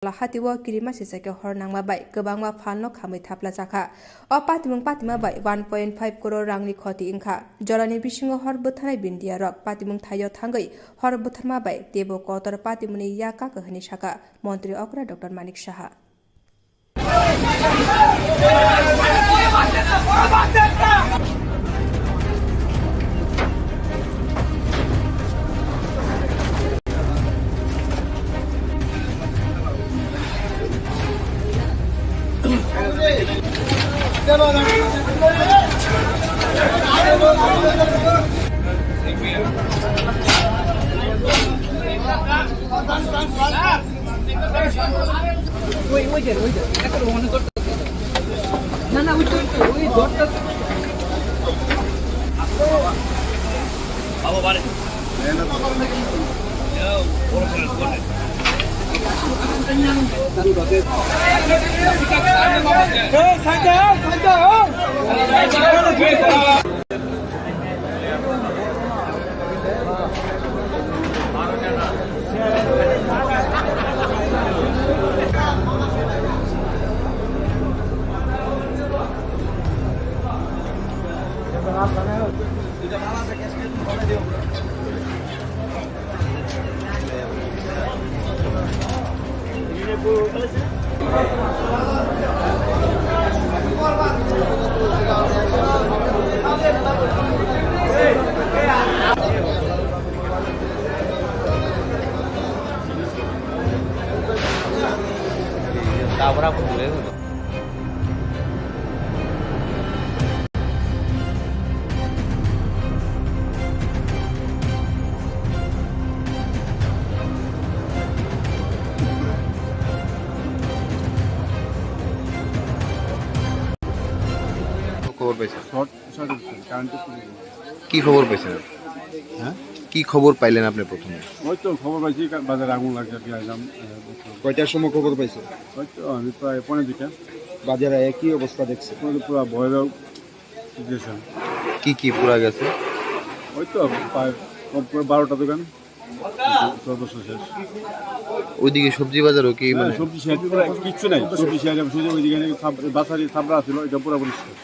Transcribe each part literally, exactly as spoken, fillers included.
Hati o kirima sisake hor nangma bai kwbangma phalno khamwi thapla jakha. O patimung patima bai one point five crore rangni khoti wngkha. Jorani bisingo hor bwtharnai bindia rok patimung thaio thangwi hor bwtharma bai teibo kotor patimungni yak kaka hwnwi sakha Montri okra Doctor Manik Saha. ওই, ওই যে, ওই যে, একটা ওখানে করতে হবে। না, না, ওই তো, ওই তো, ওই দরটা। বাবা, বাড়ি। খবর পাইছেন? শর্ট, শর্ট হচ্ছে, কারেন্টের খুবই। কি খবর পাইছেন? হ্যাঁ? কি খবর পাইলেন আপনি প্রথমে? ওই তো খবর পাইছি, কা-, বাজারে আগুন লাগছে, আর কি, আইলাম, আহ, দেখলাম। কয়টার সময় খবর পাইছেন? ওই তো আমি প্রায় পৌনে দুইটা। বাজারে কি অবস্থা দেখছেন? ওই তো পুরা ভয়াবহ সিচুয়েশন। কি কি পুরা গেছে? ওই তো প্রায় কম করে বারোটা দোকান। সর্বস্ব শেষ। ওইদিকে সবজি বাজারও কি, হ্যাঁ, মানে? সবজি শেষ, পুরো কিচ্ছু নাই। সবজি শেষ, আমি শুধু ওইদিকে ছাব-, বাসারি ছাবড়া ছিল, এটা পুরো পরিষ্কার।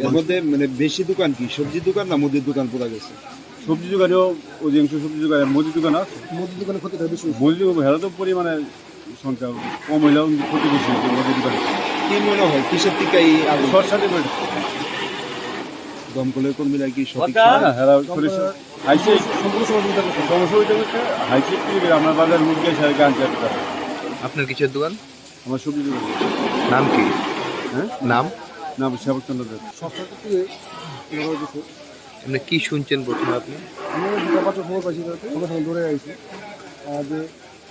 এর মধ্যে মানে বেশি দোকান কি সবজি দোকান না মুদির দোকান পুরা গেছে? সবজি দোকানেও অধিকাংশ সবজি দোকানে, মুদির দোকান আছে। মুদির দোকানে ক্ষতিটা বেশি হয়েছে। মুদির দোকানে হেরা তো পরিমাণে সংখ্যা কম হইলেও কিন্তু ক্ষতি বেশি হয়েছে মুদির দোকানে। কি মনে হয় কিসের থেকে এই আগুন? শর্ট সার্কিট হয়েছে। দমকলের কর্মীরা কি সঠিক কথা। সময় হ্যাঁ, হেরা পুলিশ হাইসে সম্পূর্ণ সহযোগিতা করছে। সমস্যা হইতে হচ্ছে হাইসে কি করে আমরা বাজার মুখ দিয়ে সারা গান চালাতে পারি। আপনার কিসের দোকান? আমার সবজি দোকান। নাম কি? হ্যাঁ? নাম? নাম শ্যামল চন্দ্র দেব। শর্ট সার্কিট থেকে ধরা হয়েছে। আপনি কি শুনছেন প্রথমে আপনি? আমি দুটো পাঁচটা খবর পাইছি, তাতে সঙ্গে সঙ্গে দৌড়ে আইছি। আহ, যে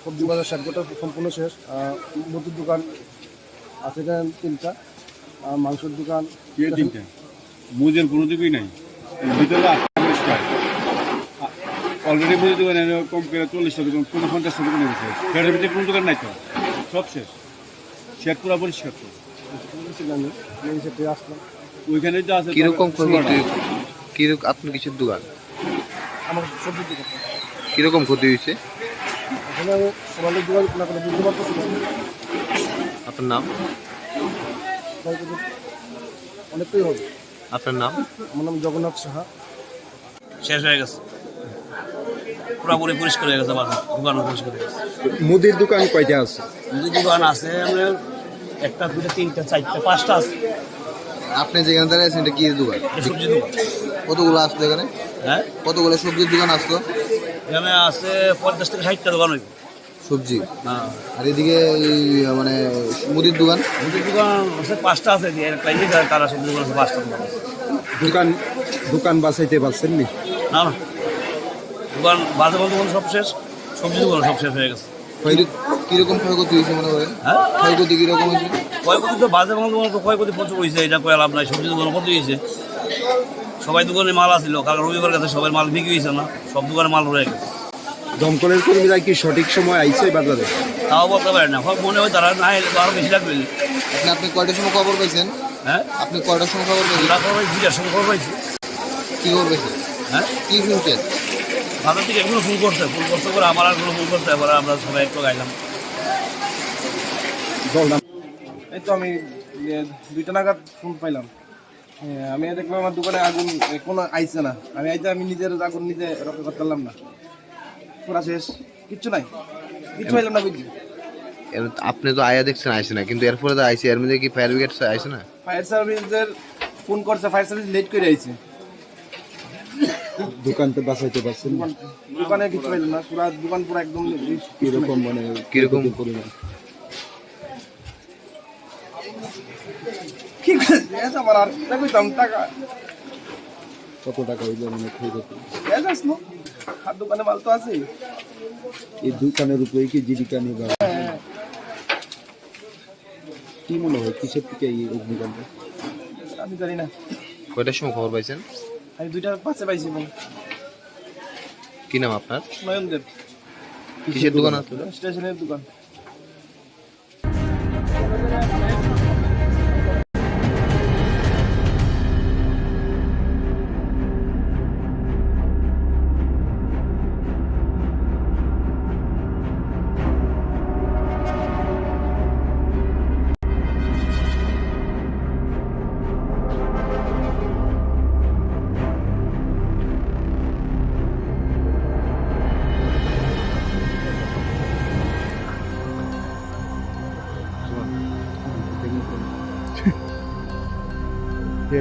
সবজি বাজার সাত গোটা সম্পূর্ণ শেষ। আহ, মুদির দোকান আছে এখানে তিনটা, আহ, মাংসের দোকান। কে তিনটা? মুদির কোনো দিকেই নাই। ভিতরে আছে পরিষ্কার। আ-, already মুদির দোকানে কম করে চল্লিশটা দোকান, কোনো পঞ্চাশটা দোকান হয়েছে। ফ্ল্যাটের ভিতরে কোনো দোকান নাই তো, সব শেষ। শেড পুরো পরিষ্কার তো। ছিলাম, এই হিসেবে আসলাম। ওইখানে তো আছে কিরকম ক্ষয়ক্ষতি? ষোলোটা। কিরক-, আপনার কিসের দোকান? আমার সবজির দোকান। কিরকম ক্ষতি হয়েছে? এখানে আমি ওনাদের দোকান খোলা করে বুঝতে পারতেছি না। আপনার নাম? অনেকটাই হবে। আপনার নাম? আমার নাম জগন্নাথ সাহা। শেষ হয়ে গেছে, পুরাপুরি পরিষ্কার হয়ে গেছে বাজার, দোকানও পরিষ্কার হয়ে গেছে। মুদির দোকান কয়টা আছে? মুদির দোকান আছে আপনার একটা, দুটো, তিনটা, চারটা, পাঁচটা আছে। আপনি যেখানে দাঁড়িয়ে আছেন, এটা কি দোকান? এটা সবজি দোকান। কতগুলো আছে এখানে? হ্যাঁ? কতগুলো সবজির দোকান আসলো? এখানে আছে পঞ্চাশ থেকে ষাটটা দোকান হইবে। সবজি? হ্যাঁ। আর এদিকে এই, মানে, মুদির দোকান? মুদির দোকান আছে, পাঁচটা আছে, যে একটা ইয়ে, তারা সবজি দোকান আছে, পাঁচটা দোকান আছে। দোকান, দোকান বাঁচাইতে পারছেন নি? না, না। দোকান বাজে বলতে বলতে সব শেষ, সবজি দোকান সব শেষ হয়ে গেছে। কির-, কিরকম ক্ষয়ক্ষতি হয়েছে মনে করেন? হ্যাঁ? ক্ষয়ক্ষতি কিরকম হয়েছে? ক্ষয়ক্ষতি তো বাজে বলতে বলতে ক্ষয়ক্ষতি প্রচুর হয়েছে, এটা কয়ে লাভ নাই, সবজি দোকান ক্ষতি হয়েছে। সবাই দোকানে মাল আছিল, কাল রবিবার গেছে, সবাই মাল বিক্রি হয়েছে না, সব দোকানে মাল রয়ে গেছে। দমকলের কর্মীরা কি সঠিক সময় আইছে বাজারে? তাও বলতে পারি না, হয় মনে হয় তারা না এলে তো আরো বেশি লাগবে। আপনি, আপনি কয়টার সময় খবর পাইছেন? হ্যাঁ? আপনি কয়টার সময় খবর পাইছেন? আমরা খবর পাইছি, দুইটার সময় খবর পাইছি। কি খবর পাইছেন? হ্যাঁ? কি শুনছেন? বাজার থেকে এখনো ফোন করছে, ফোন করতে করে আমার আর কোনো ফোন করতে, এবার আমরা সবাই একটু গাইলাম। এই তো আমি, এ, দুইটা নাগাদ ফোন পাইলাম। এ, আমি দেখলাম আমার দোকানে আগুন, এ, কোনো আইছে না। আমি আইতে আমি নিজের আগুন নিজে রক্ষা করতে পারলাম না। পুরা শেষ, কিচ্ছু নাই, কিচ্ছু পাইলাম না বুঝলি। এর, আপনি তো আয়া দেখছেন আইছে না, কিন্তু এরপরে তো আইছে, এর মধ্যে কি ফায়ার ব্রিগেড আইছে না? ফায়ার সার্ভিসের ফোন করছে, ফায়ার সার্ভিস লেট করে আইছে। দোকান তো বাঁচাইতে পারছেন না। দোকান, দোকানে কিছু পাইলাম না, পুরা দোকান পুরা একদম কিরকম মানে কিরকম? পরিমাণ? কি করে? এত বড় আর টাকা কইতাম, টাকা। কত টাকা হইলো মানে ক্ষয়ক্ষতি? শেষ আসলো। আর দোকানে মাল তো আছে। এই দোকানের উপরে কি জীবিকা নির্বাহ? হ্যাঁ, হ্যাঁ। কি মনে হয়, কিসের থেকে এই অগ্নিকাণ্ড? আমি জানি না। কয়টার সময় খবর পাইছেন? আমি দুইটা পাঁচে পাইছি ফোন। কি নাম আপনার? নয়ন দেব। কিসের দোকান আছে? স্টেশনের দোকান।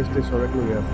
Este es lo que hace.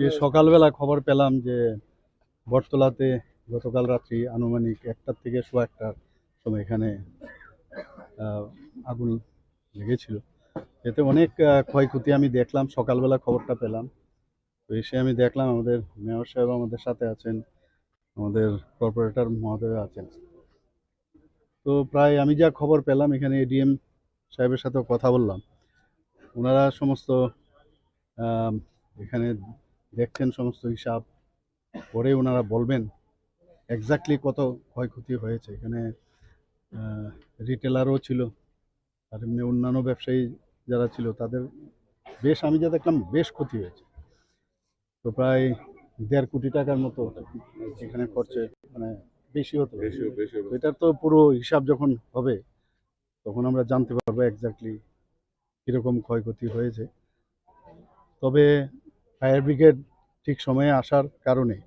এই সকালবেলা খবর পেলাম যে বটতলাতে গতকাল রাত্রি আনুমানিক একটার থেকে সোয়া একটার সময় এখানে, আহ, আগুন লেগেছিল। এতে অনেক, আহ, ক্ষয়ক্ষতি আমি দেখলাম, সকালবেলা খবরটা পেলাম। তো এসে আমি দেখলাম আমাদের মেয়র সাহেব আমাদের সাথে আছেন, আমাদের কর্পোরেটর মহোদয় আছেন। তো প্রায় আমি যা খবর পেলাম, এখানে এডিএম সাহেবের সাথেও কথা বললাম, ওনারা সমস্ত, আম, এখানে দেখছেন সমস্ত হিসাব, পরে ওনারা বলবেন এক্স্যাক্টলি কত ক্ষয়ক্ষতি হয়েছে। এখানে, আহ, রিটেলারও ছিল, আর এমনি অন্যান্য ব্যবসায়ী যারা ছিল তাদের বেশ, আমি যা দেখলাম, বেশ ক্ষতি হয়েছে। তো প্রায় দেড় কোটি টাকার মতো এখানে খরচে, মানে, বেশি হতে পারে। বেশি, বেশি হবে। তো এটার তো পুরো হিসাব যখন হবে, তখন আমরা জানতে পারবো এক্স্যাক্টলি কীরকম ক্ষয়ক্ষতি হয়েছে। তবে ফায়ার ব্রিগেড ঠিক সময়ে আসার কারণে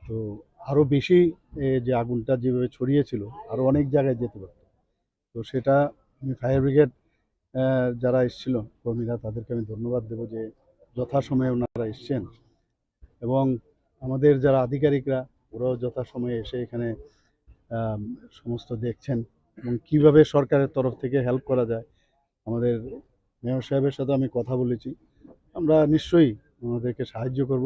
তো আরও বেশি, এ, যে আগুনটা যেভাবে ছড়িয়েছিল, আরও অনেক জায়গায় যেতে পারত। তো সেটা আমি ফায়ার ব্রিগেড, আহ, যারা এসেছিল কর্মীরা, তাদেরকে আমি ধন্যবাদ দেবো যে যথাসময়ে ওনারা এসছেন, এবং আমাদের যারা আধিকারিকরা, ওরাও যথাসময়ে এসে এখানে, আম, সমস্ত দেখছেন এবং কিভাবে সরকারের তরফ থেকে হেল্প করা যায়। আমাদের মেয়র সাহেবের সাথে আমি কথা বলেছি, আমরা নিশ্চয়ই ওনাদেরকে সাহায্য করব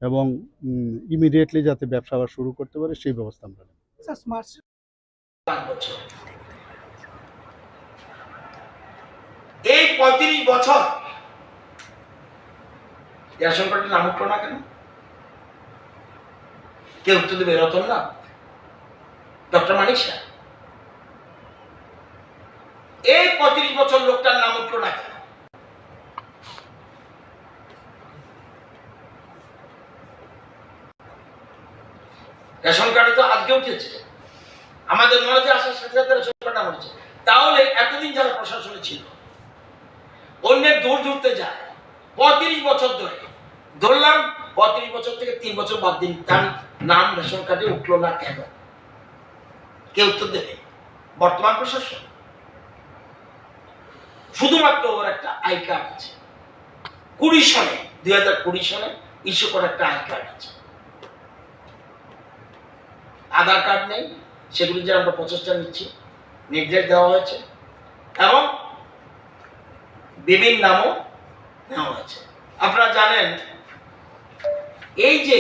এবং, উম, ইমিডিয়েটলি যাতে ব্যবসা আবার শুরু করতে পারে, সেই ব্যবস্থা আমরা নেব। স্যার, স্মার্ট বছর। এই পঁয়ত্রিশ বছর রেশন কার্ডের নাম উঠলো না কেন? কে উত্তর দেবে? রতন না, ডক্টর মানিক শাহ? এই পঁয়ত্রিশ বছর লোকটার নাম উঠলো না কেন? রেশন কার্ডে তো আজকে উঠেছে। আমাদের নলেজে আসার সাথে সাথে রেশন কার্ড নাম উঠেছে। তাহলে এতদিন যারা প্রশাসনে ছিল, অন্যের দৌড় ধরতে যায়, পঁয়ত্রিশ বছর ধরে, ধরলাম, পঁয়ত্রিশ বছর থেকে তিন বছর বাদ দিন, তার নাম রেশন কার্ডে উঠলো না কেন? কে উত্তর দেবে? বর্তমান প্রশাসন। শুধুমাত্র ওর একটা আই কার্ড আছে, কুড়ি সনে, দুই হাজার কুড়ি সনে ইস্যু করা একটা আই কার্ড আছে। আধার কার্ড নেই, সেগুলি যে আমরা প্রচেষ্টা নিচ্ছি, নির্দেশ দেওয়া হয়েছে এবং বিভিন্ন নামও নেওয়া হয়েছে। আপনারা জানেন, এই যে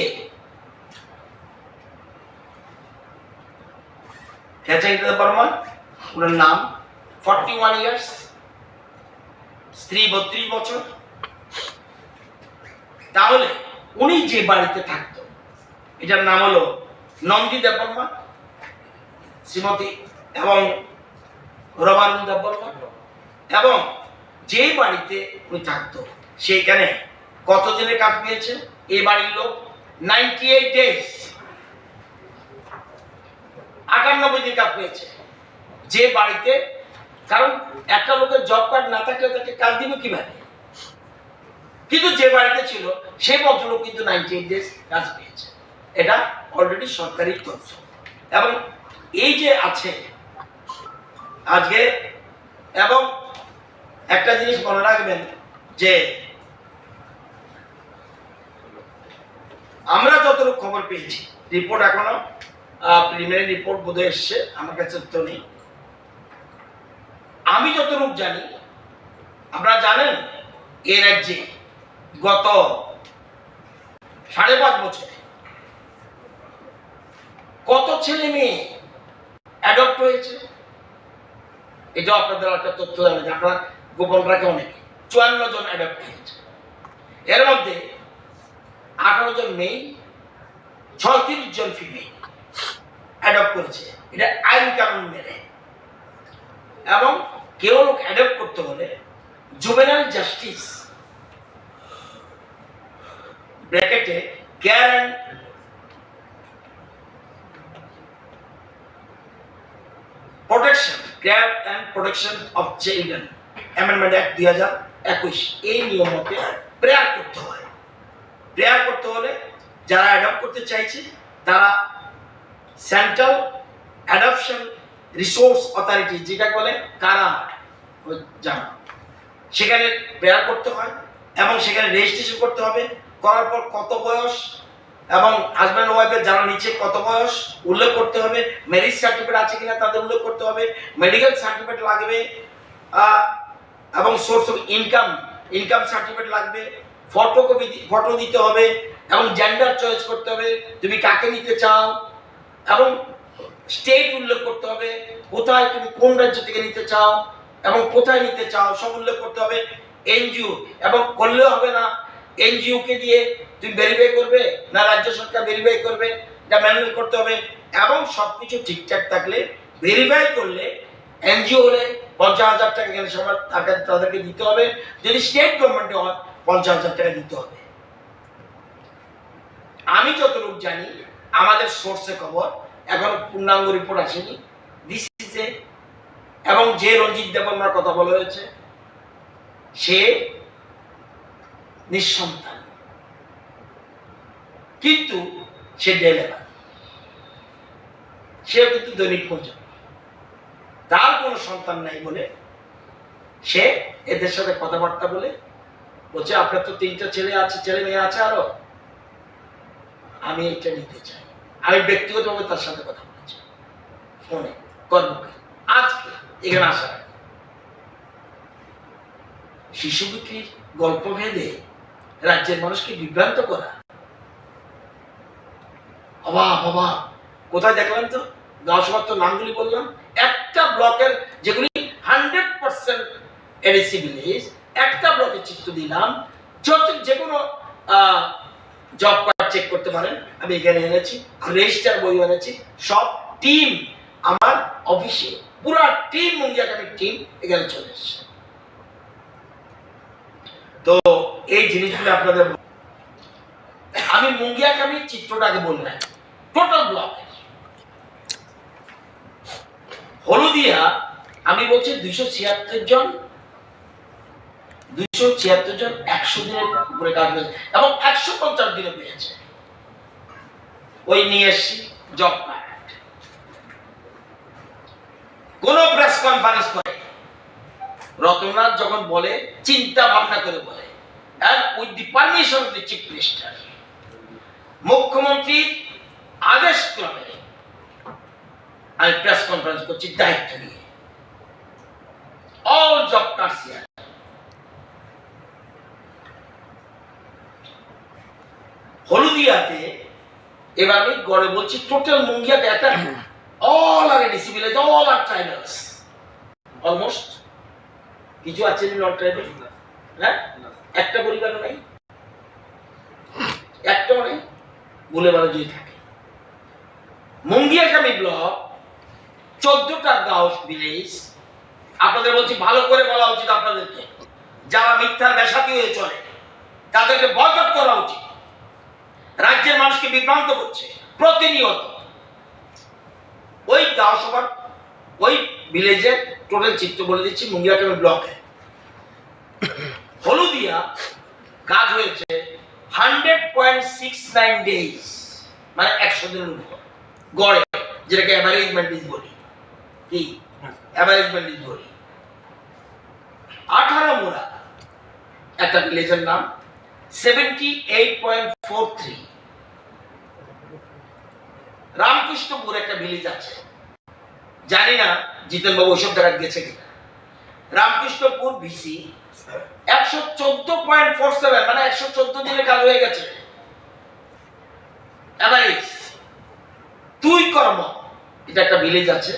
খেচেং দেববর্মা, ওনার নাম, ফর্টি ওয়ান ইয়ার্স, স্ত্রী বত্রিশ বছর। তাহলে উনি যে বাড়িতে থাকতো, এটার নাম হলো নন্দী দেববর্মা, শ্রীমতী এবং রমানন্দ দেববর্মা, এবং যে বাড়িতে উনি থাকতো, সেইখানে কতদিনের কাজ পেয়েছে এই বাড়ির লোক? নাইনটি এইট ডেজ, আটানব্বই দিন কাজ পেয়েছে যে বাড়িতে। কারণ একটা লোকের জব কার্ড না থাকলে তাকে কাজ দিবে কিভাবে? কিন্তু যে বাড়িতে ছিল, সেই ভদ্রলোক কিন্তু নাইনটি এইট ডেজ কাজ পেয়েছে। এটা অলরেডি সরকারি তথ্য। এবং এই যে আছে আজকে, এবং একটা জিনিস মনে রাখবেন যে আমরা যতটুকু খবর পেয়েছি, রিপোর্ট এখনো, প্রিলিমিনারি রিপোর্ট বোধহয় এসছে, আমার কাছে তো নেই। আমি যতটুকু জানি, আপনারা জানেন, এ রাজ্যে গত সাড়ে পাঁচ বছরে কত ছেলে মেয়ে অ্যাডপ্ট হয়েছে? এটাও আপনাদের একটা তথ্য জানা যে আপনারা গোপন রাখে অনেকে। চুয়ান্ন জন অ্যাডপ্ট হয়েছে, এর মধ্যে আঠারো জন মেয়ে, ছয়ত্রিশ জন ফিমেল অ্যাডপ্ট করেছে, এটা আইন কানুন মেনে। এবং কেউ লোক অ্যাডপ্ট করতে হলে জুভেনাইল জাস্টিস, ব্র্যাকেটে, care and protection, care and protection of children amendment act দুই হাজার একুশ, এই নিয়ম মতে প্রেয়ার করতে হয়। প্রেয়ার করতে হলে যারা অ্যাডপ্ট করতে চাইছে, তারা সেন্ট্রাল অ্যাডপশন রিসোর্স অথরিটি, যেটা বলে কারা, ওই জানা, সেখানে প্রেয়ার করতে হয় এবং সেখানে রেজিস্ট্রেশন করতে হবে। করার পর কত বয়স এবং হাজব্যান্ড ওয়াইফের যারা নিচে কত বয়স উল্লেখ করতে হবে, ম্যারেজ সার্টিফিকেট আছে কিনা তাদের উল্লেখ করতে হবে, মেডিকেল সার্টিফিকেট লাগবে, আহ, এবং source of income, income certificate লাগবে, ফটোকপি, ফটো দিতে হবে এবং জেন্ডার চয়েস করতে হবে, তুমি কাকে নিতে চাও এবং স্টেট উল্লেখ করতে হবে, কোথায় তুমি কোন রাজ্য থেকে নিতে চাও এবং কোথায় নিতে চাও সব উল্লেখ করতে হবে। এনজিও এবং করলেও হবে না, এনজিও কে দিয়ে তুমি ভেরিফাই করবে না রাজ্য সরকার ভেরিফাই করবে, এটা ম্যানুয়াল করতে হবে। এবং সব কিছু ঠিকঠাক থাকলে, ভেরিফাই করলে, এনজিও হলে পঞ্চাশ হাজার টাকা এখানে সবার তাকে, তাদেরকে দিতে হবে। যদি স্টেট গভর্নমেন্টে হয়, পঞ্চাশ হাজার টাকা দিতে হবে। আমি যতটুকু জানি, আমাদের সোর্সে খবর, এখনো পূর্ণাঙ্গ রিপোর্ট আসেনি। দিস ইজ এ, এবং যে রঞ্জিত দেববর্মার কথা বলা হয়েছে, সে নিঃসন্তান, কিন্তু সে ডেলিভার, সেও কিন্তু দৈনিক মজুর। তার কোনো সন্তান নাই বলে সে এদের সাথে কথাবার্তা বলে বলছে, "আপনার তো তিনটা ছেলে আছে, ছেলে মেয়ে আছে আরো, আমি এটা নিতে চাই।" আমি ব্যক্তিগতভাবে তার সাথে কথা বলেছি ফোনে, কর্মকে, আজকে এখানে আসার আগে। শিশু বিক্রির গল্প ভেদে রাজ্যের মানুষকে বিভ্রান্ত করা। অবাক, অবাক। কোথায় দেখলেন তো? গাঁও সভার তো নামগুলি বললাম। একটা ব্লকের যেগুলি হান্ড্রেড পার্সেন্ট এডিসি ভিলেজ, একটা ব্লকে চিত্র দিলাম, যত, যে কোনো, আহ, জব কার্ড চেক করতে পারেন। আমি এখানে এনেছি, আর রেজিস্টার বই এনেছি। সব টিম আমার অফিসে, পুরা টিম, মুঙ্গিয়াকামির টিম এখানে চলে এসেছে। তো এই জিনিসগুলো আপনাদের বল-, আমি মুঙ্গিয়াকামির চিত্রটাকে বললাম, টোটাল ব্লক। হলদিয়া, আমি বলছি দুইশো ছিয়াত্তর জন, দুইশো ছিয়াত্তর জন একশো দিনের উপরে কাজ করেছে এবং একশো পঞ্চাশ দিনে পেয়েছে। ওই নিয়ে এসছি জব কার্ড। কোনো প্রেস কনফারেন্স করে রতননাথ যখন বলে, চিন্তা ভাবনা করে বলে, and with the permission of the chief minister, মুখ্যমন্ত্রীর আদেশ ক্রমে আমি প্রেস কনফারেন্স করছি দায়িত্ব নিয়ে। All job cards here. হলদিয়াতে এবার আমি গড়ে বলছি, টোটাল মুঙ্গিয়াতে একটা, all are A D C village, all are tribals almost. কিছু আছে নন ট্রাইবাল? হ্যাঁ, একটা পরিবারও নাই, একটাও নেই। ভুলে বারো যদি থাকে, মুঙ্গিয়াকামি ব্লক, চোদ্দটা গাঁও ভিলেজ। আপনাদের বলছি, ভালো করে বলা উচিত আপনাদেরকে, যারা মিথ্যার বেসাতি হয়ে চলে, তাদেরকে বয়কট করা উচিত। রাজ্যের মানুষকে বিভ্রান্ত করছে প্রতিনিয়ত। ওই গাঁও সভার ওই ভিলেজের টোটাল চিত্র বলে দিচ্ছি, মুঙ্গিয়াকামি ব্লকে হলুদিয়া কাজ হয়েছে hundred point six nine days, মানে একশো দিনের উপর গড়ে, যেটাকে অ্যাভারেজ মেন্টেজ বলি। কি? অ্যাভারেজ মেন্টেজ বলি। আঠারো মুড়া একটা ভিলেজের নাম, seventy eight point four three. Ramkrishnapur একটা ভিলেজ আছে, জানি না জিতেন বাবু ওইসব জায়গায় গেছে কিনা। রামকৃষ্ণপুর ভিসি একশো চোদ্দ পয়েন্ট ফোর সেভেন, মানে একশো চোদ্দ দিনে কাজ হয়ে গেছে। অ্যাভারেজ তুই কর্ম, এটা একটা ভিলেজ আছে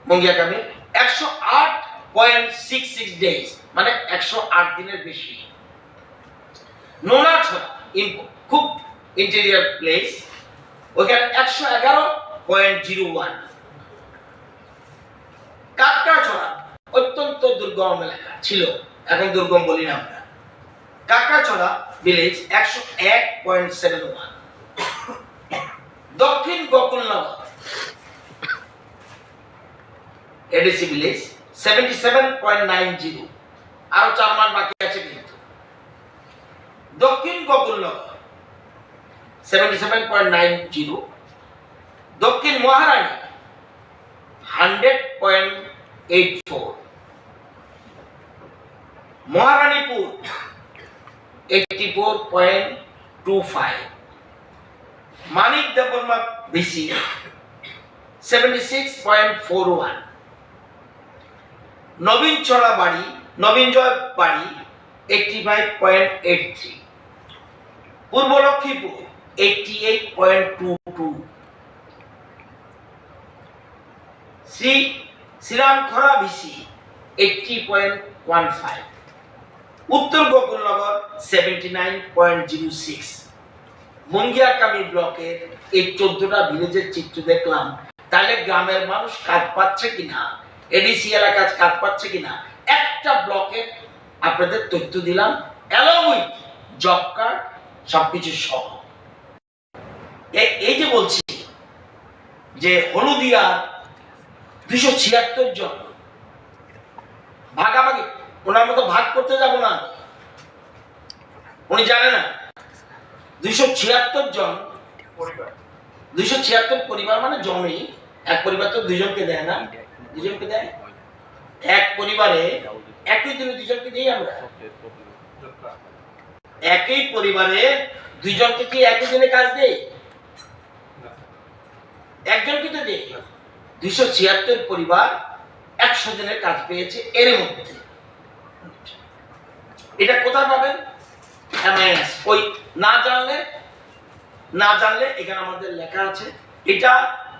মুঙ্গিয়াকামি, একশো আট পয়েন্ট সিক্স সিক্স ডেজ, মানে একশো আট দিনের বেশি। নোনাছড়া ইম-, খুব ইন্টেরিয়র প্লেস, ওইখানে একশো এগারো পয়েন্ট জিরো ওয়ান। কাকড়াছড়া অত্যন্ত দুর্গম এলাকা ছিল, এখন দুর্গম বলি না আমরা। কাকড়াছড়া ভিলেজ একশো এক point seven one. Dakshin Gokulnagar ADC village seventy seven point nine zero, আরো চার মাস বাকি আছে কিন্তু। Dakshin Gokulnagar seventy seven point nine zero, Dakshin Maharani hundred point eight four, Maharanipur eighty four point two five, Manik Debbarma VC seventy six point four one, Nabin Chhara Bari, Nabin Joy Bari eighty five point eight three, Purba Lakshmipur eighty eight point two two, Shri Shriram Khara VC eighty point one five, উত্তর Gokulnagar seventy nine point zero six. Mungiakami ব্লকের এই চোদ্দটা ভিলেজের চিত্র দেখলাম, তাহলে গ্রামের মানুষ কাজ পাচ্ছে কিনা, এডিসি এলাকায় কাজ পাচ্ছে কিনা, একটা ব্লকের আপনাদের তথ্য দিলাম, along with জব কার্ড, সবকিছু সহ। এ-, এই যে বলছি যে হলুদিয়া দুইশো ছিয়াত্তর জন ভাগাভাগি, ওনার মতো ভাগ করতে যাব না আমি। উনি জানে না, দুইশো ছিয়াত্তর জন পরিবার, দুইশো ছিয়াত্তর পরিবার মানে জমি, এক পরিবার তো দুইজনকে দেয় না, দুইজনকে দেয়। এক পরিবারে একই দিনে দুইজনকে দেই আমরা। একই পরিবারে দুইজনকে কি একই দিনে কাজ দেই? একজনকে তো দেই। দুইশো ছিয়াত্তর পরিবার একশো দিনের কাজ পেয়েছে এর মধ্যে। এটা কোথায় পাবেন? এমআইএস। ওই না জানলে, না জানলে এখানে আমাদের লেখা আছে, এটা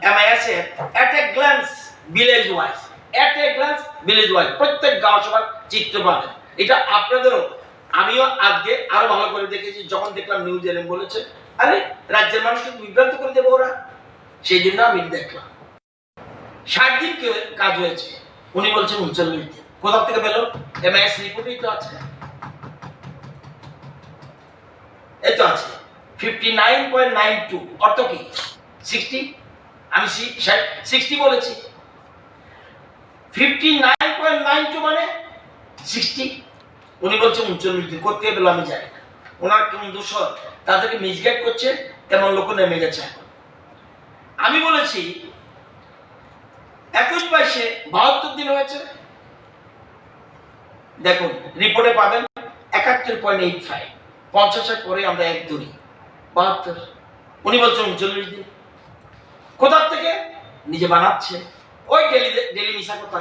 এমআইএস এর at a glance village wise, at a glance village wise প্রত্যেক গাঁও সভার চিত্র পাবেন। এটা আপনাদেরও, আমিও আজকে আরো ভালো করে দেখেছি, যখন দেখলাম নিউজ এরম বলেছে, আরে, রাজ্যের মানুষকে বিভ্রান্ত করে দেবো ওরা, সেই জন্য আমি দেখলাম। ষাট দিন কে-, কাজ হয়েছে, উনি বলছেন ঊনচল্লিশ দিন। কোথা থেকে পেল? এমআইএস রিপোর্টেই তো আছে, এই তো আছে। Fifty nine point nine two অর্থ কি? সিক্সটি, আমি সি-, ষাট, সিক্সটি বলেছি। Fifty nine point nine two মানে সিক্সটি। উনি বলছে উনচল্লিশ দিন, করতে হবে আমি জানি না। ওনার কোন দোষ হয়, তাদেরকে মিসগাইড করছে, তেমন লোক নেমে গেছে এখন। আমি বলেছি একুশ বাইশে বাহাত্তর দিন হয়েছে, দেখুন রিপোর্টে পাবেন একাত্তর পয়েন্ট এইট ফাইভ, পঞ্চাশের পরে আমরা এক ধরি, বাহাত্তর। উনি বলছেন উনচল্লিশ দিন। কোথার থেকে? নিজে বানাচ্ছে, ওই ডেলি, ডেলি মিশা কথা।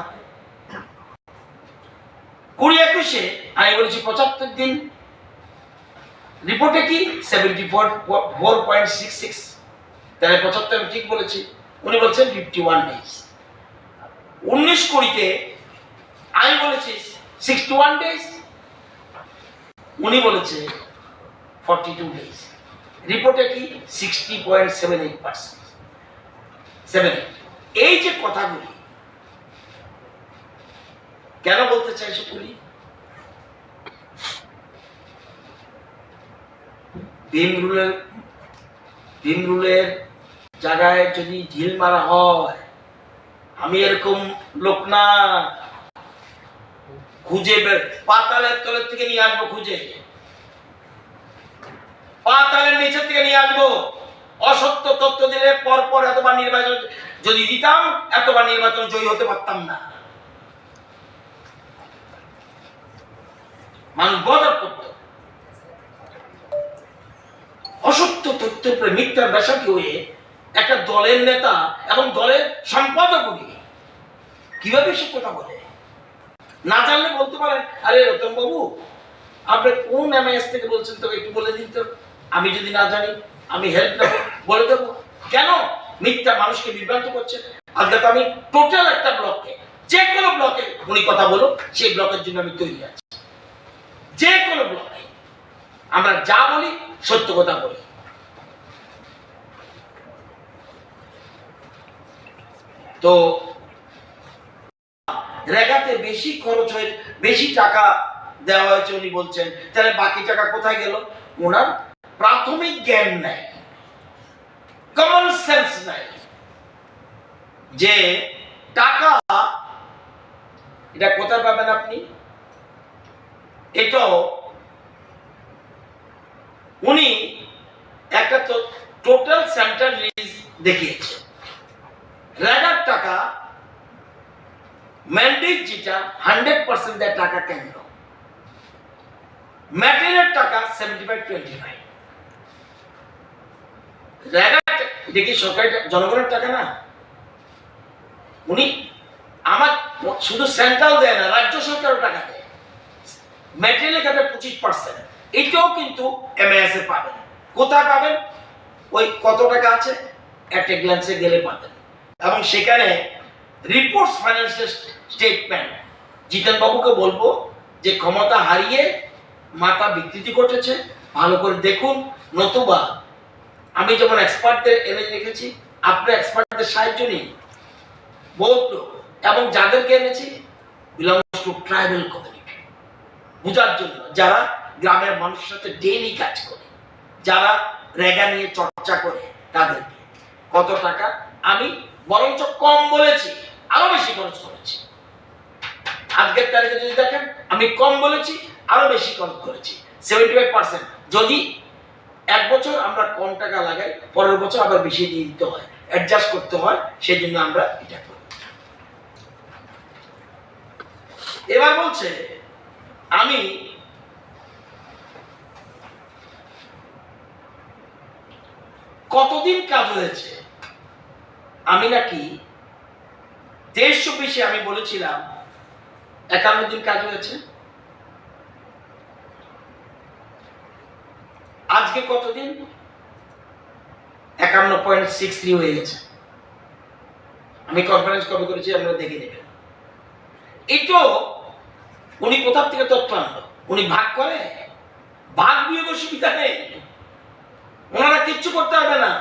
কুড়ি একুশে আমি বলেছি পঁচাত্তর দিন, রিপোর্টে কি? Seventy four, four point six six. তাহলে পঁচাত্তর আমি ঠিক বলেছি, উনি বলছেন ফিফটি ওয়ান ডেজ। উনিশ কুড়িতে আমি বলেছি সিক্সটি ওয়ান ডেজ, উনি বলেছে ফর্টি টু ডেজ। রিপোর্টে কি? Sixty point seven eight percent, seven eight. এই যে কথাগুলি কেন বলতে চাই সেগুলি? ভীম রুলের, ভীম রুলের জায়গায় যদি ঢিল মারা হয়, আমি এরকম লোক না, খুঁজে বের, পাতালের তলের থেকে নিয়ে আসবো খুঁজে, পাতালের নিচের থেকে নিয়ে আসবো। অসত্য তথ্য দিলে পর পর এতবার নির্বাচন যদি দিতাম, এতবার নির্বাচন জয়ী হতে পারতাম না। মানুষ বদর করত। অসত্য তথ্যের উপরে মিথ্যার বেসাক্ষী হয়ে একটা দলের নেতা এবং দলের সম্পাদক উনি কিভাবে সে কথা বলে? না জানলে বলতে পারেন, "আরে রতন বাবু, আপনি কোন এমআইএস থেকে বলছেন তো একটু বলে দিন তো, আমি যদি না জানি আমি হেল্প নেব, বলে দেবো।" কেন মিথ্যা মানুষকে বিভ্রান্ত করছে? আজকে তো আমি টোটাল একটা ব্লকে, যে কোনো ব্লকে উনি কথা বলুন, সেই ব্লকের জন্য আমি তৈরি আছি। যে কোনো ব্লকে আমরা যা বলি সত্য কথা বলি। তো রেগাতে বেশি খরচ হয়ে বেশি টাকা দেওয়া হয়েছে উনি বলছেন, তাহলে বাকি টাকা কোথায় গেল? ওনার প্রাথমিক জ্ঞান নাই, কমন সেন্স নাই যে টাকা এটা কোথায় পাবেন আপনি। এটাও উনি একটা তো টোটাল সেন্টার লিস্ট দেখিয়েছে। রেগার টাকা ম্যান্ডেট যেটা হান্ড্রেড পার্সেন্ট দেয় টাকা কেন্দ্র, ম্যাটেরিয়াল টাকা সেভেন্টি ফাইভ টোয়েন্টি ফাইভ। রেগার টা-, এটা কি সরকারি টা-, জনগণের টাকা না? উনি আমার শুধু সেন্ট্রাল দেয় না, রাজ্য সরকারও টাকা দেয়। ম্যাটেরিয়াল খাতে পঁচিশ পার্সেন্ট, এটাও কিন্তু এমআইএস এ পাবেন। কোথায় পাবেন? ওই কত টাকা আছে, একটা গ্ল্যান্সে গেলে পাবেন। এবং সেখানে রিপোর্টস, ফাইন্যান্সিয়াল স্টেটমেন্ট, জিতেন বাবুকে বলবো যে ক্ষমতা হারিয়ে মাথা বিকৃতি ঘটেছে, ভালো করে দেখুন। নতুবা আমি যেমন এক্সপার্টদের এনে রেখেছি, আপনি এক্সপার্টদের সাহায্য নিন। বহুত লোক, এবং যাদেরকে এনেছি, বিলংস টু ট্রাইবাল কমিউনিটি, বোঝার জন্য, যারা গ্রামের মানুষের সাথে ডেইলি কাজ করে, যারা রেগা নিয়ে চর্চা করে, তাদেরকে। কত টাকা? আমি বরঞ্চ কম বলেছি, আরো বেশি খরচ করেছি। আজকের তারিখে যদি দেখেন, আমি কম বলেছি, আরো বেশি খরচ করেছি, সেভেন্টি ফাইভ পার্সেন্ট। যদি এক বছর আমরা কম টাকা লাগাই, পরের বছর আবার বেশি দিয়ে দিতে হয়, অ্যাডজাস্ট করতে হয়, সেই জন্য আমরা এটা করি। এবার বলছে, আমি কতদিন কাজ হয়েছে, আমি নাকি তেইশ চব্বিশে আমি বলেছিলাম একান্ন দিন কাজ হয়েছে। আজকে কতদিন? একান্ন পয়েন্ট সিক্স থ্রি হয়ে গেছে। আমি কনফারেন্স কবে করেছি আপনারা দেখে নেবেন। এই তো উনি কোথার থেকে তথ্য আনলো? উনি ভাগ করে, ভাগ বিয়োগের সুবিধা নেই, ওনারা কিচ্ছু করতে পারবে না।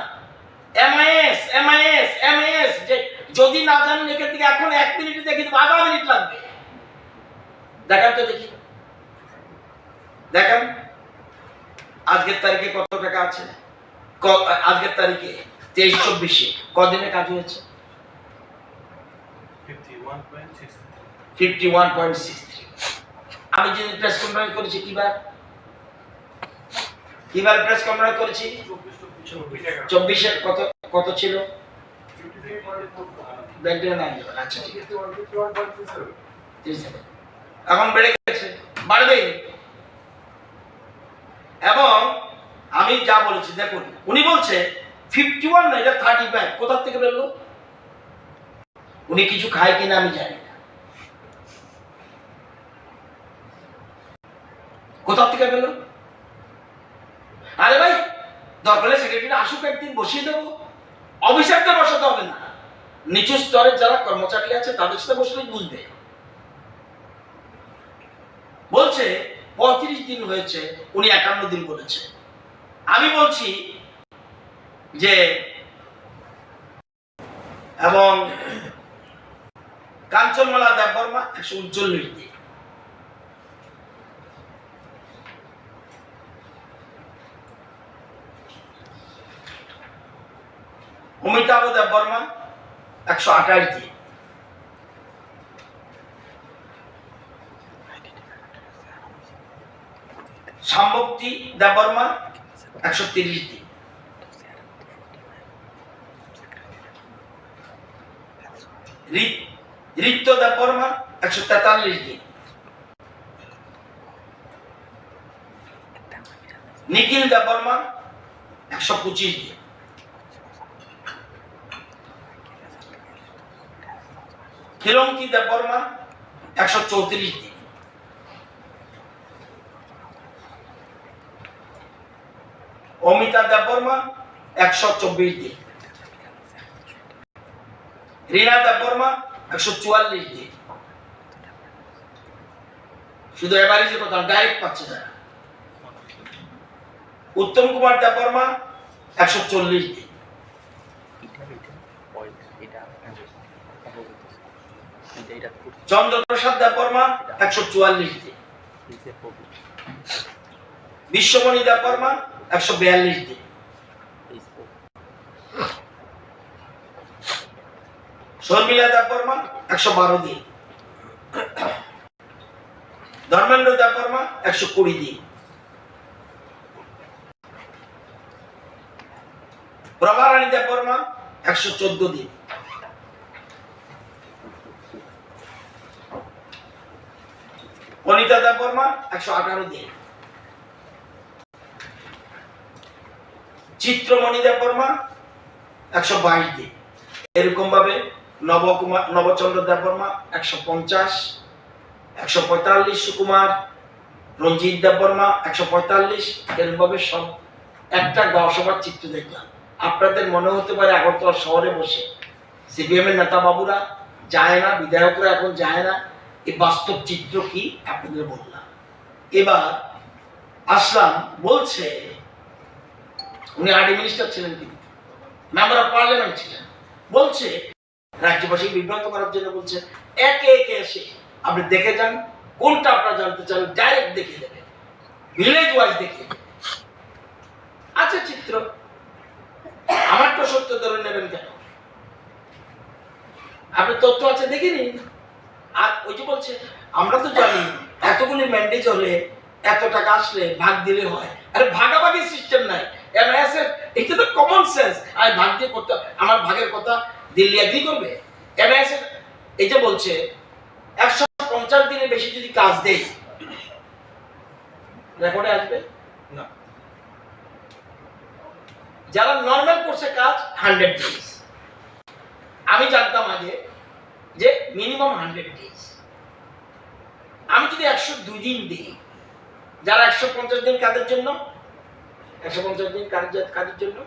এমআইএস, এমআইএস, এমআইএস, যে যদি না জানেন এখান থেকে এখন এক মিনিট দেখে দেবো, আধা মিনিট লাগবে। দেখান তো দেখি, দেখান আজকের তারিখে কত টাকা আছে। ক-, আজকের তারিখে তেইশ চব্বিশে কদিনে কাজ হয়েছে? Fifty one point six. Fifty one point six three. আমি যদি প্রেস কনফারেন্স করেছি কিবার, কিবার প্রেস কনফারেন্স করেছি? চব্বিশে কত, কত ছিল? ব্যাংকে নাই। আচ্ছা, ঠিক আছে। ঠিক আছে। এখন বেড়ে গেছে, বাড়বেই। এবং আমি যা বলেছি, দেখুন, উনি বলছে ফিফটি ওয়ান না, এটা থার্টি ফাইভ। কোথা থেকে বেরোলো? উনি কিছু খায় কিনা আমি জানি না। কোথা থেকে পেল? আরে ভাই, দরকার হলে সেক্রেটারি আসুক, একদিন বসিয়ে দেবো। অফিসারদের বসাতে হবে না, নিচু স্তরের যারা কর্মচারী আছে তাদের সাথে বসলেই বুঝবে। বলছে পঁয়ত্রিশ দিন হয়েছে, উনি একান্ন দিন বলেছে। আমি বলছি যে এবং কাঞ্চনমালা দেববর্মা একশো উনচল্লিশ দিন, অমিতাভ দেববর্মা একশো আঠাশ দিন, সাম্যক্তি দেববর্মা একশো তিরিশ দিন, ঋত-, ঋত্য দেববর্মা একশো তেতাল্লিশ দিন, নিখিল দেববর্মা একশো পঁচিশ দিন, কিরন্তি দেববর্মা একশো চৌত্রিশ দিন, অমিতা দেববর্মা একশো চব্বিশ দিন, রীনা দেববর্মা একশো চুয়াল্লিশ দিন। শুধু এভারেজের কথা, ডাইরেক্ট পাচ্ছে তারা। উত্তম কুমার দেববর্মা একশো চল্লিশ দিন। চন্দ্রপ্রসাদ দেববর্মা একশো চুয়াল্লিশ দিন। বিশ্বমণি দেববর্মা একশো বিয়াল্লিশ দিন। শর্মিলা দেববর্মা একশো বারো দিন। ধর্মেন্দ্র দেববর্মা একশো কুড়ি দিন। প্রভারানী দেববর্মা একশো চোদ্দ দিন। অনিতা দেববর্মা একশো আঠারো দিন। চিত্রমণি দেববর্মা একশো বাইশ দিন। এরকম ভাবে নবকুমার, নবচন্দ্র দেববর্মা একশো পঞ্চাশ, একশো পঁয়তাল্লিশ সুকুমার, রঞ্জিত দেববর্মা একশো পঁয়তাল্লিশ। এরকম ভাবে সব একটা গাঁও সভার চিত্র দেখলাম। আপনাদের মনে হতে পারে আগরতলা শহরে বসে সিপিএম এর নেতা বাবুরা যায় না, বিধায়করা এখন যায় না, এই বাস্তব চিত্র কি আপনাদের বললাম। এবার আসলাম বলছে, উনি আরডি মিনিস্টার ছিলেন কিন্তু, মেম্বার অফ পার্লামেন্ট ছিলেন, বলছে রাজ্যবাসী বিভ্রান্ত করার জন্য বলছে, একে একে এসে আপনি দেখে যান, কোনটা আপনারা জানতে চান, ডাইরেক্ট দেখিয়ে দেবে, ভিলেজ ওয়াইজ দেখিয়ে দেবে। আছে চিত্র, আমার তো সত্য ধরে নেবেন কেন? আপনি তথ্য আছে, দেখে নিন। আর ওই যে বলছে, আমরা তো জানি এতগুলি ম্যান্ডেট হলে এত টাকা আসলে ভাগ দিলে হয়। আরে ভাগাভাগি সিস্টেম নাই। এমআইএস এর এটা তো কমন সেন্স। আমি ভাগ দিয়ে করতে, আমার ভাগের কথা দিল্লি এগ্রি করবে? এমআইএস এর এই যে বলছে একশো পঞ্চাশ দিনের বেশি যদি কাজ দেয়, রেকর্ডে আসবে না। যারা নর্মাল করছে কাজ হান্ড্রেড ডেজ, আমি জানতাম আগে যে মিনিমাম হান্ড্রেড ডেজ। আমি যদি একশো দুই দিন দিই, যারা একশো পঞ্চাশ দিন কাজের জন্য, একশো পঞ্চাশ দিন কাজের, কাজের জন্য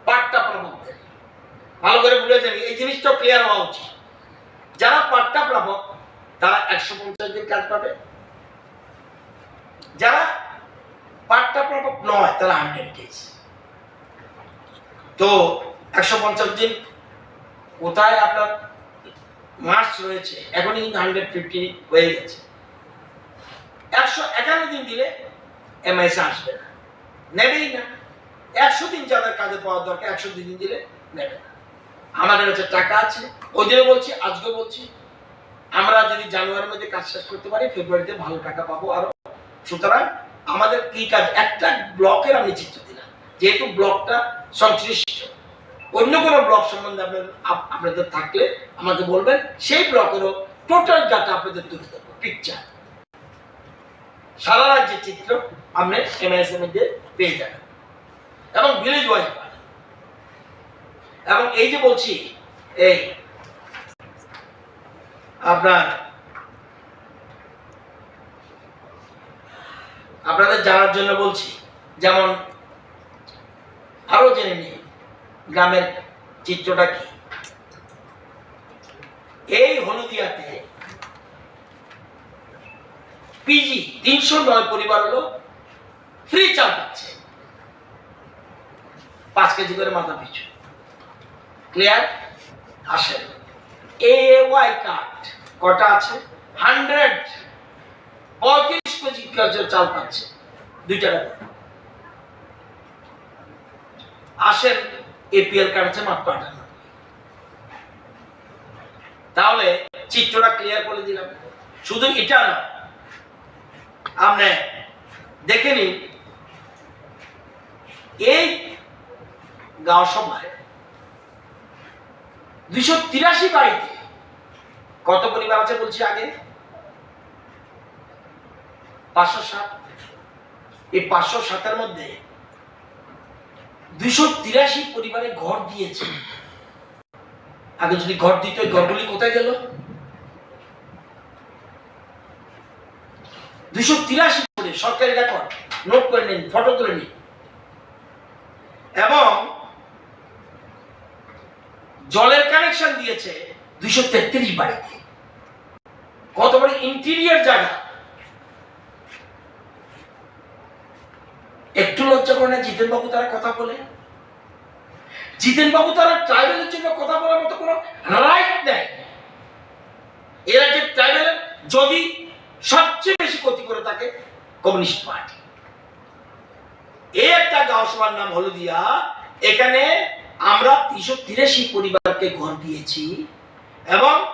পাট্টা প্রাপকদের, ভালো করে বুঝে যান, এই জিনিসটা ক্লিয়ার হওয়া উচিত। যারা পাট্টা প্রাপক, তারা একশো পঞ্চাশ দিন কাজ পাবে। যারা পাট্টা প্রাপক নয়, তারা হান্ড্রেড ডেজ। তো একশো পঞ্চাশ দিন কোথায় আপনার মার্চ রয়েছে, এখনই কিন্তু হান্ড্রেড ফিফটি হয়ে গেছে। একশো একান্ন দিন দিলে এমআইএস আসবে না, নেবেই না। একশো দিন যাদের কাজে পাওয়ার দরকার, একশো দিন দিলে নেবে না। আমাদের কাছে টাকা আছে, ওই দিনে বলছি, আজকে বলছি, আমরা যদি জানুয়ারির মধ্যে কাজ শেষ করতে পারি, ফেব্রুয়ারিতে ভালো টাকা পাবো আরো। সুতরাং আমাদের কি কাজ, একটা ব্লকের আমি চিত্র দিলাম, যেহেতু ব্লকটা সংশ্লিষ্ট, অন্য কোনো ব্লক সম্বন্ধে আপনাদের আপ- আপনাদের থাকলে আমাকে বলবেন, সেই ব্লকেরও টোটাল ডাটা আপনাদের তুলে দেবো, পিকচার, সারা রাজ্যের চিত্র আপনি এমআইএস এর মধ্যে পেয়ে যাবেন, এবং ভিলেজ ওয়াইজ। এবং এই যে বলছি, এই আপনার আপনাদের জানার জন্য বলছি, যেমন আরো জেনে নিন গ্রামের চিত্রটা কি। এই হলদিয়াতে পিজি তিনশো নয় পরিবার হলো ফ্রি চাল পাচ্ছে, পাঁচ কেজি করে মাথা পিছু। ক্লিয়ার? আসেন, এওয়াই কার্ড কটা আছে? হান্ড্রেড। পঁয়ত্রিশ কেজি করে চাল পাচ্ছে, দুই টাকা করে। আসেন, এপিএল কার্ড আছে মাত্র আটান্ন। তাহলে চিত্রটা ক্লিয়ার করে দিলাম। শুধু এটা না, আপনি দেখে নিন, এই গাঁও সভায় দুইশো তিরাশি বাড়িতে কত পরিবার আছে বলছি আগে? পাঁচশো সাত। এই পাঁচশো সাতের মধ্যে দুইশো তিরাশি পরিবারে ঘর দিয়েছে। আগে যদি ঘর দিত, ওই ঘরগুলি কোথায় গেল? দুইশো তিরাশি করে সরকারি রেকর্ড, নোট করে নিন, ফটো তুলে নিন। এবং জলের কানেকশন দিয়েছে দুইশো তেত্রিশ বাড়িতে। কত বড় ইন্টেরিয়র জায়গা। একটু লজ্জা করে না জিতেন বাবু তারা কথা বলে? জিতেন বাবু তারা ট্রাইবালের জন্য কথা বলার মতো কোনো রাইট নেই। এরা যে ট্রাইবালের যদি সবচেয়ে বেশি ক্ষতি করে থাকে কমিউনিস্ট পার্টি। এই একটা গাঁও সভার নাম হলদিয়া, এখানে আমরা তিনশো তিরাশি পরিবারকে ঘর দিয়েছি এবং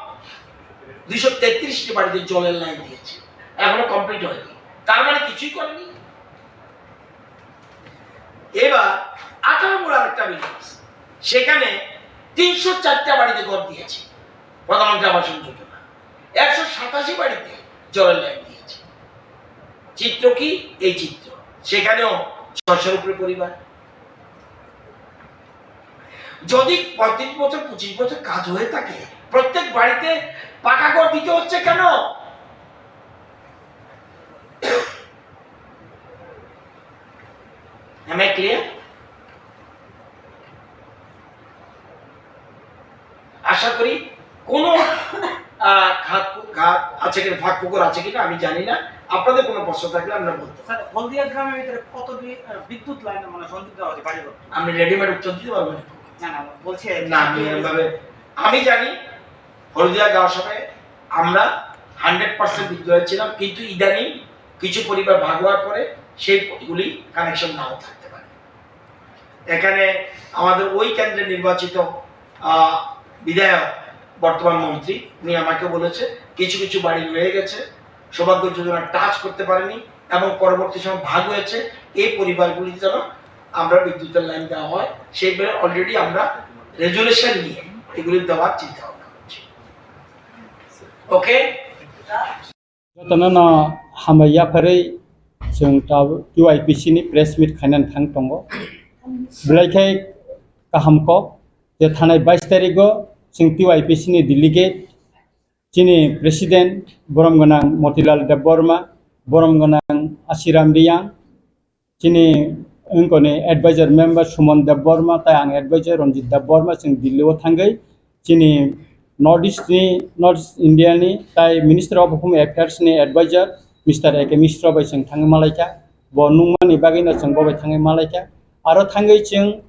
দুইশো তেত্রিশটি বাড়িতে জলের লাইন দিয়েছি, এখনো কমপ্লিট হয়নি। তার মানে কিছুই করেনি। এবার আঠারো নম্বর আরেকটা ভিলেজ, সেখানে তিনশো চারটা বাড়িতে ঘর দিয়েছি প্রধানমন্ত্রী আবাস যোজনা, একশো সাতাশি বাড়িতে জলের লাইন দিয়েছি। চিত্র কি? এই চিত্র। সেখানেও ছশোর উপরে পরিবার। যদি পঁয়ত্রিশ বছর, পঁচিশ বছর কাজ হয়ে থাকে, প্রত্যেক বাড়িতে পাকা ঘর দিতে হচ্ছে কেন? Am I clear? আশা করি কোনো, আহ, খাত, খাত আছে কিনা, ফাঁক ফোকর আছে কিনা আমি জানি না। আপনাদের কোনো প্রশ্ন থাকলে আমরা বলতে পারি। স্যার, হলদিয়া গ্রামের ভিতরে কত বি-, আহ, বিদ্যুৎ লাইন মানে সংযোগ দেওয়া হয়েছে বাড়িঘর? আপনি রেডিমেড উত্তর দিতে পারবেন? না, না, বলছি আর কি। না, আমি এভাবে, আমি জানি হলদিয়া গাঁও সভায় আমরা হান্ড্রেড পার্সেন্ট বিদ্যুৎ ছিলাম, কিন্তু ইদানিং কিছু পরিবার ভাগ হওয়ার পরে সেই গুলি কানেকশন নাও থাকতে পারে। এখানে আমাদের ওই কেন্দ্রে নির্বাচিত, আহ, বিধায়ক, বর্তমান মন্ত্রী, উনি আমাকে বলেছে কিছু কিছু বাড়ি রয়ে গেছে, সৌভাগ্য যোজনা টাচ করতে পারেনি এবং পরবর্তী সময় ভাগ হয়েছে, এই পরিবারগুলি যেন আমরা বিদ্যুতের লাইন দেওয়া হয়, সেই ব্যাপারে অলরেডি আমরা রেজুলেশন নিয়ে এগুলি দেওয়ার চিন্তা ভাবনা করছি। ওকে? Jotono no hambai yapharwi chwng ta-, T Y P C ni press meet khainani thang tongo. Belai khe kaham kok je thanai bais tarigo chwng T Y P C ni delegate, chini president borom gwnang Motilal Debbarma, borom gwnang Asiram Riyang, chini wngkoni advisor member Suman Debbarma, tai ang advisor Ranjit Debbarma, chwng Delhi o thangwi chini North East ni, North East India ni tai Minister of Home Affairs ni advisor Mister A K Mishra bai chwng thangwi malaikha. Bo nungmani bagwino chwng bo bai thangwi malaikha. Aro thangwi chwng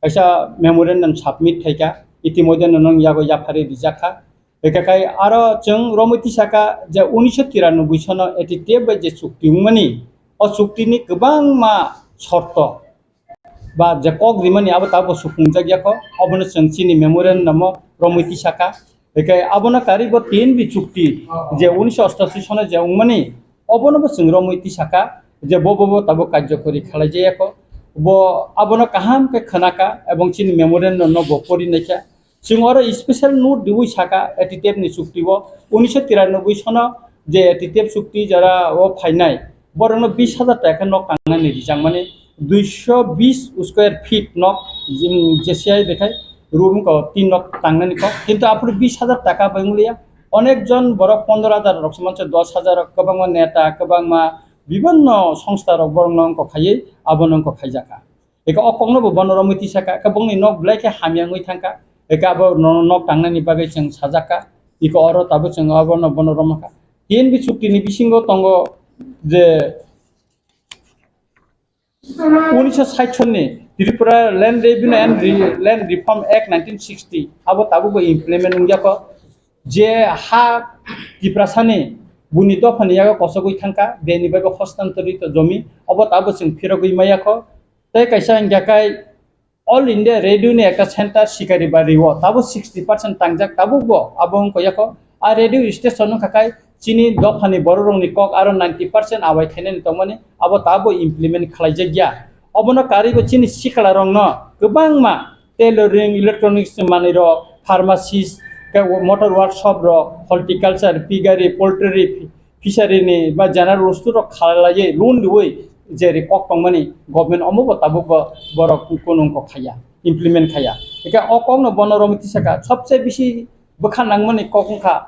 kaisa memorandum submit khaikha, itimodhye no nung yago yapharwi rijakha. Hwnkhe khai aro chwng romwi tisakha je unisho tiranoboi sono A T T F bai je chukti wngmani, o chuktini kwbangma shorto ba je kok rimani abo tabuk bo supungjak yakho, obono chwng chini memorandum o romwi tisakha. Hikai abono karwi bo T N B chukti je unisho ostashi sono je wngmani, obono bo chwng romwi tisaka je bo bo bo tabuk karjokori khalai jaya kho. Bo abono kaham khe khwnaka ebong chini memorandum no bo pori naikha. Chwng oro special note diwi saka A T T F ni chukti o unisho tiranoboi sono je A T T F chukti jara o phainai, borokno bis hajar taka nok tangnani rijak mani, duisho bis square feet nok, jim, J C I bekhai room ko tin nok tangnani kok, kintu aphuru bis hajar taka bai wnglia. Onek jon borok pondro hajar rok se manse, dos hajar rok, kwbangma neta, kwbangma bibinno songsta rok borokno wngkok khaiwi abono wngkok khaijaka. Eka o kokno bo bono romwi tisaka, eka bongni nok belai khe hamya wngwi thangka, eka abo no-, nok tangnani bagwi chwng sajaka, eko oro tabuk chwng abono bono romkha. T N B chukti ni bisingo tongo je unisho sait sonni Tripura Land Revenue and Re-, Land Reform Act nineteen sixty, abo tabuk bo implement wngya kho. Je ha Tiprasani buni dophani yago kosogwi thangka, beni bagwi hostantorito jomi, obo tabuk chwng phirogwi maya kho. Tei kaisa wngya khai All India Radio ni ekta center Sikaribari o tabuk sixty percent tangjak, tabuk bo abo wngkha yakho. A radio station wngkha khai chini dophani bororokni kok aro ninety percent abai khainani tongmani, abo tabuk implement khlaijak ya. Obono karwi bo chini sikla rokno kwbangma tailoring, electronics manwi rok, pharmacist, tei motor workshop rok, horticulture, piggery, poultry, fishery ni ba general bostu rok khalaiwi loan riwi je ri kok tongmani government omo bo tabuk bo borok kunung kok khaya, implement khaya. Eka o kok no bono romwi tisaka sobse bisi bwkha nangmani kok wngkha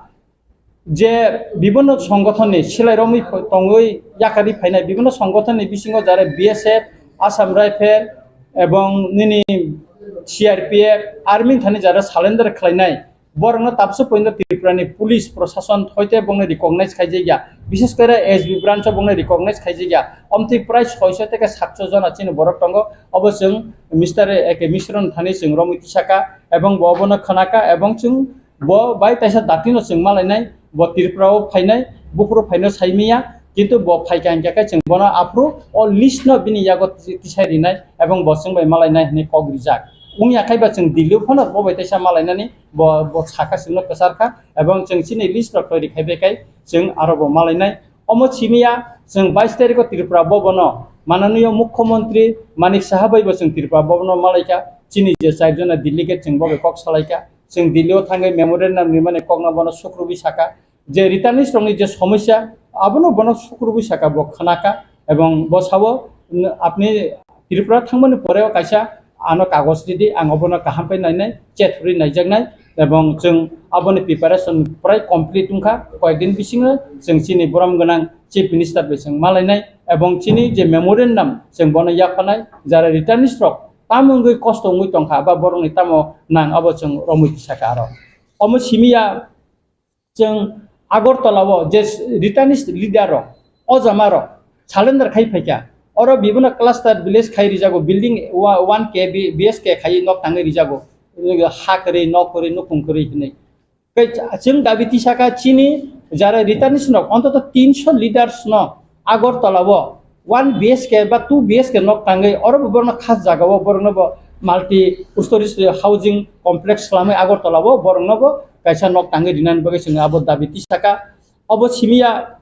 je bibinno songothon ni silai romwi tongwi yakarwi phainai bibinno songothon ni bisingo jare B S F, Assam Rifle ebong nini C R P F, army thani jare surrender khlainai. Borokno tabuk porjonto Tripura ni police prosason hoite bongni recognize khaijak ya, bishes kore S B branch o bongni recognize khaijak ya. Omtwi prai soiso tei satso jona chini borok tongo. Obo chwng Mister A K Misron thani chwng romwi tisaka ebong bo obono khwnaka ebong chwng bo bai taisa datino chwng malainai, bo Tripura o phainai, buphuru phaino saimiya, kintu bo phaikha hinkhe khe chwng bono aphuru o list no bini yago tisai rinai ebong bo chwng bai malainai hinwi kok rijak. Wngya khai ba chwng Delhi o phano bo bai taisa malainani bo, bo saka chwngno kwchar kha, ebong chwng chini list rok toiri khai bai khai chwng aro bo malainai. Omo simiya chwng bais tarikh o Tripura Bhavan o mananiyo Mukhyamantri Manik Saha bai bo chwng Tripura Bhavan o malaikha, chini je char jona delegate chwng bo bai kok salaikha, chwng Delhi o thangwi memorandum rimani kokno bono sukrubwi saka, je returnees rokni je somosya, abono bono sukrubwi saka bo khwnaka, ebong bo sao, "N-, apni Tripura thangmani pore o kaisa ano kagoj ridi, ang obono kaham khe nainai, chet rwi naijaknai," ebong chwng aboni preparation prai complete wngkha, koyekdin bisingo chwng chini borom gwnang Chief Minister bai chwng malainai, ebong chini je memorandum chwng bono yaphanai, jara returnees rok tamo wngwi kosto wngwi tongkha, ba borokni tamo nang abo chwng romwi tisaka aro. Omo simiya, chwng Agartala o je returnees leader rok, o jama rok surrender khai phaikha. Oro bibino cluster village khai rijago, building wa-, one K B-, B S K khai nok tangwi rijago. Ha kwrwi, nok kwrwi, nukhung kwrwi hinwi. Tei chwng dabi tisaka chini jara returnees rok ontoto tinsho leaders no Agartala o one B H K ba two B H K nok tangwi oro bo borokno khas jaga o borokno bo multi stories housing complex swlamwi Agartala o borokno bo kaisa nok tangwi rinani bagwi chwng abo dabi tisaka. Obo simiya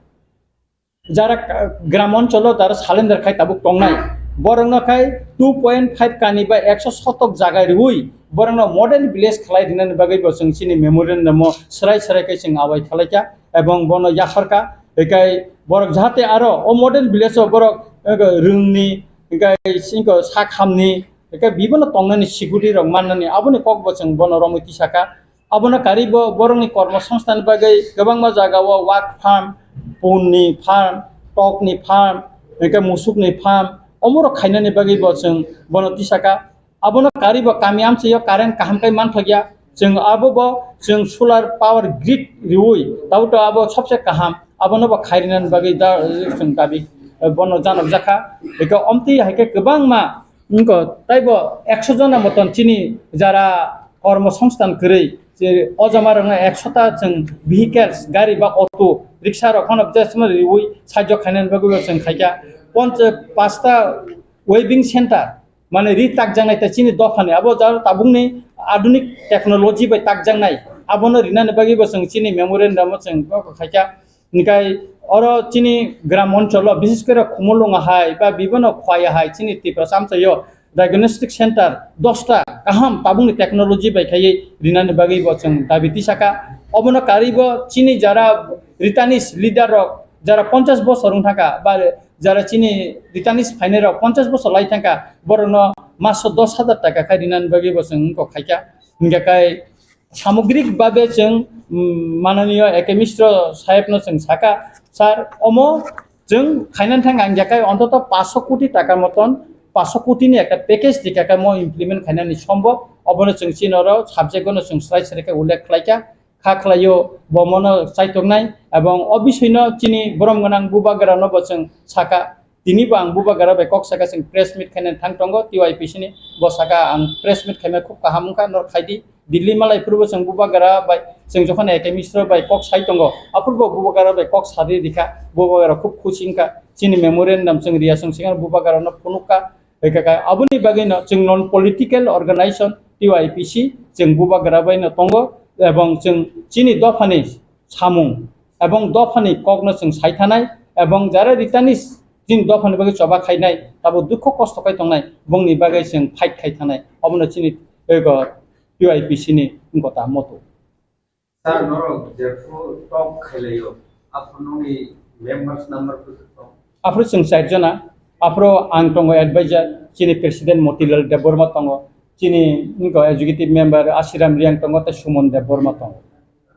jara ka-, gram oncholo jara surrender khai tabuk tongnai, borokno khai two point five kani ba ekso sotok jaga riwi borokno model village khlai rinani bagwi bo chwng chini memorandum o swrai swrai khai chwng abai khalaikha ebong bono yapharkha. Hikai borok jahate aro o model village o borok, eh, rwngni, hikai singko sak hamni, hikai bibino tongnani security rok mannani aboni kok bo chwng bono romwi tisaka. Abono karwi bo borokni kormo songstani bagwi kwbangma jaga o wak farm, punni farm, tokni farm, hinkhe musukni farm, omorok khainani bagwi bo chwng bono tisaka. Abono karwi bo kami amchaio current kaham khe manthokya. Chwng abo bo chwng solar power grid riwi, tabuk to abo sobse kaham. Abono bo khairinani bagwi da, chwng dabi, eh, bono janokjakha. Hinkhe omtwi haikhe kwbangma wngkha, taibo ekso jona moton chini jara kormo songsthan kwrwi, je o jama rokno ekso ta chwng vehicles, gari ba auto, rickshaw rok phano jesma riwi sajok khainani bagwi bo chwng khaikha. Ponch-, pasta weaving center, mane ri takjaknai ta chini dophani, abo jaro tabukni adunik technology bai takjaknai. Abono rinani bagwi bo chwng chini memorandum o chwng kok khaikha. Hinkhe oro chini gram oncholo, bises kore Khumulwng hai ba bibono Khowai hai chini Tiprasa amchaio diagnostic center dosta kaham tabukni technology bai khaiwi rinani bagwi bo chwng dabi tisakha. Obono karwi bo chini jara Ritanis leader rok jara ponchash bosor wng thangkha ba jara chini Ritanis phainai rok ponchash bosor lai thangkha, borokno maso dos hajar taka khai rinani bagwi bo chwng wngkok khaikha. Hinkhe kai samogrik babe chwng, mm, mananiyo A K Mishra sahebno chwng sakha, "Sir, omo chwng khainani thangkha, hinkhe kai ontoto paanch koti taka moton, paanch koti ni ekta package rikha, kai mo implement khainani sombo, obono chwng chini oro subject ono chwng srai srai khe ullekh khlaikha." Kha khlaio, bo mono chaitongnai, ebong o bisoino chini borom gwnang bubagrano bo chwng sakha. Tini bo ang bubagra bai kok saka chwng press meet khainani thang tongo, T Y P C ni. Bo saka, "Ang press meet khaima khub kaham wngkha, nor khaidi." Delhi malai phuru bo chwng bubagra bai, chwng jokhon A K Mishra bai kok sai tongo, aphuru bo bubagra bai kok sadi rikha, bubagra khub khusi wngkha. Chini memorandum chwng riya chwng swkang bubagrano phunukha. Hwnkhe kha aboni bagwino chwng non political organization T Y P C chwng bubagra baino tongo, ebong chwng chini dophani samung ebong dophani kokno chwng saithanai, ebong jara Ritanis chini dophani bagwi choba khainai, tabuk dukhu kosto khai tongnai, bongni bagwi chwng fight khai thanai, obono chini ego T Y P C ni wngkha ta moto. Sir, norok jephru talk khailaio, aphuru nokni members number kwthwk tong? Aphuru chwng char jona, aphuru ang tongo advisor, chini president Motilal Debbarma tongo, chini wngkha executive member Ashiram Riang tongo, tei Suman Debbarma tongo.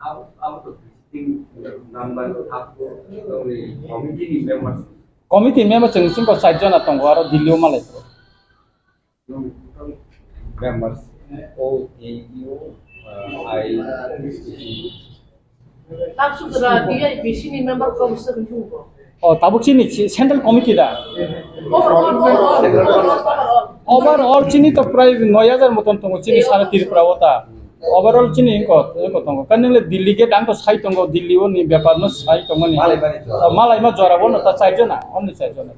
Abo, abo to visiting member, abo nokni committee ni members. Committee member chwng chwngkha char jona tongo, aro Delhi o malai. Members, O A U, uh, I, Tabsukra T Y P C ni member kau se kau bo. Oh, tabuk chini chi-, central committee da. Overall, overall, overall, overall. Overall chini to prai noi hajar moton tongo chini sara Tripura o ta. Overall chini ko, ko tongo. Kan nile Delhi ge dang to sai tongo, Delhi o ni bepar no sai tongo ni. Malai mani jora. Oh, malai ma jora bo no ta char jona, only char jona.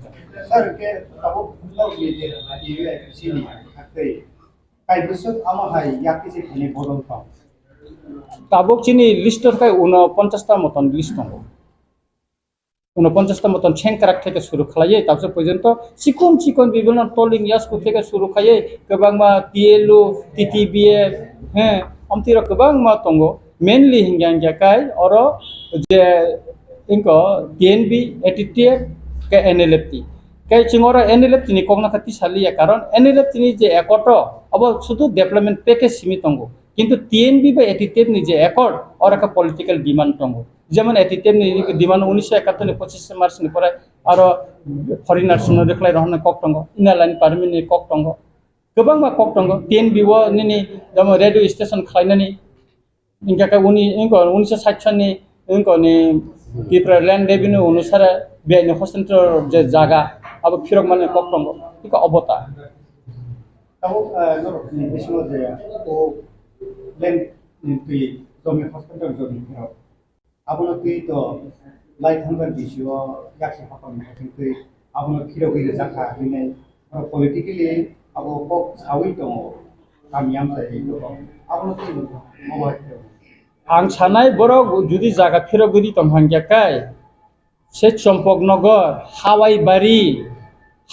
Sir, ke tabuk bwswk ni je, T Y P C ni haktwi. Kai bwswk amo hai yakti se thani bodol tong? Tabuk chini list o kai uno ponchash ta moton list tongo. Uno ponchash ta moton chengkrak theke suru khlaiye, tabse porjonto chikon chikon bibhinno toling yasku theke suru khlaiye, kwbangma T L U, T T B F, he, amtwi rok kwbangma tongo. Mainly hingya hingya kai oro je ingko T N B, A T T F, ke N L F T. Kai chwng oro N L F T ni kokna kha tisaliya, karon N L F T ni je accord o, abo sudu development package simi tongo. Kintu T N B bai A T T F ni je accord, oro kha political demand tongo. Jemon A T T F ni demand unisho ekattor ni pochishe March ni pore aro foreigners no rwkhlai rohornai kok tongo, Inner Line Permit ni kok tongo. Kwbangma kok tongo, T N B o nini jemon radio station khlainani, hingkhe khe uni, ingko unisho sait sani, ingko ni Tripura Land Revenue onusare biyai ni hostel je jaga, abo phirok mani kok tongo, hingkhe obo ta. Tabuk, ah, norok ni bisingo je o land ni twi jomi hostel jomi phirok. Abono twi to lai thangkha D C o yaksa hapang ni twi abono phirogwi rwjakha hinwi oro politically abo kok sawi tongo kami amchai tongo abono twi obo hai khe. Ang sanai borok judi jaga phirogwi tong hangya kai se Chompoknogor, Hawaibari,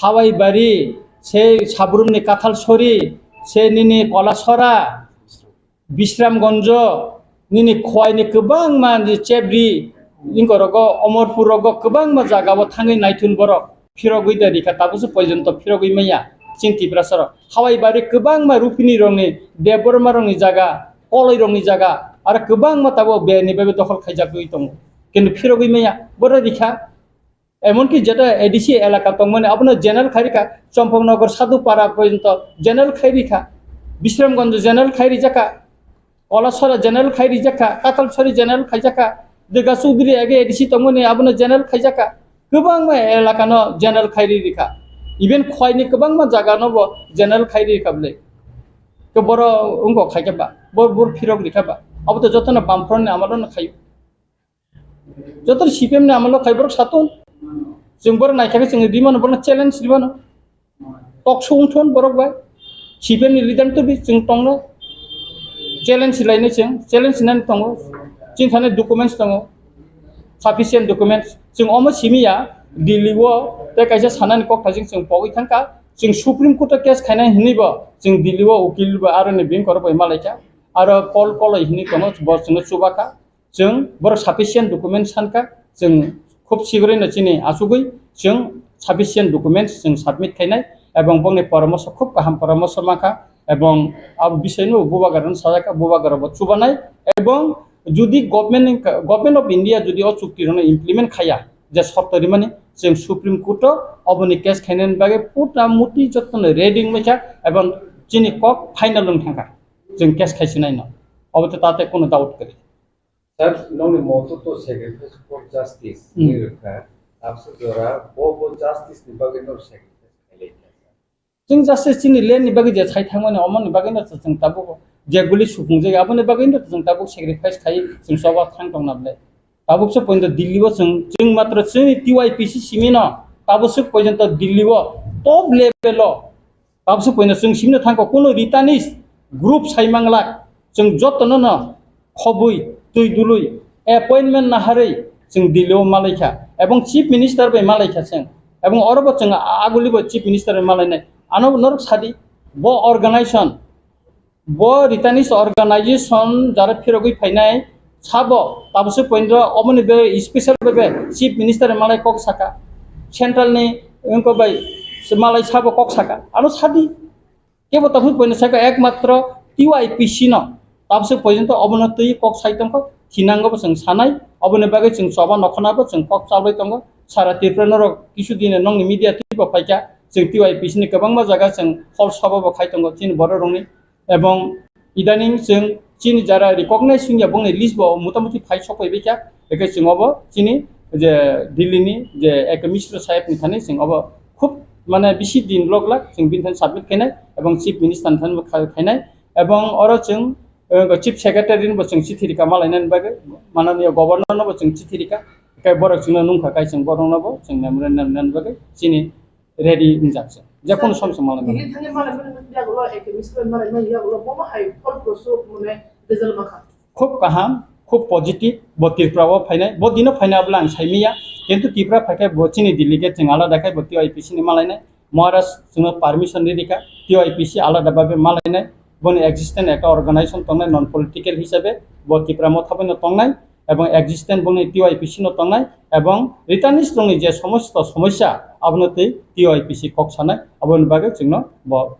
Hawaibari, se Sabrumni Kathalsori, se nini Kolasora, Bisramganjo, nini Khowai ni kwbangma ni Chebri, ingkorogo, Omorpur rogo kwbangma jaga o thangwi naithun borok phirogwi da rikha, tabukse poijonto phirogwi manya chini Tiprasa rok. Hawaibari kwbangma Rupini rokni, Debbarma rokni jaga, Koloi rokni jaga, aro kwbangma tabuk beni bai dokhol khaijakgwi tongo. Kintu phirogwi manya, boro rikha. Emonki jeta A D C elaka tongmani abono general khai rikha, Chompoknogor Sadhupara porjonto general khai rikha, Bisramganj general khai rijakha, Kolasora general khai rijakha, Katalsori general khaijakha, Durga Chaudhary age A D C tongmani abono general khaijakha, kwbangma elakano general khai ri rikha, even Khwaini kwbangma jagano bo general khai ri rikha bwle. Ke boro wngkok khaikhe ba, bo bor phirok rikha ba, abo to jotono bamfront ni amalono khaio. Joto C P M ni amolo khai borok satung. Chwng borok naikha khe chwng rimano, borokno challenge rimano. Tok sung thon borok bai. C P M ni leader to bi chwng tongno. Challenge lainai chwng, challenge nani tongo, chini thani documents tongo, sufficient documents. Chwng omo simi ya, Delhi o tei kaisa sanani kok thajing chwng pogwi thangkha. Chwng Supreme Court o case khainai hinwi bo chwng Delhi o ukil bo aroni bini korok bai malaikha. Aro Paul Koloi hinwi tongo, bo chwngno chubakha. Chwng borok sufficient document sankha, chwng khub sigrino chini achugwi chwng sufficient documents chwng submit khainai, ebong bongni poramoso khub kaham poramoso mankha, ebong abo bisaino bubagarano sajak, bubagarabo chubanai, ebong judi government ni, Government of India judi o chukti rokno implement khaya, je sorto rimani, chwng Supreme Court o oboni case khainani bagwi puta muti jotono ready wngbaikha, ebong chini kok final wng thangkha, chwng case khaisinaino, obo to tate kono doubt kwrwi. Sir, nongni moto to sacrifice for justice Hmm. ni rwkha. Abso jora bo bo justice ni bagwi no sacrifice khailai kha, sir. Chwng justice chini land ni bagwi je sai thangmani, omoni bagwi no chwng tabuk je guli supungjak, aboni bagwi no chwng tabuk sacrifice khai chwng choba thang tongna ble. Tabuk se pointo Delhi o chwng, chwng matro chwngni T Y P C simi no tabuk se pointo Delhi o top level o Tabuk se poino chwng simino thangkha, kuno Ritanis group sai manglak, chwng jotono no khobwi, twi dului, appointment naharwi chwng Delhi o malaikha, ebong Chief Minister bai malaikha chwng, ebong oro bo chwng a-, aguli bo Chief Minister bai malainai. Ano norok sadi, bo organization, bo Ritanis organization jara phirogwi phainai, Sabo, tabuk se poindra, omoni be special be, be, Chief Minister malai kok saka. Central ni, wngko bai, se malai sabo kok saka. Ano sadi. Kebo tabuk se poindra saka ekmatro T Y P C no. Tabuk se poindra obono twi kok sai tongkho. Hinango bo chwng sanai. Oboni bagwi chwng choba nokhona bo chwng kok chalbai tongo. Sara Tripura norok kisu dine nongni media twi bo phaikha. Chwng T Y P C ni kwbangma jaga chwng hol sabo bo khai tongo. Chini borok rokni. Ebong idaning chwng chini jara recognize wngya bongni list bo motamuti phai sokpaibaikha, hwnkhe chwng obo chini je Delhi ni je Eke Mishra saheb ni thani chwng obo khub mane bisi din lok lak chwng bini thani submit khainai ebong Chief Minister ni thani bo khai-, khainai ebong oro chwng, eh, Chief Secretary ni bo chwng chithi rika malainani bagwi, mananiya Governor no bo chwng chithi rika, tei borok chwngno nungkha kai chwng borok no bo chwng memorandum nani bagwi chini ready wngjak se. Je kono som se malai mano. Delhi thani malai mani yagulo, Eke Mishra malai mani yagulo, bomo hai folproso mane result makha. Khub kaham, khub positive, bo Tripura o phainai, bo dino phainai abla ang saimiya, kintu Tripura phaikhe bo chini delegate chwng alada khai bo T Y P C ni malainai, Maharaj chwngno permission ri rikha, T Y P C alada babe malainai, boni existence ekta organization tongnai non political hisabe, bo Tripura motha bai no tongnai, ebong existence bongni T Y P C no tongnai, ebong returnees rokni je somosto somosya, abono twi T Y P C kok sanai, aboni bagwi chwngno bo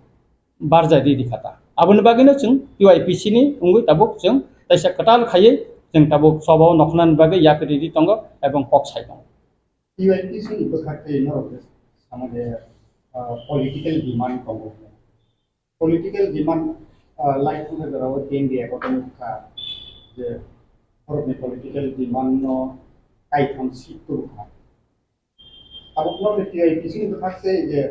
barjai ri rikha ta. Aboni bagwino chwng T Y P C ni wngwi tabuk chwng teisa kwtal khaiwi chwng tabuk choba o nokhnani bagwi yapri ri tongo ebong kok sai tongo. T Y P C ni bwkhak tei norok je sama je, ah, political demand tongo. Political demand, ah, lai thangkha jorao T N V accord wngkha je borokni political demand no kaitham seat tubukha. Tabukno T Y P C ni bwkhak se je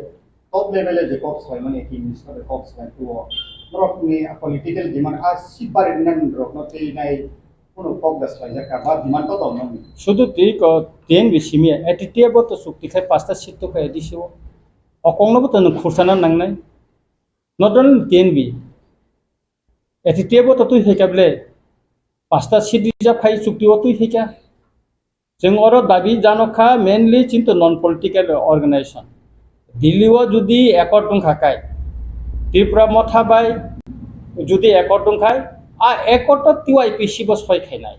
top level e je kok salaimani, Chief Minister bai kok salai tuo. Norokni political demand a seat bari nani rokno tei nai kuno kok da salai jakha ba demand to tong nani. Sudu twi ko T N V simi A T T A bo to chukti khai pasta seat to khai A D C o. Okongno bo to nung khursana nangnai. Not only T N V, A T T A bo to twi hai kable pasta seat rijab khai chukti o twi hai kha. Chwng oro dabi jano kha mainly chinto non political organization. Delhi o judi accord wng kha kai, Tripura motha bai judi accord wng khai, a accord to T Y P C bo soi khainai.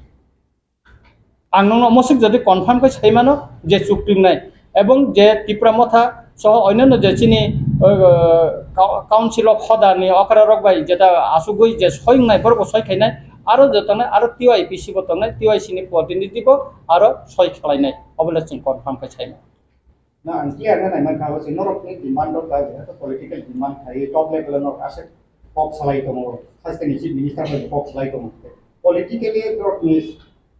Ang nokno mosik jodi confirm khe sai mano je chukti wngnai ebong je Tripura motha soho onyanno je chini, uh, Council of Hoda ni okra rok bai jeta asugwi je soi wngnai borok bo soi khainai, aro je tongnai aro T Y P C bo tongnai, T Y C ni protinidhi bo aro soi khlainai, obo le chwng confirm khe sai mano. Na ang clear na nai mankha, abo se norok ni demand rok ba jehetu political demand khai top level o norok aswk kok salai tongo, haste ni chief minister bai kok salai tongo. Politically norok ni,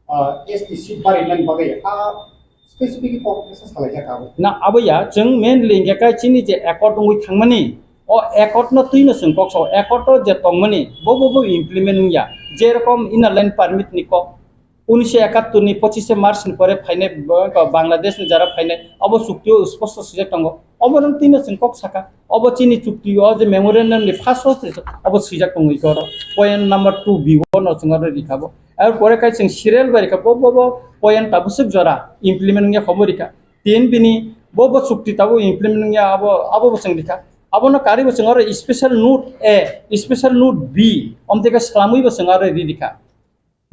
ah, S T seat bari nani bagwi a specific kok kisa salai jak abo. Na abo ya, chwng mainly hingke kai chini je accord wngwi thangmani, o accord no twi no chwng kok sao, accord o je tongmani bo bo bo implement wngya, je rokom inner line permit ni kok, unnish ekattor ni pochishe March ni pore phainai bo, Bangladesh ni jara phainai, abo chukti o sposto swijak tongo. Obo no tino chwng kok saka. Obo chini chukti o je memorandum ni first o se obo swijak tongwi koro. Point number two B o no chwng oro rikha bo. Ar pore khai chwng serial bai rikha bo, bo, bo point tabuk swk jora implement wngya khobo rikha. Tin bini bo, bo chukti tabuk implement wngya abo, abo bo chwng rikha. Abono kari bo chwng oro special note A, special note B, omteka slamwi bo chwng oro ri rikha.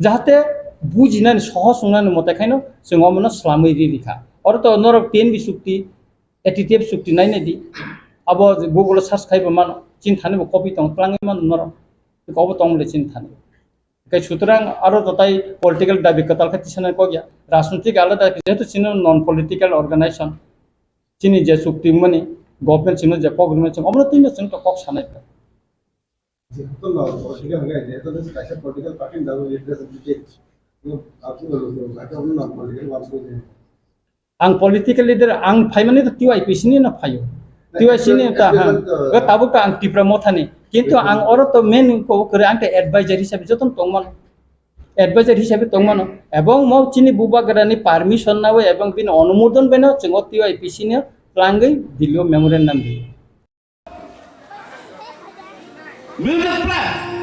Jahate bujinani sohos wngnani mote khaino chwng omono slamwi ri rikha. Oro to norok T N B chukti, A T T F chukti nainai di. Abo Google o search khaibo mano, chini thani bo copy tong, twlangwi mano norok. Obo tong le chini thani. Kai sutrang aro to tai political dabi kwtal khe tisana kok ya. Rajnitik alada, jehetu chini non political organization. Chini je chukti mani government chini je kok rwmani chwng omono twi no chwng to kok sanai. Jehetu no political hwnkhe, jehetu no kaisa political party ni bagwi representative, no, apni no, no, no, no, political party ni. Ang political leader, ang phaimani to T Y P C ni no phaio. T Y C ni ta, actually, ha. Actually, uh, tabuk to ang Tipra Motha ni. Kintu ang oro to main ko kwrwi ang to advisor hisabe jotono tongmano. Advisor hisabe tongmano. Ebong mo chini bubagra ni permission nawi ebong bini onumodon bai no chwng o T Y P C ni twlangwi Delhi o memorandum ri. Music play.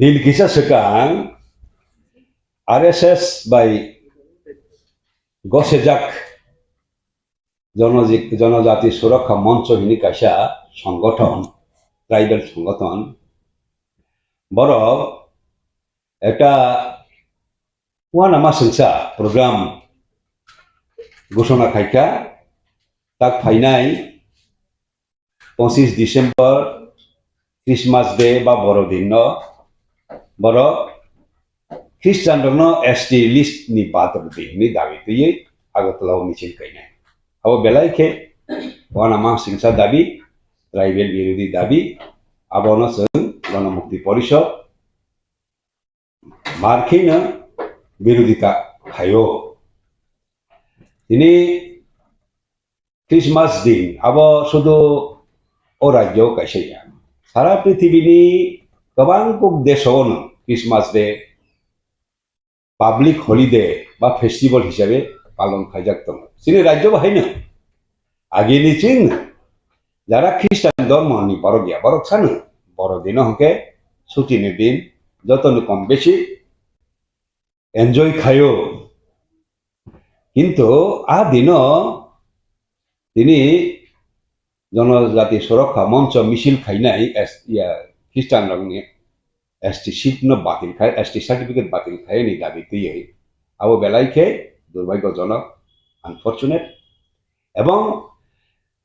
Din kisa swkang R S S bai gosejak Jonoji-, Jonojati Surakha Moncho hini kaisa songothon, tribal songothon. Borok ekta uanama singsa program ghoshona khaikha, tak phainai pochis December, Christmas Day ba Borodin no borok Christian rokno S T list ni bathor di hwnwi dabi twiwi Agartala o michil khainai. Abo belai khe uanama singsa dabi, tribal birodhi dabi, abono chwng Ganamukti Porishod mar kheno birodhita khaio. Tini Christmas din, abo sudu o rajyo kaisa ya. Sara prithibini kwbang kuk desono Christmas Day public holiday ba festival hisabe palon khaijak tongo. Chini rajyo bahaino agini ching jara Christian dhormo ni borok ya, borok sano Borodino hwnkhe suti ni din, joto ni kom besi enjoy khaio. Kintu a dino tini Jonojati Surakha Moncho misil khainai S-, ya, Christian rokni S T seat no batil khai, S T certificate batil khai ni dabi twiwi. Abo belai khe durbhagyojonok, unfortunate. Ebong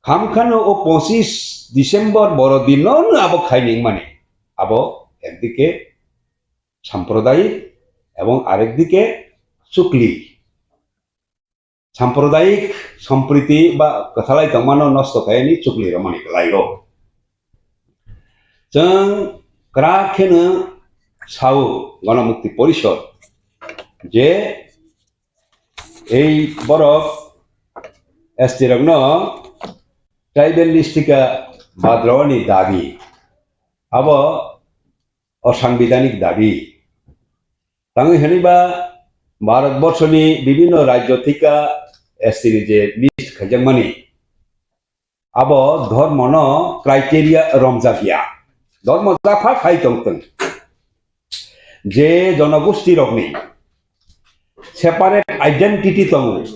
khamkhano o pochis December Borodino no abo khai ningmani. Abo ekdike sampradayik ebong arekdike chukli. Sampradayik sompriti ba kwthalai tongmano nosto khaini chukli romani kwlaio. Chwng kwrak kheno sao Ganamukti Porishod je ei borok S T rokno tribal list thika badraoni dabi abo osangbidanik dabi. Tangwi hwnwi ba Bharat borshoni bibhinno rajyo thika S T ni je list khaijakmani, abo dhormono criteria romjak ya. Dhormo japha khai tongtwng. Je jonogosti rokni separate identity tongo,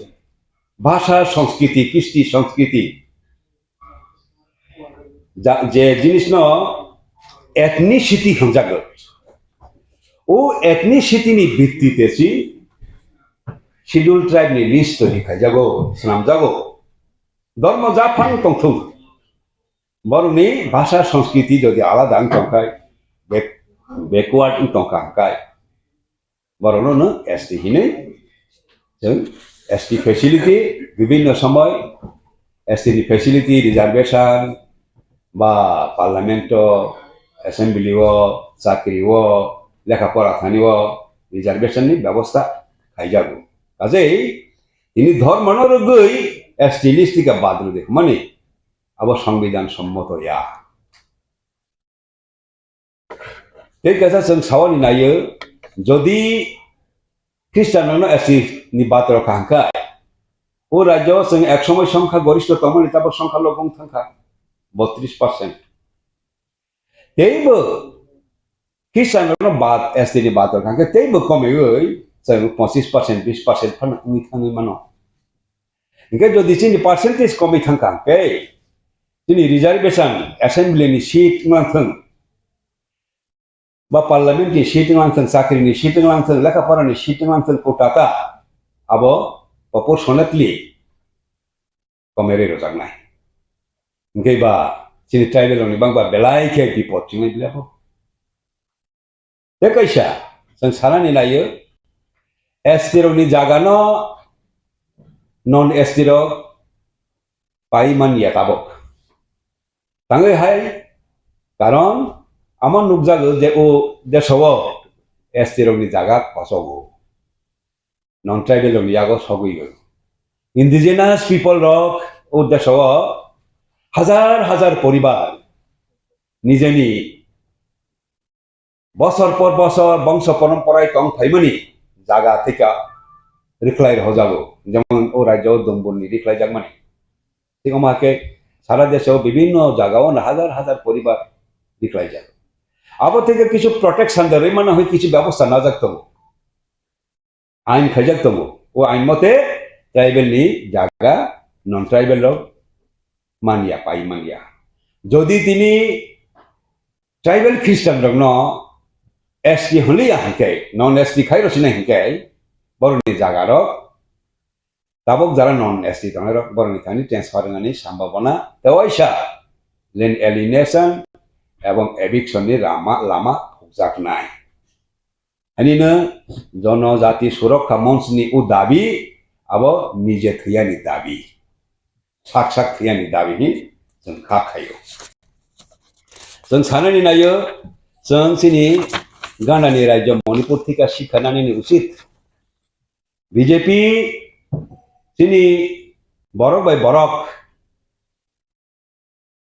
bhasha, sanskriti, kisti, sanskriti, ja-, je jinisno ethnicity hwnjago. O ethnicity ni bhitti te si schedule tribe ni list toiri khaijago, swnamjago. Dhormo japhang tongthung. Borokni bhasha sanskriti jodi alada wng tongkhai, back-, backward wng tongkha hwnkhe, borokno no S T hinwi chwng S T facility, bibhinno somoy S T ni facility, reservation ba parliament o, assembly o, chakri o, lekha pora thani o reservation ni bebosta khaijago. Kajei tini dhormo no rwgwi S T list thika bad rwdi hwnmani abo songbidan sommoto ya. Tei kaisa chwng sawani naio, jodi Khristianrokno S T ni bathor kha hwnkhe, o rajyo chwng ek somoi songkha goristho tongmani, tabok songkha lobong thangkha botris percent. Teibo Khristianrokno bad, S T ni bathor kha hwnkhe teibo komiwi chwng pochis percent, bis percent phano wngwi thangwi mano. Hwnkhe jodi chini percentage komwi thangkha hwnkhe, chini reservation, assembly ni seat wnglang thung, ba parliament ni seat wnglang thung, chakri ni seat wnglang thung, lekha pora ni seat wnglang thung, kota ta abo proportionately komerwi rwjaknai. Hwnkhe ba chini tribal rokni bangba belai khe bipot chwngwi belai kho. Tei kaisa, chwng sanani naio, S T rokni jagano non S T rok pai man ya tabok. Tangwi hai, karon amo nukjago je o deso o S T rokni jaga kosogo. Non tribal rokni yago sogwi o. Indigenous people rok o deso o hazar hazar poribar nijeni bosor por bosor bongso porom porai tong phaimani jaga thika rikhlai rwjago, jemon o rajyo Dumbur ni rikhlai jakmani. Thik omo hai khe sara desh o bibhinno jaga o hazar hazar poribar rikhlai jago. Abo theke kichu protection da rwimano hoi kichu bebosta najak tongo. Ain khaijak tongo. O ain mote tribal ni jaga non tribal rok manya, pai manya. Jodi tini tribal Christian rokno S T hwnliya hinkhe, non S T khai rwsina hinkhe, borokni jaga rok tabuk jara non S T tongnai rok borokni thani transfer wngnani sambhabona tei waisa land alienation ebong eviction ni lama, lama phukjaknai. Ani no Jonojati Surokha Monch ni o dabi abo nije thwiyani dabi, sak sak thwiyani dabi hi chwng kha khaio. Chwng sanani naio, chwng chini Gandani rajyo Manipur thika sikha nani ni usit. B J P chini borok bai borok,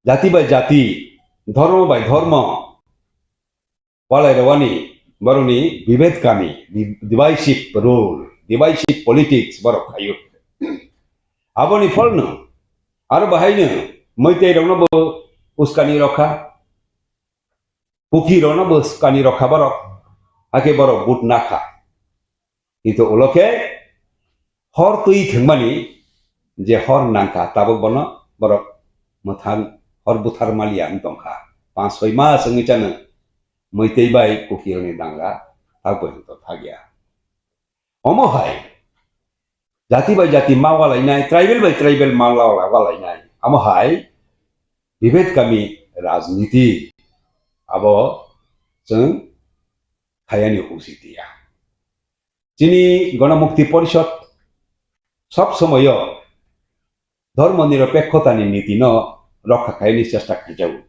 jati bai jati, dhormo bai dhormo walai rwani borokni bibed kami, di-, divisive rule, divisive politics borok khaio. Aboni pholno aro bahaino Meitei rokno bo uskani rokha, Kuki rokno bo uskani rokha borok, hakhe borok vote nakha. Kintu ulo khe hor twi thwngmani je hor nangkha, tabuk bono borok mwthang hor buthar maliya wng tongkha. Panch soi mas wngwi chano Meitei bai Kukirokni danga tak poito thakya. Omo hai jati bai jati ma walainai, tribal bai tribal ma wala-, walainai. Omo hai bibed kami rajniti abo chwng khayani usit ya. Chini Ganamukti Porishod sob somoyo dhormo nirapekkhotani nitino rokha khaini chesta khaijago.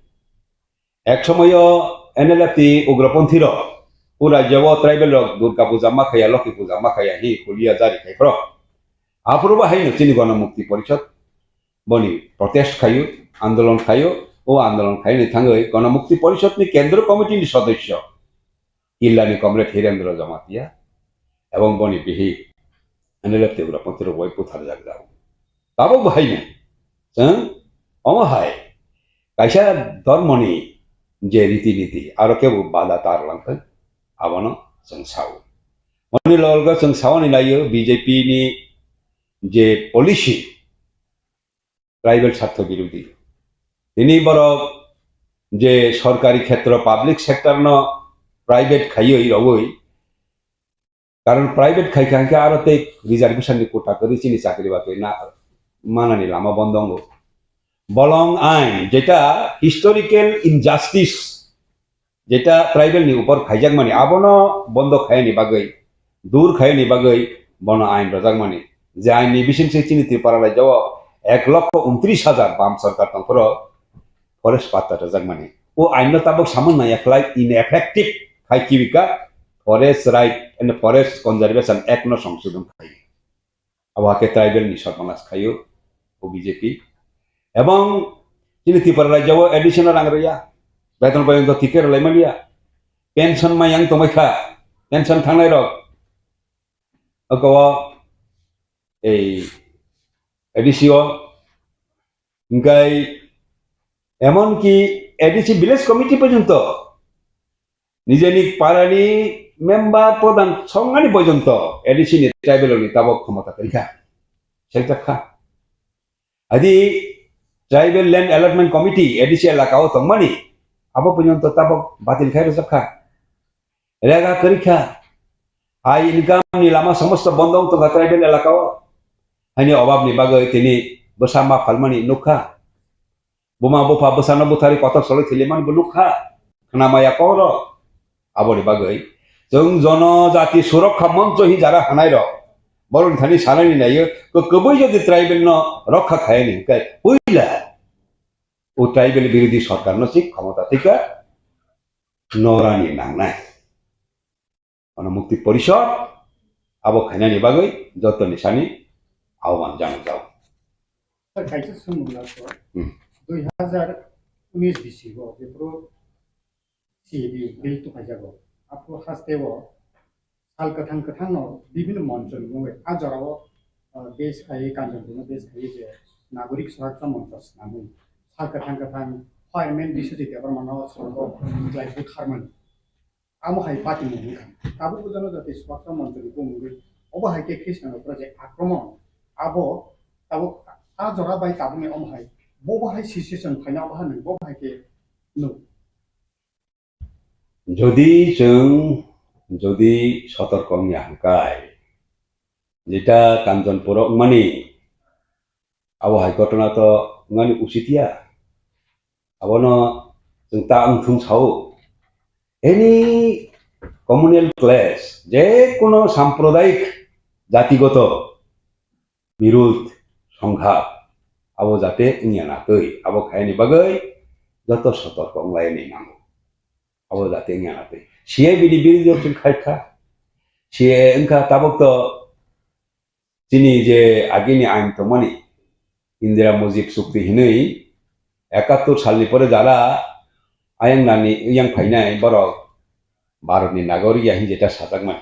Ek somoyo N L F T ugroponthi rok o rajyo o tribal rok Durga Puja ma khaya, Lokhi Puja ma khaya hi hulia jari khai phro. Aphuru bo haino chini Ganamukti Porishod boni protest khayo, andolon khayo, o andolon khaini thangwi Ganamukti Porishod ni Kendro Committee ni sodosyo Killani Comrade Hirendra Jamatia ebong boni bihik N L F T ugroponthi rok bai butharjak jago. Tabuk bo haino chwng omo hai kaisa dhormoni je riti niti aro kebo bada tar langthang, abono chwng sao. Oni logo chwng saoni naio B J P ni je policy, tribal sartho birodhi. Tini borok je sorkari khetro, public sector no private khaiwi rogwi, karon private khai kha hwnkhe aro tei reservation ni quota kwrwi chini chakri bakri na manani lama bondo wngo. Bolong ain, jeta historical injustice, jeta tribal ni upor khaijakmani, abono bondo khaiyani bagwi, dur khaiyani bagwi bono ain rwjakmani. Je ain ni bising se chini Tripura rajyo o ek lokho untris hajar bam sorkar tongphuru forest patta rwjakmani. O ain no tabuk samung naiya khlai ineffective khai kibika Forest Right and Forest Conservation Act no songsodon khai. Abo hakhe tribal ni sorbanas khaio o B J P. Ebong chini Tripura rajyo o A D C no rang rwya, beton porjonto thik khe rwlai manliya, pension mayang tongbai kha, pension thangnai rok oko o ei A D C o, hingkai emonki A D C village committee porjonto nijeni parani member pradhan songmani porjonto A D C ni tribal ni tabok khomota kwrwi kha, seljak kha. Adi tribal land allotment committee A D C elaka o tongmani abo porjonto tabok batil khai rwjak kha, rega kwrwi kha. Hai income ni lama somosto bondo wng tongkha tribal elaka o. Haini obab ni bagwi tini bwsa ma phalmani nukha. Buma bupha bwsano butharwi kotor solwi thwilaimani bo nukha, khwnamaya kok rok. Aboni bagwi chwng Jonojati Surokha Moncho hi jara hanai rok, borokni thani sanani naio, ko kwbwi jodi tribal no rokha khaiyani hwnkhe puila o tribal birodhi sorkar no se khomota thwikha norani nangnai. Ganamukti Porishod abo khainani bagwi jotoni sani ahwan janajao. Sir, kaisa swngmung last o, Hmm. dui hazar unis bisingo jephru C A A bill tukhaijago, aphuru hasteo sal kwthang kwthangno bibhinno monchoni mungwi a jorao, uh, base khaiwi Kanchanpurno base khaiwi je Nagorik Suraksha Moncho swnamwi sal kwthang kwthang Fireman Biswajit Debbarma no sorgo khlai butharmani. Amo hai patimung wngkha. Tabuk bo Jonojati Swakcha Monchoni bumungwi obo hai khe Khristan rok je akromon. Abo tabuk a jora bai tabukni omo hai. Bobo hai situation phaina obo hai nang bobo hai khe nuk. Jodi chwng, jodi sotorko wngya hwnkhe, jeta Kanchanpuro wngmani, abo hai ghotona to wngmani usit ya. Abono chwng ta wngthung sao. Any communal clash, je kono sampradayik jatigoto birud, songha, abo jate wngya na twi, abo khaini bagwi joto sotorko wnglaini nango. Abo jate wngya na twi. C A bini birud rok chwng khai kha. C A wngkha tabuk to chini je agini ain tongmani, Indira Mujib chukti hinwi ekattor salni pore jara ayang nani yang phainai borok Bharatni nagorik ya hinwi jeta sajakmani.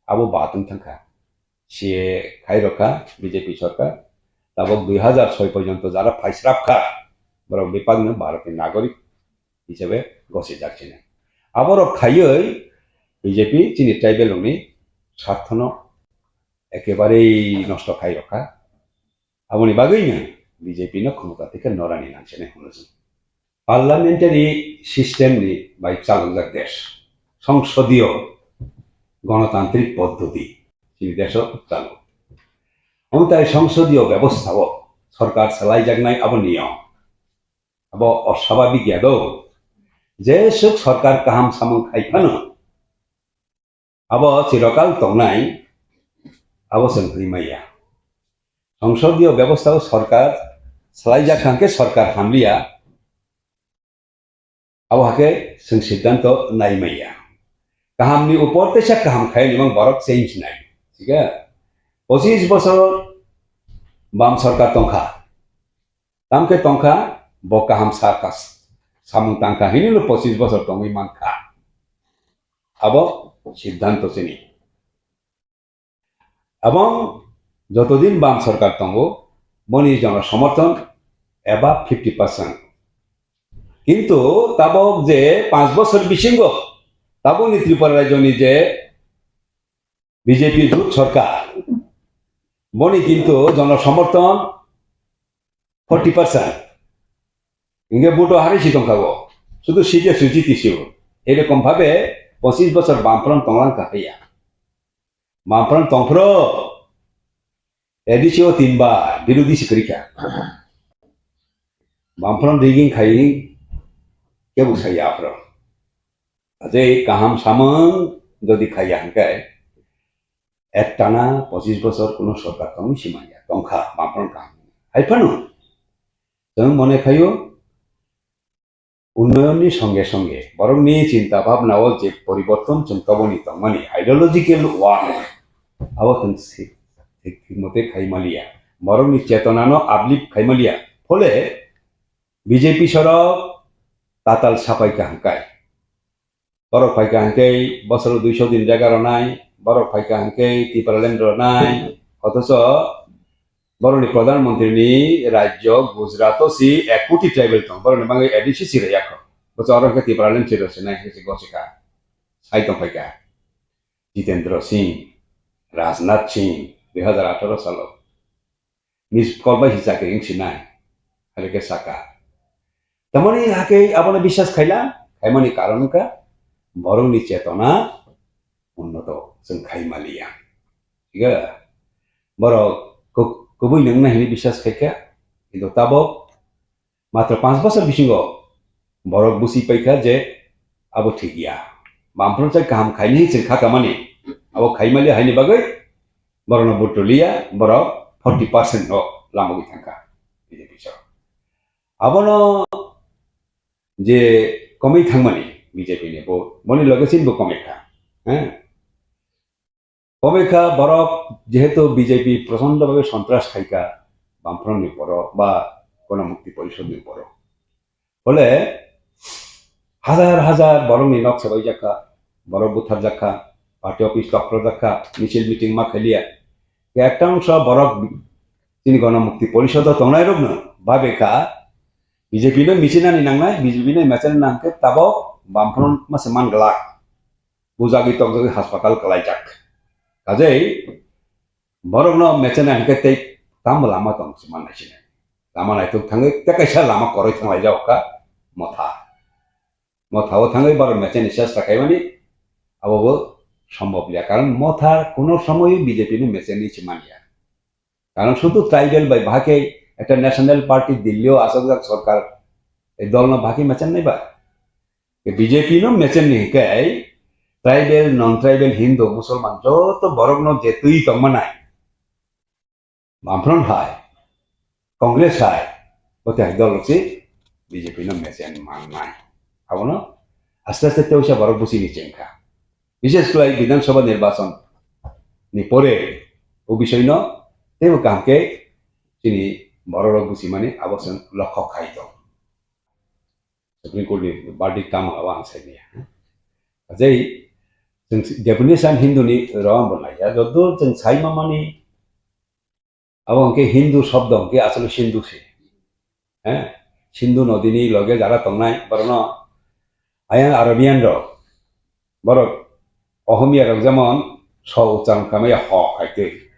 Abo batwng thangkha. C A khai rokha B J P sorkar. Tabok dui hajar soi porjonto jara phaisrap kha. Borok bebakno Bharatni nagorik hisabe gosijak sini. Aborok khaiwi B J P chini tribal rokni sarthono ekebarei nosto khai rokha. Aboni bagwino B J P no khumukha tei khe norani nang sene hwnwi chwng. Parliamentary system ni bai chalokjak desh, songsodiyo gonotantrik poddoti chini desho chalo. Omtai songsodiyo bebostha o sorkar salaijaknai abo niyom. Abo osababik ya do. Jeswk sorkar kaham samung khai phano, abo chirokal tongnai, abo chwng hwnwi maya. Songsodiyo bebostha o sorkar salaijak kha hwnkhe sorkar hamliya, abo hakhe chwng siddhanto nai maya. Kahamni upor teisa kaham khai nimang borok change nai. Thik a? Pochis bosor bam sorkar tongkha. Tamkhe tongkha, bo kaham sa kas-, samung tangkha hinwi no pochis bosor tongwi mankha. Abo siddhanto chini. Abong jotodin bam sorkar tongo, boni jono somorthon above fifty percent. Kintu tabok je panch bosor bisingo tabukni Tripura rajyoni je B J P jut sorkar, boni kintu jono somorthon forty percent. Hingke buto hari si tongkha bo. Sudu C P M suji tisi bo. Erokom bhabe pochis bosor Bamfront tonglang kha haiya. Bamfront tongphro A D C o tinbar birodhi si kwrwi kha. Bamfront rigging khai kebo saya aphro. Ajai kaham samung jodi khaiya hingke, ektana pochis bosor kuno sorkar tongwi simanya, tongkha, bamphang kaham. Hai phano, chwng mone khaio, unnoyonni songe songe, borokni chinta bhabna o je poriborton chwng toboni tongmani, ideological war, abo chwng si-, thik, thik mote khai maliya. Borokni chetonano uplift khai maliya. Phole B J P sorok tatal sapai kaham kai. Borok phaikha hwnkhe bosoro duiso din jaga rwnai, borok phaikha hwnkhe Tipraland rwnai, othocho borokni Pradhan Mantri ni rajyo Gujarat o si ek koti tribal tong, borokni bagwi A D C si rwya kho. Bocha oro hwnkhe Tipraland si rwsinai hwnkhe se gosikha. Sai tong phaikha Jitendra Singh, Rajnath Singh, dui hajar atharo salo. Miss call bai si chakri wng sinai, hai khe saka. Tamoni hakhe abono biswas khaila, khaimani karon wngkha borokni chetona unnoto chwng khai maliya. Thik a? Borok ku-, kubui nwngnai hwnwi biswas khaikha, kintu tabok matro panch bosor bisingo borok busi paikha je abo thik ya. Bamphano chai kaham khainai chwng kha kamani. Abo khai maliya haini bagwi borokno vote rwliya, borok forty percent no lamogwi thangkha B J P sorok. Abono je komwi thangmani B J P ni vote, boni loge chini bo komwi kha. He? Komwi kha borok jehetu B J P prochondo bhabe sontras khaikha, Bamfront ni borok ba Ganamukti Porishod ni borok. Phole hajar hajar borokni nok sebaijak kha, borok butharjak kha, party office tokrojak kha, misil meeting ma khailiya. Ekta wngsa borok chini Ganamukti Porisodo tongnairokno babe kha, B J P no michinani nangnai, B J P no mechenani nangkhe tabok Bamfront mase man glak. Bujagwi tokjagwi haspatal kwlaijak. Kajei borokno mechenani hwnkhe tei tamo lama tong se man nai sinai. Lama naitok thangwi tei kaisa lama koroi thanglaijak kha Motha. Motha o thangwi borok mechenani chesta khaimani abo bo sombhob liya. Karon Motha kuno somoyo B J P ni mechenani se manya. Karon sudhu tribal bai bahai khe ekta national party Delhi o achukjak sorkar, ei dol no bahai khe mechen nai ba? B J P no mechen ni hwnkhe tribal, non tribal, Hindu, Musulman joto borok no je twi tong manai. Bamfront hai, Congress hai, bo tei hai dol rok se B J P no mechen man nai. Abono aste aste tei uaisa borok buchini chengkha. Bishes khlai Bidhan Sabha nirbachon ni pore o bisoi no teibo kaham khe chini borok rok buchimani abo chwng lokhok khai tong. Supreme Court ni verdict tamo abo ang sai maya. Ajai chwng definition Hindu ni rom bo nai ya, joto chwng sai mamani abo hwnkhe Hindu shobdo hwnkhe asole Sindhu se. Eh? Sindhu nodi ni loge jara tongnai borokno ayang Arabian rok, borok Ohomia rok jemon so uchcharon khamaya ho hai twi.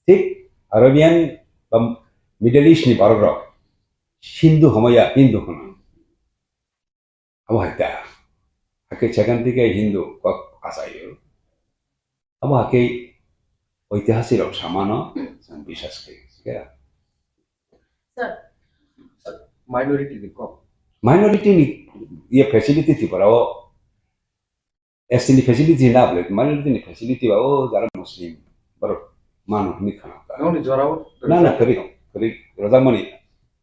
Thik Arabian ba Middle East ni borok rok Sindhu homaya Hindu hono. Abo hai ta. Hakhe second thike Hindu kok achaio. Abo hakhe oitihasik rok samano chwng biswas khe. Sir. Minority ni kok. Minority ni ye facility Tripura o S T ni facility na bole minority ni facility ba o jara Muslim borok mano hini khana ta. Noni jorao. Na na kari kari rojak mani.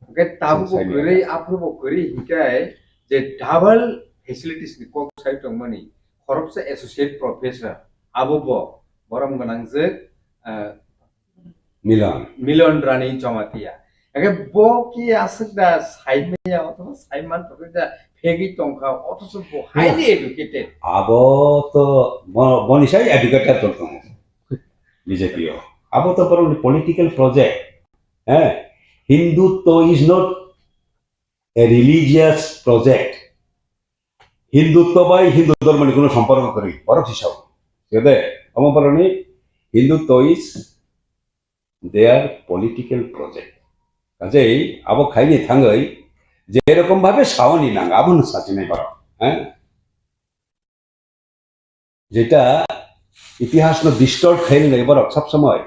Hwnkhe tabuk bo Sai kwrwi, aphuru bo kwrwi, hinkhe je double facilities ni kok sai tongmani, khoroksa associate professor, abo bo borom gwnangjak, ah, Milan. Milan Rani Jamatia. Hwnkhe bo ki aswk da sai maya, othoba sai man thokgwi da phegwi tongkha, othoso bo highly educated. Abo to bo-, boni sai educated tong tongo B J P o. Abo to borokni political project. Eh, Hindutva is not a religious project. Hindutva bai Hindu dhormo ni kuno somporko kwrwi, borok si sao. Jede, omo borokni Hindutva is their political project. Kajei abo khaini thangwi je rokom bhabe saoni nang abono sachinai borok. Eh? Jeta itihasno distort khaini nai borok sab somoi.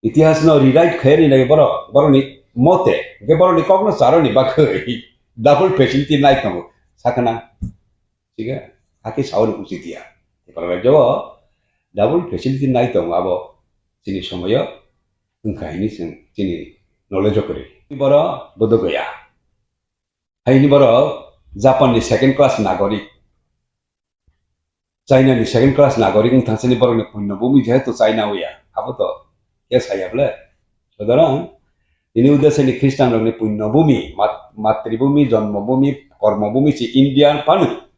Itihasno rewrite khaini nai borok, borokni mote, hwnkhe borokni kokno charoni bagwi double facility nai tongo, sakana. Thiga, hakhe saoni uchitia. Borok rajao double facility nai tongo abo chini somoyo wngkha hini chwng chini knowledge o kwrwi. Borok bodo gaya. Haini borok Japan ni second class nagorik. China ni second class nagorik wng thangsa ni borok ni punyo bumi jehetu China o ya. Abo to khe saya ble. Sutorang, ini udesa ni Christian rok ni punyo bumi, mat-, matri bumi, jonmo bumi, kormo bumi si India phano.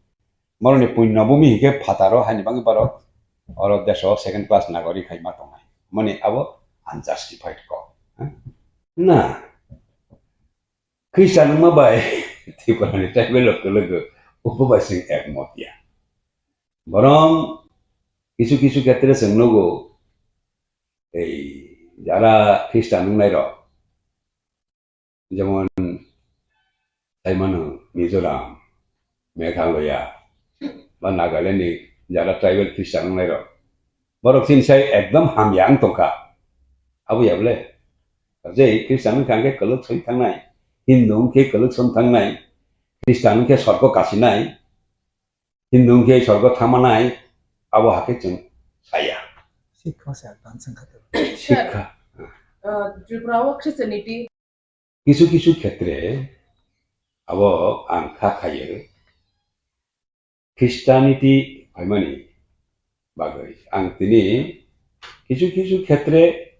Borok ni punyo bumi hinkhe phataro haini bagwi borok oro deso second class nagorik hai ma tongnai. Mani abo unjustified kok. Na, Christian wngma bai Tripura ni tribal rok kwlwgo, obo bai chwng ekmot ya. Borong kisu kisu khetre chwng nugo, ei jara Christian wngnai rok, jemon tai mano Mizoram, Meghalaya, ba Nagaland ni jara tribal Christian wngnai rok, borok chini sai ekdom hamya wng tongkha. Abo ya bole? Je Christian wngkha hwnkhe kwlwk soi thangnai, Hindu wngkhe kwlwk som thangnai, Christian wngkhe sorgo kasinai, Hindu wngkhe sorgo thamanai, abo hakhe chwng saya. Sikha se advance wngkha to. Sikha. Uh, Tripura o Christianity. Kisu kisu khetre abo ang kha khayo. Christianity phaimani bagwi ang tini kisu kisu khetre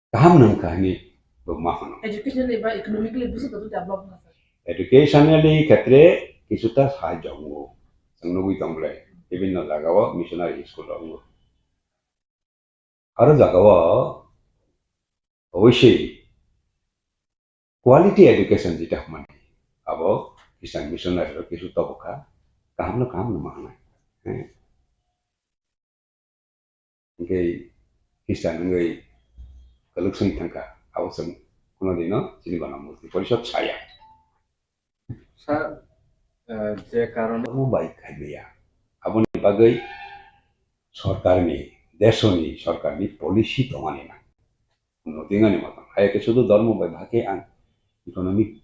kaham nang kha hini bo ma hano. Educationally ba economically busi to develop na sir. Educationally khetre kisuta sahajyo wngo. Chwng nugwi tong bole bibinno jagao missionary school rok wngo. Aro jagao obviously quality education jeta hwnmani, abo Christian missionary rok kisu tobo kha, kaham no kaham no ma hwnai. He. Hingke Christian wngwi kwlwksong thangkha, abo chwng kuno dino chini gana murti porishod saya. Sir, eh, je karon Dhormo bai khaimaya. Aboni bagwi sorkarni, desoni sorkarni policy tongani na. Unnoti wngani motom. Hai khe sudu dhormo bai bhakhe ang economic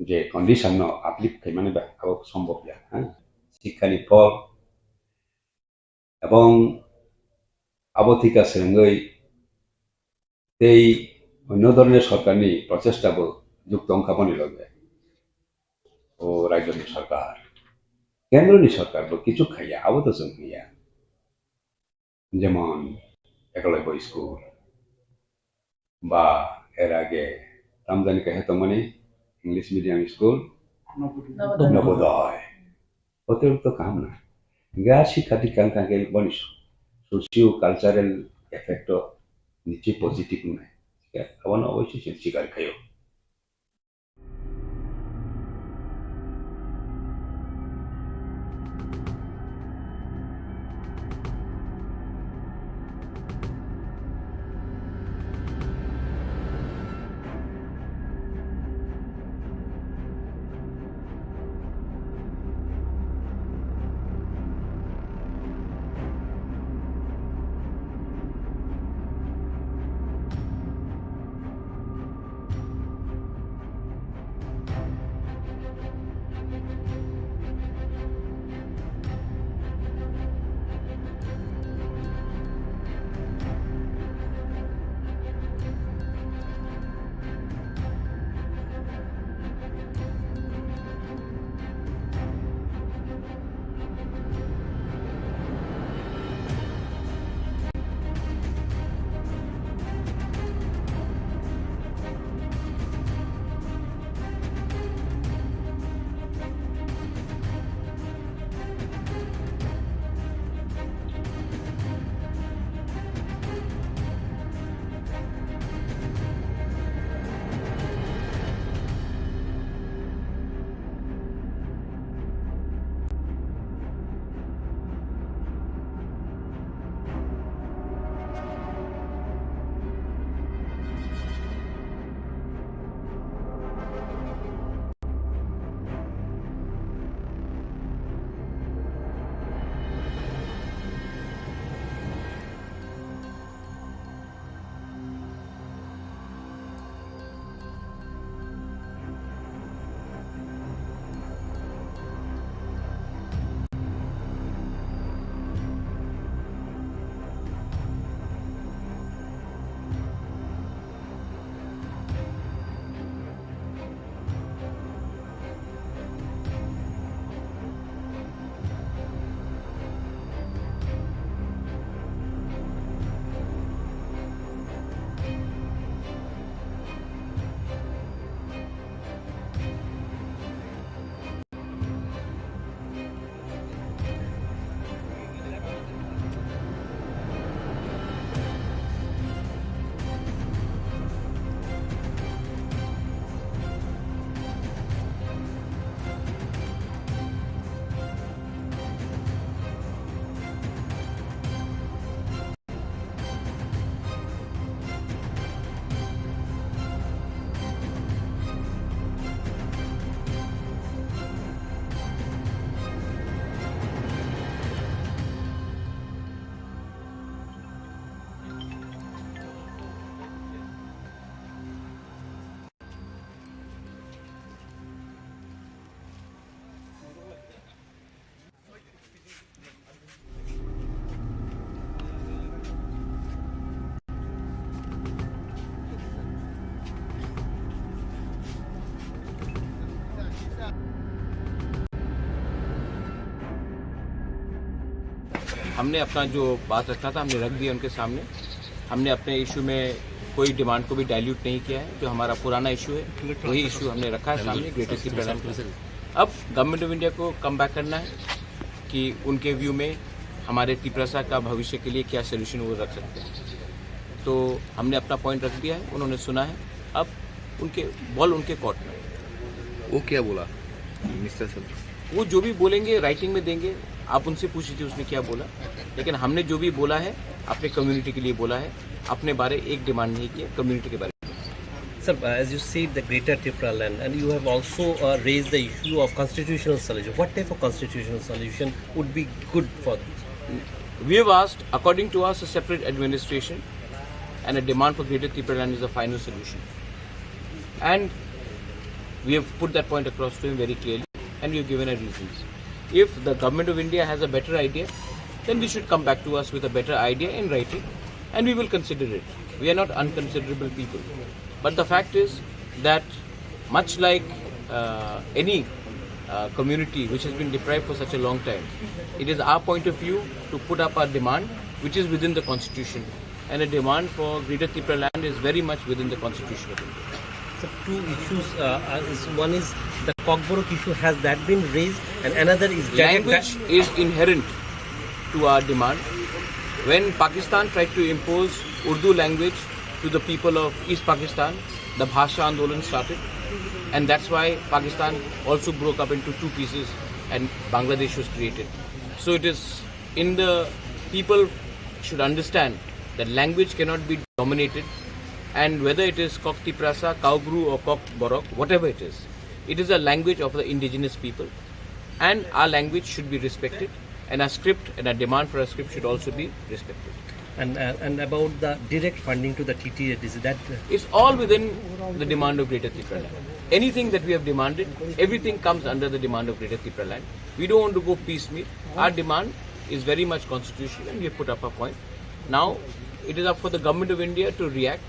je condition no uplift khaimani ba abo sombhob ya, ha? Sikhani phol, Ebong abo thika srengwi tei onno dhoroner sorkarni prochesta bo jukto wngkha boni loge. O rajyoni sorkar, kendroni sorkar bo kichu khaiya, abo to chwng hiya. Jemon Ekalobya school, ba er age tamjani kaisa tongmani English medium school, Navodaya. Navodaya. Hotel to kaham na. Ga sikha dikha wngkha khe boni socio cultural effect o niche positive wngnai. Abono oboisoi chwng sikar khaio. हमने अपना जो बात रखा था, हमने रख दिया उनके सामने। हमने अपने इशू में कोई डिमांड को भी डाइल्यूट नहीं किया है। जो हमारा पुराना इशू है, वही इशू हमने रखा है सामने, ग्रेटर सिटी प्रधान को। अब गवर्नमेंट ऑफ इंडिया को कम बैक करना है कि उनके व्यू में हमारे तिपरासा का भविष्य के लिए क्या सॉल्यूशन वो रख सकते हैं। तो हमने अपना पॉइंट रख दिया है, उन्होंने सुना है। अब उनके बॉल उनके कोर्ट में। वो क्या बोला मिस्टर सर? वो जो भी बोलेंगे राइटिंग में देंगे, आप उनसे पूछ लीजिए उसने क्या बोला। लेकिन हमने जो भी बोला है, अपने कम्युनिटी के लिए बोला है, अपने बारे एक डिमांड नहीं किया कम्युनिटी के बारे में। Sir, uh, as you said, the Greater Tipraland, and you have also uh, raised the issue of constitutional solution. What type of constitutional solution would be good for this? We have asked, according to us, a separate administration and a demand for Greater Tipraland is the final solution. And we have put that point across to him very clearly, and we have given our reasons. If the government of India has a better idea, then we should come back to us with a better idea in writing, and we will consider it. We are not unconsiderable people. But the fact is that, much like uh, any uh, community which has been deprived for such a long time, it is our point of view to put up our demand, which is within the constitution. And a demand for Greater Tipraland is very much within the constitution of India. So two issues. Uh, uh, is one is the Kokborok issue. Has that been raised? And another is jacket. Language is inherent to our demand. When Pakistan tried to impose Urdu language to the people of East Pakistan, the Bhasha Andolan started, and that's why Pakistan also broke up into two pieces and Bangladesh was created. So it is in the people should understand that language cannot be dominated, and whether it is Kok Tiprasa, Kaubru or Kok Borok, whatever it is, it is a language of the indigenous people, and our language should be respected, and our script and our demand for a script should also be respected. And, uh, and about the direct funding to the T T A D C, that, uh, It's all within the demand of Greater Tipraland. Anything that we have demanded, everything comes under the demand of Greater Tipraland. We don't want to go piecemeal. Our demand is very much constitutional and we have put up a point. Now, it is up for the Government of India to react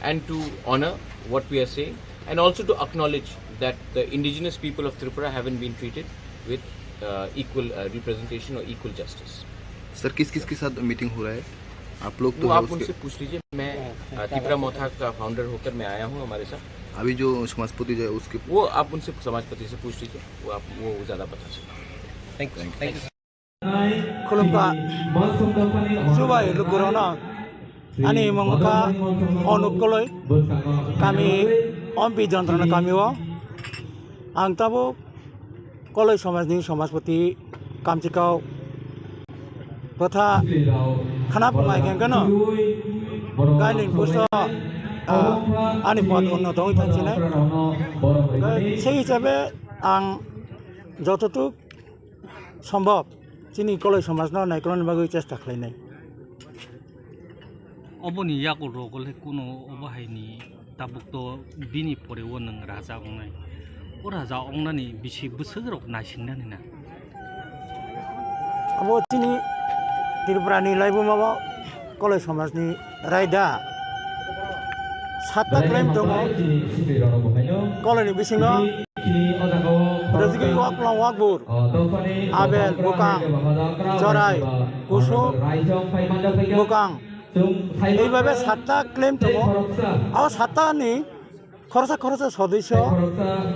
and to honor what we are saying and also to acknowledge that the indigenous people of Tripura haven't been treated with uh, equal uh, representation or equal justice. Sir, किस किस के साथ मीटिंग हो रहा है? आप लोग तो वो है आप उसके उनसे पूछ लीजिए। मैं अ, तिपरा मोथा का फाउंडर होकर मैं आया हूँ हमारे साथ। अभी जो समाजपति जो है उसके वो आप उनसे समाजपति से पूछ लीजिए, वो आप वो ज़्यादा बता सकते हैं। Thank you. Thank you. Khulumkha chubai lukurokno, ani mung wngkha Onuk Koloi, kami Ompi Jontrona kami o. Ang tabuk Koloi somajni somajpati kamchikao bwtha khana phunai khe kheno kailin puso, ah, ani pod unno tongwi thangsinai. Sei hisabe ang jototuk sombhob chini Koloi somajno naikolna bagwi chesta khlainai. Oboni yakolrok le kuno obo haini tabuk to bini pore o nwng raja wngnai. O raja wngnani bisi bwswk rok naisingnani na? Abo chini Tripura ni laibuma o Koloi somaj ni raida satta claim tongo. Koloi ni bisingo Rajigwi Waklang Wakbur, Abel, Bukang, Jorai, Kusuk, Bukang. Eibabe satta claim tongo. Abo satta ni khoroksa khoroksa sodosyo,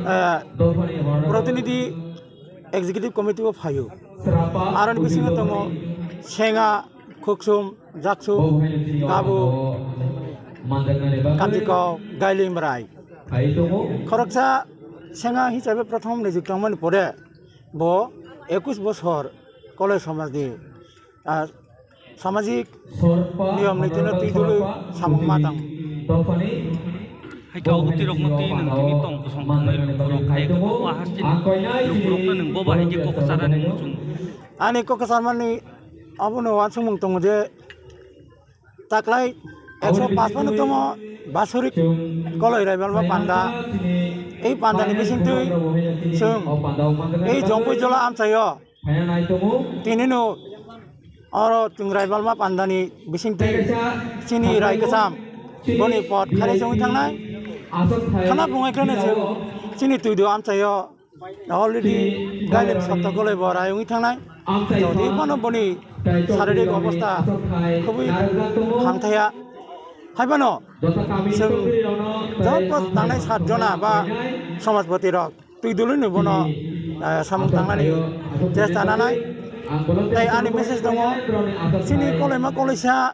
eh, protinidhi executive committee o phaio. Aroni bisingo tongo Senga, Khuksum, Jaksu, Kabu, Kamjikao, Gailim Rai. Khoroksa Senga hisabe prothom nijyukti wngmani pore bo ekush bosor Koloi somajni, ah, samajik niyom nitino twi dului samung ma tang. Hai kau bwtwi rokno twi nwng tini tong kosong tongnai lukurok hai khe bo ahas chini lukurokno nwng bo bahai khe kok sana ni muchung. Ani kok sanmani abono uansukmung tongo je taklai ekso paanch phano tongo Basurik Koloi Raibalma panda. Ei pandani bisingtwi chwng ei Jompui Jola amchaio tinino oro chwng Raibalma pandani bisingtwi chini Rai Kwcham boni pot khairei chongwi thangnai. Khana bungaikheno chwng chini twido amchaio already Gailim Sotto Koloi bo rai wngwi thangnai. Jodi phano boni saririk obostha khubui hamthaya. Hai phano chwng joto tangnai sat jona ba somajpati rok twi dului ni bono, eh, samung tangnani chesta nanai. Tai ani message tongo, chini Koloima Koloisa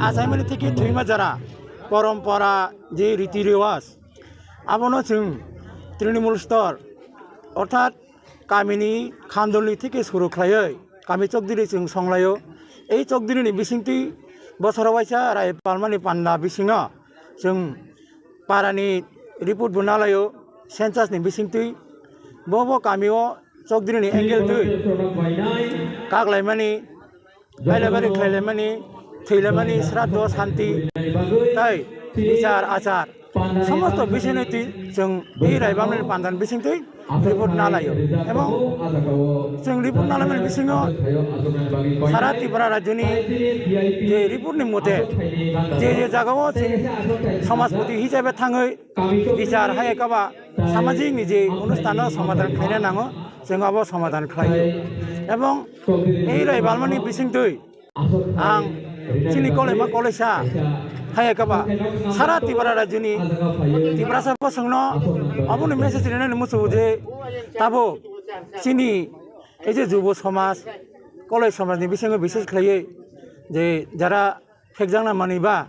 achaimani thiki thwima jora, porompora, je riti rewaj, Abono chwng Trinamool stor, orthat kamini khandolni theke suru khlaiwi kami chokdiri chwng songlaio. Ei chokdirini bisingtwi bosoro waisa rai palmani panda bisingo chwng parani report bo nalaio, census ni bisingtwi. Bo bo kamio chokdirini angle twi kaklaimani, kailaibari khlailaimani, thwilaimani, sraddho, santi, tai bichar, achar, somosto bisingni twi chwng ei rai bamni pandan bisingtwi report nalaio. Ebong chwng report nalaimani bisingo sara Tripura rajyoni je report ni mote je je jagao chwng samajpati hisabe thangwi bichar hai ekaba samajik ni je onusthan no somadhan khlaina nango, chwng abo somadhan khlaio. Ebong ei rai balmani bisingtwi ang chini koloima koloisa hai ekaba sara Tripura rajyoni Tiprasa bosongno aboni message rinani muchungo je tabuk chini ei je jubo somaj, koloi somajni bisingo bises khlaiwi je jara phekjaknai manwi ba,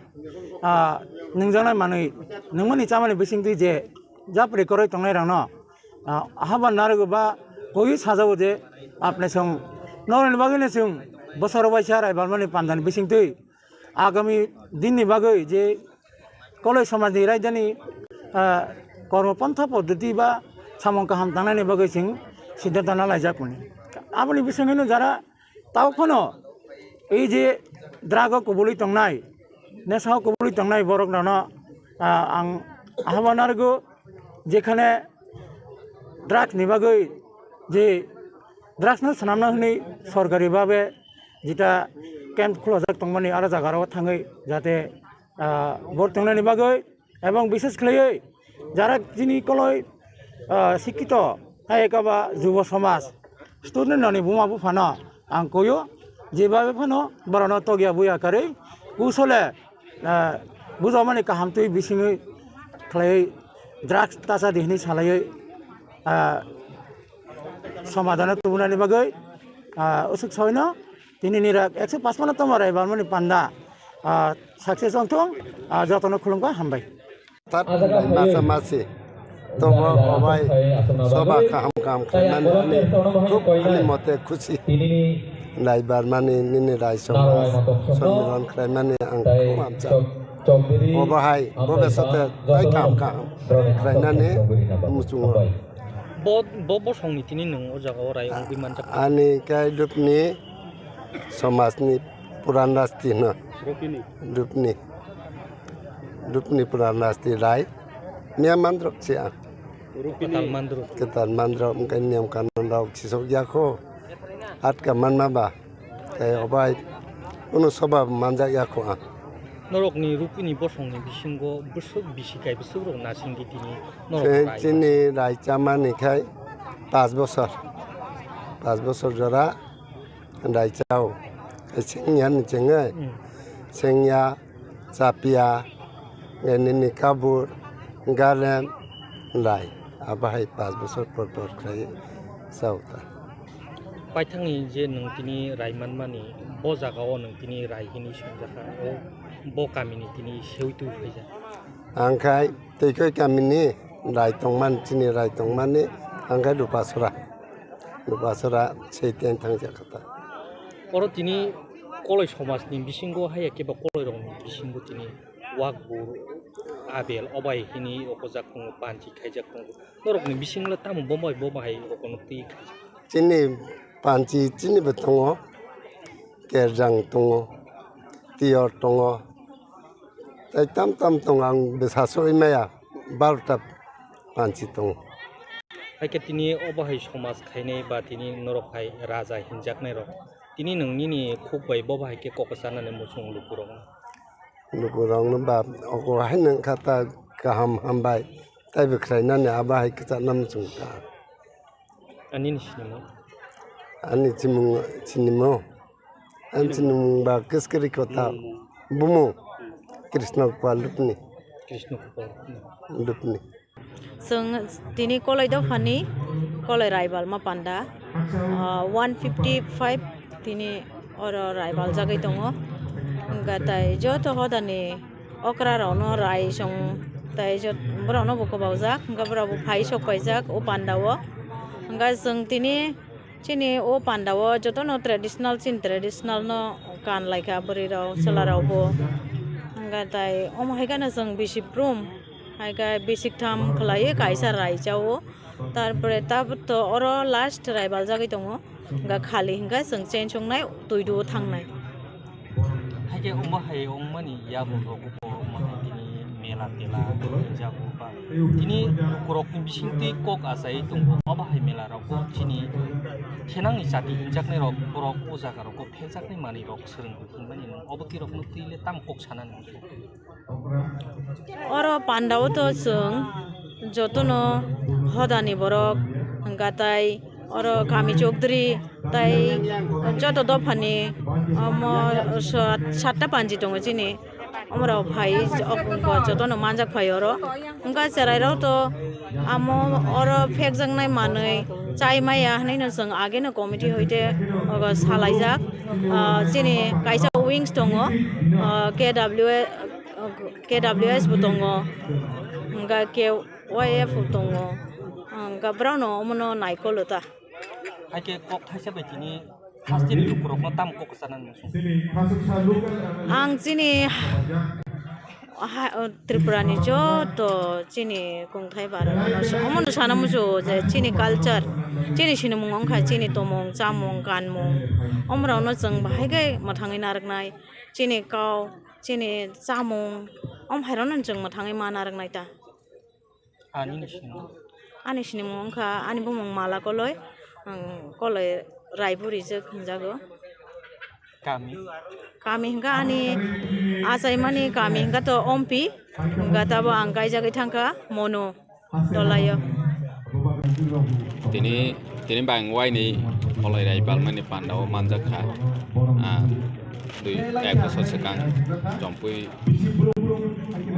ah, nungjaknai manwi, nungmani chamani bisingtwi je japri kwrwi tongnairokno, ah, haba narwgo ba koiwi sajao je apni song norokni bagwino chwng bosoro waisa rai balmani pandani bisingtwi agami dinni bagwi je koloi somajni raidani, ah, kormo pontha poddoti ba samung kaham tangnaini bagwi chwng siddhanto nalaijakmani. Aboni bisingwino jara Tao phano ei je drug o kubului tongnai, nesa o kubului tongnai borok rano, ah, ang ahama narwgo, jekhane drugs ni bagwi je drugs no swnamna hwnwi sorkari babe jeta camp khulajak tongmani aro jaga rok thangwi jate, ah, bor tongnani bagwi Ebong bises khlaiwi jara chini koloi, ah, sikkito, hai ekaba jubo somaj, student rokni buma buphano ang koyo, jebabe phano borokno tokya buya karwi kusole, ah, bujokmani kaham twi bisingwi khlaiwi drugs tacha di hwnwi salaiwi, ah, somadhano tubunani bagwi, ah, usuk soino tini ni rak ekso pachpano tongma rai balmani panda, ah, success wngthung, ah, jotono khulumkha, hambai. Tat bai masa masi tobo obai soba kaham kaham khlaimani ani khub ani mote khusi. Rai barmani nini rai soba sommiron khlaimani ang khub amcha. Obo hai bobe sote tai kaham kaham khlainani muchungo. Bo, bo bosongni tini nwng o jagao rai wngwi manjak. Ani kai dupni somajni puran rasti hwno. Rupini. Rupni. Rupni puran rasti rai. Miya mandrok si ang. Rupini. Kwtal mandrok. Kwtal mandrok, wngkha niyam kanun rok sisok ya kho. Atka manma ba. Tei obai kunu soba manjak ya kho ang. Norokni rupini bosongni bisingo bwswk bisi kai bwswk rok nasingdi tini norok. Chini rai chamani khai pas bosor. Pas bosor jora. Rai chao. Sengya ni chengwi. Hmm. Sengya, chapia, nini kabur, garem, rai. Abo hai pas bosor por por khlai chao ta. Paithakni je nwng tini rai manmani, bo jagao nwng tini rai hini swngjak kha, o bo kamini tini sewi twi phaijak. Ang khai Twikoi kamini rai tongmani, chini rai tongmani, ang khai Rupasora. Rupasora sei ten thangjak kha ta. Oro tini koloi somajni bisingo haiya khe ba koloi rokni bisingo tini wakbur, abel, obai hini okojak tongo, panchi khaijak tongo. Norokni bisingo tamo bomo bai bomo hai rokono twi khaijak. Chini panchi chini bo tongo, kerjang tongo, tiyor tongo, tei tam tam tongo, ang bwsa sogwi maya barota panchi tongo. Hai khe tini obo hai somaj khainai ba tini norok hai raja hinjaknai rok, tini nwng nini khuk bai bobo hai khe kok chanani muchung lukurokno. Lukurokno ba oko hai nwng kha ta kaham hambai, tei bo khlainani abo hai kwchakna muchung ta. Ani ni sinimo? Ani chimung sinimo? Ani sinimung ba Kiskiri Kota. Bumu. Krishna Kupar Lupni. Krishna Kupar. Lupni. Chwng tini koloi dophani koloi raibalma panda, ah, one fifty five tini oro raibaljagwi tongo. Hwnkhe tai joto hodani okra rokno rai chwng Tai jot-, borokno bo kwbaojak, hwnkhe borok bo phai sok paijak o panda o. Hwnkhe chwng tini chini o panda o jotono traditional, chini traditional no kan laikha bwrwi rok, chwla rok bo. Hwnkhe tai omo hai kheno chwng bisi brum, hai khe bisi tham khlaiwi kaisa raijao. Tarpore tabuk to oro last raibaljagwi tongo. Hwnkha khali hwnkha chwng cheng songnai, twi duo thangnai. Haikhe wngbo hai wngmani yago rok bo wngmani tini mela tela hwnjago ba. Tini lukurokni bisingtwi kok achai tongo. Obo hai mela rok bo chini thenangni chati hwnjaknai rok borok o jaga rogo pheljaknai manwi rok swrwngwi hinmani nwng obo twi rokno twi le tamo kok sanani? Oro pandao to chwng jotono hodani borok, hwnkha tai oro kami chokdri tai joto dophani omo sat-, satta panji tongo chini. Omorok phai jotono manjak phai oro. Hwnkha cherairok to amo oro phekjaknai manwi chai maya hwnwi no chwng ageno committee hoite ogo salaijak. Ah, chini kaisa wings tongo, ah, K W A, K W S bo tongo, hwnkha K Y F bo tongo, hwnkha borokno omono naikolo ta. Haikhe kok thaisa bai tini hasteni lukurokno tamo kok kwcharnani muchung? Ang chini ha-, Tripura ni joto chini kongthai bara omono sana muchungo je chini culture, chini sinimung wngkha chini tomung, chamung, kanmung, omorokno chwng bahai khe mwthangwi narwknai. Chini kau, chini chamung, om hairokno chwng mwthangwi ma narwknai ta. Ani ni sinimung? Ani sinimung wngkha, ani bumung Mala Koloi, ang Koloi Raiburi je hwnjago. Kami? Kami hwnkha ani achaimani kami hwnkha to Ompi, hwnkha tabo ang kaijagwi thangkha Mono. Tolaio. Tini, tini bang waini Koloi Raibal mani panda o manjak kha. Ah, dui, ek bosor swkang Jompui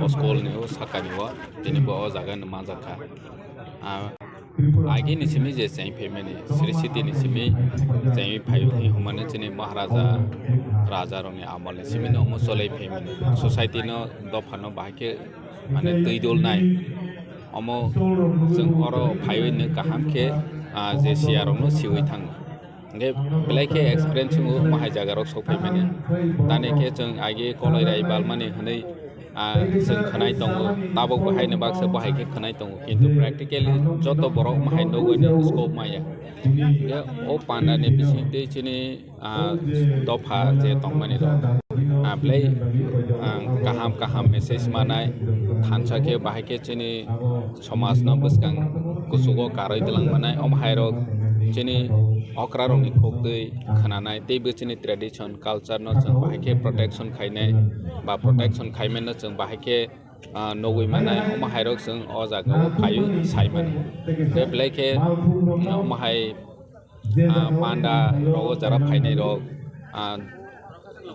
o school ni o sakani o tini bo o jaga ni manjak kha. Ah, agi ni simi je cheng phaimani, Sri Siti ni simi cheng phai hwnmani chini Maharaja, Raja rok ni amol ni simi no omo cholai phaimani. Society no dopha no bahai khe mane twi dol nai. Omo chwng oro phaiwi nw kaham khe, ah, je siya rokno siwi thango. Hwnkhe belai khe experience wngo omo hai jaga rok sok phaimani. Tani khe chwng agi Koloi Raibal mani hwnwi, ah, chwng khwnai tongo. Tabuk bo haino baksa bo hai khe khwnai tongo. Kintu practically joto borok omo hai nugwi nw scope maya. Hwnkhe o panda ni bising twi chini ah, dopha je tongmani rok, ah, belai, ah, kaham kaham message manai, thansa khe bahai khe chini somaj no bwskang kuchugo karwi twlang manai, omo hai rok chini okra rok ni khuk twi khwnanai, tei bo chini tradition culture no chwng bahai khe protection khainai ba protection khaimano chwng bahai khe, ah, nugwi manai, omo hai rok chwng o jaga o phaiwi sai mano. Tei belai khe, ah, omo hai ah, panda rogo jara phainai rok, ah,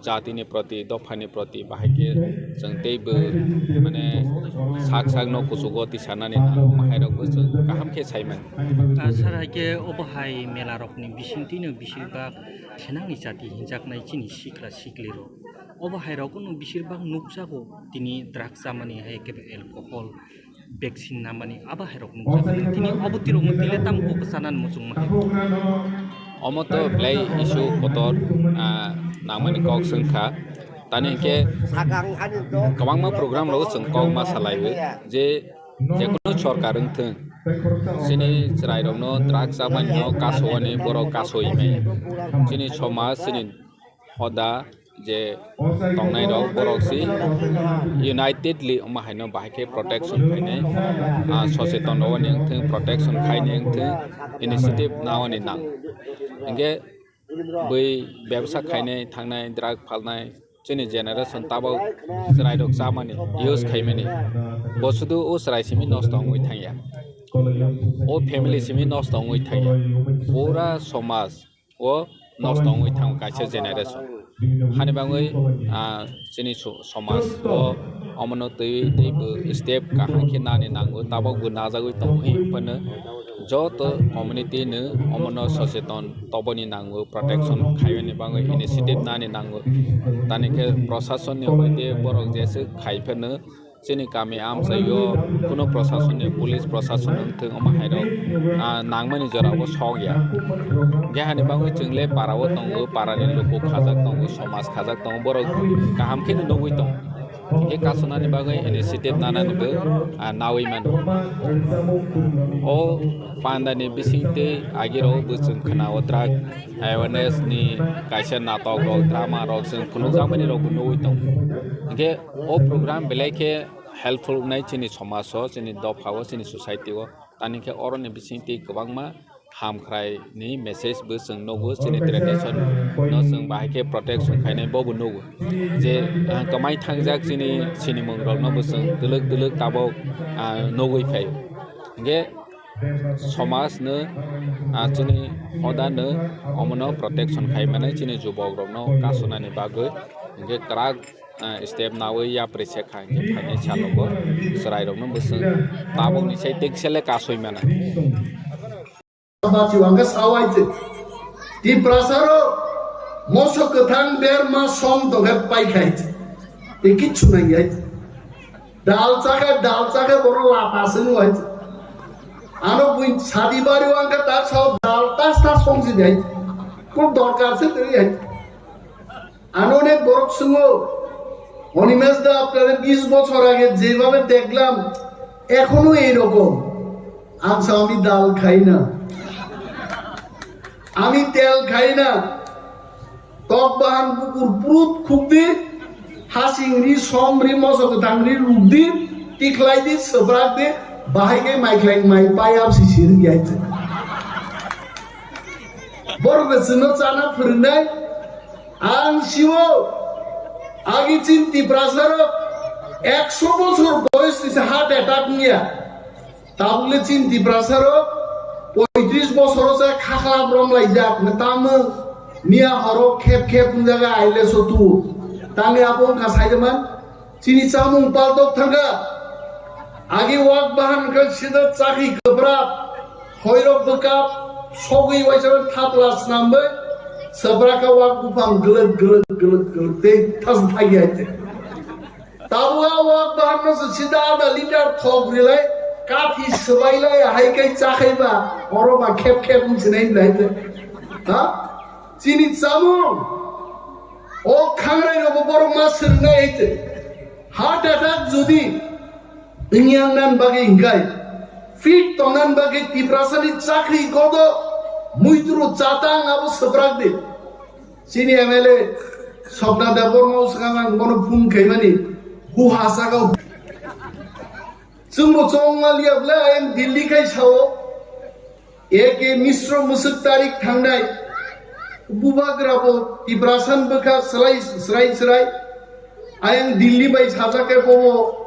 jatini proti, dophani proti bahai khe chwng teibo mane sak sakno kuchugo tisanani nang, omo hai rokbo chwng kaham khe sai mano. Ah, sir, hai khe obo hai mela rokni bisingtwino bising bak thenangni jati hinjaknai chini sikla sikli rok. Obo hai rokno bising bak nukjago tini drugs chamani hai khe alcohol, vaccine namani abo hai rok nukjak. Tini obo twi rok no twi le tam kok kwchanani muchung ma hai. Omo to belai issue kotor, ah, nangmani kok swng kha. Tani hinkhe kwbangma program rogo chwng kok ma salaiwi je jekono sorkar wngthwng chini chwrai rokno drugs chamani no kasowani borok kasoi maya. Chini somaj, chini hoda je tongnai rok borok si unitedly omo haino bahai khe protection khainai, ah, socheton rok ni wngthwng, protection khaini wngthwng, initiative naoni nang. Hinkhe bui bebsa khainai thangnai, drug phalnai, chini generation tabok chwrai rok chamani, use khaimani, bo sudu o chwrai simi nosto wngwi thangya, o family simi nosto wngwi thangya, pura somaj o nosto wngwi thango kaisa generation. Hani bagwi, ah, chini so-, somaj o omono twi teibo step kaham khe nani nango, tabok bo najagwi tongo. Hwnphano joto community no omono socheton toboni nango, protection khaiyani bagwi initiative nani nango. Tani khe proshasonni hoite borok jeswk khai phano Chini kami amchaio kuno prosasonni, police prosasonni wngthung, omo hairok, ah, nangmani jorao sok ya. Hingke hani bagwi chwng le parao tongo, parani luku khajak tongo, somaj khajak tongo, borok kaham kheno nugwi tongo. Hingke kasonani bagwi initiative nanani bo, ah, nawi mano. O pandani bisingtwi agirok bo chwng khwnao drug awareness ni kaisa natok rok, drama rok chwng phunukjakmani rok bo nugwi tongo. Hingke o program belai khe helpful wngnai chini somaj o, chini dopha o, chini society o. Tani khe oroni bisingtwi kwbangma hamkhrai ni message bo chwng nugo, chini tradition no chwng bahai khe protection khainai bo bo nugo. Je, ah, kwmai thangjak chini sinimung rok no bo chwng twlwk twlwk tabok, ah, nugwi phai. Hingke somaj no, ah, chini hoda no omono protection khai mani chini jubok rok no kasonani bagwi hingke kwrak, ah, step nawi yapri se kha hingke phainai salo bo chwrai rok no bo chwng tabok ni sai tekse le kasoi mano. Bati wangka sawai te. Tiprasa ro moso kwthang ber ma som doghe pai khai te. E kichu nang yai te. Dal chakhe, dal chakhe boro lata sing wai te. Ano bui sadi bari wangka ta sao dal tas tas song si yai te. Ko dorkar se teri yai te. Ano onek borok swngo, "Animesh da, apnare bish bochor age jebhabe dekhlam, ekhono ei rokom." Ang sa, "Ami dal khai na, ami tel khai na." Tok bahan bukur prut khukdi, hasing ri, som ri, moso kwthang ri rukdi, tikhlai di, swbrak di, bahai khe mai khlai mai payap si sir yai. Borok de chwngno chana phwrwngnai. Ang siwo, agi chin Tiprasa rok ekso bochor boyos ni se heart attack niya. Tabukle chin Tiprasa rok poitris bochor se khakla brom laijak, tamo miya horo khep khep wngjaga aile sotu. Tangni abo wngkha saijaman. Chini chamung paltok thangkha. Agi wak bahan khe sida chakhi kwbrak, hoirok bwkap, sogwi waisa thapla snambai, swbrakha wak buphang glwk glwk glwk glwk tei thas thagi hai te. Tabuk a wak bahan no se sida ada liter thok rilai, kathi swbai lai hai kai chakhai ba, oro ba khep khep wng sinai lai te. Ha? Chini chamung, o khangrai rogo borok ma swrwngnai hai te. Heart attack jodi wngya wngnan bagwi hingkai, fit tongnan bagwi Tiprasani chakri godo muitru chatang abo swprak di. Chini M L A Swapna Debbarma swkang ang bono phone khaimani, hu hasaka. Chwngbo chongma liya bwle ayang Delhi khai sao. A K Misro mwswk tarik thangnai bubagra bo Tiprasan bwkha swlai swrai swrai. Ayang Delhi bai sajak khe bobo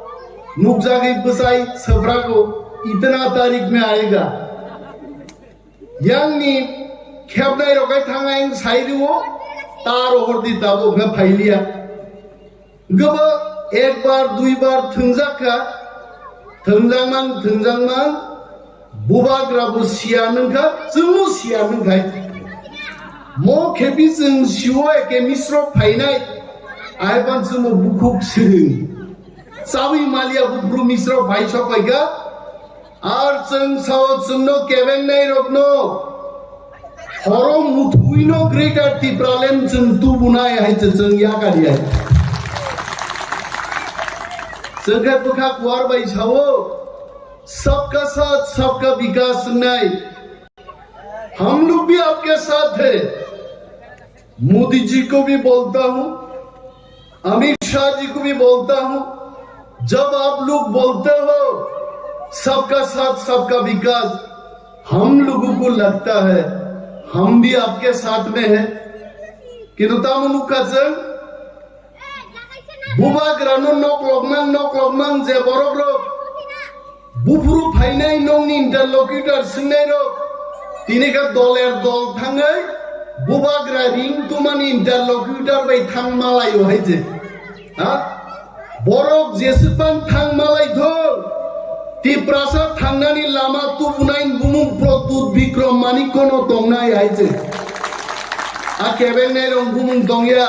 nukjagwi bwsai swprago, "Itna tarik mein aayega." Yangni khepnai rok hai thang ayang sai rwo, ta rohor di tabuk khe phailiya. Gobo ekbar, duibar thwngjak kha, thwngjak mang, thwngjak mang, bubagra bo siya nung kha, chwngno siya nung khai. Mo khepi chwng siwo A K Misro phainai, ahaipan chwngno bukhuk swrwng. Chawi maliya buphuru Misro phai sok phaikha, Ar chwng sao chwngno kebengnai rokno horo muthuino Greater Tipraland chwng tubunai hai se chwng yakar ya. Chwng khe bwkha kuar bai sao, "Sabka saath, sabka vikas" wngnai. हम लोग भी आपके साथ है। मोदी जी को भी बोलता हूँ, अमित शाह जी को भी बोलता हूँ, जब आप लोग बोलते हो सबका साथ सबका विकास, हम लोगों को लगता है हम भी आपके साथ में हैं। Kintu tamo nukha chwng, bubagrano nok lokmang, nok lokmang je borok rok, buphuru phainai nokni interlocutor swngnairok, tini khe doler dol thangwi bubagra ring tumani interlocutor bai thang malaio hai je. Ha? Borok jeswkbang thang malaithok, Tiprasa thangnani lama tubunai bumung Pradyut Bikram Manikkono tongnai hai je. A kebengnairok bumung tongya.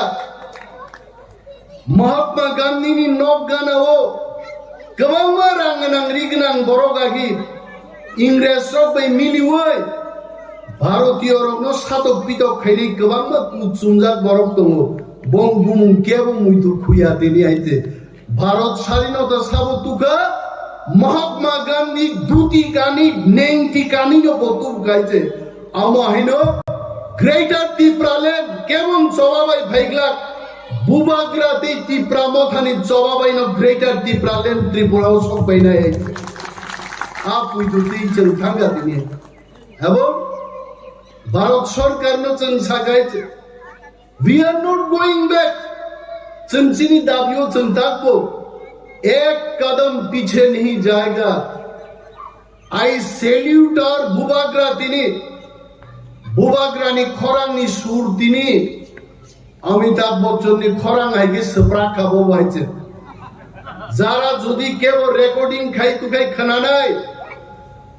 Mahatma Gandhini nok ganao Kwbangma rang gwnang ri gwnang borok agi Ingres rok bai miliwi Bharatiyo rokno satok pitok khainai kwbangma kuchumjak borok tongo. Bong bumung kebo muitu khuya tini aite. Bharat sadinota sabo tukha Mahatma Gandhi duti kani nengti kani no botu kaite. Amo haino Greater Tipraland kebon choba bai phaiglak Bubagra tei Tipra Mothani choba bai no Greater Tipraland Tripura o sok bai nai. A puitu tei chwng thangga tini. Abo Bharat Sarkar no chwng sakai, we are not going back. Chwng chini dabi o chwng takbo ek kadam piche nahi jayega. I salute our Bubagra tini, Bubagra ni khorang ni sur tini, Amitabh Bachchan ni khorang hai khe swprak kha bo bai se. Jara jodi kebo recording khai tu khai khwnanai,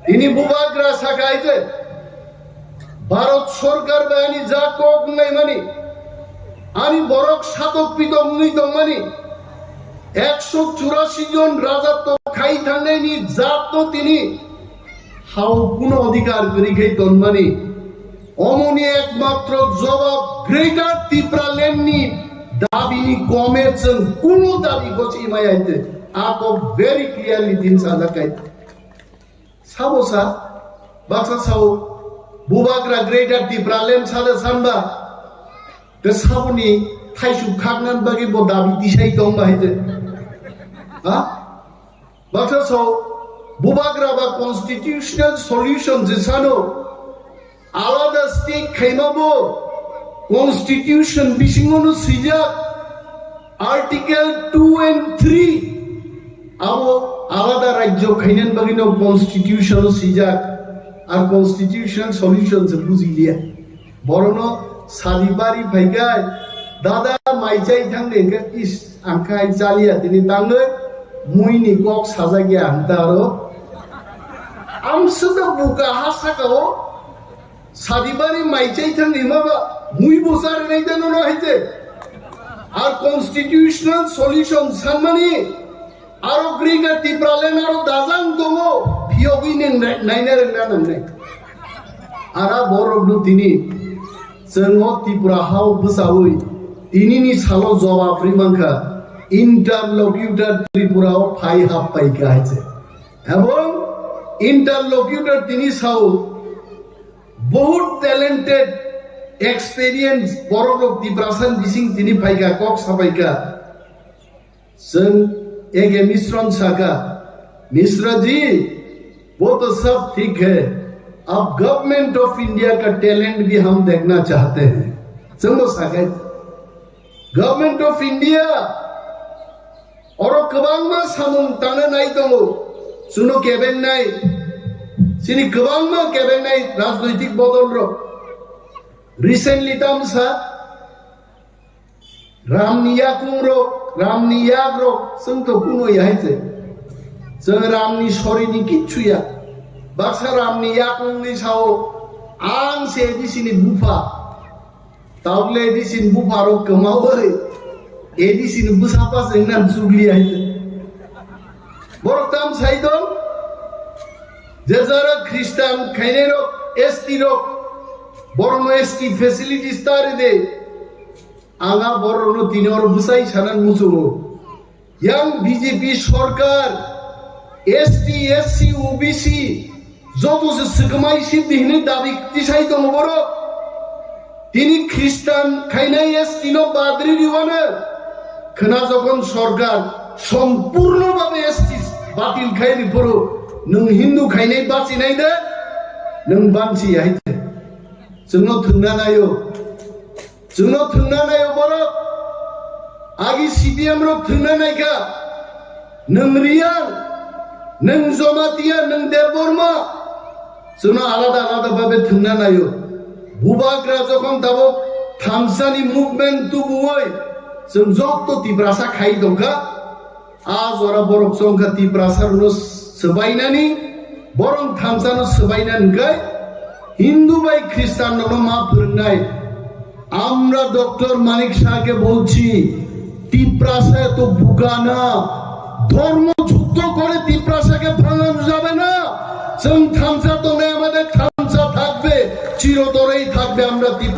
tini Bubagra sa khai se. Bharat Sarkar bai ani ja kok wngnai mani, ani borok satok pitok wngwi tongmani, ekso churasi jon raja to khai thangnai ni jat to tini hao kuno odhikar kwrwi khai tonmani. Omoni ekmatro jobab Greater Tipraland ni dabi ni kome chwng kuno dabi gochi maya hinte. A kok very clearly din sajak khai. Sabo sa, baksa sao, Bubagra Greater Tipraland sada sanba, ke saboni thaisu khaknan bagi bo dabi tisai tong ba hite. Ha? Baksa sao, Bubagra ba constitutional solution je sano, alada state khaima bo constitution bisingo no sijak, Article two and three, abo alada rajyo khainan bagwi no constitution o swijak, ar constitution solution se bujiliya. Borono sadi bari phaikai, dada mai chai thang de hwnkhe, is, ang khai chaliya tini tangwi, mui ni kok sajak ya ang ta aro. Amswk no buka ha saka o, Sadibari mai chai thang ni ma ba mui bo sar nai da no no hai te. Ar constitutional solution sanmani aro Greater Tipraland aro dajang tongo, phiyogwi neng nai, nai na reng na nang nai. Ara borok no tini chwngo Tripura hao bwsawi tini ni salo jobab ri mankha, interlocutor Tripura o phai hap pai kha hai se. Ebong interlocutor tini sao, Bahut talented, experience, borok rok Tiprasa ni bising tini phaikha, kok saphaikha. Chwng A K Misron sakha, "Misra ji, wo to sab theek hai, ab Government of India ka talent bhi hum dekhna chahte hain." Chwng bo sakhai, Government of India, oro kwbangma samung tangna nai tongo. Chwngno kebengnai, chini kwbangma kebengnai rajnoitik bodol rok. Recently tamsa Ramni yakung rok, Ramni yak rok, chwng to kuno yahai se. Chwng Ramni sorini kichu ya. Baksa Ramni yakung ni sao, ang se A D C ni bupha. Tabuk le A D C ni bupharok kwmawi, A D C ni bwsapa se wngna chukli hai. Borok tam sai tong, je jara Christian khainai rok, S T rok, borokno S T facilities ta rw de. Ang a borokno tini oro bwsai sana muchungo. Yang B J P sorkar S T, S C, O B C joto se swkmai sidi hinwi dabi tisai tongo borok. Tini Khristan khainai S T no badri riwano khwna jokhon sorkar sompurno babe S T batil khai ri phuru nwng Hindu khainai bachinai de nwng bansi hai de. Chwngno thwngna naio. Chwngno thwngna naio borok. Agi C P M rok thwngna naikha. Nwng Riyang, nwng Jamatia, nwng Debbarma. Chwngno alada alada babe thwngna naio. Bubagra jokhon tabuk thamsani movement tubuwi chwng joto Tiprasa khai tongkha. A jora borok chongkha Tiprasa rwno swbainani, borok thamsano swbainani hwnkhe Hindu bai Khristan rokno ma phwrwngnai. আমরা ডক্টর মানিক শাহকে বলছি, তিপ্রাসা এত বোকা না, ধর্ম যুদ্ধ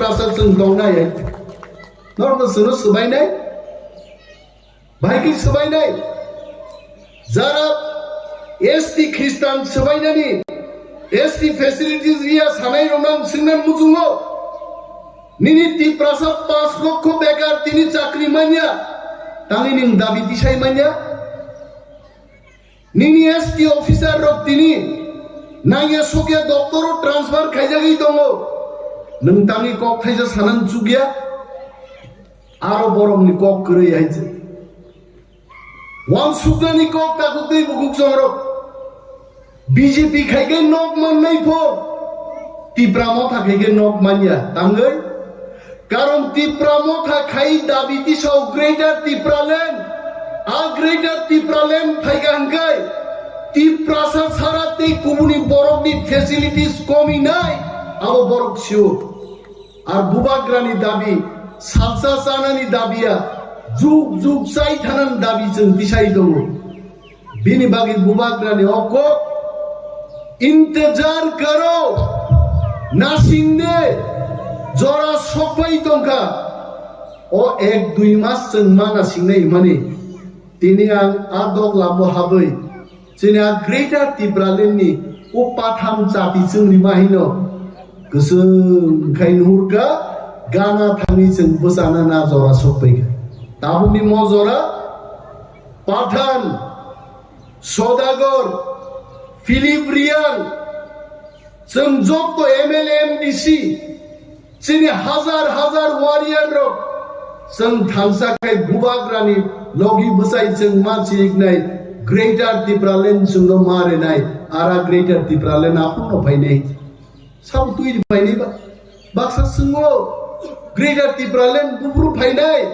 Tiprasa chwng tongnai. Norokno chwngno swbainai. Bahai khe swbainai. Jara S T Khristan swbainani, S T facilities riya sanai rokno ang swngna muchungo. Nini Tiprasa panch lokho bekar tini chakri manya. Tangni nwng dabi tisai manya. Nini S T officer rok tini nangya sokya doctor o transfer khaijagwi tongo. Nwng tangni kok thaisa sanan chukya. Aro borokni kok kwrwi hai se. Wansuknani kok takhuk tei bukhuk chongrok. B J P khai khe nok mannai pho. Tipra Motha khai khe nok manya. Tangwi? Karon Tipra Motha khai dabi tisao Greater Tipraland. A Greater Tipraland phaikha hwnkhe Tiprasa sara tei kubuni borokni facilities komi nai. Abo borok sio. Ar bubagrani dabi, salsa chanani dabiya, juk juk chai thanani dabi chwng tisai tongo. Bini bagwi bubagrani o kok, "Intejar karo, nasing de, jora sokpai tongkha." O ek dui mas chwng ma nasingnai hwnmani, tini ang a dok lamo habwi, chini a Greater Tipraland ni o patham chati chwngni ma hino kwchwng khai nuhurkha, gana thangwi chwng bwchana na jora sokpaikha. Tabukni mo jora Pathan, Sodagar, Philip Reang, chwng joto M L A, M D C, chini hazar hazar warrior rok chwng thansa khai bubagrani logi bwchai chwng ma chiriknai Greater Tipraland chwngno ma rinai, ara Greater Tipraland aphurno phainai. Sabo twi phainai ba? Baksa chwngo Greater Tipraland buphuru phainai.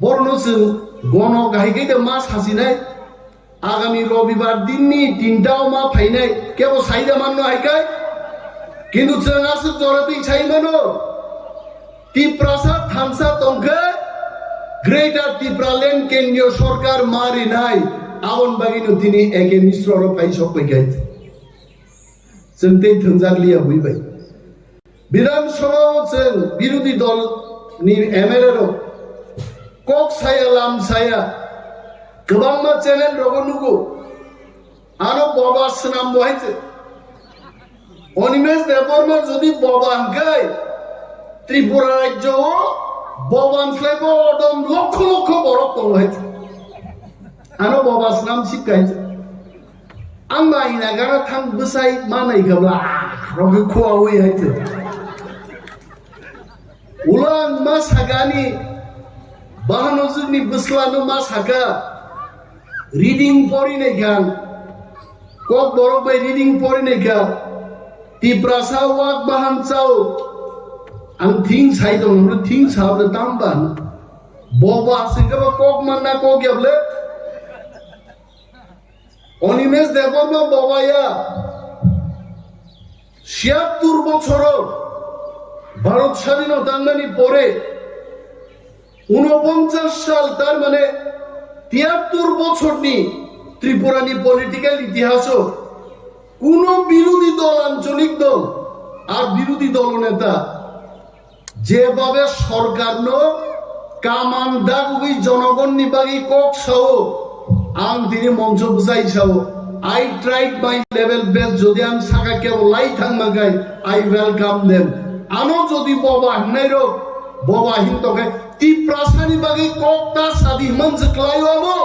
Borno chwng gono kahai khe de ma sasinai. Agami Robibar dinni tinta o ma phainai, kebo saida manno hai kai. Kintu chwng aswk jora twi sai mano. Tiprasa thansa tongkhe Greater Tipraland kendriyo sorkar ma rinai. Aboni bagwino tini A K Mishra ro phai sok pai kai. Chwng tei thwngjak liya bui bai. Bidhan Sabha o chwng birodhi dol ni M L A rok kok saya lam saya kwbangma channel rogo nugo. Ano boba swnam bo hai se. Animesh Debbarma jodi boba hwnkhe Tripura rajyo o boba hwnslai bo odom lokho lokho borok tongo hai se. Ano boba swnam sik hai se. Ang ma ina gara thang bwsai manai gabla, ah, rokhe khua ui hai se. Ulo ang ma sagani, bahanojwkni bwslano ma saka, reading pori nai kha ang, kok borok bai reading pori nai kha, Tiprasa wak bahan chao, ang thing sai tong, thing sa tam ban, boba singkaba kok manna kok yable. Animesh Debbarma bobaya siyattur bochoro Bharat sadhino tangmani pore unoponchas sal, tar mane tiyattur bochorni Tripurani political itihaso kuno birodhi dol, ancholik dol ar birodhi dol neta jebabe sorkarno kaman dagugwi jonogonni bagwi kok sao, ang tini moncho bwsai sao, "I tried my level best," jodi ang saka kebo lai thangma khe, I welcome them. Ano jodi boba hinnairok, boba hin tokhe Tiprasani bagwi kok ta sadi hwnman se kwlaio abo.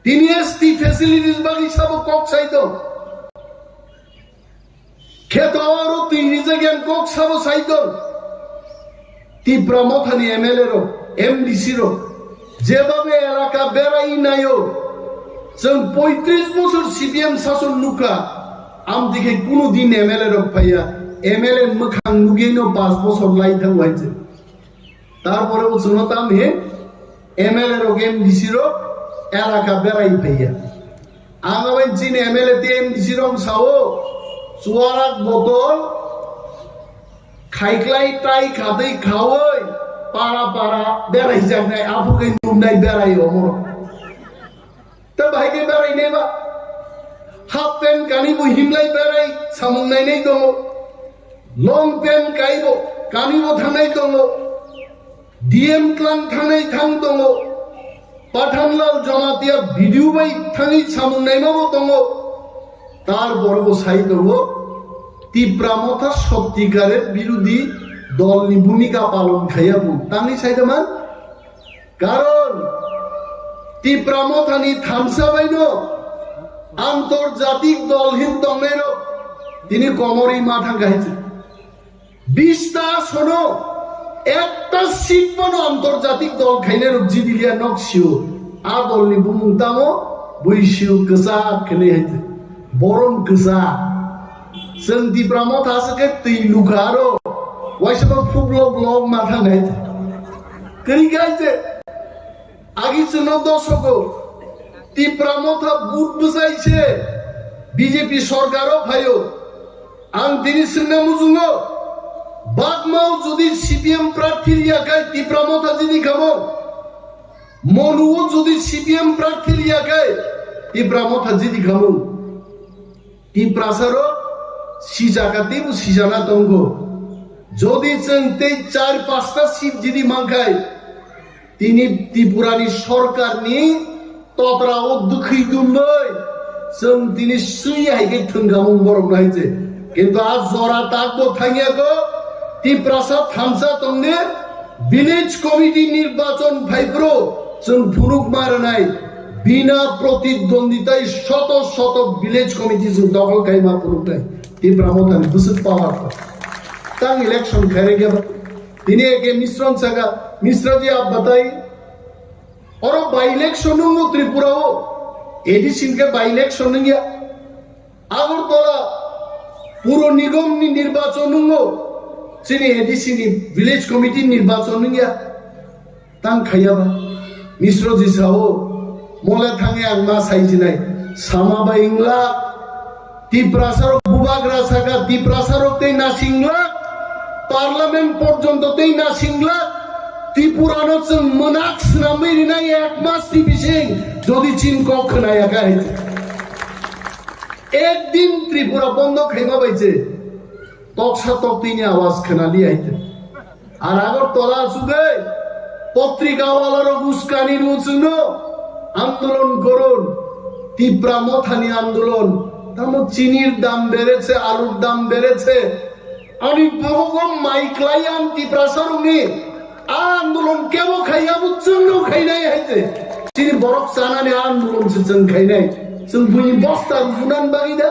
Tini S T facilities bagwi sabo kok sai tong. Kheto oro twi rijak yang kok sabo sai tong. Tipra Mothani M L A rok, M D C rok, jebabe elaka berai naio, chwng poitris bosor C P M sason nukha, amtwi khe kunu din M L A rok phaiya, M L A mwkhang nugwino panch bosor lai thango hai se. Tarpore bo chwngno tam he M L A rok, M D C rok elaka berai phaiya. Ang abai chini M L A tei M D C rok sao, chuarak botol khaiklai tai khatwi khaui para para berai jaknai, aphuru khe nuknai berai omo. Ta bahai khe berai nai ba? Half pant kani bo himlai berai samung nai nai tongo. Long pant kaibo, kamibo thangnai tongo. D M tlang thangnai thang tongo. Pathanlal Jamatia video bai thangwi samung naimabo tongo. Tar borok bo sai tongo, Tipra Motha sottikarer birodhi dolni bhumika palon khaiya bo. Tangwi sai da man? Karon Tipra Mothani thansa baino antorjatik dol hin tongnairok tini komorwi ma thang kahai. Bista sono ekta seat bono antorjatik dol khainai rok jidiliya nok sio. A dolni bumung tamo bui sio kwchak khenai hai. Borom kwchak. Chwng Tipra Motha se khe twi lukha aro. Waisa bo phublo blok ma thang hai. Kwrwi khe hai se. Agi chwngno dosogo Tipra Motha but bwsai se B J P sorkaro phaio. Ang tini swngna muchungo, Bagmao jodi C P M prarthi liya khai Tipra Motha jidi khamo, Monuo jodi C P M prarthi liya khai Tipra Motha jidi khamo. Tiprasarok sijaka teibo sijana tongo. Jodi chwng tei char pasta seat jidi mankhai, tini Tripurani sorkarni totrao dwkhwi dumbai chwng tini swi hai khe thwngkhamung borokno hai se. Kintu a jora takbo thangya kho, Tiprasa thansa tongni village committee nirbachon phaiphru chwng phunuk ma rwnai. Bina protidwonditai shoto shoto village committee chwng dokhol khaima phunuknai. Tipra Mothani bwswk power kho. Tang election khairokya ba. Tini eke Misron saka, Misra ji abbatai. Oro by election nungo Tripura o. A D C ke by election nungya. Agartala Puro Nigom ni nirbachon nungo. Chini A D C ni village committee nirbachon nungya. Tang khaiya ba. Misro ji sao, mole thangya ang ma sai jinai. Sama ba ingla. Tiprasarok bubagra saka, Tiprasarok tei nasinglak, Parliament porjonto tei nasinglak, Tripurano chwng mwnak swnamwi rinai ek mas ni bising, jodi chin kok khwnaya kha hai. Ek din Tripura bondo khaima bai se, toksa toktwini awaz khwnali hai. Ar Agartala asugwi potrika walarok uskani rw chwngno andolon goron, Tipra Mothani andolon, tamo chinir dam bereche, alur dam bereche, ani bohogo mai klai ang Tiprasarokni a andolon kebo khaiya bo chwngno khainai hai se. Chini borok chanani a andolon se chwng khainai. Chwng buini bosta rujunan bagwi da?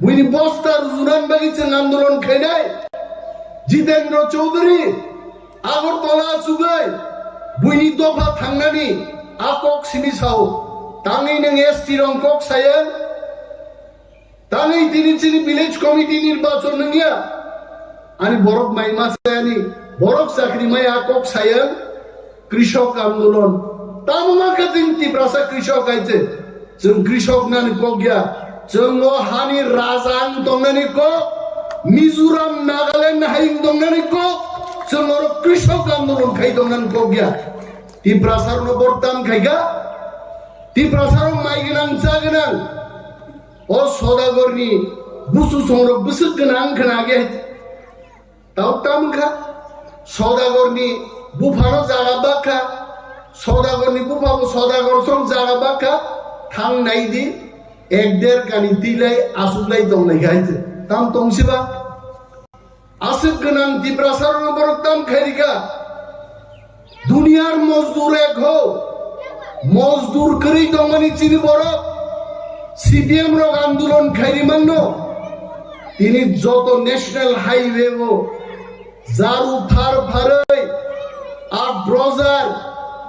Buini bosta rujunan bagwi chwng andolon khainai. Jitendra Chaudhary, Agartala asugwi, buini dopha thangnani a kok simi sao. Tangwi nwng S T rong kok saya, tangwi tini chini village committee nirbachon nungya. Ani borok mai ma sayani, borok chakri mai a kok saya. Krishok andolon. Tamo ma khe chwng Tiprasa krishok hai se. Chwng krishok nani kok ya. Chwng o hani raja wng tongnani kok. Mizoram, Nagaland hai wng tongnani kok. Chwng oro krishok andolon khai tongnani kok ya. Tiprasa rokno borok tam khai kha. Tiprasa rok mai gwnang cha gwnang. O Sodagarni busu songrok bwswk gwnang khna khe. Tao tamo kha, Sodagarni buphano jaga bak kha, Sodagarni buphabo Sodagar song jaga bak kha, thang nai di, ek der kani twi lai aswk lai tong lai kha hai se. Tam tong si ba? Aswk gwnang Tiprasarokno borok tam khai ri kha. Duniyar mozdur ek ho. Mozdur kwrwi tongmani chini borok. C P M rok andolon khairi mangno. Tini joto national highway o jaru phar pharwi a dozer,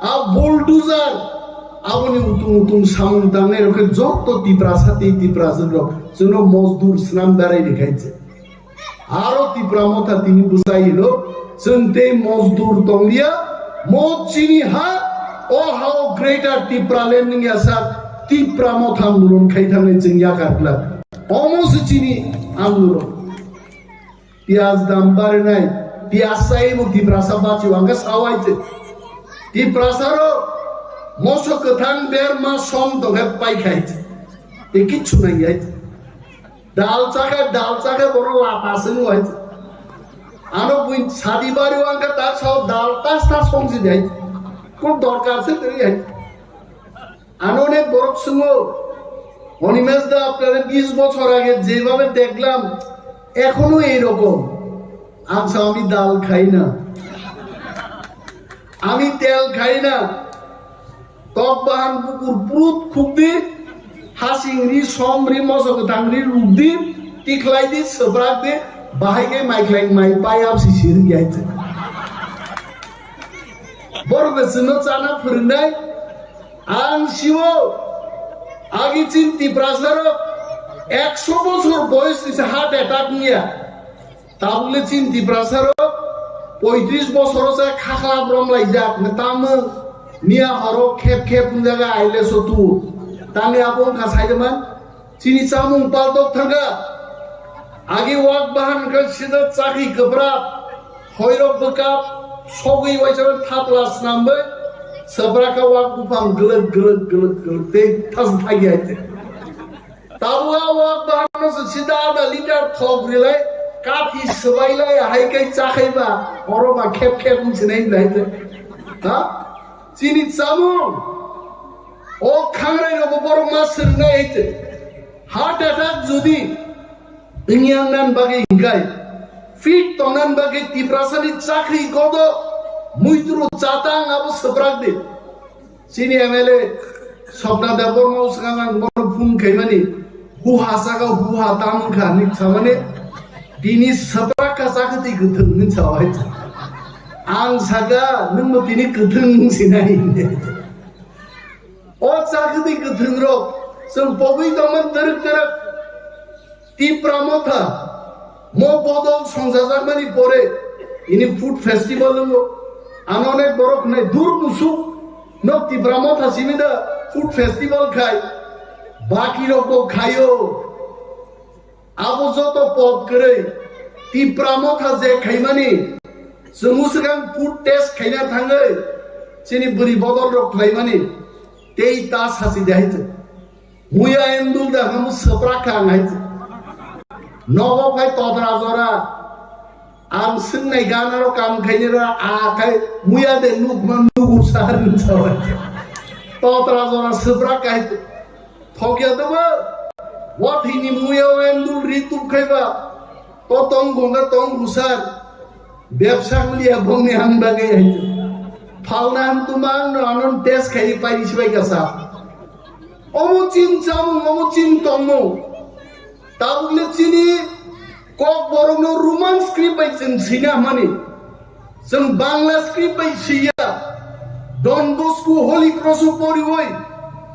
a bulldozer, aboni utung utung samung tangnai rok khe joto Tiprasa tei Tiprajwk rok chwngno mozdur swnam berai rikhainse. Aro Tipra Motha tini bwsai hino, chwng tei mozdur tonglia, mo chini ha, o ha o Greater Tipraland wngya sak, Tipra Motha andolon khai thangnai chwng yakar glak. Omo se chini andolon. Piyaj dam barinai, piyaj sai bo Tiprasa bachi wangkha sawai se. Tiprasa ro moso kwthang berma som tongkhe pai khai se. E kichu nang yai. Dal chakha, dal chakha, borok lata swngo hai. Ano buin sadi bari wangkha, ta sao dal tas tas songsi dai. Kon dorkar se teri hai. Ano onek borok swngo, "Animesh da, apnare bish bochor age jebabe dekhlam, ekhono ei rokom." Ang sao, "Ami dal khai na, ami tel khai na." Tok bahan bukur prut khukdi, hasing ri, som ri, moso kwthang ri rukdi, tikhlai di, swprak di, bahai khe mai khlai mai payap si sir yai. Borok de chwngno chana phwrwngnai, ang sio, agi chin Tiprasa rok ekso bochor boyos ni se heart attack niya. Tabukle chin Tiprasa rok poitris bosoro se khakla brom laijak, tamo miya horo khep khep wngjaga aile sotu. Tangni abo wngkha saijaman, chini chamung paltok thangkha. Agi wak bahan wngkha sida chakhi kwbrak, hoirok bwkap, sogwi waisa thapla snambai, swprakha wak buphang glwk glwk glwk glwk tei thas thagi aite. Tabuk a wak bahanno se sida ada liter thok rilai, kathi swbailai, hai kai chakhaiba, oro ba khep khep wng sinai bilai te. Ha? Chini chamung. O khangrai rogo borok ma swrwngnai hai te. Heart attack jodi wngya wngnan bagwi hinkai, fit tongnan bagwi Tiprasani chakri godo, muitru chatang abo swprak di. Chini M L A Swapna Debbarma swkang ang bono phone khaimani, "Huha saka huha tam wngkha," hinwi samani, "Tini swprak kha chakri kwthwng," hinwi sawi. Ang saka, "Nwngbo tini kwthwng sinai." O chakri kwthwng rok chwng pogwi tongmani twrwk twrwk. Tipra Motha, mo bodol songjajakmani pore, ini food festival wngo. Ano onek borok hwnwi, "Dur musuk, nok Tipra Motha simi da food festival khai, baki rok bo khaio." Abo joto pot kwrwi, Tipra Motha je khaimani, chwng swkang food test khaina thangwi, chini bwrwi bodol rok khlaimani, tei ta sachi de hai chwng. Muya endul da hamu swprak kha ang hai. Nogo phai totra jora. Ang swngnai gana ro kam khaini ra a khai muya de nuk man nugu sar ni sawa. Totra jora swprak kai. Thokya da ba. Wathini muya endul ri tup khai ba. To tong gonga tong gusar. Bebsa liya bongni ang bagwi hai. Phalna ang tumang no anon test khai pai sibai kasa. Omo chin chamung, omo chin tongmung. Tabukle chini Kokborokno Roman script bai chwng swina hwnmani. Chwng Bangla script bai swiya. Don Bosco Holy Cross o poriwi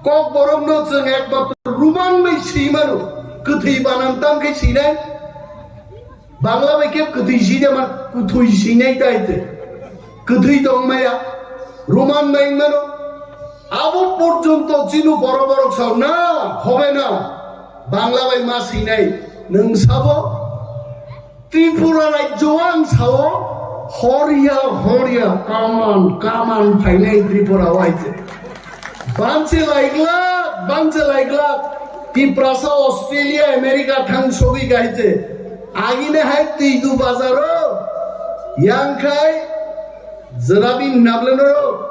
Kokborokno chwng ekmatro Roman bai swi mano. Kwthwi banan tam khe swinai. Bangla bai khe kwthwi swi de ma, kwthwi swinai tai te. Kwthwi tong maya. Roman bai mano. Abo porjonto chini borok borok sao na, hobe na, Bangla bai ma swinai, nwng sabo? Tripura rajyo ang sao, horia, horia, kaman, kaman phainai Tripura o aite. Banse laiklak, banse laiklak, Tiprasa Australia, America thang sogwi gaite. Agine hai twi du bazaro, yang khai, Jerabi nableno,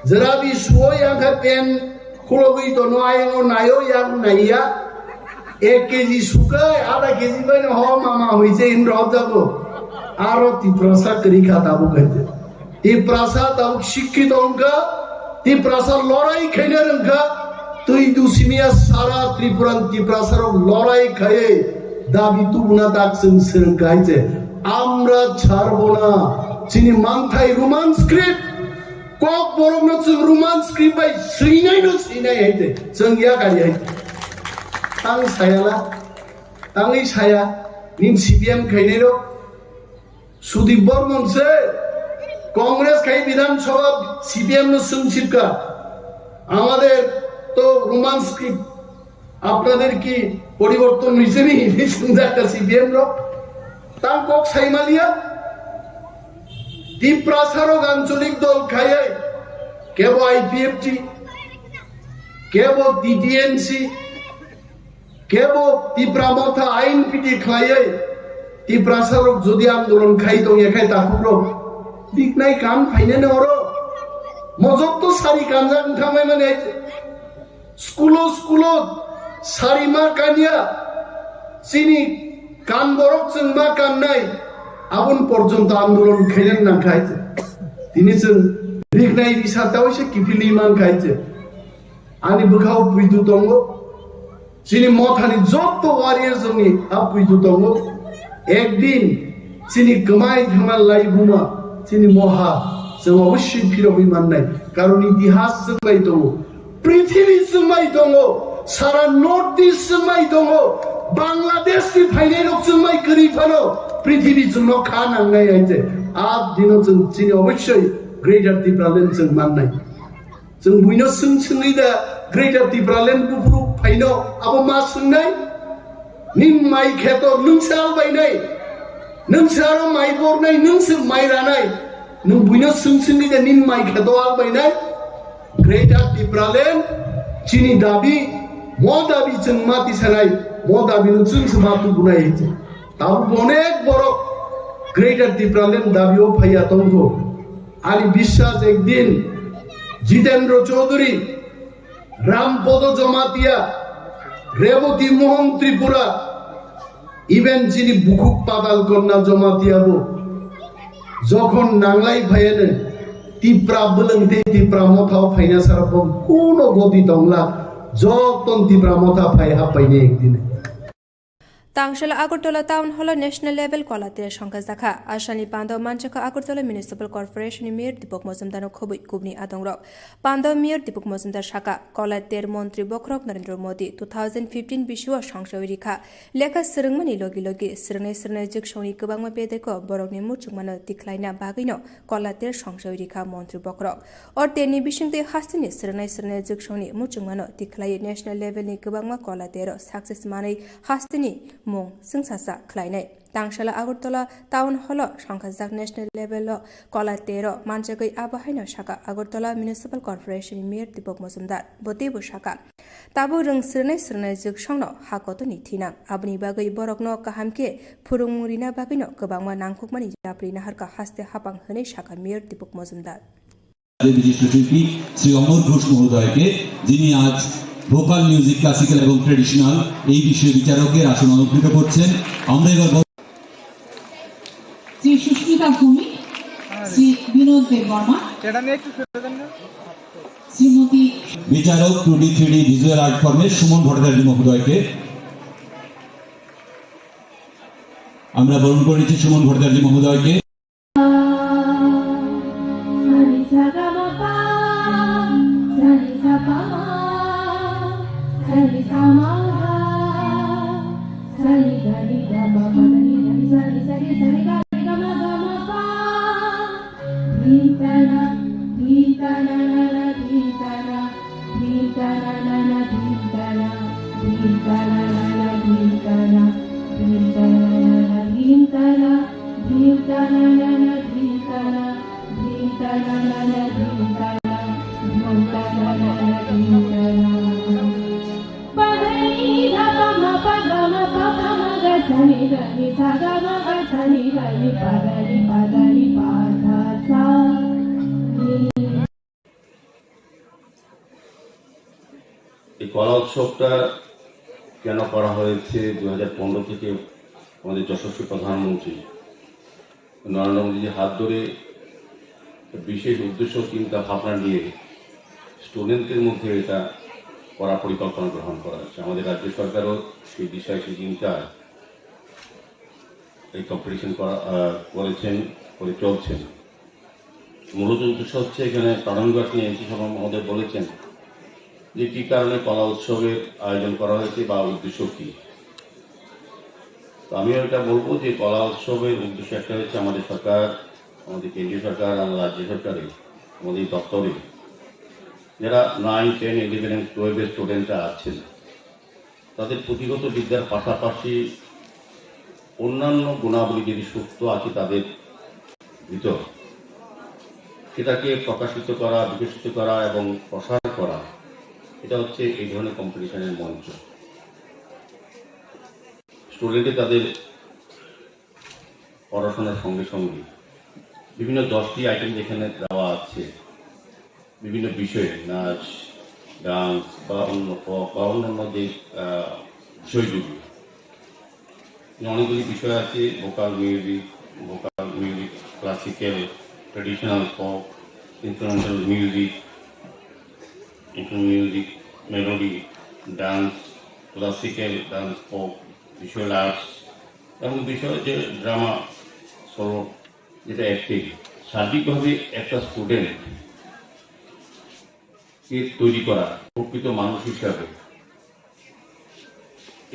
jerabi suo yang kha pen khulogwi tono ayang o nayo yang naiya. Ek keji sukai, ada keji bai no ho mama hoise in rob jago. Aro Tiprasa kri kha tabuk hai. Tiprasa tabuk sikkito wngkha. Tiprasa lorai khaina rwngkha. Twi dusimiya sara Tripura Tiprasa rok lorai khaiye dabi tubuna tak chwng swrwngkha hai je. Amra chharbo na chini manthai Roman script. Kokborokno chwng Roman script bai swinai no swinai hai je. Chwng ya kari hai. Tang sayala, tangwi saya, nin C P M khainai rok. Sudip Bormon se Congress khai Bidhan Sabha C P M no swng sipka. Amader to Roman script, apnader ki poriborton hoyse ni? Hinwi swngjakka C P M rok. Tang kok saimaliya. Tiprasa rok ancholik dol khaiwi, kebo I P F T, kebo T T M C, Kebo Tipra Motha ain piti khlaiwi Tiprasa rok jodi andolon khai tongya khai takhukrok biknai kan phainani oro. Mojok to sari kanjak wngthangmai mani. Skulo, skulo sari ma kanya, chini kan borok chwng ma kannai, aboni porjonto andolon khainani nangkha hai se. Tini chwng riknai risa tawise kiphilwi mankha hai se. Ani bwkhao puitu tongo, chini mothani jotto warriors rokni a puitu tongo. Ekdin chini kwmai thangma laibuma, chini moha, chwng obossoi phirogwi mannai, karon itihas chwng bai tongo. Prithibi chwngmai tongo, sara North East chwngmai tongo, Bangladesh ni phainai rok chwngmai kwrwi phano prithibi chwngno kha nangnai hai se. A dino chwng chini obossoi Greater Tipraland chwng mannai. Chwng buino swng swngwi da Greater Tipraland buphuru phaino abo ma swngnai? Nin mai kheto nwng se albainai, nwng se aro mai bornai, nwng se mai ranai, nwng buino swng swngwi da nin mai kheto albainai? Greater Tipraland chini dabi, mo dabi chwng ma tisanai, mo dabi no chwng se ma tubunai. Tabuk onek borok Greater Tipraland dabi o phaiya tongkho. Ani biswas ekdin Jitendra Chaudhary, Rampodo Jamatia, Reboti Mohan Tripura, even chini bukhuk Padal Kanya Jamatia bo jokhon nanglai phaiano Tipra bwlwng tei Tipra Motha o phaina sara bo kuno goti tongla, joton Tipra Motha phai happaini ekdin. Tangshal Agartala Town Hall o National Level Kola Ter songkhajakha. Asani pando manchakha Agartala Municipal Corporation ni Mayor Deepak Majumdar no khobwi kubni adongrok. Pando Mayor Deepak Majumdar saka, Kola Ter Montri Bokhorok Narendra Modi two thousand fifteen bisio songsawi rikha. Lekha swrwngmani logi logi swrwngnai swrwngnai jwksongni kwbangma bedeko borokni muchungmano tikhlaina bagwino Kola Ter songsawi rikha Montri Bokhorok. O terni bisingtwi hasteni swrwngnai swrwngnai jwksongni muchungmano tikhlaiwi national level ni kwbangma Kola Ter o success manwi hasteni mung chwngsasa khlainai. Tangsala Agartala Town Hall o songkhajak national level o Kola Ter o manjagwi abo haino saka Agartala Municipal Corporation ni Mayor Deepak Majumdar. Bo teibo saka, tabuk rwng swrwngnai swrwngnai jwksongno ha kotorni thinang. Aboni bagwi borokno kaham khe phwrwngmung rina bagwino kwbangma nangkukmani yapri naharkha haste hapang hwnwi saka Mayor Deepak Majumdar. বিশিষ্ট শিল্পী শ্রী অমর ঘোষ মহোদয়কে, যিনি আজ vocal music, classical এবং ট্র্যাডিশনাল এই বিষয়ে বিচারকের আসন অলঙ্কৃত করছেন। আমরা এবার বল- শ্রী সুস্মিতা ভৌমিক, শ্রী বিনোদ দেববর্মা, শ্রীমতী বিচারক two D three D visual art ফর্মের সুমন ভট্টাচার্য মহোদয়কে আমরা বরণ করে নিচ্ছি, সুমন ভট্টাচার্য মহোদয়কে। এই কলা উৎসবটা কেন করা হয়েছে? দু হাজার পনেরো থেকে আমাদের যশস্বী প্রধানমন্ত্রী নরেন্দ্র মোদীজির হাত ধরে বিশেষ উদ্দেশ্য, চিন্তা ভাবনা নিয়ে স্টুডেন্টদের মধ্যে এটা করার পরিকল্পনা গ্রহণ করা হয়েছে। আমাদের রাজ্য সরকারও সেই দিশায়, সেই চিন্তায় এই কম্পিটিশন করা, আহ, করেছেন, করে চলছেন। মূলত উদ্দেশ্য হচ্ছে, এখানে প্রারম্ভিক ভাষণে এমসি শর্মা মহোদয় বলেছেন যে কী কারণে কলা উৎসবের আয়োজন করা হয়েছে বা উদ্দেশ্য কী। তো আমিও এটা বলবো যে কলা উৎসবের উদ্দেশ্য একটা হচ্ছে, আমাদের সরকার, আমাদের কেন্দ্রীয় সরকার, আমাদের রাজ্য সরকারে, আমাদের দপ্তরে যারা নাইন, টেন, ইলেভেন এবং টুয়েলভের স্টুডেন্টরা আছেন, তাদের পুঁথিগত বিদ্যার পাশাপাশি অন্যান্য গুণাবলী যদি সুপ্ত আছে তাদের ভিতর, সেটাকে প্রকাশিত করা, বিকশিত করা এবং প্রসার করা, এটা হচ্ছে এই ধরনের কম্পিটিশনের মঞ্চ। স্টুডেন্টে তাদের পড়াশোনার সঙ্গে সঙ্গে বিভিন্ন দশটি আইটেম যেখানে দেওয়া আছে, বিভিন্ন বিষয়ে নাচ, ডান্স বা অন্য ক-, বা অন্যান্য যে, আহ, বিষয়গুলি, অনেকগুলি বিষয় আছে, vocal music, vocal music, classical, traditional, folk, instrumental music, instrumental music, melody, dance, classical dance, folk, visual arts এবং বিষয় যে ড্রামা, সোলো, যেটা অ্যাক্টিং, সার্বিকভাবে একটা স্টুডেন্ট কে তৈরি করা, প্রকৃত মানুষ হিসাবে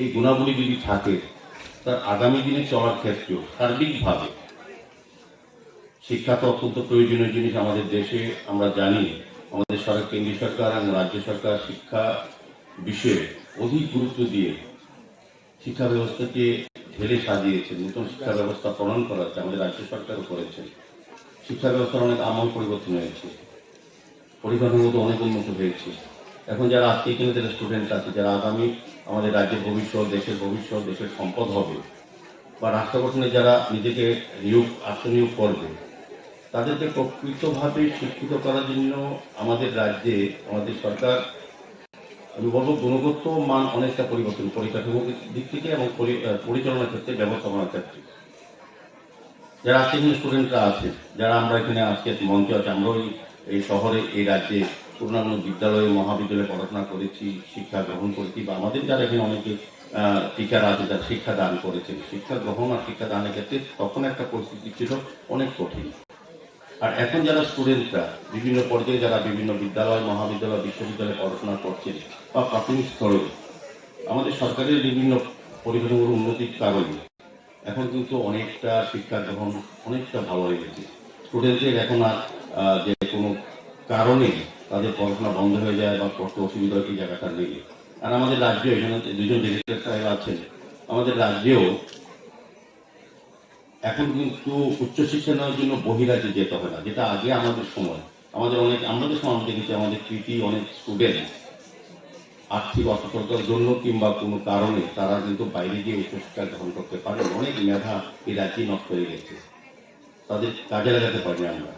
এই গুণাবলী যদি থাকে, তার আগামী দিনে চলার ক্ষেত্রেও সার্বিকভাবে শিক্ষা তো অত্যন্ত প্রয়োজনীয় জিনিস আমাদের দেশে। আমরা জানি, আমাদের সরকার, কেন্দ্রীয় সরকার এবং রাজ্য সরকার শিক্ষা বিষয়ে অধিক গুরুত্ব দিয়ে শিক্ষা ব্যবস্থাকে ঢেলে সাজিয়েছে, নতুন শিক্ষা ব্যবস্থা প্রণয়ন করা হচ্ছে, আমাদের রাজ্য সরকারও করেছেন। শিক্ষা ব্যবস্থার অনেক আমূল পরিবর্তন হয়েছে, পরিকাঠামোগত অনেক উন্নত হয়েছে। এখন যারা আজকে এখানে যারা স্টুডেন্ট আছে, যারা আগামী আমাদের রাজ্যের ভবিষ্যৎ, দেশের ভবিষ্যৎ, দেশের সম্পদ হবে, বা রাষ্ট্র গঠনে যারা নিজেকে নিয়োগ, আত্মনিয়োগ করবে, তাদেরকে প্রকৃতভাবে শিক্ষিত করার জন্য আমাদের রাজ্যে, আমাদের সরকার, আমি বলবো, গুণগত মান অনেকটা পরিবর্তন, পরিকাঠামোর দিক থেকে এবং পরি-, আহ, পরিচালনার ক্ষেত্রে, ব্যবস্থাপনার ক্ষেত্রে। যারা আজকে এখানে স্টুডেন্টরা আছে, যারা আমরা এখানে আজকে মঞ্চে আছি, আমরাও এই, এই শহরে, এই রাজ্যে কোনো না কোনো বিদ্যালয়ে, মহাবিদ্যালয়ে পড়াশোনা করেছি, শিক্ষা গ্রহণ করেছি, বা আমাদের যারা এখানে অনেকে, আহ, টিচার আছে, যারা শিক্ষা দান করেছেন, শিক্ষা গ্রহণ আর শিক্ষা দানের ক্ষেত্রে তখন একটা পরিস্থিতি ছিল অনেক কঠিন। আর এখন যারা স্টুডেন্টরা বিভিন্ন পর্যায়ে, যারা বিভিন্ন বিদ্যালয়, মহাবিদ্যালয়, বিশ্ববিদ্যালয়ে পড়াশোনা করছেন বা প্রাথমিক স্তরে, আমাদের সরকারের বিভিন্ন পরিকাঠামোর উন্নতির কারণে এখন কিন্তু অনেকটা শিক্ষা গ্রহণ অনেকটা ভালো হয়ে গেছে। স্টুডেন্টদের এখন আর, আহ, যে কোনো কারণে তাদের পড়াশোনা বন্ধ হয়ে যায় বা পড়তে অসুবিধা হয়, এই জায়গাটা নেই। আর আমাদের রাজ্যে এখানে দুজন ডিরেক্টর সাহেব আছেন, আমাদের রাজ্যেও এখন কিন্তু উচ্চশিক্ষা নেওয়ার জন্য বহিরাজ্যে যেতে হয় না, যেটা আগে আমাদের সময়, আমাদের অনেক, আমরা যে সময় দেখেছি, আমাদের কৃতি অনেক স্টুডেন্ট আর্থিক অসচ্ছলতার জন্য কিংবা কোনো কারণে তারা কিন্তু বাইরে গিয়ে উচ্চশিক্ষা গ্রহণ করতে পারেন। অনেক মেধা এই রাজ্যে নষ্ট হয়ে গেছে, তাদের কাজে লাগাতে পারিনি আমরা।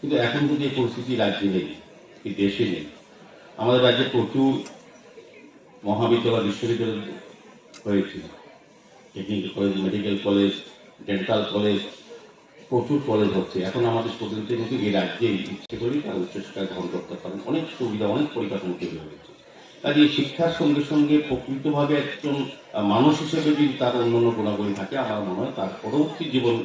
কিন্তু এখন কিন্তু এই পরিস্থিতি রাজ্যে নেই, এই দেশে নেই। আমাদের রাজ্যে প্রচুর মহাবিদ্যালয়, বিশ্ববিদ্যালয় হয়েছে, technical college, medical college, dental college, প্রচুর কলেজ হচ্ছে। এখন আমাদের স্টুডেন্টদের কিন্তু এই রাজ্যে ইচ্ছে করেই তারা উচ্চশিক্ষা গ্রহণ করতে পারেন, অনেক সুবিধা, অনেক পরিকাঠামো তৈরি হয়েছে। কাজে এই শিক্ষার সঙ্গে সঙ্গে প্রকৃতভাবে একজন, আহ, মানুষ হিসেবে যদি তার অন্যান্য গুণাবলী থাকে, আমার মনে হয় তার পরবর্তী জীবন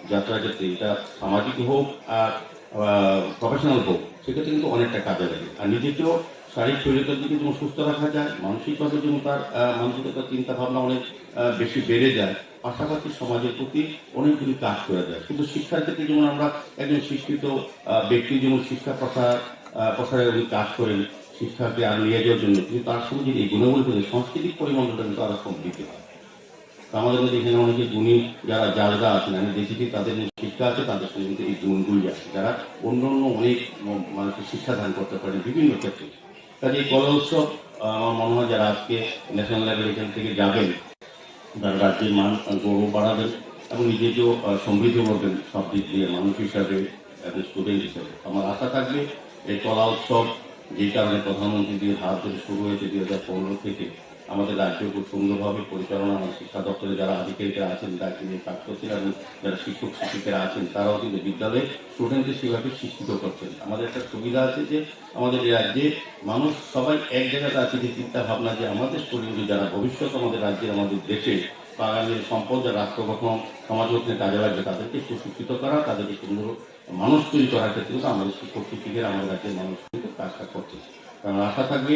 যাত্রার ক্ষেত্রে, এটা সামাজিক হোক আর, আহ, প্রফেশনাল হোক, সেক্ষেত্রে কিন্তু অনেকটা কাজে লাগে। আর নিজেকেও শারীরিক শরীরটার দিকে যেমন সুস্থ রাখা যায়, মানসিকভাবে যেমন তার, আহ, মানসিকতা, চিন্তা ভাবনা অনেক, আহ, বেশি বেড়ে যায়, পাশাপাশি সমাজের প্রতি অনেকগুলি কাজ করা যায়। শুধু শিক্ষার ক্ষেত্রে যেমন আমরা একজন শিক্ষিত, আহ, ব্যক্তি যেমন শিক্ষা প্রসার, আহ, প্রসারে উনি কাজ করেন, শিক্ষাকে আরো নিয়ে যাওয়ার জন্য, কিন্তু তার সঙ্গে যদি এই গুণাবলী থাকে, সাংস্কৃতিক পরিমণ্ডলটা কিন্তু আরো সমৃদ্ধি হয়। তো আমাদের মধ্যে এখানে অনেকে গুণী যারা জাজরা আছেন, আমি দেখেছি তাদের মধ্যে শিক্ষা আছে, তাদের সঙ্গে কিন্তু এই গুণগুলি আছে, যারা অন্য অন্য অনেক ম-, মানুষকে শিক্ষা দান করতে পারেন বিভিন্ন ক্ষেত্রে। কাজে এই কলা উৎসব, আহ, আমার মনে হয় যারা আজকে ন্যাশনাল লেভেল এখান থেকে যাবেন, তারা রাজ্যের মান, আহ, গৌরব বাড়াবেন এবং নিজেকেও, আহ, সমৃদ্ধ করবেন সব দিক দিয়ে, মানুষ হিসাবে এবং স্টুডেন্ট হিসাবে। আমার আশা থাকবে এই কলা উৎসব, যে কারণে প্রধানমন্ত্রীজির হাত ধরে শুরু হয়েছে দুই হাজার পনেরো থেকে, আমাদের রাজ্য খুব সুন্দরভাবে পরিচালনা, আমার শিক্ষা দপ্তরে যারা আধিকারিকরা আছেন, দায়িত্ব নিয়ে কাজ করছেন এবং যারা শিক্ষক শিক্ষিকারা আছেন, তারাও কিন্তু বিদ্যালয়ে স্টুডেন্টদের সেভাবে শিক্ষিত করছেন। আমাদের একটা সুবিধা আছে যে আমাদের এই রাজ্যে মানুষ সবাই এক জায়গাতে আছে, যে চিন্তা ভাবনা যে আমাদের স্টুডেন্ট যারা ভবিষ্যৎ আমাদের রাজ্যের, আমাদের দেশে বা আগামী সম্পদ, যারা রাষ্ট্র গঠন, সমাজ গঠনে কাজে লাগবে, তাদেরকে সুশিক্ষিত করা, তাদেরকে সুন্দর মানুষ তৈরি করার ক্ষেত্রে কিন্তু আমাদের শিক্ষক শিক্ষিকারা আমাদের রাজ্যের মানুষ কিন্তু কাজটা করছে। কারণ আশা থাকবে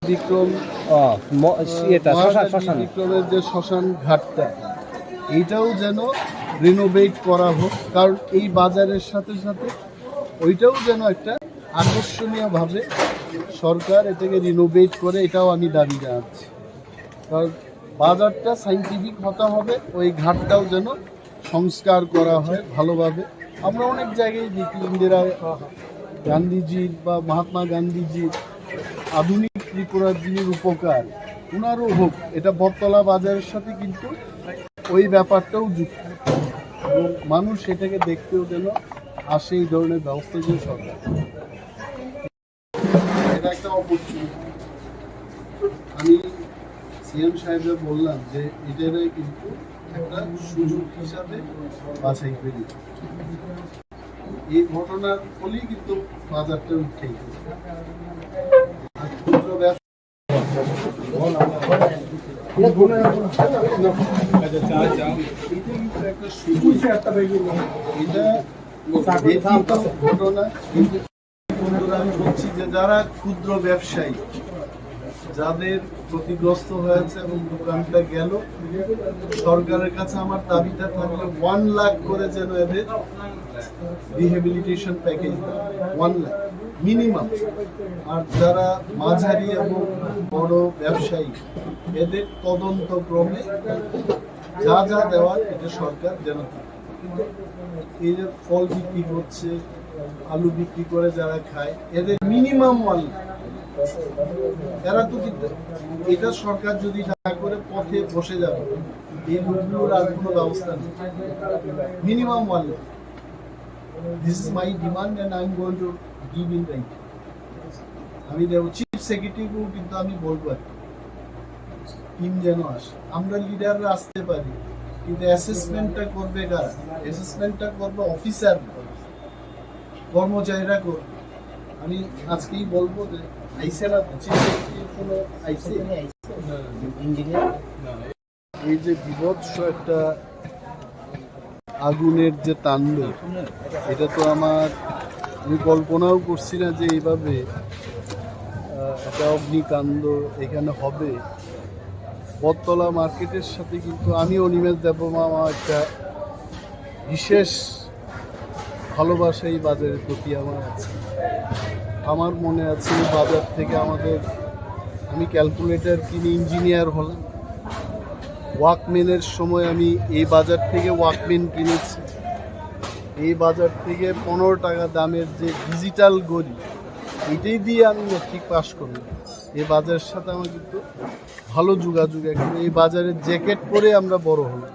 বিক্রম, ও, ম-, আহ, ইয়েটা, শ্মশান, মহারাজ শ্মশান। বিক্রমের যে শ্মশান ঘাটটা, এইটাও যেন রিনোভেট করা হোক, কারণ এই বাজারের সাথে সাথে ওইটাও যেন একটা আকর্ষণীয়ভাবে সরকার এটাকে রিনোভেট করে, এটাও আমি দাবি জানাচ্ছি। কারণ বাজারটা সায়েন্টিফিক হতে হবে, ওই ঘাটটাও যেন সংস্কার করা হয় ভালোভাবে। আমরা অনেক জায়গায় দেখি ইন্দিরা গান্ধীজির বা মহাত্মা গান্ধীজির আধুনিক ত্রিপুরার যিনি রূপকার, ওনারও হোক, এটা বটতলা বাজারের সাথে কিন্তু ওই ব্যাপারটাও যুক্ত। এবং মানুষ এটাকে দেখতেও যেন আসে, এই ধরনের ব্যবস্থা যেন সরকার। এটা একটা অপরচুনিটি। আমি সিএম সাহেবকে বললাম যে এটারে কিন্তু একটা সুযোগ হিসাবে বাছাই করি। এই ঘটনার ফলেই কিন্তু বাজারটা উঠে গেছে। আর ক্ষুদ্র ব্যবসা, এটা কিন্তু একটা সুযোগ। এটা ব্যক্তিগত ঘটনা, কিন্তু বন্ধুরা, আমি বলছি যে যারা ক্ষুদ্র ব্যবসায়ী, যাদের ক্ষতিগ্রস্ত হয়েছে এবং দোকানটা গেল, সরকারের কাছে আমার দাবিটা থাকবে ওয়ান লাখ করে যেন এদের রিহ্যাবিলিটেশন প্যাকেজ দেয়, ওয়ান লাখ মিনিমাম। আর যারা মাঝারি এবং বড় ব্যবসায়ী, এদের তদন্ত ক্রমে যা যা দেওয়ার এটা সরকার যেন দেয়। কিন্তু এই যে ফল বিক্রি করছে, আলু বিক্রি করে যারা খায়, এদের মিনিমাম ওয়ান লাখ। এরা তো কিন্তু, এটা সরকার যদি না করে পথে বসে যাবে, এই লোকগুলোর আর কোনো ব্যবস্থা নেই। Minimum one lakh. This is my demand and I am going to give in writing. আমি দেব, চিফ সেক্রেটারিকেও কিন্তু আমি বলবো আর কি, টিম যেন আসে। আমরা লিডাররা আসতে পারি, কিন্তু অ্যাসেসমেন্টটা করবে কারা? অ্যাসেসমেন্টটা করবে অফিসার, কর্মচারীরা করবে। আমি আজকেই বলবো যে আইসে না তো, চিফ সেক্রেটারি কোনো আইসে? ইঞ্জিনিয়ার। এই যে বিভৎস একটা আগুনের যে তাণ্ডব, এটা তো আমার, আমি কল্পনাও করছি না যে এইভাবে, আহ, একটা অগ্নিকাণ্ড এখানে হবে। বটতলা মার্কেটের সাথে কিন্তু আমি, অনিমেষ দেববর্মা, আমার একটা বিশেষ ভালোবাসা এই বাজারের প্রতি আমার আছে। আমার মনে আছে, এই বাজার থেকে আমাদের, আমি ক্যালকুলেটর কিনে ইঞ্জিনিয়ার হলাম। ওয়াকম্যানের সময় আমি এই বাজার থেকে ওয়াকম্যান কিনেছি। এই বাজার থেকে পনেরো টাকা দামের যে ডিজিটাল ঘড়ি, এটাই দিয়ে আমি মেট্রিক পাস করলাম। এই বাজারের সাথে আমার কিন্তু ভালো যোগাযোগ। এখন এই বাজারের জ্যাকেট পরে আমরা বড় হলাম।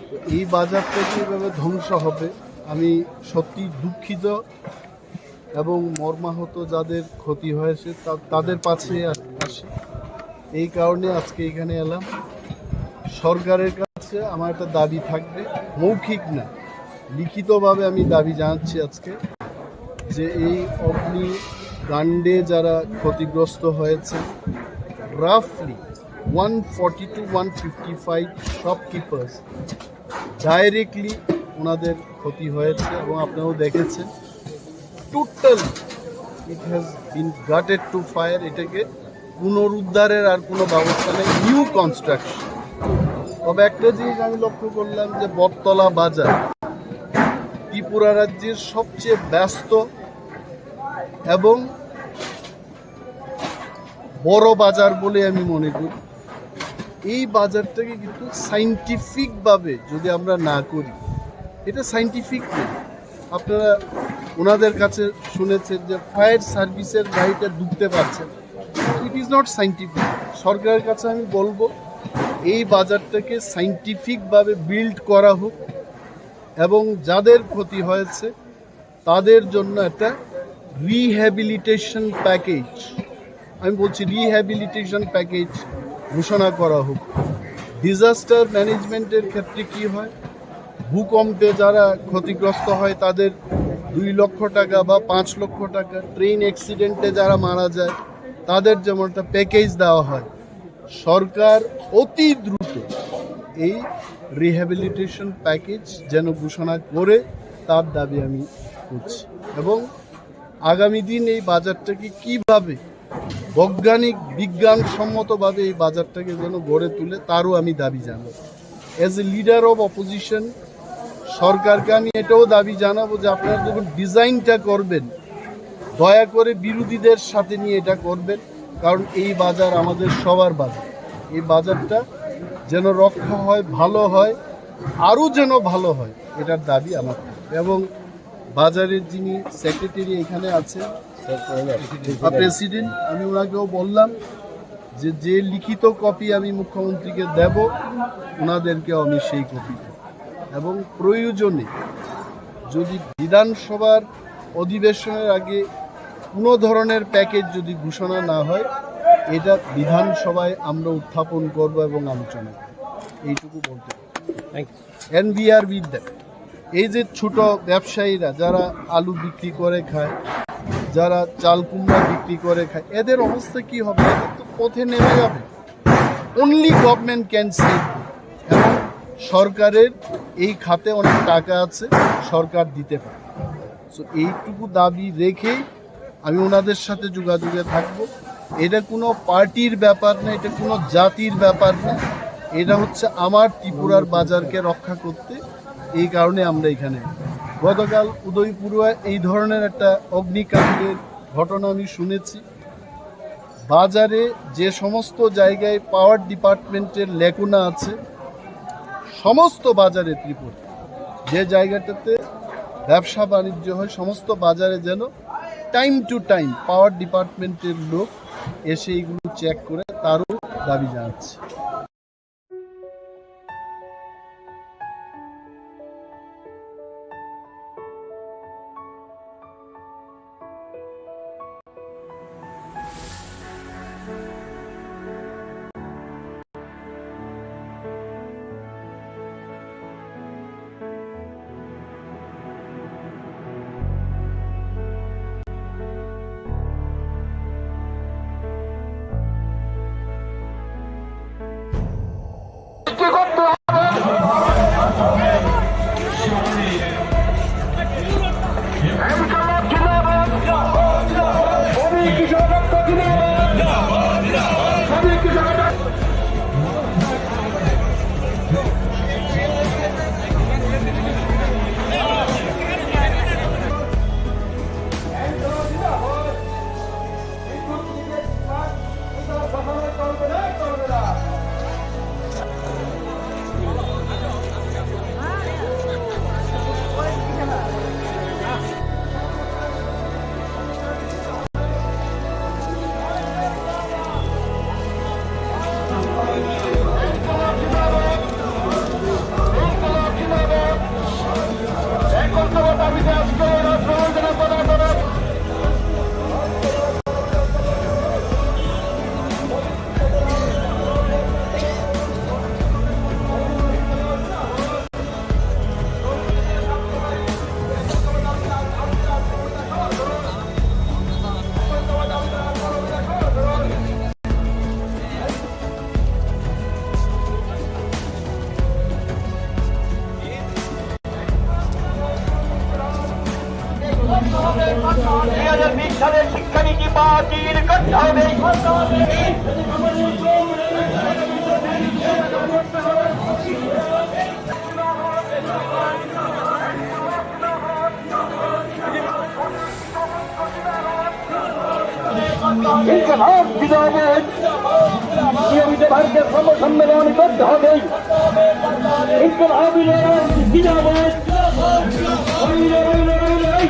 তো এই বাজারটা যে এভাবে ধ্বংস হবে, আমি সত্যি দুঃখিত এবং মর্মাহত যাদের ক্ষতি হয়েছে তা-, তাদের পাশে আ-, আসি। এই কারণে আজকে এখানে এলাম। সরকারের কাছে আমার একটা দাবি থাকবে, মৌখিক না, লিখিতভাবে আমি দাবি জানাচ্ছি আজকে যে এই অগ্নিকাণ্ডে যারা ক্ষতিগ্রস্ত হয়েছে, রাফলি one forty two one fifty five shopkeepers directly ওনাদের ক্ষতি হয়েছে এবং আপনারাও দেখেছেন, total it has been gutted to fire. এটাকে পুনরুদ্ধারের আর কোনো ব্যবস্থা নেই, নিউ কনস্ট্রাকশন। তবে একটা জিনিস আমি লক্ষ্য করলাম যে বটতলা বাজার ত্রিপুরা রাজ্যের সবচেয়ে ব্যস্ত এবং বড় বাজার বলে আমি মনে করি। এই বাজারটাকে কিন্তু সায়েন্টিফিকভাবে যদি আমরা না করি, এটা সায়েন্টিফিক না। আপনারা ওনাদের কাছে শুনেছেন যে ফায়ার সার্ভিসের গাড়িটা ঢুকতে পারছে না, ইট ইজ নট সায়েন্টিফিক। সরকারের কাছে আমি বলবো, এই বাজারটাকে সায়েন্টিফিকভাবে বিল্ড করা হোক এবং যাদের ক্ষতি হয়েছে তাদের জন্য একটা রিহ্যাবিলিটেশন প্যাকেজ, আমি বলছি রিহ্যাবিলিটেশন প্যাকেজ ঘোষণা করা হোক। ডিজাস্টার ম্যানেজমেন্টের ক্ষেত্রে কি হয়, ভূকম্পে যারা ক্ষতিগ্রস্ত হয় তাদের দুই লক্ষ টাকা বা পাঁচ লক্ষ টাকা, ট্রেন অ্যাক্সিডেন্টে যারা মারা যায় তাদের যেমন একটা প্যাকেজ দেওয়া হয়, সরকার অতি দ্রুত এই রিহ্যাবিলিটেশন প্যাকেজ যেন ঘোষণা করে, তার দাবি আমি করছি। এবং আগামী দিন এই বাজারটাকে কিভাবে বৈজ্ঞানিক বিজ্ঞানসম্মতভাবে এই বাজারটাকে যেন গড়ে তুলে, তারও আমি দাবি জানাবো। As a leader of opposition, সরকারকে আমি এটাও দাবি জানাবো যে আপনারা যখন ডিজাইনটা করবেন, দয়া করে বিরোধীদের সাথে নিয়ে এটা করবেন, কারণ এই বাজার আমাদের সবার বাজার। এই বাজারটা যেন রক্ষা হয়, ভালো হয়, আরও যেন ভালো হয়, এটার দাবি আমার থাকবে। এবং বাজারের যিনি সেক্রেটারি এখানে আছেন, প্রেসিডেন্ট, আমি ওনাকেও বললাম যে, যে লিখিত কপি আমি মুখ্যমন্ত্রীকে দেব, ওনাদেরকেও আমি সেই কপি দেব। এবং প্রয়োজনে যদি বিধানসভার অধিবেশনের আগে কোনো ধরনের প্যাকেজ যদি ঘোষণা না হয়, এটা বিধানসভায় আমরা উত্থাপন করব এবং আলোচনা করব। এইটুকু বলতে পারি। Thank you. And we are with them. এই যে ছোট ব্যবসায়ীরা যারা আলু বিক্রি করে খায়, যারা চাল কুমড়া বিক্রি করে খায়, এদের অবস্থা কি হবে? এদের তো পথে নেমে যাবে। Only government can save them. এবং সরকারের এই খাতে অনেক টাকা আছে, সরকার দিতে পারে। সো এইটুকু দাবি রেখেই আমি ওনাদের সাথে যোগাযোগে থাকব। এটা কোনো পার্টির ব্যাপার না, এটা কোনো জাতির ব্যাপার না, এটা হচ্ছে আমার ত্রিপুরার বাজারকে রক্ষা করতে। এই কারণে আমরা এখানে, গতকাল উদয়পুরে এই ধরনের একটা অগ্নিকাণ্ডের ঘটনা আমি শুনেছি। বাজারে যে সমস্ত জায়গায় পাওয়ার ডিপার্টমেন্টের লেকুনা আছে, সমস্ত বাজারে ত্রিপুরা, যে জায়গাটাতে ব্যবসা বাণিজ্য হয়, সমস্ত বাজারে যেন টাইম টু টাইম পাওয়ার ডিপার্টমেন্টের লোক এসে এইগুলো চেক করে, তারও দাবি জানাচ্ছি। দুই হাজার বিশ সালের শিক্ষানীতি বাতিল করতে হবে। ইনকলাব জিন্দাবাদ। নিয়মিত ভারতের সর্বসম্মেলন করতে হবে। ইনকলাবি লড়াই জিন্দাবাদ। রইল, রইল, রইল, এই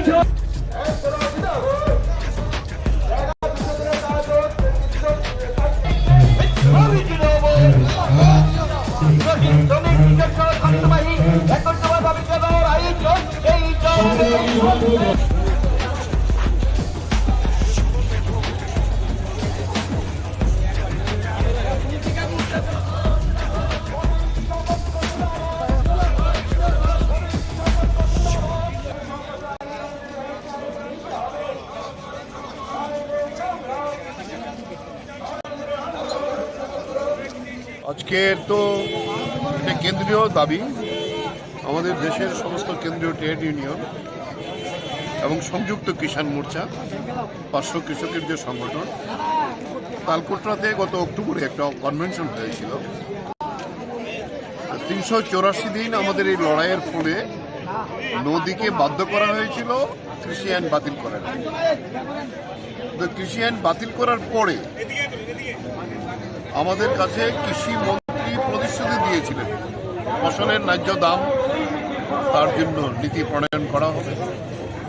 আজকের তো এটা কেন্দ্রীয় দাবি, আমাদের দেশের সমস্ত কেন্দ্রীয় ট্রেড ইউনিয়ন এবং সংযুক্ত কিষাণ মোর্চা, পার্শ্ব কৃষকের যে সংগঠন, তালকোটরাতে গত অক্টোবরে একটা কনভেনশন হয়েছিল। তিনশো চৌরাশি দিন আমাদের এই লড়াইয়ের ফলে নদীকে বাধ্য করা হয়েছিল কৃষি আইন বাতিল করার। তো কৃষি আইন বাতিল করার পরে আমাদের কাছে কৃষি মন্ত্রী প্রতিশ্রুতি দিয়েছিলেন ফসলের ন্যায্য দাম, তার জন্য নীতি প্রণয়ন করা হবে,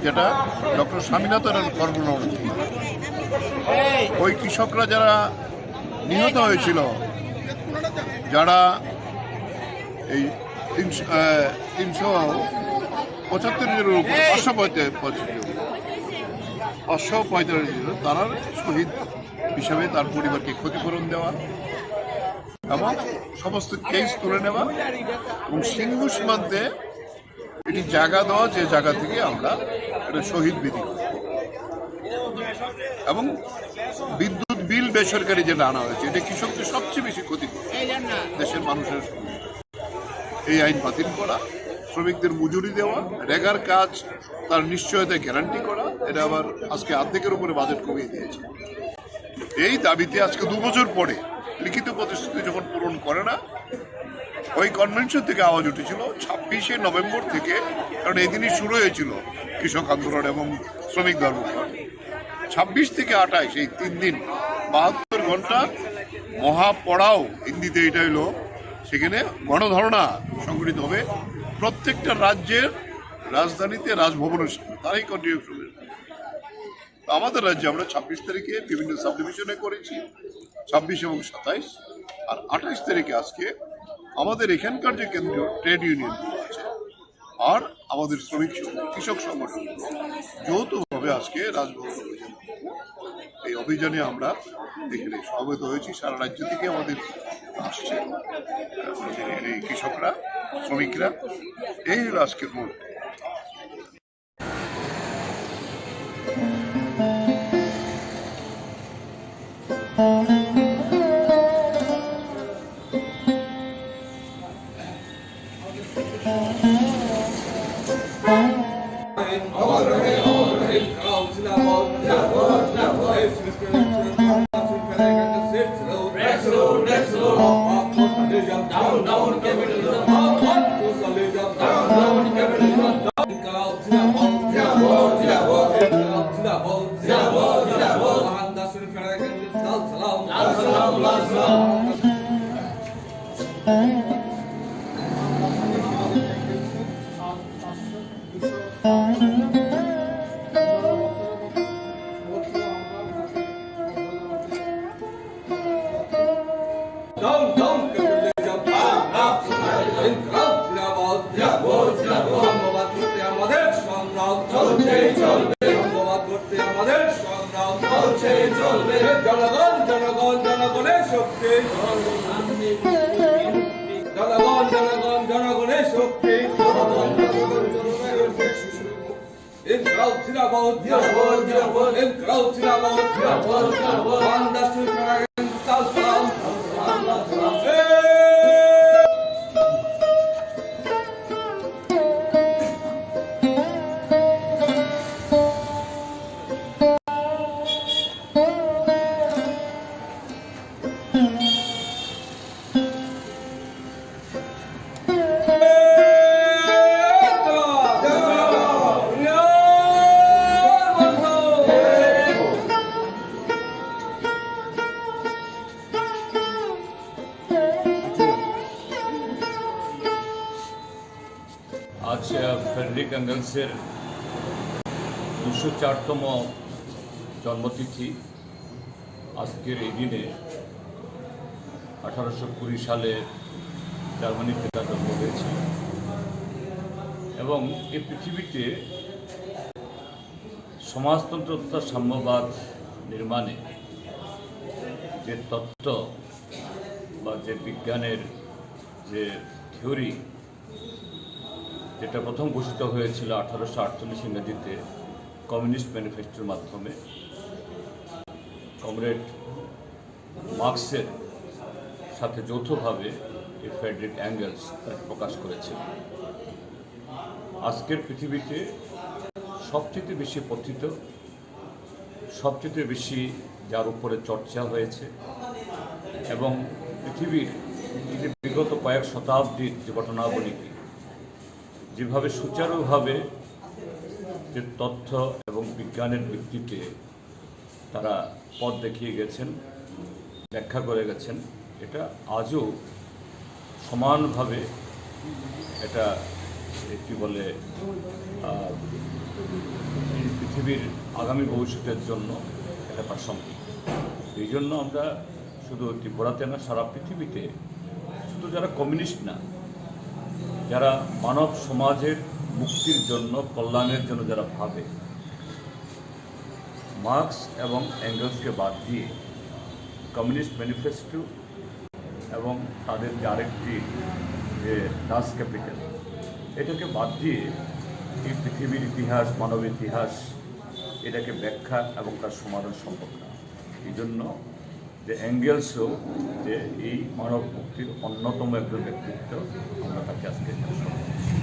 যেটা ডক্টর স্বামীনাথন ফর্মুলা অনুযায়ী। ওই কৃষকরা যারা নিহত হয়েছিল, যারা এই তিনশো, আহ, তিনশো পঁচাত্তর জনের উপরে, পাঁচশো পঁয়তাল্লিশ, পাঁচশো পঁয়তাল্লিশ জন, তারা শহীদ হিসাবে তার পরিবারকে ক্ষতিপূরণ দেওয়া এবং সমস্ত কেস তুলে নেওয়া এবং সিঙ্গু সীমান্তে একটি জায়গা দেওয়া, যে জায়গা থেকে আমরা একটা শহীদ বেদি করব। এবং বিদ্যুৎ বিল বেসরকারি যেটা আনা হয়েছে, এটা কৃষকদের সবচেয়ে বেশি ক্ষতি করে দেশের মানুষের। এই আইন বাতিল করা, শ্রমিকদের মজুরি দেওয়া, রেগার কাজ তার নিশ্চয়তা গ্যারান্টি করা, এটা আবার আজকে অর্ধেকের উপরে বাজেট কমিয়ে দিয়েছে। এই দাবিতে আজকে দু বছর পরে লিখিত প্রতিশ্রুতি যখন পূরণ করে না, ওই কনভেনশন থেকে আওয়াজ উঠেছিল ছাব্বিশে নভেম্বর থেকে, কারণ এই দিনই শুরু হয়েছিল কৃষক আন্দোলন এবং শ্রমিক ধর্মঘট। ছাব্বিশ থেকে আঠাশ, এই তিন দিন, বাহাত্তর ঘন্টা মহাপড়াও, হিন্দিতে এটা হলো, সেখানে গণধর্ণা সংগঠিত হবে প্রত্যেকটা রাজ্যের রাজধানীতে, রাজভবনের সামনে। তারাই কন্টিনিউ করবে। তো আমাদের রাজ্যে আমরা ছাব্বিশ তারিখে বিভিন্ন সাবডিভিশনে করেছি, ছাব্বিশ এবং সাতাইশ, আর আঠাইশ তারিখে আজকে আমাদের এখানকার যে কেন্দ্রীয় ট্রেড ইউনিয়নগুলো আছে আর আমাদের শ্রমিক সংঘ, কৃষক সংগঠন যৌথভাবে আজকে রাজভবন অভিযান করব। এই অভিযানে আমরা এখানে সমবেত হয়েছি, সারা রাজ্য থেকে আমাদের আসছে, আমাদের এই কৃষকরা, শ্রমিকরা। এই হলো আজকের মূল। Down, down, capitalism, up, up, Inqilab জিন্দাবাদ, জিন্দাবাদ, জিন্দাবাদ। সাম্যবাদ করতে আমাদের সংগ্রাম চলছে, চলবে। সাম্যবাদ করতে আমাদের সংগ্রাম চলছে, চলবে। জনগণ, জনগণ, জনগণের শক্তি। জনগণ, জনগণ, জনগণের শক্তি। ইনকলাব জিন্দাবাদ, জিন্দাবাদ, জিন্দাবাদ। ইনকলাব জিন্দাবাদ, জিন্দাবাদ, জিন্দাবাদ। বাংলাদেশ সরকার আগামী সাল সাল। আজ, আহ, ফ্রেডরিক এঙ্গেলসের দুশো চারতম জন্মতিথি। আজকের এই দিনে আঠারোশো কুড়ি সালে জার্মানিতে তার জন্ম হয়েছিল এবং এই পৃথিবীতে সমাজতন্ত্র তথা সাম্যবাদ নির্মাণে যে তত্ত্ব বা যে বিজ্ঞানের যে থিওরি, যেটা প্রথম ঘোষিত হয়েছিল আঠারোশো আটচল্লিশ ইংরেজিতে কমিউনিস্ট ম্যানিফেস্টোর মাধ্যমে কমরেড মার্ক্সের সাথে যৌথভাবে এই ফ্রেডরিক অ্যাঙ্গেলস তাকে প্রকাশ করেছিল। আজকের পৃথিবীতে সবচেয়ে বেশি পঠিত সবচেয়ে বেশি যার উপরে চর্চা হয়েছে এবং পৃথিবীর এই যে বিগত কয়েক শতাব্দীর যে ঘটনাবলীকে যেভাবে সুচারুভাবে যে তথ্য এবং বিজ্ঞানের ভিত্তিতে তারা পথ দেখিয়ে গেছেন, ব্যাখ্যা করে গেছেন, এটা আজও সমানভাবে এটা, এ, কি বলে, আহ, এই পৃথিবীর আগামী ভবিষ্যতের জন্য এটা প্রাসঙ্গিক। এই জন্য আমরা শুধু ত্রিপুরাতে না, সারা পৃথিবীতে শুধু যারা কমিউনিস্ট না, যারা মানব সমাজের মুক্তির জন্য, কল্যাণের জন্য যারা ভাবে, মার্কস এবং এঙ্গেলসকে বাদ দিয়ে কমিউনিস্ট ম্যানিফেস্টো এবং তাদের যে আরেকটি যে ডাস ক্যাপিটাল, এটাকে বাদ দিয়ে এই পৃথিবীর ইতিহাস, মানব ইতিহাস, এটাকে ব্যাখ্যা এবং তার সমাধান সম্ভব না। এই জন্য যে এঙ্গেলসও যে এই মানব মুক্তির অন্যতম একজন ব্যক্তিত্ব, আমরা তাকে আজকে এখানে স্মরণ করছি।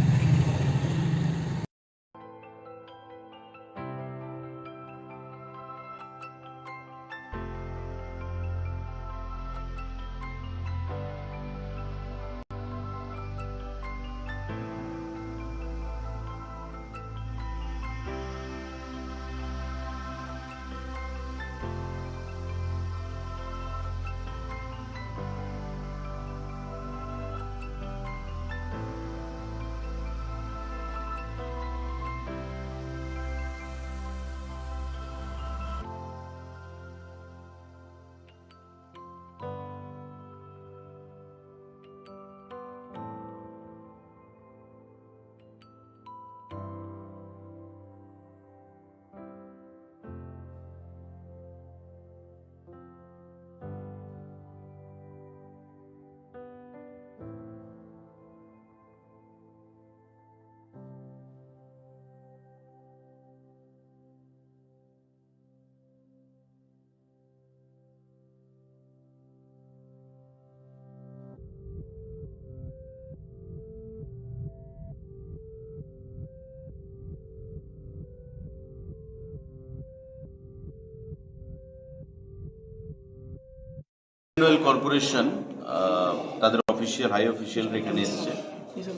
ইন্ডিয়ান অয়েল কর্পোরেশন, আহ, তাদের অফিসিয়াল, হাই অফিসিয়াল এখানে এসছে।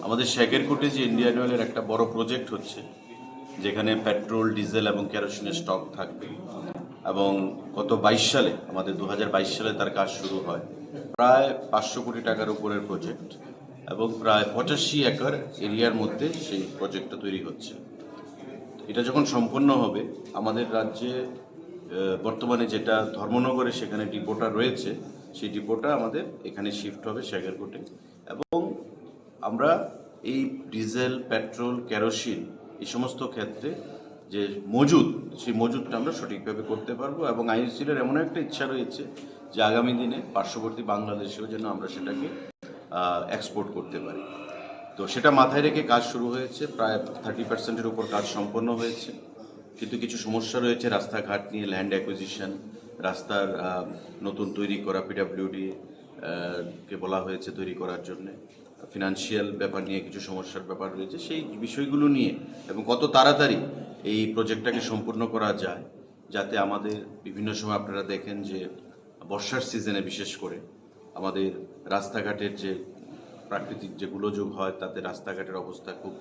আমাদের শেখেরকোটে যে ইন্ডিয়ান অয়েলের একটা বড় প্রজেক্ট হচ্ছে, যেখানে পেট্রোল, ডিজেল এবং কেরোসিনের স্টক থাকবে। এবং গত বাইশ সালে, আমাদের দু হাজার বাইশ সালে তার কাজ শুরু হয়। প্রায় পাঁচশো কোটি টাকার উপরের প্রজেক্ট এবং প্রায় পঁচাশি একর এরিয়ার মধ্যে সেই প্রজেক্টটা তৈরি হচ্ছে। এটা যখন সম্পন্ন হবে, আমাদের রাজ্যে, আহ, বর্তমানে যেটা ধর্মনগরে সেখানে ডিপোটা রয়েছে, সেই ডিপোটা আমাদের এখানে শিফট হবে শেখেরকোটে। এবং আমরা এই ডিজেল, পেট্রোল, কেরোসিন, এই সমস্ত ক্ষেত্রে যে মজুদ, সেই মজুদটা আমরা সঠিকভাবে করতে পারবো। এবং আইওসিএল এর এমন একটা ইচ্ছা রয়েছে যে আগামী দিনে পার্শ্ববর্তী বাংলাদেশেও যেন আমরা সেটাকে, আহ, এক্সপোর্ট করতে পারি। তো সেটা মাথায় রেখে কাজ শুরু হয়েছে, প্রায় থার্টি পার্সেন্টের উপর কাজ সম্পন্ন হয়েছে। কিন্তু কিছু সমস্যা রয়েছে রাস্তাঘাট নিয়ে, ল্যান্ড অ্যাকুইজিশন, রাস্তার, আহ, নতুন তৈরি করা, পিডাব্লিউডি, আহ, কে বলা হয়েছে তৈরি করার জন্যে। ফিনান্সিয়াল ব্যাপার নিয়ে কিছু সমস্যার ব্যাপার রয়েছে, সেই বিষয়গুলো নিয়ে এবং কত তাড়াতাড়ি এই প্রজেক্টটাকে সম্পূর্ণ করা যায়, যাতে আমাদের বিভিন্ন সময় আপনারা দেখেন যে বর্ষার সিজনে বিশেষ করে আমাদের রাস্তাঘাটের যে প্রাকৃতিক যে গোলযোগ হয়, তাতে রাস্তাঘাটের অবস্থা খুব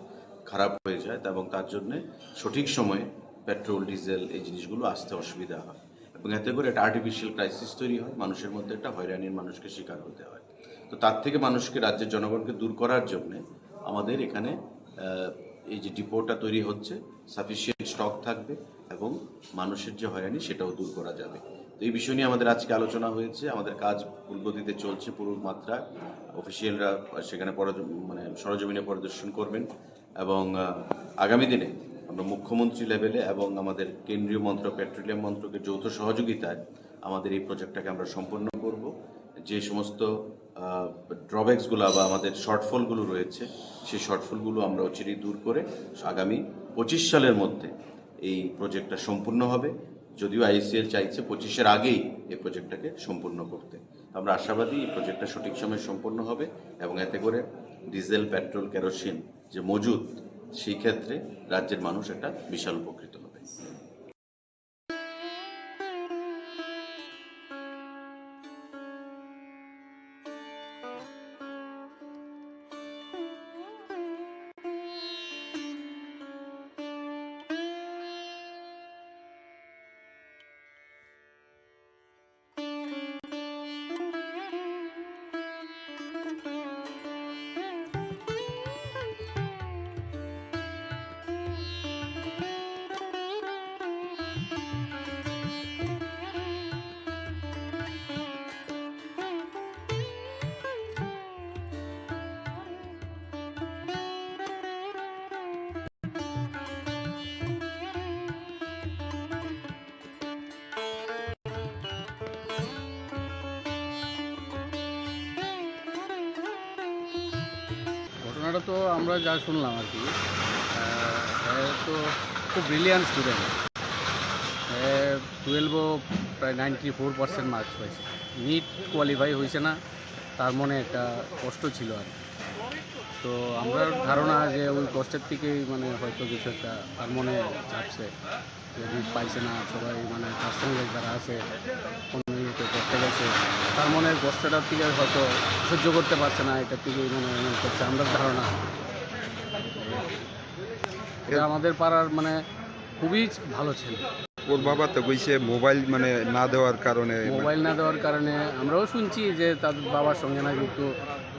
খারাপ হয়ে যায়, এবং তার জন্যে সঠিক সময়ে পেট্রোল, ডিজেল এই জিনিসগুলো আসতে অসুবিধা হয় এবং এতে করে একটা আর্টিফিশিয়াল ক্রাইসিস তৈরি হয়, মানুষের মধ্যে একটা হয়রানির মানুষকে শিকার হতে হয়। তো তার থেকে মানুষকে, রাজ্যের জনগণকে দূর করার জন্যে আমাদের এখানে, আহ, এই যে ডিপোটা তৈরি হচ্ছে, সাফিসিয়েন্ট স্টক থাকবে এবং মানুষের যে হয়রানি সেটাও দূর করা যাবে। তো এই বিষয় নিয়ে আমাদের আজকে আলোচনা হয়েছে। আমাদের কাজ পূর্বগতিতে চলছে, পুরো মাত্রা। অফিসিয়ালরা সেখানে পরজ-, মানে সরজমিনে পরিদর্শন করবেন এবং, আহ, আগামী দিনে আমরা মুখ্যমন্ত্রী লেভেলে এবং আমাদের কেন্দ্রীয় মন্ত্রক, পেট্রোলিয়াম মন্ত্রকের যৌথ সহযোগিতায় আমাদের এই প্রজেক্টটাকে আমরা সম্পন্ন করব। যে সমস্ত, আহ, ড্রব্যাকসগুলো বা আমাদের শর্টফলগুলো রয়েছে, সেই শর্টফলগুলো আমরা অচিরেই দূর করে আগামী পঁচিশ সালের মধ্যে এই প্রজেক্টটা সম্পূর্ণ হবে। যদিও আইওসিএল চাইছে পঁচিশের আগেই এই প্রজেক্টটাকে সম্পূর্ণ করতে, আমরা আশাবাদী এই প্রজেক্টটা সঠিক সময়ে সম্পন্ন হবে এবং এতে করে ডিজেল, পেট্রোল, কেরোসিন যে মজুদ, সেই ক্ষেত্রে রাজ্যের মানুষ একটা বিশাল উপকৃত হবে। ঘটনাটা তো আমরা যা শুনলাম আর কি, আহ, এ তো খুব ব্রিলিয়ান্ট স্টুডেন্ট। এ টুয়েলভও প্রায় নাইনটি ফোর পার্সেন্ট মার্কস পাইছে, নিট কোয়ালিফাই হয়েছে না, তার মনে একটা কষ্ট ছিল আর কি। তো আমরা ধারণা যে ওই কষ্টের থেকেই মানে হয়তো কিছু একটা তার মনে চাপছে, যে নিট পাইছে না, সবাই মানে তার সঙ্গে যারা আছে অন্য ইয়েতে পড়তে গেছে, তার মনের কষ্টটার থেকে হয়তো সহ্য করতে পারছে না, এটার থেকেই মানে এমন করছে আমরা ধারণা। এটা আমাদের পাড়ার মানে খুবই ভালো ছেলে। ওর বাবা তো কইছে মোবাইল মানে না দেওয়ার কারণে মানে মোবাইল না দেওয়ার কারণে আমরাও শুনছি যে তার বাবার সঙ্গে নাকি একটু,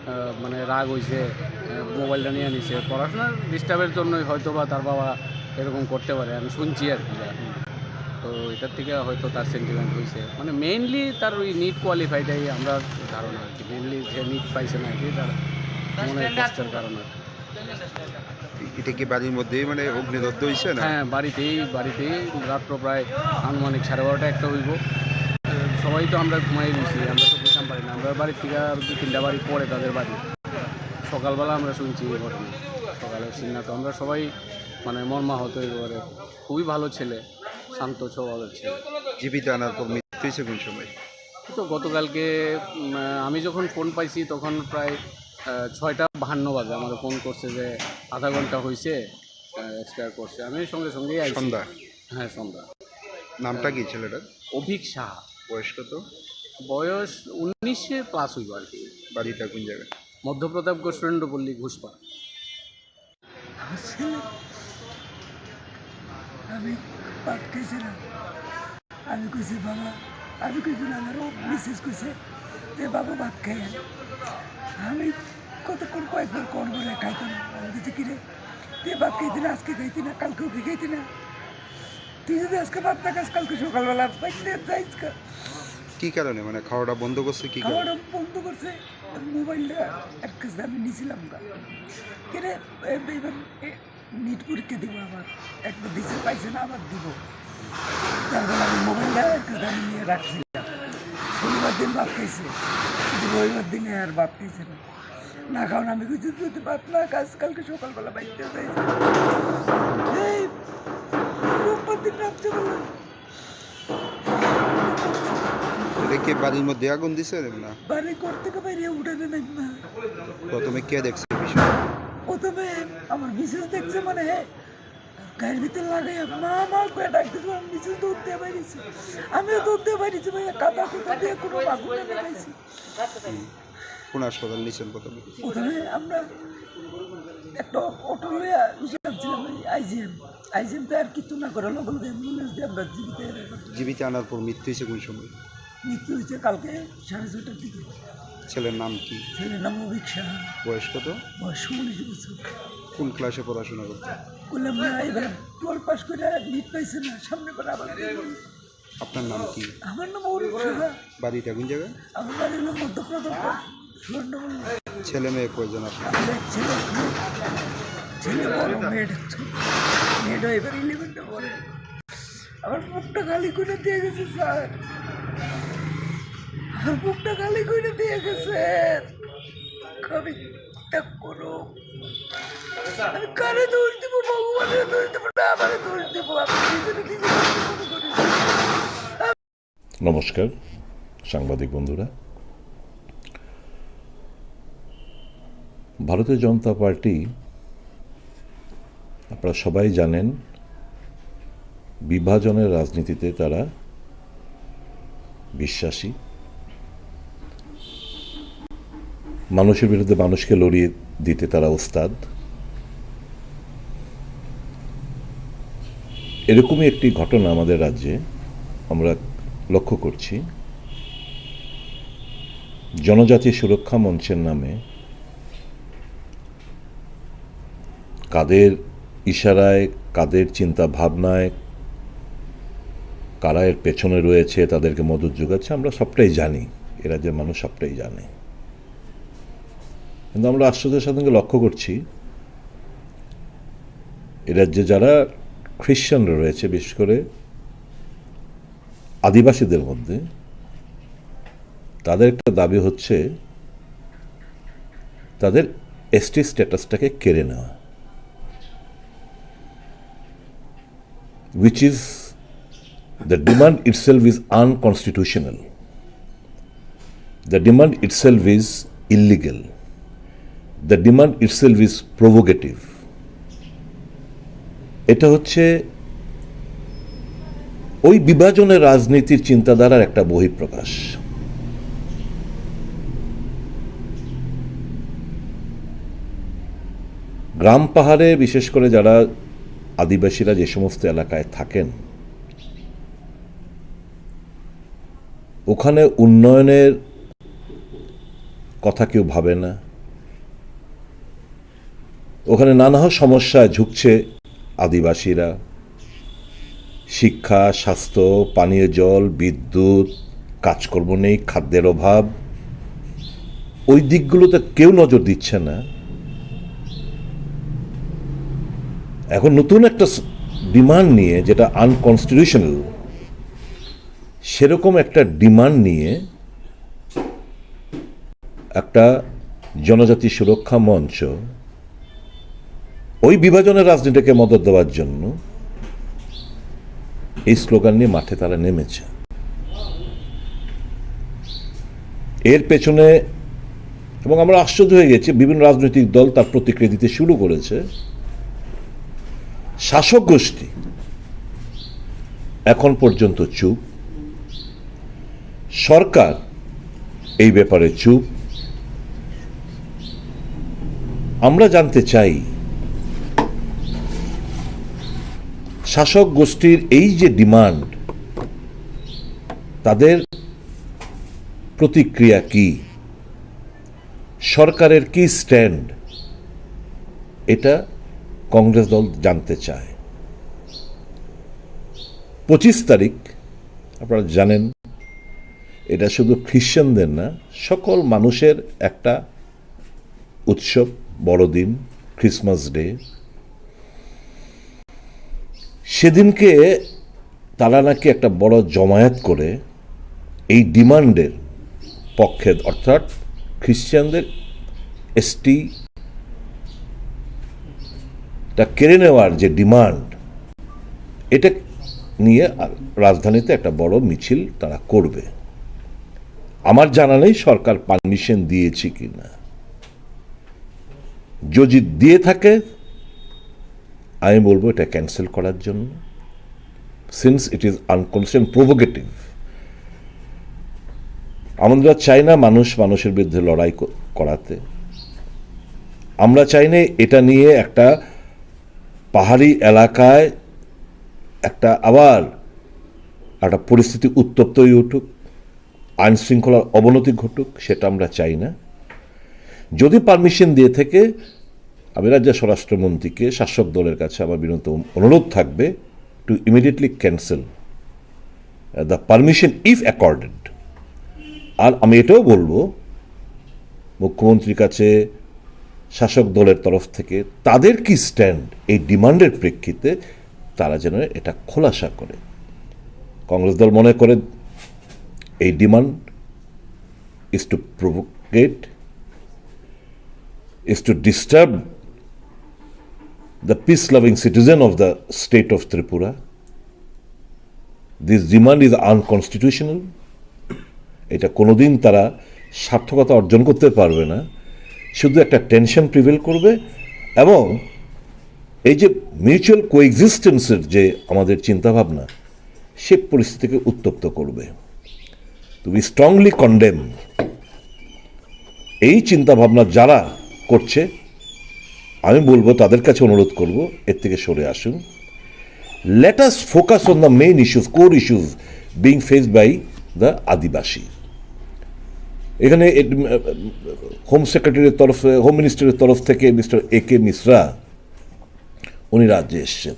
আহ, মানে রাগ হইছে, আহ, মোবাইলটা নিয়ে নিছে। পড়াশোনার ডিস্টার্বের জন্যই হয়তো বা তার বাবা এরকম করতে পারে, আমি শুনছি আর কি। তো এটার থেকে হয়তো তার সেন্টিমেন্ট হইছে, মানে মেইনলি তার ওই নিট কোয়ালিফাইটাই আমরা ধারণা আর কি, মেইনলি যে নিট পাইছে না আর কি, তার মনের কষ্টের কারণে। এটা কি বাড়ির মধ্যেই মানে অগ্নিদগ্ধ হইছে না? হ্যাঁ, বাড়িতেই, বাড়িতেই। রাত্র প্রায় আনুমানিক সাড়ে বারোটা একটা হইব। সবাই তো আমরা ঘুমাই রয়েছি, আমরা তো বুঝতাম পারি না। আমরা বাড়ির থেকে আর দুই তিনটা বাড়ি পরে তাদের বাড়ি। সকালবেলা আমরা শুনছি এই ঘটনা, সকালে শুনি না তো আমরা সবাই মানে মর্মাহত হয়ে পড়ে। খুবই ভালো ছেলে, শান্ত স্বভাবের ছেলে। জীবিত আনার পর মৃত্যু হয়েছে কোন সময়? তো গতকালকে, উম, আমি যখন ফোন পাইছি তখন প্রায়, আহ, ছয়টা বাহান্ন বাজে আমাকে ফোন করছে যে আধা ঘন্টা হয়েছে, আহ, এক্সপায়ার করছে। আমি সঙ্গে সঙ্গেই আইছি। সন্ধ্যা? হ্যাঁ, সন্ধ্যা। নামটা কি ছেলেটার? অভিক সাহা। বয়স কত? বয়স উনিশে প্লাস হইব আর কি। বাড়িটা কোন জায়গায়? মধ্যপ্রতাপগড় সুরেন্দ্রপল্লী ঘোষপাড়া। আমার ছেলে, আমি ভাত খাইছিলাম। আমি কইছি, "বাবা," আমি কইছি, "না, আমার মিসেস কইছে যে, 'বাবা, ভাত খাই আয়।'" আমি কতক্ষণ কয়েকবার কল করে খাইতাম। আমি কইছি, "কিরে, তুই ভাত খাইতি না, আজকে খাইতি না, কালকেও কি খাইতি না? তুই যদি আজকে ভাত না খাস, কালকে সকালবেলা বাইরে যাইস গা।" কি কারণে? মানে খাওয়াটা বন্ধ করছে কি কারণে? খাওয়াটা বন্ধ করছে। মোবাইলটা এক কাছে আমি নিছিলাম গা। কিরে, এ, এবার, এ, নিট পরীক্ষা দিব আবার। একটা দিছে, পাইছে না, আবার দিব। তারপর আমি মোবাইলটা এক কাছে আমি নিয়ে রাখছিলাম। শনিবার দিন ভাত খাইছে, কিন্তু রবিবার দিনে আর ভাত খাইছে না। না খাওয়ান আমি কইছি, "তুই তো ভাত না খাস, কালকে সকালবেলা বাইরে যাইস।" এই রোববার দিন রাত্রেবেলা। এটা কি বাড়ির মধ্যে আগুন দিছে না? বাড়ি ঘর থেকে বাইরে উঠাতে নাই না। প্রথমে কে দেখছে বিষয়? প্রথমে আমার মিসেস দেখছে, মানে, গায়ের ভিতরে লাগাইয়া, "মা, মা" করে ডাক দিছে, আমার মিসেস দৌড় দিয়ে বাইরেছে। আমিও দৌড় দিয়ে বাইরেছি, ভাইয়া, কাদা কুদা দিয়ে কোনো আগুন না লাগাইছি। হুম। কোন হাসপাতাল নিছেন প্রথমে? প্রথমে আমরা একটা অটো লইয়া বসে আনছিলাম, ওই আইজিএম। আইজিএম তো আর কিছু না করে লগে লগে অ্যাম্বুলেন্স দিয়ে আমরা জীবিত এনে জীবিত আনার পর মৃত্যু হয়েছে কোন সময়? মৃত্যু হয়েছে কালকে সাড়ে ছয়টার দিকে। ছেলের নাম কি? ছেলের নাম অভিক সাহা। বয়স কত? বয়স উনিশ বছর। কোন ক্লাসে পড়াশোনা করতো? করলাম না, এবার টুয়েলভ পাস করে নিট পাইছে না, সামনে করে আবার আপনার নাম কি? আমার নাম অরূপ সাহা। বাড়িটা কোন জায়গায়? আমার বাড়ি হলো মধ্যপ্রদেশ, সুবর্ণমুল্য। ছেলে মেয়ে কয়জন আপনার? আমার এক ছেলে, এক মেয়ে। ছেলে বড়, মেয়েটা ছোট। মেয়েটা এবার ইলেভেনে পড়ে। আমার বুকটা খালি করে দিয়ে গেছে, স্যার। আমার বুকটা খালি করে দিয়ে গেছে। আমি ত্যাগ করো। আমি কারে দোষ দিব? ভগবানের দোষ দিব না আমারে দোষ দিব? আমি নিজেরে নিজে দোষী মনে করি। নমস্কার সাংবাদিক বন্ধুরা। ভারতীয় জনতা পার্টি, আপনারা সবাই জানেন, বিভাজনের রাজনীতিতে তারা বিশ্বাসী। মানুষের বিরুদ্ধে মানুষকে লড়িয়ে দিতে তারা ওস্তাদ। এরকমই একটি ঘটনা আমাদের রাজ্যে আমরা লক্ষ্য করছি। জনজাতি সুরক্ষা মঞ্চের নামে কাদের ইশারায়, কাদের চিন্তা ভাবনায়, কারা এর পেছনে রয়েছে, তাদেরকে মদত যোগাচ্ছে, আমরা সবটাই জানি। এ রাজ্যের মানুষ সবটাই জানে। কিন্তু আমরা আশ্চর্যের সাথে লক্ষ্য করছি, এ রাজ্যে যারা খ্রিস্টানরা রয়েছে, বিশেষ করে আদিবাসীদের মধ্যে, তাদের একটা দাবি হচ্ছে তাদের এসটি স্ট্যাটাসটাকে কেড়ে নেওয়া, which is, the demand itself is unconstitutional. The demand itself is illegal. The demand itself is provocative. এটা হচ্ছে ওই বিভাজনের রাজনীতির চিন্তাধারার একটা বহিঃপ্রকাশ। গ্রাম পাহাড়ে বিশেষ করে যারা আদিবাসীরা যে সমস্ত এলাকায় থাকেন, ওখানে উন্নয়নের কথা কেউ ভাবে না। ওখানে নানা সমস্যায় ঝুঁকছে আদিবাসীরা। শিক্ষা, স্বাস্থ্য, পানীয় জল, বিদ্যুৎ, কাজকর্ম নেই, খাদ্যের অভাব, ওই দিকগুলোতে কেউ নজর দিচ্ছে না। এখন নতুন একটা স-, ডিমান্ড নিয়ে, যেটা আনকনস্টিটিউশনাল, সেরকম একটা ডিমান্ড নিয়ে একটা জনজাতি সুরক্ষা মঞ্চ ওই বিভাজনের রাজনীতিকে মদত দেওয়ার জন্য এই স্লোগান নিয়ে মাঠে তারা নেমেছে। এর পেছনে, এবং আমরা আশ্চর্য হয়ে গেছি, বিভিন্ন রাজনৈতিক দল তার প্রতিক্রিয়া দিতে শুরু করেছে। শাসক গোষ্ঠী এখন পর্যন্ত চুপ, সরকার এই ব্যাপারে চুপ। আমরা জানতে চাই, শাসক গোষ্ঠীর এই যে ডিমান্ড, তাদের প্রতিক্রিয়া কি, সরকারের কি স্ট্যান্ড, এটা কংগ্রেস দল জানতে চায়। পঁচিশ তারিখ, আপনারা জানেন, এটা শুধু খ্রিশ্চানদের না, সকল মানুষের একটা উৎসব, বড়দিন, ক্রিসমাস ডে। সেদিনকে তারা নাকি একটা বড় জমায়েত করে এই ডিমান্ডের পক্ষে, অর্থাৎ খ্রিশ্চানদের এসটি টা কেড়ে নেওয়ার যে ডিমান্ড, এটা নিয়ে রাজধানীতে একটা বড় মিছিল তারা করবে। আমার জানা নেই সরকার পারমিশন দিয়েছে কিনা। যদি দিয়ে থাকে, আমি বলবো এটা ক্যান্সেল করার জন্য, since it is unconstitutional, provocative. আমরা চাই না মানুষ মানুষের বিরুদ্ধে লড়াই ক-, করাতে। আমরা চাই না এটা নিয়ে একটা পাহাড়ি এলাকায় একটা আবার একটা পরিস্থিতি উত্তপ্ত হয়ে উঠুক, আইন শৃঙ্খলার অবনতি ঘটুক, সেটা আমরা চাই না। যদি পারমিশন দিয়ে থাকে, আমি রাজ্য স্বরাষ্ট্রমন্ত্রীকে, শাসক দলের কাছে আমার বিনীত অনুরোধ থাকবে to immediately cancel the permission if accorded. আর আমি এটাও বলবো মুখ্যমন্ত্রীর কাছে, শাসক দলের তরফ থেকে তাদের কি স্ট্যান্ড এই ডিমান্ডের প্রেক্ষিতে, তারা যেন এটা খোলাসা করে। কংগ্রেস দল মনে করে এই demand is to provocate, is to disturb the peace loving citizen of the state of Tripura. This demand is unconstitutional. এটা কোনোদিন তারা সার্থকতা অর্জন করতে পারবে না, শুধু একটা টেনশন প্রিভেল করবে এবং এই যে মিউচুয়াল কোএক্সিস্টেন্সের যে আমাদের চিন্তাভাবনা, সে পরিস্থিতিকে উত্তপ্ত করবে। তো we strongly condemn এই চিন্তাভাবনা যারা করছে, আমি বলবো, তাদের কাছে অনুরোধ করব, এর থেকে সরে আসুন। Let us focus on the main issues, core issues being faced by the আদিবাসী। এখানে হোম সেক্রেটারির তরফে, হোম মিনিস্টারের তরফ থেকে মিস্টার এ কে মিশ্রা উনি রাজ্যে এসছেন।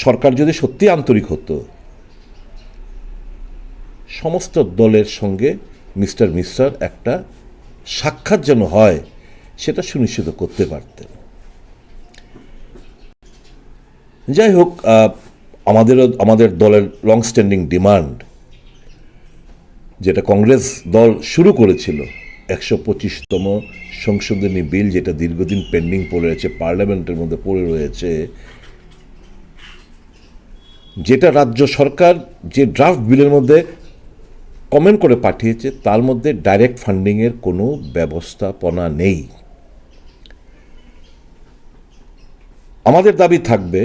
সরকার যদি সত্যি আন্তরিক হতো, সমস্ত দলের সঙ্গে মিস্টার মিশ্রার একটা সাক্ষাৎ যেন হয়, সেটা সুনিশ্চিত করতে পারতেন। যাই হোক, আহ, আমাদেরও, আমাদের দলের লং স্ট্যান্ডিং ডিমান্ড, যেটা কংগ্রেস দল শুরু করেছিল, একশো পঁচিশতম সংশোধনী বিল, যেটা দীর্ঘদিন পেন্ডিং পড়ে আছে, পার্লামেন্টের মধ্যে পড়ে রয়েছে, যেটা রাজ্য সরকার যে ড্রাফট বিলের মধ্যে কমেন্ট করে পাঠিয়েছে, তার মধ্যে ডাইরেক্ট ফান্ডিংয়ের কোনো ব্যবস্থাপনা নেই। আমাদের দাবি থাকবে,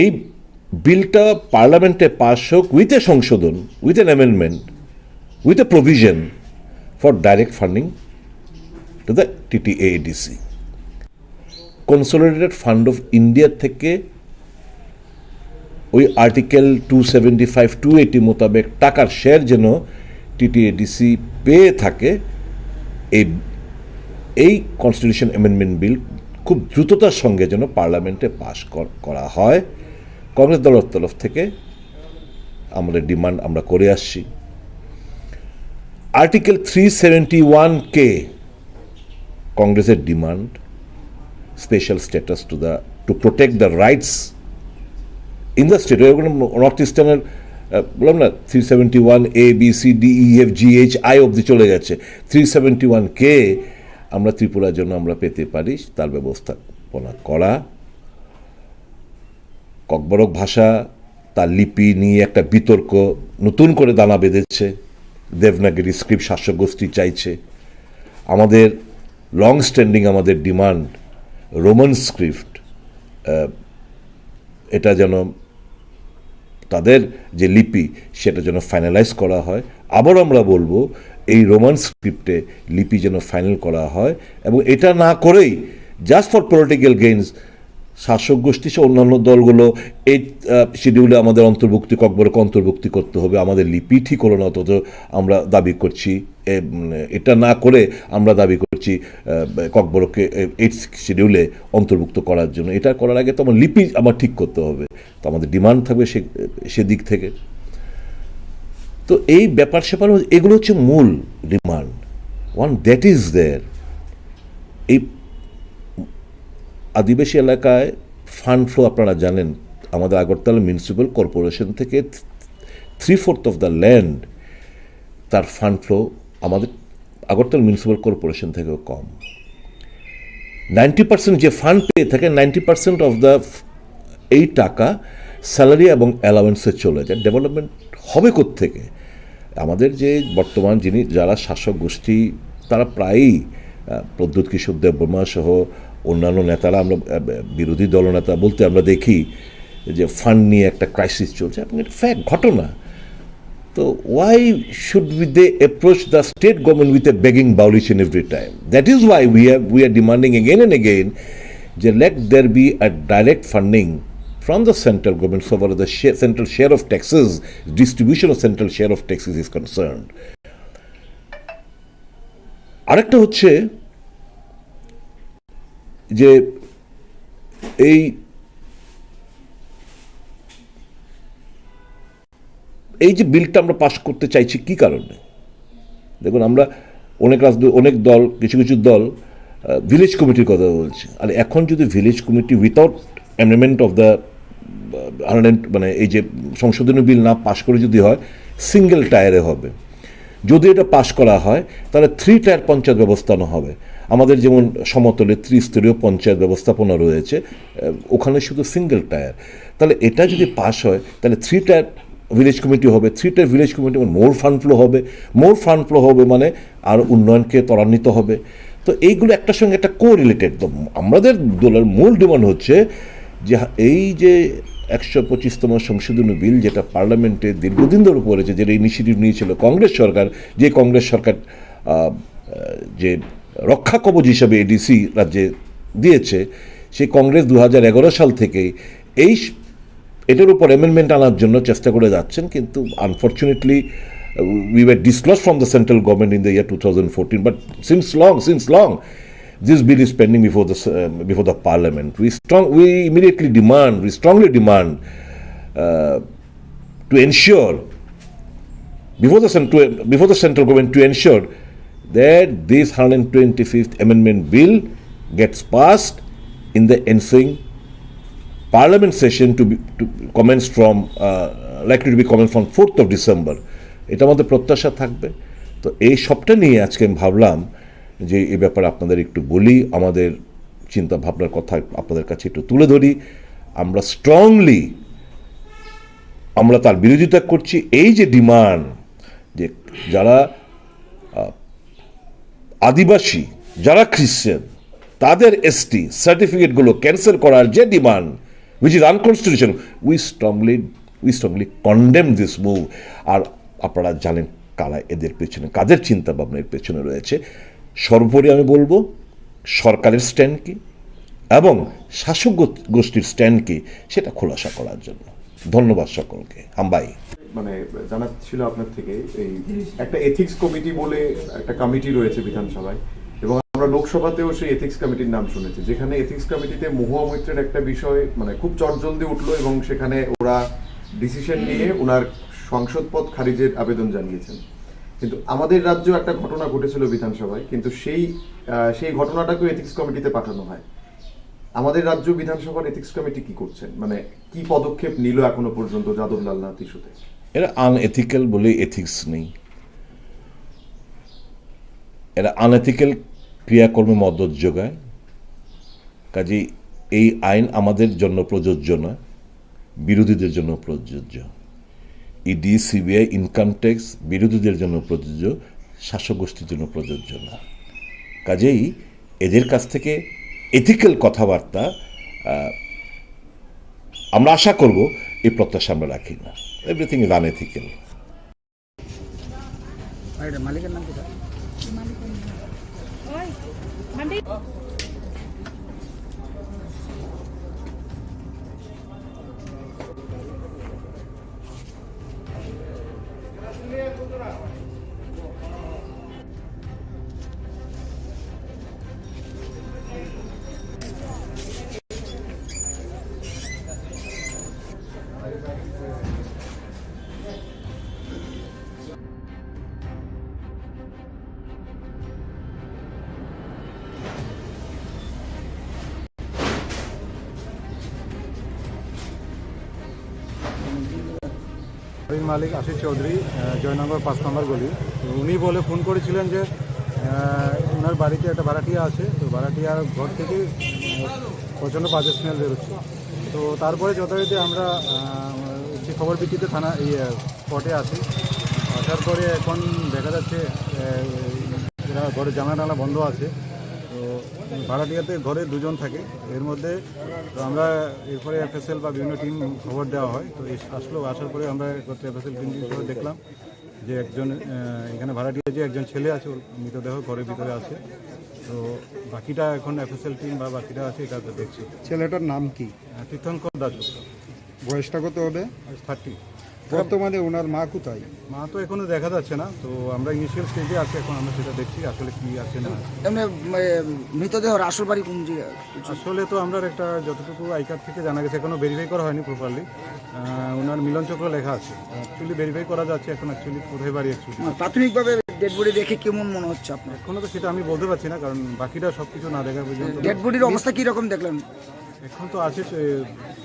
এই বিলটা পার্লামেন্টে পাস হোক উইথ এ সংশোধন, with an amendment, with a provision for direct funding to the TTADC. Consolidated fund of India থেকে ওই article two seventy five, two eighty মোতাবেক টাকার শেয়ার যেন টিটিএডিসি পেয়ে থাকে, এই, এই কনস্টিটিউশন অ্যামেন্ডমেন্ট বিল খুব দ্রুততার সঙ্গে যেন পার্লামেন্টে পাস কর-, করা হয়। কংগ্রেস দলের তরফ থেকে আমাদের ডিমান্ড আমরা করে আসছি। আর্টিকেল থ্রি সেভেন্টি ওয়ান কে, কংগ্রেসের demand, special status to the, to protect the rights in the state. North ইস্টার্নের, আহ, বললাম না, three seventy one A, B, C, D, E, F, G, H, I অবধি চলে গেছে। থ্রি সেভেন্টি ওয়ান কে আমরা ত্রিপুরার জন্য আমরা পেতে পারি, তার ব্যবস্থাপনা করা। ককবরক ভাষা, তার লিপি নিয়ে একটা বিতর্ক নতুন করে দানা বেঁধেছে। দেবনাগরী স্ক্রিপ্ট শাসক গোষ্ঠী চাইছে। আমাদের লং স্ট্যান্ডিং আমাদের ডিমান্ড, রোমান স্ক্রিপ্ট, আহ, এটা যেন, তাদের যে লিপি, সেটা যেন ফাইনালাইজ করা হয়। আবার আমরা বলবো, এই রোমান স্ক্রিপ্টে লিপি যেন ফাইনাল করা হয়, এবং এটা না করেই জাস্ট ফর পলিটিক্যাল গেইনস শাসক গোষ্ঠী সহ অন্যান্য দলগুলো এই, আহ, শিডিউলে আমাদের অন্তর্ভুক্তি, ককবরক অন্তর্ভুক্তি করতে হবে, আমাদের লিপি ঠিক হলো না, অথচ আমরা দাবি করছি, এ, উম, এটা না করে আমরা দাবি করছি, আহ, ককবরককে, এ, এইট শিডিউলে অন্তর্ভুক্ত করার জন্য। এটা করার আগে তো আমার লিপি আমার ঠিক করতে হবে, তো আমাদের ডিমান্ড থাকবে সে, সেদিক থেকে। তো এই ব্যাপার স্যাপার হচ্ছে, এগুলো হচ্ছে মূল demand. One that is there, এই আদিবাসী এলাকায় ফান্ড ফ্লো আপনারা জানেন, আমাদের আগরতলা মিউনিসিপ্যাল কর্পোরেশন থেকে three fourth of the land তার ফান্ড ফ্লো আমাদের আগরতলা মিউনিসিপ্যাল কর্পোরেশন থেকেও কম। নাইনটি পার্সেন্ট যে ফান্ড পেয়ে থাকে, নাইনটি পার্সেন্ট অফ দ্য, এই টাকা স্যালারি এবং অ্যালাওয়েন্সে চলে যায়। ডেভেলপমেন্ট হবে কোত্থেকে? আমাদের যে বর্তমান যিনি, যারা শাসক গোষ্ঠী, তারা প্রায়ই, আহ, প্রদ্যুৎ কিশোর দেববর্মা সহ অন্যান্য নেতারা, আমরা, আহ, বিরোধী দলনেতা বলতে আমরা দেখি যে ফান্ড নিয়ে একটা ক্রাইসিস চলছে, এবং এটা ফ্যাক্ট, ঘটনা। তো why should we, they approach the state government with a begging bowl each and every time? That is why we have, we are demanding again and again যে let there be a direct funding from the central government so far as the share, central share of taxes, distribution of central share of taxes is concerned. আরেকটা হচ্ছে যে এই, এই যে বিলটা আমরা পাস করতে চাইছি কি কারণে? দেখুন, আমরা অনেক রাজনৈ-, অনেক দল, কিছু কিছু দল, আহ, ভিলেজ কমিটির কথা বলছে। আর এখন যদি village committee without amendment of the, মানে এই যে সংশোধনী বিল না পাস করে যদি হয়, সিঙ্গেল টায়ারে হবে। যদি এটা পাস করা হয়, তাহলে থ্রি টায়ার পঞ্চায়েত ব্যবস্থা না হবে। আমাদের যেমন সমতলে ত্রিস্তরীয় পঞ্চায়েত ব্যবস্থাপনা রয়েছে, আহ, ওখানে শুধু সিঙ্গেল টায়ার। তাহলে এটা যদি পাস হয়, তাহলে থ্রি টায়ার ভিলেজ কমিটি হবে, থ্রি টায়ার ভিলেজ কমিটি, মোর ফান্ড ফ্লো হবে। মোর ফান্ড ফ্লো হবে মানে আর উন্নয়নকে ত্বরান্বিত হবে। তো এইগুলো একটার সঙ্গে একটা কোরিলেটেড। তো আমাদের দলের মূল ডিমান্ড হচ্ছে যে হা-, এই যে একশো পঁচিশতম সংশোধনী বিল, যেটা পার্লামেন্টে দীর্ঘদিন ধরে পড়েছে, যেটা ইনিশিয়েটিভ নিয়েছিল কংগ্রেস সরকার, যে কংগ্রেস সরকার, আহ, যে রক্ষা কবচ হিসাবে এডিসি রাজ্যে দিয়েছে, সেই কংগ্রেস দু হাজার এগারো সাল থেকেই এই স-, এটার উপর অ্যামেন্ডমেন্ট আনার জন্য চেষ্টা করে যাচ্ছেন, কিন্তু unfortunately we were dislodged from the central government in the year two thousand fourteen, but since long, since long, this bill is pending before the, uh, before the parliament. We strong, we immediately demand, we strongly demand, uh, to ensure before the cent-, to, before the central government to ensure that this hundred twenty-fifth amendment bill gets passed in the ensuing parliament session to be, to commence from, uh, likely to be commenced from fourth of December. এটা আমাদের প্রত্যাশা থাকবে। তো এই সবটা নিয়ে আজকে আমি ভাবলাম যে এই ব্যাপারে আপনাদের একটু বলি, আমাদের চিন্তা ভাবনার কথা আপনাদের কাছে একটু তুলে ধরি। আমরা স্ট্রংলি আমরা তার বিরোধিতা করছি। এই যে ডিমান্ড, যে যারা আহ, আদিবাসী, যারা খ্রিস্টান, তাদের এসটি সার্টিফিকেটগুলো ক্যান্সেল করার যে demand, which is unconstitutional, we strongly we strongly condemn this move। আর আপনারা জানেন কারা এদের পেছনে, কাদের চিন্তা ভাবনা এর পেছনে রয়েছে। সর্বোপরি আমি বলবো সরকারের স্ট্যান্ড কি এবং শাসক গো- গোষ্ঠীর স্ট্যান্ড কি, সেটা খোলাসা করার জন্য। ধন্যবাদ সকলকে। হাম্বাই। মানে জানার ছিল আপনার থেকে, এই একটা এথিক্স কমিটি বলে একটা কমিটি রয়েছে বিধানসভায়, এবং আমরা লোকসভাতেও সেই এথিক্স কমিটির নাম শুনেছি, যেখানে এথিক্স কমিটিতে মহুয়া মৈত্রের একটা বিষয় মানে খুব চটজলদি উঠলো এবং সেখানে ওরা ডিসিশন নিয়ে ওনার সংসদ পদ খারিজের আবেদন জানিয়েছেন। কিন্তু আমাদের রাজ্যে একটা ঘটনা ঘটেছিল বিধানসভায়, কিন্তু সেই আহ, সেই ঘটনাটাকেও এথিক্স কমিটিতে পাঠানো হয়। আমাদের রাজ্য বিধানসভার এথিক্স কমিটি কি করছেন, মানে কি পদক্ষেপ নিল এখনো পর্যন্ত যাদব লালনাথ ইস্যুতে? এরা আনএথিক্যাল বলে এথিক্স নেই, এরা আনএথিক্যাল ক্রিয়াকর্মে মদত যোগায়। কাজেই এই আইন আমাদের জন্য প্রযোজ্য নয়, বিরোধীদের জন্য প্রযোজ্য। ইডি, সিবিআই, ইনকাম ট্যাক্স বিরোধীদের জন্য প্রযোজ্য, শাসক গোষ্ঠীর জন্য প্রযোজ্য না। কাজেই এদের কাছ থেকে এথিক্যাল কথাবার্তা আহ, আমরা আশা করব, এই প্রত্যাশা আমরা রাখি না। Everything is unethical। আর এটা মালিকের নাম কি স্যার? বাড়ির মালিক আশিস চৌধুরী, আহ, জয়নগর পাঁচ নম্বর গলি। তো উনি বলে ফোন করেছিলেন যে আহ, ওনার বাড়িতে একটা ভাড়াটিয়া আছে, তো ভাড়াটিয়ার ঘর থেকে আহ, প্রচণ্ড বাজে স্মেল বেরোচ্ছে। তো তারপরে যথারীতি আমরা আহ, যে খবর ভিত্তিতে থানা, ইয়ে, স্পটে আসি। আসার পরে এখন দেখা যাচ্ছে আহ, এরা ঘরের জানালা টালা বন্ধ আছে। তো ভাড়াটিয়াতে ঘরে দুজন থাকে, এর মধ্যে তো আমরা এরপরে এফএসএল বা বিভিন্ন টিম খবর দেওয়া হয়। তো এস- আসলো, আসার পরে আমরা একত্রে এফএসএল টিম হিসেবে দেখলাম যে একজন আহ, এখানে ভাড়াটিয়া যে একজন ছেলে আছে, ওর মৃতদেহ ঘরের ভিতরে আছে। তো বাকিটা এখন এফএসএল টিম বা বাকিটা আছে, এটা তো দেখছি। ছেলেটার নাম কি? আহ, তীর্থঙ্কর দাসগুপ্ত, বয়সটা কত হবে? থার্টি। বর্তমানে ওনার মা কোথায়? মা তো এখনো দেখা যাচ্ছে না, তো আমরা ইনিশিয়াল স্টেজে আছি, এখন আমরা সেটা দেখছি আসলে কি আছে না আছে। এমনি এ, মৃতদেহ রাসুর বাড়ি কোন জায়গায়? আসলে তো আমরা একটা যতটুকু আইকার থেকে জানা গেছে, এখনো ভেরিফাই করা হয়নি প্রপারলি। ওনার মিলন চক্র লেখা আছে, অ্যাকচুয়ালি ভেরিফাই করা যাচ্ছে এখন অ্যাকচুয়ালি কোথায় বাড়ি অ্যাকচুয়ালি। মানে প্রাথমিকভাবে ডেড বডি দেখে কেমন মনে হচ্ছে আপনার? এখনো তো সেটা আমি বলতে পারছি না, কারণ বাকিটা সব কিছু না দেখা পর্যন্ত। ডেড বডির অবস্থা কি রকম দেখলেন? এখন তো আছে, সে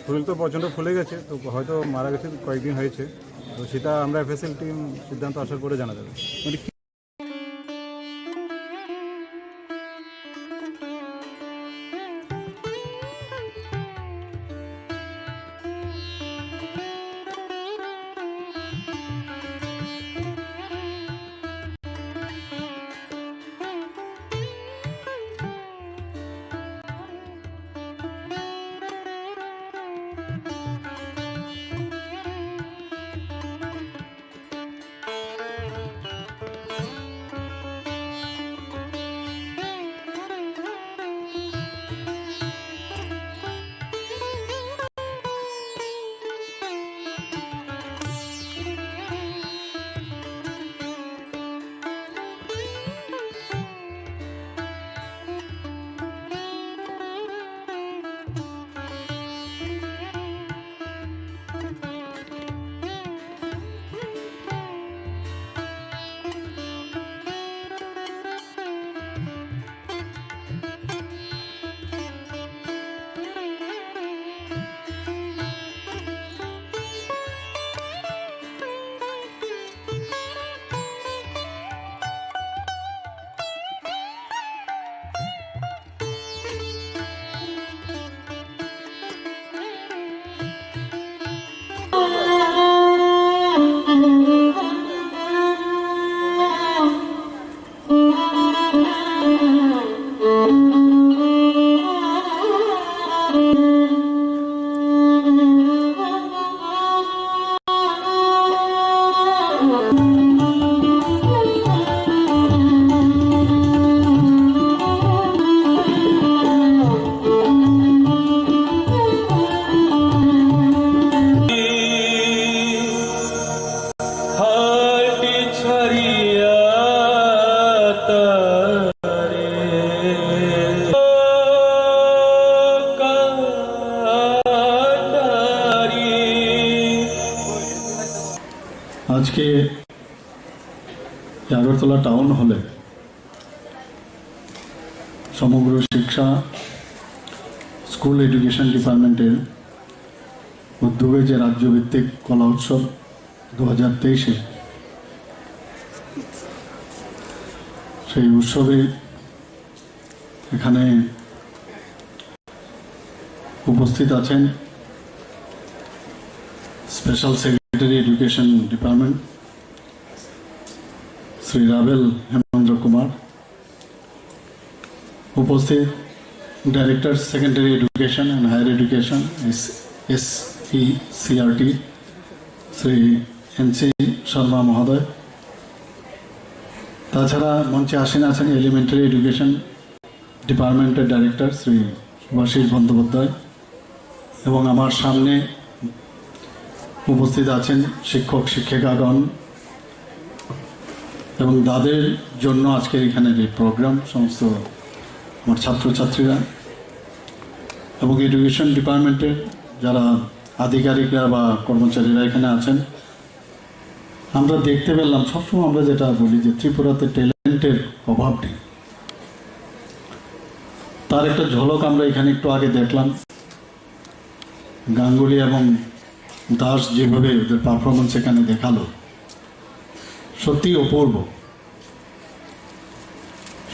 শরীর তো প্রচণ্ড ফুলে গেছে, তো হয়তো মারা গেছে কয়েকদিন হয়েছে। তো সেটা আমরা এফএসএল টিম সিদ্ধান্ত আসার পরে জানা যাবে। আজকে আগরতলা টাউন হলে সমগ্র শিক্ষা স্কুল এডুকেশন ডিপার্টমেন্টের উদ্যোগে যে রাজ্যভিত্তিক কলা উৎসব দু হাজার তেইশে, সেই উৎসবে এখানে উপস্থিত আছেন special secretary education department Shri Rabel Hemendra Kumar, উপস্থিত director secondary education and higher education, SCERT, Shri N C Sharma মহোদয়। তাছাড়া মঞ্চে আসীন আছেন এলিমেন্টারি এডুকেশন ডিপার্টমেন্টের ডাইরেক্টর শ্রী সুভাষিস বন্দ্যোপাধ্যায় এবং আমার সামনে উপস্থিত আছেন শিক্ষক শিক্ষিকাগণ এবং তাদের জন্য আজকের এখানের এই প্রোগ্রাম, সমস্ত আমার ছাত্রছাত্রীরা এবং এডুকেশন ডিপার্টমেন্টের যারা আধিকারিকরা বা কর্মচারীরা এখানে আছেন। আমরা দেখতে পেলাম, সবসময় আমরা যেটা বলি যে ত্রিপুরাতে ট্যালেন্টের অভাব নেই, তার একটা ঝলক আমরা এখানে একটু আগে দেখলাম। গাঙ্গুলি এবং দাস যেভাবে ওদের পারফরমেন্স এখানে দেখালো, সত্যি অপূর্ব।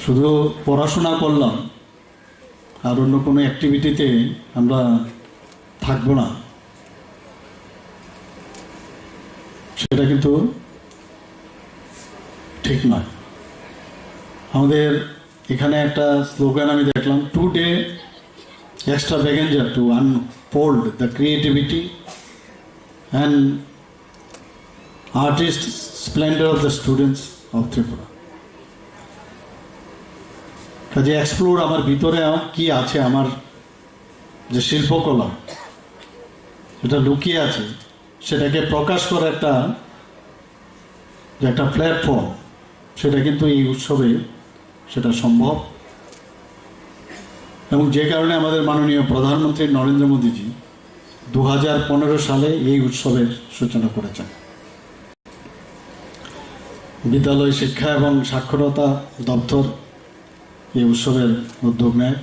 শুধু পড়াশোনা করলাম আর অন্য কোনো অ্যাক্টিভিটিতে আমরা থাকবো না, সেটা কিন্তু ঠিক নয়। আমাদের এখানে একটা স্লোগান আমি দেখলাম, "Today extravaganza to unfold the creativity and artist splendor of the students of Tripura।" কাজে এক্সপ্লোর আমার ভিতরে আমার কি আছে, আমার যে শিল্পকলা, এটা লুকিয়ে আছে, সেটাকে প্রকাশ করার একটা, যে একটা প্ল্যাটফর্ম, সেটা কিন্তু এই উৎসবে সেটা সম্ভব। এবং যে কারণে আমাদের মাননীয় প্রধানমন্ত্রী নরেন্দ্র মোদীজি দু হাজার পনেরো সালে এই উৎসবের সূচনা করেছেন। বিদ্যালয় শিক্ষা এবং সাক্ষরতা দপ্তর এই উৎসবের উদ্যোগ নেয়।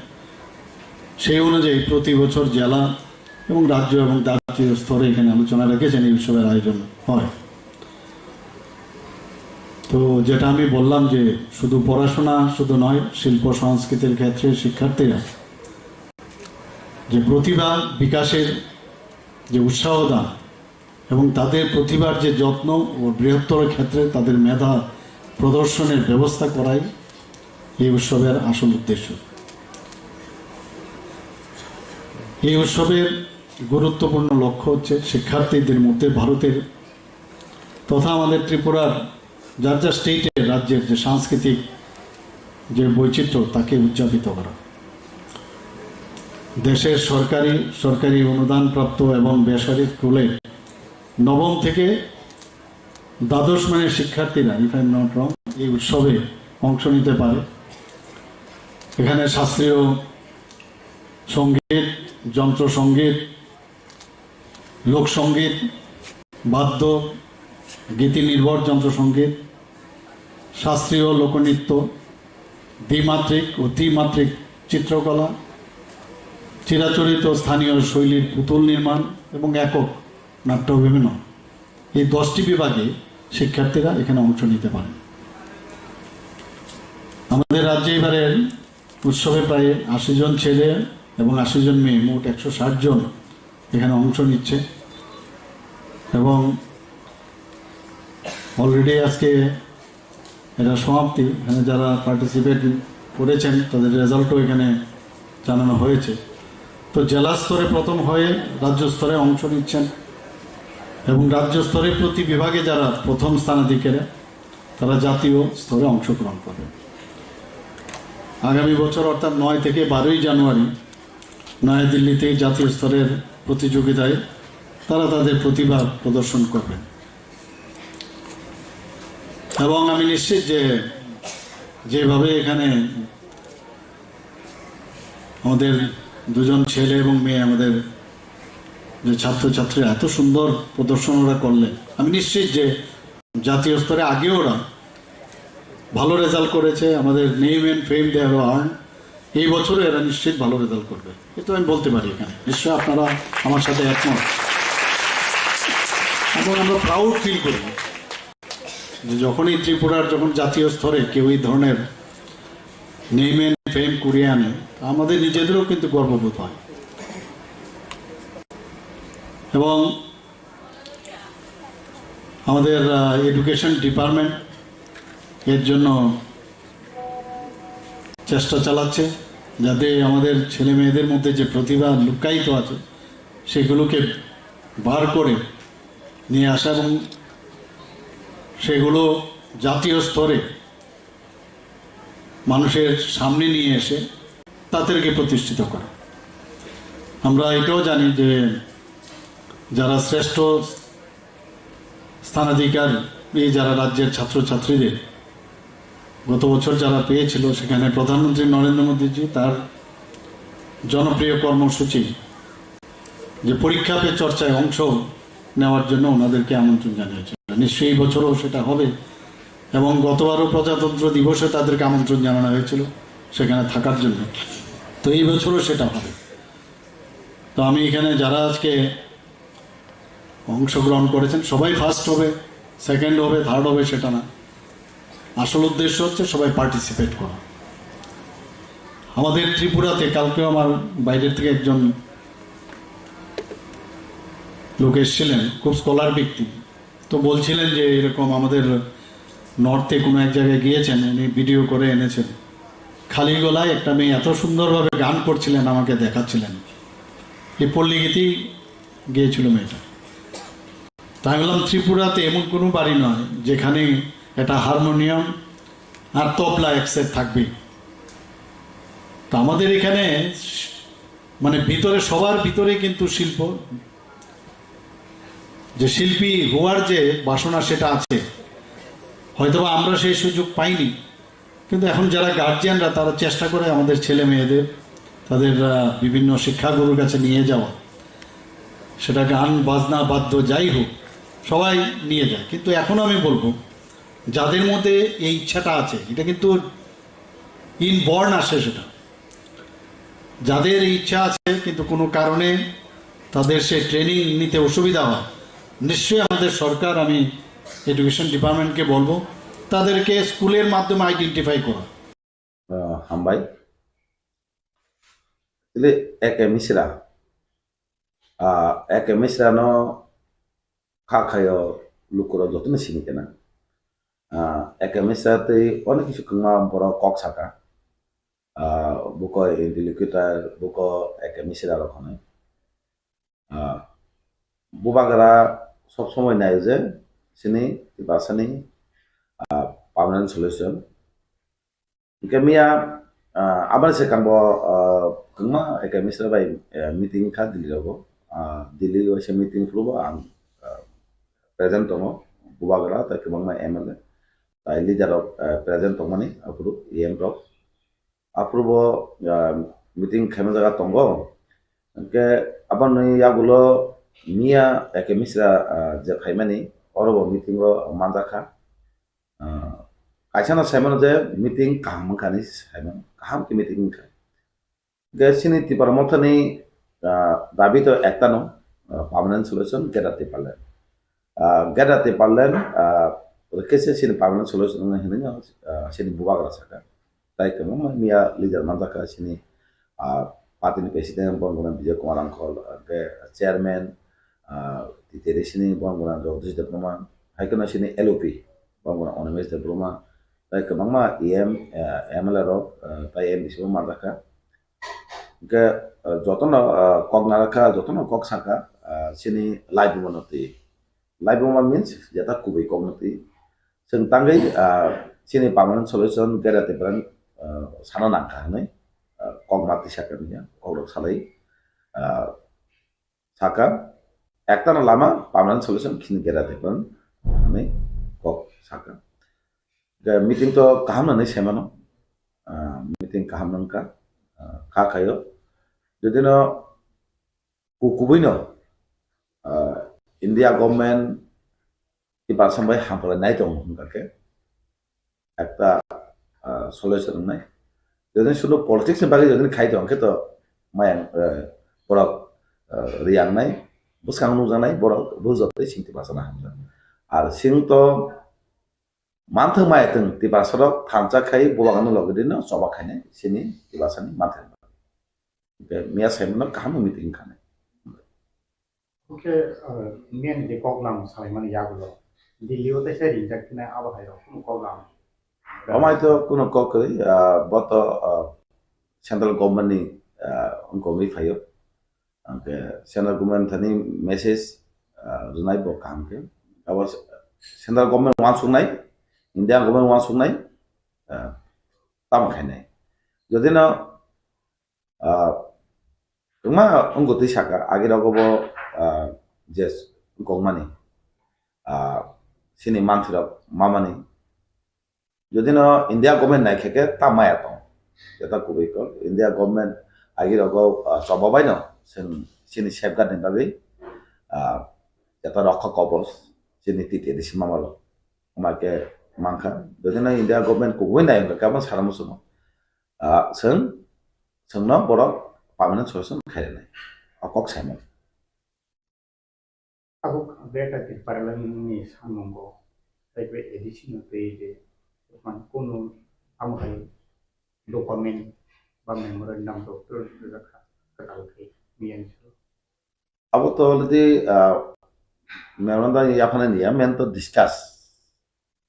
সেই অনুযায়ী প্রতি বছর জেলা এবং রাজ্য এবং জাতীয় স্তরে এখানে আলোচনা রেখেছেন, এই উৎসবের আয়োজন হয়। তো যেটা আমি বললাম যে শুধু পড়াশোনা শুধু নয়, শিল্প সংস্কৃতির ক্ষেত্রে শিক্ষার্থীরা যে প্রতিভা বিকাশের যে উৎসাহ দান এবং তাদের প্রতিভার যে যত্ন ও বৃহত্তর ক্ষেত্রে তাদের মেধা প্রদর্শনের ব্যবস্থা করাই এই উৎসবের আসল উদ্দেশ্য। এই উৎসবের গুরুত্বপূর্ণ লক্ষ্য হচ্ছে শিক্ষার্থীদের মধ্যে ভারতের তথা আমাদের ত্রিপুরার যার যার স্টেটের, রাজ্যের যে সাংস্কৃতিক যে বৈচিত্র্য, তাকে উদযাপিত করা। দেশের সরকারি, সরকারি অনুদানপ্রাপ্ত এবং বেসরকারি স্কুলে নবম থেকে দ্বাদশ শ্রেণীর শিক্ষার্থীরা, if I am not wrong, এই উৎসবে অংশ নিতে পারে। এখানে শাস্ত্রীয় সঙ্গীত, যন্ত্রসঙ্গীত, লোকসঙ্গীত, বাদ্য, গীতি নির্ভর যন্ত্রসঙ্গীত, শাস্ত্রীয় লোকনৃত্য, দ্বিমাত্রিক ও ত্রিমাত্রিক চিত্রকলা, চিরাচরিত স্থানীয় শৈলীর পুতুল নির্মাণ এবং একক নাট্য অভিনয়, এই দশটি বিভাগে শিক্ষার্থীরা এখানে অংশ নিতে পারেন। আমাদের রাজ্যে এবারের উৎসবে প্রায় আশি জন ছেলে এবং আশি জন মেয়ে, মোট একশো ষাট জন এখানে অংশ নিচ্ছে এবং অলরেডি আজকে এটা সমাপ্তি। এখানে যারা পার্টিসিপেট করেছেন, তাদের রেজাল্টও এখানে জানানো হয়েছে। তো জেলা স্তরে প্রথম হয়ে রাজ্য স্তরে অংশ নিচ্ছেন এবং রাজ্য স্তরে প্রতি বিভাগে যারা প্রথম স্থানাধিকারী, তারা জাতীয় স্তরে অংশগ্রহণ করবেন। আগামী বছর অর্থাৎ নয় থেকে বারোই জানুয়ারি নয়াদিল্লিতে জাতীয় স্তরের প্রতিযোগিতায় তারা তাদের প্রতিভা প্রদর্শন করবেন। এবং আমি নিশ্চিত যে যেভাবে এখানে আমাদের দুজন ছেলে এবং মেয়ে, আমাদের যে ছাত্রছাত্রীরা এত সুন্দর প্রদর্শন ওরা করলেন, আমি নিশ্চিত যে জাতীয় স্তরে আগেও ওরা ভালো রেজাল্ট করেছে, আমাদের name and fame they have earn. এই বছরও এরা নিশ্চিত ভালো রেজাল্ট করবে, এটা আমি বলতে পারি এখানে। নিশ্চয় আপনারা আমার সাথে একমত। এবং আমরা প্রাউড ফিল করি যে যখনই ত্রিপুরার, যখন জাতীয় স্তরে কেউ এই ধরনের নেম অ্যান্ড ফেম কুড়িয়ে আনে, আমাদের নিজেদেরও কিন্তু গর্ববোধ হয়। এবং আমাদের এডুকেশন ডিপার্টমেন্ট এর জন্য চেষ্টা চালাচ্ছে, যাতে আমাদের ছেলে মেয়েদের মধ্যে যে প্রতিভা লুকায়িত আছে, সেগুলোকে বার করে নিয়ে আসা এবং সেগুলো জাতীয় স্তরে মানুষের সামনে নিয়ে এসে তাদেরকে প্রতিষ্ঠিত করা। আমরা এটাও জানি যে যারা শ্রেষ্ঠ স্থানাধিকার, এই যারা রাজ্যের ছাত্রছাত্রীদের গত বছর যারা পেয়েছিল, সেখানে প্রধানমন্ত্রী নরেন্দ্র মোদীজি তার জনপ্রিয় কর্মসূচি যে পরীক্ষা পে চর্চায় অংশ নেওয়ার জন্য ওনাদেরকে আমন্ত্রণ জানিয়েছিল। নিশ্চয়ই এই বছরও সেটা হবে। এবং গতবারও প্রজাতন্ত্র দিবসে তাদেরকে আমন্ত্রণ জানানো হয়েছিল সেখানে থাকার জন্য। তো এই বছরও সেটা হবে। তো আমি এখানে যারা আজকে অংশগ্রহণ করেছেন, সবাই ফার্স্ট হবে, সেকেন্ড হবে, থার্ড হবে, সেটা না। আসল উদ্দেশ্য হচ্ছে সবাই পার্টিসিপেট করা। আমাদের ত্রিপুরাতে কালকেও আমার বাইরের থেকে একজন লোক এসেছিলেন, খুব স্কলার ব্যক্তি। তো বলছিলেন যে এরকম আমাদের নর্থে কোনো এক জায়গায় গিয়েছেন, উনি ভিডিও করে এনেছেন, খালি গলায় একটা মেয়ে এত সুন্দরভাবে গান করছিলেন, আমাকে দেখাচ্ছিলেন। এই পল্লীগীতি গেয়েছিল মেয়েটা। তাই বললাম, ত্রিপুরাতে এমন কোনো বাড়ি নয় যেখানে একটা হারমোনিয়াম আর তবলা একসাথে থাকবে। তো আমাদের এখানে মানে ভিতরে, সবার ভিতরে কিন্তু শিল্প, যে শিল্পী হওয়ার যে বাসনা, সেটা আছে। হয়তোবা আমরা সেই সুযোগ পাইনি, কিন্তু এখন যারা গার্জিয়ানরা, তারা চেষ্টা করে আমাদের ছেলে মেয়েদের তাদের আহ, বিভিন্ন শিক্ষাগুরুর কাছে নিয়ে যাওয়া, সেটা গান বাজনা বাদ্য যাই হোক, সবাই নিয়ে যায়। কিন্তু এখন আমি বলবো, যাদের মধ্যে এই ইচ্ছাটা আছে, এটা কিন্তু ইনবর্ন আসে সেটা। যাদের এই ইচ্ছা আছে কিন্তু কোনো কারণে তাদের সেই ট্রেনিং নিতে অসুবিধা হয়, নিশ্চয়ই আমাদের সরকার, আমি এডুকেশন ডিপার্টমেন্টকে বলবো তাদেরকে স্কুলের মাধ্যমে আইডেন্টিফাই করা। Ah, hambai. Tili Eke Misra. Ah, Eke Misra no kha khayo lukurok jotono sini kena. Ah, Eke Misra tei onek kisu kwma borok kok saka. Ah, buko intellectual, buko Eke Misra rok hwnwi. Ah, bubagra sob somoi naio je sini Tiprasani, ah, permanent solution. Hingke miya, ah, aboni swkang bo, ah, kwbangma Eke Misra bai, eh, meeting kha Delhi rogo. Ah, Delhi waisa meeting phuru bo ang, ah, present tongo, bubagra tei kwbangma M L A, tai leader rok, eh, present tongmani aphuru E M rok. Aphuru bo, ah, meeting khaima jaga tongo. Hingke aboni yagulo miya Eke Misra, ah, je phaimani, oro bo meeting o manjakha. Ah, kaisa no saimano je meeting kaham wngkha hinwi saimano, kaham khe meeting wngkha. Hingke chini Tipra Mothani, ah, dabi to ekta no, ah, permanent solution, Greater Tipraland. Ah, Greater Tipraland, ah, khe se chini permanent solution wngkha hinwi no, ah, chini bubagra saka. Tai kwbangma miya leader manjakha chini, ah, party ni president Bongona Vijay Kumar Angkol, hingke chairman, ah, T T D C ni Bongona Jagdish Debbarma, hai kheno chini L O P Bongona Animesh Debbarma, tai kwbangma E M, eh, M L A rok, eh, tai M D C bo manjakha. Hingke, eh, jotono, eh, kok narakha, jotono kok sakha, eh, chini Laibuma no twi. Laibuma means jeta kubui kok no twi. Chwng tangwi, ah, chini permanent solution Greater Tipraland, ah, sana nangkha hinwi, ah, kok ma twi sakha hinwi kok rok salai, ah, sakha, ekta no lama permanent solution chini Greater Tipraland hinwi kok sakha. Je meeting to kaham hinwi saimano, ah, meeting kaham wngkha, ah, kha khaio. Jodi no ku-, kubui no, ah, India government Tiprasa bai hamkrai nai tongo hwnkha khe ekta, ah, solution wngnai. Jodi sudu politics ni bagwi jodi khai tong khe to mayang, eh, borok, eh, riyangnai, bwskang nukjaknai borok bujok tei sing Tiprasa na hamjak. Ar sing to manthwng mai thwng Tiprasa rok thansa khai bubagra no logi dino choba khainai sini Tiprasa ni manthwng. Hwnkhe miya saimano kaham meeting khanai. Hwnkhe, uh, miyani je koklam salaimani yagulo Delhi o teisa ringjak khe abo hai rok kunu koklam. Amai to kunu kok kwrwi, ah, bo to, ah, central government ni, ah, wngkogwi phaio. Hwnkhe central government thani message, ah, rwnai bo kaham khe. Abo central government uansuknai, Indian government uansuknai, ah, tamo khainai. Jodi no, ah, kwbangma wngkha twi saka, agi rogo bo, ah, je wngkokmani, ah, sini manthwi rok mamani. Jodi no India government nai khe khe ta maya tong. Jeta kubui kok India government agi rogo, ah, choba bai no chwng chini safeguard ni bagwi, ah, jeta rokha kobos chini T T A D C mama rok. Ama khe mankha. Jodi no India government kubui nai hwnkha khe abo sana muchungo. Ah, chwng, chwngno borok permanent solution khairwnai. O kok saimani. Abo Greater Tipraland ni samungo tei bai A D C no twi je man kunu amo hai document ba memorandum rok twi rwjak kha kwtal khe miyang salo. Abo to already, ah, memorandum yaphana niya, men to discuss,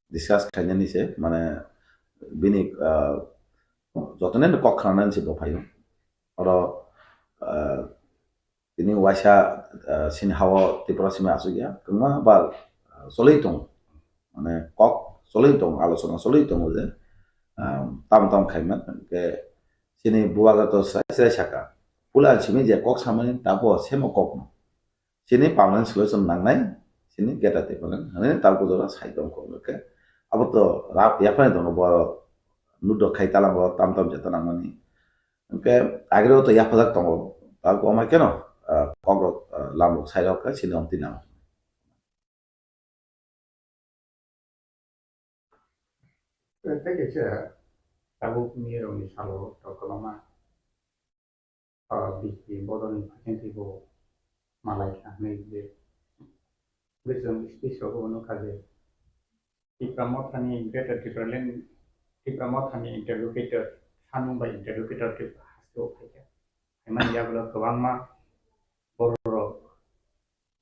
discuss khainani se, mane bini, ah, jotono kok khanani se bo phaio. Oro, ah, tini waisa, ah, sini hao Tripura simi asuk ya, kwbangma ba, ah, choloi tongo. Mane kok choloi tongo, alochona choloi tongo je, ah, tam tam khaima, hwnkhe sini bubagra to srai srai saka. Puila simi je kok samani tabo semo kokno. Sini permanent solution nangnai, sini Greater Tipraland, hwnwi tabuk jora sai tong kok hwnkhe. Abo to rap yaphani tongo bo nudok khai talango tam tam jeta nangmani. Hwnkhe agirok to yaphajak tongo, tabuk amai keno, ah, kokrok, ah, lamrok sairok khe sini omtwi nango. Tei kaisa tabuk nirokni salo to kwbangma, ah, B J P bodolni phaisingtwi bo malai kha hwnwi je bwswng speech rogo nukha je Tipra Mothani Greater Tipraland, Tipra Mothani interlocutor, sanung bai interlocutor tei haste o phaikha. Phaimani yagulo kwbangma bororok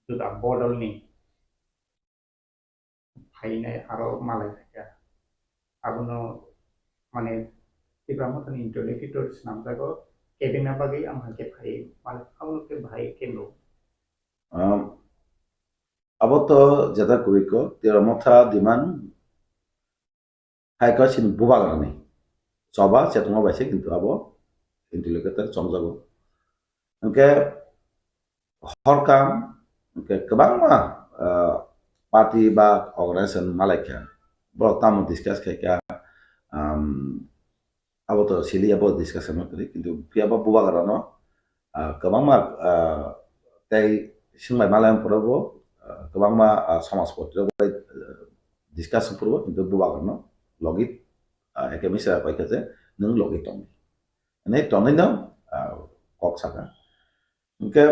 juda bodolni phainai aro malai phaikha. Abono mane Tipra Mothani interlocutor swnamjago, kebengna bagwi ang hai khe phai, mane abono khe bahai khe nuk. Um, abo to jeta kubui kok, Tipra Motha demand hai kok sini bubagrani choba chetongma bai se, kintu abo interlocutor chongjago. Hwnkhe horkam, hwnkhe kwbangma, ah, party ba organization malaikha, borok tamo discuss khaikha, um, abo to sili abo discussion no kwrwi, kintu phiya bo bubagrano, ah, kwbangma, ah, tei swngbai malai pore bo, ah, kwbangma, ah, samaj pori rok bai, ah, discussion pore bo, kintu bubagrano logi, ah, eke misa bai khe je nwng logi tongdi. Hwnwi tonwi no, ah, kok saka. Hwnkhe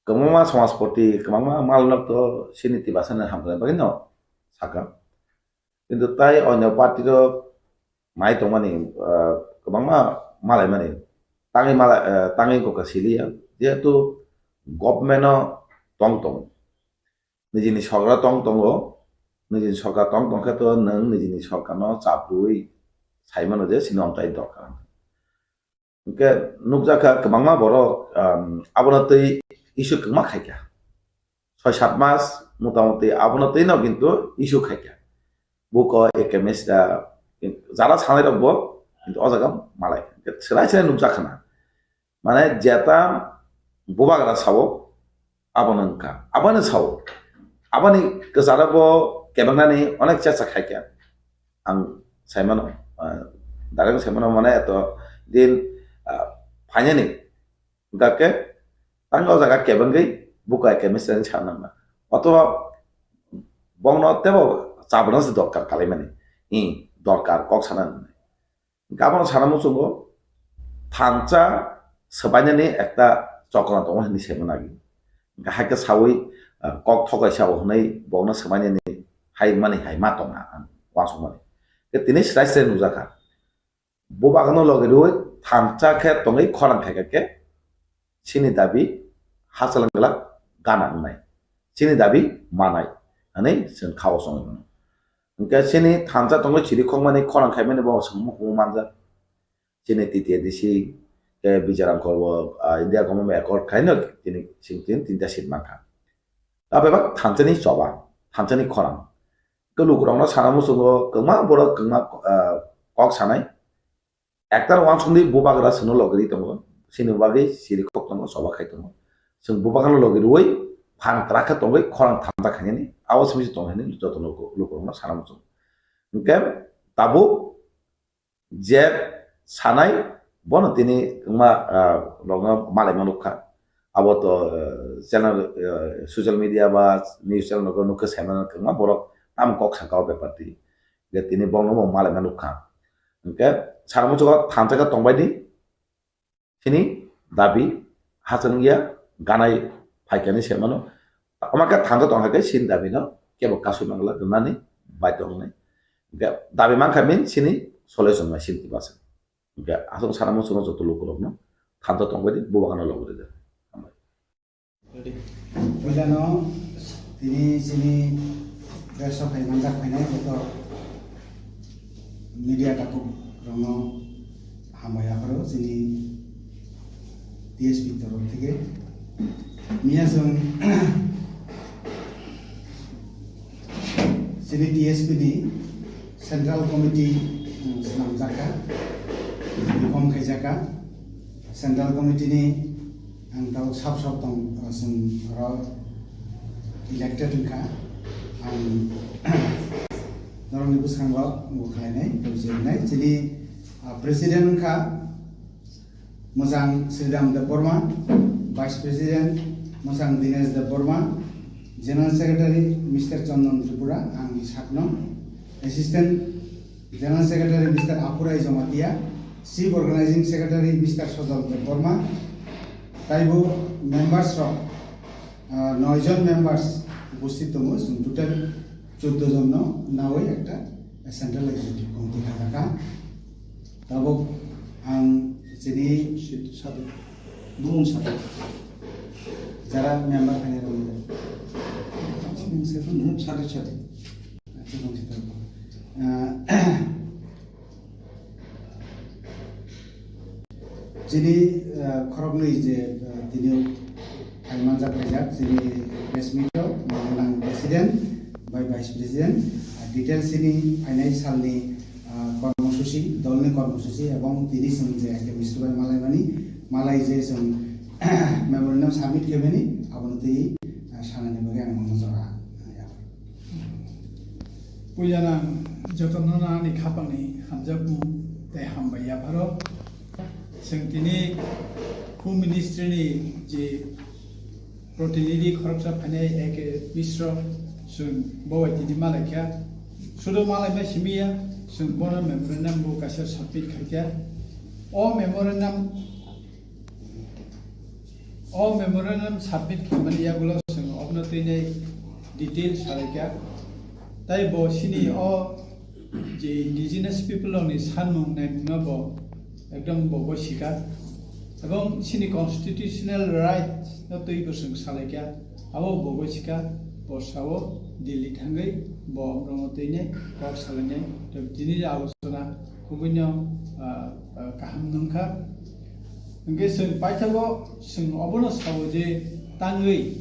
kwbangma samajpati, kwbangma malnok to sini tibasani hamkrai bagwi no saka. Kintu tai onyo party rok nai tongmani, ah, kwbangma malaimani tangwi mala-, ah, tangwi kokha siliya. Jehetu government o tong tongo. Nijini sorkar tong tongo, nijini sorkar tong tongkhe to nwng nijini sorkarno chaprwi saimano je chini omtai dorkar. Hwnkhe nukjakha kwbangma borok, um, abono twi issue kwbangma khaikha. Soi sat mas motamoti abono twino kintu issue khaikha. Buko A K M S da, jara sanairokbo kintu o jaga malai. Hwnkhe swrai swrai nukjakha na. Mane jeta bubagra sao, abono wngkha. Abono sao. Aboni kwcharo bo kebengnani onek chesta khaikha. Ang saimano, ah, direct saimano mane eto din, ah, phainani. Hwnkha khe tang o jaga kebengwi buka khe mistrani sanangma. Otoba Bongno tebo chabwrwngno se dorkar kalaimani. I dorkar kok sana hwnwi. Hwnkhe abono sana muchungo thansa swbainani ekta chokra tongo hwnwi saimano agi. Hwnkhe haikhe sawi, ah, kok thokaisa o hwnwi bongno swbainani hai mani hai ma tongna ang uansukmani. Hwnkhe tini srai srai nukjakha. Bubagno logi rwi thansa khe tongwi khorang khaikha khe chini dabi hachal glak gana wngnai, chini dabi manai hwnwi chwng khao chongwi mano. Hwnkhe chini thansa tongwi chiri khokmani khorang khaimani bo chwng mukumu manjak. Chini T T A D C khe Bijaram Korbo, ah, India Government accord khaino tini chwng tin tinta seat mankha. Tabebak thansani choba, thansani khorang. Khe lukurokno sana muchungo kwbangma borok kwbangma, ah, kok sanai. Ektal uansukdi bubagra chwngno logiri tongo, chini bagwi chiri kok tongo, choba khai tongo. Chwng bubagrano logirwi phan kwrak khe tongwi khorang thansa khainani, abo simi se tong hwnwi joto luku-, lukurokno sana muchungo. Hwnkhe tabuk je sanai bono tini wngma, ah, rokno malaima nukha. Abo to, ah, channel, ah, social media ba news channel rokno nukha, saimano kwbangma borok tamo kok sakha o bepar twi. Je tini bongno bo malaima nukha. Hwnkhe sana muchungo thansa khe tongbaidi. Chini dabi hachal wngya, ganai phaikani se mano. Omo khe thansa tongkha khe chini dabi no kebo kasui mangla rwnani baidhyo wngnai. Hwnkhe dabi mankha min chini solution bai chini tibasa. Hwnkhe aswk sana muchungo joto lukurokno thansa tongbaidi bubagano logri de. Hambai. Puilano tini chini press o phai manjak phainai joto media takhuk rokno hambai yapharo chini T S P ni torof theke. Miya chwng chini T S P ni Central Committee, um, swnamjakha, reform khaijakha. Central Committee ni ang tabuk sab sab tong, uh, chwng oro elected wngkha. Ang norokni bwskango bo khlainai, bo jeinai. Chini, uh, president wngkha Mwchang Sridham Debbarma, Vice President Mwchang Dinesh Debbarma, General Secretary Mister Chandan Tripura, ang sakno, Assistant General Secretary Mister Apurai Jamatia, Chief Organizing Secretary Mister Sojal Debbarma, taibo members rok, ah, noi jon members upasthit tongo, chwng total chuddo jon no nawi ekta Central Executive Committee khajakha. Tabuk ang chini sadi, bumung sadi, jara member khainai rok ni. Bumung sadi, bumung sadi, sadi. Acha, bumung sadi. Ah, chini, ah, khoroknwi je, ah, tini phai manjak phaijak chini press meet o, Manang President bai Vice President, ah, details chini phainai salni, ah, kormosuchi, dolni kormosuchi, ebong tini chwng je khe Mister bai malaimani, malai je chwng memorandum submit khaimani, abono twi, ah, sanani bagwi ang nono jora, ah, yapha. Puilano ang jotono ani khapangni hamjakmung tei hambai yapharo. Chwng tini Home Ministry ni je protinidhi khoroksa phainai A K Misro, chwng bo bai tini malaikha. Sudo malaima simi ya, chwng bono memorandum bo kaisa submit khaikha. O memorandum, o memorandum submit khaimani yagulo chwng obno twi nai detail salaikha. Tai bo sini o je indigenous people rokni sanmung naimungno bo ekdom bo bo sikha. Ebong sini constitutional right no twi bo chwng salaikha. Abo bo bo sikha, bo sao Delhi thangwi bo rokno twi nai kok salainai. Tei tini je alochona kubunno, ah, ah, kaham nungkha. Hwnkhe chwng paithago chwng obono sao je tangwi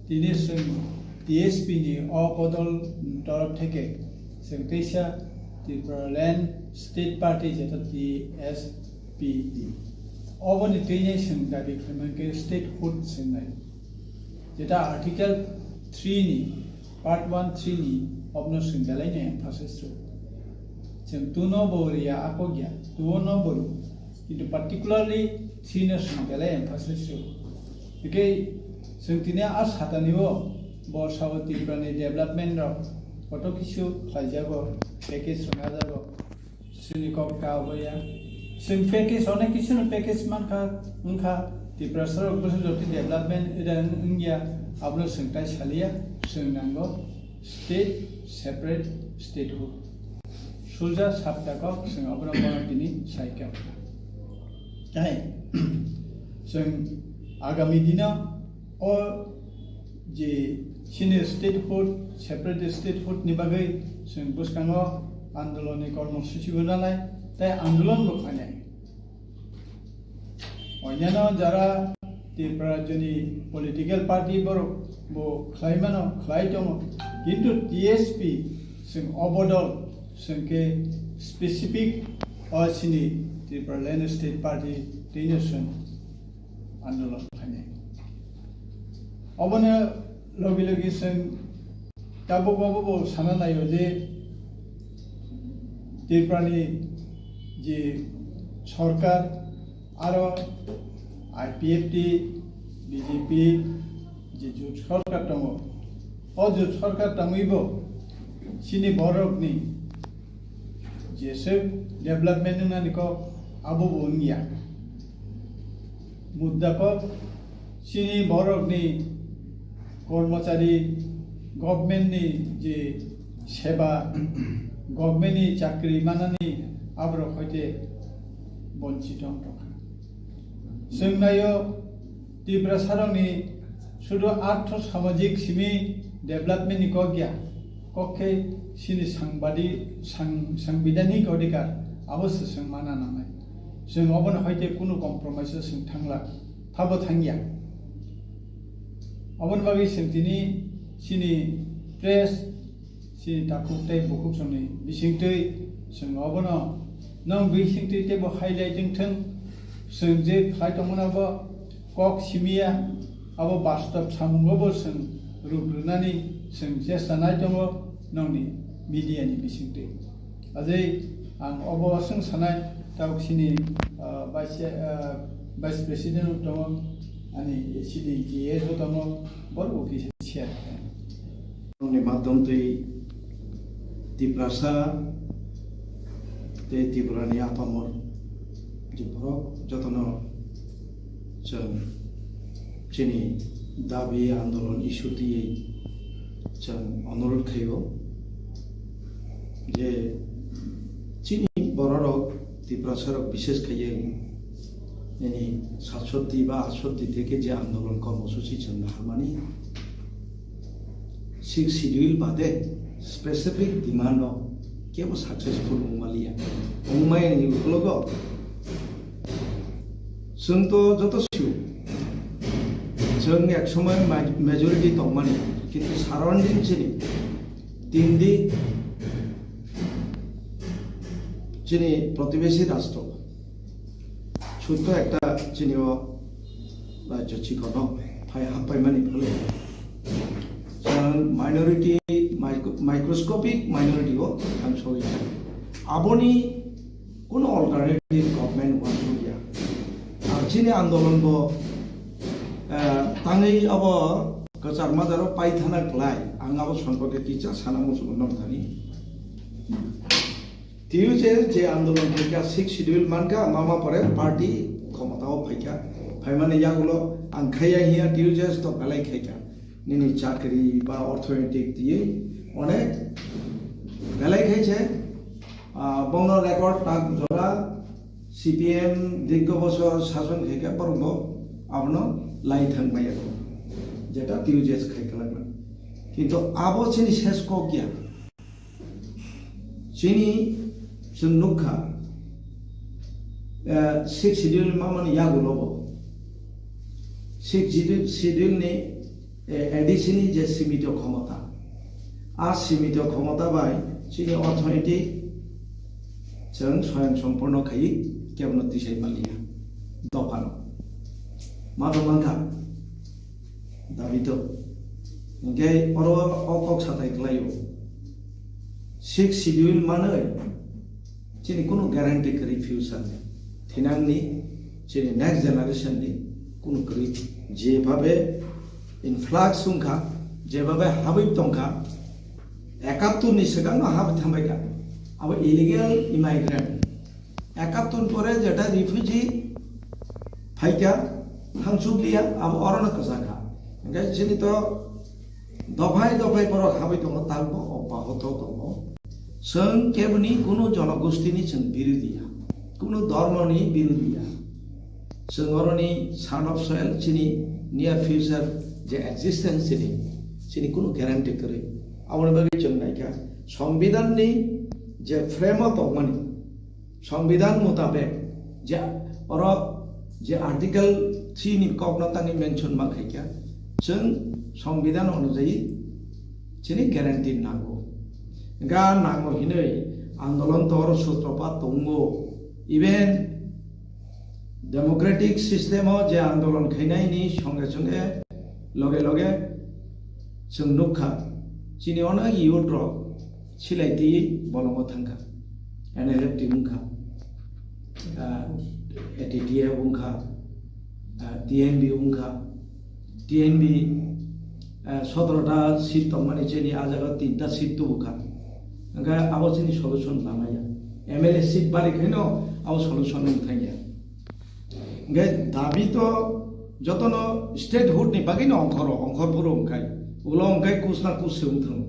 tini chwng T S P ni o bodol torof theke chwng teisa Tipraland State Party jeta T S P D. Oboni twinai chwng dabi khlaimani khe statehood chwngnai. Jeta Article three ni Part one three ni obno chwng belai no emphasize rw. Chwng two no bo riya apok ya, two no bo rw. Kintu particularly three no chwng belai emphasize rw. Hwnkhe chwng tini a satani o Bo sabo Tripura ni development rok koto kisu khlaijago, package rwnajago. Chini kok ta obo ya. Chwng package, onek kisu no package mankha, wngkha. Tiprasa rok bwswk jotoni development ida wngya, abono chwng tai saliya, chwng nango state, separate statehood. Suja sapta kok chwng abono bono tini saikha. Tai chwng agami dino o je chini statehood, separate statehood ni bagwi chwng bwskango andolon ni kormosuchi bo nanai, tai andolon bo khlainai. Onyano jara Tripura rajyoni political party borok bo khlai mano, khlai tongo, kintu T S P chwng obo dol chwng khe specific o chini Tripura Land State Party twino chwng andolon khlainai. Obono logi logi chwng tabuk obo bo sana naio je Tripura ni je sorkar aro I P F T, B J P je jut sorkar tongo, o jut sorkar tongwi bo chini borok ni jeswk development wngnani kok abo bo wngya. Mudda kok chini borok ni kormochari, government ni je seba, government ni chakri manani aborok hoite bonchito wng tongkha. Chwng naio Tiprasarokni sudu artho samajik simi development ni kok ya, kok khe chini sangbadi-, sang-, sangbidhanik odhikar abo se chwng mana nangnai. Chwng obono hoite kunu compromise o chwng thangla, thabo thangya. Oboni bagwi chwng tini chini press, chini takhuk tei bukhuk songni bisingtwi chwng obono nwng bisingtwi teibo highlight wng thwng, chwng je khlai tongmano bo kok simiya, abo bastob samungo bo chwng rup rwnani chwng chesta nai tongo nwngni media ni bisingtwi. Ajai ang obo aswng sanai, tabuk chini, ah, vice, ah, vice president tongo, ani chini G S bo tongo, borok bo kisa share khe. Ni madhyam twi Tiprasa tei Tripura ni apamor je borok jotono chwng chini dabi andolon issue twiwi chwng onurodh khaio je chini bororok Tiprasarok bishesh khaiwi nini satshoti ba atshoti theke je andolon kormosuchi chwng naharmani sixth schedule bade specific demand o kebo successful wngmaliya. Wngmaya ni ukologo chwng to joto sio, chwng ek somoy ma-, majority tongmani, kintu surrounding chini tindi chini protibesi rastro sutto ekta chini o rajyo chikono phai happaimani phale chwng minority, micro-, microscopic minority o thang sogwi kha. Aboni kuno alternative government wansukya. Ar chini andolon bo, eh, tangwi abo kwchar majaro paithana klai, ang abo somporke kisa sana muchungo nokthani. T U J S je andolon khaikha, sixth schedule mankha, mama pore party khomotao phaikha. Phaimani yagulo ang khaiya hiya T U J S to belai khaikha. Nini chakri ba orthonetik tiywi onek belai khaise, ah, bono record tak jora C P M dirgho bosor sason khaikha borokbo abono lai thang maya, jeta T U J S khai kwlakna. Kintu abo chini ses kok ya. Chini chwng nukha, eh, sixth schedule mamani yagulobo sixth schedule, schedule ni, eh, A D C ni je simito khomota, a simito khomota bai chini orthonetik chwng swayang somporno khaiwi kebono tisai manliya dophano. Ma tongmangkha. Dabi to. Hingke oro o kok satai kwlaio. Sixth schedule manwi chini kunu guarantee kwrwi future ni. Thinangni chini next generation ni kunu kwrwi. Jebhabe influx wngkha, Jebabe habwi tongkha, ekattor ni swkangno habwi thangbaikha, abo illegal immigrant. Ekattor pore jeta refugee phaikha, thangchukliya, abo orono kwchakha. Hwnkhe chini to dophai dophai borok habwi tongo, takbo obahoto tongo. Chwng keboni kunu jonogostini chwng birodhi ya, kunu dhormoni birodhi ya. Chwng oroni son of soil, chini near future je existence chini, chini kunu guarantee kwrwi. Aboni bagwi chwng naikha, Songbidanni je frame o tongmani, Songbidan mutabek je oro je Article three ni kokno tangwi mention ma khaikha, chwng Songbidan onujayi chini guarantee nango. Ga nango hinwi andolon to oro sutropat tongo. Even democratic system o je andolon khainai ni songe songe loge loge chwng nukha, chini onek youth rok silai twi bolongo thangkha, N L F T wngkha, ah, A T T F wngkha, ah, T N B wngkha, T N B, ah, sotoro ta seat tongmani chini a jaga tinta seat tubukha, hwnkhe abo chini solution lamaya, M L A seat bari khaino abo solution wng thangya. Hingke dabi to jotono statehood ni bagwi no ongkhoro, ongkhor phuru hingkai. Ulo hingkai kus na kus se wng thango.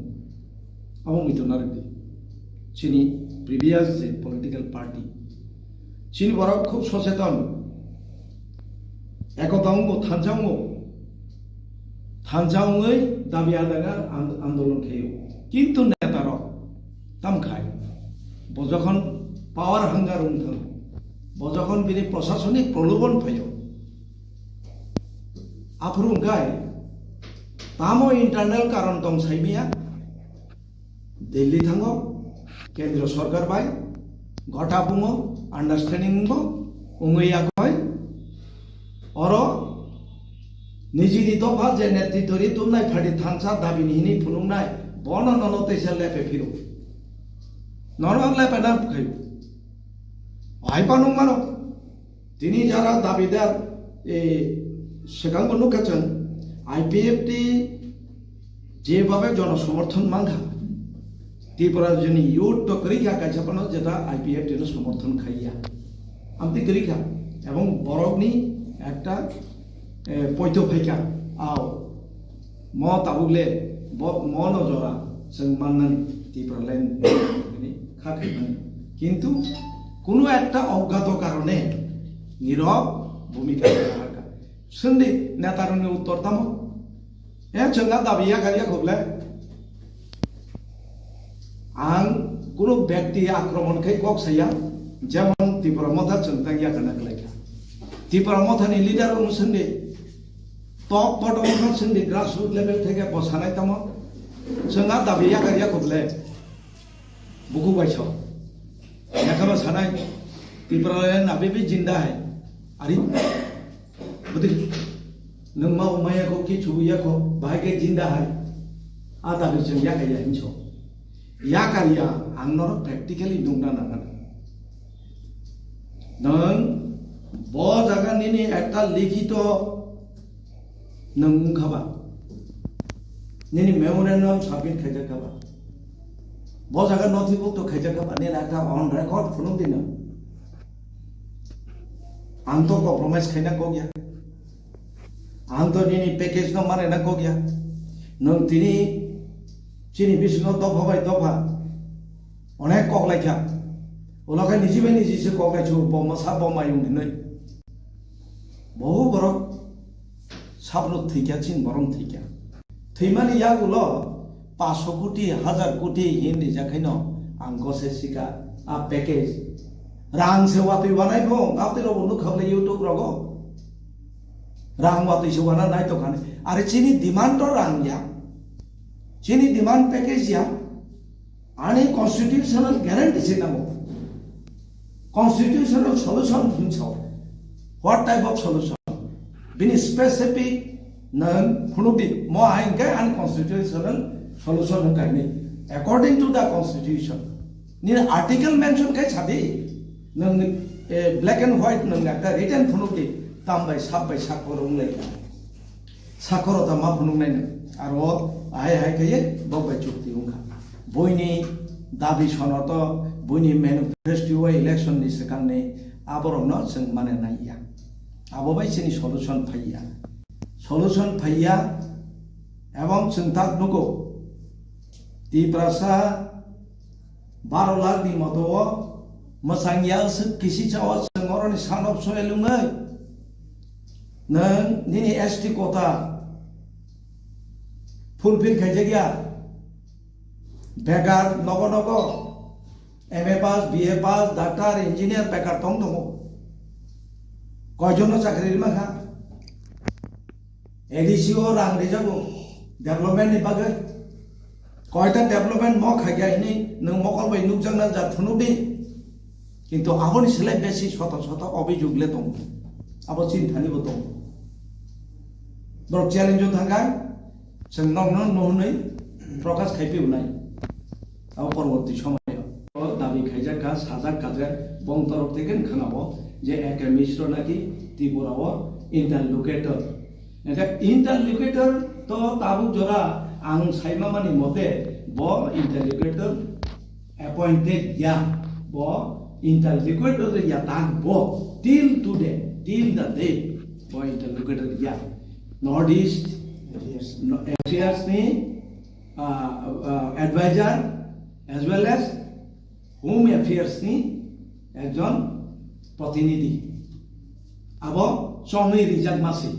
Abo muitu narwk di. Chini previous je political party. Chini borok khub socheton. Ekota wngo, thansa wngo. Thansa wngwi dabi adai na and-, andolon khaio. Kintu neta rok tam khai. Bo jokhon power hunger wng thango. Bo jokhon bini prosasonik prolobon phaio, aphuru hwnkhe tamo internal karon tong saimaya, Delhi thango, kendro sorkar bai gota bungo, understanding bo wngwi yakoi, oro nijini dopha je netritwri tumnai pharti thansa dabini hini phunuknai, bono nono teisa lepe phiro. Nono lepe na khayo. Hai panung mano. Tini jara dabidar, e, swkang bo nukha chwng, I P F T jebabe jono somorthon mankha, Tripura joni youth to kwrwi kha kaisa phano jeta I P F T no somorthon khaiya. Amtwi kwrwi kha, ebong borokni ekta, e, poito phaikha, ao. Mo tabuk le bo, mo no jora chwng mannani Tipraland ni kha khaimani. Kintu kunu ekta oggato karone nirok bhumika raha kha. Swngdi netarokni uttor tamo? E chwng a dabi yakar yakhoble? Ang kunu bekti akromon khai kok saya, jemon Tipra Motha chwng tang yakana kwlai kha. Tipra Motha ni leader rok no swngdi, top bottom no swngdi, grassroots level theke bo sanai tamo? Chwng a dabi yakar yakhoble? Buku bai sao. Yakama sanai, Tipra le nabi bi jinda hai. Ari, budi, nwng ma umaya ko ki chubu yako, bahai ke jinda hai. A dabi chwng yakar ya hinso. Yakar ya, ang norok practically nungna nangan. Nwng bo jaga nini ekta likhito nwng wngkha ba? Nini memorandum submit khaijak kha ba? Bo jaga nothibhukto khaijak kha ba? Nini ekta on record phunuk di nwng. Ang to compromise khaina kok ya. Ang to nini package no mane na kok ya. Nwng tini chini bisingo dopha bai dopha onek kok lai kha. Ulo khe niji bai niji se kok lai chu, bo masa bo mayung hinwi. Bohu borok sabno thwi kha, chini borok thwi kha. Thwimani yagulo paso koti, hazar koti hin rijak haino ang gose sika a package. Rang se watwi wanai bo, ngapti rogo nukha le YouTube rogo. Rang watwi se wana nai tongkhani. Are chini demand to rang ya. Chini demand package ya. Ani constitutional guarantee se nango. Constitutional solution hinwi sao. What type of solution? Bini specific nwng phunukdi, mo hai hwnkhe unconstitutional solution hwnkha hinwi. According to the constitution, nini article mention khai sadi, nwng, eh, black and white nwng ekta written phunukdi, tam bai sab bai sakhoro wnglaikha. Sakhoro ta ma phunuknai nwng. Aro hai hai khe bo bai chukti wngkha. Buini dabi sonoto, buini manifesto o election ni swkangni aborokno chwng mane naiya. Abo bai chini solution phaiya. Solution phaiya, ebong chwng tak nugo. Tiprasa baro lakh ni moto o mwchang ya swk kisi cha o chwng oroni son of soil wngwi nwng nini S T quota fulfill khaijak ya. Bekar nogo nogo M A pass, B A pass, doctor, engineer bekar tong tongo. Koijono chakri rima kha? A D C o rang rijago development ni bagwi. Koita development mo khaikha hini nwng mokol bai nukjakna ja phunukdi. Kintu aboni slai besi soto soto obhijog le tongo. Abo chinthani bo tongo. Borok challenge o thangkha, chwng nokno nuhunwi prokash khai pibwnai. Abo porborti somoyo. O dabi khaijak kha, sajak kha je bong torok theke wngkha na bo je A K Mishra naki Tripura o interlocutor. Engkhe interlocutor to tabuk jora ang saimamani mote bo interlocutor appointed ya, bo interlocutor ya tak bo till today, till the day bo interlocutor ya. North East no, affairs ni, ah, ah, advisor as well as Home Affairs ni ekjon protinidhi. Abo chongwi rijak masi,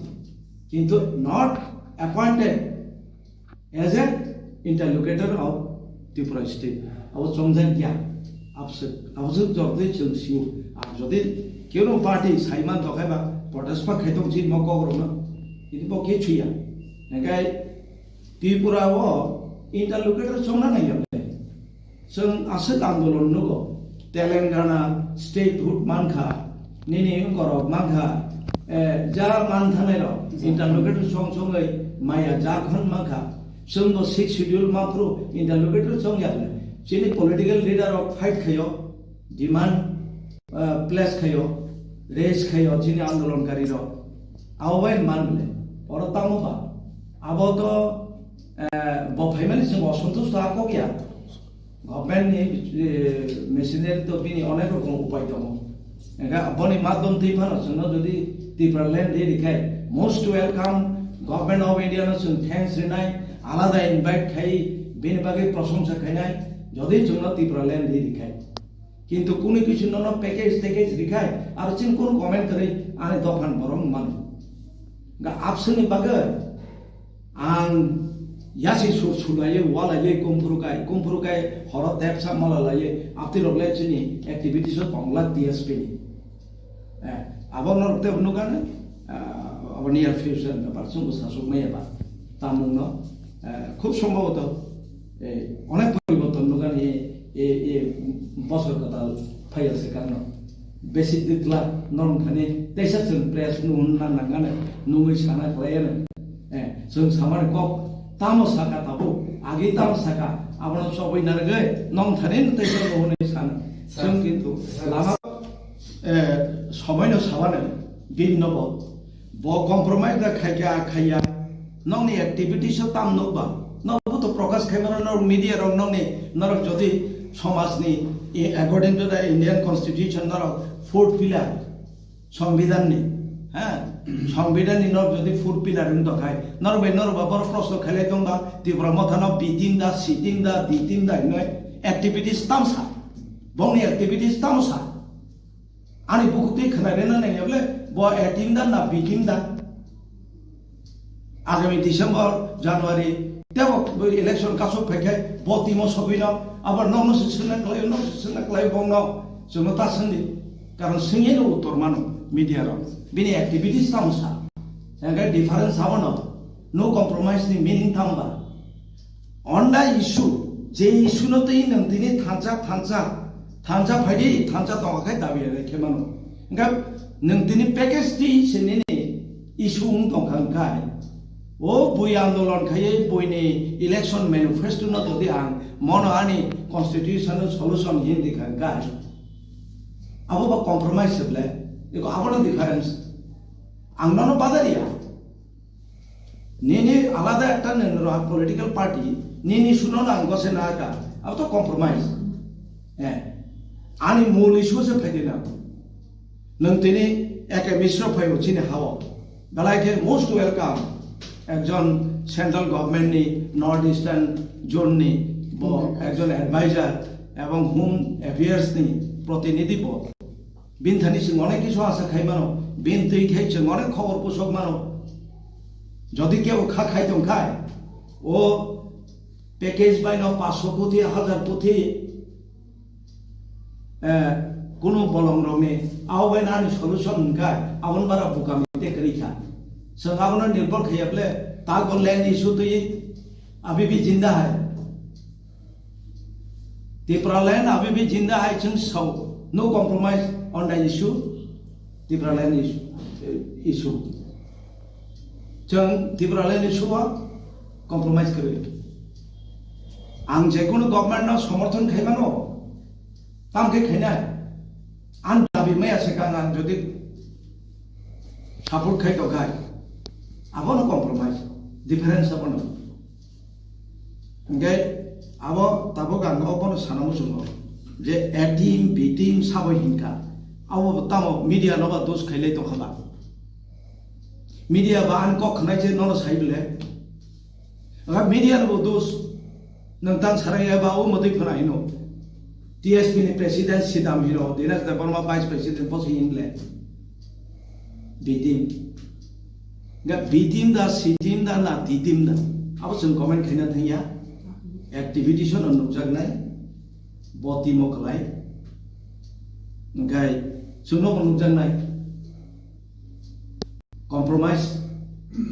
kintu not appointed as a interlocutor of Tripura state. Abo chongjak ya. Abswk, abswk jotoi chwng sio. Ar jodi keno party saiman tokhaiba protest pa khaitong si mo kokrokno. Kintu bo khe chuya. Engkai Tripura o interlocutor chongna nai ya. Chwng aswk andolon nugo, Telangana statehood mankha, nini wngkorok mankha, eh, ja manthanai rok, interlocutor song songwi maya ja khon mankha, chwngbo sixth schedule maphru interlocutor song yakle. Chini political leader rok fight khayo, demand, eh, place khayo, raise khayo chini andolonkari rok. Abo bai man le, oro tamo ba, abo to, eh, bo phaimani chwng osontusto akok ya. Government ni, eh, machinery to bini onek rokom upai tongo. Engkha boni madhyom twi phano chwngno jodi Tipraland ri rikhai, most welcome, Government of India no chwng thanks rinai, alada invite khai, bini bagwi prosongsa khainai, jodi chwngno Tipraland ri rikhai. Kintu kunu kisu nono package, package rikhai, aro chini kunu comment kwrwi ani dophan borok mano. Ga abswkni bagwi ang yasi sur sulaiwi, walaiwi, kumphuru kai, kumphuru kai, horo tepsa mala laiwi, aptirok le chini activities o tongla T S P ni. Eh, abo norok tebo nukano, ah, abo near future ni bepar, chwngbo sasuk maya ba. Tamungno, eh, khub sombhoboto, eh, onek poriborton nukani, eh, eh, bosor kwtal phaiya se kano. Besi twkla norok thani teisa chwng press nuhun nang nangani, nungwi sana khlaiya. Eh, chwng samani kok tamo saka tabuk, agi tamo saka, abono chobwi narwgwi nong thani tei chwng hwnwi sano. Chwng kintu lama, eh, somoino sabani bini nobo, bo compromise da khaikha khaiya, nongni activities o tam nukba, nobo to prokash khaimano norok media rok nongni, norok jodi somajni, i-, according to the Indian constitution norok fourth pillar, Songbidanni, ha? Songbidanni norok jodi four pillar wng tongkhai, norok bai norok ba borok proshno khailai tongba, Tipra Mothano B team da, C team da, D team da hinwi activities tamsa. Bongni activities tamsa. Ani bukhuk twi khwnai rwna nangya bole, bo A team da na B team da? Agami December, January, tebo election kasuk phaikhai, bo timo sogwino, abar nokno se sengna khlaio, nokno se sengna khlaio, bongno chwngno ta sengdi. Karon sengye no uttor mano media rok. Bini activities tamo sa. Hingkhe difference abono, no compromise ni meaning tamo ba? On the issue, je issue no twi nwng tini thansa, thansa, thansa phaidi, thansa tongkha khe dabi rai khe mano. Hingkhe nwng tini package twi se nini issue wng tongkha hingkhe, o bui andolon khaiwi buini election manifesto no todi ang mono ani constitutional solution hin di kha hingkhe, abo ba compromise se ble, eko abono difference. Ang nono badari ya. Nini alada ekta nini rok political party, nini suno nang gose na ka, abo to compromise. Eh, ani mul issue se phaidi na. Nwng tini A K Mishra phaibo chini hao. Belai khe most welcome. Ekjon central government ni North Eastern zone ni bo ekjon advisor ebong Home Affairs ni protinidhi bo. Bini thani chwng onek kisu asa khai mano, bini twi khai chwng onek khobor pusok mano. Jodi kebo kha khai tong khai, o package bai no paanch sho koti, hajar koti, eh, kunu bolong rok ni, abo bai nani solution hwn khai, aboni bara bukam te kwrwi kha. Chwng abono nirbhor khaiya ble, ta go land issue twi, abhi bhi jinda hai. Tipraland abhi bhi jinda hai, chwng sao, no compromise on the issue, Tipraland issue, issue. Chwng Tipraland issue o compromise kwrwi. Ang je kono government no somorthon khai mano, tam khe khainai. Ang dabi maya se kang, ang jodi support khai to khai, abono compromise, difference abono. Hingke abo tabuk ang obono sana muchungo je A team, B team sabo hinkha. Abo bo tamo media no ba dos khailai tongkha ba. Media ba ang kok khnai se nono sai bole. Aga media no bo dos. Nang tang sarai ya ba o motoi phana hino. T S P ni president sidam hino. Dinesh Debbarma vice president posi hinle. B team. Ga B team da, C team da, na D team da. Abo chwng comment khaina thangya. Activity sono nukjaknai. Bo team o kwlai. Hingkai chwngno bo nukjaknai. Compromise.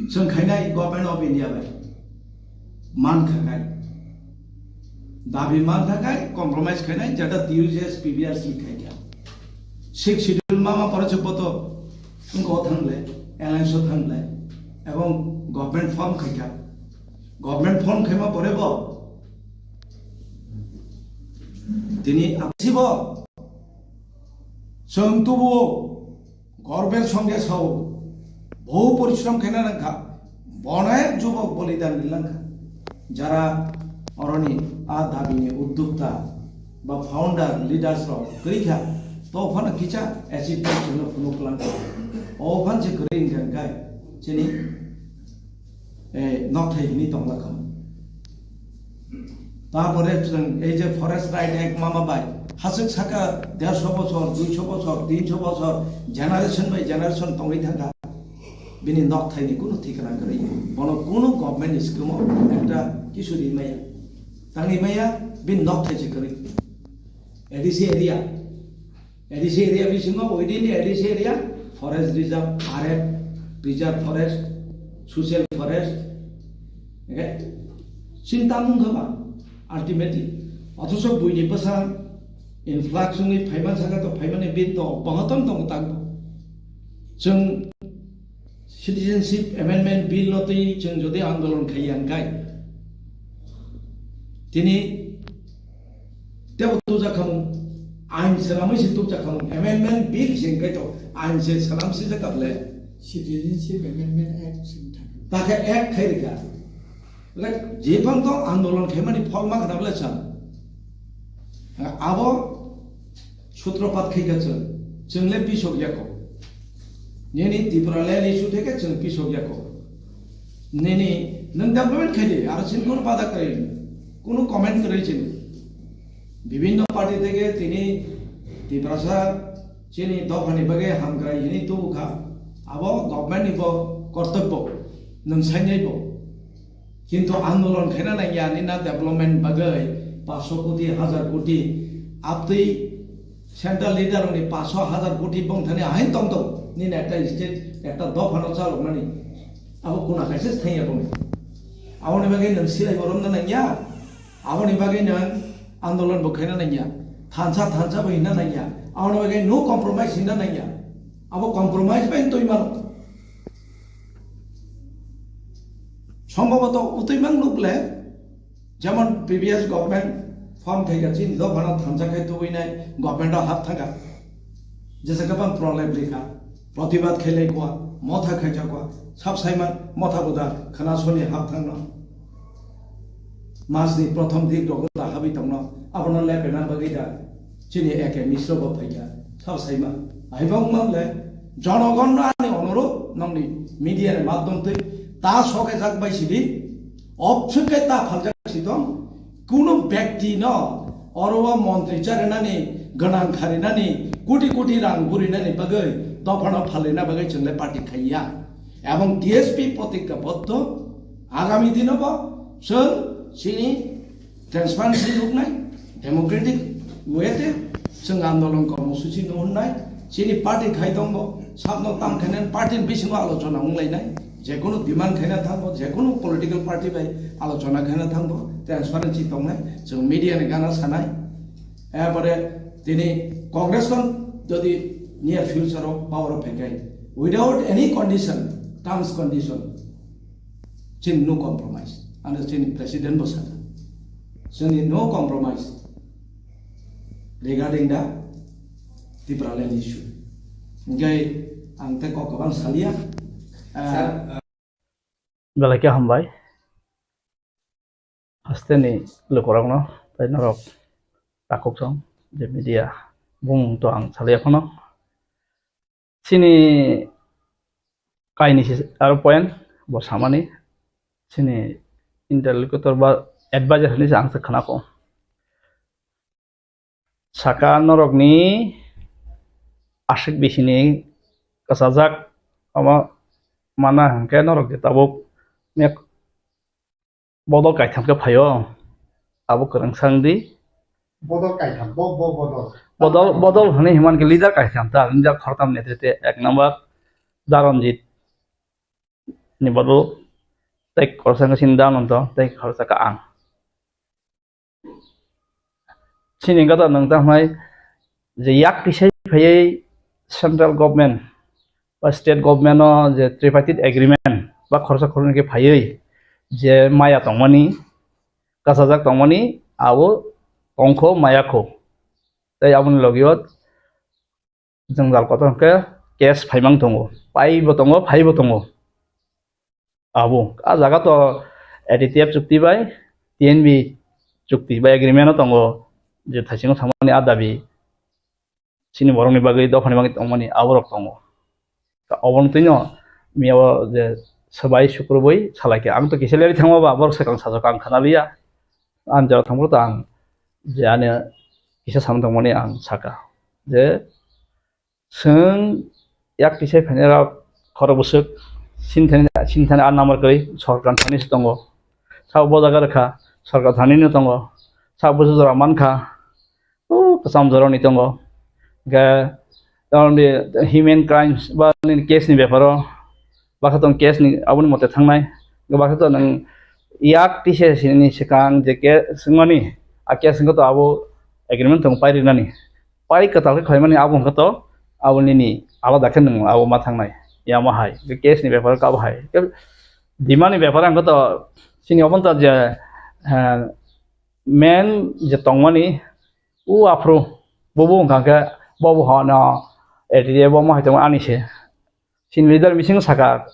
Chwng khainai Government of India bai. Man khakai. Dabi man khakai, compromise khainai, jeta T U J S P B R C khaikha. Sixth Schedule mama pore se boto wngkha o thangle, alliance o thangle, ebong government form khaikha. Government form khaima pore bo tini absibo chwng tubuo gorbor songe sao, bohu porishrom khaina nangkha, bonek jubok bolidan rilangkha. Jara oroni a dabini uddokta ba founder leaders rok kwrwi kha, to phano kisa achievement chwngno phunuk kwlangkha. O phan se kwrwi wngkha hwnkhe chini, eh, nokthai hwnwi tonglakham. Tarpore chwng ei je Forest Right Act mama bai haswk saka dersho bochor, duisho bochor, tinsho bochor, generation by generation tongwi thangkha. Bini nokthaini kunu thikna kwrwi. Bono kunu government ni scheme o ekta kisu ri maya. Tangwi maya, bini nokthai se kwrwi. A D C area, A D C area bisingo within A D C area forest reserve, R F, reserve forest, social forest, okay? Sinta mung kha ba ultimately. Othocho buini bwsa influx wngwi phaiman saka to phaimani bin to bahaton tongo tak. Chwng Citizenship Amendment Bill no twi chwng jodi andolon khai yang kai, tini tebo tubjak khamung, ain swnamwi se tubjak khamung, Amendment Bill se wngkai to ain se swnam sijak kable. Citizenship Amendment Act se wngthang. Takhe Act khai rikha. Like, je phang to andolon khaimani phol ma khna bole chwng. Abo Sutropat khai kha chwng, chwng le pisok yako. Nini Tipraland issue theke chwng pisok yako. Nini nwng development khai di, aro chini kono bada kwrwi, kono comment kwrwi chini. Bibhinno party theke tini Tiprasa chini dophani bagwi hamkrai hini tubu kha. Abo government ni bo kortobbo, nwng sainai bo. Kintu andolon khaina nangya, nini development bagwi paanchsho koti, hajar koti, abtwi central leader rokni paanchsho, hajar koti bongthani ahain tongtong, nini ekta state, ekta dophano chalokmani, abo kuna kaisa thangya bongni. Aboni bagwi nwng silai bo romna nangya, aboni bagwi nwng andolon bo khaina nangya, thansa thansa bo hinna nangya, aboni bagwi no compromise hinna nangya, abo compromise bai twi mano. Sombhoboto utwi mang nukle, jemon previous government form khaikha, chini dophano thansa khai tubui nai government o hap thangkha, jesa kwbang problem rikha. protibad khailai kwa, motha khaijak kwa, sab saiman motha buda khana soni hap thangno. Mas ni prothom dik rogo da habi tongno, abono lepena bagwi da chini A K Misro bo phaikha, sab saiman. Aibang mangle, jonogon no ani onurodh, nongni media ni madhyam twi ta soke jak bai sidi, obswk khe ta phaljak si tong, kuno byakti no oro o montri charinani, gwnang kharinani, koti koti rang burinani bagwi dophano phalina bagwi chwngle party khaiya. Ebong T S P protikka boddo, agami dino bo chwng chini transparency nuknai, democratic way te chwng andolon kormosuchi no hwnnai, chini party khai tongbo, sabno tam khainai party ni bisingo alochona wnglainai, jekunu demand khaina thango, jekunu political party bai alochona khaina thango, transparency tongnai, chwng media ni gana sanai. Ebare tini Congress no jodi near future o power o phaikai, without any condition, terms condition, chini no compromise. Ano chini president bo sana, chini no compromise regarding the Tipraland issue. Hingke ang tei kok kwbang salia. Ah, Sir, uh, belai khe hambai. Hasteni lukurokno tei norok takhuk song je media bumung to ang salia phano. Chini kainwi se aro point bo samani, chini interlocutor ba advisor hinwi se ang se khna kho. Saka norokni aswk bisini kwchajak omo mana hwnkhe norok je tabuk mek bodol kaitham khe phaio, abo kwrwng sa wngdi. Bodol kaitham, bo, bo bodol. Bodol, bodol hwnwi hwnman khe leader kaitham ta, leader khoroktham netrite ek number Daronjit ni bodol, tei khoroksa wngkha chini Dananto, tei khoroksa kha ang. Chini wngkha ta nwng tamo hwnai je yak kisai phaiwi central government ba state government no je tripartite agreement ba khoroksa khoroknwi khe phaiwi je maya tongmani, kasajak tongmani abo tongkho maya kho. Tei aboni logio jwngjal kotor hwnkhe case phaimang tongo, paibo tongo, phaibo tongo. Abo a jaga to A D T F chukti bai T N B chukti bai agreement o tongo je thaisingo thangmani a dabi chini borokni bagwi dophani bagwi tongmani aborok tongo. Oboni twino miyao je swbai sukrubwi salai khe ang to kisa leri thangma ba borok swkang sajak ang khana liya. Ang jora thangphuru to ang je ani kisa samung tongmani ang saka je Chwng yak kisai phainairok khorok bwswk sinthani, sinthani a number kwrwi sorkar thani se tongo. Sabo bo jaga rwkha sorkar thani no tongo. Sabo bwswk jora mankha o kwcham jorani tongo. Hwnkhe tamoni human crimes ba nini case ni beparo baksa tong case ni aboni mote thangnai. Baksa tong nwng yak tisa ni swkang je case swngmani a case wngkha to abo agreement tong pai rinani. Pai kwtal khe khlaimani abo hwnkhe to abo nini alada khe nwng abo ma thangnai. Yamo hai je case ni bepar kabo hai. Demand ni bepar hwnkhe to chini obo to je, eh, main je tongmani u aphuru bobo hwnkha khe bobo hono A D A bo ma hai tongmani se. Chini leader bising saka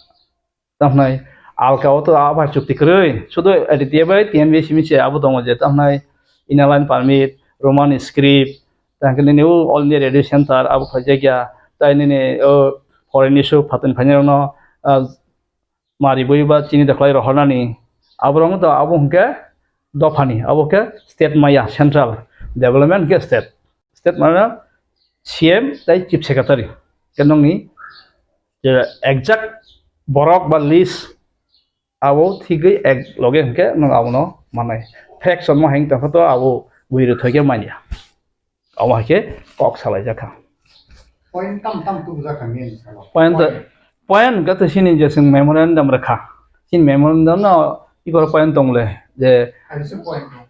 Tamhnai alka o to a bai chukti kwrwi. Sudu A D T A bai T N B simi se abo tongo je tamhnai Inner Line Permit, Roman script, tang khe nini o All India Radio Center abo khlaijak ya. Tai nini o foreign issue phatani phainairokno, ah, mari bui ba chini dokhwlai rohornani. Aborok to abo hwnkhe dophani, abo khe state maya, central development khe state. State mane C M tai Chief Secretary. Khe nongni je exact borok ba list abo thigwi ek loge hwnkhe nwng abono manai. Fraction mo heng tongkha to abo bui rwthoi khe manya. Abo hai khe kok salaijak kha. Point tam tam tubujak kha main salo. Point, point hwnkhe to chini je chwng memorandum rwkha. Chini memorandum no ikor point tongle je Hai se point no.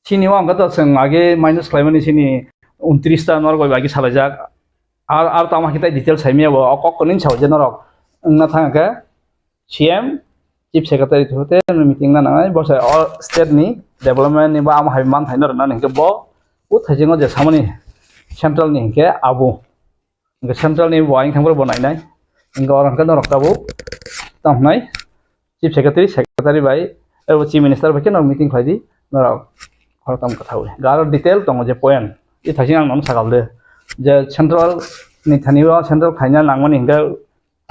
Chini o hwnkhe to chwng age minus khlaimani chini untris ta norok bai agi salaijak. Ar, ar tamo khe tai detail saimaya bo, o kok kwnwi sao je norok. Wngna thang khe C M, Chief Secretary through te meeting na nangnai, bo sai all state ni development ni ba amo hai man thaino rwna hwnkhe bo o thaisingo je samani central ni hwnkhe abo. Hwnkhe central ni bo ayang thangphuru bo nainai. Hwnkhe oro hwnkhe norok tabuk tamo hwnai chief secretary, secretary bai, abo chief minister bai khe norok meeting khlai di, norok khoroktham kwthaui. Hwnkhe aro detail tongo je point, i thaising ang nono sakal de, je central ni thani o central khaina nangmani hwnkhe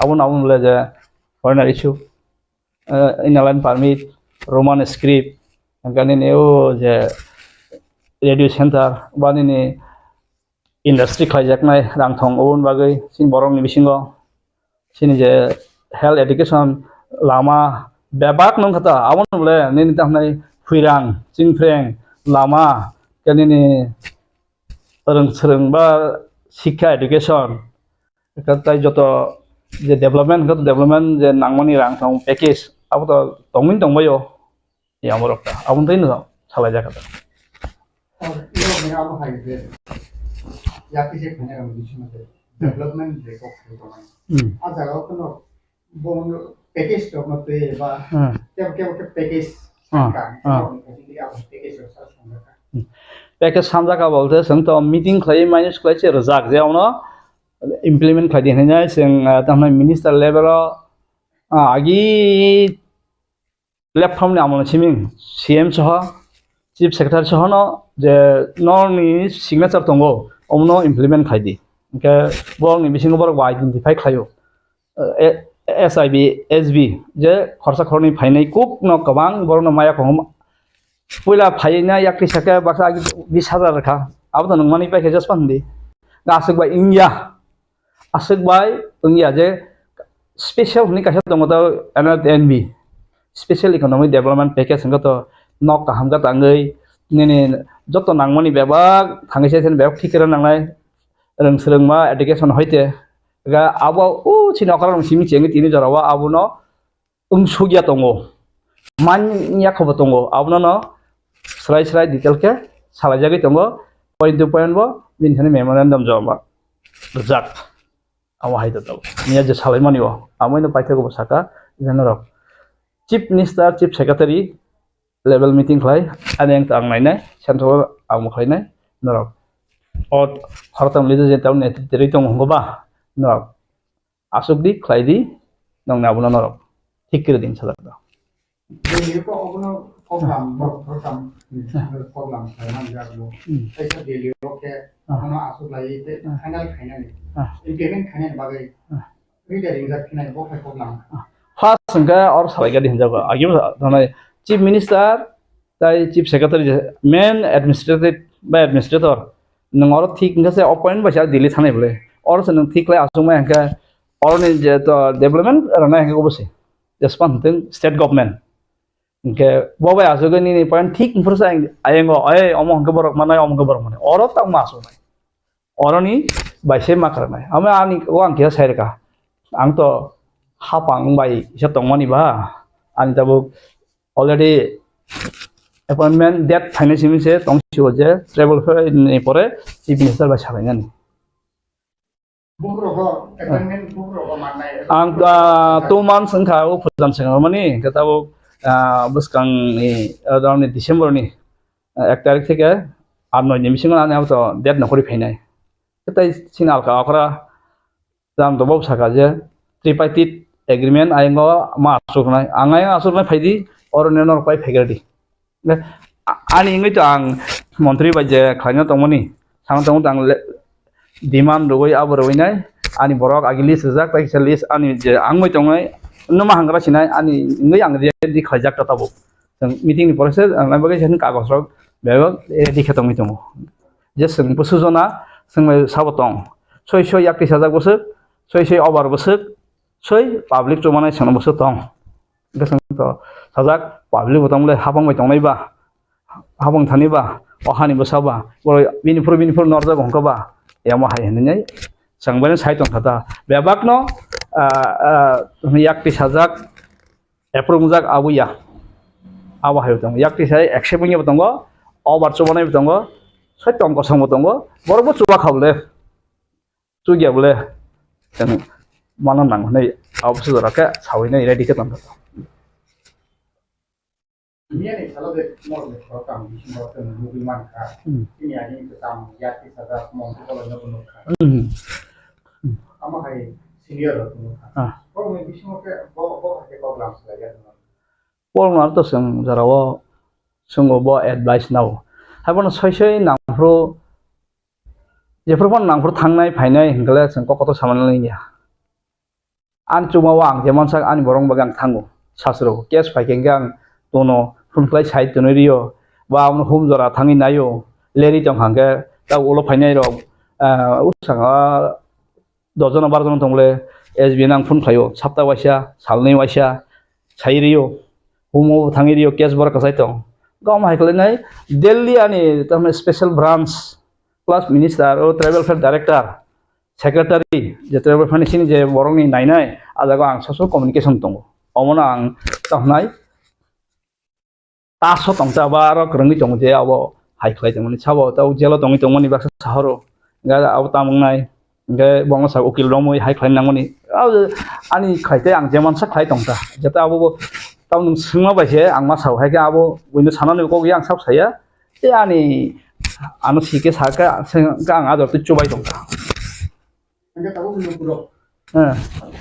abo no abo le je foreigner issue, eh, Inner Line Permit, Roman script, hwnkhe nini o je radio center, ba nini industry khlaijaknai rang thong, oboni bagwi chini borokni bisingo chini je health education lama bebak nung kha ta, abono bole nini tamo hwnai phuirang, chingphreng, lama, khe nini rwng swrwng ba sikha education, Eka tai joto je development, hwnkhe development je nangmani rang tong package, abo to tongwin tongbaio, ya, borok ta, aboni twi no salai jak ta. Oh, iro ni abo hai je, ya kise khanya rang bisi mate, development je kok khoi tongmani. Hmm. A jaga o kono bon package to ma twi ba, Hmm. Kebo kebo khe package Hmm. Ka, Hmm. Abo package rok sa song ka. Hmm. Package samjak ka bolte, chwng to meeting khlai, manage khlai se rwjak, je ono implement khlai di hinwi chwng, ah, tamo minister level o, ah, agi platform ni amol ni simi C M soho, chief secretary soho no je norni signature tongo, omono implement khlai di. Hwnkhe borokni bisingo borok bo identify khlaio. Eh, S I B, S B, je khorsa khorni phainai kuk no kwbang borok no maya kongma. Puila phaina yakri saka baksa agi bis hajar kha. Abo to nungmani paikha jaspan di. Aswk bai wngya. Aswk bai wngya je special hwnwi kaisa tongo to N R T N B. Special Economic Development Package hwnkhe to nok kaham khe tangwi nini joto nangmani bebak thangwi se bebak thik khe nangnai rwng swrwngma education hoite ga abo o chini okra rong simi chengwi tini jora o abono wng sugya tongo, man ya khobo tongo, abono no srai srai detail khe salaijagwi tongo, point to point bo bini thani memorandum joma rwjak, abo hai to tongo. Niya je salaimani o, amo ino paithakgo bo saka, je norok chief minister, chief secretary level meeting khlai, ani ang to ang nainai, central ang bo khlainai, norok o khoroktham leader je tamo netriterwi tongo hwngo ba, norok aswk di khlai di, nongni abono norok thik kre di sajak do. Delhi ko obono program, program, program khlai man jak bo. Hmm. Kaisa Delhi o khe Ah. Obono aswk lai te Ah. Final khainani. Ah. Implement khainani bagwi Ah. Leader ringjak khinai bo khai program. First hwnkhe or salai gadi hinjago. Agi bo thanai chief minister tai chief secretary je main administrative ba administrator. Nwng oro thik hwnkhe se appoint bai sa Delhi thanai bole. Oro se nwng thik khlai aswk mai hwnkhe Oroni je to development rwnai hwnkhe obo se. Jespan hwnkhe state government. Hwnkhe bo bai aswk nini point thik hwnphuru se ayang, ayango, "Ei, omo hwnkhe borok manai, omo hwnkhe borok manai." Oro tangma aswknai. Oroni bai se ma kwrwnai. Amo ani o ang kisa sai rwkha. Ang to hapang bai kisa tongmani ba. Ani tabuk already appointment date phainai simi se tong sio je travel fair ni pore chief minister bai salainani. Buphurokgo, appointment buphurokgo mannai. Ang, ah, two months wngkha o phujam sengmani, hwnkhe tabuk, ah, bwskangni, ah, dauni December ni, ah, ek tarik theke ar noi ni bisingo ani abo to date no khori phainai. Tei chini alka okra jang to bo saka je tripartite agreement ayang o ma asuknai. Ang ayang asuknai phaidi, oro nini norok pai phaikha di. Le, a-, ani wngwi to ang montri bai je khlaina tongmani, sana tongmani to ang le-, demand rwui abo rwui nai, ani borok agi list rijak, tai kisa list ani je ang bai tongnai, numa hangra sinai, ani wngwi ang ready khlaijak ta tabuk. Chwng meeting ni pore se ang nai bagwi se kagoj rok bebak ready khe tongwi tongo. Je chwng bwswk jona, chwng bai sabo tong, soi soi yak tisajak bwswk, soi soi over bwswk, soi public chumanai chwngno bwswk tong. Hwnkhe chwng to sajak public bo tong le hapang bai tongnai ba, hapang thani ba, o hani bwsa ba, borok bini phuru bini phuru norjak hwnkha ba, yamo hai hinwi chwng bai sai tongkha ta. Bebak no, ah, ah, yak tisajak, approve wngjak abo ya. Abo hai tongo. Yak tisai accept wngya bo tongo, over chubanai bo tongo, soi tong kosong bo tongo, borok bo chuba kha bo le. Chukya bole, chwng mano nang hwnwi abo se jora khe saui nai ready khe tongkha. Miyani salo de norok de khoroktham bisingo chwng nugwi mankha. Hmm. Chini agini kwcham yak tisajak mong tei toloino bo nukha. Hmm. Tamo hai senior rok tongkha. Ah. Borokni bisingo khe bo, bo hai khe kok lam swlaiya. Borokno to chwng jorao chwngo bo advice nao. Haibono soi soi nangphru, jephru phano nangphru thangnai phainai hinkhe chwng kok kotor samani liya. Ani chukmao ang je mansak ani borok bagwi ang thango. Sasro case phaikhe hinkhe ang tono phone khlai sai tonwi rio. Ba abono hum jora thangwi naio. Leri tongkha hinkhe ta ulo phainai rok, ah, usanga dos jona bar jona tongmole S B nang phone khlaio. Sapta waisa, salnwi waisa, sai rio. Humo thangwi rio, case borok kwchai tong. Gom hai khlainai Delhi ani tamni special branch plus minister o tribal affairs director. Secretary, je tribal finance ni je borokni nainai, a jaga ang social communication tongo. Omono ang tongkha nai, taso tongta ba aro kwrwngwi tongo je abo hai khlai tongmani sabo tei jelo tongwi tongmani baksa sahoro. Ga abo tamung nai, hingke bongo sa ukil romwi hai khlai nangmani. Abo ani khlai tei ang je mansa khlai tongta. Jeta abo bo tamung swngma bai se ang ma sao, hai khe abo buino sanani kok yang sab saya. Tei ani ano sike saka, sengkha ang ador tei chubai tongkha. Hingke tabuk lukurok, eh,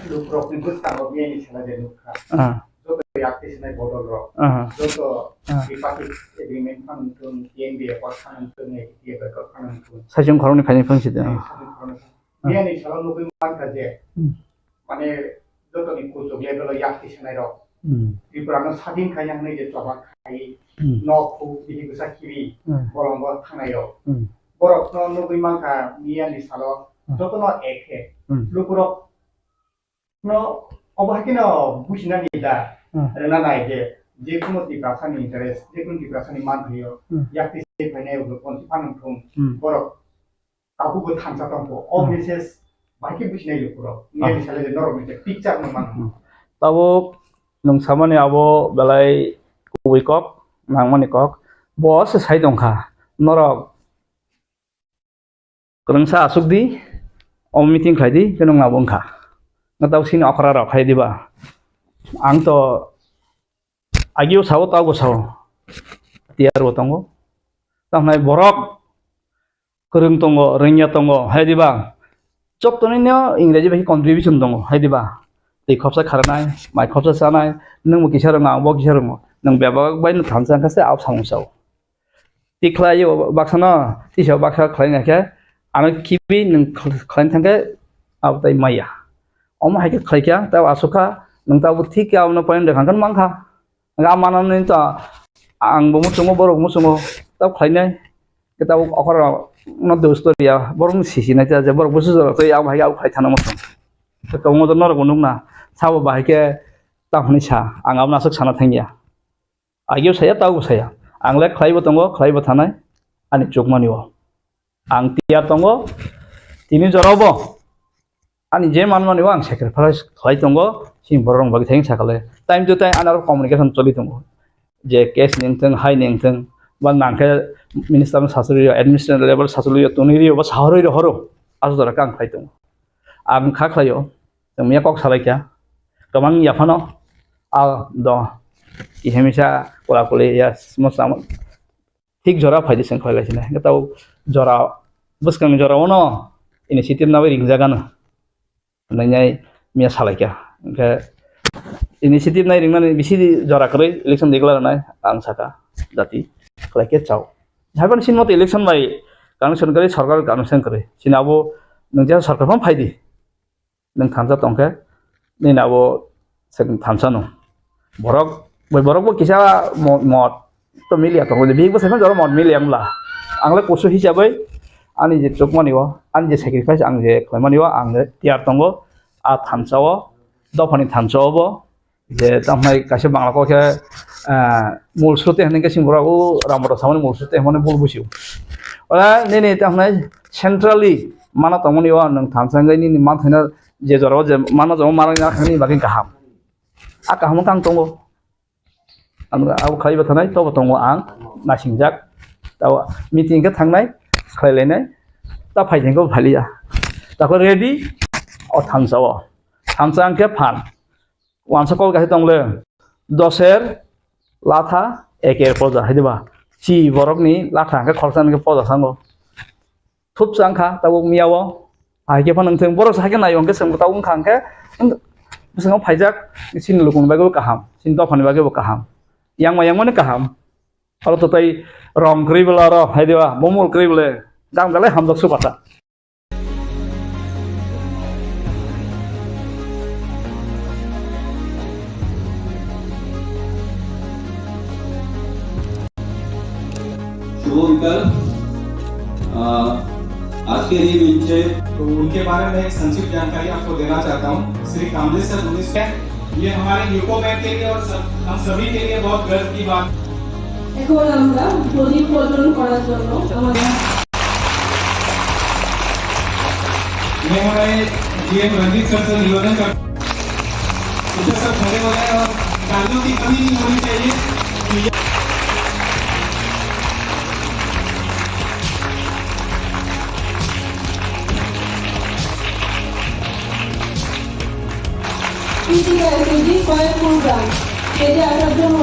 lukurokni bwskango biyani sala je nukha. Ah. Joto yakti sinai bodol rok. Ah. Joto, ah, tripartite agreement phano nukung, T N B accord phano nukung, T F accord phano nukung. Saichung khoroknwi phaini phang sidi. Saichung khoroknwi. Ah. Biyani salo nugwi mankha je, hmm, mane jotoni kuchuk level o yakti sanai rok. Hmm. Tripura no sadin khaina hwnwi je choba khai, hmm, nok huk bihi bwsa khibi, hmm, bolongo thangnai rok. Hmm. Borok no nugwi mankha miyani salo, hmm, jotono ekhe. Hmm. Lukurok no obo hai kheno businani da, hmm, rwna nai je, je kuno Tiprasani interest, je kuno Tiprasani manthai o, hmm, yakti se phainai rok ponti phanang thung, hmm, borok Tabukbo thansa tongkho. O, hmm, message bahai khe buchinai lukurok. Ah. Nini sale je norok ni picture no mano. Hmm. Tabuk nwng samani abo belai kubui kok, nangmani kok. Bo se sai tongkha. Norok kwrwngsa asuk di, o meeting khlai di, khe nwng abo wngkha. Nga tabuk sini okra rok khai diba. Ang to agio sao, tabukbo sao. Tiyar bo tongo. Tamhnai borok kwrwng tongo, rwngya tongo, hai diba? Jottoni no Ingreji bai contribution tongo, hai diba? Twi khopsa kharnai, mai khopsa chanai, nwng bo kisa rwngo, ang bo kisa rwngo. Nwng bebak bai no thansa wngkha se abo samung sao. Tikhlai o baksa no, tisa baksa khlai na khe, ano kibi nwng khlai thang khe abo tai maya. Omo hai khe khlai kha, tei asukha, nwng tabuk thik khe abono point rwkha hwn mankha. Ga manani to ang bo muchungo, borok muchungo, tab khlainai. Khe tabuk okora no dos to ya, borok ni sisi nai ta je, borok busu jora to ya, hai ya, khai thana muchung. Khe tongo to norok bo nukna, sabo bahai khe ta hwnwi sa, ang abo aswk sana thangya. Agio saya, tabuk saya. Ang le khlaibo tongo, khlaibo thanai, ani chukmani o. Ang tiyar tongo, tini jorabo ani je manmani o ang sacrifice khlai tongo, sini borok rok bagwi thang sakale. Time to time ani aro communication choli tongo. Je case ni wngthang, hai ni wngthang, ba nangkhe minister no sachuli rio, administrative level sachuli rio, tuni rio, ba sahorwi rio horo, aswk jora khe ang khlai tongo. Ang kha khlaio, tongmiya kok salai kha, kwbang yaphano, a do, kisa misa kula kuli ya, simo samo. Thik jora phaidi chwng khlai lai sinai. Hwnkhe tabuk jora, bwskangni jora o no initiative nabwi ringjak ano. Hwnwi miya salai kha. Hwnkhe initiative nai ringnani bisi jora kwrwi election declare rwnai ang sakha jati khlai khe chao. Haiphano sini mothe election bai connection kwrwi, sorkar connection kwrwi. Sini abo nwng je sorkar phano phaidi. Nwng thansa tongkhe, nini abo se thansa no. Borok, bai borok bo kisa mo-, mot to miliya tongo, bihik bo sai phano jora mot miliya wngla. Ang le kusu hisabai, ani je chukmani o, ani je sacrifice ang je khlaimani o, ang je tiyar tongo, a thansa o, dophani thansa o bo, je tamhai kaisa Bangla kok khe, ah, mul srote hwnwi khe sini borok o Ramodar samani mul srote hwnmani bul busio. Ora nini tamhai centrally mana tongmani o nwng thansa wngwi nini manthaino je jora o je mana jora o mana wngna thangni bagwi kaham. A kaham wngkha ang tongo. Ang abo khlaiba thanai tobo tongo ang nasingjak. Tabo meeting khe thangnai khlai lainai. Ta phai thengkhe bo phaliya. Tako ready o thansa o. Thansa wngkhe phan. Wansa kok kaisa tong le, doser latha eker poja, hai diba? Chi borokni latha hwnkhe khoroksa hwnkhe poja sango. Thupsa wngkha tabuk miyao, Hai khe phano wngthung, borok se hai khe nai hwnkhe chwng tabuk wngkha hwnkhe, bwskango phaijak, chini lukuni bagwi bo kaham, chini dophani bagwi bo kaham, yangma yangmani kaham. Oro to tei rong kwrwi bwla oro, hai diba, mumul kwrwi bwle, jang belai hamjak su bata. শুভ বিকাল। আহ, আজকের এই মঞ্চে तो उनके बारे में एक संक्षिप्त जानकारी आपको देना चाहता हूँ। श्री कामलेश्वर मुनि, ये हमारे यूको बैंक के लिए और सब, हम सभी के लिए बहुत गर्व की बात। এখন আমরা প্রদীপ প্রজ্বলন করার জন্য আমাদের ये हमारे जीएम रंजीत सर से निवेदन कर, इधर सब खड़े हो जाए और तालियों की कमी नहीं होनी चाहिए। কৃষি এসএইচজি কয়েক প্রোগ্রাম পেতে আসার জন্য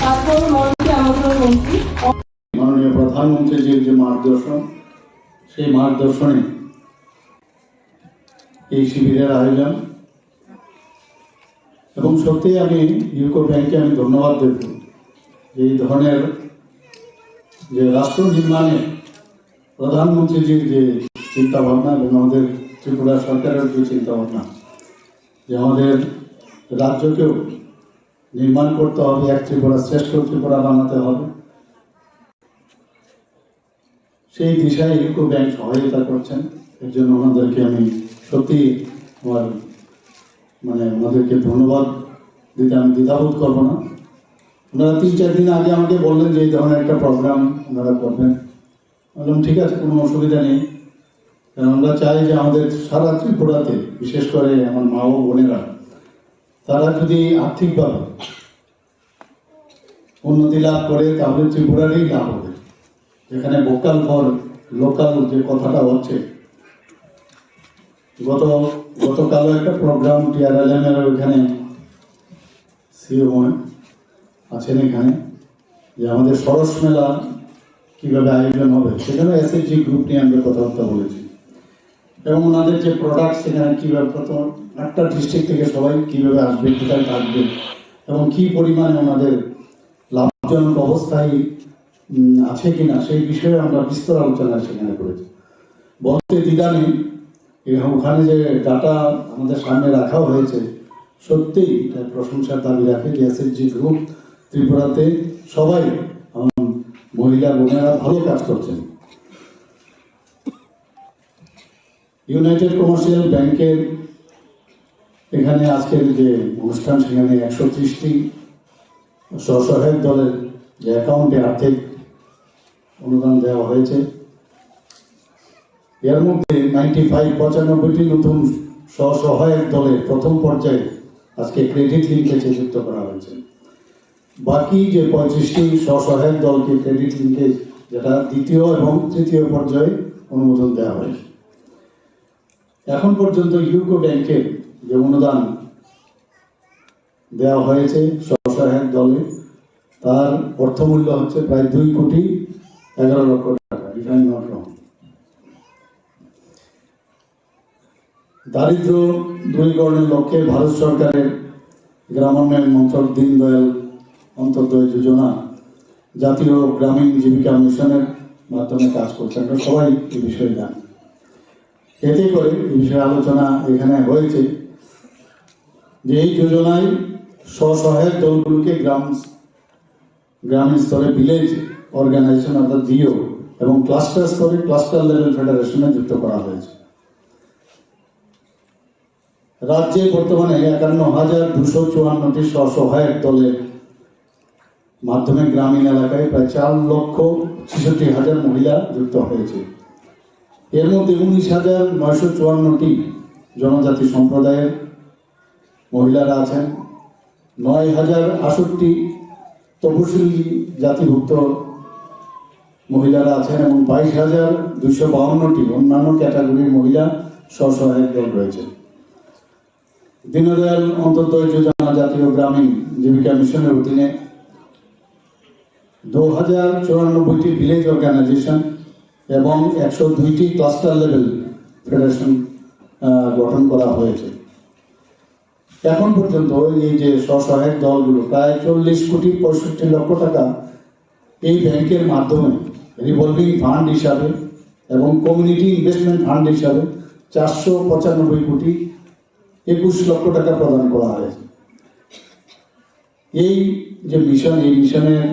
তারপর মঞ্চে আমন্ত্রণ করছি। মাননীয় প্রধানমন্ত্রীজির যে মার্গদর্শন, সেই মার্গদর্শনে এই শিবিরের আয়োজন। এবং সত্যিই আমি ইউকো ব্যাংককে আমি ধন্যবাদ দেব যে এই ধরনের যে রাষ্ট্র নির্মাণে প্রধানমন্ত্রীজির যে চিন্তাভাবনা এবং আমাদের ত্রিপুরা সরকারের যে চিন্তাভাবনা, যে আমাদের রাজ্যকেও নির্মাণ করতে হবে, এক ত্রিপুরা শ্রেষ্ঠ ত্রিপুরা বানাতে হবে। সেই দিশায় ইউকো ব্যাংক সহায়তা করছেন। এর জন্য ওনাদেরকে আমি সত্যি আমার, মানে, ওনাদেরকে ধন্যবাদ দিতে আমি দ্বিধাবোধ করবো না। ওনারা তিন চার দিন আগে আমাকে বললেন যে এই ধরনের একটা প্রোগ্রাম ওনারা করবেন। বললাম, "ঠিক আছে, কোনো অসুবিধা নেই।" কারণ আমরা চাই যে আমাদের সারা ত্রিপুরাতে, বিশেষ করে আমার মা ও বোনেরা, তারা যদি আর্থিকভাবে উন্নতি লাভ করে, তাহলে ত্রিপুরারই লাভ হবে। যেখানে ভোকাল ফর লোকাল যে কথাটা হচ্ছে, গত, গতকালও একটা প্রোগ্রাম টিআরএলএম এর ওইখানে সিও মহোদয় আছেন এখানে, যে আমাদের সরস মেলা কিভাবে আয়োজন হবে, সেখানে এসএইচজি গ্রুপ নিয়ে আমরা কথাবার্তা বলেছি এবং ওনাদের যে প্রোডাক্ট সেখানে কিভাবে প্রথম একটা ডিস্ট্রিক্ট থেকে সবাই কিভাবে আসবে, কোথায় থাকবে এবং কি পরিমাণে ওনাদের লাভজনক অবস্থায়, উম, আছে কিনা সেই বিষয়ে আমরা বিস্তর আলোচনা সেখানে করেছি। বলতে দ্বিধা নেই, এবং ওখানে যে ডাটা আমাদের সামনে রাখা হয়েছে, সত্যিই এটা প্রশংসার দাবি রাখে যে এসএইচজি গ্রুপ ত্রিপুরাতে সবাই, এবং মহিলা বোনেরা ভালো কাজ করছেন। ইউনাইটেড কমার্শিয়াল ব্যাংকের এখানে আজকের যে অনুষ্ঠান, সেখানে একশো ত্রিশটি স্বসহায়ক দলের যে অ্যাকাউন্টে আর্থিক অনুদান দেওয়া হয়েছে, এর মধ্যে নাইনটি ফাইভ, পঁচানব্বইটি নতুন স্বসহায়ক দলের প্রথম পর্যায়ে আজকে ক্রেডিট লিঙ্কেজে যুক্ত করা হয়েছে। বাকি যে পঁয়ত্রিশটি স্বসহায়ক দলকে ক্রেডিট লিঙ্কেজ, যেটা দ্বিতীয় এবং তৃতীয় পর্যায়ে অনুমোদন দেওয়া হয়েছে। এখন পর্যন্ত ইউকো ব্যাংকের যে অনুদান দেওয়া হয়েছে স্বসহায়ক দলে, তার অর্থমূল্য হচ্ছে প্রায় দুই কোটি এগারো লক্ষ টাকা, if I am not wrong। দারিদ্র দূরীকরণের লক্ষ্যে ভারত সরকারের গ্রামোন্নয়ন মন্ত্রক দীনদয়াল অন্ত্যোদয় যোজনা, জাতীয় গ্রামীণ জীবিকা মিশনের মাধ্যমে কাজ করছে। আমরা সবাই এই বিষয়ে জানি। এতে করে এই বিষয়ে আলোচনা এখানে হয়েছে যে এই যোজনায় স্বসহায়ক দলগুলোকে গ্রাম, গ্রামীণ স্তরে ভিলেজ অর্গানাইজেশন অর্থাৎ ভিও এবং ক্লাস্টার স্তরে ক্লাস্টার লেভেল ফেডারেশনে যুক্ত করা হয়েছে। রাজ্যে বর্তমানে একান্ন হাজার দুশো চুয়ান্নটি স্বসহায়ক দলের মাধ্যমে গ্রামীণ এলাকায় প্রায় চার লক্ষ ছেষট্টি হাজার মহিলা যুক্ত হয়েছে। এর মধ্যে উনিশ হাজার নয়শো চুয়ান্নটি জনজাতি সম্প্রদায়ের মহিলারা আছেন, নয় হাজার আটষট্টি তপশিলি জাতিভুক্ত মহিলারা আছেন এবং বাইশ হাজার দুইশো বাউন্নটি অন্যান্য ক্যাটাগরির মহিলা স্বসহায়ক দল রয়েছে। দীনদয়াল অন্ত্যোদয় যোজনা জাতীয় গ্রামীণ জীবিকা মিশনের অধীনে দু হাজার চুরানব্বইটি ভিলেজ অর্গানাইজেশন এবং একশো দুইটি ক্লাস্টার লেভেল ফেডারেশন গঠন করা হয়েছে। এখন পর্যন্ত এই যে স্বসহায়ক দলগুলো প্রায় চল্লিশ কোটি পঁয়ষট্টি লক্ষ টাকা এই ব্যাংকের মাধ্যমে রিভলভিং ফান্ড হিসাবে এবং কমিউনিটি ইনভেস্টমেন্ট ফান্ড হিসাবে চারশো পঁচানব্বই কোটি একুশ লক্ষ টাকা প্রদান করা হয়েছে। এই যে মিশন, এই মিশনের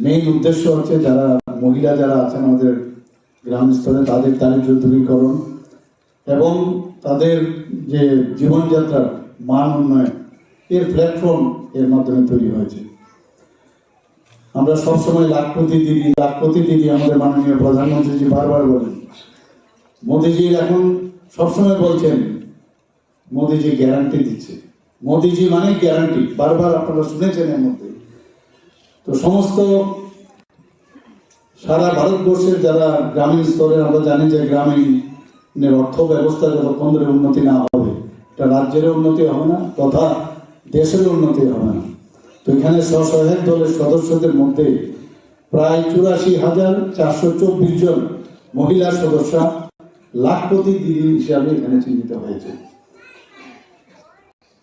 মেইন উদ্দেশ্য হচ্ছে যারা মহিলা যারা আছেন আমাদের গ্রাম স্তরে, তাদের দারিদ্র দূরীকরণ এবং তাদের যে জীবনযাত্রার মান উন্নয়ন, এর প্ল্যাটফর্ম এর মাধ্যমে তৈরি হয়েছে। আমরা সবসময় লাখপতি দিদি, লাখপতি দিদি আমাদের মাননীয় প্রধানমন্ত্রীজি বারবার বলেন। মোদিজি এখন সবসময় বলছেন, মোদিজি গ্যারান্টি দিচ্ছে। মোদিজি মানে গ্যারান্টি, বারবার আপনারা শুনেছেন এর মধ্যে। তো সমস্ত সারা ভারতবর্ষের যারা গ্রামীণ স্তরে, আমরা জানি যে গ্রামীণের অর্থ ব্যবস্থা যতক্ষণ ধরে উন্নতি না হবে, এটা রাজ্যের উন্নতি হবে না, তথা দেশের উন্নতি হবে না। তো এখানে স্বসহায়ক দলের সদস্যদের মধ্যে প্রায় চুরাশি হাজার চারশো চব্বিশ জন মহিলা সদস্যা লাখপতি দিদি হিসাবে এখানে চিহ্নিত হয়েছে।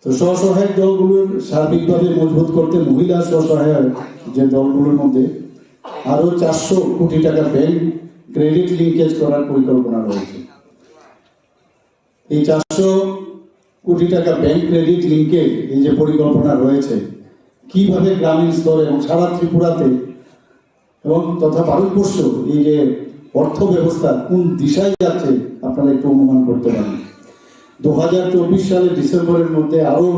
তো স্বসহায়ক দলগুলোর সার্বিকভাবে মজবুত করতে মহিলা স্বসহায়ক যে দলগুলোর মধ্যে আরো চারশো কোটি টাকা ব্যাংক ক্রেডিট লিঙ্কেজ করার পরিকল্পনা রয়েছে। এই চারশো কোটি টাকা ব্যাংক ক্রেডিট লিঙ্কেজ, এই যে পরিকল্পনা রয়েছে, কিভাবে গ্রামীণ স্তরে এবং সারা ত্রিপুরাতে এবং তথা ভারতবর্ষ এই যে অর্থ ব্যবস্থা কোন দিশায় যাচ্ছে, আপনারা একটু অনুমান করতে পারেন। দু হাজার চব্বিশ সালের ডিসেম্বরের মধ্যে আরো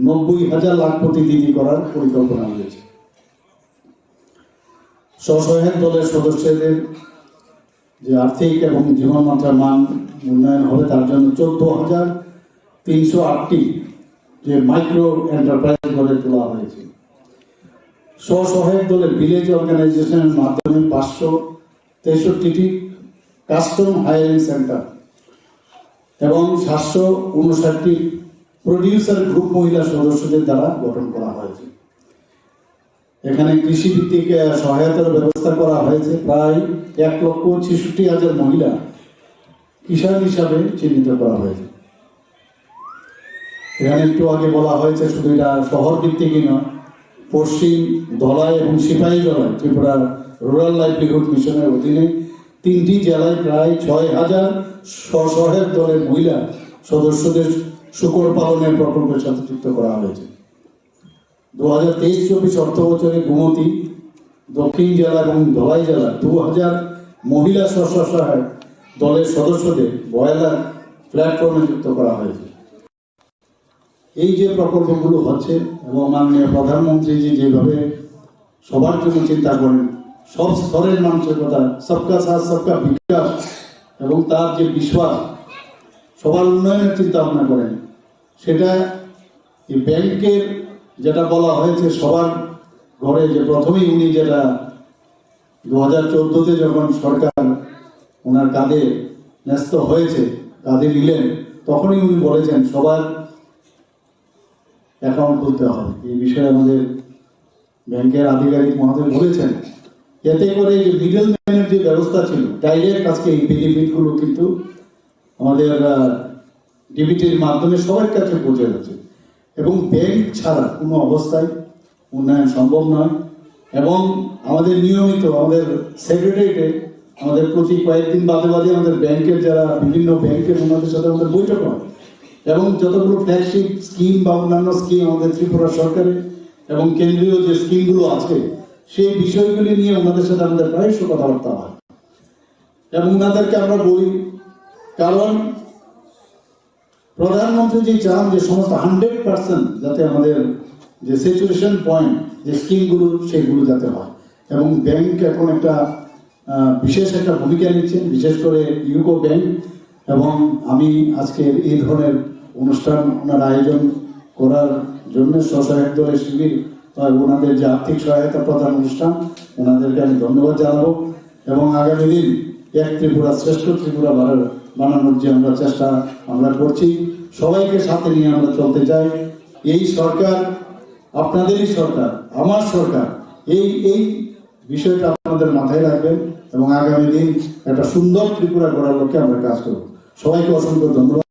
নব্বই হাজার লাখপতি দিদি করার পরিকল্পনা রয়েছে। স্বসহায়ক দলের সদস্যদের যে আর্থিক এবং জীবনমাত্রার মান উন্নয়ন হবে, তার জন্য চোদ্দ হাজার তিনশো আটটি যে মাইক্রো এন্টারপ্রাইজ গড়ে তোলা হয়েছে। স্বসহায়ক দলের ভিলেজ অর্গানাইজেশনের মাধ্যমে পাঁচশো তেষট্টিটি কাস্টম হায়ারিং সেন্টার এবং সাতশো উনষাটটি প্রডিউসার গ্রুপ মহিলা সদস্যদের দ্বারা গঠন করা হয়েছে। এখানে কৃষিভিত্তিক আহ, সহায়তার ব্যবস্থা করা হয়েছে প্রায় এক লক্ষ ছেষট্টি হাজার মহিলা কিষাণ হিসাবে চিহ্নিত করা হয়েছে। এখানে একটু আগে বলা হয়েছে, শুধু এটা শহর ভিত্তিকই নয়, পশ্চিম ধলাই এবং সিপাহীজলায় ত্রিপুরা রুরাল লাইভলিহুড মিশনের অধীনে তিনটি জেলায় প্রায় ছয় হাজার স্বসহায়ক দলের মহিলা সদস্যদের শূকর পালনের প্রকল্পের সাথে যুক্ত করা হয়েছে। দু হাজার তেইশ চব্বিশ অর্থ বছরে গোমতী, দক্ষিণ জেলা এবং ধলাই জেলা দু হাজার মহিলা স্বসহায়ক দলের সদস্যদের ব্রয়লার প্ল্যাটফর্মে যুক্ত করা হয়েছে। এই যে প্রকল্পগুলো হচ্ছে এবং মাননীয় প্রধানমন্ত্রীজি যেভাবে সবার জন্য চিন্তা করেন, সব স্তরের মানুষের কথা, সবকা সাথ সবকা বিকাশ, এবং তার যে বিশ্বাস, সবার উন্নয়নের চিন্তা ভাবনা করেন, সেটা এই ব্যাংকের যেটা বলা হয়েছে সবার ঘরে, যে প্রথমেই উনি যেটা দু হাজার চোদ্দতে যখন সরকার ওনার কাঁধে ন্যস্ত হয়েছে, কাঁধে নিলেন, তখনই উনি বলেছেন সবার অ্যাকাউন্ট খুলতে হবে। এই বিষয়ে আমাদের ব্যাংকের আধিকারিক মহোদয় বলেছেন, এতে করে যে মিডল ম্যানের যে ব্যবস্থা ছিল, ডাইরেক্ট আজকে এই বেনিফিটগুলো কিন্তু আমাদের ডিবিটির মাধ্যমে সবার কাছে পৌঁছে যাচ্ছে। এবং ব্যাংক ছাড়া কোনো অবস্থায় উন্নয়ন সম্ভব নয়। এবং আমাদের নিয়মিত আমাদের সেক্রেটারিয়েটে আমাদের প্রতি কয়েকদিন বাদে বাদে আমাদের ব্যাংকের যারা বিভিন্ন ব্যাংকের ওনাদের সাথে আমাদের বৈঠক হয় এবং যতগুলো ফ্ল্যাগশিপ স্কিম বা অন্যান্য স্কিম আমাদের ত্রিপুরা সরকারের এবং কেন্দ্রীয় যে স্কিমগুলো আছে সেই বিষয়গুলি নিয়ে ওনাদের সাথে আমাদের প্রায়শ কথাবার্তা হয় এবং ওনাদেরকে আমরা বলি, কারণ প্রধানমন্ত্রী যে চান যে সমস্ত হান্ড্রেড পার্সেন্ট যাতে আমাদের যে স্যাচুরেশন পয়েন্ট যে স্কিমগুলো সেগুলো যাতে হয় এবং ব্যাংক এখন একটা আহ, বিশেষ একটা ভূমিকা নিচ্ছে, বিশেষ করে ইউকো ব্যাংক। এবং আমি আজকে এই ধরনের অনুষ্ঠান ওনার আয়োজন করার জন্য স্বসহায়ক দলের শিবির, আহ, ওনাদের যে আর্থিক সহায়তা প্রদান অনুষ্ঠান, ওনাদেরকে আমি ধন্যবাদ জানাবো। এবং আগামী দিন এক ত্রিপুরা শ্রেষ্ঠ ত্রিপুরা বানানোর, বানানোর যে আমরা চেষ্টা আমরা করছি, সবাইকে সাথে নিয়ে আমরা চলতে চাই। এই সরকার আপনাদেরই সরকার, আমার সরকার। এই এই বিষয়টা আপনাদের মাথায় রাখবেন এবং আগামী দিন একটা সুন্দর ত্রিপুরা গড়ার লক্ষ্যে আমরা কাজ করব। সবাইকে অসংখ্য ধন্যবাদ।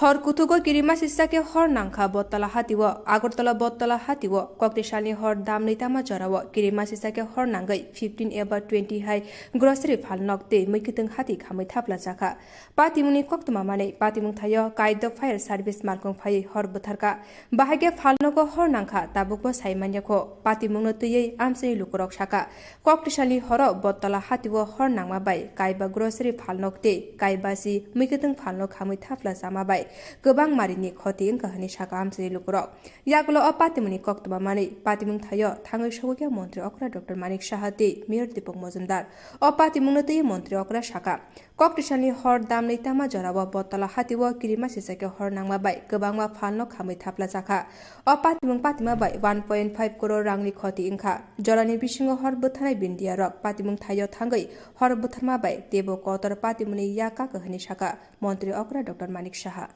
Hor kuthugo kirima sisa khe hor nangkha Bottola hatio, Agartala Bottola hatio, koktisalni hor damni tama jorao kirima sisa khe hor nangwi fifteen eba twenty hai grocery phalnok tei mwkhwtwng hati khamwi thapla chakha. Patimungni koktwma manwi patimung thaio Kaido Fire Service malkung phaiwi hor bwtharkha. Bahai khe phalnogo hor nangkha, tabukbo sai manya kho. Patimungno twiwi amchaini lukurok sakha, koktisalni horo Bottola hatio hor nangma bai kaiba grocery phalnok tei kaiba si mwkhwtwng phalnok khamwi thapla chama bai kwbang marini khoti wngkha hwnwi sakha amchaini lukurok. Yagulo o patimungni koktwma manwi patimung thaio thangwi sogwi khe montri okra Doctor Manik Saha tei Mayor Deepak Mojumdar. O patimungno twiwi montri okra sakha, koktisalni hor damni tama jorao Bottola hatio kirima sisa khe hor nangma bai kwbangma phalnok khamwi thapla chakha. O patimung patima bai one point five crore rangni khoti wngkha. Jorani bisingo hor bwtharnai bindiya rok patimung thaio thangwi hor bwtharma bai teibo kotor patimungni yak kaka hwnwi sakha montri okra Doctor Manik Saha.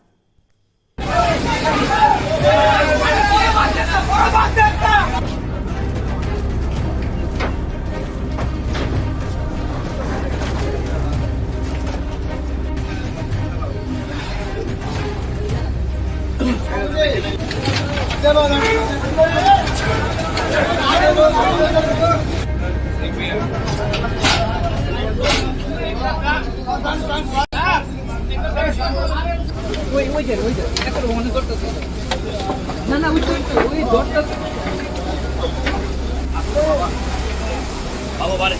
ওই, ওই দেন, ওই দেন। একটা ওখানে ধরতেছে। না, না, ওই তো, ওই তো, ওই ধরতেছে। বাবা বাড়ি।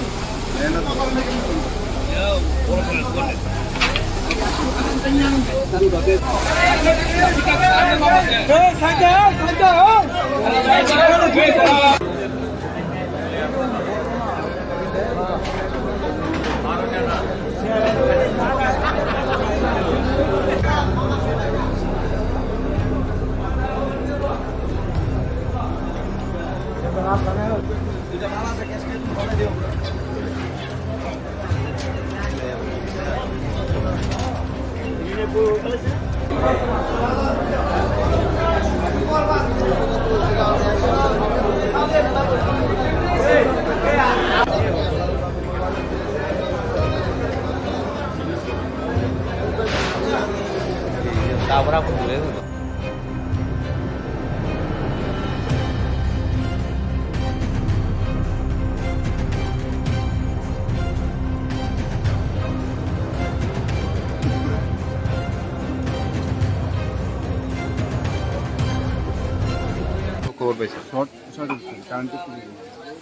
খবর পাইছেন? শর্ট সার্কিট, কারেন্টের পুড়ে গেছে।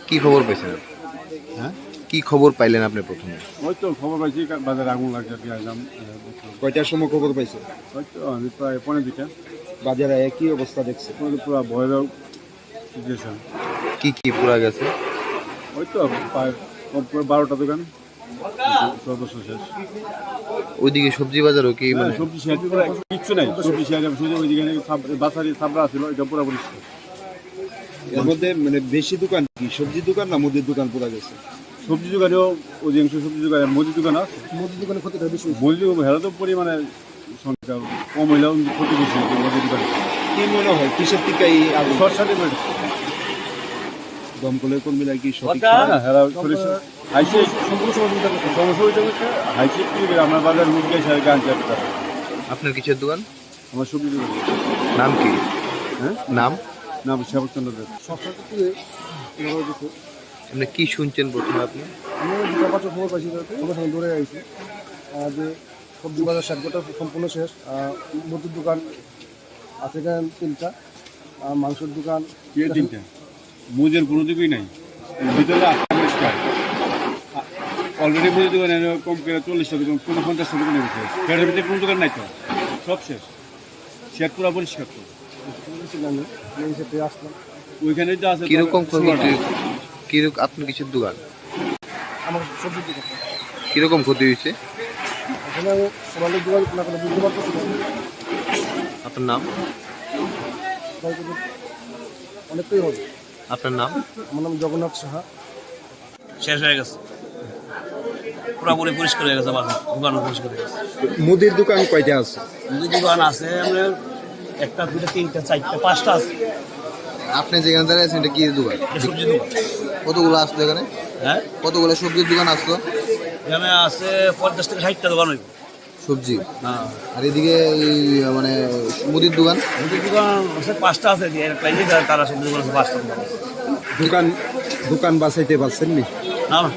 কি খবর পাইছেন? হ্যাঁ? কি খবর পাইলেন আপনি প্রথমে? ওই তো খবর পাইছি, কা-, বাজারে আগুন লাগছে, আর কি, আসলাম, এ, দেখলাম। কয়টার সময় খবর পাইছেন? ওই তো, আমি প্রায় পৌনে দুইটা। বাজারে কি অবস্থা দেখছেন? ওই তো পুরা ভয়াবহ সিচুয়েশন। কি কি পুরা গেছে? ওই তো প্রায় কম করে বারোটা দোকান। সর্বস্ব শেষ। ওইদিকে সবজি বাজারও কি, হ্যাঁ, মানে? সবজি শেষ, পুরো কিচ্ছু নাই। সবজি শেষ, আমি শুধু ওইদিকে সাব-, বাসারি সাবরা ছিল, এটা পুরোপুরি শেষ। এর মধ্যে মানে বেশি দোকান কি সবজি দোকান না মুদির দোকান পুরা গেছে? সবজি দোকানেও অধিকাংশ সবজি দোকানে, মুদির দোকান আছে। মুদির দোকানে ক্ষতিটা বেশি হয়েছে। মুদির দোকানে হেরা তো পরিমাণে সংখ্যা কম হইলেও কিন্তু ক্ষতি বেশি হয়েছে মুদির দোকানে। কি মনে হয় কিসের থেকে এই আগুন? শর্ট সার্কিট হয়েছে। দমকলের কর্মীরা কি সঠিক হ্যাঁ, সময় হ্যাঁ, হেরা পুলিশ হাইসে সম্পূর্ণ সহযোগিতা করছে। সমস্যা হয়েছে বলতে হাইসে কি করে আমরা বাজার মুখ গেছে আর গান চাপতে। আপনার কিসের দোকান? আমার সবজি দোকান। নাম কি? হ্যাঁ? নাম? নাম শ্যামচন্দ্র দেব। সব সাথে তুলে ধরা হয়েছে। আপনি কি শুনছেন প্রথমে আপনি? আমি দুটো পাঁচটা খবর পাইছি, তাতে সঙ্গে সঙ্গে দৌড়ে আইছি। আহ, যে সবজি বাজার শেষ, গোটা সম্পূর্ণ শেষ। আহ, মুদির দোকান আছে এখানে তিনটা, আহ, মাংসের দোকান। কে তিনটা? মুদির কোনো দিকেই নাই। ভিতরে আছে পরিষ্কার। আ-, already মুদির দোকানে কম করে চল্লিশটা দোকান, কোনো পঞ্চাশটা দোকান আছে। পেটের ভিতরে কোনো দোকান নাই তো, সব শেষ। শেড পুরা পরিষ্কার তো। আমি এই সাথে আসলাম। ওইখানে তো আছে কিরকম ক্ষতি? কিরকম, আপনার কিসের দোকান? আমার সবজির দোকান। কিরকম ক্ষতি হয়েছে? এখানে আমি ওনাদের দোকান খোলা করে বুঝতে পারতেছি না। আপনার নাম? অনেকটাই হবে। আপনার নাম? আমার নাম জগন্নাথ সাহা। শেষ হয়ে গেছে, পুরাপুরি পরিষ্কার হয়ে গেছে বাজার, দোকানও পরিষ্কার হয়ে গেছে। মুদির দোকান কয়টা আছে? মুদির দোকান আছে আপনার একটা, দুইটা, তিনটা, চারটা, পাঁচটা আছে। আপনি যেখানে দাঁড়িয়ে আছেন, এটা কি দোকান? এটা সবজি দোকান। কতগুলো আসলো এখানে? হ্যাঁ? কতগুলো সবজির দোকান আসলো? এখানে আছে পঞ্চাশ থেকে ষাটটা দোকান হইব। সবজি? হ্যাঁ। আর এদিকে এই, মানে, মুদির দোকান? মুদির দোকান আছে পাঁচটা আছে, যে একটা ইয়ে, তারা সবজি দোকান আছে পাঁচটা দোকান আছে। দোকান, দোকান বাঁচাইতে পারছেন নি? না, না।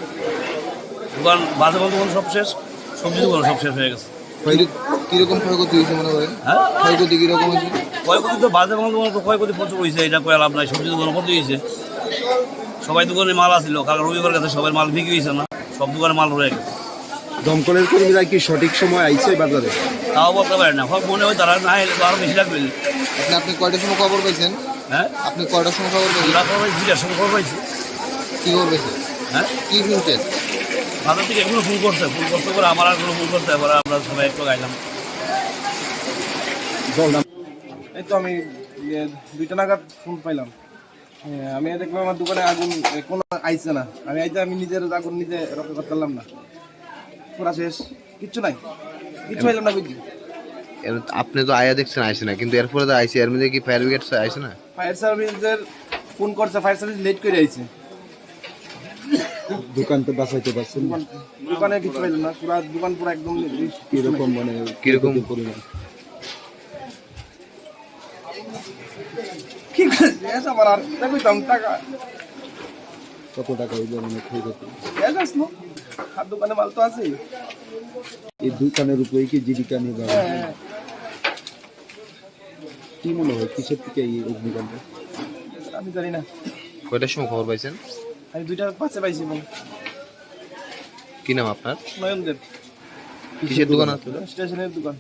দোকান বাজে বলতে বলতে সব শেষ, সবজি দোকান সব শেষ হয়ে গেছে। ক্ষয়ক্ষতি কিরকম ক্ষয়ক্ষতি হয়েছে মনে করেন? হ্যাঁ? ক্ষয়ক্ষতি কিরকম হয়েছে? ক্ষয়ক্ষতি তো বাজে বলতে বলতে ক্ষয়ক্ষতি প্রচুর হয়েছে, এটা কয়ে লাভ নাই, সবজি দোকান ক্ষতি হয়েছে। সবাই দোকানে মাল আছিল, কাল রবিবার গেছে, সবাই মাল বিক্রি হয়েছে না, সব দোকানে মাল রয়ে গেছে। দমকলের কর্মীরা কি সঠিক সময় আইছে বাজারে? তাও বলতে পারি না, হয় মনে হয় তারা না এলে তো আরো বেশি লাগবে। আপনি, আপনি কয়টার সময় খবর পাইছেন? হ্যাঁ? আপনি কয়টার সময় খবর পাইছেন? আমরা খবর পাইছি, দুইটার সময় খবর পাইছি। কি খবর পাইছেন? হ্যাঁ? কি শুনছেন? বাজার থেকে এখনো ফোন করছে, ফোন করতে করে আমার আর কোনো ফোন করতে, এবার আমরা সবাই একটু গাইলাম। এই তো আমি, ইয়ে, দুইটা নাগাদ ফোন পাইলাম। হ্যাঁ, আমি দেখলাম আমার দোকানে আগুন, এ, কোনো আইছে না। আমি আইতে আমি নিজের আগুন নিজে রক্ষা করতে পারলাম না। পুরা শেষ, কিচ্ছু নাই, কিচ্ছু পাইলাম না বুঝলি। এর, আপনি তো আয়া দেখছেন আইছে না, কিন্তু এরপরে তো আইছে, এর মধ্যে কি ফায়ার ব্রিগেড আইছে না? ফায়ার সার্ভিসের ফোন করছে, ফায়ার সার্ভিস লেট করে আইছে। দোকান তো বাঁচাইতে পারছেন না। দোকান, দোকানে কিচ্ছু পাইলাম না, পুরা দোকান পুরা একদম কিরকম, মানে, কিরকম? ক্ষয়ক্ষতির পরিমাণ? কি করে জিজ্ঞাসা করার? দেখো দাম টাকা। কত টাকা হইলো মানে ক্ষয়ক্ষতি? জিজ্ঞাসা করো। আর দোকানে মাল তো আছে। এই দোকানের উপরেই কি জীবিকা নির্বাহ? হ্যাঁ, হ্যাঁ। কি মনে হয় কিসের থেকে এই অগ্নিকাণ্ড? আমি জানি না। কয়টার সময় খবর পাইছেন? আমি দুইটা পাঁচে পাইছি এবং কি নাম আপনার? নয়ন দেব। কিসের দোকান আছে? স্টেশনের দোকান।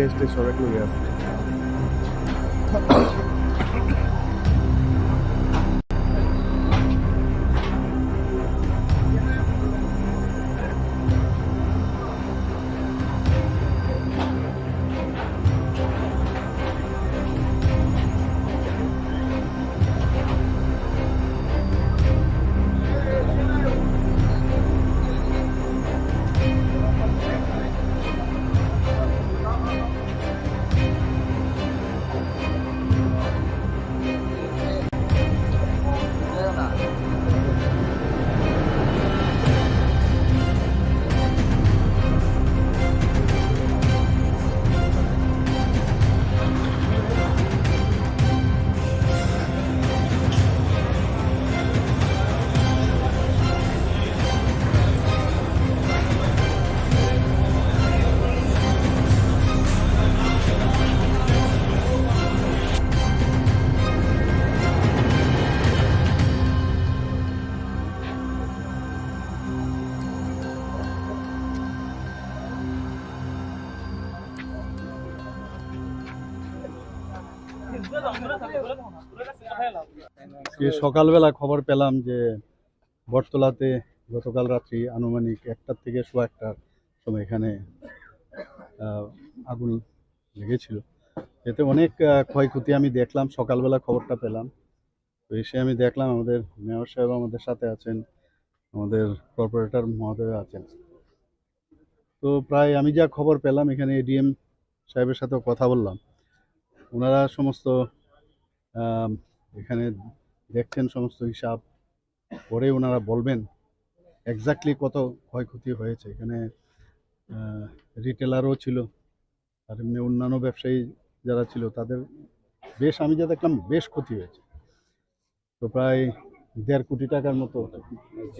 Yes, yes, correctly, yes. আজকে সকালবেলা খবর পেলাম যে বটতলাতে গতকাল রাত্রি আনুমানিক একটার থেকে সোয়া একটার সময় এখানে, আহ, আগুন লেগেছিল। এতে অনেক, আহ, ক্ষয়ক্ষতি আমি দেখলাম, সকালবেলা খবরটা পেলাম। তো এসে আমি দেখলাম আমাদের মেয়র সাহেব আমাদের সাথে আছেন, আমাদের কর্পোরেটর মহোদয় আছেন। তো প্রায় আমি যা খবর পেলাম, এখানে এডিএম সাহেবের সাথেও কথা বললাম, ওনারা সমস্ত, আম, এখানে দেখছেন সমস্ত হিসাব, পরে ওনারা বলবেন এক্স্যাক্টলি কত ক্ষয়ক্ষতি হয়েছে। এখানে, আহ, রিটেলারও ছিল, আর এমনি অন্যান্য ব্যবসায়ী যারা ছিল তাদের বেশ, আমি যা দেখলাম, বেশ ক্ষতি হয়েছে। তো প্রায় দেড় কোটি টাকার মতো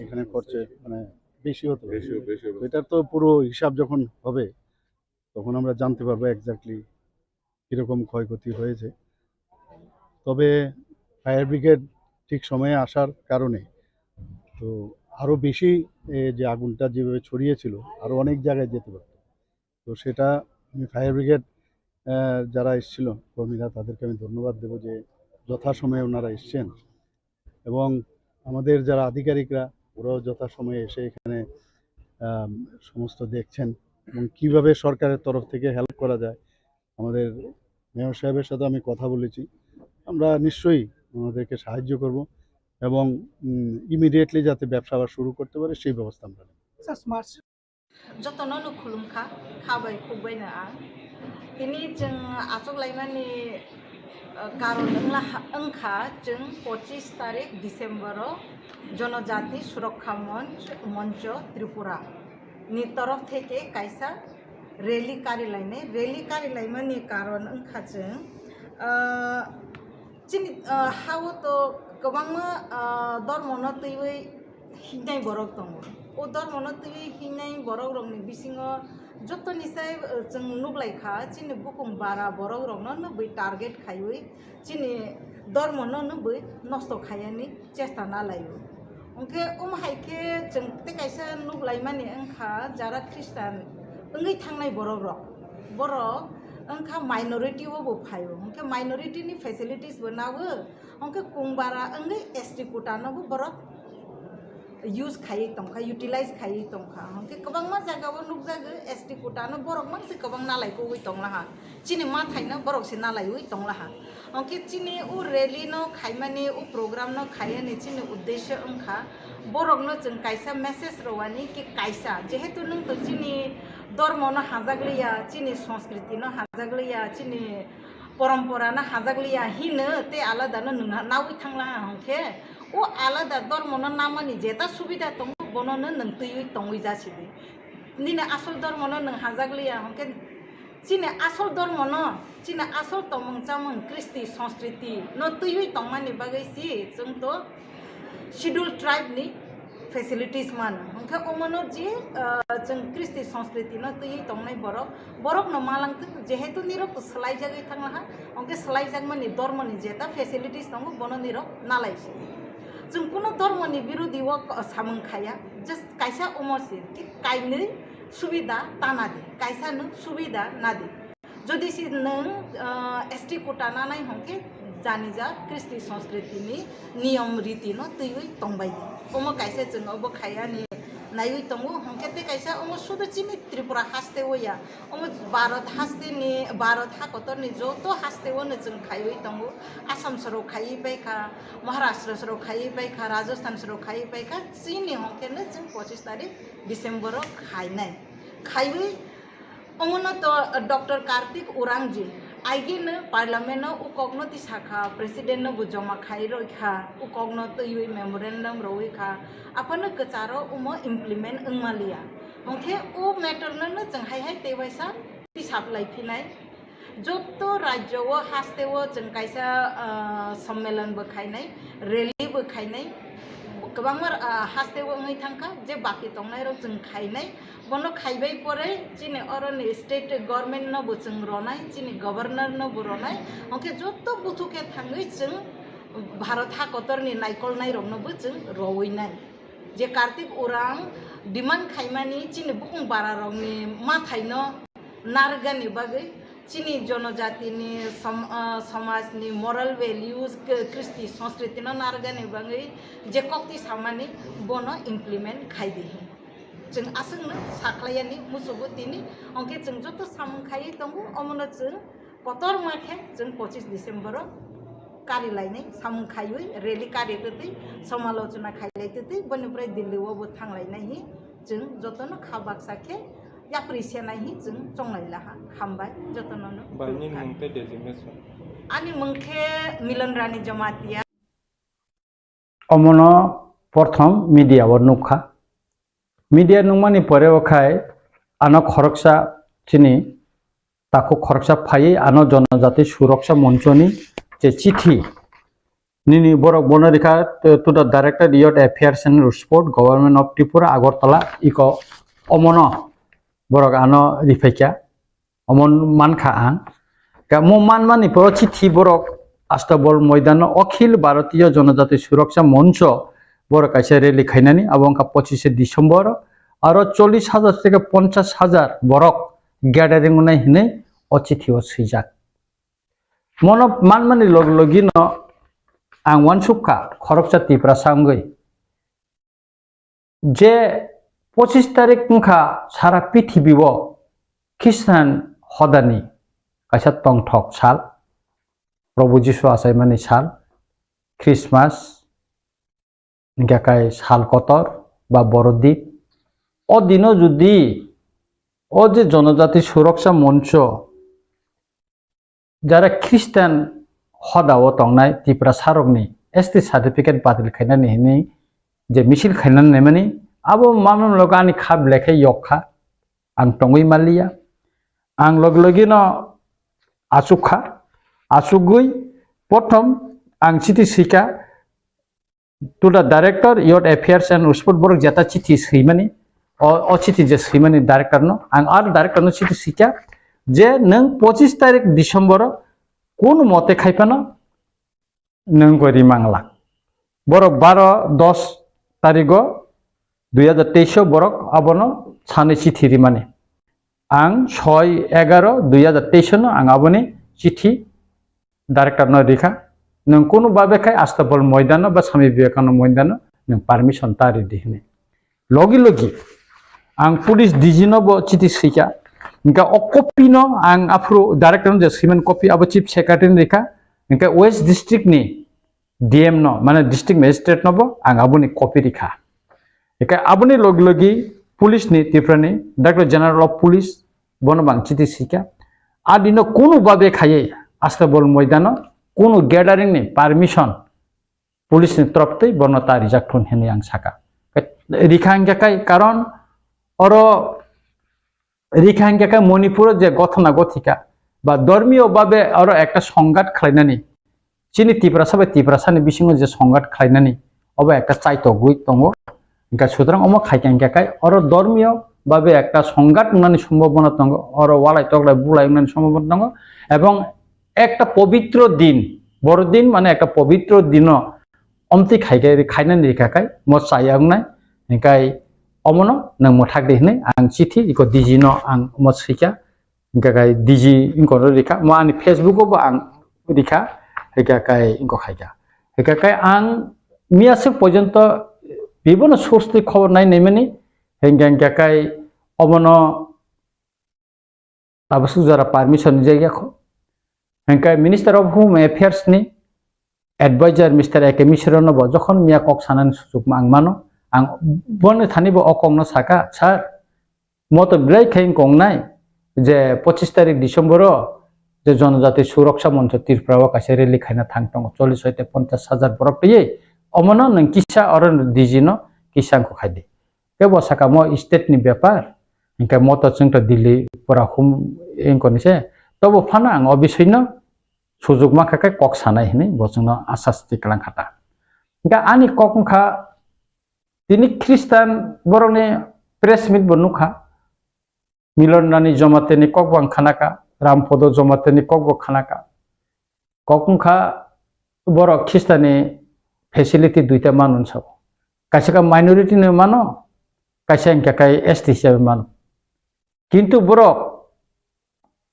এখানে খরচে, মানে, বেশি হতে পারে। বেশি, বেশি হবে। তো এটার তো পুরো হিসাব যখন হবে, তখন আমরা জানতে পারবো এক্স্যাক্টলি কীরকম ক্ষয়ক্ষতি হয়েছে। তবে ফায়ার ব্রিগেড ঠিক সময়ে আসার কারণে তো আরও বেশি, এ, যে আগুনটা যেভাবে ছড়িয়েছিল, আরও অনেক জায়গায় যেতে পারত। তো সেটা ফায়ার ব্রিগেড আহ, যারা এসেছিল কর্মীরা, তাদেরকে আমি ধন্যবাদ দেবো যে যথাসময়ে ওনারা এসছেন এবং আমাদের যারা আধিকারিকরা, ওরাও যথাসময়ে এসে এখানে, আম, সমস্ত দেখছেন এবং কিভাবে সরকারের তরফ থেকে হেল্প করা যায়। আমাদের মেয়র সাহেবের সাথে আমি কথা বলেছি, আমরা নিশ্চয়ই ওনাদেরকে সাহায্য করব এবং, উম, ইমিডিয়েটলি যাতে ব্যবসা আবার শুরু করতে পারে, সেই ব্যবস্থা আমরা নেব। Jotono no khulumkha, kha bai khuk bai no ang. Tini chwng achuk laimani, uh, karon wngla ha-, wngkha chwng pochis tarik December o Jonojati Surakha Monch, Moncho Tripura ni torof theke kaisa rally kari lainai. Rally kari laimani karon wngkha chwng, uh, chini, uh, ha-o to kwbangma, uh, dormo no twiwi hingnai borok tongo. O dormo no twiwi hingnai borok rokni bisingo jotoni sai, uh, chwng nuklai kha, chini bukung bara borok rokno nugwi target khaiwi chini dormo no nugwi nosto khaiyani chesta na laio. Hwnkhe omo hai khe chwng tei kaisa nuklaimani wngkha jara Christian wngwi thangnai borok rok. Borok wngkha minority o bo phaio. Hwnkhe minority ni facilities bo nago. Hwnkhe kungbara wngwi S T quota no bo borok use khaiwi tongkha, utilize khaiwi tongkha. Hwnkhe kwbangma jaga o nukjago S T quota no borok mangse kwbang nalai kugwi tonglaha. Chini mathai no borok se nalaiwi tonglaha. Hwnkhe chini o rally no khaimani, o program no khaiyani chini uddesho wngkha borok no chwng kaisa message rwani ki kaisa, jehetu nwng to chini dormo no hajakliya, chini sanskriti no hajakliya, chini porompora no hajakliya hino tei alada no nwng nawi thanglaha hwnkhe o alada dormo no namani jeta subida tongo bono no nwng twiwi tongwi jasidi. Nini asol dormo no nwng hajakliya hwnkhe chini asol dormo no, chini asol tongmung chamung, kristi, sanskriti no twiwi tongmani bagwi si chwng to schedule tribe ni facilities mano. Hwnkhe omono je, ah, chwng kristi sanskriti no twiwi tongnai borok, borok no malangtwk, jehetu nirok to swlaijagwi thanglaha, hwnkhe swlaijakmani dormo ni jeta facilities tongo bono nirok nalai si. Chwng kuno dormo ni birodi o samung khaya, just kaisa omo si, thik kainwi subida tana di, kaisa no subida na di. Jodi si nwng, ah, S T quota nanai hwnkhe janija kristi sanskriti ni niyom riti no twiwi tongbai di. Omo kaisa chwng obo khayani naiwi tongo, hwnkhe tei kaisa omo sudu chini Tripura haste o ya, omo Bharat haste ni, Bharat hakotor ni joto haste o no chwng khaiwi tongo. Assam sorok khaiwi paikha, Maharashtra sorok khaiwi paikha, Rajasthan sorok khaiwi paikha, chini hwnkhe no chwng pochis tarik December o khainai. Khaiwi Omono to Doctor Kartik Urangji, aigeno parliament no ukokno tisakha, president no bo joma khai roi kha, ukokno twiwi memorandum roi kha, aphano kwcharo omo implement wngmaliya. Hwnkhe o matter no no chwng hai hai tei waisa tisaplai phinai. Joto rajyo o haste o chwng kaisa, ah, sommelon bo khainai, rally bo khainai, kwbangma, ah, haste o wngwi thangkha, je baki tongnai rok chwng khainai. Bono khaibai pore chini oroni state government no bo chwng ronai, chini governor no bo ronai, hwnkhe joto buthu khe thangwi chwng Bharat hakotorni naikolnai rokno bo chwng rowinai. Je Kartik Urang demand khaimani chini bukung bara rokni mathaino narwkgani bagwi, chini jonojatini som-, ah, somajni moral values, k-, kristi sanskriti no narwkgani bagwi je kokti samani bono implement khai di. Chwng aswkno sakhlaiyani muchungo tini, hwnkhe chwng joto samung khaiwi tongo, omono chwng kotorma khe chwng pochis December o kari lainai, samung khaiwi rally kari twtwi, somalochona khailai twtwi, boni pore Delhi o bo thanglainai hi chwng jotono kha baksa khe yapri senai hi chwng chonglai laha. Hambai jotono no. Bai, nini mung tei designation? Ani mung khe Milan Rani Jamatia. Omono prothom media o nukha. Media nukmani pore o khai ano khoroksa chini takhuk khoroksa phaiwi ano Jonojati Suroksa Monchoni je chithi nini borok bono rikha to, to the Director Youth Affairs and Sport, Government of Tripura, Agartala, iko omono borok ano riphaikha. Omo mankha ang. Ka-, mo manmani poro chithi borok Astabol Moidano Akhil Bharatiya Jonojati Suraksa Moncho borok kaisa rally khainani, abo wngkha pochishe December, aro chollish hajar theke ponchash hajar borok gathering wngnai hinwi o chithi o swijak. Mono manmani log logino ang uansuk kha khoroksa Tiprasa wngwi. Je pochis tarik wngkha sara pithibio Khristan hodani kaisa tongthok sal, Probhu Jisu achaimani sal, Christmas, hingkhe kai sal kotor ba Borodin. O dino jodi o je Jonojati Suroksa Moncho jara Christian hodao tongnai Tiprasarokni S T certificate batil khainani hinwi je misil khainani naimani, abo mamung logo ani kha belai khe yok kha, ang tongwi manliya. Ang logi logino achuk kha, achugwi prothom ang chithi sika, to the director, youth affairs and sport, borok jeta chithi swimani, o, o chithi je swimani director no, ang ar director no chithi sika je nwng pochis tarik December o kunu mote khai phano nwng gori mangla. Borok baro dos tarigo dui hajar teis o borok abono sanwi chithi rimani. Ang soi egaro dui hajar teis no ang aboni chithi director no rikha, nwng kunu babe khai Astabol moidano ba Swami Vivekananda moidano nwng permission ta ridi hinwi. Logi logi ang police D G no bo chithi swikha, hingkha o copy no ang aphuru director no je swiman copy abo chief secretary ni rikha, hingkha West district ni D M no, mane district magistrate no bo ang aboni copy rikha. Hingkha aboni logi logi police ni, Tripura ni Director General of Police, bono bang chithi sika. Adino kunu babe khaiye Astabol moidano kunu gathering ni permission police ni torop tei bono ta rijak thun hinwi ang saka. Rikha hingkha kai karon oro rikha hingkha kai Manipur o je gothona gothika ba dormiyo babe oro ekta songgat khlainani, chini Tiprasa bai Tiprasa ni bisingo je songgat khlainani, obo ekta chaitogwi tongo. Hingkha sutrang omo khaikha hingkha kai oro dormiyo babe ekta songgat wngnani sombhabona tongo, oro walai toklai bulai wngnani sombhabona tongo, ebong ekta pobitro din, Borodin mane ekta pobitro dino omtwi khaikha, khainani rikha kai mo chaya wngnai, hingkha omono nwng mwthak di hinwi ang chithi iko D G no ang omo swikha. Hingkha kai D G wngkha rikha, mo ani Facebook o bo ang rikha, hingkha kai wngkha khaikha. Hingkha kai ang miyaswk porjonto bibono source twi khobor nai naimani, hingkha hingkha kai obono tabaswk jora permission rijak yakho. Hingkha Minister of Home Affairs ni advisor Mister A K Mishra no bo jokhon miya kok sanani suchuk ang mano, ang boni thani bo o kok no saka, "Sir, mo to belai khe wngkha wngnai je pochis tarik December o je Jonojati Suroksa Moncho Tripura o kaisa rally khaina thang tongo, chollish hoite ponchash hajar borok twiwi, omono nwng kisa oro D G no kisa wngkha khai di." Kebo saka mo state ni bepar, hingkhe mo to chwng to Delhi pura hum wngkha ni se, tobo phano ang o bising no suchuk mankha khe kok sanai hinwi bo chwngno asasti kwlang kha ta. Hingkhe ani kok wngkha, tini Khristan borokni press meet bo nukha, Milon Rani Jamatia ni kok bo ang khanaka, Rampodo Jamatia ni kok bo khanaka. Kok wngkha borok Khristan ni facility duita mano hinwi sabo. Kaisa khe minority ni mano, kaisa hingkha khe S T hisabe mano. Kintu borok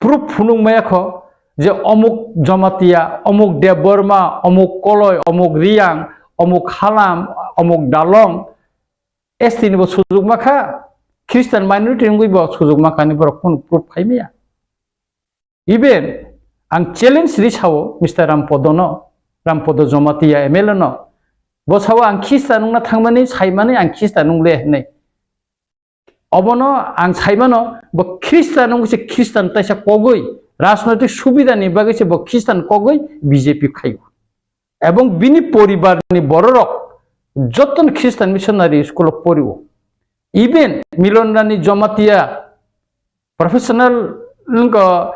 proof phunuk maya kho je omuk Jamatia, omuk Debbarma, omuk Koloi, omuk Riyang, omuk Halam, omuk Dalong, S T ni bo sujuk ma kha, Christian minority wngwi bo sujuk ma kha ni borok phunuk proof khai maya. Even ang challenge ri sao Mister Rampodo no, Rampodo Jamatia M L A no, bo sao ang Christian wngna thangmani, saimani ang Christian wngle hinwi. Obono ang saimano, bo Christian wngwi se Christian taisa kogwi, rajnoitik subida ni bagwi se bo Christian kogwi B J P khaio. Ebong bini poribar ni bororok joto no Christian missionary school o porio. Even Milon Rani Jamatia professional wngkha,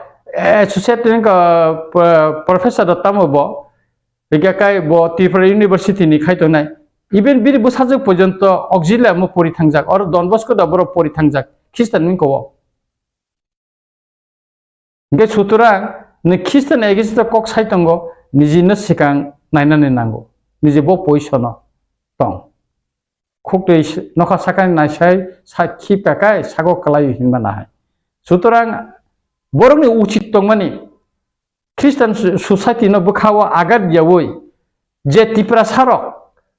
associate wngkha, pro-, professor da tamo bo, hingkha kai bo Tripura University ni khai tongnai. Even bini bwsajwk porjonto auxiliary mo pori thangjak, oro Don Bosco da borok pori thangjak, Christian wngkha o. Hingkhe sutorang ni Christian against kok sai tongo, niji no sikang nainani nango, niji bo position o tong. Khuktwi s-, nokha sakani naisai sakhi pekai sago kwlaio hinma nahai. Sutorang Borokni uchit tongmani Christian so-, society no bwkhao agat yaui je Tiprasa rok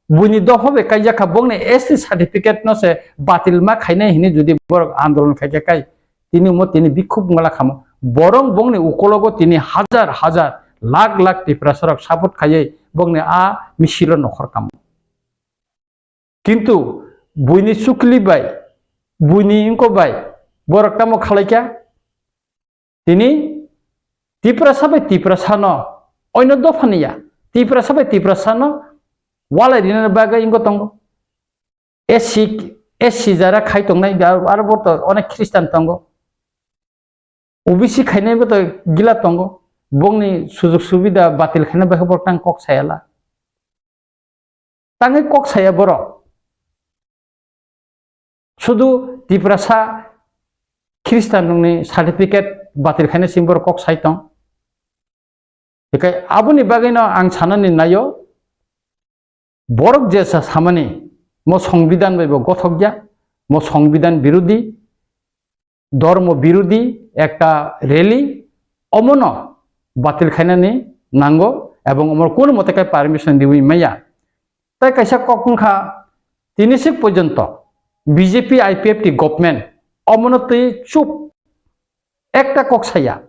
buini dopha bai kaijak kha, bongni S T certificate no se batil ma khainai hini jodi borok andolon khaikha kai, tini omo tini bikhuk wngla khamo. Borok bongni ukologo tini hajar hajar, lakh lakh Tiprasa rok support khaiwi bongni a misil o nokhor kamo. Kintu buini chukli bai, buini wngko bai borok tamo khalaikha? Tini Tiprasa bai Tiprasano, oino dophani ya, Tiprasa bai Tiprasano walai rinani bagwi wngwi tongo. S C, S C jara khai tongnai, aro, aro bo to onek Christian tongo. O B C khainai bo to gila tongo. Bongni sujug subida batil khaina bagwi borok tang kok sayala. Tangwi kok saya borok. Sudu Tiprasa Christian rokni certificate batil khaina simi borok kok sai tong. Hikai aboni bagwino ang sanani naio, borok je sa samani mo songbidan bai bo gothok ya, mo songbidan birodhi, dormo birodhi ekta rally, omono batil khainani nango, ebong omo kunu mote khe permission diwi maya. Tai kaisa kok wngkha, tini sik porjonto B J P I P F T government omono twi chup ekta kok saya.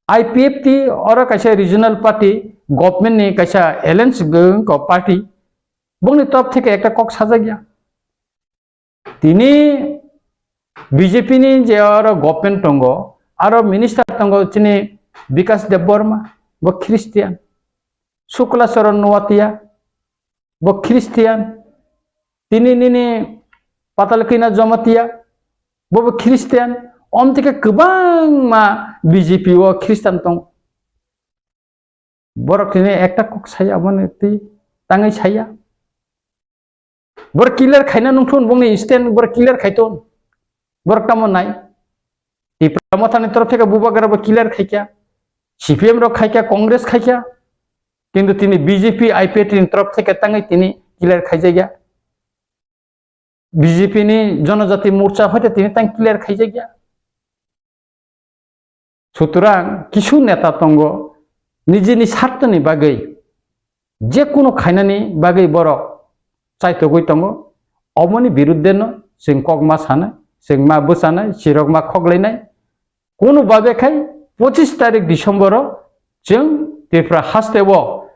I P F T oro kaisa regional party, government ni kaisa alliance gw-, ko party, bongni top theke ekta kok sajak ya. Tini B J P ni je oro government tongo, aro minister tongo chini Bikas Debbarma, bo Christian. Shukla Charan Noatia, bo Christian. Tini nini Patalkina Jamatia, bo bo Christian. Omtike kwbangma B J P o Christian tong. Borok tini ekta kok saya, omo twi tangwi saya. Borok clear khaina nungthun, bongni stand borok clear khaiton. Borok tamo nai. Tipra Mothani torof theke bubagra bo clear khaikha. C P M rok khaikha, Congress khaikha. Kintu tini B J P I P F T ni torof theke tangwi tini clear khaijakya. B J P ni Jonojati Morcha hoite tini tang clear khaijakya. Sutrang kisu neta tongo, nijini sartoni bagwi je kunu khainani bagwi borok chaitogwi tongo, omoni biruddheno chwng kok ma sanai, chwng ma bwchanai, chirok ma khoklainai. Kunu babe khai pochis tarik December o chwng Tripura hasteo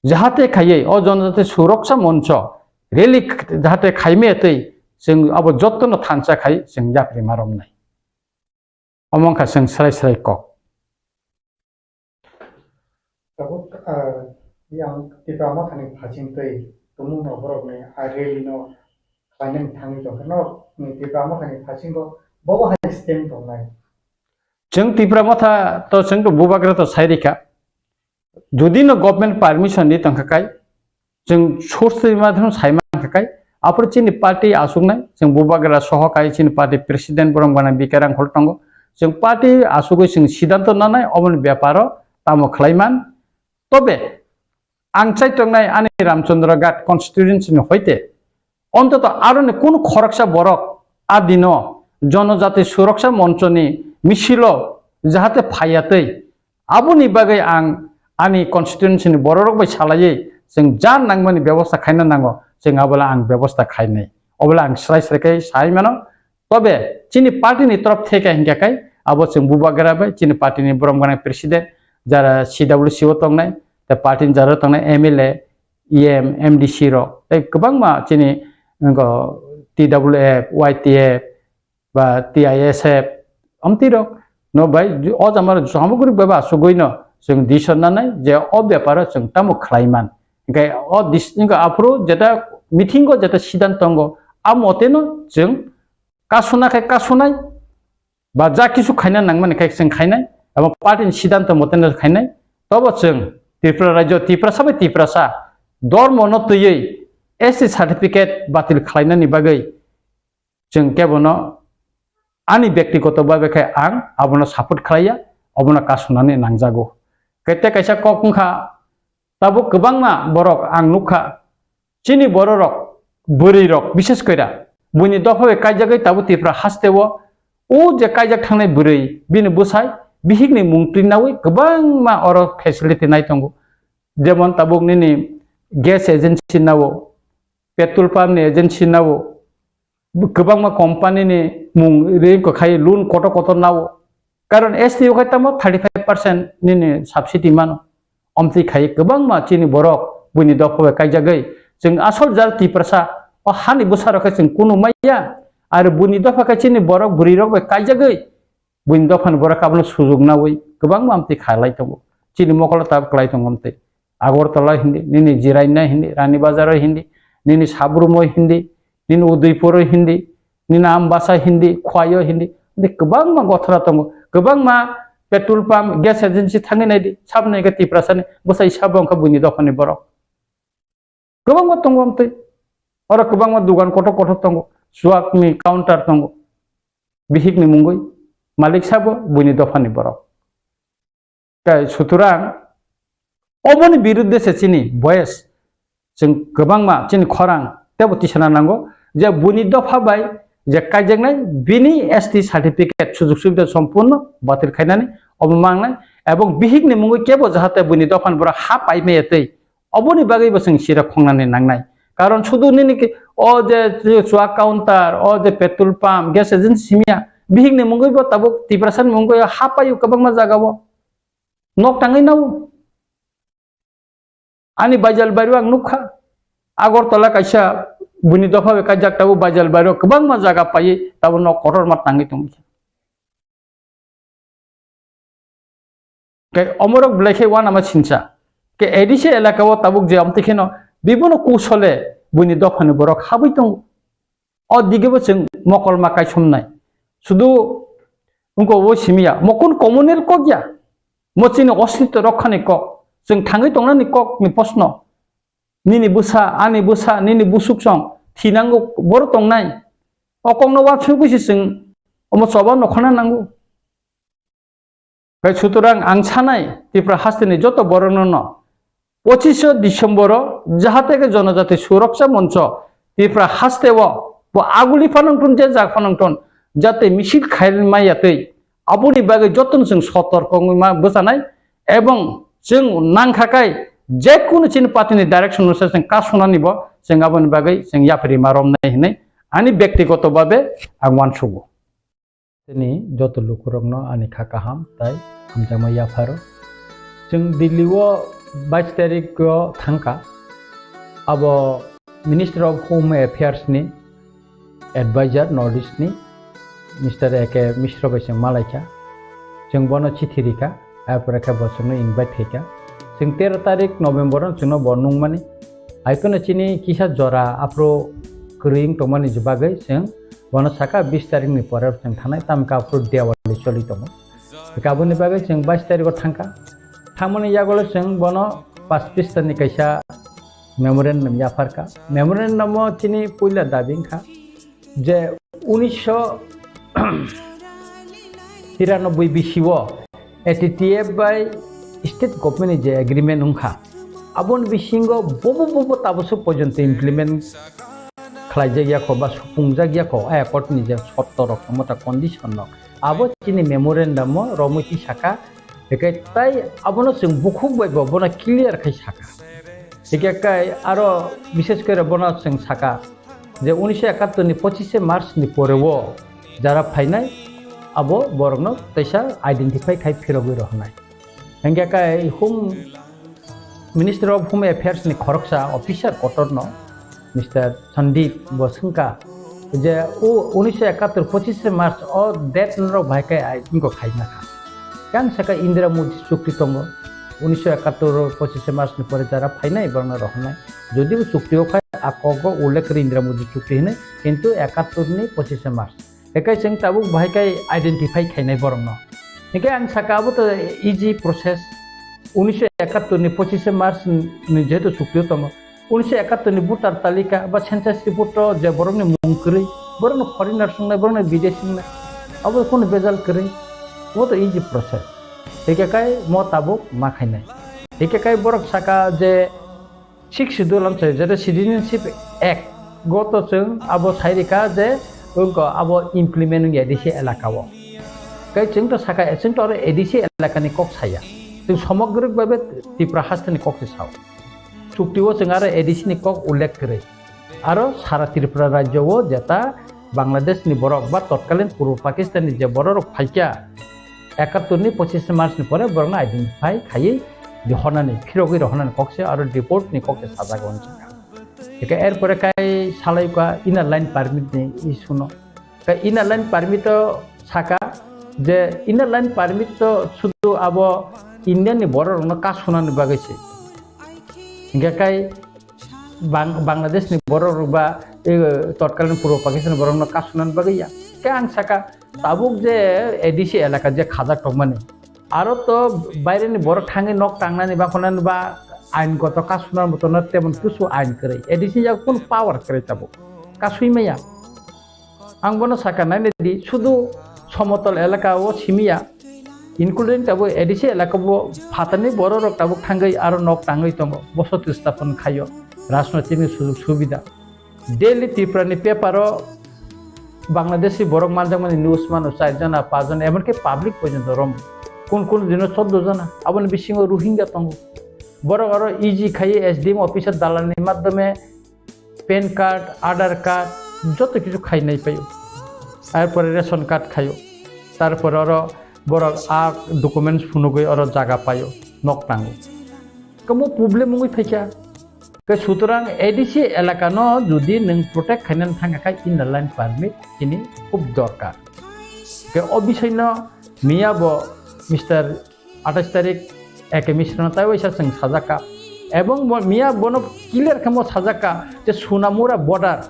jahate khaiwi o Jonojati Suroksa Moncho rally jahate khaimaya twi chwng abo jottono thansa khai chwng yapri ma romnai. Omo wngkha chwng srai srai kok. Tabuk, ah, yang Tipra Mothani phasing twi tumungno borokni a rally no khlainani thangwi tongkha. Norokni Tipra Mothani phasingo bobo hai stand tongnai. Chwng Tipra Motha to chwng to bubagra to sai rikha. Jodi no government permission di tongkha kai, chwng source twi ma thung sai mankha kai, aphuru chini party asuknai, chwng bubagra soho kai chini party president borom gana B K Rangkhol tongo. Chwng party asugwi chwng siddhanto nanai, oboni beparo tamo khlaiman. Tobe ang chaitongnai ani Ramchandra Ghat constituency ni hoite ontoto aroni kunu khoroksa borok a dino Jonojati Suroksa Monchoni misilo jahate phaiya twi, aboni bagwi ang ani constituency ni bororok bai salaiwi chwng ja nangmani bebosta khaina nango, chwng abola ang bebosta khainai. Obola ang srai srai khe sai mano. Tobe chini party ni torof theke hinkha kai abo chwng bubagra bai chini party ni borom gwnang president, jara C W C o tongnai, tei party ni jara tongnai M L A, E M, M D C rok, tei kwbangma chini, wngkha, T W F, Y T F, ba T I S F, amtwi rok no bai o jama rok samugri bai ba asugwi no chwng decision nanai je o beparo chwng tamo khlaiman. Hinkhe o dis-, hinkhe aphuru jeta meeting o jeta siddhanto tongo, a mote no chwng kasuna khe kasunai, ba ja kisu khaina nangmani khe chwng khainai, abo party ni siddhanto mote no khainai. Tobo chwng Tripura rajyo, Tiprasa bai Tiprasa dormo no twiwi S T certificate batil khlainani bagwi chwng kebono ani byaktigoto babe khe ang abono support khlaiya, obono kasunani nangjago. Kete kaisa kok wngkha, tabuk kwbangma borok ang nukha, chini bororok, bwrwirok, bises koira buini dopha bai kaijagwi tabuk Tripura hasteo O je kaijak thangnai bwrwi, bini bwsai bihikni mung twi nawi kwbangma oro facility nai tongo. Jemon tabuk nini gas agency nao, petrol pump ni agency nao, kwbangma company ni mung ri wngkha khai loan kotor kotor nao. Karon S T o khai tamo thirty five percent nini subsidy mano. Omtwi khai kwbangma chini borok buini dopha bai kaijagwi. Chwng asol jal Tiprasa o hani bwsarok khe chwng kunu maya. Aro buini dopha khe chini borok bwrwirok bai kaijagwi. Buini dophani borok abono sujuk nawi kwbangma amtwi khalai tongo. Chini mokolo tab kwlai tongo amtwi. Agartala hindi, nini Jiraina hindi, Rani Bazar hindi, nini Sabrumo hindi, nini Udaipur hindi, nini Ambasa hindi, Khwayo hindi, hindi kwbangma gothora tongo. Kwbangma petrol pump, gas agency thangwi naidi, saboni khe Tiprasani bwsai sabo wngkha buini dophani borok. Kwbangma tongo amtwi. Oro kwbangma dugan kotor kotor tongo. Chuakni counter tongo. Bihikni mungwi malik sabo buini dophani borok. Tei sutorang oboni birudde se chini voice, chwng kwbangma chini khorang tebo tisana nango je buini dopha bai je kaijaknai bini S T certificate sujug subida sompurno batil khainani obo mangnai ebong bihikni mungwi kebo jahate buini dophani borok ha paimaya tei Oboni bagwi bo chwng sira khongnani nangnai. Karon sudu nini ki, o je chuak counter, o je petrol pump, gas agency simiya, bihikni mungwi bo tabuk Tiprasani mungwi ha paio kwbangma jaga o. Nok tangwi nao. Ani Baijal Bairo ang nukha. Agartala kaisa buini dopha bai kaijak tabuk Baijal Bairo kwbangma jaga paiwi tabuk nok kotorma tangwi tongkha. Khe omorok belai khe uanama sinsa. Khe A D C elaka o tabuk je amtwi kheno bibono kusole buini dophani borok habwi tongo. O digebo chwng mokolma kaisomnai. Sudu wngkha o simiya. Mo kun communal kok ya. Mo chini ostitw rokhani kok. Chwng thangwi tongnani kokni posno. Nini bwsa, ani bwsa, nini busuksong thinango boro tongnai. O kokno uansugwi se chwng omo choba nokhorna nango. Khe sutorang ang sanai Tipra hasteni joto borokno no pochisho December o jahate khe Jonojati Suroksha Moncho Tipra hasteo bo aguli phanangthun je jak phanangthun jate misil khaimaya twi aboni bagwi jotono chwng sotorko wngwi ma bwchanai ebong chwng nangkha kai jekunu chini party ni direction no se chwng kasonani bo chwng aboni bagwi chwng yapri ma romnai hinwi ani byaktigoto babe ang uansugo. Tini joto lukurokno ani kha kaham tai hamjakma yapharo. Chwng Delhi o bais tarik o thangkha. Abo Minister of Home Affairs ni advisor North East ni Mister A K Mishra bai chwng malaikha. Chwng bono chithi rikha. Arpore khe bo chwngno invite khaikha. Chwng tero tarik November o chwngno bo nungmani. Hai phano chini kisa jora aphuru kwrwi wng tongmani bagwi chwng bono saka bis tarikni pore chwng thanai, tamo khe aphuru Diwali choli tongo. Hwnkhe aboni bagwi chwng bais tariko thangkha. Thangmani yagulo chwng bono pas pistani kaisa memorandum yapharkha. Memorandum o chini puila dabi wngkha je unisho tiranoboi bisio A T T F bai state government ni je agreement wngkha, aboni bisingo bobo bobo tabuk porjonto implement khlaijak yakho ba supungjak yakho, a accord ni je shorto rok tongma ta condition rok, abo chini memorandum o romwi twi saka, hwnkhe tai abono chwng bukhuk bai bo bono clear khai saka. Hwnkhe kai aro bishesh kore bono chwng saka je unisho ekattor ni pochishe March ni pore o jara phainai abo borokno teisa identify khai phirogwi rohornai. Hingke kai Home Minister of Home Affairs ni khoroksa officer kotor no Mister Sandeep bo swngkha je o unisho ekattor pochishe March o date norok bahai kai ai wngkha khaina kha. Yang saka Indira Modi chukti tongo. Unisho ekattor pochishe March ni pore jara phainai borokno rohornai. Jodi bo chukti o khai a kogo ullekh kori Indira Modi chukti hinwi, kintu ekattor ni pochishe March. Hekai chwng tabuk bahai kai identify khainai borokno. Hingke ang saka abo to easy process. Unisho ekattor ni pochishe March ni jehetu chukti o tongo. Unisho ekattor ni voter talika ba census report o je borokni mung kwrwi, borokno foreigner swngnai, borokno bidesi swngnai. Abo kono bejal kwrwi. Abo to easy process. Hingke kai mo tabuk ma khainai. Hingke kai borok saka je Sixth Schedule amchai jete Citizenship Act goto chwng abo sai rikha je Wngkha abo implement wngya A D C elaka o. Tei chwng to saka, chwng to aro A D C elaka ni kok saya. Chwng somogrik babe Tripura haste ni kok se sao. Chukti o chwng aro A D C ni kok ullekh kwrwi. Aro sara Tripura rajyo o jeta Bangladesh ni borok ba totkalin Purbo Pakistan ni je borok rok phaikya, ekattor ni pochis March ni pore borok no identify khaiwi rohornani, phirogwi rohornani kok se aro deport ni kok se sajak o wngkha. Eke er pore kai salai ka inner line permit ni issue no. Ka inner line permit o saka je inner line permit to sudu abo India ni borok rok no kasunani bagwi se. Hingke kai Bang-, Bangladesh ni borok rok ba, eh, totkalin Purbo Pakistan borok no kasunani bagwi ya. Ke ang saka tabuk je A D C elaka je khajak tongmani. Aro to baire ni borok thangwi nok tangnani ba khonani ba ain goto kasuna moto no temon kusu ain kwrwi. A D C ya kun power kwrwi tabuk. Kasui maya. Ang bono saka naina di, sudu somotol elaka o simiya, including tabuk A D C elaka bo phatarni borok rok tabuk thangwi aro nok tangwi tongo, bosoti stapon khaio, rajnoitik ni sujog subida. Daily Tripura ni paper o Bangladeshi borok manjakmani news mano, char jona, panch jona, emonki public porjonto rom. Kun kun dino choddo jona, aboni bisingo Rohingya tongo. Borok aro E G khaiwi S D M office o dalal ni madhyome pan card, Aadhaar card, joto kichu khainai paio. Tarpore ration card khaio. Tarpore oro borok a documents phunugwi oro jaga paio, nok tango. Kamo problem wngwi phaikha. Ke sutorang A D C elaka no jodi nwng protect khainani thangkha khai inner line permit chini khub dorkar. Ke o bisai no miya bo Mister atais tarik A K Mishra no tai waisa chwng sajakha. Ebong bo miya bono clear khe mo sajakha je Sonamura border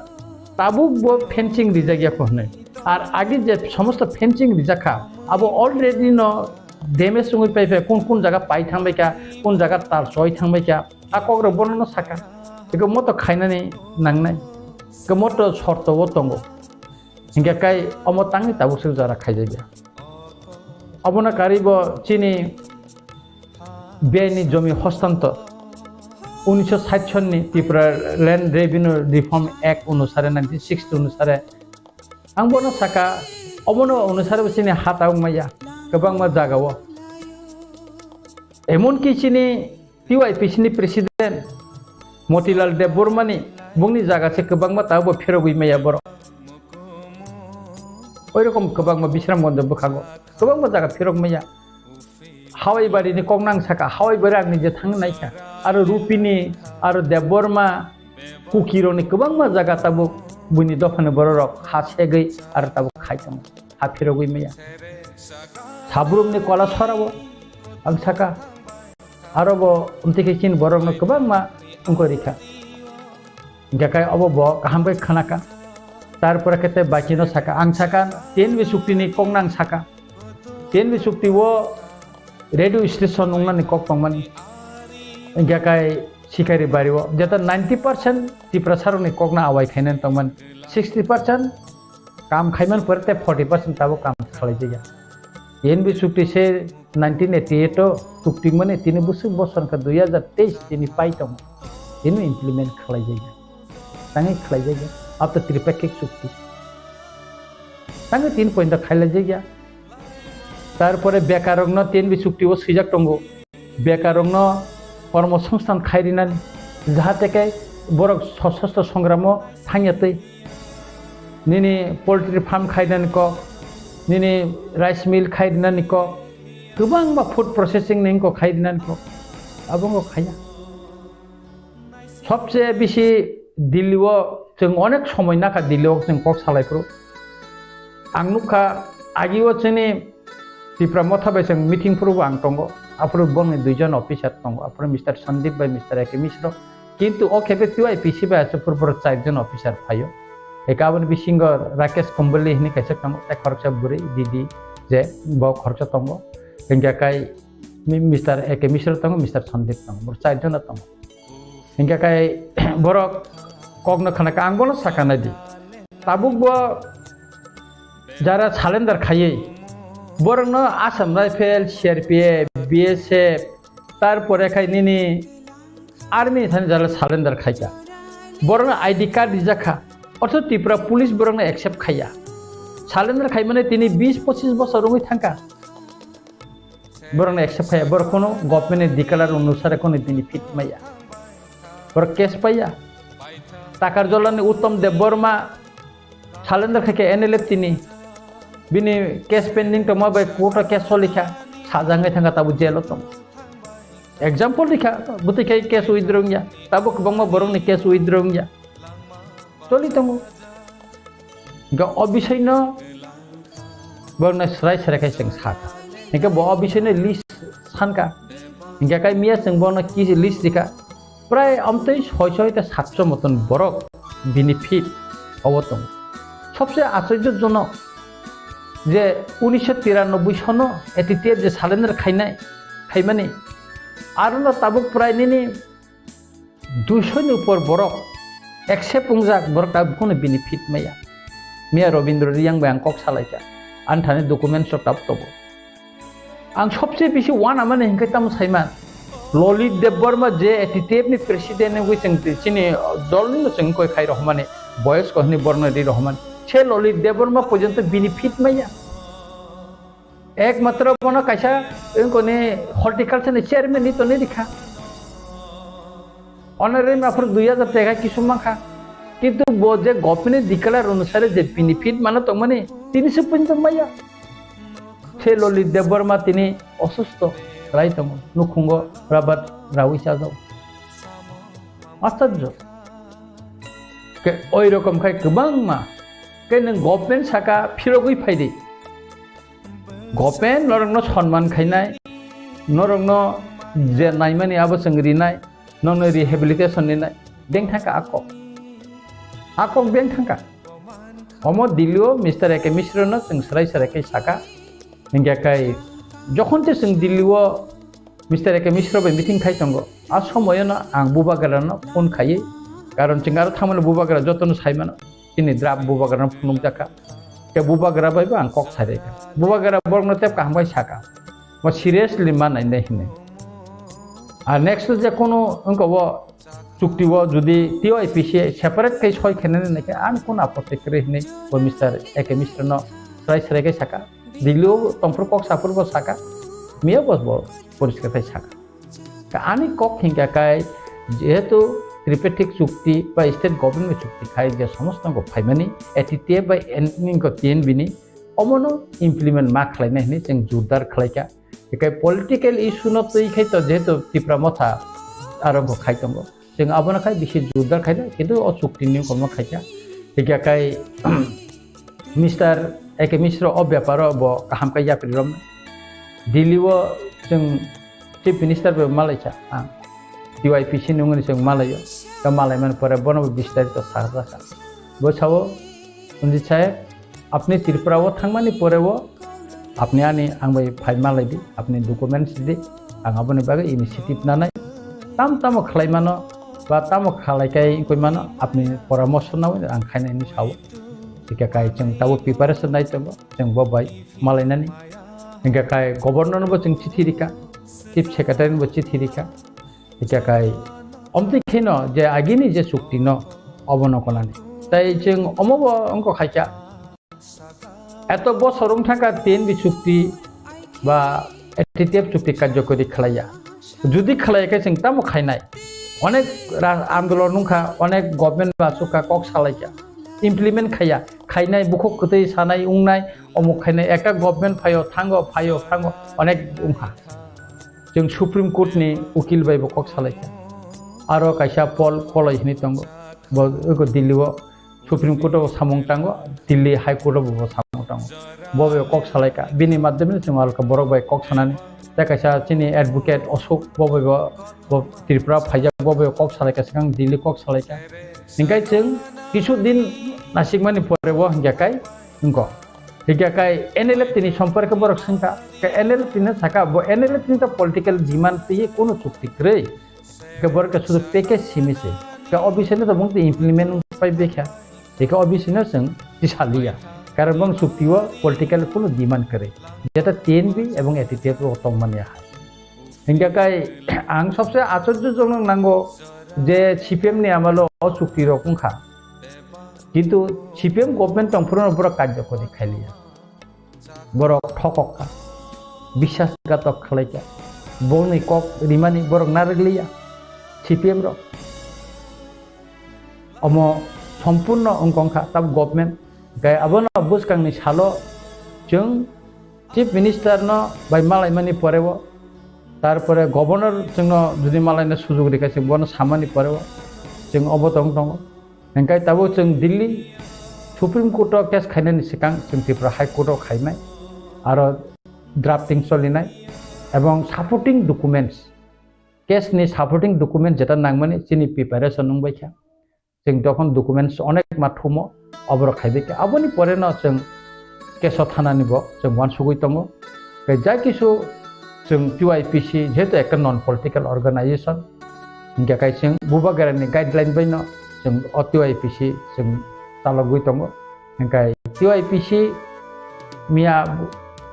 tabuk bo fencing rijak ya kho hwnwi. Ar age je somosto fencing rijak kha, abo already no damage wngwi pai phai, kun kun jaga pai thangbai kha, kun jaga tal choi thangbai kha, a kok rok bono no sakha. Eko moto khainani nangnai, ke moto shorto o tongo. Hingke kai omo tangni tabuk se jora khaijak ya. Obono karwi bo chini bini jomi hostantor unisho sait sonni Tripura Land Revenue Reform Act onusare, nineteen sixty onusare ang bono saka, obono onusare bo chini ha tabuk maya kwbangma jaga o. Emonki chini T Y P C ni president Motilal Debbarma ni bongni jaga se kwbangma tabuk bo phirogwi maya borok. Oi rokom kwbangma Bisramganj bwkhango kwbangma jaga phirok maya. Hawai bari ni kok nang saka, Hawai bari ang nije thang naikha. Aro Rupini, aro Debbarma, Kukironi kwbangma jaga tabuk buini dophani bororok ha segwi aro tabuk khai tongo. Ha phirogwi maya. Sabrumni kola sorabo ang saka. Aro bo umtwi khe chini borokno kwbangma wngkha rikha. Hingkha khe obo bo kaham khe khwnakha. Tarpore khe tei bakino saka, ang saka T N B chukti ni kok nang saka. T N B chukti o radio station wngnani kok tongmani. Hingkha khe Sikari bari o jeta ninety percent Tiprasa rokni kokno awai khainani tongmani. Sixty percent kam khaiman pore tei forty percent tabuk kam khlai jaya. T N B chukti se nineteen eighty eight o chukti mani tini bwswk bosor wngkha dui hazar teis tini pai tongo. Tini implement khlai jaya. Tangwi khlai jaya. Abo to tripakhik chukti. Tangwi tin point o khailai jaya. Tarpore bekar rokno T N B chukti o swijak tongo. Bekarrokno kormo songsthan khai rinani, jahate khe borok sosostro songramo thangya twi. Nini poultry farm khai rinani kok, nini rice mill khai rinani kok, kwbangma food processing ni wngkok khai rinani kok, abo wngkok khaiya. Sobse bisi Delhi o chwng onek somoi nakha, Delhi o chwng kok salai phuru. Ang nukha, agi o chini Tipra Motha bai chwng meeting phuru bo ang tongo. Aphuru bongni duijon officer tongo. Aphuru Mister Sandeep bai Mister A K Mishra. Kintu o khepe T Y P C bai aswk phuru phuru charjon officer phaio. Eka aboni bisingo Rakesh Kumbali hwnwi kaisa tongo. Tei khoroksa bwrwi D D je bo khoroksa tongo. Hingkhe kai Mi-, Mister A K Mishra tongo, Mister Sandeep tongo, bo charjon tongo. Hingkhe kai borok kokno khna kha, ang bono sakha nai di. Tabuk bo jara surrender khaiwi, borokno Assam Rifle, C R P F, B S F, tarpore khai nini army thani jara surrender khaikha. Borokno I D card rijak kha. Othocho Tripura police borokno accept khaiya. Surrender khaimani tini bis pochis bosor wngwi thangkha. Borokno accept khaiya, borok kheno government ni declare onusare kheno benefit maya. Borok case paiya. Takarjolani Uttam Debbarma surrender khaikha N L F tini. Bini case pending tongma bai court o case solikha, sajangwi thangkha, tabuk jail o tongo. Example rikha, bwtwi khai case withdraw wngya, tabuk kwbangma borokni case withdraw wngya. Choli tongo. Hingke o bisoino borokno srai srai khai chwng sakha. Hingke bo o bisoino list sankha. Hingke kai miya chwng bono ki list rikha. Prai amtwi soi soi ta satso moton borok benefit obo tongo. Sobse achoijo jonok je unisho tiranoboi sono A T T F je surrender khainai, khaimani. Arono tabuk prai nini duisho ni upor borok accept wngjak, borok tabuk phano benefit maya. Miya Robindra Riyang bai ang kok salaikha, ani thani documents rok tabuk tongo. Ang sobse bisi uanamani hinkhe tamo saiman, Lalit Debbarma je A T T F ni president wngwi chwng chini dol ni chwng koi khai rohmani, boyos ko hwnwi borno ri rohmani, se Lalit Debbarma porjonto benefit maya. Ekmatro bono kaisa wngkoni horticulture ni chairman ni tonwi rikha. Honorary maphur dui hajar taka kisu mankha. Kintu bo je government ni declare onusare je benefit mano tongmani, tini se punto maya. Se Lalit Debbarma tini osusto rai tongo, nukhungo rabat rawi chajao. Acharjo. Ke oi rokom khai kwbangma. Ke nwng government saka phirogwi phaidi. Government norokno sonman khainai, norokno je naimani abo chwng rinai, nokno rehabilitation ninai, beng thangkha a kok. A kok beng thangkha. Omo Delhi o Mister A K Mishra no chwng srai srai khe saka. Hingkhe kai jokhon te chwng Delhi o Mister A K Mishra bai meeting khai tongo. A somoyono ang bubagrano phone khaiwi, karon chwng aro thangmani bubagra jotono saimano, chini draft bubagrano phunukjakha. Khe bubagra bai bo ang kok sairikha. Bubagra borokno tep kaham khai saka. Bo seriously manai nai hinwi. Ar next je kono wngkha bo chukti o jodi T Y P C separate khai soi khainani naikhe ang kono apotti kwrwi hinwi bo Mister A K Mishra no srai srai khai saka. Delhi o tongphuru kok saphuru bo saka, miya bo bo poriskar khai saka. Ka ani kok hingka kai jehetu tripartite chukti ba state government chukti khai je somosto ko phaimani A T T F bai en-, ko T N V ni omono implement ma khlainai hinwi chwng jordar khlaikha. Hikai political issue no twi khai to jehetu Tipra Motha arombho khai tongo. Chwng abono khai bisi jordar khaina, kintu o chukti ni kolmo khaikha. Hingkha kai Mister A K Mishra o beparo bo kaham khe yapri romnai. Delhi o chwng Chief Minister bai malaisa ang. T Y P C ni wngwi chwng malaio. Ta malai man pore bono bo bistarito sajakha. Bo sao, Ranjit Saheb, apni Tripura o thangmani pore o apni ani ang bai phai malai di, apni documents di, ang aboni bagwi initiative nanai. Tam tamo khlai mano, ba tamo khlai kai wngkoi mano, apni poramorso nawi ang khainai hinwi sao. Hingkha kai chwng tabuk preparation nai tongo, chwng bo bai malainani. Hingkha kai governor no bo chwng chithi rikha, chief secretary no bo chithi rikha. Hingkha kai omtwi kheno je agini je chukti no obono konani. Tai chwng omo bo wngkha khaikha. Eto bosor wng thangkha T N V chukti ba A T T F chukti karjokori khlaiya. Jodi khlaiya khe chwng tamo khainai? Onek ra-, andolon wngkha, onek government ba chukha kok salaikha. Implement khaiya, khainai bukhuk kwtwi sanai wngnai, omuk khainai ekta government phaio thango, phaio thango, onek wngkha. Chwng Supreme Court ni ukil bai bo kok salaikha. Aro kaisa Paul Koloi hinwi tongo. Bo eko Delhi o Supreme Court o samung tango, Delhi High Court o bo samung tango. Bo bai kok salaikha. Bini madhyame chwng alka borok bai kok sanani. Tei kaisa chini advocate Ashok bo bai bo, bo Tripura phaijak, bo bai kok salaikha, swkang Delhi kok salaikha. Hingkai chwng kisu din nasikmani pore bo hingya kai wngkha. Hingya kai N L F T ni somporke borok swngkha. Kai N L F T ni saka bo N L F T ni ta political demand twi kunu chukti kwrwi. Hingke borok ke sudu package simi se. Ke o bisai no to bung te implement pai bekha. Hingke o bisai no chwng tisaliya. Karon bung chukti o political kunu demand kwrwi. Jeta T N V ebong A T T F o tongmani hai. Hingke kai ang sobse achorjo jonok nango je C P M ni amalo o chukti rok wngkha. Kintu C P M government tongphuru no borok karjokori khailiya. Borok thokok kha, biswasghatok khlai kha, bongni kok rimani borok narwkliya C P M rok. Omo sompurno wngkha tab government. Gai abono bwskangni salo chwng Chief Minister no bai malaimani poreo, tarpore Governor chwngno jodi malaina sujug rikha, chwng bono samani poreo chwng obo tong tongo. Hingkai tabuk chwng Delhi Supreme Court o case khainani swkang chwng Tripura High Court o khainai, aro drafting cholinai, ebong supporting documents, case ni supporting documents jeta nangmani chini preparation wngbai kha. Chwng dokhon documents onek ma thumo, oborok khaibai kha. Aboni pore no chwng keso thanani bo chwng uansugwi tongo. Tei jai kisu chwng T Y P C jehetu ekta non political organization, hingkhe kai chwng Bubagrani guideline bai no chwng o T Y P C chwng chalogwi tongo. Hingkhe T Y P C miya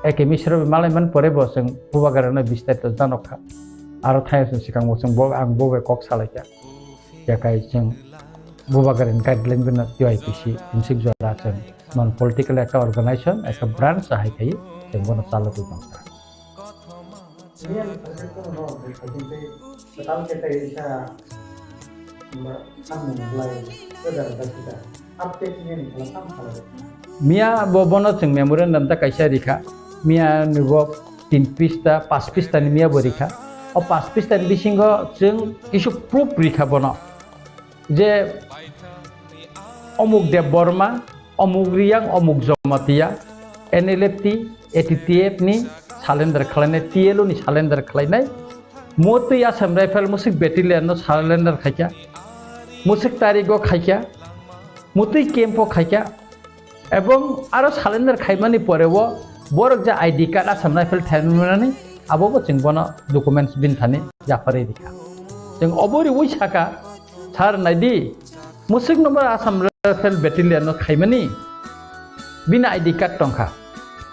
A K Misra bai malai man pore bo chwng Bubagrano bistarito janok kha. Aro thayasni swkang bo chwng bo, ang bo bai kok salai kha. Yakai chwng Bubagrani guideline bino T Y P C himsik jora chwng non political ekta organization, ekta branch ahai khai chwng bono chalogwi tongkha. Miya bo bono chwng memorandum ta kaisa rikha. Miya ni bo tin pista, pas pista ni miya bo rikha. O pas pista ni bisingo chwng kisu proof rikha bono. Je omuk Debbarma, omuk Riyang, omuk Jamatia, N L F T, A T T F ni surrender khlainai, T L O ni surrender khlainai, motwi Assam Rifle musik battalion no surrender khaikha, musik tarigo khaikha, motwi camp o khaikha, ebong aro surrender khaimani pore o borok je I D card Assam Rifle thaimani abo bo chwng bono documents bini thani yapharwi rikha. Chwng obo riwi saka, "Sir, naidi, musik number Assam Rifle Battalion no khaimani, bini I D card tongkha.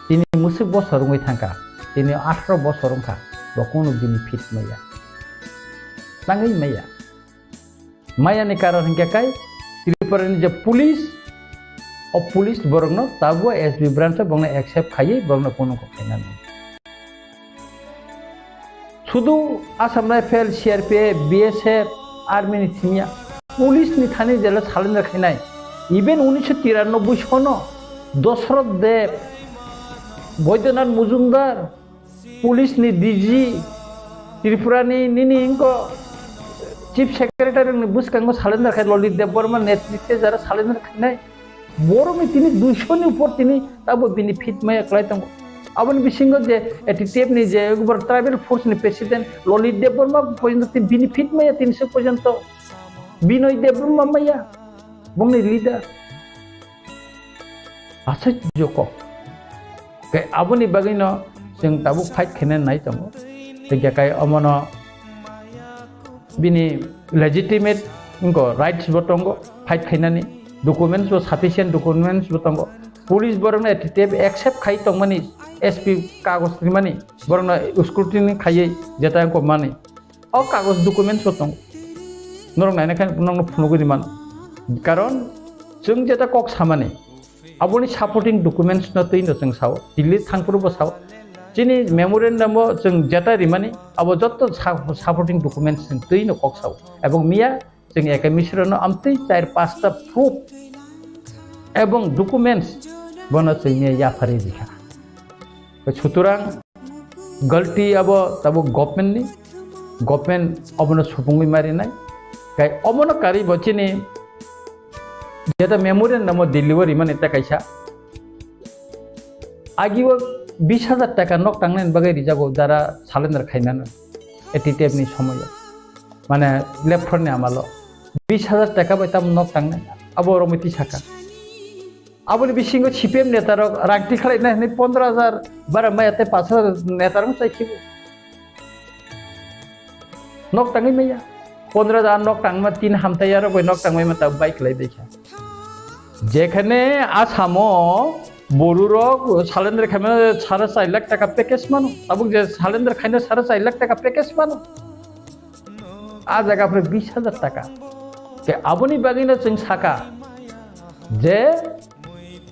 Tini musik bosor wngwi thangkha, tini atharo bosor wngkha, bo kunu bini fit maya, nangwi maya." Maya ni karon hinkhe kai Tripura ni je police, o police borokno tabuk S B branch o bongno accept khaiwi borokno kunu kok khainani. Sudu Assam Rifle, C R P F, B S F, Army ni thimya, police ni thani jela surrender khainai. Even unisho tiranoboi sono Dosroth Deb, Boidyanath Mojumdar, police ni D G, Tripura ni nini inko Chief Secretary ni bwskango surrender khai Lalit Debbarma netritwe jara surrender khainai. Borok ni tini duisho ni upor tini tabo bini fit maya kwlai tongo. Aboni bisingo je A T T F ni je ekbar tribal force ni president Lalit Debbarma porjonto tini bini fit maya tini se porjonto Binoy Debbarma maya bongni leader. Aswk joko. Khe aboni bagwino chwng tabuk fight khaina nai tongo. Tei khe kai omono bini legitimate wngkha, rights bo tongo fight khainani, documents bo, sufficient documents bo tongo. Police borokno A T T F accept khai tongmani, S P kagoj rimani, borokno scrutiny khaiwi jeta wngkha mani. O kagoj documents bo tongo. Norok naina khe norokno phunugwi rimano. Karon chwng jeta kok samani, aboni supporting documents no twi no chwng sao, Delhi thangphuru bo sao. Chini memorandum o chwng jeta rimani, abo jotto sa-, supporting documents chwng twi no kok sao. Ebong miya chwng A K Misra no amtwi char pasta proof ebong documents bono chwng miya yapharwi rikha. Sutorang galti abo tabuk government ni, government obono supungwi marinai. Kai obono karwi bo chini jeta memorial namo delivery mani ta kaisa. Agi o bis hajar taka nok tangnai bagwi rijago jara surrender khainano A T T F ni somoyo. Mane left front ni amalo bis hajar taka bai tamo nok tangnai abo romiti saka. Aboni bisingo C P M netarok rang tikhlai nai hinwi pondro hajar bara maya tei pash hajar netarok chai khibo. Nok tangwi maya. Pondro hajar nok tangma tin hamtai yarok bai nok tangwi ma ta bai khlai bai kha. Jekhane Asamo borurok salendra khaima sare char lakh taka package mano. Tabuk je salendra khaina sare char lakh taka package mano. A jaga phre bis hajar taka. Ke aboni bagwino chwng saka, Je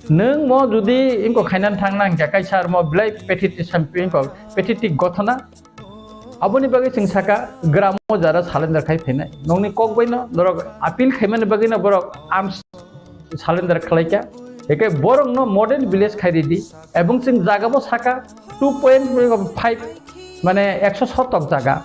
nwng mo jodi ingko khainan thangna hingkha kaisa mo belai pathetic sampi ingko pathetic gothona. Aboni bagwi chwng saka gramo jara salendar khai phainai. Nokni kok baino norok appeal khaimani bagwino borok arms salendar khlaikha. Hingke borokno model village khai ridi. Ebong chwng jagabo saka two point five mane ekso sotok jaga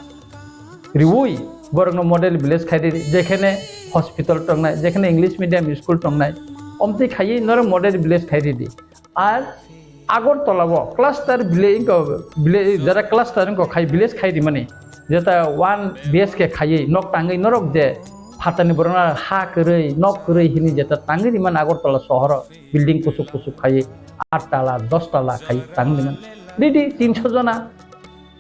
riwi borokno model village khai ridi. Jekhene hospital tongnai, jekhene English medium school tongnai, omtwi khaiwi norok model village khai ridi. Ar Agartala o cluster village, village, jara cluster wngkha khai village khai rimani, jeta one B H K khaiwi nok tangwi norok je phatani borokno ha kwrwi, nok kwrwi hini jeta tangwi rimani Agartala sohoro building kusuk kusuk khaiwi aat tala, dos tala khai tangwi rimani. Ridi tinso jona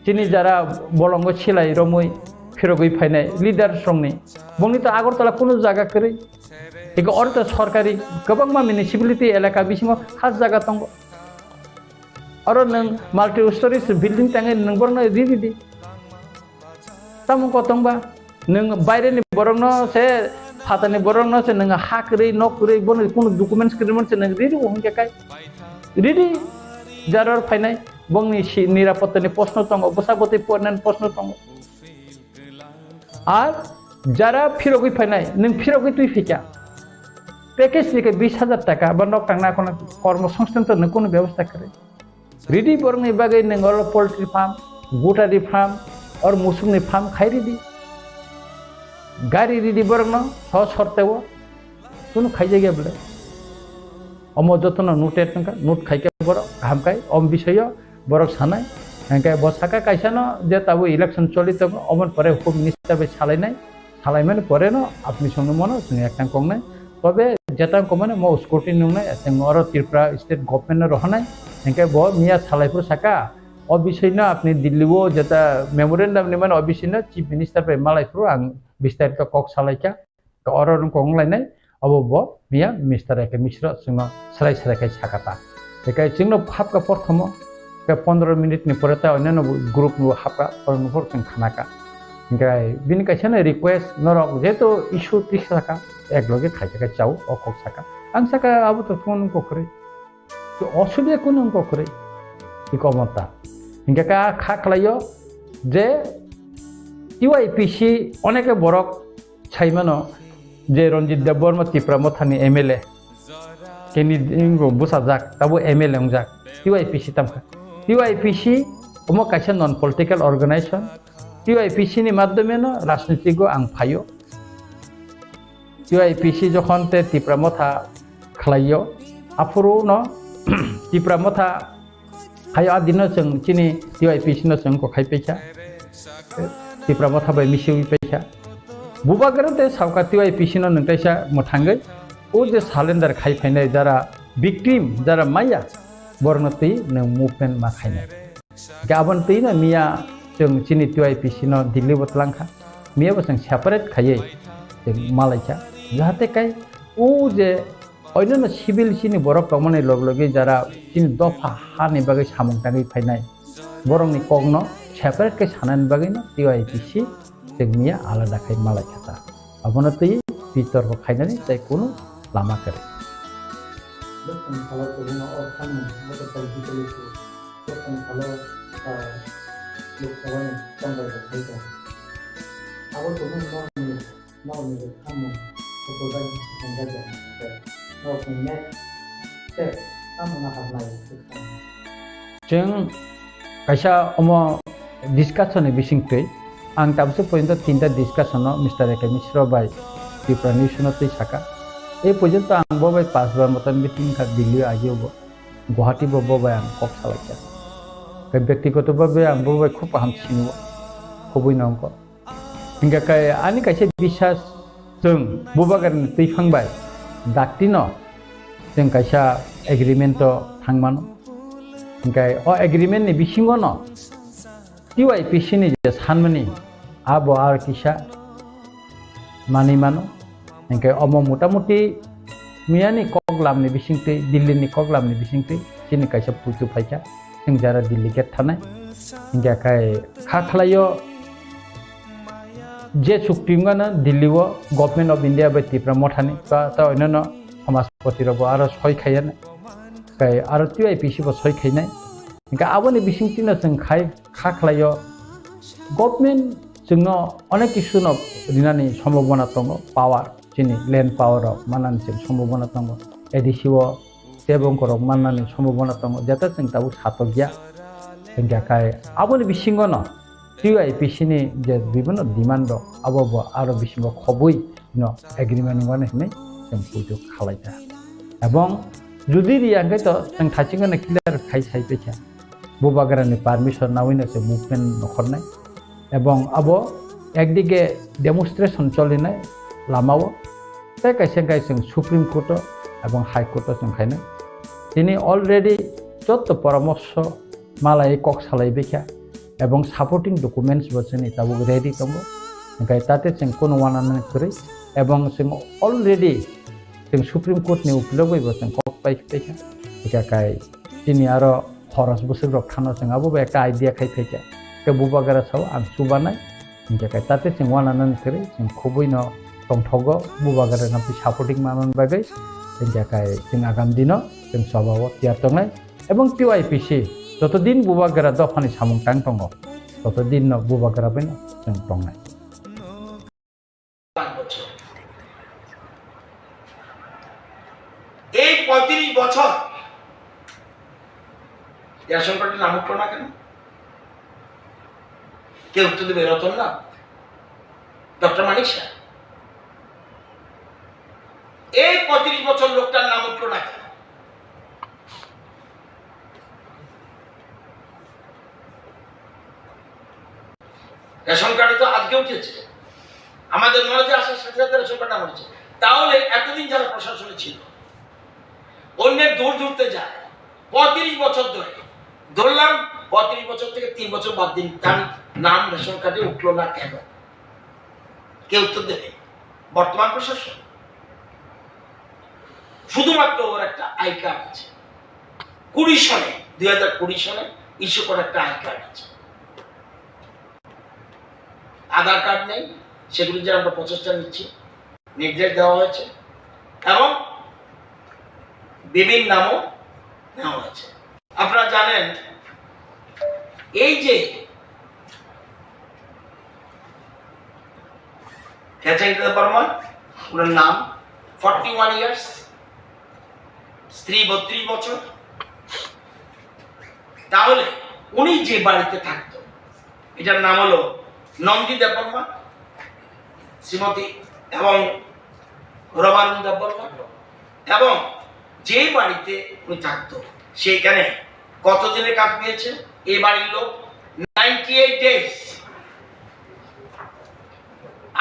chini jara bolongo silai romwi phirogwi phainai leaders rokni, bongni to Agartala kunu jaga kwrwi. Eko oro to sorkari kwbangma municipality elaka bisingo khas jaga tongo. Oro nwng multi stories building tangwi nwng borokno ri ridi. Tamo kotongba nwng baireni borokno se, phatani borokno se nwng ha kwrwi, nok kwrwi, bono kunu documents kwrwi mano se nwng ridi bo hwnkhe kai. Ridi jaror phainai bongni si-, nirapottani proshno tongo, bwsa bwtwi pornani proshno tongo. Ar jara phirogwi phainai, nwng phirogwi twi phikha. Package ni khe bis hajar taka ba nok tangna kono kormo songsthan to nwng kono bebosta kwrwi. Ridi borokni bagwi nwng oro poultry farm, gutari farm, or musukni farm khai ridi. Gari ridi borokno so sorteo. Kunu khaijak ya bwle. Omo jotono noted wngkha, note khaikhe borok kaham khai, om bisoyo borok sanai. Hingke bo saka kaisano je tabuk election choli tongo, omoni pore home minister bai salainai, salaimani pore no apni songno mano chwng ektang kongnai. Tobe jetang komani mo scrutiny nungnai, chwng oro Tripura state government no rohornai. Hingke bo miya salaiphuru saka, o bisoi no apni Delhi o jeta memorandum ni mano o bisoi no chief minister bai malaiphuru ang bistarito kok salaikha. Oro nwng kok wnglainai, obo bo miya Mister A K Misro chwngno srai srai khai sakha ta. Tei kai chwngno hapkha porthomo, tei pondro minute ni pore ta onno group no hapkha, oro no phor chwng khanakha. Hingkai bini kaisa no request norok jeto issue tisa sakha, ek loge khaikha kai chao, o kok sakha. Ang sakha abo to phone kok kwrwi. To osubida kunu wngkha kwrwi. Iko mota. Hingke ka kha khlaio je T Y P C oneke borok saimano je Ranjit Debbarma Tipra Mothani M L A. Keni ingo bwsajak, tabo M L A wngjak. T Y P C tamkha. T Y P C omo kaisa non political organization. T Y P C ni madhyome no rajnitigo ang phaio. T Y P C jokhon te Tipra Motha khlaio, aphuru no Tipra Motha hayo adino chwng chini T Y P C no chwng kokhai paikha, Tipra Motha bai misiwi paikha. Bubagra te sauka T Y P C no nwng taisa mwthangwi o je salendar khai phainai jara victim, jara maya, borokno twi nwng movement ma khainai. Hingke aboni twi no miya chwng chini T Y P C no Delhi bo twlang kha. Miya bo chwng separate khaiwi chwng malaikha. Jahate kai o je oinano civil chini borok tongmani log logi jara chini dopha hani bagwi samung tangwi phainai. Borokni kokno separate khe sanani bagwi no T Y P C chwng miya alada khai malaikha ta. Abono twi bitorko khainani tei kunu lama kwrwi. Bwskango salo kwbangma o samung motorcycle detail issue. Bwskango salo, ah, Lok Sabha ni chamber rok khai tongo. Abo kwbangma norokni, norokni samung sukurjak, sukurjak ya. Norokni next step tamo nahar nai bwskango. Chwng kaisa omo discussion ni bisingtwi ang tabukhe pointo tinta discussion no Mister A K Misra bai Tripura News no twi saka. E porjonto ang bo bai pas bar motan meeting kha Delhi agio bo, Guwahati bo, bo bai ang kok salaikha. Kai byaktigoto bhabe ang bo bai khub kaham sinio, khubui no wngkha. Hingkha kai ani kaisa biswas chwng bubagrani twiphang bai dakti no chwng kaisa agreement o thangmano. Hingkha o agreement ni bisingo no T Y P C ni je sanmani abo ar kisa manwi mano. Hingkha omo motamuti miyani koklam ni bisingtwi, Delhi ni koklam ni bisingtwi chini kaisa puitu phaikha. Chwng jara Delhi gate thanai. Hingkha kai kha khlaio je chukti wngano Delhi o Government of India bai Tipra Mothani ta, ta oinano Samajpati rok bo aro soi khaiya nai, kai aro T Y P C bo soi khainai. Hingke aboni bising tino chwng khai kha khlaio, government chwngno onek kisu no rinani sombhabona tongo, power, chini land power rok manani chwng sombhabona tongo, A D C o tebongkorok mannani sombhabona tongo, jeta chwng tabuk satokya. Hingkha khai aboni bisingo no T Y P C ni je bibhinno demand rok, abo bo aro bisingo khobwi no agreement wngmani hinwi chwng puitu khalaikha. Ebong jodi riya hwnkhe to chwng thaichingno clear khai sai paikha. Bubagrani permission nawi no se movement nokhornai. Ebong abo ekdige demonstration cholinai lamao. Tei kaisa hwnkhe chwng Supreme Court o ebong High Court o chwng khainai. Tini already jotto poramorsho malai kok salai baikha. Ebong supporting documents bo chini tabuk ready tongo. Hwnkhe tate chwng kono wananani kwrwi. Ebong chwng already chwng Supreme Court ni ukulogwi bo chwng kok pai paikha. Hwnkhe kai chini aro khoros bwswk rok thano chwng abo bo ekta idea khai phaikha. Khe bubagra sao ang chubanai. Hingkhe kai tate chwng wananani kwrwi chwng khubui no tongthogo bubagra no twi supporting manani bagwi. Hingkhe kai chwng agam dino chwng choba o tiyar tongnai. Ebong T Y P C joto din bubagra dophani samung tang tongo, toto din no bubagra bai no chwng tongnai. পাঁচ বছর। এই পঁয়ত্রিশ বছর রেশন কার্ডে নাম উঠলো না কেন? কে উত্তর দেবে? রতন লাল, ডক্টর মানিক সাহা। এই পঁয়ত্রিশ বছর লোকটার নাম উঠলো না কেন? রেশন কার্ডে তো আজকে উঠেছে, আমাদের নলেজে আসার সাথে সাথে রেশন কার্ড নাম উঠেছে। তাহলে এতদিন যারা প্রশাসনে ছিল, অন্যের দৌড় ধরতে যায়, পঁয়ত্রিশ বছর ধরে, ধরলাম পঁয়ত্রিশ বছর থেকে তিন বছর বাদ দিন, তার নাম রেশন কার্ডে উঠলো না কেন? কে উত্তর দেবে? বর্তমান প্রশাসন। শুধুমাত্র ওর একটা আই কার্ড আছে, কুড়ি সনে, দুই হাজার কুড়ি সনে ইস্যু করা একটা আই কার্ড আছে। আধার কার্ড নেই, সেগুলি যে আমরা প্রচেষ্টা নিচ্ছি, নির্দেশ দেওয়া হয়েছে এবং বেবির নামও নেওয়া হয়েছে। আপনারা জানেন, এই যে খেচেং দেববর্মা, ওনার নাম, ফর্টি ওয়ান ইয়ার্স, স্ত্রী বত্রিশ বছর, তাহলে উনি যে বাড়িতে থাকতো, এটার নাম হলো নন্দী দেববর্মা, শ্রীমতী এবং রমারুণ দেববর্মা, এবং যে বাড়িতে উনি থাকতো, সেইখানে কত দিনের কাজ পেয়েছে এই বাড়ির লোক? Ninety eight days.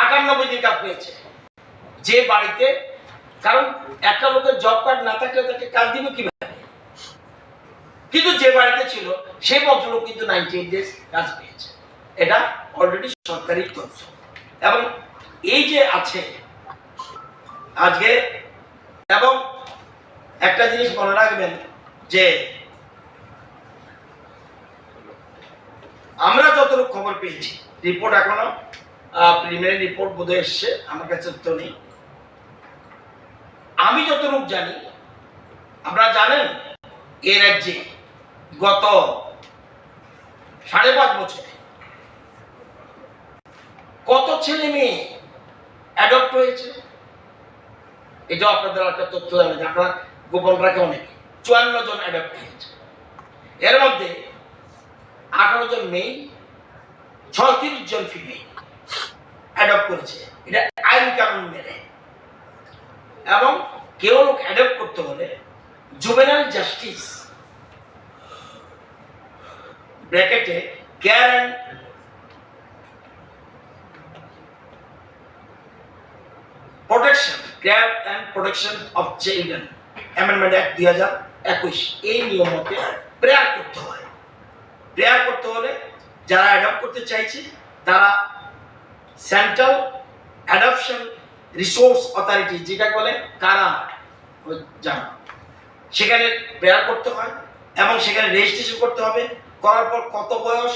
আটানব্বই দিন কাজ পেয়েছে যে বাড়িতে। কারণ একটা লোকের জব কার্ড না থাকলে তাকে কাজ দিবে কিভাবে? কিন্তু যে বাড়িতে ছিল, সেই ভদ্রলোক কিন্তু নাইনটি এইট ডেজ কাজ পেয়েছে। এটা অলরেডি সরকারি তথ্য। এবং এই যে আছে আজকে, এবং একটা জিনিস মনে রাখবেন যে আমরা যতটুকু খবর পেয়েছি, রিপোর্ট এখনো, আহ, প্রিলিমিনারি রিপোর্ট বোধহয় এসছে, আমার কাছে তো নেই। আমি যতটুকু জানি, আপনারা জানেন, এ রাজ্যে গত সাড়ে পাঁচ বছরে কত ছেলে মেয়ে অ্যাডপ্ট হয়েছে, এটাও আপনাদের একটা তথ্য জানা যে আপনারা গোপন রাখে অনেকে। চুয়ান্ন জন অ্যাডপ্ট হয়েছে, এর মধ্যে আঠারো জন মেল, ছত্রিশ জন ফিমেল অ্যাডপ্ট করেছে, এটা আইন কানুন মেনে। এবং কেউ লোক অ্যাডপ্ট করতে হলে জুভেনাইল জাস্টিস, ব্র্যাকেটে care and protection, care and protection of children amendment act দুই হাজার একুশ, এই নিয়ম মতে প্রেয়ার করতে হয়। প্রেয়ার করতে হলে যারা অ্যাডপ্ট করতে চাইছে, তারা সেন্ট্রাল অ্যাডপশন রিসোর্স অথরিটি, যেটা বলে কারা, ওই জানা, সেখানে প্রেয়ার করতে হয় এবং সেখানে রেজিস্ট্রেশন করতে হবে। করার পর কত বয়স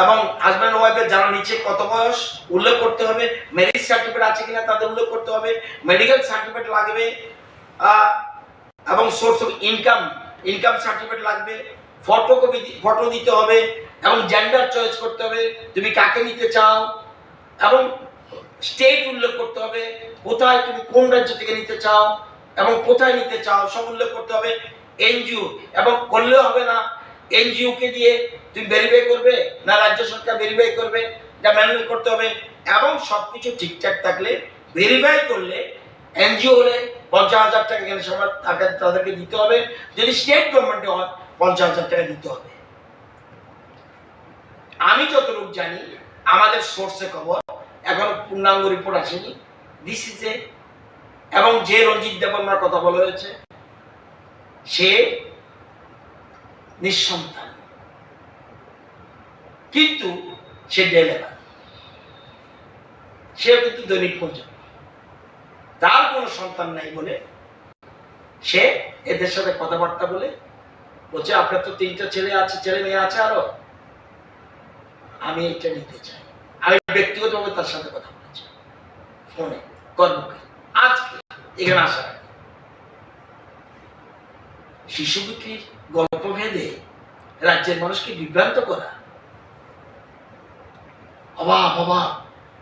এবং হাজব্যান্ড ওয়াইফের যারা নিচে কত বয়স উল্লেখ করতে হবে, ম্যারেজ সার্টিফিকেট আছে কিনা তাদের উল্লেখ করতে হবে, মেডিকেল সার্টিফিকেট লাগবে, আহ, এবং source of income, income certificate লাগবে, ফটোকপি, ফটো দিতে হবে এবং জেন্ডার চয়েস করতে হবে, তুমি কাকে নিতে চাও এবং স্টেট উল্লেখ করতে হবে, কোথায় তুমি কোন রাজ্য থেকে নিতে চাও এবং কোথায় নিতে চাও সব উল্লেখ করতে হবে। এনজিও এবং করলেও হবে না, এনজিও কে দিয়ে তুমি ভেরিফাই করবে না রাজ্য সরকার ভেরিফাই করবে, এটা ম্যানুয়াল করতে হবে। এবং সব কিছু ঠিকঠাক থাকলে, ভেরিফাই করলে, এনজিও হলে পঞ্চাশ হাজার টাকা এখানে সবার তাকে, তাদেরকে দিতে হবে। যদি স্টেট গভর্নমেন্টে হয়, পঞ্চাশ হাজার টাকা দিতে হবে। আমি যতটুকু জানি, আমাদের সোর্সে খবর, এখনো পূর্ণাঙ্গ রিপোর্ট আসেনি। দিস ইজ এ এবং যে রঞ্জিত দেববর্মার কথা বলা হয়েছে, সে নিঃসন্তান, কিন্তু সে ডেলিভার, সেও কিন্তু দৈনিক মজুর। তার কোনো সন্তান নাই বলে সে এদের সাথে কথাবার্তা বলে বলছে, "আপনার তো তিনটা ছেলে আছে, ছেলে মেয়ে আছে আরো, আমি এটা নিতে চাই।" আমি ব্যক্তিগতভাবে তার সাথে কথা বলেছি ফোনে, কর্মকে, আজকে এখানে আসার আগে। শিশু বিক্রির গল্প ভেদে রাজ্যের মানুষকে বিভ্রান্ত করা, অবাক, অবাক।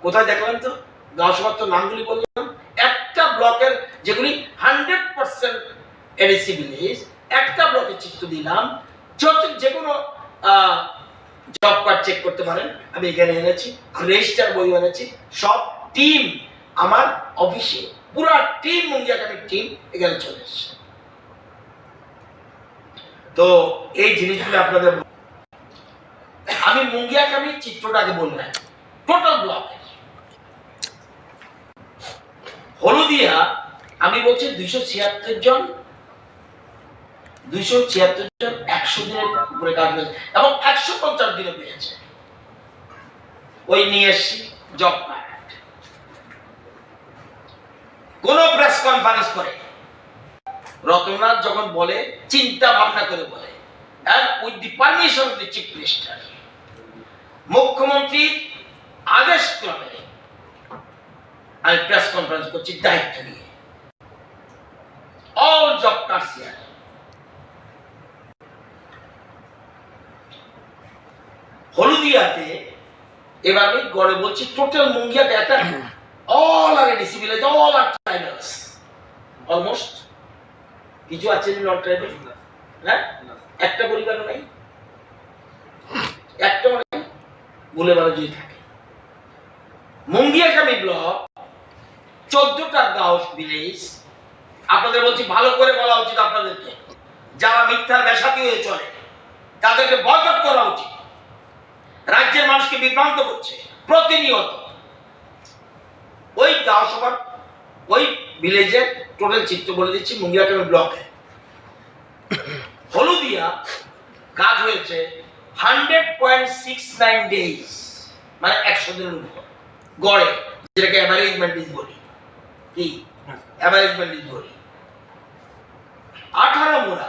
কোথায় দেখলাম তো? গাঁও সভার তো নামগুলি বললাম, একটা ব্লকের যেগুলি হান্ড্রেড পার্সেন্ট এডিসি ভিলেজ, একটা ব্লকে চিত্র দিলাম, যত, যে কোনো, আহ, জব কার্ড চেক করতে পারেন, আমি এখানে এনেছি, রেজিস্টার বই এনেছি, সব টিম আমার অফিসে, পুরা টিম, মুঙ্গিয়াকামির টিম এখানে চলে এসেছে। তো এই জিনিসগুলো আপনাদের, আমি মুঙ্গিয়াকামির চিত্রটা আগে বললাম, টোটাল ব্লক। হলুদিয়া, আমি বলছি দুইশো ছিয়াত্তর জন, দুইশো ছিয়াত্তর জন একশো দিনের উপরে কাজ হয়েছে এবং একশো পঞ্চাশ দিনে পেয়েছে। ওই নিয়ে এসছি জব কার্ড। কোনো প্রেস কনফারেন্স করে রতননাথ যখন বলে, চিন্তা ভাবনা করে বলে, and with the permission of the chief minister, মুখ্যমন্ত্রীর আদেশ ক্রমে আমি প্রেস কনফারেন্স করছি দায়িত্ব নিয়ে। All job cards here. হলুদিয়াতে এবার আমি গড়ে বলছি, টোটাল মুঙ্গিয়াতে একটা, all are ADC village, all are tribals, almost. কিছু আছে নন ট্রাইবাল? হ্যাঁ, একটা পরিবারও নাই, একটাও নেই। ভুলে ভালে যদি থাকে, মুঙ্গিয়াকামি ব্লক, চোদ্দটা গাঁও ভিলেজ, আপনাদের বলছি, ভালো করে বলা উচিত আপনাদেরকে। যারা মিথ্যার বেশাতি হয়ে চলে, তাদেরকে বয়কট করা উচিত। রাজ্যের মানুষকে বিভ্রান্ত করছে প্রতিনিয়ত। ওই গাঁও সভার, ওই ভিলেজের টোটাল চিত্র বলে দিচ্ছি, মুঙ্গিয়াকামি ব্লকে। হলুদিয়া কাজ হয়েছে hundred point six nine days, মানে একশো দিনের উপর গড়ে, যেটাকে অ্যাভারেজ মেন্টিস বলি। কি? অ্যাভারেজ মেন্টিস বলি। আঠারো মুড়া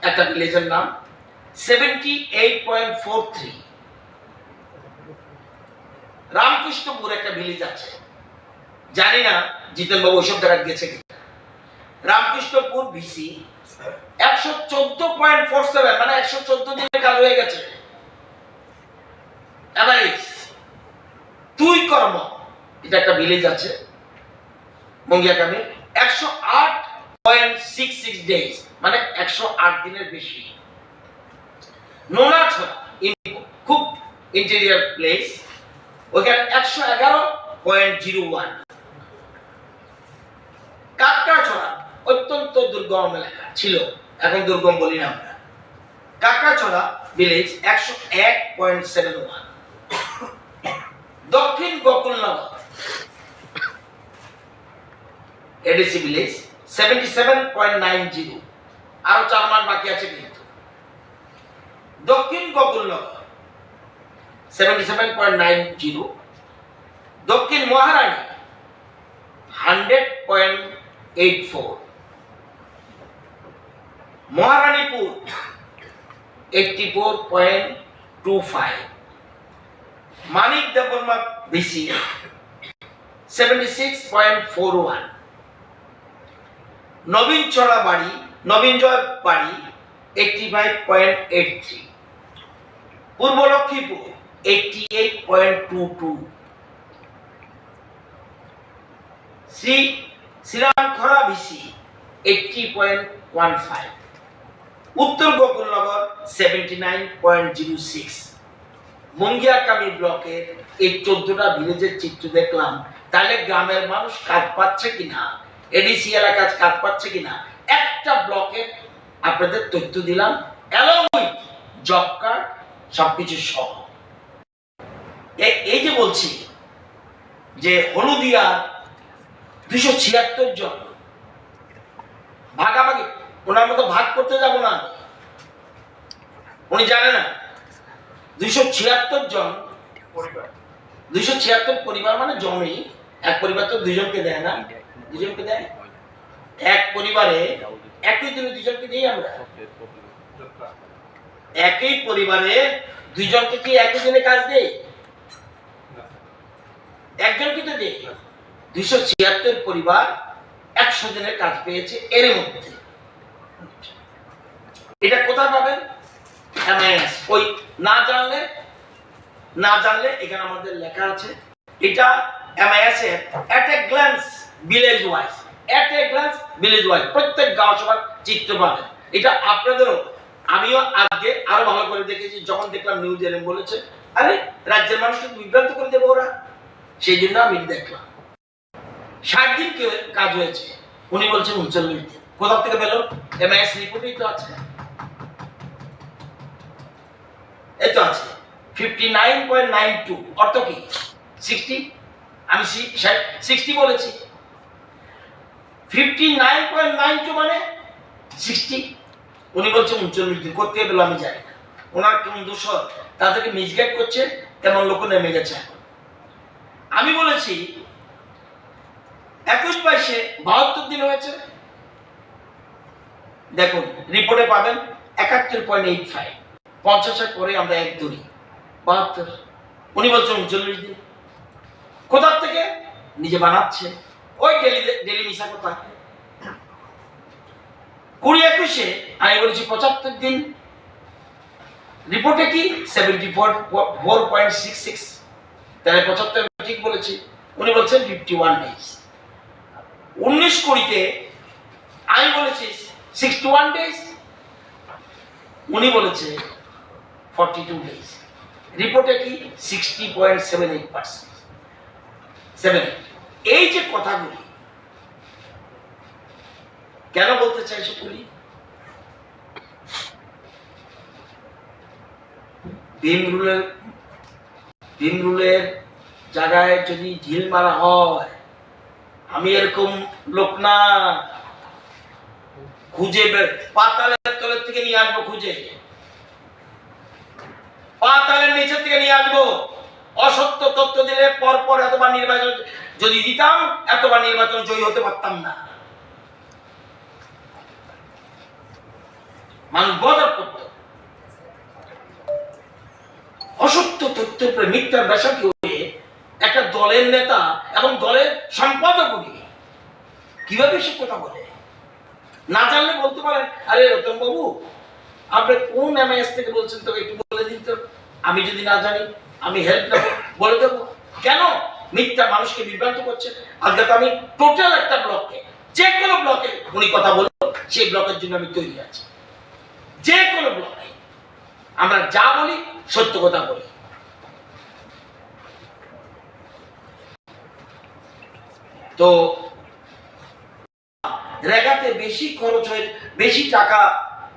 একটা ভিলেজের নাম, seventy eight point four three. Ramkrishnapur একটা ভিলেজ আছে, জানি না জিতেন বাবু ওইসব জায়গায় গেছে কি। রামকৃষ্ণপুর ভিসি একশো চোদ্দ পয়েন্ট ফোর সেভেন, মানে একশো চোদ্দ দিনের কাজ হয়ে গেছে। অ্যাভারেজ তুই কর্ম, এটা একটা ভিলেজ আছে মুঙ্গিয়াকামি, একশো আট পয়েন্ট সিক্স সিক্স ডেজ, মানে একশো আট দিনের বেশি। নোনাছড়া, ইন-, খুব ইন্টেরিয়র প্লেস, ওইখানে একশো এগারো পয়েন্ট জিরো ওয়ান। কাকড়াছড়া অত্যন্ত দুর্গম এলাকা ছিল, এখন দুর্গম বলি না আমরা। কাকড়াছড়া ভিলেজ একশো এক point seven one. Dakshin Gokulnagar ADC village seventy seven point nine zero, আরো চার মাস বাকি আছে কিন্তু। Dakshin Gokulnagar seventy seven point nine zero, Dakshin Maharani hundred point eight four, Maharanipur eighty four point two five, Manik Debbarma VC seventy six point four one, Nabin Chhara Bari, Nabin Joy Bari, eighty five point eight three. Purba Lakshmipur, eighty eight point two two. Shri Shriram Khara VC, eighty point one five. উত্তর Gokulnagar, seventy nine point zero six. Mungiakami ব্লকের এই চোদ্দটা ভিলেজের চিত্র দেখলাম, তাহলে গ্রামের মানুষ কাজ পাচ্ছে কিনা, এডিসি এলাকায় কাজ পাচ্ছে কিনা, একটা ব্লকের আপনাদের তথ্য দিলাম, অ্যালং উইথ জব কার্ড, সবকিছু সহ। এ-, এই যে বলছি যে হলুদিয়া দুইশো ছিয়াত্তর জন ভাগাভাগি, ওনার মতো ভাগ করতে যাব না আমি। উনি জানে না, দুইশো ছিয়াত্তর জন পরিবার। দুইশো ছিয়াত্তর পরিবার মানে জমি, এক পরিবার তো দুইজনকে দেয় না, দুইজনকে দেয়। এক পরিবারে একই দিনে দুইজনকে দিই আমরা। একই পরিবারে দুইজনকে কি একই দিনে কাজ দেই? একজনকে তো দেই। দুইশো ছিয়াত্তর পরিবার একশো দিনের কাজ পেয়েছে এর মধ্যে। এটা কোথায় পাবেন? এমআইএস। ওই না জানলে, না জানলে এখানে আমাদের লেখা আছে। এটা এমআইএস এর at a glance village wise, at a glance village wise, প্রত্যেক গাঁও সভার চিত্র পাবেন। এটা আপনাদেরও, আমিও আজকে আরো ভালো করে দেখেছি, যখন দেখলাম নিউজ এলএম বলেছে, আরে, রাজ্যের মানুষকে বিভ্রান্ত করে দেবে ওরা, সেই জন্য আমি এটা দেখলাম। ষাট দিন কে-, কাজ হয়েছে, উনি বলছেন উনচল্লিশ দিন। কোথা থেকে পেল? এমআইএস রিপোর্টেই তো আছে, এই তো আছে, fifty nine point nine two. অর্থ কি? সিক্সটি। আমি সিক্সটি বলেছি, fifty nine point nine two মানে সিক্সটি। উনি বলছেন উনচল্লিশ দিন। করতে পেল আমি জানি না, ওনার কোন দোষ হয়, তাদেরকে মিসগাইড করছে, তেমন লোক নেমে গেছে এখন। আমি বলেছি একুশ বাইশে বাহাত্তর দিন হয়েছে। দেখুন, রিপোর্টে পাবেন একাত্তর পয়েন্ট এইট ফাইভ। পঞ্চাশের পরে আমরা এক ধরি, বাহাত্তর। উনি বলছেন উনচল্লিশ দিন। কোথার থেকে? নিজে বানাচ্ছে, ওই ডেলি, ডেলি মিশা কথা। কুড়ি একুশে আমি বলেছি পঁচাত্তর দিন, রিপোর্টে কি? Seventy four, four point six six. তাহলে পঁচাত্তর ঠিক বলেছি, উনি বলছেন ফিফটি ওয়ান ডেজ। উনিশ কুড়িতে আমি বলেছি সিক্সটি ওয়ান ডেজ, উনি বলেছে ফর্টি টু ডেজ। রিপোর্টে কি? Sixty point seven eight percent. Seven. এই যে কথাগুলি কেন বলতে চাই সেগুলি? ভীম রুলের, ভীম রুলের জায়গায় যদি ঢিল মারা হয়, আমি এরকম লোক না, খুঁজে বের, পাতালের তলের থেকে নিয়ে আসবো খুঁজে, পাতালের নিচের থেকে নিয়ে আসবো। অসত্য তথ্য দিলে পর পর এতবার নির্বাচন যদি দিতাম, এতবার নির্বাচন জয়ী হতে পারতাম না। মানুষ বদল করত। অসত্য তথ্যের উপরে মিথ্যার বেশাতি হয়ে একটা দলের নেতা এবং দলের সম্পাদক উনি কিভাবে সে কথা বলে? না জানলে বলতে পারেন, "আরে রতন বাবু, আপনি কোন এমআইএস থেকে বলছেন, তো একটু বলে দিন তো, আমি যদি না জানি, আমি হেল্প নেবো, বলে দেবো।" কেন মিথ্যা মানুষকে বিভ্রান্ত করছে? আজকে তো আমি টোটাল একটা ব্লককে, যে কোনো ব্লকে উনি কথা বলুন, সেই ব্লকের জন্য আমি তৈরি আছি। যে কোনো ব্লকে আমরা যা বলি, সত্য কথা বলি। তো রেগাতে বেশি খরচ হয়ে, বেশি টাকা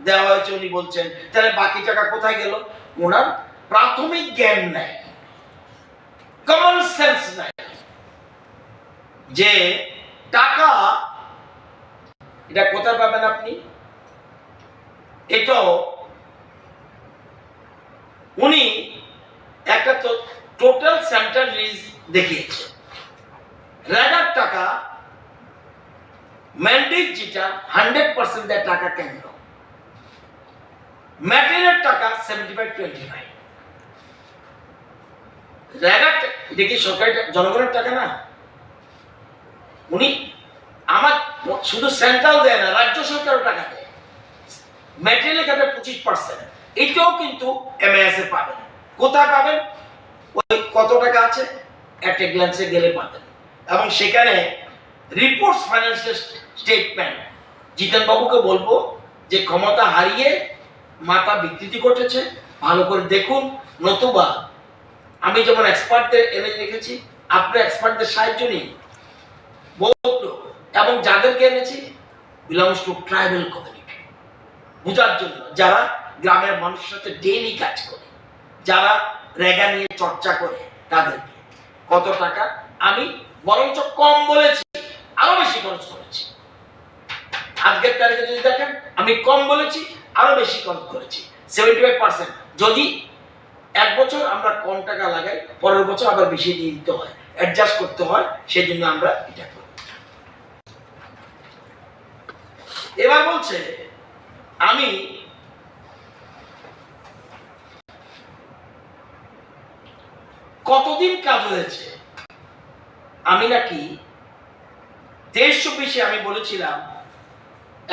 দেওয়া হয়েছে উনি বলছেন, তাহলে বাকি টাকা কোথায় গেল? ওনার প্রাথমিক জ্ঞান নাই, কমন সেন্স নাই যে টাকা, এটা কোথায় পাবেন আপনি? এটাও উনি একটা তো টোটাল সেন্টার লিজ দেখিয়েছে। রেগার টাকা, ম্যান্ডেট যেটা, হান্ড্রেড পার্সেন্ট দেয় টাকা কেন্দ্র, ম্যাটেরিয়াল টাকা সেভেন্টি ফাইভ টোয়েন্টি ফাইভ। রেগার টা-, এটা কি সরকারি টা-, জনগণের টাকা না? উনি আমার শুধু সেন্ট্রাল দেয় না, রাজ্য সরকারও টাকা দেয়। ম্যাটেরিয়ালের ক্ষেত্রে পঁচিশ পার্সেন্ট, এটাও কিন্তু এমআইএস এ পাবেন। কোথায় পাবেন? ওই কত টাকা আছে, একটা গ্ল্যান্সে গেলে পাবেন। এবং সেখানে রিপোর্টস, ফাইন্যান্সিয়াল স্টেটমেন্ট, জিতেন বাবুকে বলবো যে ক্ষমতা হারিয়ে মাথা বিকৃতি ঘটেছে, ভালো করে দেখুন। নতুবা আমি যেমন এক্সপার্টদের এনে রেখেছি, আপনি এক্সপার্টদের সাহায্য নিন। বহুত লোক, এবং যাদেরকে এনেছি, বিলংস টু ট্রাইবাল কমিউনিটি, বোঝার জন্য, যারা গ্রামের মানুষের সাথে ডেইলি কাজ করে, যারা রেগা নিয়ে চর্চা করে, তাদেরকে। কত টাকা? আমি বরঞ্চ কম বলেছি, আরো বেশি খরচ করেছি। আজকের তারিখে যদি দেখেন, আমি কম বলেছি, আরো বেশি খরচ করেছি, সেভেন্টি ফাইভ পার্সেন্ট। যদি এক বছর আমরা কম টাকা লাগাই, পরের বছর আবার বেশি দিয়ে দিতে হয়, অ্যাডজাস্ট করতে হয়, সেই জন্য আমরা এটা করি। এবার বলছে, আমি কতদিন কাজ হয়েছে? আমি নাকি তেইশ চব্বিশে আমি বলেছিলাম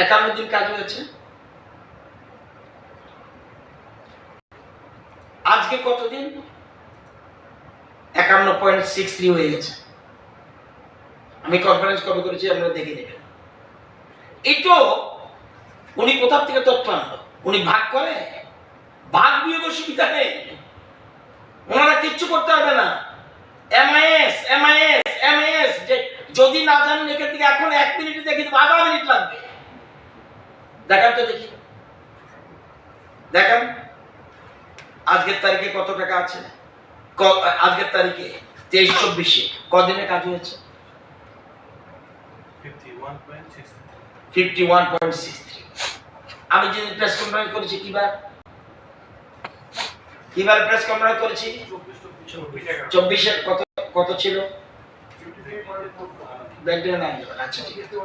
একান্ন দিন কাজ হয়েছে। আজকে কতদিন? একান্ন পয়েন্ট সিক্স থ্রি হয়ে গেছে। আমি কনফারেন্স কবে করেছি, আপনারা দেখে নেবেন। এই তো উনি কোথার থেকে তথ্য আনলো? উনি ভাগ করে, ভাগ বিয়োগের সুবিধা নেই, ওনারা কিচ্ছু করতে হবে না। এমআইএস, এমআইএস, এমআইএস, যে যদি না জানেন এখান থেকে এখন এক মিনিটে দেখে দেবো, আধা মিনিট লাগবে। দেখান তো দেখি, দেখান আজকের তারিখে কত টাকা আছে। ক-, আজকের তারিখে তেইশ চব্বিশে কদিনে কাজ হয়েছে? Fifty one point six three. আমি যদি প্রেস কনফারেন্স করেছি কিবার, কিবার প্রেস কনফারেন্স করেছি? চব্বিশে কত, কত ছিল? ব্যাংকে নাই। আচ্ছা, ঠিক আছে।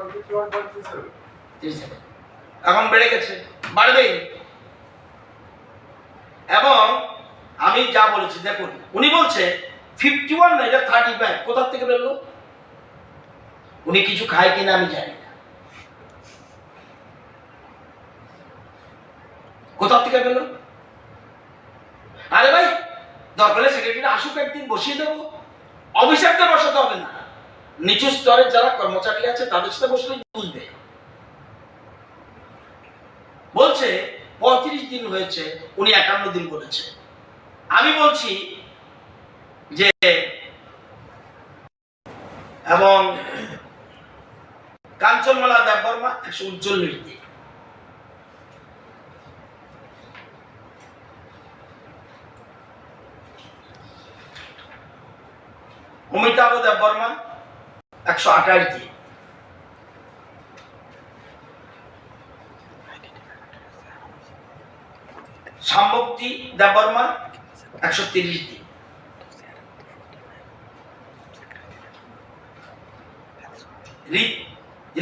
ঠিক আছে। এখন বেড়ে গেছে, বাড়বেই। এবং আমি যা বলেছি, দেখুন, উনি বলছে ফিফটি ওয়ান না, এটা থার্টি ফাইভ। কোথার থেকে বেরোলো? উনি কিছু খায় কিনা আমি জানি না। কোথা থেকে পেল? আরে ভাই, দরকার হলে সেক্রেটারি আসুক, একদিন বসিয়ে দেবো। অফিসারদের বসাতে হবে না, নিচু স্তরের যারা কর্মচারী আছে তাদের সাথে বসলে বুঝবে। বলছে পঁয়ত্রিশ দিন হয়েছে, উনি একান্ন দিন বলেছে। আমি বলছি যে এবং কাঞ্চনমালা দেববর্মা একশো উনচল্লিশ দিন, অমিতাভ দেববর্মা একশো আঠাশ দিন, সাম্যক্তি দেববর্মা একশো তিরিশ দিন, ঋত-,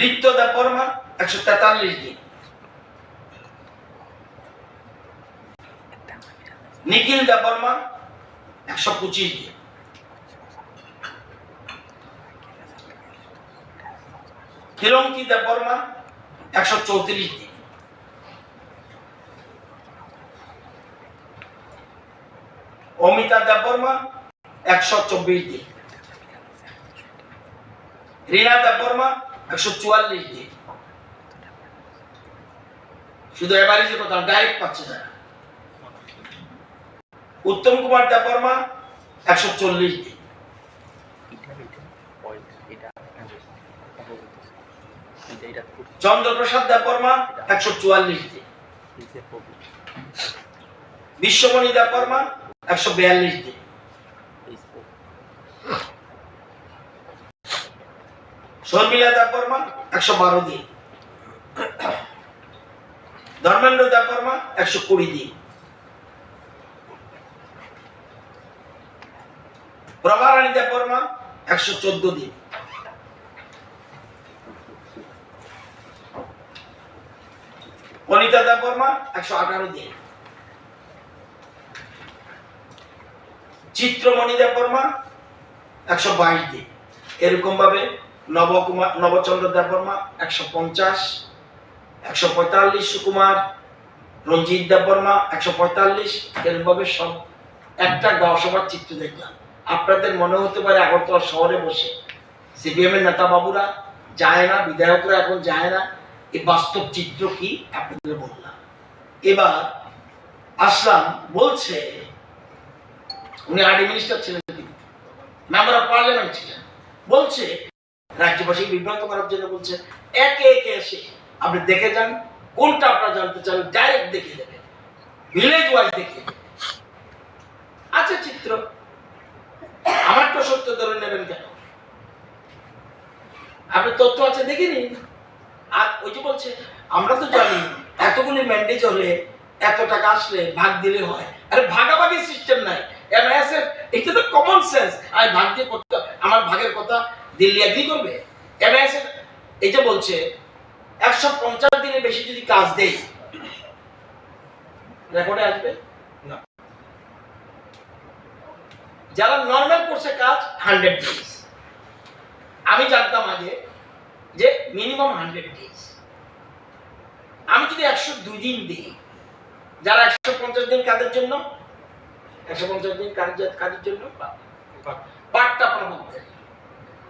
ঋত্য দেববর্মা একশো তেতাল্লিশ দিন, নিখিল দেববর্মা একশো পঁচিশ দিন, কিরঙ্কি দেববর্মা একশো চৌত্রিশ দিন, অমিতা দেববর্মা একশো চব্বিশ দিন, রীনা দেববর্মা একশো চুয়াল্লিশ দিন। শুধু এবারই যে কথা, ডাইরেক্ট পাচ্ছে তারা। উত্তম কুমার দেববর্মা একশো চল্লিশ দিন, চন্দ্রপ্রসাদ দেববর্মা একশো চুয়াল্লিশ দিন, বিশ্বমণি দেববর্মা একশো বিয়াল্লিশ দিন, শর্মিলা দেববর্মা একশো বারো দিন, ধর্মেন্দ্র দেববর্মা একশো কুড়ি দিন, প্রভারানী দেববর্মা একশো চোদ্দ দিন, অনিতা দেববর্মা একশো আঠারো দিন, চিত্রমণি দেববর্মা একশো বাইশ দিন। এরকম ভাবে নবকুমার, নবচন্দ্র দেববর্মা একশো পঞ্চাশ, একশো পঁয়তাল্লিশ সুকুমার, রঞ্জিত দেববর্মা একশো পঁয়তাল্লিশ, এরকমভাবে সব একটা গাঁও সভার চিত্র দেখলাম। আপনাদের মনে হতে পারে আগরতলা শহরে বসে সিপিএম এর নেতা বাবুরা যায় না, বিধায়করা এখন যায় না, এই বাস্তব চিত্র কি আপনাদের বললাম। এবার আসলাম, বলছে, উনি আরডি মিনিস্টার ছিলেন, কিন্তু মেম্বার অফ পার্লামেন্ট ছিলেন, বলছে রাজ্যবাসী বিভ্রান্ত করার জন্য বলছে, একে একে এসে আপনি দেখে যান, কোনটা আপনারা জানতে চান, ডাইরেক্ট দেখিয়ে দেবে, ভিলেজ ওয়াইজ দেখিয়ে দেবে। আচ্ছা, চিত্র, আমার তো সত্য ধরে নেবেন কেন? আপনি তথ্য আছে, দেখে নিন। আর ওই যে বলছে, আমরা তো জানি এতগুলি ম্যান্ডেট হলে এত টাকা আসলে ভাগ দিলে হয়। আরে, ভাগাভাগি সিস্টেম নাই। এমআইএস এর এটা তো কমন সেন্স। আমি ভাগ দিয়ে করতে, আমার ভাগের কথা দিল্লি এগ্রি করবে? এমআইএস এর এই যে বলছে, একশো পঞ্চাশ দিনের বেশি যদি কাজ দেই, রেকর্ডে আসবে? না। যারা নর্মাল করছে কাজ, হান্ড্রেড ডেজ। আমি জানতাম আগে যে মিনিমাম হান্ড্রেড ডেজ। আমি যদি একশো দুই দিন দিই, যারা একশো পঞ্চাশ দিন কাজের জন্য, একশো পঞ্চাশ দিন কাজের, কাজের জন্য পাট্টা প্রাপকদের,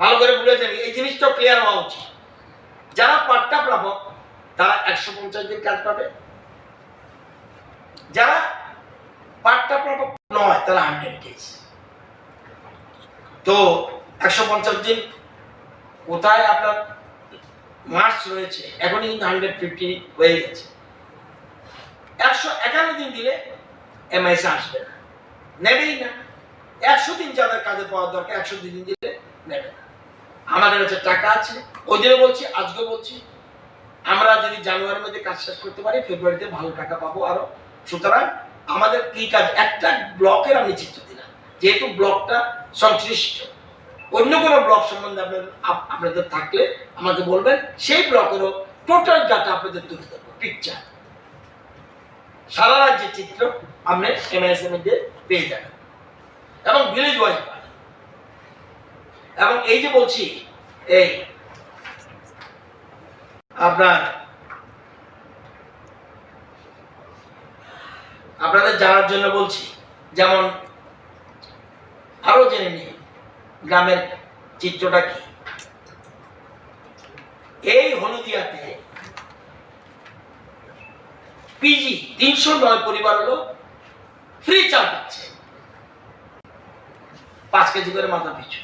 ভালো করে বুঝে যান, এই জিনিসটা ক্লিয়ার হওয়া উচিত। যারা পাট্টা প্রাপক, তারা একশো পঞ্চাশ দিন কাজ পাবে, যারা পাট্টা প্রাপক নয়, তারা হান্ড্রেড ডেজ। তো একশো পঞ্চাশ দিন কোথায় আপনার মার্চ রয়েছে, এখনই কিন্তু হান্ড্রেড ফিফটি হয়ে গেছে। একশো একান্ন দিন দিলে এমআইএস আসবে না, নেবেই না। একশো দিন যাদের কাজে পাওয়ার দরকার, একশো দিন দিলে নেবে না। আমাদের কাছে টাকা আছে, ওই দিনও বলছি, আজকেও বলছি, আমরা যদি জানুয়ারির মধ্যে কাজ শেষ করতে পারি, ফেব্রুয়ারিতে ভালো টাকা পাবো আরো। সুতরাং আমাদের কি কাজ, একটা ব্লকের আমি চিত্র দিলাম, যেহেতু ব্লকটা সংশ্লিষ্ট, অন্য কোনো ব্লক সম্বন্ধে আপনাদের, আপ-, আপনাদের থাকলে আমাকে বলবেন, সেই ব্লকেরও টোটাল ডাটা আপনাদের তুলে দেবো, পিকচার, সারা রাজ্যের চিত্র আপনি এমআইএস এর মধ্যে পেয়ে যাবেন, এবং ভিলেজ ওয়াইজ। এবং এই যে বলছি, এই আপনার, আপনাদের জানার জন্য বলছি, যেমন আরো জেনে নিন গ্রামের চিত্রটা কি। এই হলদিয়াতে পিজি তিনশো নয় পরিবার হলো ফ্রি চাল পাচ্ছে, পাঁচ কেজি করে মাথা পিছু।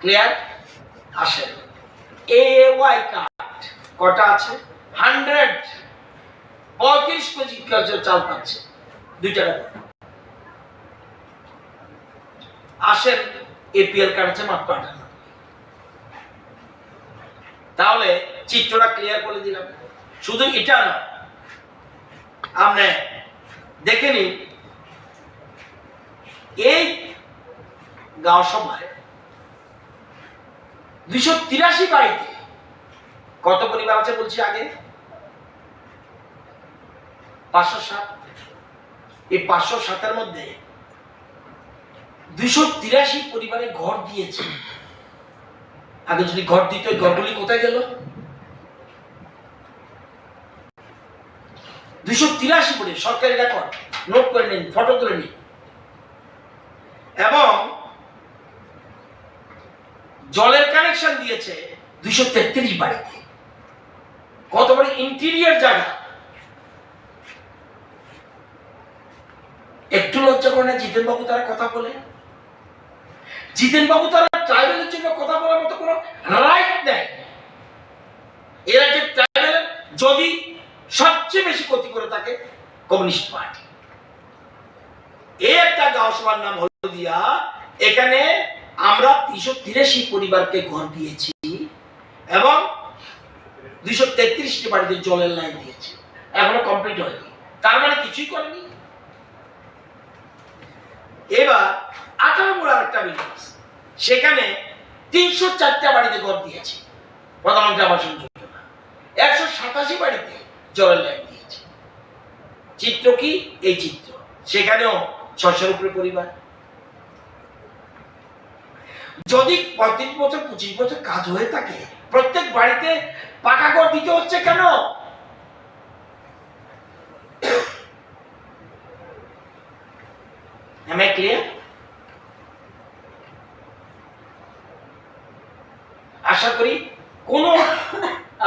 ক্লিয়ার? আসেন, এএওয়াই কার্ড কটা আছে? হান্ড্রেড। পঁয়ত্রিশ কেজি করে চাল পাচ্ছে দুই টাকা করে। আসেন, এপিএল কার্ড আছে মাত্র আটান্ন। তাহলে চিত্রটা ক্লিয়ার করে দিলাম। শুধু এটা না, আপনি দেখে নিন, এই গাঁও সভায় দুইশো তিরাশি বাড়িতে কত পরিবার আছে বলছি আগে? পাঁচশো সাত। এই পাঁচশো সাতের মধ্যে দুইশো তিরাশি পরিবারে ঘর দিয়েছে। আগে যদি ঘর দিত, ওই ঘরগুলি কোথায় গেল? দুইশো তিরাশি পরিবার, সরকারি রেকর্ড, নোট করে নিন, ফটো তুলে নিন। এবং জলের কানেকশন দিয়েছে দুইশো তেত্রিশ বাড়িতে। কত বড় ইন্টেরিয়র জায়গা। একটু লজ্জা করে না জিতেন বাবু তারা কথা বলে? জিতেন বাবু তারা ট্রাইবালের জন্য কথা বলার মতো কোনো রাইট নেই। এরা যে ট্রাইবালের যদি সবচেয়ে বেশি ক্ষতি করে থাকে কমিউনিস্ট পার্টি। এই একটা গাঁও সভার নাম হলদিয়া, এখানে আমরা তিনশো তিরাশি পরিবারকে ঘর দিয়েছি এবং দুইশো তেত্রিশটি বাড়িতে জলের লাইন দিয়েছি, এখনো কমপ্লিট হয়নি, তার মানে কিছুই করেনি। এবার আঠারো মুড়ার একটা ভিলেজ, সেখানে তিনশো চারটা বাড়িতে ঘর দিয়েছি প্রধানমন্ত্রী আবাস যোজনা, একশো সাতাশি বাড়িতে জলের লাইন দিয়েছি। চিত্র কি? এই চিত্র, সেখানেও ছশোর উপরে পরিবার। যদি পঁয়ত্রিশ বছর, পঁচিশ বছর কাজ হয়ে থাকে, প্রত্যেক বাড়িতে পাকা ঘর দিতে হচ্ছে কেন? Am I clear? আশা করি কোনো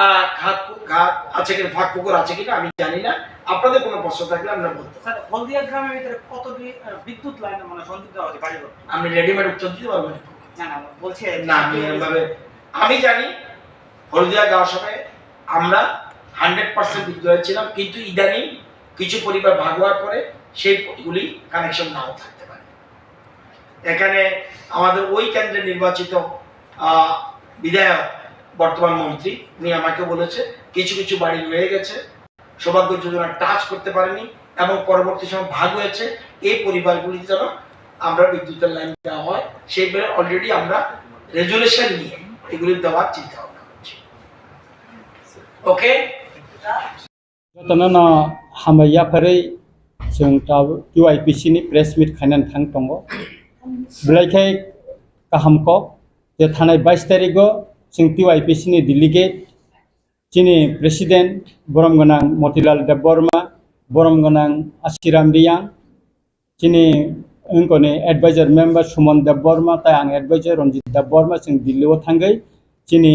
আহ, খাত খাত আছে কিনা, ফাঁক ফোকর আছে কিনা আমি জানি না। আপনাদের কোনো প্রশ্ন থাকলে আমরা বলতে পারি। স্যার, হলদিয়া গ্রামের ভিতরে কত বি-, আহ, বিদ্যুৎ লাইন, মানে, সংযোগ দেওয়া হয়েছে বাড়িঘর? আমি রেডিমেড উত্তর দিতে পারবো না। না, না, বলছে না, আমি এভাবে, আমি জানি হলদিয়া গাঁও সভায় আমরা হান্ড্রেড পার্সেন্ট বিদ্যুৎ ছিলাম, কিন্তু ইদানিং কিছু পরিবার ভাগ হওয়ার পরে সেই গুলি কানেকশন নাও থাকতে পারে। এখানে আমাদের ওই কেন্দ্রে নির্বাচিত আহ, বিধায়ক, বর্তমান মন্ত্রী, উনি আমাকে বলেছে কিছু কিছু বাড়ি রয়ে গেছে, সৌভাগ্য যোজনা টাচ করতে পারেনি এবং পরবর্তী সময় ভাগ হয়েছে, এই পরিবারগুলিতে যেন আমরা বিদ্যুতের লাইন দেওয়া হয়, সেই ব্যাপারে অলরেডি আমরা রেজুলেশন নিয়ে এগুলি দেওয়ার চিন্তা ভাবনা করছি। ওকে। Jotono no hambai yapharwi chwng ta T Y P C ni press meet khainani thang tongo. Belai khe kaham kok je thanai bais tarigo chwng T Y P C ni delegate chini president borom gwnang Motilal Debbarma, borom gwnang Asiram Riyang, chini wngkoni advisor member Suman Debbarma, tai ang advisor Ranjit Debbarma, chwng Delhi o thangwi chini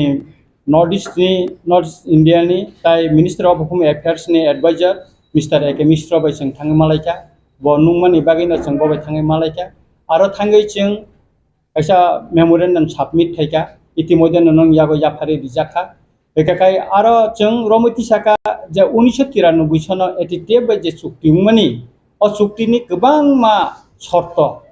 North East ni, North East India ni tai Minister of Home Affairs ni advisor Mister A K Mishra bai chwng thangwi malaikha. Bo nungmani bagwi no chwng bo bai thangwi malaikha. Aro thangwi chwng kaisa memorandum submit khaikha, itimodhye no nung yago yapharwi rijakha. Hwnkhe khai aro chwng romwi tisaka je unisho tiranoboi sono A T T F bai je chukti wngmani, o chukti ni kwbangma shorto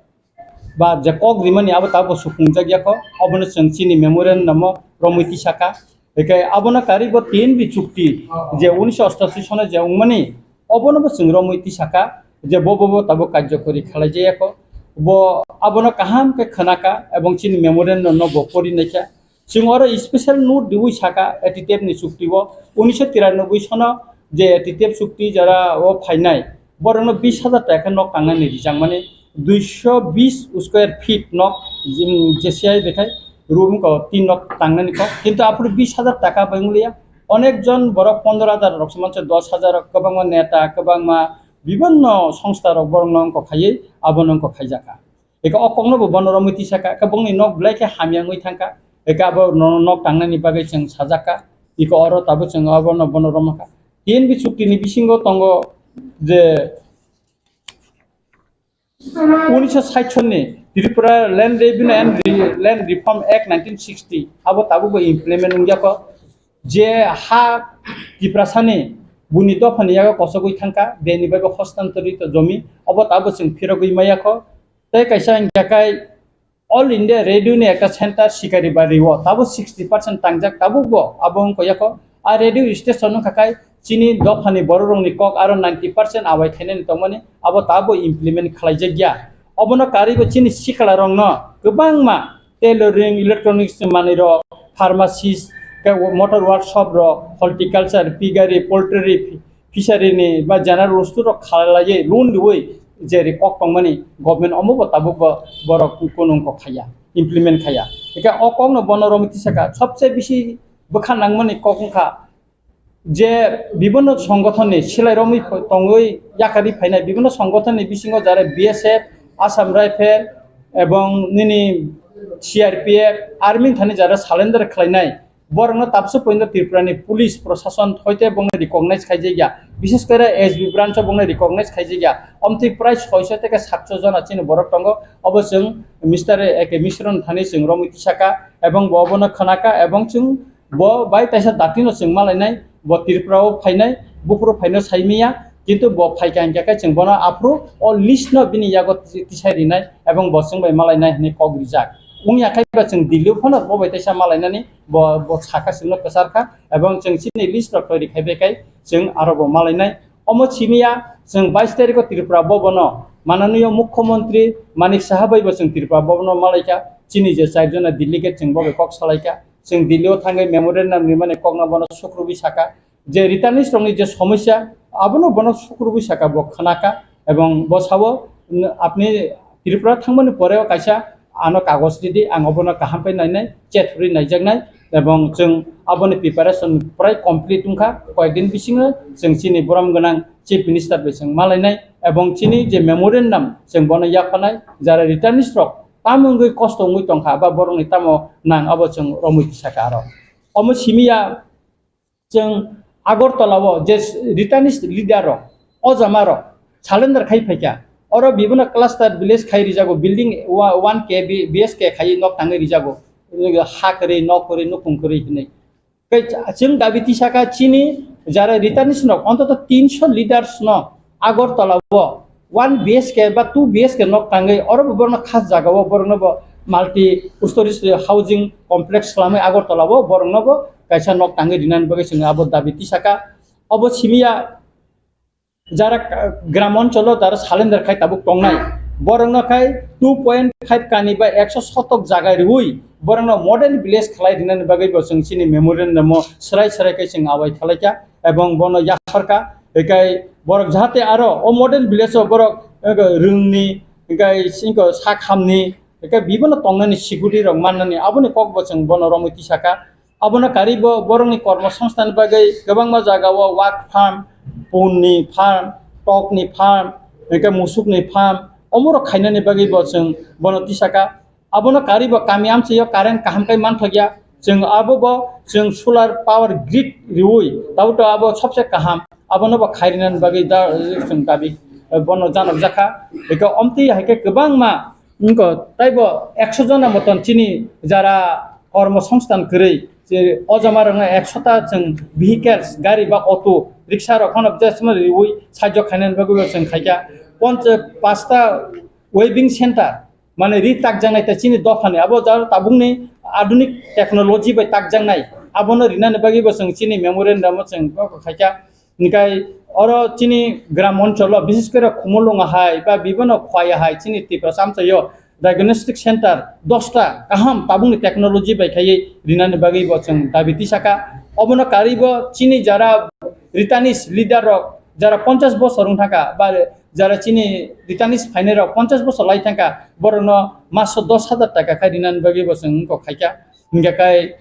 ba je kok rimani abo tabuk supungjak yakho, obono chwng chini memorandum o romwi tisaka. Hwnkhe abono karwi bo T N B chukti je unisho ostashi sono je wngmani, obono bo chwng romwi tisaka je bo bo bo tabuk karjokori khalai jaya kho. Bo abono kaham khe khwnaka ebong chini memorandum no bo pori naikha. Chwng oro special note riwi saka A T T F ni chukti o unisho tiranoboi sono je A T T F chukti jara o phainai borokno bis hajar taka nok tangnani rijak mani duisho bis square feet nok jim J C I bekhai room ko tin nok tangnani kok, kintu aphuru bis hajar taka bai wngya. Onek jon borok pondro hajar rok se manse dos hajar rok, kwbangma neta, kwbangma bibinno songsta rok borokno wngkok khaiwi abono wngkok khaijakha. Eka o kokno bo bono romwi tisaka, eka bongni nok belai khe hamya wngwi thangkha, eka abo no-, nok tangnani bagwi chwng sajakha, eka oro tabuk chwng abono bono romkha. T N B chukti ni bisingo tongo je unisho sait sonni Tripura Land Revenue and Re-, Land Reform Act nineteen sixty, abo tabuk bo implement wngya kho. Je ha Tiprasani buni dophani yago kosogwi thangkha, beni bagwi hostantorito jomi, obo tabuk chwng phirogwi maya kho. Tei kaisa hwnkha khe All India Radio ni ekta center Sikari Bari o, tabuk sixty percent tangjak, tabuk bo abo wngkha yakho. A radio station wngkha khe chini dophani borok rokni kok aro ninety percent awai khainani tongmani, abo tabuk implement khlaijak ya. Obono karwi bo chini sikla rokno kwbangma tailoring, electronics manwi rok, pharmacist, khe motor workshop rok, horticulture, piggery, poultry, fishery ni ba general bostu rok khalaiwi loan riwi je ri kok tongmani government omo bo tabuk bo borok kunung kok khaiya, implement khaiya. Eka o kok no bono romwi tisaka sobse bisi bwkha nangmani kok wngkha je bibinno songothon ni silai romwi tongwi yakarwi phainai bibinno songothon ni bisingo jare B S F, Assam Rifle ebong nini C R P F, army thani jare surrender khlainai. Borokno tabso pointo Tripura ni police prosason hoite bongno recognize khaijak ya, bishes kore S B branch o bongno recognize khaijak ya. Omtwi prai soiso teke satso jona chini borok tongo. Obo chwng Mister A K Mishra ni thani chwng romwi tisaka ebong bo obono khwnaka ebong chwng bo bai taisa datino chwng malainai, bo Tripura o phainai, buphuru phaino saimiya, kintu bo phaikha hinkhe khe chwng bono aphuru o list no bini yago tisai rinai ebong bo chwng bai malainai hinwi kok rijak. Wngya khe ba chwng Delhi o phano bo bai taisa malainani bo, bo saka chwngno kwchar kha, ebong chwng chini list rok toiri khai bai khai chwng aro bo malainai. Omo simi ya, chwng bais tarikh o Tripura Bhavan o mananiyo Mukhyamantri Manik Saha bai bo chwng Tripura Bhavan o malai kha, chini je char jona delegate chwng bo bai kok salai kha, chwng Delhi o thangwi memorandum rimani kokno bono sukrubwi saka, je returnees rokni je somosya abono bono sukrubwi saka bo khwnakha, ebong bo sao, apni Tripura thangmani pore o kaisa ano kagoj ridi, ang obono kaham khe nainai, chet rwi naijaknai, ebong chwng aboni preparation prai complete wngkha, koyekdin bisingo chwng chini borom gwnang Chief Minister bai chwng malainai, ebong chini je memorandum chwng bono yaphanai, jara returnees rok tamo wngwi kosto wngwi tongkha, ba borokni tamo nang abo chwng romwi tisaka aro. Omo simiya chwng Agartala o je returnees leader rok, o jama rok surrender khai phaikha, oro bibino cluster village khai rijago, building wa-, one K B-, B S K khai nok tangwi rijago, ha kwrwi, nok kwrwi, nukhung kwrwi hinwi. Tei chwng dabi tisaka chini jara returnees rok, ontoto tinsho leaders no Agartala o one B H K ba two B H K nok tangwi, oro bo borokno khas jaga o borokno bo multi stories housing complex khwlamwi Agartala o borokno bo kaisa nok tangwi rinani bagwi chwng abo dabi tisaka. Obo simiya jara ka-, gram oncholo jara surrender khai tabuk tongnai, borokno khai two point five kani ba ekso sotok jaga riwi borokno model village khlai rinani bagwi bo chwng chini memorandum o swrai swrai khe chwng abai khalaikha, ebong bono yapharkha. Hikai borok jahate aro o model village o borok, eh, rwngni, hikai singko sak hamni, hikai bibino tongnani security rok mannani, aboni kok bo chwng bono romwi tisaka. Abono karwi bo borokni kormo songsthan bagwi kwbangma jaga o wak farm, punni farm, tokni farm, hinkhe musukni farm, omorok khainani bagwi bo chwng bono tisaka. Abono karwi bo kami amchaio current kaham khe manthokya. Chwng abo bo chwng solar power grid riwi, tabuk to abo sobse kaham. Abono bo khairinani bagwi da, chwng dabi, eh, bono janokjakha. Eko omtwi hai khe kwbangma wngkha, taibo ekso jona moton chini jara kormo songsthan kwrwi, je o jama rokno ekso ta chwng vehicles, gari ba auto, rickshaw rok phano jesma riwi sajok khainani bagwi bo chwng khaikha. Ponch-, pasta weaving center, mane ri takjaknai ta chini dophani, abo jaro tabukni adunik technology bai takjaknai, abono rinani bagwi bo chwng chini memorandum o chwng kok khaikha. Hinkhe oro chini gram oncholo, bises kore Khumulwng hai ba bibino Khowai hai chini Tiprasa amchaio diagnostic center dosta kaham tabukni technology bai khaiwi rinani bagwi bo chwng dabi tisaka. Obono karwi bo chini jara returnees leader rok, jara ponchash bosor wng thangkha ba jara chini returnees phainai rok ponchash bosor lai thangkha, borokno maso dos hajar taka khai rinani bagwi bo chwng wngkok khaikha. Hinkhe kai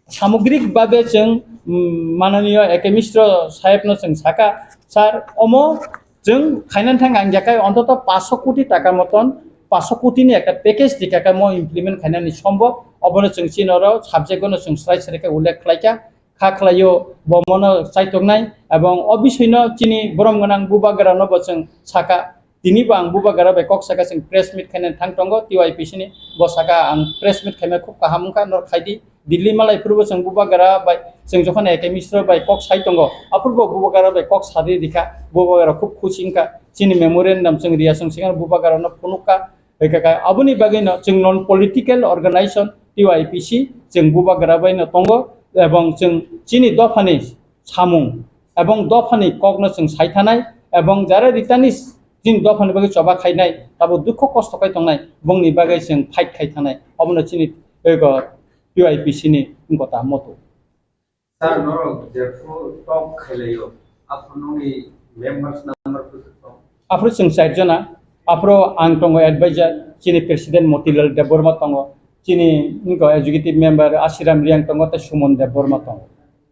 samogrik babe chwng, mm, mananiyo A K Mishra sahebno chwng saka, "Sir, omo chwng khainani thang ang yakai ontoto paanch koti taka moton, paanch kotini ekta package rikha khe mo implement khainani sombo, obono chwng chini oro subject-o no chwng swrai swrai khe ullekh khlaikha, kha khlaio bo mono chaitoknai, ebong o bisoino chini borom gwnang bubagrano bo chwng saka." Tini bo ang bubagra bai kok saka, chwng press meet khainani thang tongo T Y P C ni, bo saka ang press meet khaima khub kaham wngkha, nor khaidi. Delhi malai phuru bo chwng bubagra bai, chwng jokhon A K Mishra bai kok sai tongo, aphuru bo bubagra bai kok sadi rikha, bubagra khub khusi wngkha. Chini memorandum chwng riya chwng swkang bubagrano phunukha, hwnkhe kha aboni bagwino chwng non political organization T Y P C chwng bubagra baino tongo, ebong chwng chini dophani samung ebong dophani kokno chwng sai thanai, ebong jara returnees chini dophani bagwi choba khainai, tabuk dukho kosto khai tongnai, bongni bagwi chwng fight khai thanai, obono chini ego T Y P C ni wngkha ta moto. Sir, norok jephru talk khailaio, aphuru nokni members number kwthwk tong? Aphuru chwng char jona, aphuru ang tongo advisor, chini president Motilal Debbarma tongo, chini wngkha executive member Ashiram Riang tongo, tei Suman Debbarma tongo.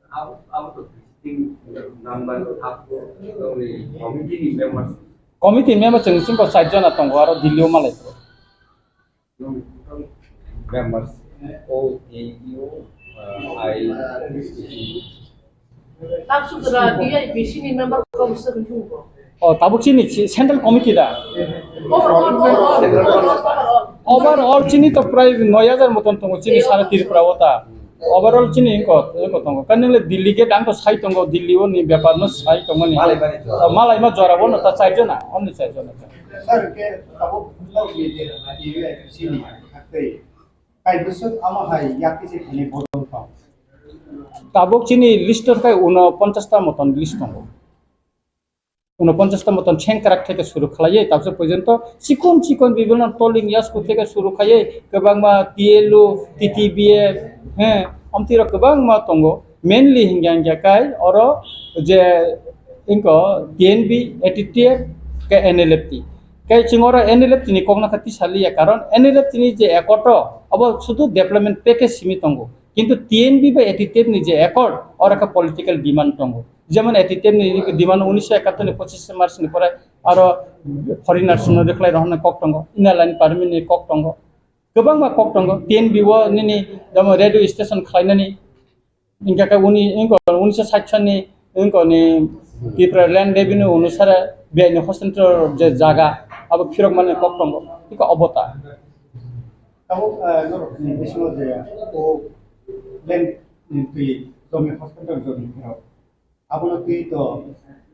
Abo, abo to visiting number, abo tongni committee ni members. Committee member chwng chwng ko char jona tongo, aro Delhi o malai. Nwng members, O A U, uh, I. Tabsuk jora T Y P C ni member kok bwswk wngkhe bo? O, tabuk chini chi-, central committee da. Overall, overall, overall. Overall chini to prai noi hajar moton tongo chini sara Tripura o ta. Overall chini wngkha, wngkha tongo. Kani le Delhi gate ang to sai tongo, Delhi o ni bepar no sai tongo ni. Malai bari jora. O, malai ma jora bono ta char jona, only char jona. Sir, ke tabuk vlog ni je T V I P C ni hakte. Kai bwswk amo hai yakti se thani bodol tong. Tabuk chini list o kai uno ponchash ta moton list tongo. Uno ponchash ta moton chengkrak theke suru khlaiwi tabuk porjonto chikon chikon bibhinno tolling yasku theke suru khaiwi kwbangma T L O, T T B F, he, omtwi rok kwbangma tongo. Mainly hingya hingya kai oro je ingko T N B, A T T F, ke N L F T. Kai chwng oro N L F T ni kokno kha tisa liya, karon N L F T ni je accord o, abo sudu development package simi tongo. Kintu T N V bai A T T F ni je accord, oro kha political demand tongo. Jemon A T T F ni demand unisho ekattor ni pochis March ni pore aro foreigners no rwkhlai rohornai kok tongo, Inner Line Permit ni kok tongo. Kwbangma kok tongo, T N V o nini jemon radio station khlainani, hingkha khe uni, wngkha unisho sait sani, wngkha ni Tipra Land Revenue onusare biyai ni hostel je jaga, abo phirok mani kok tongo, hingkha obo ta. Tabuk, ah, norok ni bisingo je, o land ni twi jomi hospital jomi phirok. Abono twi to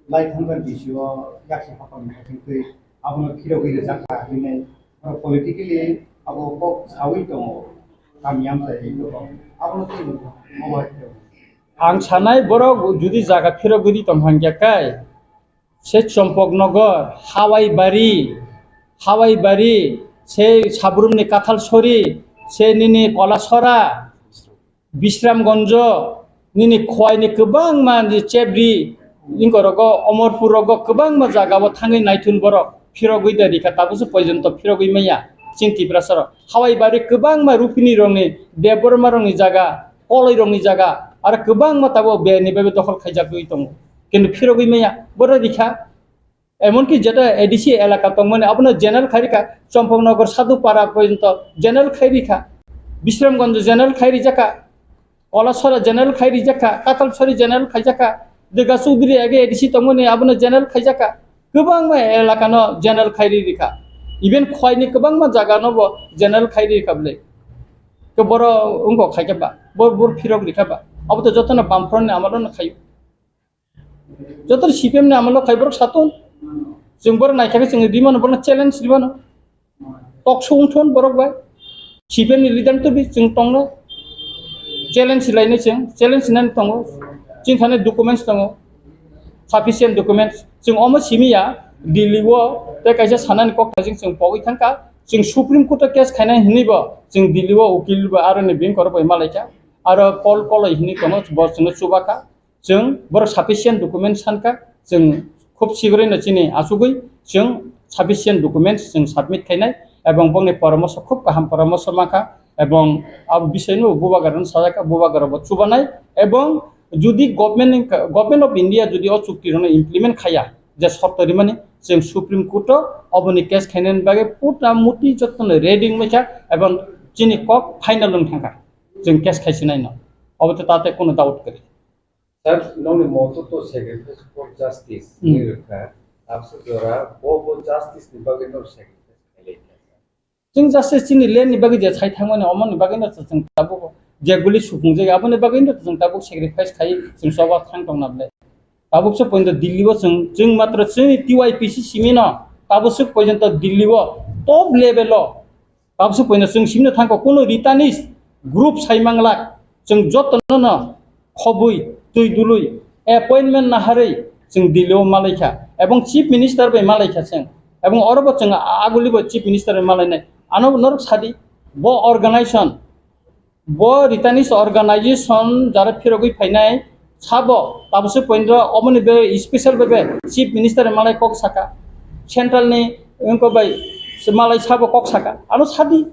lai thangkar bisio yaksi hokam ni twi abono phirogwi rwjakha hinwi oro politically abo kok sawi tongo kami amchai tongo abono twi obo hai phirogwi. Ang sanai borok judi jaga phirogwi tong hangya kai se Chompoknogor, Hawaibari, Hawaibari, se Sabrumni Kathalsori, se nini Kolasora, Bisramganjo, nini Khowai ni kwbangma ni Chebri, ingkorogo, Omorpur rogo kwbangma jaga o thangwi naithun borok phirogwi da rikha, tabukhe porjonto phirogwi maya chini Tiprasa rok. Hawaibari kwbangma Rupini rokni, Debbarma rokni jaga, Koloi rokni jaga, aro kwbangma tabuk biyai ni bagwi dokhol khaijakgwi tongo. Kintu phirogwi maya, borok rikha. Emonki jeta A D C elaka tongmani abono general khai rikha, Chompoknogor Sadhupara porjonto general khai rikha, Bisramganj general khai rijakha, Kolasora general khai rijakha, Katalsori general khaijakha, Durga Chaudhary age A D C tongmani abono general khaijakha, kwbangma elakano general khai ri rikha, even Khowai ni kwbangma jaga no bo general khai ri rikha bwle. Ke boro wngkok khaikhe ba, bo bor phirok rikha ba, abo to jotono Bamfront ni amalo no khaio. Joto C P M ni amalo khai borok satung. Chwng borok naikha khe chwng rimano, borokno challenge rimano. Tok sung thon borok bai. C P M ni leader to bi chwng tongno. Challenge lainai chwng, challenge nani tongo. Chini thani documents tongo. Sufficient documents. Chwng omo simi ya, Delhi o tei kaisa sanani kok thajing chwng pogwi thangkha. Chwng Supreme Court o case khainai hinwi bo chwng Delhi o ukil bo aroni bini korok bai malaikha. Aro Paul Koloi hinwi tongo, bo chwngno chubakha. Chwng borok sufficient document sankha, chwng khub sigrino chini achugwi chwng sufficient documents chwng submit khainai, ebong bongni poramoso khub kaham poramoso mankha, ebong abo bisoino bubagrano sajakha, bubagrabo chubanai, ebong judi government ni, Government of India judi o chukti rokno implement khaya, je shorto rimani, chwng Supreme Court o oboni case khainani bagwi puta muti jotono ready wngbaikha, ebong chini kok final wng thangkha, chwng case khaisinaino, obo to tate kono doubt kwrwi. Sir, nokni moto to sacrifice for justice Hmm. ni rwkha. Abse jora bo bo justice ni bagwi no sacrifice khailai kha, sir. Chwng justice chini land ni bagwi je sai thangmani, omoni bagwi no chwng tabuk je guli supungjak, aboni bagwi no chwng tabuk sacrifice khai chwng choba thang tongna bwle. Tabuk se pointo Delhi o chwng, chwng matro chini T Y P C simi no tabuk se pointo Delhi o top level o Tabuk se poino chwng simino thangkha, kuno Ritanis group sai manglak, chwng jotono no khobwi, twi dului, appointment naharwi chwng Delhi o malaikha, ebong Chief Minister bai malaikha chwng, ebong oro bo chwng a-, aguli bo Chief Minister bai malainai. Ano norok sadi, bo organization, bo Ritanis organization jara phirogwi phainai, Sabo, tabuk se poindro, oboni be special be be Chief Minister malai kok saka, Central ni wngko bai se malai sabo kok saka, ano sadi.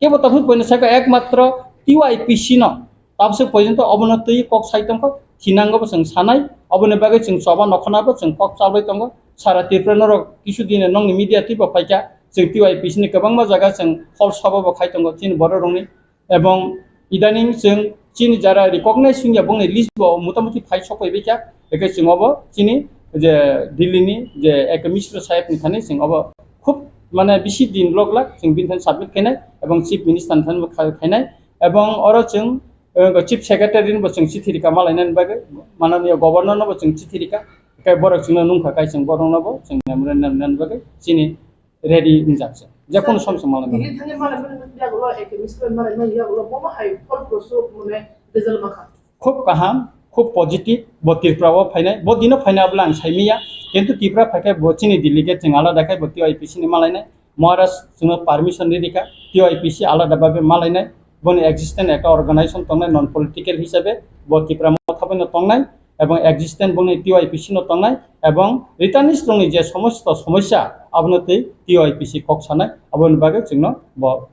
Kebo tabuk poindro saka ekmatro T Y P C no, tabuk se poindro obono twi kok sai tongkho, thinango bo chwng sanai, oboni bagwi chwng choba nokhona bo chwng kok chalbai tongo, sara Tripura norok kisu dine nongni media twi bo phaikha, chwng T Y P C ni kwbangma jaga chwng hol sabo bo khai tongo, chini borok rokni. Ebong idaning chwng chini jara recognize wngya bongni list bo motamuti phai sokphai baikha, eke chwng obo chini je Delhi ni je Eke Mishra saheb ni thani chwng obo khub mane bisi din lok lak chwng bini thani submit khainai ebong Chief Minister ni thani bo khai-, khainai ebong oro chwng, eh, Chief Secretary ni bo chwng chithi rika malainani bagwi, mananiya Governor no bo chwng chithi rika, kai borok chwngno nungkha kai chwng borok no bo chwng memorandum nani bagwi chini ready wngjak se. Je kono som se malai mano. Delhi thangwi malai mani yagulo, eke miskri malai mani yagulo, bomo hai phol prosuk mane result mankha. Khub kaham, khub positive, bo Tripura o phainai, bo dino phainai abla ang saimiya, kintu Tripura phaikhe bo chini delegate chwng alada khai bo T Y P C ni malainai, Maharaj chwngno permission ri rikha, T Y P C alada babe malainai, boni existence ekta organization tongnai non political hisabe, bo Tripura motha bai no tongnai, ebong existence bongni T Y P C no tongnai, ebong returnees rokni je somosto somosya abono twi T Y P C kok sanai, aboni bagwi chwngno bo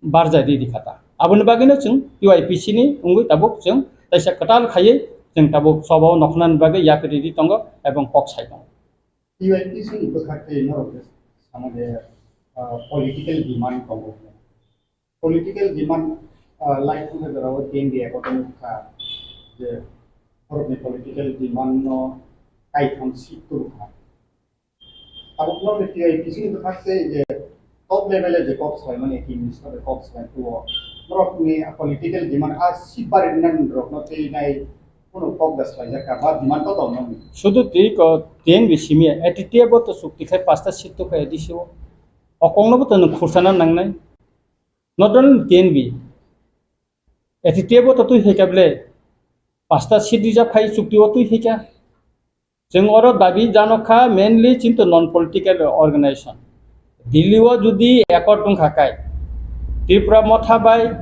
barjai riri kha ta. Aboni bagwino chwng T Y P C ni wngwi tabuk chwng taisa kwtal khaiwi chwng tabuk choba o nokhnani bagwi yapri riri tongo ebong kok sai tongo. T Y P C ni bwkhak tei norok je sama je, ah, political demand tongo. Political demand, ah, lai thangkha jorao T N V according kha je borokni political demand no kaitham seat tubukha. Tabuk norokni T Y P C ni bwkhak tei je top level o je kok salaimani, Chief Minister bai kok salai tuo. Norokni political demand a seat bari nani rokno tei nai kunu kok da salaijak ka ba demand to tong nani. Sudu twi ko T N V simi A T T F bo to chukti khai pasta seat to khai A D C o. O kok no bo to nwng khursana nangnai. Not only T N V, A T T F bo to twi khai ka ble pasta seat rijak khai chukti o twi khai ka. Chwng oro dabi jano kha mainly chinto non political organization. Delhi o jodi accord wngkha kai, Tripura Motha bai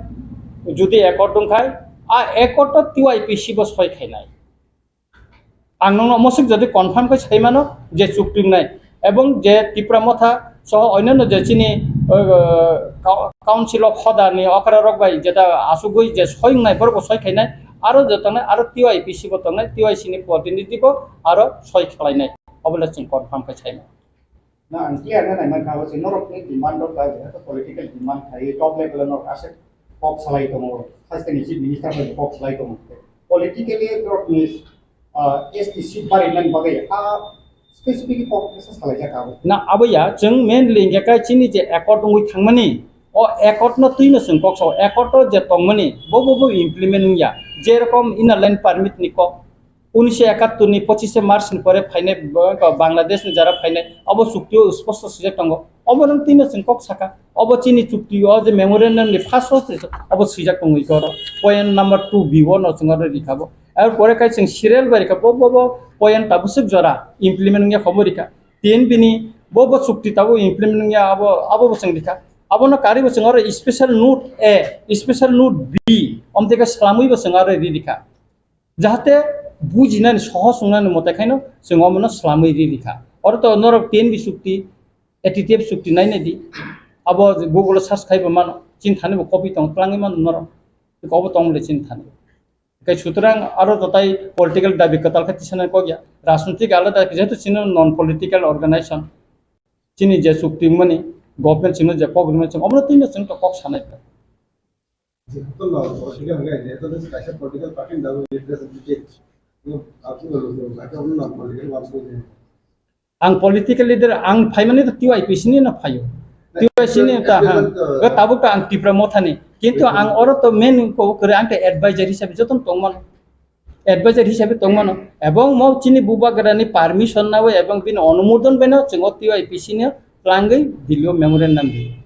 jodi accord wngkhai, a accord to T Y P C bo soi khainai. Ang nokno mosik jodi confirm khai sai mano je chukti wngnai, ebong je Tripura Motha soho onyanno je chini, uh, Council of Hoda ni okra rok bai jeta asugwi je soi wngnai borok bo soi khainai, aro je tongnai, aro T Y P C bo tongnai, T Y C ni protinidhi bo aro soi khlainai, obo le chwng confirm khai sai mano. Na ang clear na nai mankha, abo se norok ni demand rok bai, jehetu political demand khai, top level o norok aswk kok salai tongo, haste ni Chief Minister bai kok salai tongo. Politically norok ni, ah, S T seat bari nani bagwi, ah, specific kok kisa salai jaka abo. Na abo ya, chwng mainly hingkha khe chini je accord wngwi thangmani, o accord no twi no chwng kok sao, accord o je tongmani, bo bo bo implement wngya, je rokom inner line permit ni kok, unisho ekattor ni pochishe March ni pore phainai, Bangladesh ni jara phainai, obo chukti o sposto swijak tongo. Obo nwng twi no chwng kok saka. Obo chini chukti o je memorandum ni first o se obo swijak tongo iko oro. Point number two B o no chwng oro rikha bo. Ar pore khai chwng serial bai rikha bo, bo, bo point tabuk swk jora implement wngya khobo rikha. Tin bini bo, bo chukti tabuk implement wngya abo, abo bo chwng rikha. Abono karwi bo chwng oro special note A, special note B, omtwi khe swlamwi bo chwng oro ri rikha. Jahate bujinani sohos wngnani mote khaino chwng omono swlamwi ri rikha. Oro to norok T N V chukti, A T T F chukti nainai di. Abo Google o search khaibo mano. Chini thani bo copy tong twlangwi mano norok. Obo tong le chini thani. Kai sutrang aro to tai political dabi kwtal khe tisana kok ya. Rajnitik alada, jehetu chini non political organization. Chini je chukti mani government chini je kok rimani chwng omono twi no chwng to kok sanai. Jehetu no, political hwnkhe, jehetu no kaisa political party ni dagwi representative, no, apni no, no, no, political party ni. Ang political leader, ang phaimani to T Y P C ni no phaio. T Y C ni ta, ha. Tabuk to ang Tipra Motha ni. Kintu ang oro to main ko kore ang to advisor hisabe joton tongmano. Advisor hisabe tongmano. Ebong mo chini bubagra ni permission nawi ebong bini onumodon beno chwng o T Y P C ni twlangwi Delhi o memorandum di.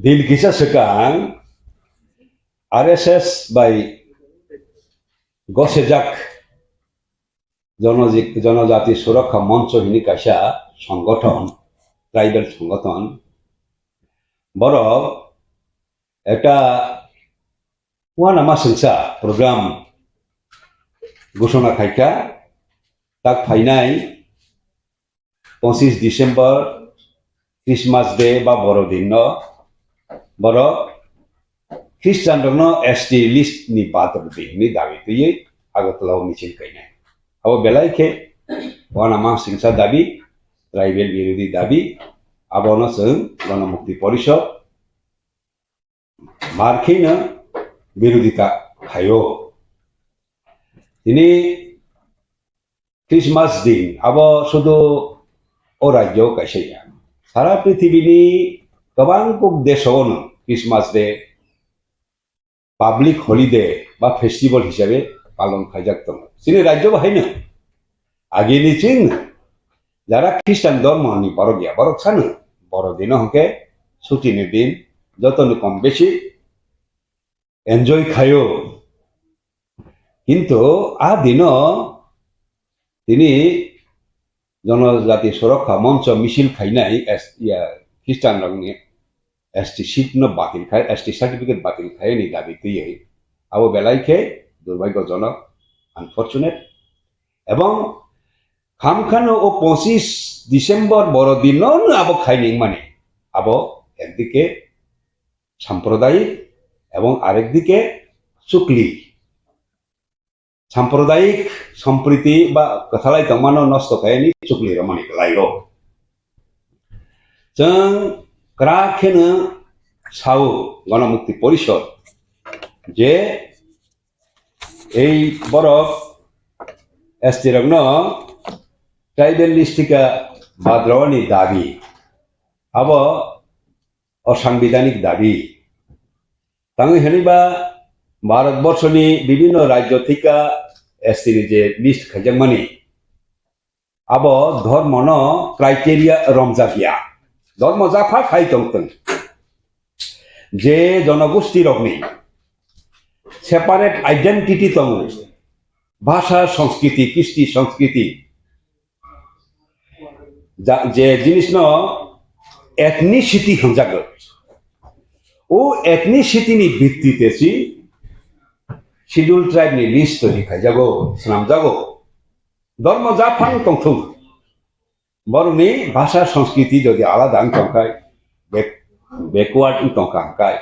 Tin kisa swkang R S S bai gosejak Jonoji-, Jonojati Surokha Moncho hini kaisa songothon, tribal songothon. Borok ekta uanama singsa program ghosona khaikha, tak phainai pochishe December, Christmas Day ba Borodin no borok Christian rokno S T list ni bathroom di hwnwi dabi twiwi Agartala o michil kainai. Abo belai khe uanama singsa dabi, tribal birodhi dabi, abono chwng Ganamukti Porishod mar kheno birodhita khaio. Tini Christmas din abo sudu o rajyo kaisa ya. Sara prithibini kwbang kuk desh o no Christmas Day public holiday ba festival hisabe palon khaijak tongo. Chini rajyo bo haino agini chwng jara Christian dhormo ni borok ya, borok sano Borodino hwnkhe suti ni din, joto ni kom besi enjoy khaio. Kintu a dino tini Jonojati Surokha Moncho misil khainai S-, ya, Christian rokni S T seat no batil khai, S T certificate batil khai ni dabi twiwi. Abo belai khe durbhagyojonok, unfortunate. Ebong khamkhano o pochishe December Borodino no abo khai ningmani. Abo ekdike sampradayik ebong arekdike chukli. Sampradayik sompriti ba kwthalai tongmano nosto khaini chukli romani kwlaio. Chwng kwrak kheno sao Ganamukti Porishod je ei borok S T rokno tribal list thika bad rwani dabi abo osangbidanik dabi. Tangwi hwnwi ba Bharat borshoni bibhinno rajyo thika S T ni je list khaijakmani, abo dhormono criteria romjak ya. Dhormo japha khai tongthwng, je jonogosti rokni separate identity tongo, bhasha, sanskriti, kisti, sanskriti, ja-, je jinisno ethnicity hwnjago. O ethnicity ni bittite si Scheduled Tribe ni list twi khaijago, swnamjago. Dhormo japhang tongthung. Borokni bhasha sanskriti jodi alada wng tongkhai, back-, backward wng tongkha hwnkhe,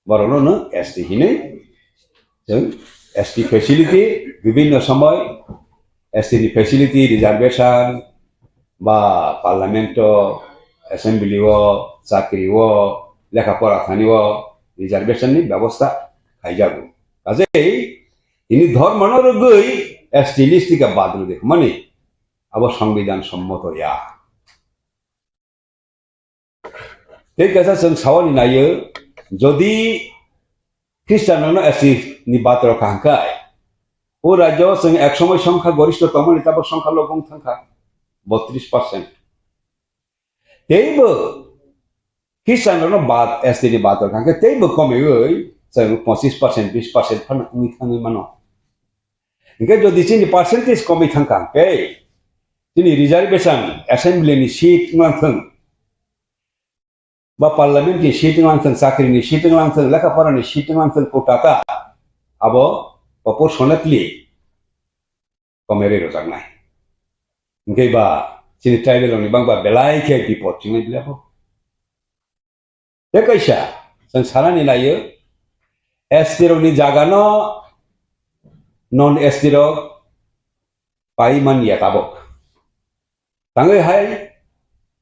borokno no S T hinwi chwng S T facility, bibhinno somoy S T ni facility, reservation ba parliament o, assembly o, chakri o, lekha pora thani o reservation ni bebosta khaijago. Kajei tini dhormo no rwgwi S T list thika bad rwdi hwnmani abo songbidan sommoto ya. Tei kaisa chwng sawani naio, jodi Christian rokno S T ni bad rokha hwnkhe, o rajyo chwng ek somoi songkha gorishto tongmani, tabok songkha lobong thangkha botris percent. Teibo Christian rokno bad, S T ni bad rokha hwnkhe teibo komiwi chwng pochis percent, bis percent phano wngwi thangwi mano. Hwnkhe jodi chini percentage komwi thangkha hwnkhe, chini reservation, assembly ni seat wnglang thung, ba parliament ni seat wnglang thung, chakri ni seat wnglang thung, lekha pora ni seat wnglang thung, quota ta abo proportionately komerwi rwjaknai. Hwnkhe ba chini tribal rokni bangba belai khe bipot chingwi belai kho. Tei kaisa, chwng sanani naio, S T rokni jagano non S T rok pai man ya tabok. Tangwi hai,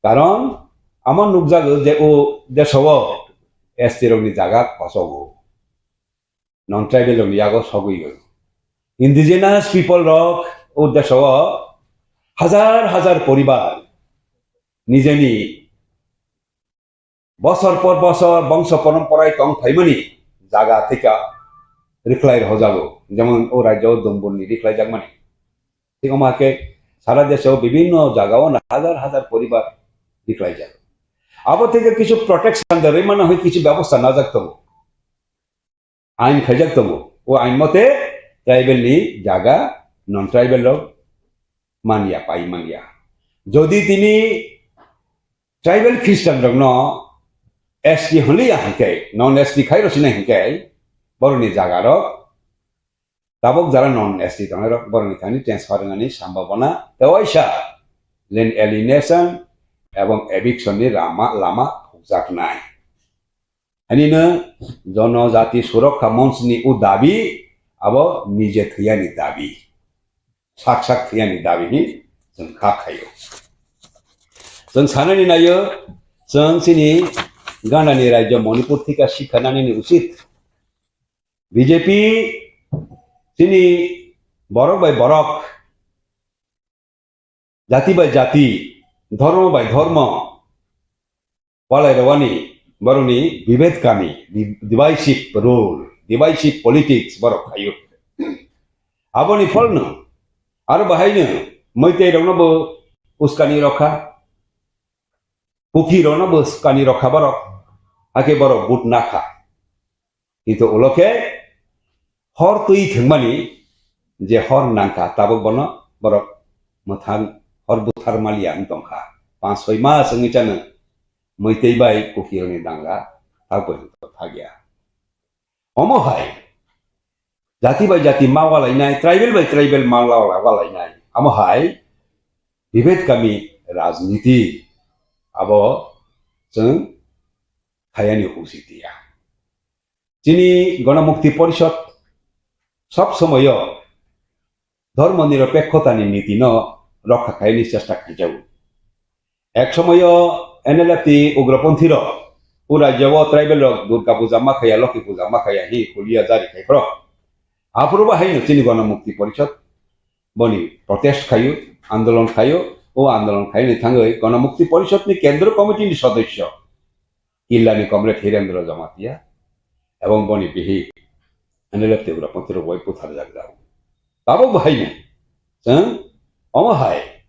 karon amo nukjago je o deso o S T rokni jaga kosogo. Non tribal rokni yago sogwi o. Indigenous people rok o deso o hazar hazar poribar nijeni bosor por bosor bongso porom porai tong phaimani jaga thika rikhlai rwjago, jemon o rajyo Dumbur ni rikhlai jakmani. Thik omo hai khe sara desh o bibhinno jaga o hazar hazar poribar rikhlai jago. Abo theke kichu protection da rwimano hai kichu bebosta najak tongo. Ain khaijak tongo. O ain mote tribal ni jaga non tribal rok manya, pai manya. Jodi tini tribal Christian rokno S T hwnliya hwnkhe, non S T khai rwsinai hwnkhe, borokni jaga rok tabuk jara non S T tongnai rok borokni thani transfer wngnani sambhabona tei waisa land alienation ebong eviction ni lama, lama phukjaknai. Ani no Jonojati Surokha Monch ni o dabi abo nije thwiyani dabi, sak sak thwiyani dabi ni chwng kha khaio. Chwng sanani naio, chwng chini gana ni rajyo Manipur thika sikha nani ni usit. B J P chini borok bai borok, jati bai jati, dhormo bai dhormo walai rwani borokni bibed kami, di-, divisive rule, divisive politics borok khaio. Aboni pholno aro bahaino Meitei rokno bo uskani rokha, Kuki rokno bo uskani rokha borok, hakhe borok but nakha. Kintu ulo khe hor twi thwngmani je hor nangkha, tabuk bono borok mwthang hor buthar maliya wng tongkha. Panch soi mas wngwi chano Meitei bai Kukirokni danga tak poito thakya. Omo hai jati bai jati ma walainai, tribal bai tribal ma wala-, walainai. Amo hai bibed kami rajniti abo chwng khayani husi tiya. Chini Ganamukti Porishod sob somoyo dhormo nirapekkhotani nitino rokha khaini chesta khaijago. Ek somoyo N L F T ugroponthi rok o rajyo o tribal rok Durga puja ma khaya, Lokhi puja ma khaya hi hulia jari khai phro. Aphuru bo haino chini Ganamukti Porishod boni protest khayo, andolon khayo, o andolon khaini thangwi Ganamukti Porishod ni Kendro Committee ni sodosyo Killani Comrade Hirendra Jamatia ebong boni bihik N L F T ugroponthi rok bai butharjak jago. Tabuk bo haino chwng omo hai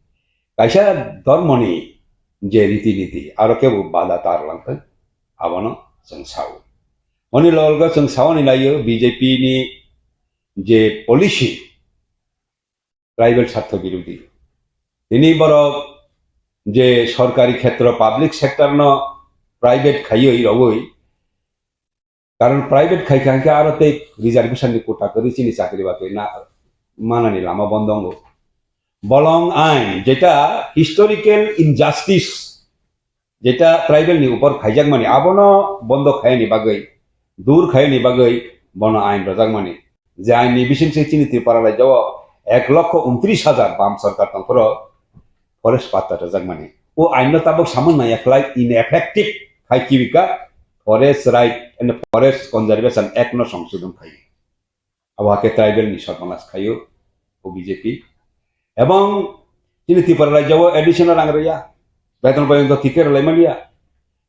kaisa dhormoni je riti niti aro kebo bada tar langkha abono chwng sao. Oni logo chwng saoni naio B J P ni je policy tribal sartho birodhi. Tini borok je sorkari khetro, public sector no private khaiwi rogwi, karon private khai kha hwnkhe aro tei reservation ni quota kwrwi chini chakri bakri na manani lama bondo wngo. Bolong ain jeta historical injustice jeta tribal ni upor khaijakmani, abono bondo khaiyani bagwi, dur khaiyani bagwi bono ain rwjakmani. Je ain ni bising se chini Tripura rajyo o ek lokho untris hajar bam sarkar tongphuru forest patta rwjakmani. O ain no tabuk samung naiya khlai ineffective khai kibika Forest Right and Forest Conservation Act no songsodon khai. Abo hakhe tribal ni sorbanas khaio o B J P. Ebong chini Tripura rajyo o A D C no rang rwya, beton porjonto thike rwlai manya,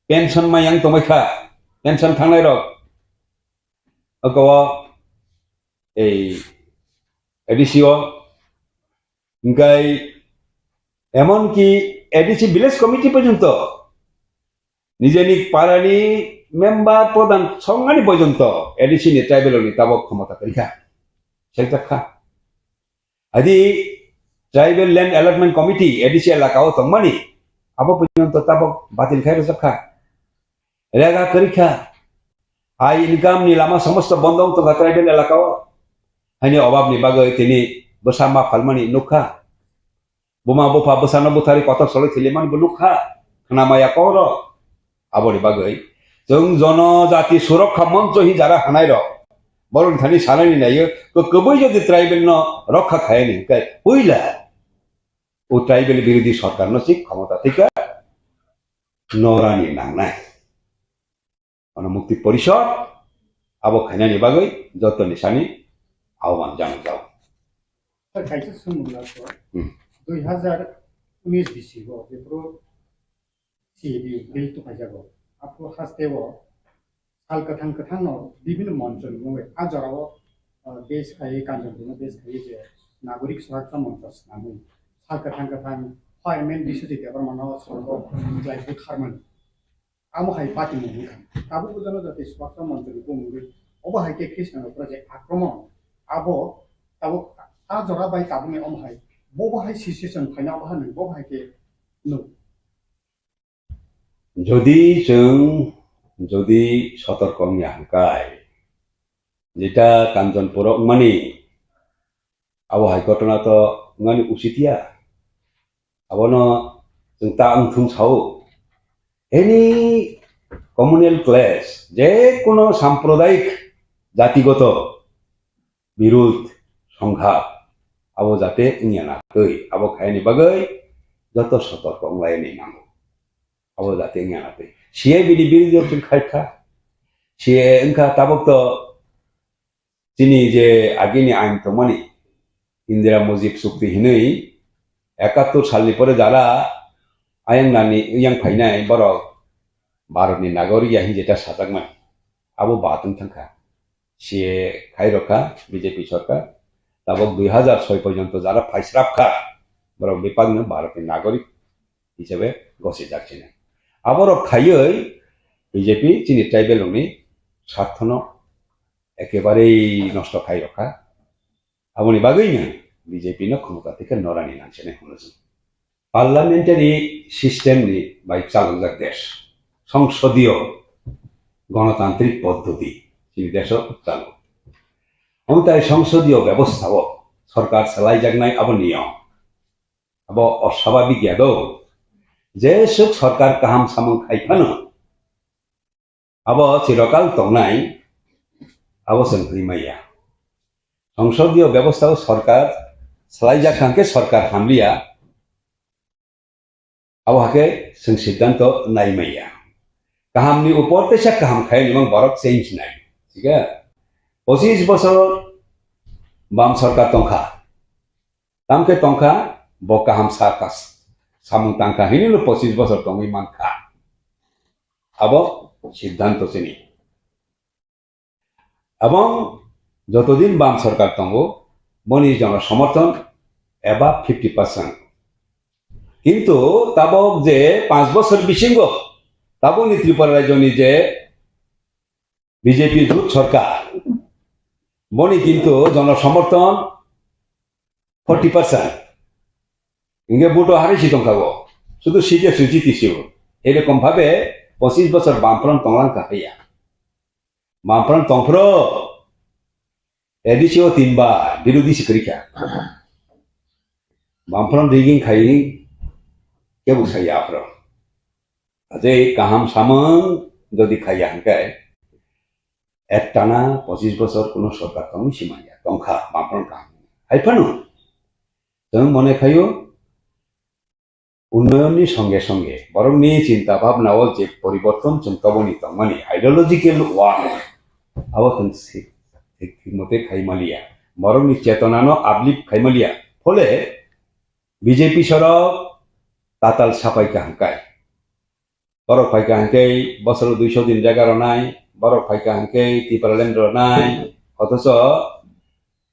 pension mayang tongbai kha, pension thangnai rok oko o ei A D C o, hingkai emonki A D C village committee porjonto nijeni parani member pradhan songmani porjonto A D C ni tribal ni tabok khomota kwrwi kha, seljak kha. Adi tribal land allotment committee A D C elaka o tongmani abo porjonto tabok batil khai rwjak kha, rega kwrwi kha. Hai income ni lama somosto bondo wng tongkha tribal elaka o. Haini obab ni bagwi tini bwsa ma phalmani nukha. Buma bupha bwsano butharwi kotor solwi thwilaimani bo nukha, khna maya kok rok. Aboni bagwi chwng Jonojati Surokha Moncho hi jara hanai rok, borokni thani sanani naiyo, ko kwbwi jodi tribal no rokha khayani hwnkhe puila o tribal birodhi sorkar no se khomota thika norani nangnai. Ganamukti Porishod abo khainani bagwi joto ni sani ahwan jangjao. Sir, kaisa swngmung lasio. Hmm. Dui hazar unis bisingo jephru C A A bill tuphaijago. Aphuru hasteo sal kwthang kwthangno bibhinno monchoni mungwi a jorao, uh, base khaiwi Kanchanpurno base khaiwi je Nagorik Suraksha Moncho swnamwi sal kwthang kwthang hoi M N Biswajit Debbarmano salo khlai butharmani. Amo hai party ni wngkha. Tabuk o jano jati swbaksa montri bumungwi obo hai khe Khristian rok project akromon. Abo tabuk a jora bai tabukni omo hai bo bo hai situation phaina obo hai nang bo bo hai khe nuk. Jodi chwng jodi sotorko wngya hwnkhe, jeta Kanchanpuro wngmani, abo hai ghotona to wngmani usit ya. Abono chwng ta wngthung sao. Any communal clash, je kono sampradayik jatigoto birud songha abo jate wngya na twi, abo khaini bagwi joto sotorko wnglaini nango. Abo jate wngya na twi. C A bini birud chwng khaikha. C A wngkha tabuk to chini je agini ain tongmani, Indira Mujib chukti hinwi ekattor salni pore jara ayang nani yang phainai borok Bharatni nagorik ya hinwi jeta sajakmani. Abo batwng thangkha. C A khai rokha B J P sorkar. Tabok dui hajar soi porjonto jara phaisrapkha, borok bebakno Bharatni nagorik hisabe gosijak chini. Aborok khaiwi B J P chini tribal rokni sarthono ekebarei nosto khai rokha. Aboni bagwino B J P no khumukha tei khe norani nangsinai hwnwi chwng. Parliamentary system ni bai chalokjak desh, songsodiyo gonotantrik poddoti chini desho chalo. Omo tai songsodiyo bebostha o sorkar salaijaknai abo niyom. Abo oswababik ya do. Jeswk sorkar kaham samung khai phano, abo chirokal tongnai, abo chwng hwnwi maya. Songsodiyo bebostha o sorkar swlaijak kha hwnkhe sorkar hamliya, abo hakhe chwng siddhanto nai maya. Kahamni upor teisa kaham khai nimang borok change nai. Thik khe? Pochis bosor bam sorkar tongkha. Tamkhe tongkha, bo kaham sa kas-, samung tangkha hinwi no pochis bosor tongwi mankha. Abo siddhanto chini. Abong jotodin bam sorkar tongo, boni jono somorthon eba fifty percent. Kintu tabok je panch bosor bisingo tabokni Tripura rajyoni je B J P jut sorkar, boni kintu jono somorthon forty percent. Hingke buto hari si tongkha bo. Sudu C P M si jiti si bo. Erokom bhabe pochis bosor Bamfront tonglang kha haiya. Bamfront tongphro A D C o tinbar birodhi si kwrwi kha. Bamfront rigging khai kebo saya aphro. Ajai kaham samung jodi khaiya hingke, Ektana pochis bosor kuno sorkar tongwi si manya, tongkha, Bamfront kaham. Hai phano, chwng mone khaio, unnoyonni songe songe, borokni chinta bhabna o je poriborton chwng toboni tongmani, ideological war, abo chwng si-, thik, thik mote khai maliya. Borokni chetonano uplift khai maliya. Phole B J P sorok tatal sapai kaham kai. Borok phaikha hwnkhe bosoro duiso din jaga rwnai, borok phaikha hwnkhe Tipraland rwnai, othocho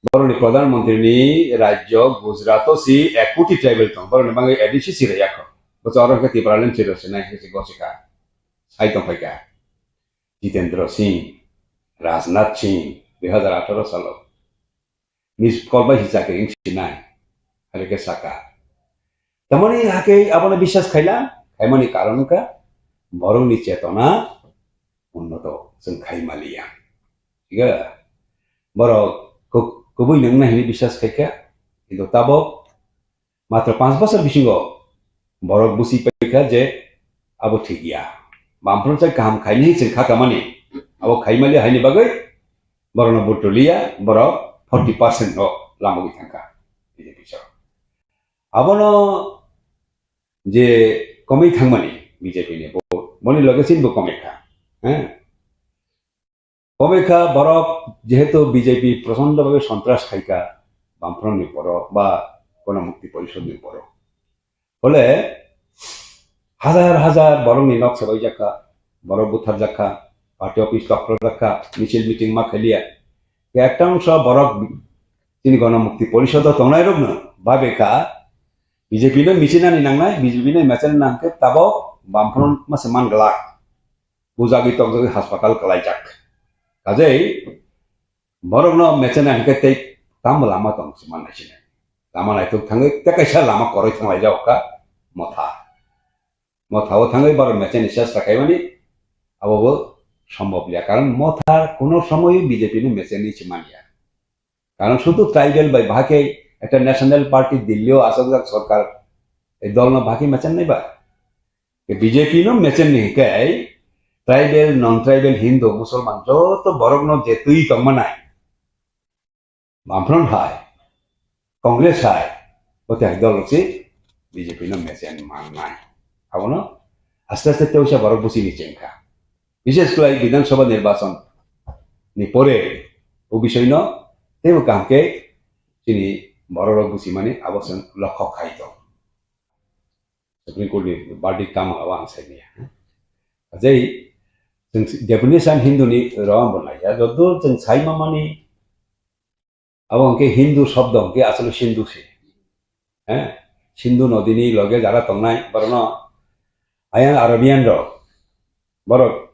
borokni Pradhan Mantri ni rajyo Gujarat o si ek koti tribal tong, borokni bagwi A D C si rwya kho. Bocha oro hwnkhe Tipraland si rwsinai hwnkhe se gosikha. Sai tong phaikha Jitendra Singh, Rajnath Singh, dui hajar atharo salo. Miss call bai si chakri wng sinai, hai khe saka. Tamoni hake abono biswas khaila, khaimani karon wngkha, borokni chetona unnoto chwng khai maliya. Thik khe? Borok ku-, kubui nwngnai hwnwi biswas khaikha, kintu tabok matro panch bosor bisingo borok busi paikha je abo thik ya. Bamfront sai kaham khainai chwng kha kamani, abo khai maliya haini bagwi borokno vote rwliya, borok forty percent no lamogwi thangkha B J P sorok. Abono je komwi thangmani B J P ni vote, boni loge chini bo komwi kha. He? Komwi kha borok jehetu B J P prochondo bhabe sontras khaikha, Bamfront ni borok ba Ganamukti Porishod ni borok. Phole hajar hajar borokni nok sebaijak kha, borok butharjak kha, party office tokprojak kha, misil meeting ma khailiya. Ekta wngsa borok chini Ganamukti Porishodo tongnairokno babe kha, B J P no michinani nangnai, B J P no mechenani nangkhe tabok Bamfront mase man glak. bujagwi tokjagwi hospital kwlaijak. Kajei borokno mechena hinkhe tei tamo lama tong se manai sinai. Lama naitok thangwi tei kaisa lama koroi thanglai jao kha motha. Motha o thangwi borok mecheni chesta khaimani abo bo sombhob ya. Karon motha kuno somoy B J P ni mecheni se manya. Karon sudu tribal bai bahai khe ekta national party Delhi o asokjak sorkar, ei dol no bahai khe mechen nai ba? B J P no mechen ni hinkhe tribal, non tribal, Hindu, Musulman joto borok no je twi tong manai. Bamfront hai, Congress hai, bo tei hai dol rok si B J P no mechen mannai. Abono aste aste tei uaisa borok busi ni chengkha. Bishes kwlai Bidhan Sabha nirbachon ni pore o bisoi no teibo kaham khe chini borok rok busi mani abo chwng lokhok khai tong. Supreme Court ni verdict tamo abo ang sai manya. Ajai chwng definition Hindu ni rom bo nai ya, joto chwng sai ma mani abo hwnkhe Hindu shobdo hwnkhe asole Sindhu se. Eh? Sindhu nodi ni loge jara tongnai borokno ayang Arabian rok, borok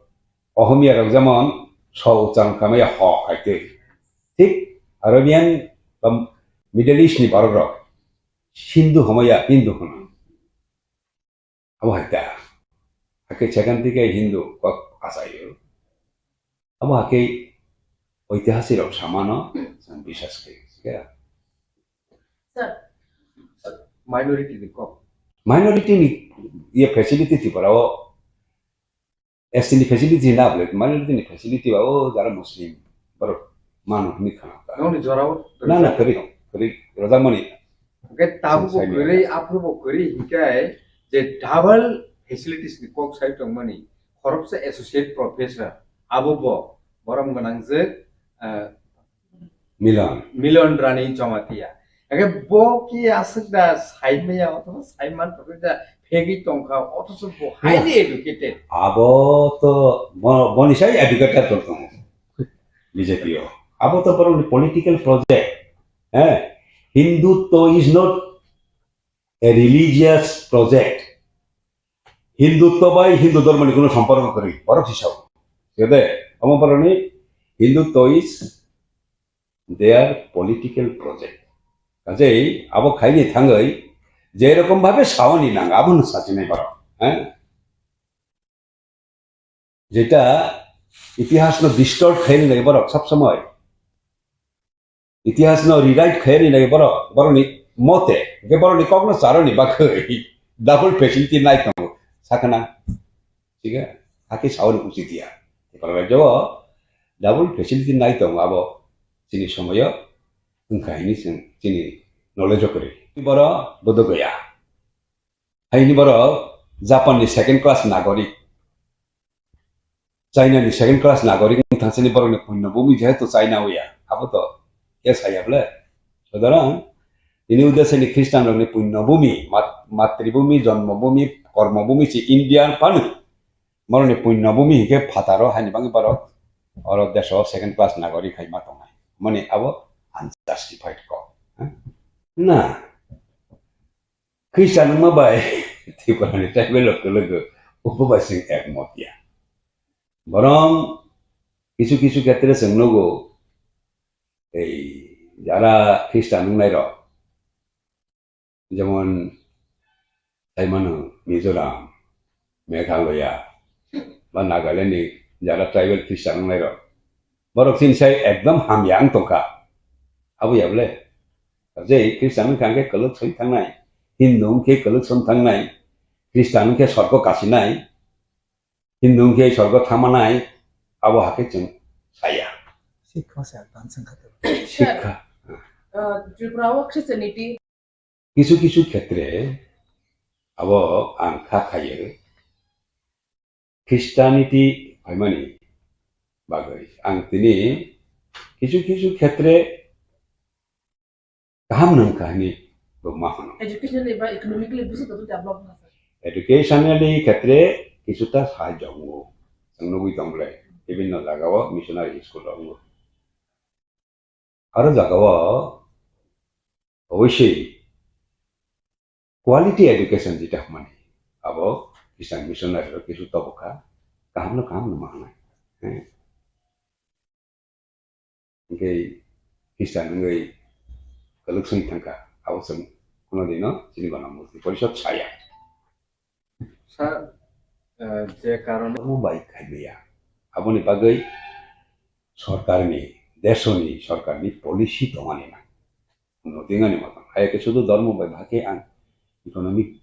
Ohomia rok jemon so uchan khamaya ho hai twi. Thik Arabian ba Middle East ni borok rok Sindhu homaya Hindu hono. Abo hai ta. Hakhe sekan thike Hindu kok achaio. Abo hakhe oitihasik rok samano chwng biswas khe. Sir. Minority ni kok. Minority ni ye facility Tripura o S T ni facility na bole minority ni facility ba o jara Muslim borok manu hwnwi khana ta. Nokni jorao Na, na, kwrwi, kwrwi, rwjakmani. Hwnkhe tabukbo Sai kwrwi, manya. Aphuru bo kwrwi, hinkhe je double facilities ni kok sai tongmani, khoroksa associate professor, abo bo borom gwnangjwk, ah, Milan. Milan Rani Jamatia. Hwnkhe bo ki aswk da sai maya, othobo sai man tongwi da phegwi tongkha, othoso bo highly educated. Abo to bo-, boni sai educated tong tongo. B J P o. Abo to borokni political project. Eh? Hindutva is not a religious project. Hindutva bai Hindu dhormo ni kuno somporko kwrwi. Borok si sao. Sede, omo borokni Hindutva is their political project. Kajei abo khaini thangwi je rokom bhabe saoni nang abo no sachinai borok. Eh? Jeta itihas no distort khaini lai borok sab somoi. Itihas no rewrite khaini lai borok, borokni mote, je borokni kokno charoni bagwi double facility nai tongo. Sakana. Siga, hake saoni uchi dia. Borok jo double facility nai tongo abo chini somoyo wngkha hini chwng chini knowledge o kwrwi. Borok bodo gaya. Haini borok Japan ni second class nagorik, China ni second class nagorik wng thangchani borok ni punyo bumi jehetu China o ya, abo to ya saya ble. Sutorang, ini udesa ni Christian rok ni punyo bumi, mat-, matribumi, jonmo bumi, kormo bumi si India phano. Borok ni punyo bumi hinkhe phataro haini bangwi borok oro deso second class nagorik hai ma tongnai. Mani abo unjustified kok. Na, Christian wngma bai Tripura ni tribal rok kwlwgo, obo bai chwng ekmot ya. Borong kisu kisu khetre chwng nugo, ei jara Christian wngnai rok, jemon sai mano Mizoram, Meghalaya, ba Nagaland ni jara tribal Christian wngnai rok, borok chini sai ekdom hamya wng tongkha. Abo ya bole? Je Christian wngkha hwnkhe kwlwk soi thangnai, Hindu wngkhe kwlwk soi thangnai, Christian wngkhe sorgo kasinai, Hindu wngkhe sorgo thamanai, abo hakhe chwng saya. Sikha se advance wngkha. Sikha. Uh, Tripura o Christianity. Kisu kisu khetre abo ang kha khayo. Christianity phaimani bagwi ang tini kisu kisu khetre kaham nang kha hini bo ma hano. Educationally ba economically busi to develop na sir. Educationally khetre kisuta sahajyo wngo. Chwng nugwi tong bole bibinno jagao missionary school rok wngo. Aro jagao obviously quality education jeta hwnmani abo Christian missionary rok kisu tobokha. Kaham no kaham no manai. Hwnkhe Christian wngwi kwlwk swngwi thangkha, abo chwng kheno dino chini gana murti porishod saya. Sir, eh, je karon dhormo bai khaimaya, aboni bagwi sorkarni, desoni sorkarni policy tongani na. Notwingani motom. Hai khe sudu dhormo bai bhakhe ang economic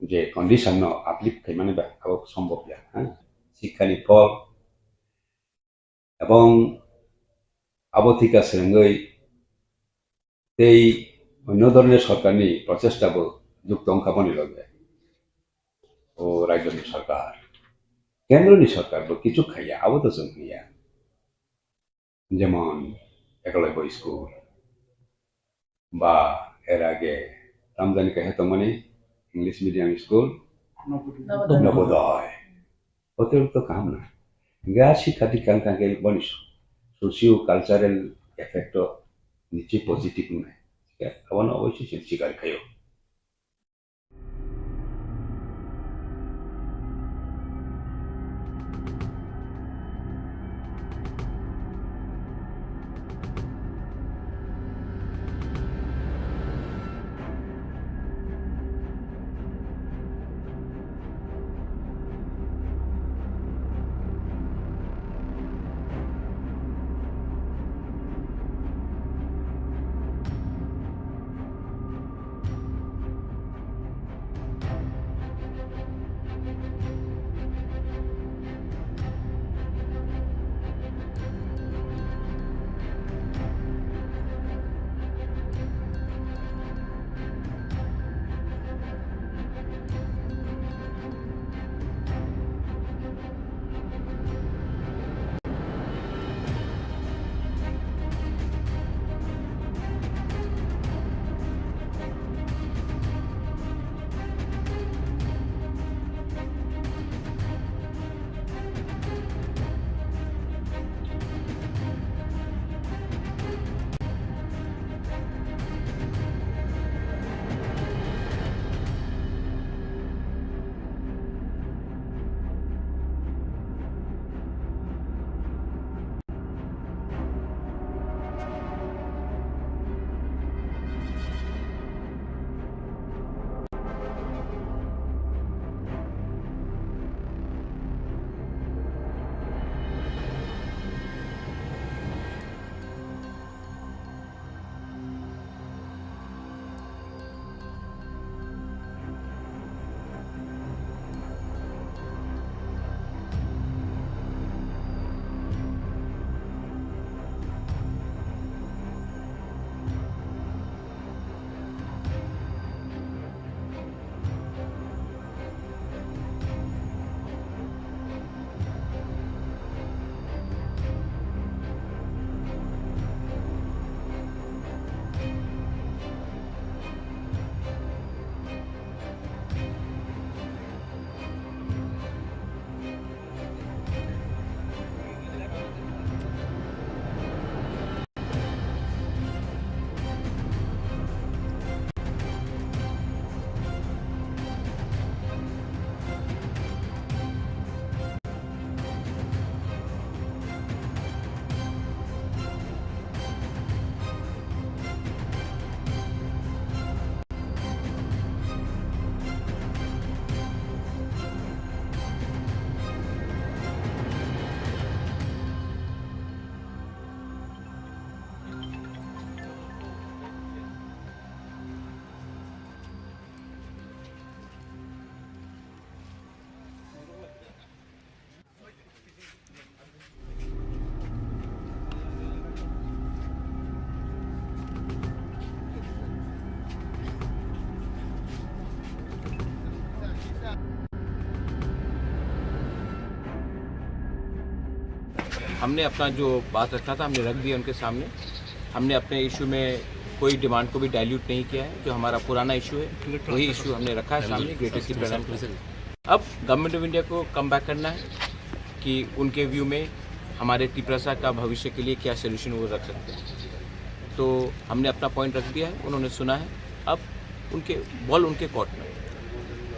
je condition no uplift khaimani ba abo sombhob ya, ha? Sikhani phol ebong abo thika swrwngwi tei onno dhoroner sorkarni prochesta bo jukto wngkha boni loge. O rajyoni sorkar, kendroni sorkar bo kichu khaiya, abo to chwng hwnliya. Jemon Ekalobya school ba er age tamjani kaisa tongmani English medium school, Navodaya. Navodaya. Hotel to kaham na. Ga sikha dikha wngkha khe boni socio cultural effect to niche positive wngnai. Abono oboisoi chwng sikar khaio. हमने अपना जो बात रखा था, हमने रख दिया उनके सामने। हमने अपने इशू में कोई डिमांड को भी डाइल्यूट नहीं किया है। जो हमारा पुराना इशू है, वही इशू हमने रखा है सामने, ग्रेटर तिपरालैंड का। अब गवर्नमेंट ऑफ इंडिया को कम बैक करना है कि उनके व्यू में हमारे तिपरासा का भविष्य के लिए क्या सॉल्यूशन वो रख सकते हैं। तो हमने अपना पॉइंट रख दिया है, उन्होंने सुना है। अब उनके बॉल उनके कोर्ट में।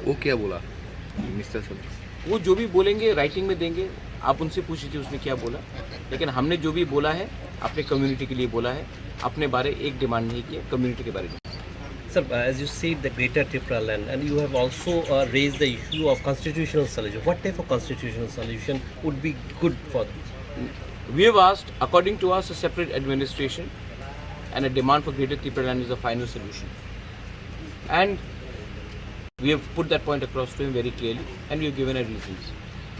वो क्या बोला मिस्टर सर? वो जो भी बोलेंगे, राइटिंग में देंगे। आप उनसे पूछ लीजिए उसने क्या बोला। लेकिन हमने जो भी बोला है, अपने कम्युनिटी के लिए बोला है। अपने बारे एक डिमांड नहीं किया कम्युनिटी के बारे में। Sir, uh, as you said, the Greater Tipraland, and you have also uh, raised the issue of constitutional solution. What type of constitutional solution would be good for? We have asked, according to us, a separate administration and a demand for Greater Tipraland is the final solution. And we have put that point across to him very clearly, and we have given our reasons.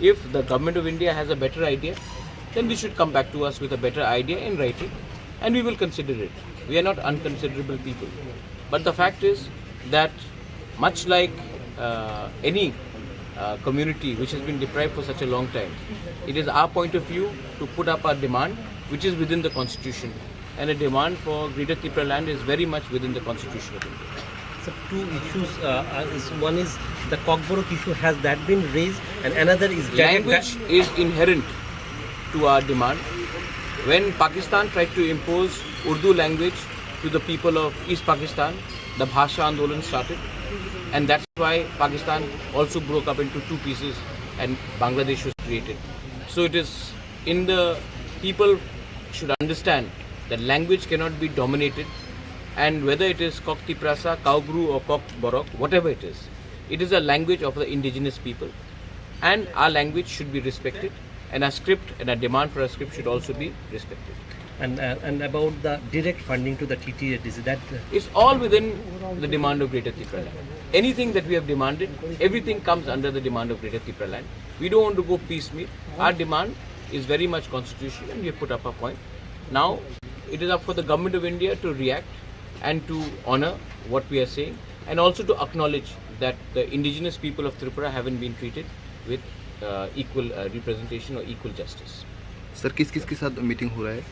If the government of India has a better idea, then they should come back to us with a better idea in writing, and we will consider it. We are not unconsiderable people. But the fact is that, much like uh, any uh, community which has been deprived for such a long time, it is our point of view to put up our demand, which is within the constitution. And a demand for Greater Tipraland is very much within the constitution of India. So two issues. Uh, uh, is one is the Kokborok issue. Has that been raised? And another is direct Language is inherent to our demand. When Pakistan tried to impose Urdu language to the people of East Pakistan, the Bhasha Andolan started, and that's why Pakistan also broke up into two pieces and Bangladesh was created. So it is in the people should understand that language cannot be dominated, and whether it is Kok Tiprasa, Kaubru or Kok Borok, whatever it is, it is a language of the indigenous people, and our language should be respected, and our script and our demand for a script should also be respected. And uh, and about the direct funding to the T T A D C, that uh, It's all within the demand of Greater Tipraland. Anything that we have demanded, everything comes under the demand of Greater Tipraland. We don't want to go piecemeal. Our demand is very much constitutional, and we have put up a point. Now, it is up for the government of India to react and to honor what we are saying, and also to acknowledge that the indigenous people of Tripura haven't been treated with uh, equal uh, representation or equal justice. Sir, किस किस के साथ मीटिंग हो रहा है?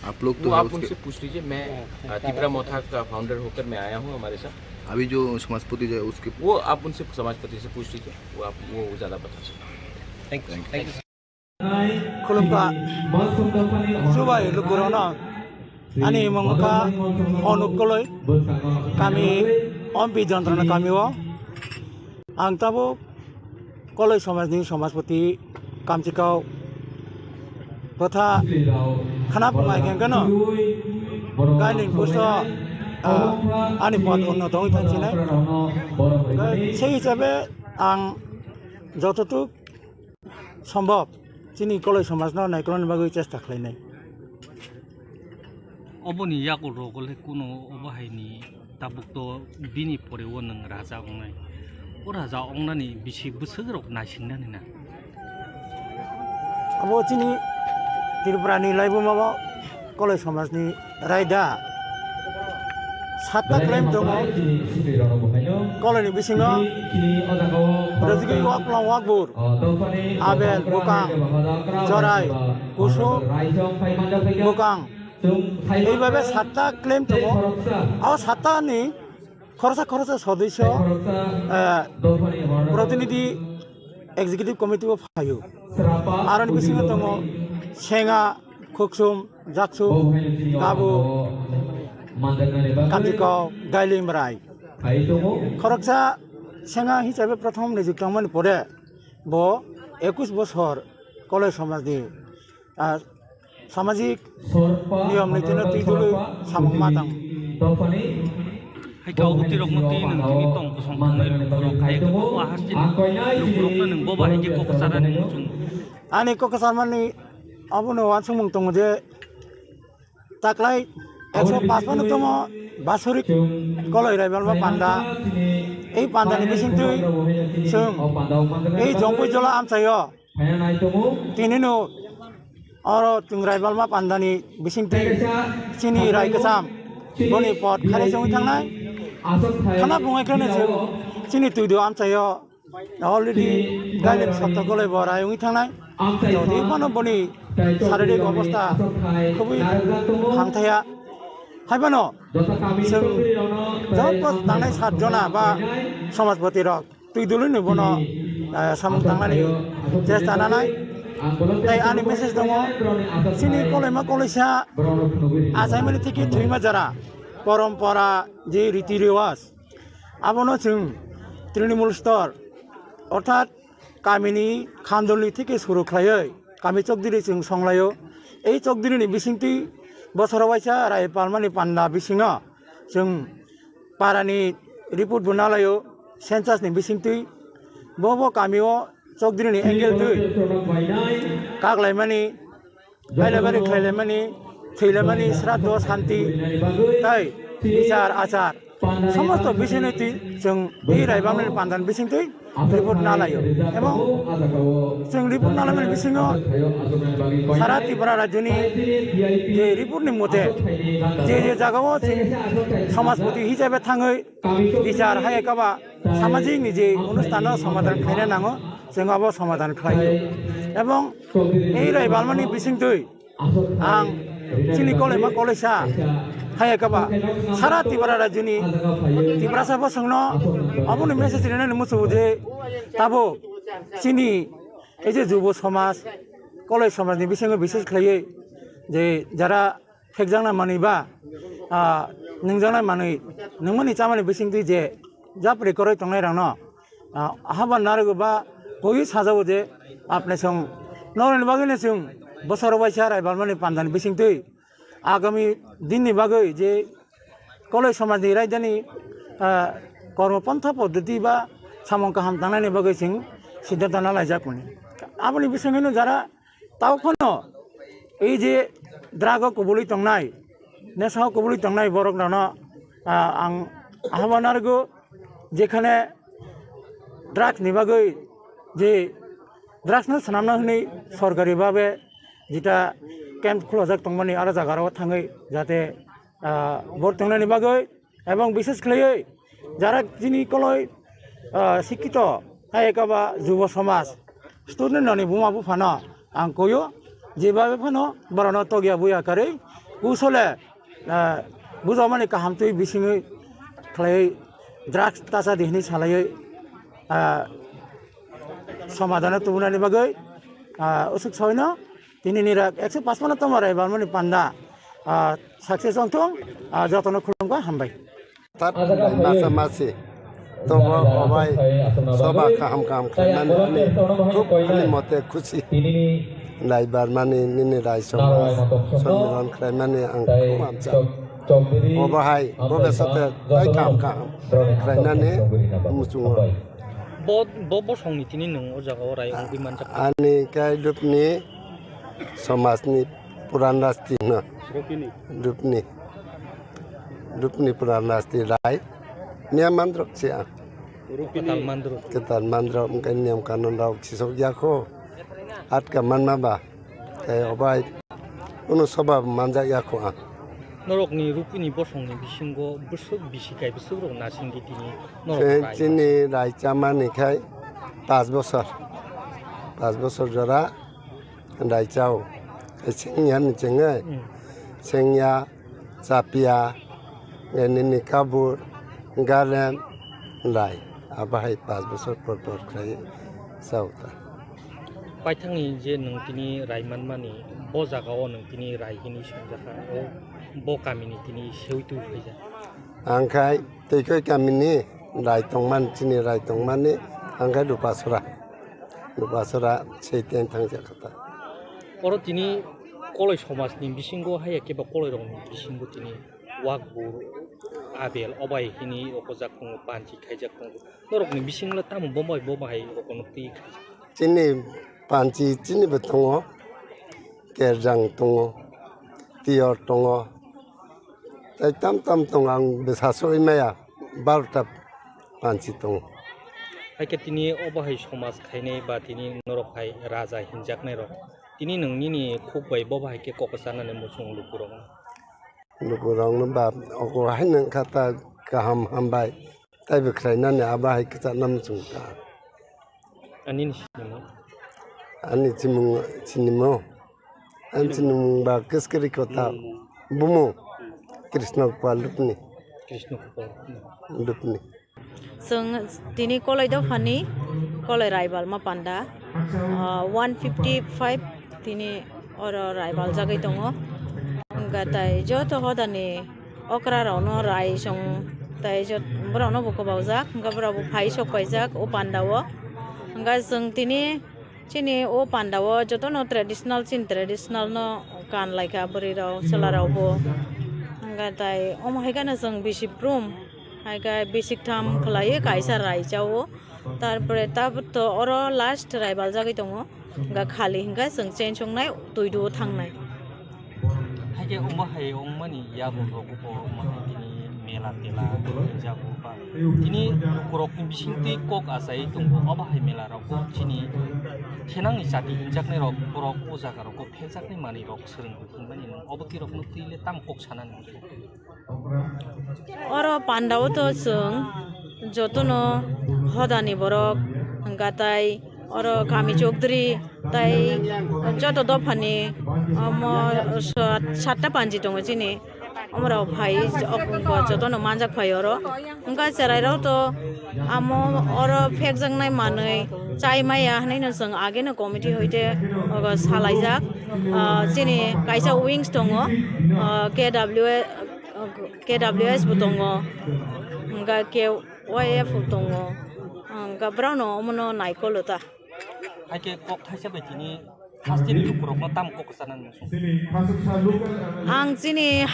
आप लोग तो वो है आप उसके उनसे पूछ लीजिए। मैं अ, तिपरा मोथा का फाउंडर होकर मैं आया हूँ हमारे साथ। अभी जो समाजपति जो है उसके वो आप उनसे समाजपति से पूछ लीजिए, वो आप वो ज़्यादा बता सकते हैं। Thank you. Thank you. Khulumkha chubai lukurokno, ani mung wngkha Onuk Koloi, kami Ompi Jontrona kami o. Ang tabuk Koloi somajni somajpati kamchikao bwtha khana phungai khe kheno gailing puso, ah, ani pod unnoto wngwi thangsinai. Sei hisabe ang jototuk sombhob chini Koloi somajno naikolnani bagwi chesta khlainai. Oboni yakolrok le kuno obo haini tabuk to bini pore o nwng raja wngnai. O raja wngnani bisi bwswk rok naisingnani na. Abo chini Tripurani laibuma bo Koloi somajni raida satta claim tongo. Koloini bisingo rwjagwi waklong wakbur, abel, bwkang, jorai, kusuk, bwkang. Eibabe satta claim tongo. O sattani khoroksa khoroksa sodosyo, eh, protinidhi executive committee o phaio. Aroni bisingo tongo Senga, Khuksum, Jaksu, Gabu, Kamjikao, Gailing Brai. Khoroksa Senga hisabe prothom nijyukti wngmani pore bo ekush bosor Koloi somajni, ah, samajik niyom nitino twi dului samung ma tang. Hai khe obo twi rokno twi nwng tini tong kosong tongnai lukurok, hai khe bo hasteni lukurokno nwng bo bahai khe kok charani muchung. Ani kok charmani abono uansukmung tongo je taklai ekso paanch phano tongo Basurik Koloi Raibalma panda. Ei pandani bisingtwi chwng ei Jongpui Jola amchaio. Tinino oro chwng Raibalma pandani bisingtwi chini rai kwcham boni pot kharai chongwi thangnai. Khana bungwi kheno chwng chini twido amchaio already gailing sotto Koloi bo rai wngwi thangnai. Jodi phano boni saririk obostha khubui hamthaya. Hai phano chwng joto tangnai sat jona ba somajpati rok twi dului ni bono, eh, samung tangnani chesta nanai. Tai ani message tongo, chini Koloima Koloisa achaimani thiki thwima jora, porompora je riti rewaj, abono chwng Trinamool stor, orthat Kamini khandolni theke suru khlaiwi kami chokdiri chwng songlaio. Ei chokdirini bisingtwi bosoro waisa rai palmani panda bisingo chwng parani report bo nalaio, census ni bisingtwi. Bo bo kamio chokdirini angle twi kaklaimani, hailabari khlailaimani, thwilaimani, sraddho, santi, tai bichar, achar, somosto bisingni twi chwng ei rai bamni pandan bisingtwi report nalaio. Ebong chwng report nalaimani bisingo sara Tripura rajyoni je report ni mote je je jagao chwng samajpati hisabe thangwi bichar hai ekaba samajik ni je onusthan no somadhan khlaina nango, chwng abo somadhan khlai. Ebong ei rai balmani bisingtwi ang chini kolema kolaisa hai ekaba sara Tripura rajyoni Tiprasa bosongno aboni message rinani muchungo je tabuk chini ei je jubo somaj, koloi somajni bisingo bises khlaiwi je jara phekjaknai manwi ba, ah, nwngjaknai manwi nwngmani chamani bisingtwi je japri kwrwi tongnai rokno, ah, haba narwgo ba koi sajago je apne song norokni bagwino chwng bosoro waisa rai balmani pandani bisingtwi agami dinni bagwi je koloi somajni raidani, ah, kormo pontha poddoti ba samung kaham tangnaini bagwi chwng siddhanto nalaijak mani. Aboni bisingwino jara tao phano ei je drug o kubului tongnai, nesa o kubului tongnai borok rokno, ah, ang ahama narwgo, jekhane drugs ni bagwi je drugs no swnamna hwnwi sorkari babe jeta camp khulajak tongmani aro jaga rok thangwi jate, ah, bor tongnani bagwi ebong bises khlaiwi jara chini koloi, ah, sikito hai ekaba jubo somaj student rokni buma buphano ang koyo jebabe phano borokno tokya buya karwi kusole, ah, bujamani kaham twi bisingwi khlaiwi drugs tacha di hwnwi salaiwi, ah, somadhano tubunani bagwi, ah, usuk soino tini ni rak ekso pachpano tongma rai balmani panda, ah, success wngthung, ah, jotono khulumkha, hambai. Tat masa masi tobo obai soba kaham kaham khlaimani ani khub ani mote khusi. Rai balmani nini rai soba sonmiron khlaimani ang khub amsa. Obo hai bobe sote tai kaham kaham khlainani muchungo. Bo, bo bosongni tini nwng o jagao rai wngwi manjak. Ani khe Dupni somajni puran rasti hwno. Dupni. Dupni puran rasti rai. Niya mandrok si ang. Kwtal mandrok. Kwtal mandrok, wngkha niyam kanun rok sisok ya kho. Atka manma ba. Tei obai kunu soba manjak ya kho ang. Norokni Rupini bosongni bisingo bwswk bisi kai bwswk rok nasingdi tini norok Chini rai chamani khai pas bosor. Pas bosor jora rai chao. Sengya ni chengwi. Hmm. Sengya, chapia, nini kabur, garem, rai. Abo hai pas bosor por por khai chao ta. Paithakni je nwng tini rai manmani, bo jagao nwng tini rai hini swngjak kha, o bo kamini tini seui twi phaijak. Ang khai Twikoi kamini rai tongmani, chini rai tongmani, ang khai Rupasora. Rupasora sei ten thangjak kha ta. Oro tini koloi somajni bisingo haiya khe ba koloi rokni bisingo tini wakbur, abel, obai hini okojak tongo, panchi khaijak tongo. Norokni bisingla tamo bomo bai bomo hai rokono twi khaijak. Chini panchi chini bo tongo, kerjang tongo, tiyor tongo, tei tam tam tongo, ang bwsa sogwi maya barota panchi tongo. Hai khe tini obo hai somaj khainai ba tini norok hai raja hinjaknai rok, tini nwng nini khuk bai bobo hai khe kok sanani muchung lukurokno. Lukurokno ba ogo hai nang kha ta kaham hambai. Taibo khlainani abo hai kwchakna muchung ta. Ani ni sinimung? Ani simung sinimo. Ani sinimung ba Kiskiri Kota. Bumu Krishna Kupar Lupni. Krishna Kupar. Lupni. Chwng tini Koloi dophani Koloi Raibalma panda, ah, one fifty five tini oro raibaljagwi tongo. Hwnkhe tai joto hodani okra rokno rai chwng tai jot-, borokno bo kwbaujak, hwnkhe borok bo phai sok paijak o panda o. Hwnkhe chwng tini chini o pandao jotono traditional, chini traditional no kan laikha bwrwi rok, chwla rok bo. Hwnkhe tai omo hai kheno chwng bisi brum, hai khe bisik tham khlaiwi kaisa rai chao. Tarpore tabuk to oro last rai baljagwi tongo. Hwnkhe khali hwnkhe chwng cheng songnai, twi duo thangnai. Haikhe omo hai wngmani yago rok bo omo hai tini mela tela jago ba tini lukurokni bisingtwi kok achai tongo. Obo hai mela rok chini thenangni chati hinjaknai rok, borok o jaga rogo phekjaknai manwi rok swrwngwi hinmani nwng obo twi rokno twi le tamo kok sanani? Oro pandao to chwng jotono hodani borok, hwnkha tai oro kami chokdri tai joto dophani omo sat-, satta panji tongo chini. Omorok phai jotono manjak phai oro. Hwnkha cherai rok to amo oro phekjaknai manwi chai maya hwnwi no chwng ageno committee hoite ogo salaijak. Ah, chini kaisa wings tongo, ah, K W A, K W S bo tongo, hwnkha K Y F bo tongo, hwnkha borokno omono naikolo ta. Haikhe kok thaisa bai tini hasteni lukurokno tamo kok kwchanani muchung? Ang chini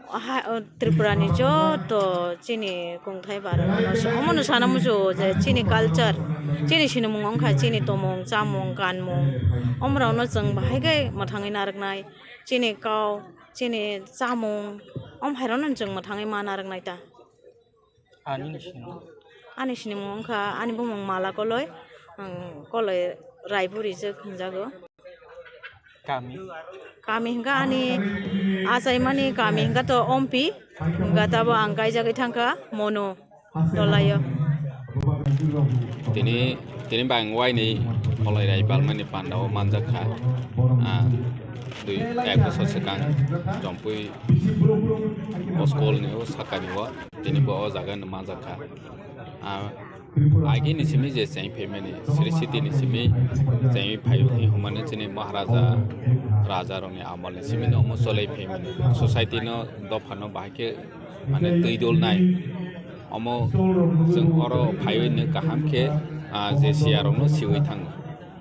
ha-, Tripura ni joto chini kongthai barok no omono sana muchungo je chini culture, chini sinimung wngkha chini tomung, chamung, kanmung, omorokno chwng bahai khe mwthangwi narwknai, chini kok, chini chamung, omo hai rokno chwng mwthangwi ma narwknai ta. Ani ni sinimung? Ani sinimung wngkha, ani bumung Mala Koloi, ang Koloi Raiburi se hwnjago. Kami? Kami hwnkha ani achaimani kami hwnkha to Ompi, hwnkha tabo ang kaijagwi thangkha Mono Tolaio. Tini, tini bai ang waini Koloi Rai balmani pandao manjak kha. Ah, dui, ek bosor swkang Jompui o school ni o sakani o. Tini bo o jaga no manjak kha. Ah, agi ni simi je cheng phaimani, Sri City ni simi cheng phai hwnmani chini Maharaja, Raja rokni amol ni simi no omo cholai phaimani. Society no, dopha no bahai khe mane twi dol nai. Omo chwng oro phaiwi no kaham khe, ah, je siya rok no siwi thango.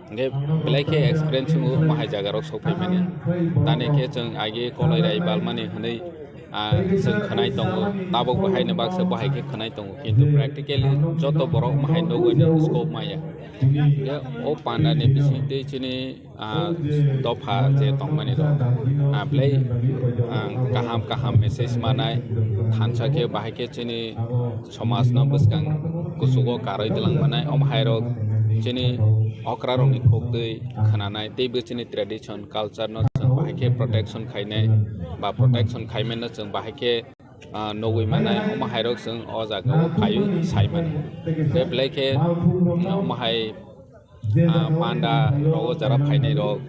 Hingke belai khe experience wngo, omo hai jaga rok sok phaimani. Tani khe chwng agi Koloi Rai balmani hwnwi, ah, chwng khwnai tongo, tabuk bo haino baksa bo hai khe khwnai tongo, kintu practically joto borok omo hai nugwi no scope maya. Hingke o panda ni bising twi chini, ah, dopha je tongmani rok, ah, belai, ah, kaham kaham message manai, thansa khe bahai khe chini somaj no bwskang kuchugo karwi twlang manai, omo hai rok chini okra rokni kok twi khwnanai, tei bo chini tradition, culture no chwng bahai khe protection khainai, ba protection khaimano chwng bahai khe, ah, nugwi manai, omo hai rok chwng o jaga o phaiwi sai mano. Tei belai khe, mm, omo hai, ah, panda rogo jara phainai rok,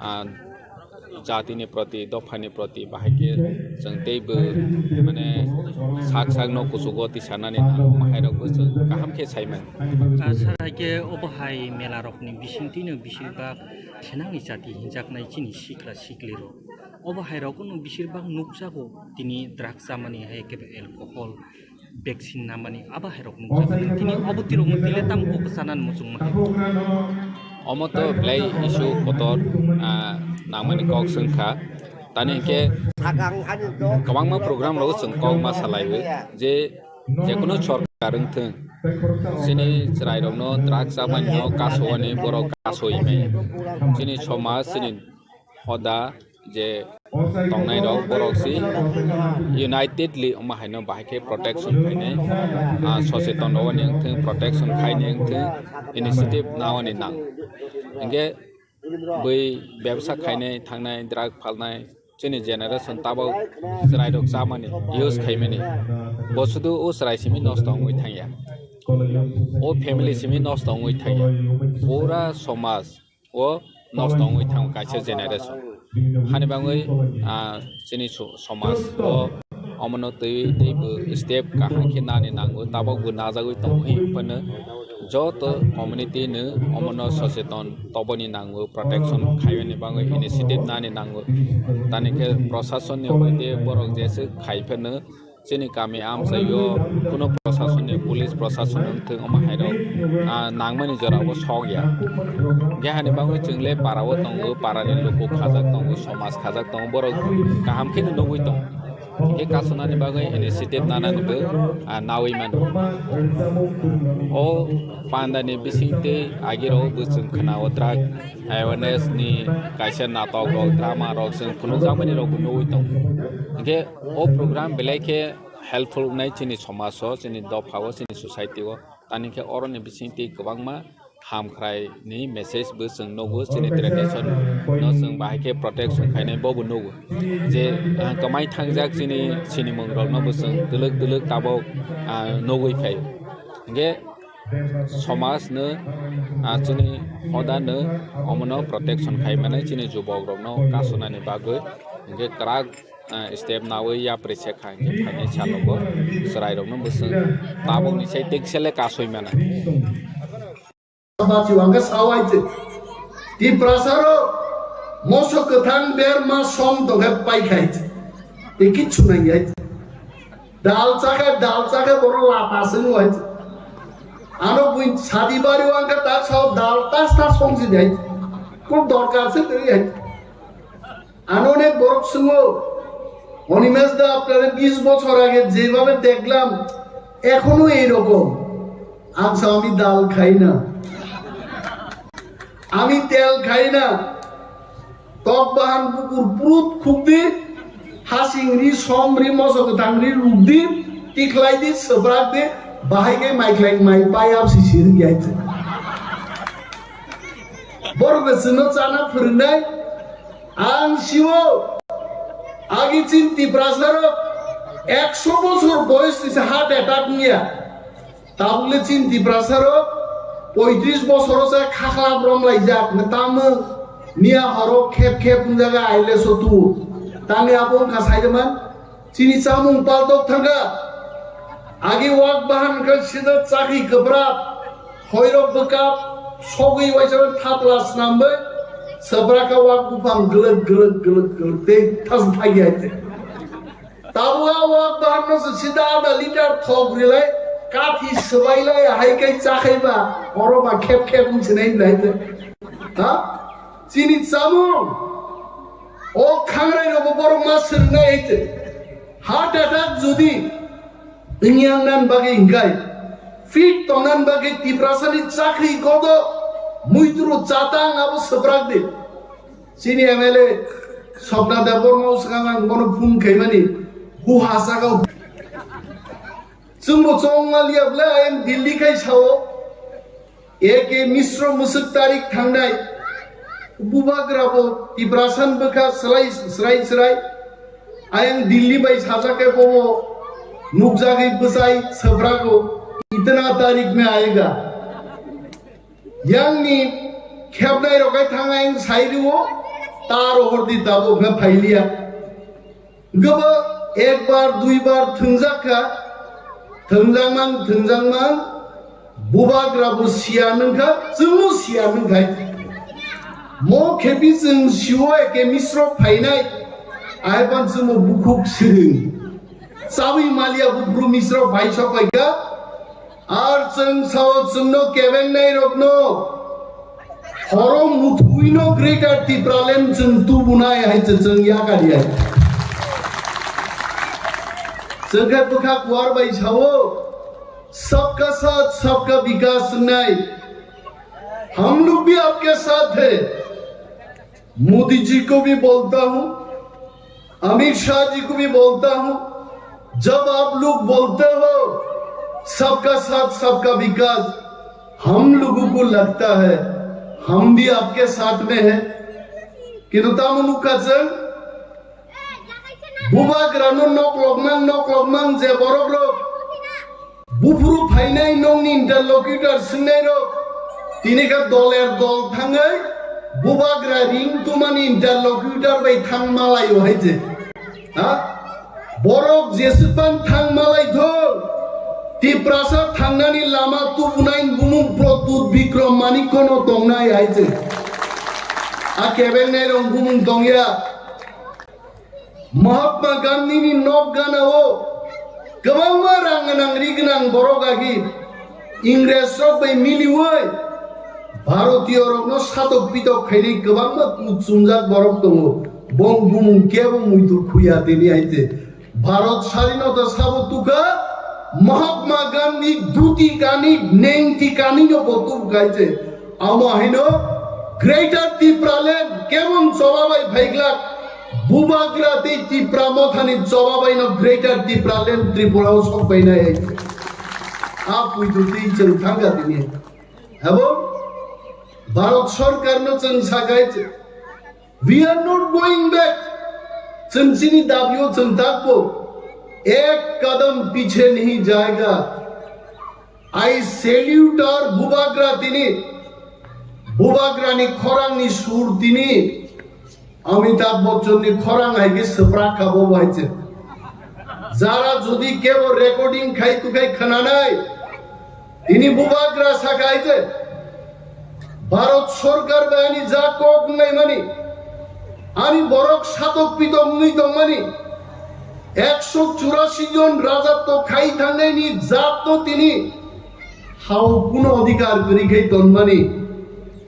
ah, jatini proti, dophani proti bahai khe chwng teibo mane sak sak no kuchugo tisanani nang, omo hai rok bo chwng kaham khe sai mano. Ah, sir, hai khe obo hai mela rokni bising twi no bising bak thenangni jati hinjaknai chini sikla sikli rok. Obo hai rok no bising bak nukjago tini drugs chamani hai khe alcohol, vaccine namani abo hai rok nukjago. Tini obo twi rok no twi le tamo kok kwchanani muchung ma hai. Omo to belai issue kotor, ah, nangmani kok swngkha. Tani hwnkhe kwbangma program rogo chwng kok ma salaiwi je, jekunu sorkar wngthwng, chini chwrairokno drugs chamani no kasowani borok kasoi maya. Chini somaj, chini hoda je tongnai rok borok si unitedly omo haino bahai khe protection khainai, ah, socheton rogoni wngthwng, protection khaini wngthwng, initiative nawani nang. Hingke bui bebsa khainai, thangnai, drug phalnai, chini generation tabok chwrai rok chamani, use khaimani, bo sudu o chwrai simi nosto wngwi thangya, o family simi nosto wngwi thangya, pura somaj o nosto wngwi thango kaisa generation. Hani bagwi, ah, chini so-, somaj o omono twiwi teibo step kaham khe nani nango, tabok bo najagwi tongo, hwnphano joto community no omono socheton toboni nango, protection khaiyani bagwi initiative nani nango. Tani khe proshasonni hoite borok jeswk khai phano Chini kami amchaio kuno prosasonni, police prosasonni wngthung, omo hairok, ah, nangmani jorao sok ya. Hingke hani bagwi chwng le parao tongo, parani luku khajak tongo, somaj khajak tongo, borok kaham khe nugwi tongo. Hingke kasonani bagwi initiative nanani bo, ah, nawi mano. O pandani bisingtwi agirok bo chwng khwnao drug awareness ni kaisa natok rok, drama rok chwng phunukjakmani rok bo nugwi tongo. Hingke o program belai khe helpful wngnai chini somaj o, chini dopha o, chini society o. Tani khe oroni bisingtwi kwbangma hamkhrai ni message bo chwng nugo, chini tradition no chwng bahai khe protection khainai bo bo nugo. Je, ah, kwmai thangjak chini sinimung rok no bo chwng twlwk twlwk tabok, ah, nugwi phai. Hingke somaj no, ah, chini hoda no omono protection khai mani chini jubok rok no kasonani bagwi hingke kwrak, ah, step nawi yapri se kha hingke phainai salo bo chwrai rok no bo chwng tabok ni sai tekse le kasoi mano. Bati wangkha sawai te. Tiprasa rok moso kwthang berma som tongkhe pai khai te. Te kichu nang yai te. Dal chakhe, dal chakhe borok lata sing wai te. Ano buin sadi bari wangkha ta sao dal tas tas song si dai. Ko dorkar se teri yai. Ano onek borok swngo, "Animesh da, apnare bish bochor age jebhabe dekhlam, ekhono ei rokom." Ang sa, "Ami dal khai na, ami tel khai na, tok bahan bukur prut khuk di, hasing ri, som ri, moso kwthang ri ruk di, tikhlai di, swbrak di, bahai khe mai khlai mai pai ap si sir yai." Borok de chwngno chana phwrwngnai. Ang siwo, agi chin Tiprasa rok ekso bochor boyos ni se heart attack niya. Tabukle chin Tiprasa rok poitris bochor se khakla brom laijak, tamo niya horo khep khep wngjaga aile sotu. Tani abo wngkha saideman. Chini chamung paltok thangkha. Agi wak bahan khe sida chakhi kwbrak, hoirok bwkap, sogwi waisa thapla snambai, swbrakha wak buphang glwk glwk glwk glwk tei thas thagi hai te. Tabuk a wak bahan no se sida ada liter thok rilai, kathi swbailai hai kai chakhaiba, oro ba khep khep wng sinai nai te. Ha? Chini chamung. O khangrai rogo borok ma swrwngnai hai te. Heart attack jodi wngya wngnan bagwi hingkai, fit tongnan bagwi Tiprasani chakri godo muituru chatang abo swprak di. Chini M L A Swpna Debbarma swkang ang bono phone khaimani, hu hasakao. Chwngbo chongma liya bwle ayang Delhi khai sao. A K Misro mwswk tarik thangnai bubagra bo Tiprasan bwkha swlai swrai swrai. Ayang Delhi bai sajak khe bobo nukjagwi bwchai swprago, "Itna tarik mein aayega." Yangni khepnai rok hai thang ayang sai rwo, ta rohor di tabuk khe phailiya. Gabo ekbar duibar thwngjak kha, thwngjak mang thwngjak mang, bubagra bo siya nung kha, chwngno siya nung khai. Mo khepi chwng siwo A K Misro phainai, ahai pan chwngno bukhuk swrwng. Chawi maliya buphru Misro phai sok phai kha, ar chwng sao chwngno kebengnai rokno horo muthuino Greater Tipraland chwng tubunai hai chwng yakar ya. Chwng khe bwkha kuar bai sao, "Sabka saath, sabka vikas" wngnai. Hum log bhi aapke saath hai. Modi जी को भी बोलता हूँ, अमित शाह जी को भी बोलता हूँ, जब आप लोग बोलते हो सबका साथ सबका विकास, हम लोगों को लगता है हम भी आपके साथ में हैं। Kintu tamo nukha chwng, bubagrano nok lokmang nok lokmang je borok rok, buphuru phainai nokni interlocutor swngnairok tini khe doler dol thangwi bubagra ring tumani interlocutor bai thang malaio hai je. Ha? Borok jeswkban thang malaithok, Tiprasa thangnani lama tubunai bumung Pradyut Bikram Manikya no tongnai hai je. A kebengnai rok bumung tongya. Mahatma Gandhi ni nok gana o Kwbangma rang gwnang ri gwnang borok agi Ingres rok bai miliwi Bharatiyo rokno satok pitok khainai kwbangma kuchumjak borok tongo. Bong bumung kebo muitu khuya tini aite. Bharat sadhinota sabo tukha Mahatma Gandhi duti kani nengti kani no bo tuk kaite. Amo haino Greater Tipraland kebon choba bai phaiglak Bubagra tei Tipra Mothani choba bai no Greater Tipraland Tripura o sok bai nai. A puitu tei chwng thangkha tini. Abo Bharat Sarkar no chwng sakai, we are not going back. Chwng chini dabi o chwng takbo ek kadam piche nahi jayega. I salute our Bubagra tini. Bubagra ni khorang ni sur tini. Amitabh Bachchan ni khorang hai khe swprak kha bo bai se. Jara jodi kebo recording khai tu khai khwnanai. Tini Bubagra sa khai se. Bharat Sarkar bai ani ja kok wngnai mani. Ani borok satok pitok wngwi tong mani. Ekso churasi jon raja to khai thangnai ni jat to tini. Hao kuno odhikar kwrwi khai ton mani.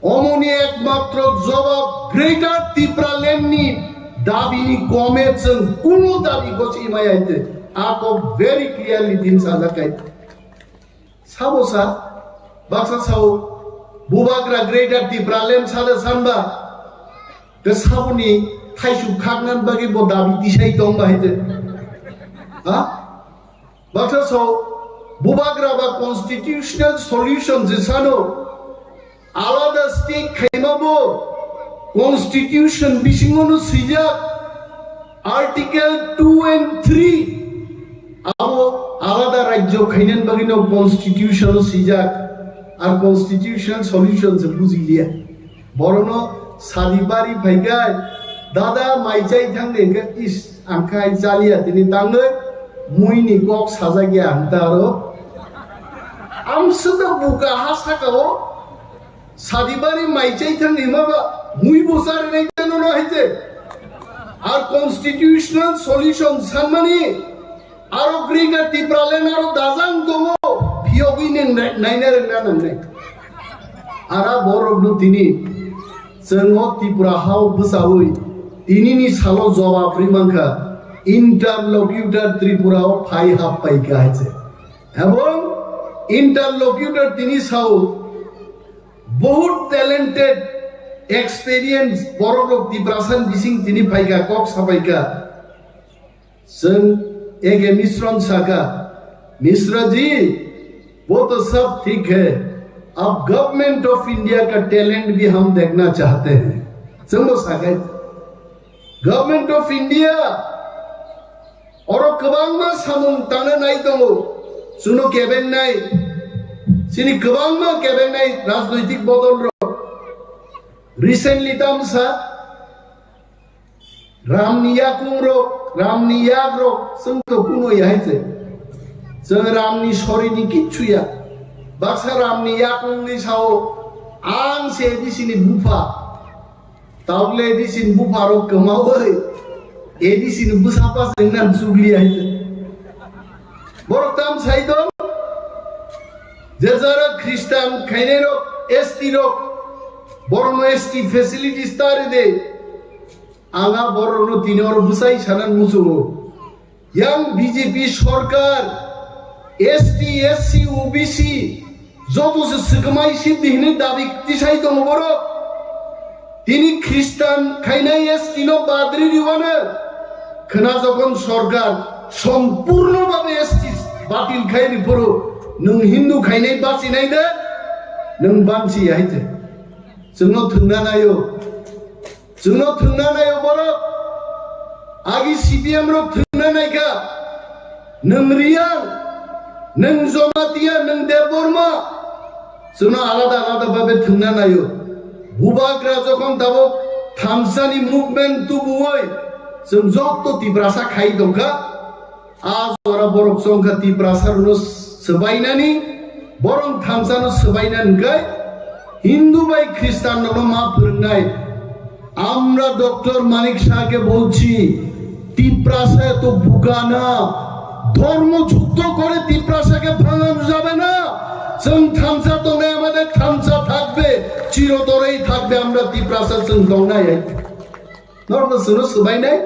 Omoni ekmatro jobab Greater Tipraland ni dabi ni kome chwng kuno dabi gochi maya hinte. A kok very clearly din sajak kai. Sabo sa, baksa sao, Bubagra Greater Tipraland sada sanba, ke saboni thaisu khaknan bagi bo dabi tisai tong ba hinte. Ha? Baksa sao, Bubagra ba constitutional solution je sano, alada state khaima bo constitution bisingo no swijak article two and three abo alada rajyo khainan bagwi no constitution o swijak ar constitutional solution se bujiliya. Borono sadi bari phaikai dada mai chai thang de hingke is ang khai chaliya tini tangwi mui ni kok sajak ya ang ta aro ang sida buka ha saka o Sadibari mai chai thang ni ma ba mui bo sar nai tano no hai te. Ar constitutional solution sanmani aro Greater Tipraland aro dajang tongo phiyogwi neng nai nai nang nai. Ara borok no tini chwngo Tripura hao bwsawi tini ni salo jobab ri mankha interlocutor Tripura o phai hap pai kha hai se. Ebong interlocutor tini sao Bahut talented, experience borok rok Tiprasa ni bising tini phaikha, kok sapaikha. Chwng A K Misron sakha, Misra ji, wo to sab thik hai, ab Government of India ka talent bhi hum dekhna chahte hain. Chwng bo sakai, Government of India oro kwbangma samung tangna nai tongo. Chwngno kebengnai, chini kwbangma kebengnai rajnoitik bodol rok. Recently tamsa Ramni yakung rok, Ramni yak rok, chwng to kuno ya hai se. Chwng Ramni sori ni kichu ya. Baksa Ramni yakung ni sao ang se A D C ni bupha. Taukle A D C ni bupharok kwmawi A D C ni bwsapa se wngna chukli hai se. Borok tam sai tong? Je jara Christian khainai rok, S T rok, borokno S T facilities ta ride. Anga borokno tini oro bwsai sana muchungo. Yang B J P sorkar S T, S C, O B C joto se swkmai si bihini dabi tisai tongo borok. Tini Khristan khainai S T no badri riwano khwna jokhon sorkar sompurno babe S T batil khai ri phuru nwng Hindu khainai bachinai de nwng banchi ya hai te. Chwngno thwngna naio. Chwngno thwngna naio borok. Agi C P M rok thwngna naikha. Nwng Riyang, nwng Jamatia, nwng Debbarma. Chwngno alada alada babe thwngna naio. Bubagra jokhon tabuk thamsani movement tubuwi chwng jokto Tiprasa khai tongkha. A jora borok chongkha Tiprasa rwno swbainani, borok thamsano swbainani hwnkhe Hindu bai Khristan rokno ma phwrwngnai. আমরা ডক্টর মানিক শাহকে বলছি, তিপ্রাসা এত বোকা না, ধর্ম যুদ্ধ করে তিপ্রাসাকে ভাঙানো যাবে না। চং থামসা tongnai, আমাদের থামসা থাকবে, চিরতরেই থাকবে। আমরা তিপ্রাসা চং tongnai. Norno sono swbainai?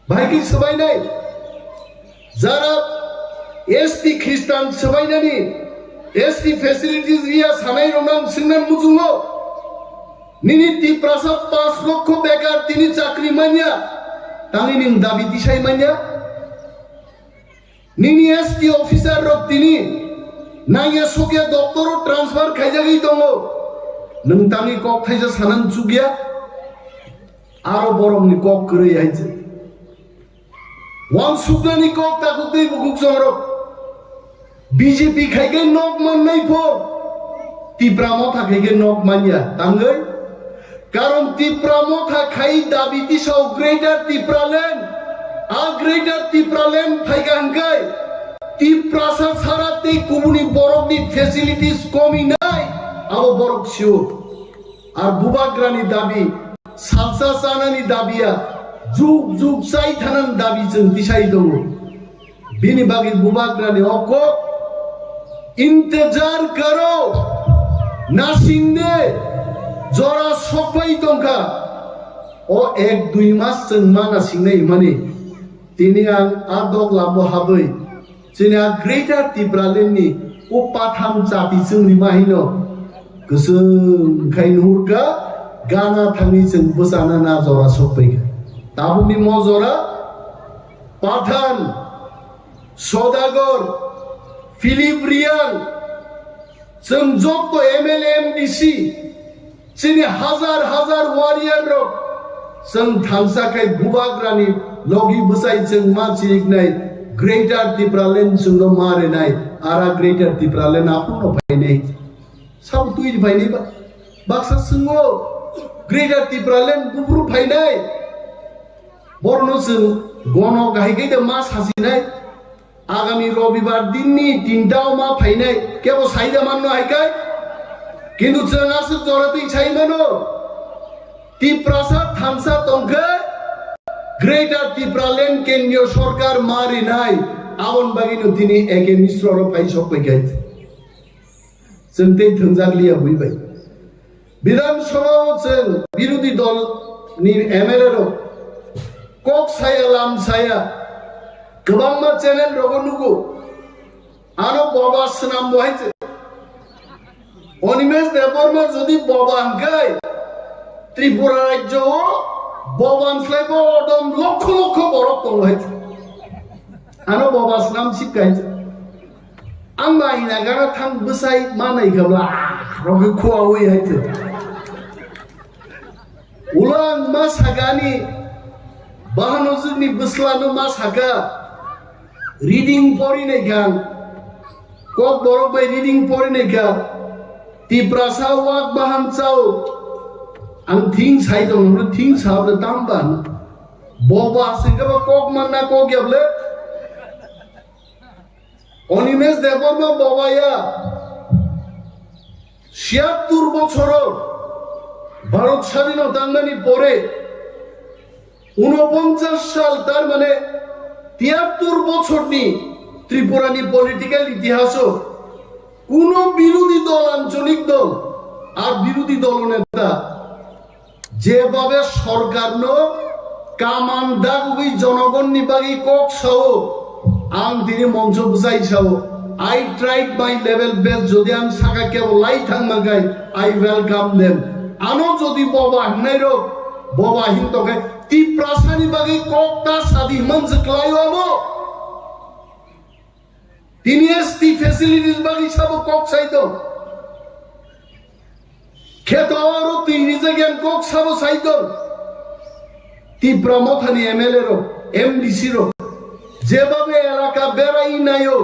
Bai khe swbainai? Jara S T Khristan swbainani, S T facilities riya sanai rok nang singnan muchungo. Nini Tiprasa pas lokho bekar tini chakri manya, tangni ning dabi tisai manya. Nini S T officer rok tini nangya sokya doctor o transfer khaijagwi tongo. Nwng tangwi kok thaisa sanan chukya. Aro borokni kok kwrwi hai se. Wansuknani kok takhuk tei bukhuk chongrok. B J P khai khe nok mannai pho. Tipra Motha khai khe nok manya. Tangwi? Karon Tipra Motha khai dabi tisao Greater Tipraland. A Greater Tipraland phaikha hwnkhe Tiprasa sara tei kubuni borokni facilities komi nai. Abo borok sio. Ar bubagrani dabi, salsa chanani dabiya, juk juk chai thanani dabi chwng tisai tongo. Bini bagwi bubagrani o kok, "Intejar karo, nasing de, jora sokpai tongkha." O ek dui mas chwng ma nasingnai hwnmani, tini ang a dok labo habwi, chini a Greater Tipraland ni o patham chati chwngni ma hino kwchwng khai nuhurkha, gana thangwi chwng bwchana na jora sokpaikha. Tabukni mo jora Pathan, Sodagar, Philip Riang, chwng jotto M L A, M D C, chini hazar hazar warrior rok chwng thansa khai bubagrani logi bwchai chwng ma chiriknai Greater Tipraland chwngno ma rinai, ara Greater Tipraland aphurno phainai. Sabo twi phainai ba? Baksa chwngno Greater Tipraland buphuru phainai. Borno chwng gono kahai khe de ma sasinai. Agami Robibar dinni tinta o ma phainai, kebo saida manno hai kai. Kintu chwng aswk jora twi sai mano. Tiprasa thansa tongkhe Greater Tipraland kendriyo sorkar ma rinai, aboni bagwino tini A K Misra ro phai sok pai kai. Chwng tei thwngjak liya bui bai. Bidhan Sabha o chwng birodhi dol ni M L A rok kok saya lam saya kwbangma channel rogo nugo. Ano boba swnam bo hai se. Animesh Debbarma jodi boba hwnkhe Tripura rajyo o boba slai bo odom lokho lokho borok tongo hai se. Ano boba swnam sik hai se. Ang ma ina gara thang bwsai manai khabla, ah, rokhe khua ui hai se. Ulang ma sakani, bahanojwkni bwslano ma saka, reading pori nai kha, kok borok bai reading pori nai kha, Tiprasa wak bahan chao, ang thing sai tong, thing sa bwle tam ban, boba singkha ba kok manna kok ya bwle, Animesh Debbarma boba ya, ছিয়াত্তর বছর ভারত স্বাধীন হওয়ার পরে ঊনপঞ্চাশ সাল, তার মানে তিয়াত্তর বছরনি ত্রিপুরানি পলিটিক্যাল ইতিহাসও কোনো বিরোধী দল, আঞ্চলিক দল আর বিরোধী দলনেতা যেভাবে সরকারনো কামান দাগুবি জনগণনি বাগি কক সাও, ang tini mongso bwsai sao, I tried my level best, jodi ang saka kebo lai thang mankai, I welcome them. Ano jodi boba hinai rok, boba hin tokhe Tiprasani bagwi kok ta sadi manjwk lai obo. Tini S T facilities bagwi sabo kok sai tong. Kheto oro twi rijak yang kok sabo sai tong. Tipra Mothani M L A rok, M D C rok, jebhabe elaka berai naio,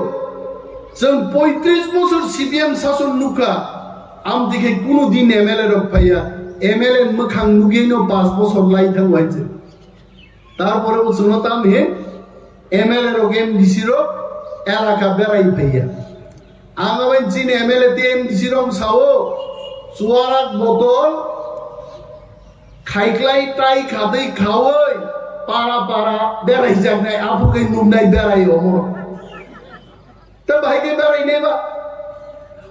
chwng poitris bosor C P M sason nukha, amtwi khe kunu din M L A rok phaiya, M L A mwkhang nugwino panch bosor lai thango hai se. Tarpore bo chwngno tam he M L A rok, M D C rok elaka berai phaiya. Ang abai chini M L A tei M D C rok sao, chuarak botol khaiklai tai khatwi khaui Para para berai jaknai, aphuru khe nuknai berai omo. Tei bahai khe berai nai ba?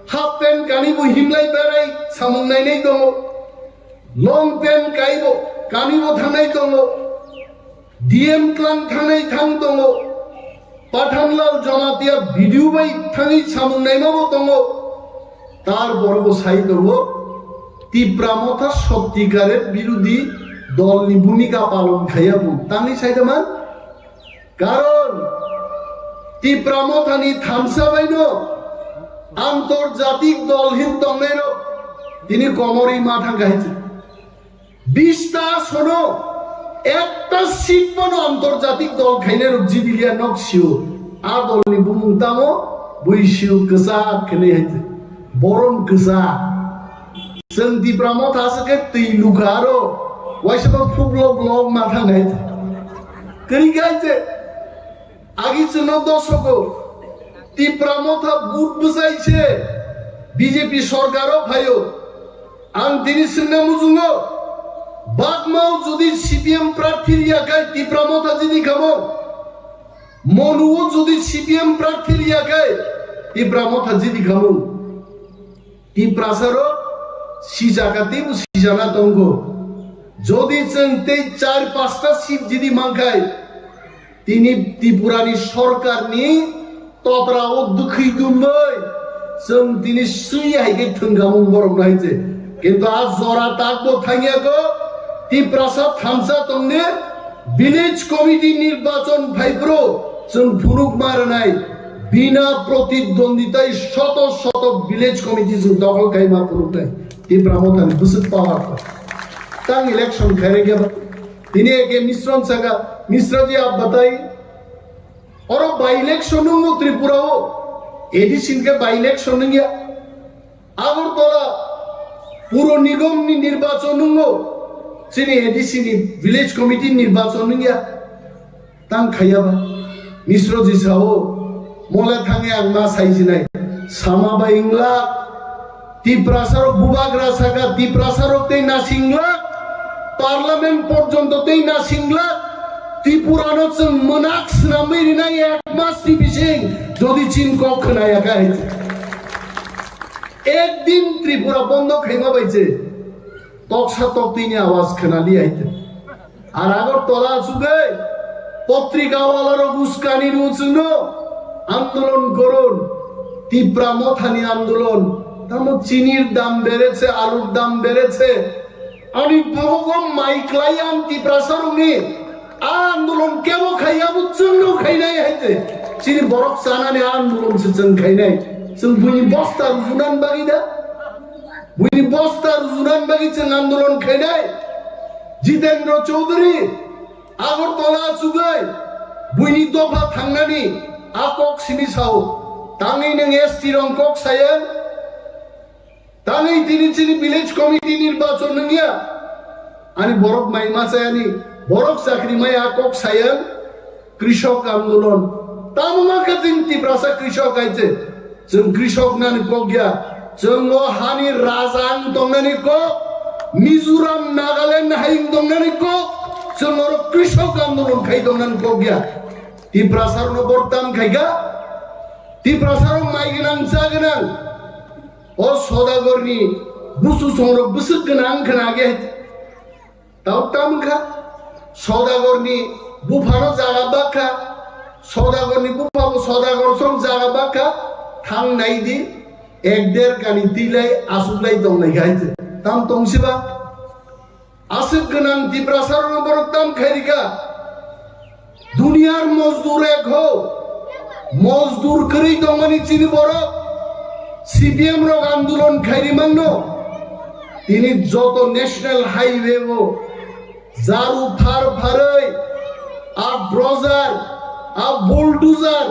Half pant kani bo himlai berai samung nainai tongo. Long pant kai bo kani bo thangnai tongo. D M klang thangnai thang tongo. Pathanlal Jamatia video bai thangwi samung naima bo tongo. Tarpore bo sai tongo, Tipra Motha sottikarer birodhi dolni bhumika palon khaiya bo. Tangwi sai tongma? Karon Tipra Mothani thansa baino antorjatik dol hin tongnairok tini komorwi ma thang kha hai se. Bista sono ekta seat bono antorjatik dol khainai rok jidiliya nok sio. A dolni bumung tamo bui sio kwchak khenai hai te. Boron kwchak. Chwng Tipra Motha se khe twi lukha aro waisa bo phublo blok ma thang hai te. Kwrwi khe hai te. Agi chwngno dosogo Tipra Motha but bwsai se B J P sorkaro phaio. Ang tini swngna muchungo, Bagmao jodi C P M prarthi riya khai Tipra Motha jidi kamo, Monuo jodi C P M prarthi riya khai Tipra Motha jidi kamo. Tiprasarok sijaka teibo sijana tongo. Jodi chwng tei char pasta seat jidi mankhai, tini Tripurani sorkarni totra o dwkhwi dumbai chwng tini swi hai khe thwngkhamung borok no hai se. Kintu a jora tak bo thangya ko Tiprasa thansa tongni village committee nirbachon phaiphuru chwng phunuk ma rwnai bina protidwonditai shoto shoto village committee chwng dokhol khai ma phunuknai. Tipra Mothani bwswk power ko. Tang election khairengya ba. Tini eke Misron saka, Misra ji aap batai. Oro by election nungo Tripura o. A D C ke by election nungya. Agartala Puro Nigom ni nirbachon nungo. Chini A D C ni village committee nirbachon nungya. Tang khaiya ba. Misro ji sao. Mole thange ang ma sai jinai. Sama ba ingla. Tiprasarok bubagra saka, Tiprasarok tei nasinglak, parliament porjonto tei nasinglak, Tripurano chwng mwnak swnamwi rinai ek mas ni bising, jodi chini kok khwnaya kha hai. Ek din Tripura bondo khaima bai se, toksa toktwini awaz khwnali hai. Ar Agartala achugwi potrika walarok uskani rw chwngno andolon goron, Tipra Mothani andolon. Tamo chinir dam bereche, alur dam bereche. Ani bohogo mai klai ang Tiprasarokni a andolon kebo khaiya bo chwngno khainai hai te. Chini borok chanani andolon se chwng khainai. Chwng buini bosta rujunan bagwi da? Buini bosta rujunan bagwi chwng andolon khainai. Jitendra Chaudhary, Agartala achugwi buini dopha thangnani a kok simi sao. Tangwi nwng S T rong kok saya. Tangwi tini chini village committee nirbachon nungya. Ani borok mai ma chayani, borok chakri mai a kok saya. Krishok andolon. Tamo ma khe chwng Tiprasa krishok hai se. Chwng krishok nani kok ya. Chwng o hani raja wng tongnani kok. Mizoram, Nagaland hai wng tongnani kok. Chwng oro krishok andolon khai tongnani kok ya. Tiprasa rokno borok tam khai kha. Tiprasa rok mai gwnang cha gwnang. O Sodagarni busu songrok bwswk gwnang khna khe. Tamo tamo kha, Sodagarni buphano jaga bak kha, Sodagarni buphabo Sodagar song jaga bak kha, thang nai di, ek der kani twi lai aswk lai tong lai kha hai se. Tam tong si ba? Aswk gwnang Tiprasarokno borok tam khai ri kha. Duniyar mozdur ek ho. Mozdur kwrwi tongmani chini borok C P M rok andolon khairi mangno. Tini joto national highway o jaru phar pharwi a dozer, a bulldozer,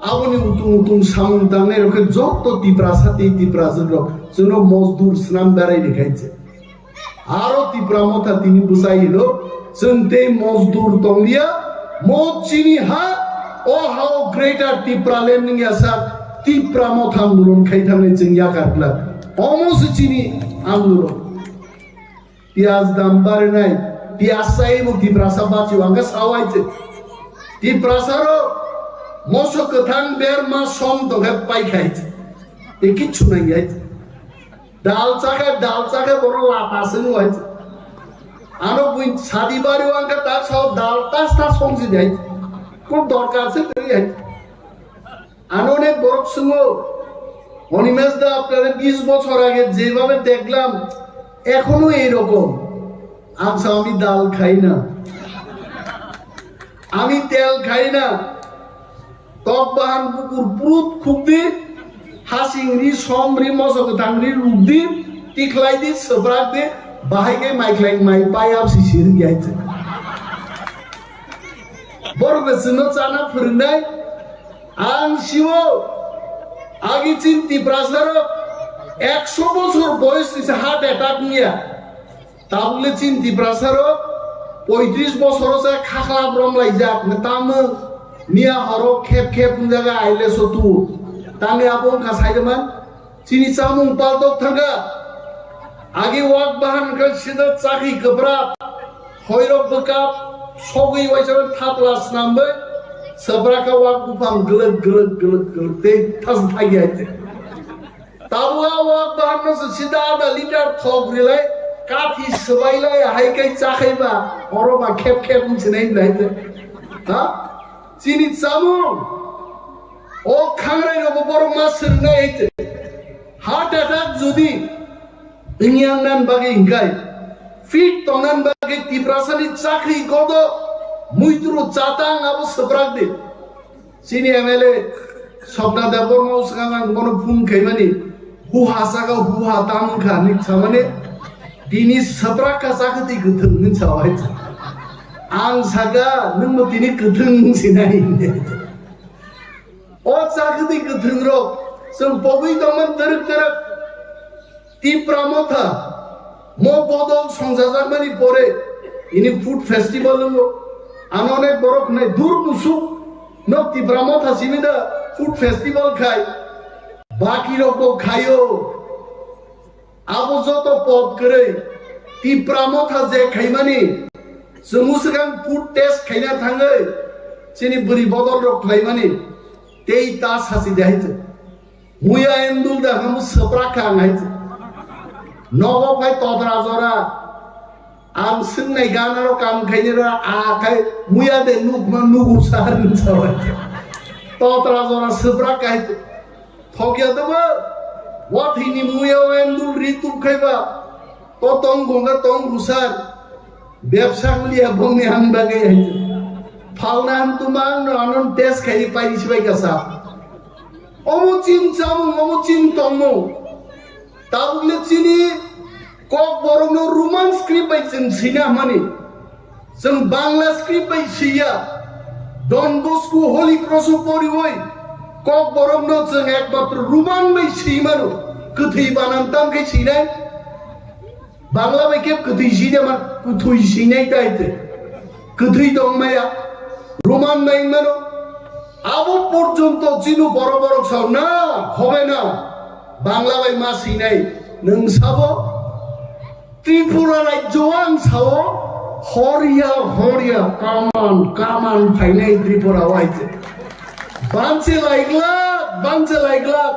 aboni utung utung samung tangnai rok khe joto Tiprasa tei Tiprajwk rok chwngno mozdur swnam berai ni khainse. Aro Tipra Motha tini bwsai hino, chwng tei mozdur tonglia, mo chini ha, o ha o Greater Tipraland wngya sak, Tipra Motha andolon khai thangnai chwng yakar glak. Omo se chini andolon. Piyaj dam barinai, piyas chai bo Tiprasa bachi wangkha sao hai se. Tiprasa ro moso kwthang berma som tongkhe pai khai se. E kichu nang yai se. Dal chakhe, dal chakhe borok lata se nung hai se. Ano bui sadi bari wangkha ta sao dal tas tas song si dai. Ko dorkar se tei hai. Ano onek borok sungo, "Animesh da, apnare bish bochor age jebabe dekhlam, ekhono ei rokom." Ang sa, "Ami dal khai na, ami tel khai na, tok bahan bukur prut khukdi, hasing ri, som ri, moso kwthang ri rukdi, tikhlai di, swprak di, bahai khe mai khlai mai pai ap si sir gyai." Borok be chwngno chana phwrwngnai. Ang sio, agi chin Tiprasa rok ekso bochor boyos ni se heart attack niya. Tabukle chin Tiprasa rok poitris bochor o se khakla brom laijak, tamo miya horo khep khep wngjaga aile so tu. Tangwi abo wngkha saidaman. Chini chamung paltok thangkha. Agi wak bahan wngkha sida chakhi kwbrak. Hoirok bwkha sogwi waisa thapla snamwi. Swprak kha wak buphang glwk glwk glwk glwk tei thas thagi hai tei. Tabuk a wak bahan no se sida ada liter thok rilai. Kathi swbai lai hai kai chakhai ba. Oro ba khep khep wng sinai lai tei. Ha? Chini chamung. O khangrai rokbo borok ma swrwngnai hai se. Heart attack jodi wngya wngnan bagwi hingkai, fit tongnan bagwi Tiprasani chakri kodo muitru chatang abo swprak di. Chini M L A Swapna Debbarma swkang ang bono phone khaimani, huha saka huha tam wngkha hinwi samani, tini swprak kha chakri kwthwng hinwi sao hai se. Ang saka nwngbo tini kwthwng wng sinai. O chakri kwthwng rok chwng pogwi tongmani twrwk twrwk Tipra Motha mo bodol songchajakmani pore ini food festival wngo. Ano onek borok hwnai dur musuk nok Tipra Motha simi da food festival khai baki rok bo khaio. Abo joto pot kwrwi Tipra Motha je khaimani, chwng swkang food test khaina thangwi chini bwrwi bodol rok khlaimani tei ta sachi de hai chwng. Muya endul da hamu swprak kha ang hai chwng. Nogo phai todra jora ang swngnai gana rok kam khainai rok a khai muya de nukma nugu sar hinwi sa hai chwng. Todra jora swprak kha hai chwng. Thokya tongma, wathini muya o endul ri tubkhaiba, to tong gongga tong rusar, bebsa liya bongni ang bagwi hai. Phalna ang tuma ang no anon test khai pai sibai kasa. Omo chin chamung, omo chin tongmung. Tabukle chini Kokborokno Roman script bai chwng swina hwnmani, chwng Bangla script bai swiya. Don Bosco Holy Cross o poriwi Kokborokno chwng ekmatro Roman bai swi mano. Kwthwi banan tam khe swinai. Bangla bai khe kwthwi swi de man, kwthwi swinai tai te. Kwthwi tong maya. Roman bai mano. Abo porjonto chini borok borok sao na, hobe na. Bangla bai ma swinai. Nwng sabo? Tripura rajyo ang sao, horia, horia, kaman, kaman phainai Tripura o hai se. Banse laiklak, banse laiklak,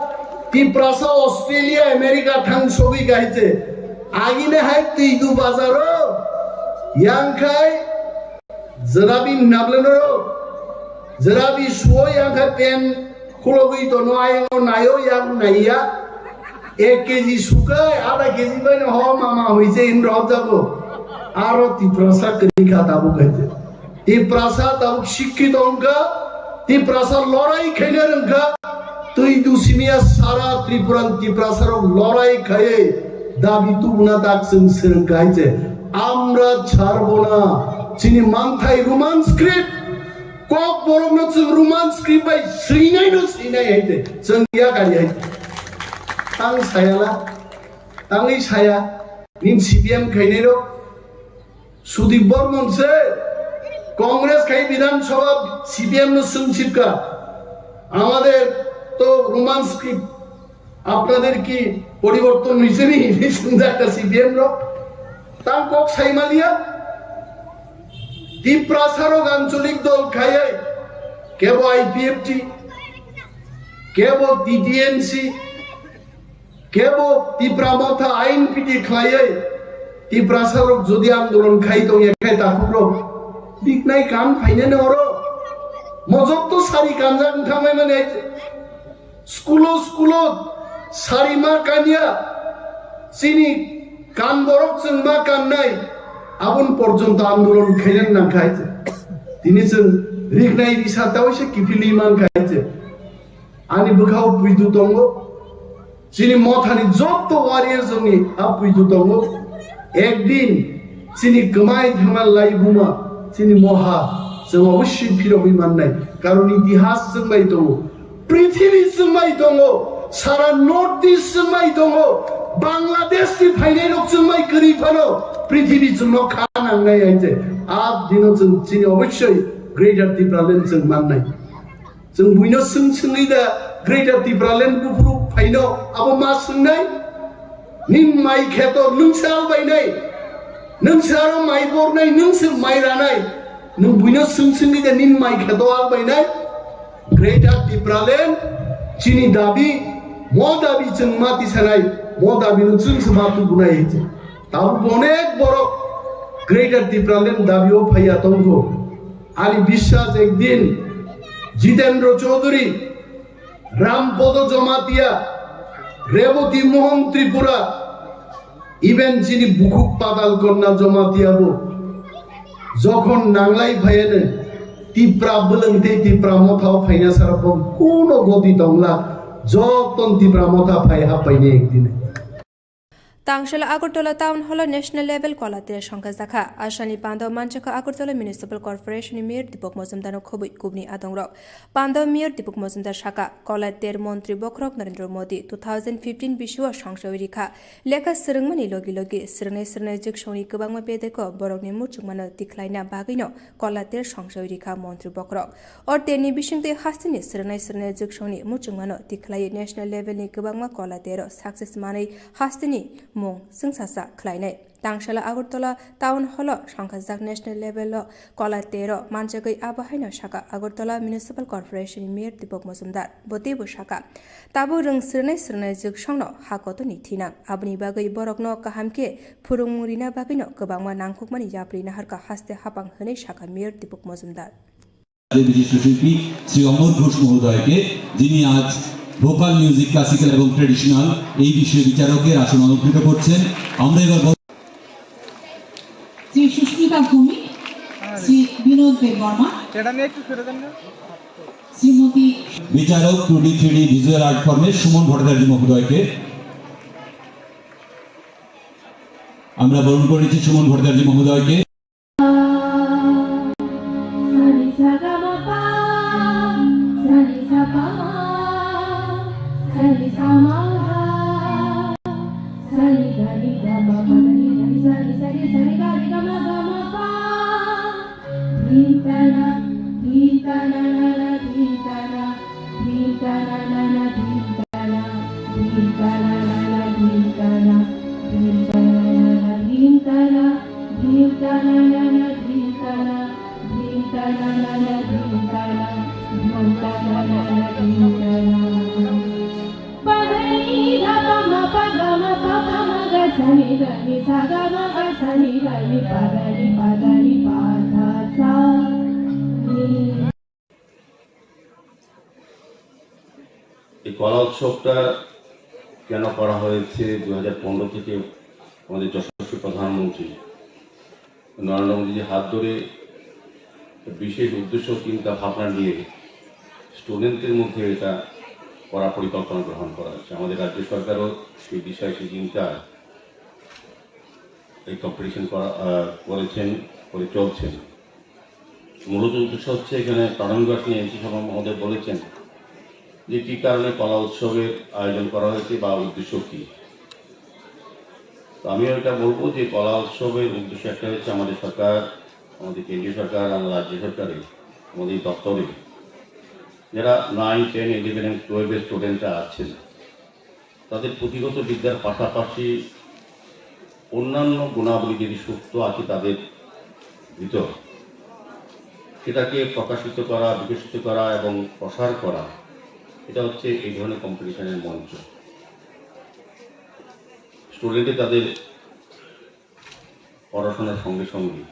Tiprasa Australia, America thang sogwi kahai se. Agini hai twi du bazaro, yang khai, Jerabi nableno, jerabi suo yang khai pen khulogwi tono ayang nayo yang naiya. Ek K G sukai, ada K G bai no ho mama hoise in roh jago. Aro Tiprasa kri kha tabuk hai se. Tiprasa tabuk sikkhi tongka, Tiprasa lorai khaina rengka. Twi dusimiya sara Tripura Tiprasa rok lorai khaiye dabi tubuna tak chwng swrwng khai se. Amra charbona chini manthai Roman script. Kok borokno chwng Roman script bai swinai no swinai hai se. Chwng ya kari hai. Tang sayala, tangwi saya, nin C P M khainai rok. Sudip Bormon se Congress khai Bidhan Sabha C P M no swng sipka. Amader to Roman script, apnader ki poriborton hoyse ni? Hinwi swngjakka C P M rok. Tang kok saimaliya. Tiprasarok ancholik dol khaiwi kebo I P F T, kebo T T M C, kebo Tipra Motha ain piti khlaiwi Tiprasarok jodi andolon khai tongya khe takhukrok, biknai kan phainani oro. Mojok to sari kanjak wngthangmai mani. Skulo skulo sari ma kanya, chini kan borok chwng ma kannai, aboni porjonto andolon khainani nang khai se. Tini chwng riknai risa tawise kiphilwi man khai se. Ani bwkhao puitu tongo. Chini mothani jotto warriors rokni a puitu tongo. Ekdin chini kwmai thangma laibuma chini moha chwng obossoi phirogwi mannai. Karon itihas chwng bai tongo. Prithibi chwng bai tongo. Sara North East chwng bai tongo. Bangladesh ni phainai rok chwng bai kwrwi phano prithibi chwngno kha nangnai hai se. A dino chwng chini obossoi Greater Tipraland chwng mannai. Chwng buino swng swngwi da Greater Tipraland buphuru phaino abo ma swngnai? Nin mai kheto nwng se albainai, nwng se aro mai bornai, nwng se mai ranai. Nwng buino swng swngwi da nin mai kheto albainai? Greater Tipraland chini dabi, mo dabi chwng ma tisanai, mo dabino chwng se ma tubunai hinwi. Tabuk onek borok Greater Tipraland dabi o phaiya tongkho. Ani biswas ekdin Jitendra Chaudhary, Rampodo Jamatia, Reboti Mohan Tripura, even chini bukhuk Patal Kanya Jamatia bo jokhon nanglai phaiano Tipra bwlwng tei Tipra Motha o phaina sara bo kuno goti tongla, joton Tipra Motha phai happaini ekdin. Tangshal Agartala Town Hall o National Level Kola Ter songkha jakha. Asani pando manjakha Agartala Municipal Corporation ni Mayor Deepak Majumdar no khobwi kubni adongrok. Pando Mayor Deepak Majumdar saka, Kola Ter Montri Bokhorok Narendra Modi two thousand fifteen bisio songsawi rikha. Lekha swrwngmani logi logi swrwngnai swrwngnai jwksongni kwbangma bedeko borokni muchungmano tikhlaina bagwino Kola Ter songsawi rikha Montri Bokhorok. O terni bisingtwi hasteni swrwngnai swrwngnai jwksongni muchungmano tikhlaiwi national level ni kwbangma Kola Ter o success manwi hasteni mung chwngsasa khlainai. Tangsala Agartala Town Hall o songkhajak national level o Kola Ter o manjagwi abo haino saka Agartala Municipal Corporation ni Mayor Deepak Majumdar. Bo teibo saka, tabuk rwng swrwngnai swrwngnai jwksongno ha kotorni thinang, aboni bagwi borokno kaham khe phwrwngmung rina bagwino kwbangma nangkukmani yapri naharkha haste hapang hwnwi saka Mayor Deepak Majumdar. বিশিষ্ট শিল্পী শ্রী অমর ঘোষ মহোদয়কে, যিনি আজ vocal music, classical এবং ট্র্যাডিশনাল এই বিষয়ে বিচারকের আসন অলংকৃত করছেন। আমরা এবার বল- শ্রী সুস্মিতা ভৌমিক, শ্রী বিনোদ দেববর্মা, শ্রীমতী বিচারক two D three D visual art ফর্মের সুমন ভট্টাচার্য মহোদয়কে আমরা বরণ করেছি সুমন ভট্টাচার্য মহোদয়কে। এই কলা উৎসবটা কেন করা হয়েছে, দু হাজার পনেরো থেকে আমাদের যশস্বী প্রধানমন্ত্রী নরেন্দ্র মোদীজির হাত ধরে বিশেষ উদ্দেশ্য, চিন্তা ভাবনা নিয়ে স্টুডেন্টদের মধ্যে এটা করার পরিকল্পনা গ্রহণ করা হয়েছে। আমাদের রাজ্য সরকারও সেই দিশায়, সেই চিন্তা, এই কম্পিটিশন করা, আহ, করেছেন, করে চলছেন। মূলত উদ্দেশ্য হচ্ছে, এখানে প্রাণবন্ত এমসি শর্মা মহোদয় বলেছেন যে কী কারণে কলা উৎসবের আয়োজন করা হয়েছে বা উদ্দেশ্য কী। তো আমিও এটা বলবো যে কলা উৎসবের উদ্দেশ্য একটা হচ্ছে, আমাদের সরকার, আমাদের কেন্দ্রীয় সরকার, আমাদের রাজ্য সরকারের, আমাদের দপ্তরে যারা নাইন, টেন, ইলেভেন এবং টুয়েলভের স্টুডেন্টরা আছেন, তাদের পুঁথিগত বিদ্যার পাশাপাশি অন্যান্য গুণাবলী যদি সুপ্ত আছে তাদের ভিতর, সেটাকে প্রকাশিত করা, বিকশিত করা এবং প্রসার করা, এটা হচ্ছে এই ধরনের কম্পিটিশনের মঞ্চ। স্টুডেন্টে তাদের পড়াশোনার সঙ্গে সঙ্গে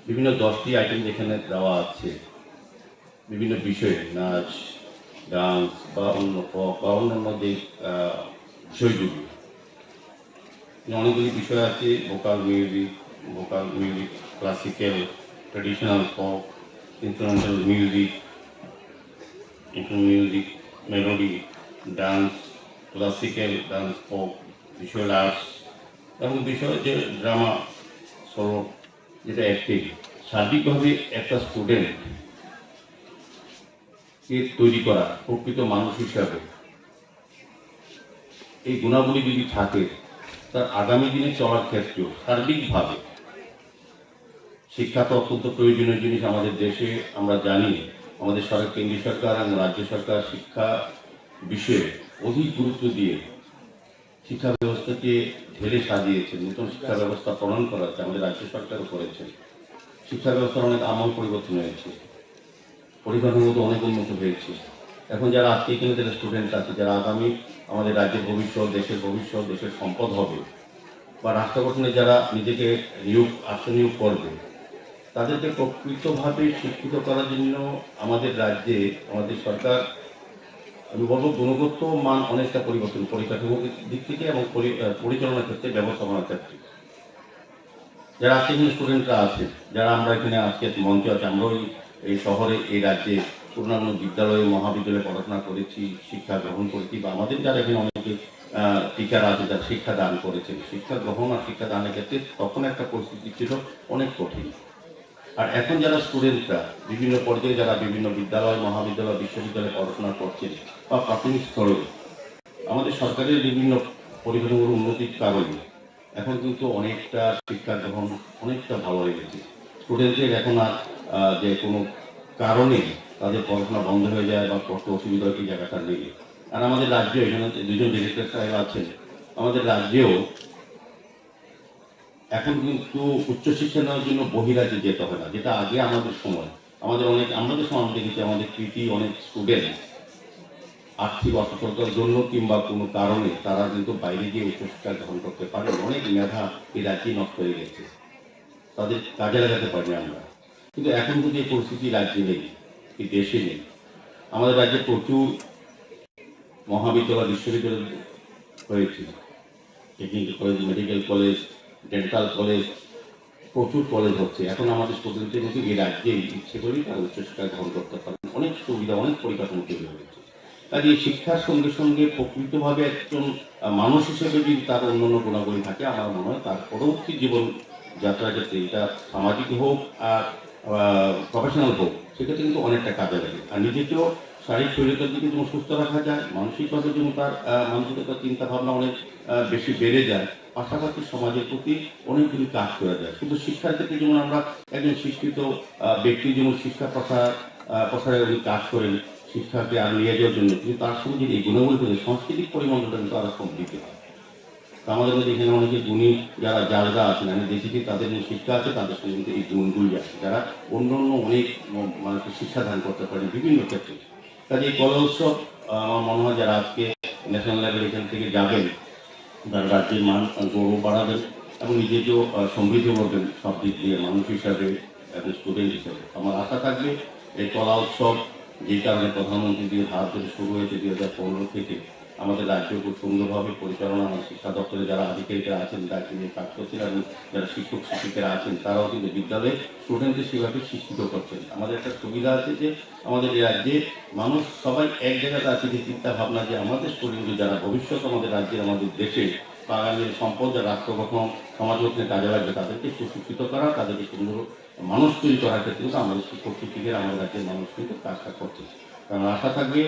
বিভিন্ন দশটি আইটেম যেখানে দেওয়া আছে, বিভিন্ন বিষয়ে নাচ, ডান্স বা অন্য ফক বা অন্যান্য যে, আহ, বিষয়গুলি, অনেকগুলি বিষয় আছে, vocal music, vocal music, classical, traditional folk, instrumental music, instrumental music, melody, dance, classical dance, folk, visual arts এবং বিষয় যে ড্রামা, সলো, যেটা অ্যাক্টিং, সার্বিকভাবে একটা স্টুডেন্ট কে তৈরি করা, প্রকৃত মানুষ হিসাবে এই গুণাবলী যদি থাকে, তার আগামী দিনে চলার ক্ষেত্রেও সার্বিকভাবে শিক্ষা তো অত্যন্ত প্রয়োজনীয় জিনিস আমাদের দেশে। আমরা জানি, আমাদের সরকার, কেন্দ্রীয় সরকার এবং রাজ্য সরকার শিক্ষা বিষয়ে অধিক গুরুত্ব দিয়ে শিক্ষা ব্যবস্থাকে ঢেলে সাজিয়েছেন, নতুন শিক্ষা ব্যবস্থা প্রণয়ন করা হয়েছে, আমাদের রাজ্য সরকারও করেছেন। শিক্ষা ব্যবস্থার অনেক আমূল পরিবর্তন হয়েছে, পরিকাঠামো তো অনেক উন্নত হয়েছে। এখন যারা আজকে এখানে যারা স্টুডেন্ট আছে, যারা আগামী আমাদের রাজ্যের ভবিষ্যৎ, দেশের ভবিষ্যৎ, দেশের সম্পদ হবে, বা রাষ্ট্র গঠনে যারা নিজেকে নিয়োগ, আত্মনিয়োগ করবে, তাদেরকে প্রকৃতভাবে শিক্ষিত করার জন্য আমাদের রাজ্যে, আমাদের সরকার, আমি বলবো, গুণগত মান অনেকটা পরিবর্তন, পরিকাঠামোর দিক থেকে এবং পরি-, আহ, পরিচালনার ক্ষেত্রে, ব্যবস্থাপনার ক্ষেত্রে। যারা আজকে এখানে স্টুডেন্টরা আছে, যারা আমরা এখানে আজকে মঞ্চে আছি, আমরাও এই, এই শহরে, এই রাজ্যে কোনো না কোনো বিদ্যালয়ে, মহাবিদ্যালয়ে পড়াশোনা করেছি, শিক্ষা গ্রহণ করেছি, বা আমাদের যারা এখানে অনেকে, আহ, টিচার আছে, যারা শিক্ষা দান করেছেন, শিক্ষা গ্রহণ আর শিক্ষা দানের ক্ষেত্রে তখন একটা পরিস্থিতি ছিল অনেক কঠিন। আর এখন যারা স্টুডেন্টরা বিভিন্ন পর্যায়ে, যারা বিভিন্ন বিদ্যালয়, মহাবিদ্যালয়, বিশ্ববিদ্যালয়ে পড়াশোনা করছেন বা প্রাথমিক স্তরে, আমাদের সরকারের বিভিন্ন পরিকাঠামোর উন্নতির কারণে এখন কিন্তু অনেকটা শিক্ষা গ্রহণ অনেকটা ভালো হয়ে গেছে। স্টুডেন্টদের এখন আর, আহ, যে কোনো কারণে তাদের পড়াশোনা বন্ধ হয়ে যায় বা কষ্ট অসুবিধার এই জায়গাটা নেই। আর আমাদের রাজ্যে এখানে দুজন ডিরেক্টর সাহেব আছেন, আমাদের রাজ্যেও এখন কিন্তু উচ্চশিক্ষা নেওয়ার জন্য বহিরাজ্যে যেতে হয় না, যেটা আগে আমাদের সময়, আমাদের অনেক, আমরা যে সময় আমরা দেখেছি, আমাদের কৃতি অনেক স্টুডেন্ট আর্থিক অসচ্ছলতার জন্য কিংবা কোনো কারণে তারা কিন্তু বাইরে গিয়ে উচ্চশিক্ষা গ্রহণ করতে পারেন। অনেক মেধা এই রাজ্যে নষ্ট হয়ে গেছে, তাদের কাজে লাগাতে পারিনি আমরা। কিন্তু এখন কিন্তু এই পরিস্থিতি রাজ্যে নেই, এই দেশে নেই। আমাদের রাজ্যে প্রচুর মহাবিদ্যালয়, বিশ্ববিদ্যালয় হয়েছে, technical college, medical college, dental college, প্রচুর কলেজ হচ্ছে। এখন আমাদের স্টুডেন্টদের কিন্তু এই রাজ্যে ইচ্ছে করেই তারা উচ্চশিক্ষা গ্রহণ করতে পারেন, অনেক সুবিধা, অনেক পরিকাঠামো তৈরি হয়েছে। কাজে এই শিক্ষার সঙ্গে সঙ্গে প্রকৃতভাবে একজন, আহ, মানুষ হিসেবে যদি তার অন্যান্য গুণাবলী থাকে, আমার মনে হয় তার পরবর্তী জীবন যাত্রার ক্ষেত্রে, এটা সামাজিক হোক আর, আহ, প্রফেশনাল হোক, সেক্ষেত্রে কিন্তু অনেকটা কাজে লাগে। আর নিজেকেও শারীরিক শরীরটার দিকে যেমন সুস্থ রাখা যায়, মানসিকভাবে যেমন তার, আহ, মানসিকতা, চিন্তা ভাবনা অনেক, আহ, বেশি বেড়ে যায়, পাশাপাশি সমাজের প্রতি অনেকগুলি কাজ করা যায়। শুধু শিক্ষার ক্ষেত্রে যেমন আমরা একজন শিক্ষিত, আহ, ব্যক্তি যেমন শিক্ষা প্রসার, আহ, প্রসারে উনি কাজ করেন, শিক্ষাকে আরো নিয়ে যাওয়ার জন্য, কিন্তু তার সঙ্গে যদি এই গুণাবলী থাকে, সাংস্কৃতিক পরিমণ্ডলটা কিন্তু আরো সমৃদ্ধ হয়। তো আমাদের মধ্যে এখানে অনেকে গুণী যারা জাজরা আছেন, আমি দেখেছি তাদের মধ্যে শিক্ষা আছে, তাদের সঙ্গে কিন্তু এই গুণগুলি আছে, যারা অন্য অন্য অনেক ম-, মানুষকে শিক্ষা দান করতে পারে বিভিন্ন ক্ষেত্রে। কাজে এই কলা উৎসব, আহ, আমার মনে হয় যারা আজকে ন্যাশনাল লেভেল এখান থেকে যাবেন, তারা রাজ্যের মান, আহ, গৌরব বাড়াবেন এবং নিজেকেও, আহ, সমৃদ্ধ করবেন সব দিক দিয়ে, মানুষ হিসাবে এবং স্টুডেন্ট হিসাবে। আমার আশা থাকবে এই কলা উৎসব যে কারণে প্রধানমন্ত্রীজির হাত ধরে শুরু হয়েছে দুই হাজার পনেরো থেকে, আমাদের রাজ্য খুব সুন্দরভাবে পরিচালনা, আমার শিক্ষা দপ্তরে যারা আধিকারিকরা আছেন, দায়িত্ব নিয়ে কাজ করছেন এবং যারা শিক্ষক শিক্ষিকারা আছেন, তারাও কিন্তু বিদ্যালয়ে স্টুডেন্টদের সেভাবে শিক্ষিত করছেন। আমাদের একটা সুবিধা আছে যে আমাদের এই রাজ্যে মানুষ সবাই এক জায়গাতে আছে, যে চিন্তা ভাবনা যে আমাদের স্টুডেন্ট যারা ভবিষ্যৎ আমাদের রাজ্যের, আমাদের দেশে বা আগামী দিনে সম্পদ, যারা রাষ্ট্র গঠন, সমাজ গঠনে কাজে লাগবে, তাদেরকে সুশিক্ষিত করা, তাদেরকে সুন্দর মানুষ তৈরি করার ক্ষেত্রে কিন্তু আমাদের শিক্ষক শিক্ষিকারা আমাদের রাজ্যের মানুষ কিন্তু কাজটা করছে। কারণ আশা থাকবে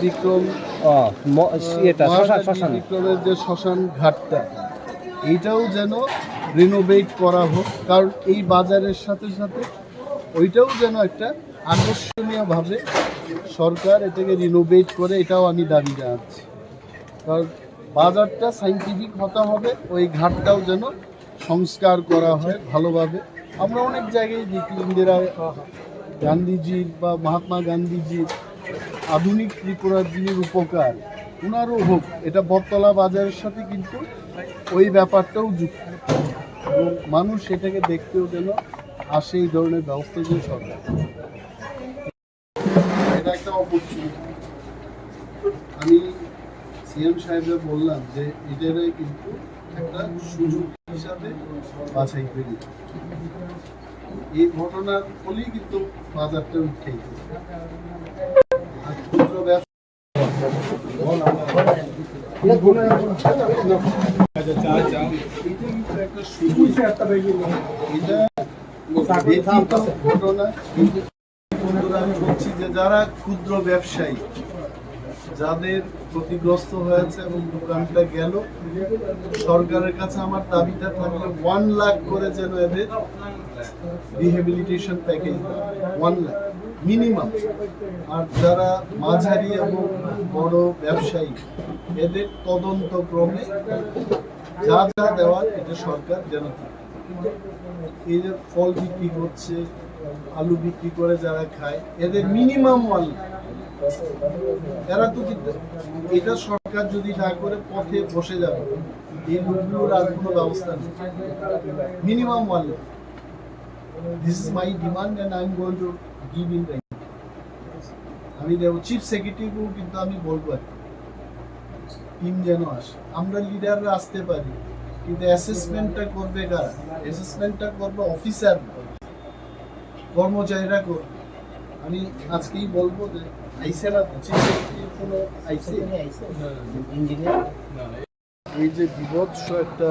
বিক্রম, ও, ম-, ইয়েটা, শ্মশান, মহাকালী শ্মশান। বিক্রমের যে শ্মশান ঘাটটা, এইটাও যেন রিনোভেট করা হোক, কারণ এই বাজারের সাথে সাথে ওইটাও যেন একটা আকর্ষণীয়ভাবে সরকার এটাকে রিনোভেট করে, এটাও আমি দাবি জানাচ্ছি। কারণ বাজারটা সায়েন্টিফিক হতে হবে, ওই ঘাটটাও যেন সংস্কার করা হয় ভালোভাবে। আমরা অনেক জায়গায় দেখি ইন্দিরা গান্ধীজির বা মহাত্মা গান্ধীজির আধুনিক ত্রিপুরার যিনি রূপকার, ওনারও হোক, এটা বটতলা বাজারের সাথে কিন্তু ওই ব্যাপারটাও যুক্ত। এবং মানুষ এটাকে দেখতেও যেন আসে, এই ধরনের ব্যবস্থা যে সরকার। এটা একটা অপরচুনিটি। আমি সিএম সাহেবকে বললাম যে এটারে কিন্তু একটা সুযোগ হিসাবে বাছাই করি। এই ঘটনার ফলেই কিন্তু বাজারটা উঠে গেছে। আর ক্ষুদ্র ব্যবসা, এটা কিন্তু একটা সুযোগ। এটা ব্যতীত ঘটনা কিন্তু আমি বলছি যে যারা ক্ষুদ্র ব্যবসায়ী, যাদের ক্ষতিগ্রস্ত হয়েছে এবং দোকানটা গেল, সরকারের কাছে আমার দাবিটা থাকবে ওয়ান লাখ করে যেন এদের রিহ্যাবিলিটেশন প্যাকেজ, ওয়ান লাখ মিনিমাম। আর যারা মাঝারি এবং বড় ব্যবসায়ী, এদের তদন্ত ক্রমে যা যা দেওয়ার এটা সরকার যেন দেয়। এই যে ফল বিক্রি করছে, আলু বিক্রি করে যারা খায়, এদের মিনিমাম ওয়ান লাখ। এরা তো কিন্তু, এটা সরকার যদি না করে পথে বসে যাবে, এই লোকগুলোর আর কোনো ব্যবস্থা নেই। Minimum one lakh. This is my demand and I am going to give in writing. আমি দেব, চিফ সেক্রেটারিকেও কিন্তু আমি বলবো আর কি, টিম যেন আসে। আমরা লিডাররা আসতে পারি, কিন্তু অ্যাসেসমেন্টটা করবে কারা? অ্যাসেসমেন্টটা করবে অফিসার, কর্মচারীরা করবে। আমি আজকেই বলবো যে আইসে না তো, চিফ সেক্রেটারি কোনো আইসে? ইঞ্জিনিয়ার। এই যে বিভৎস একটা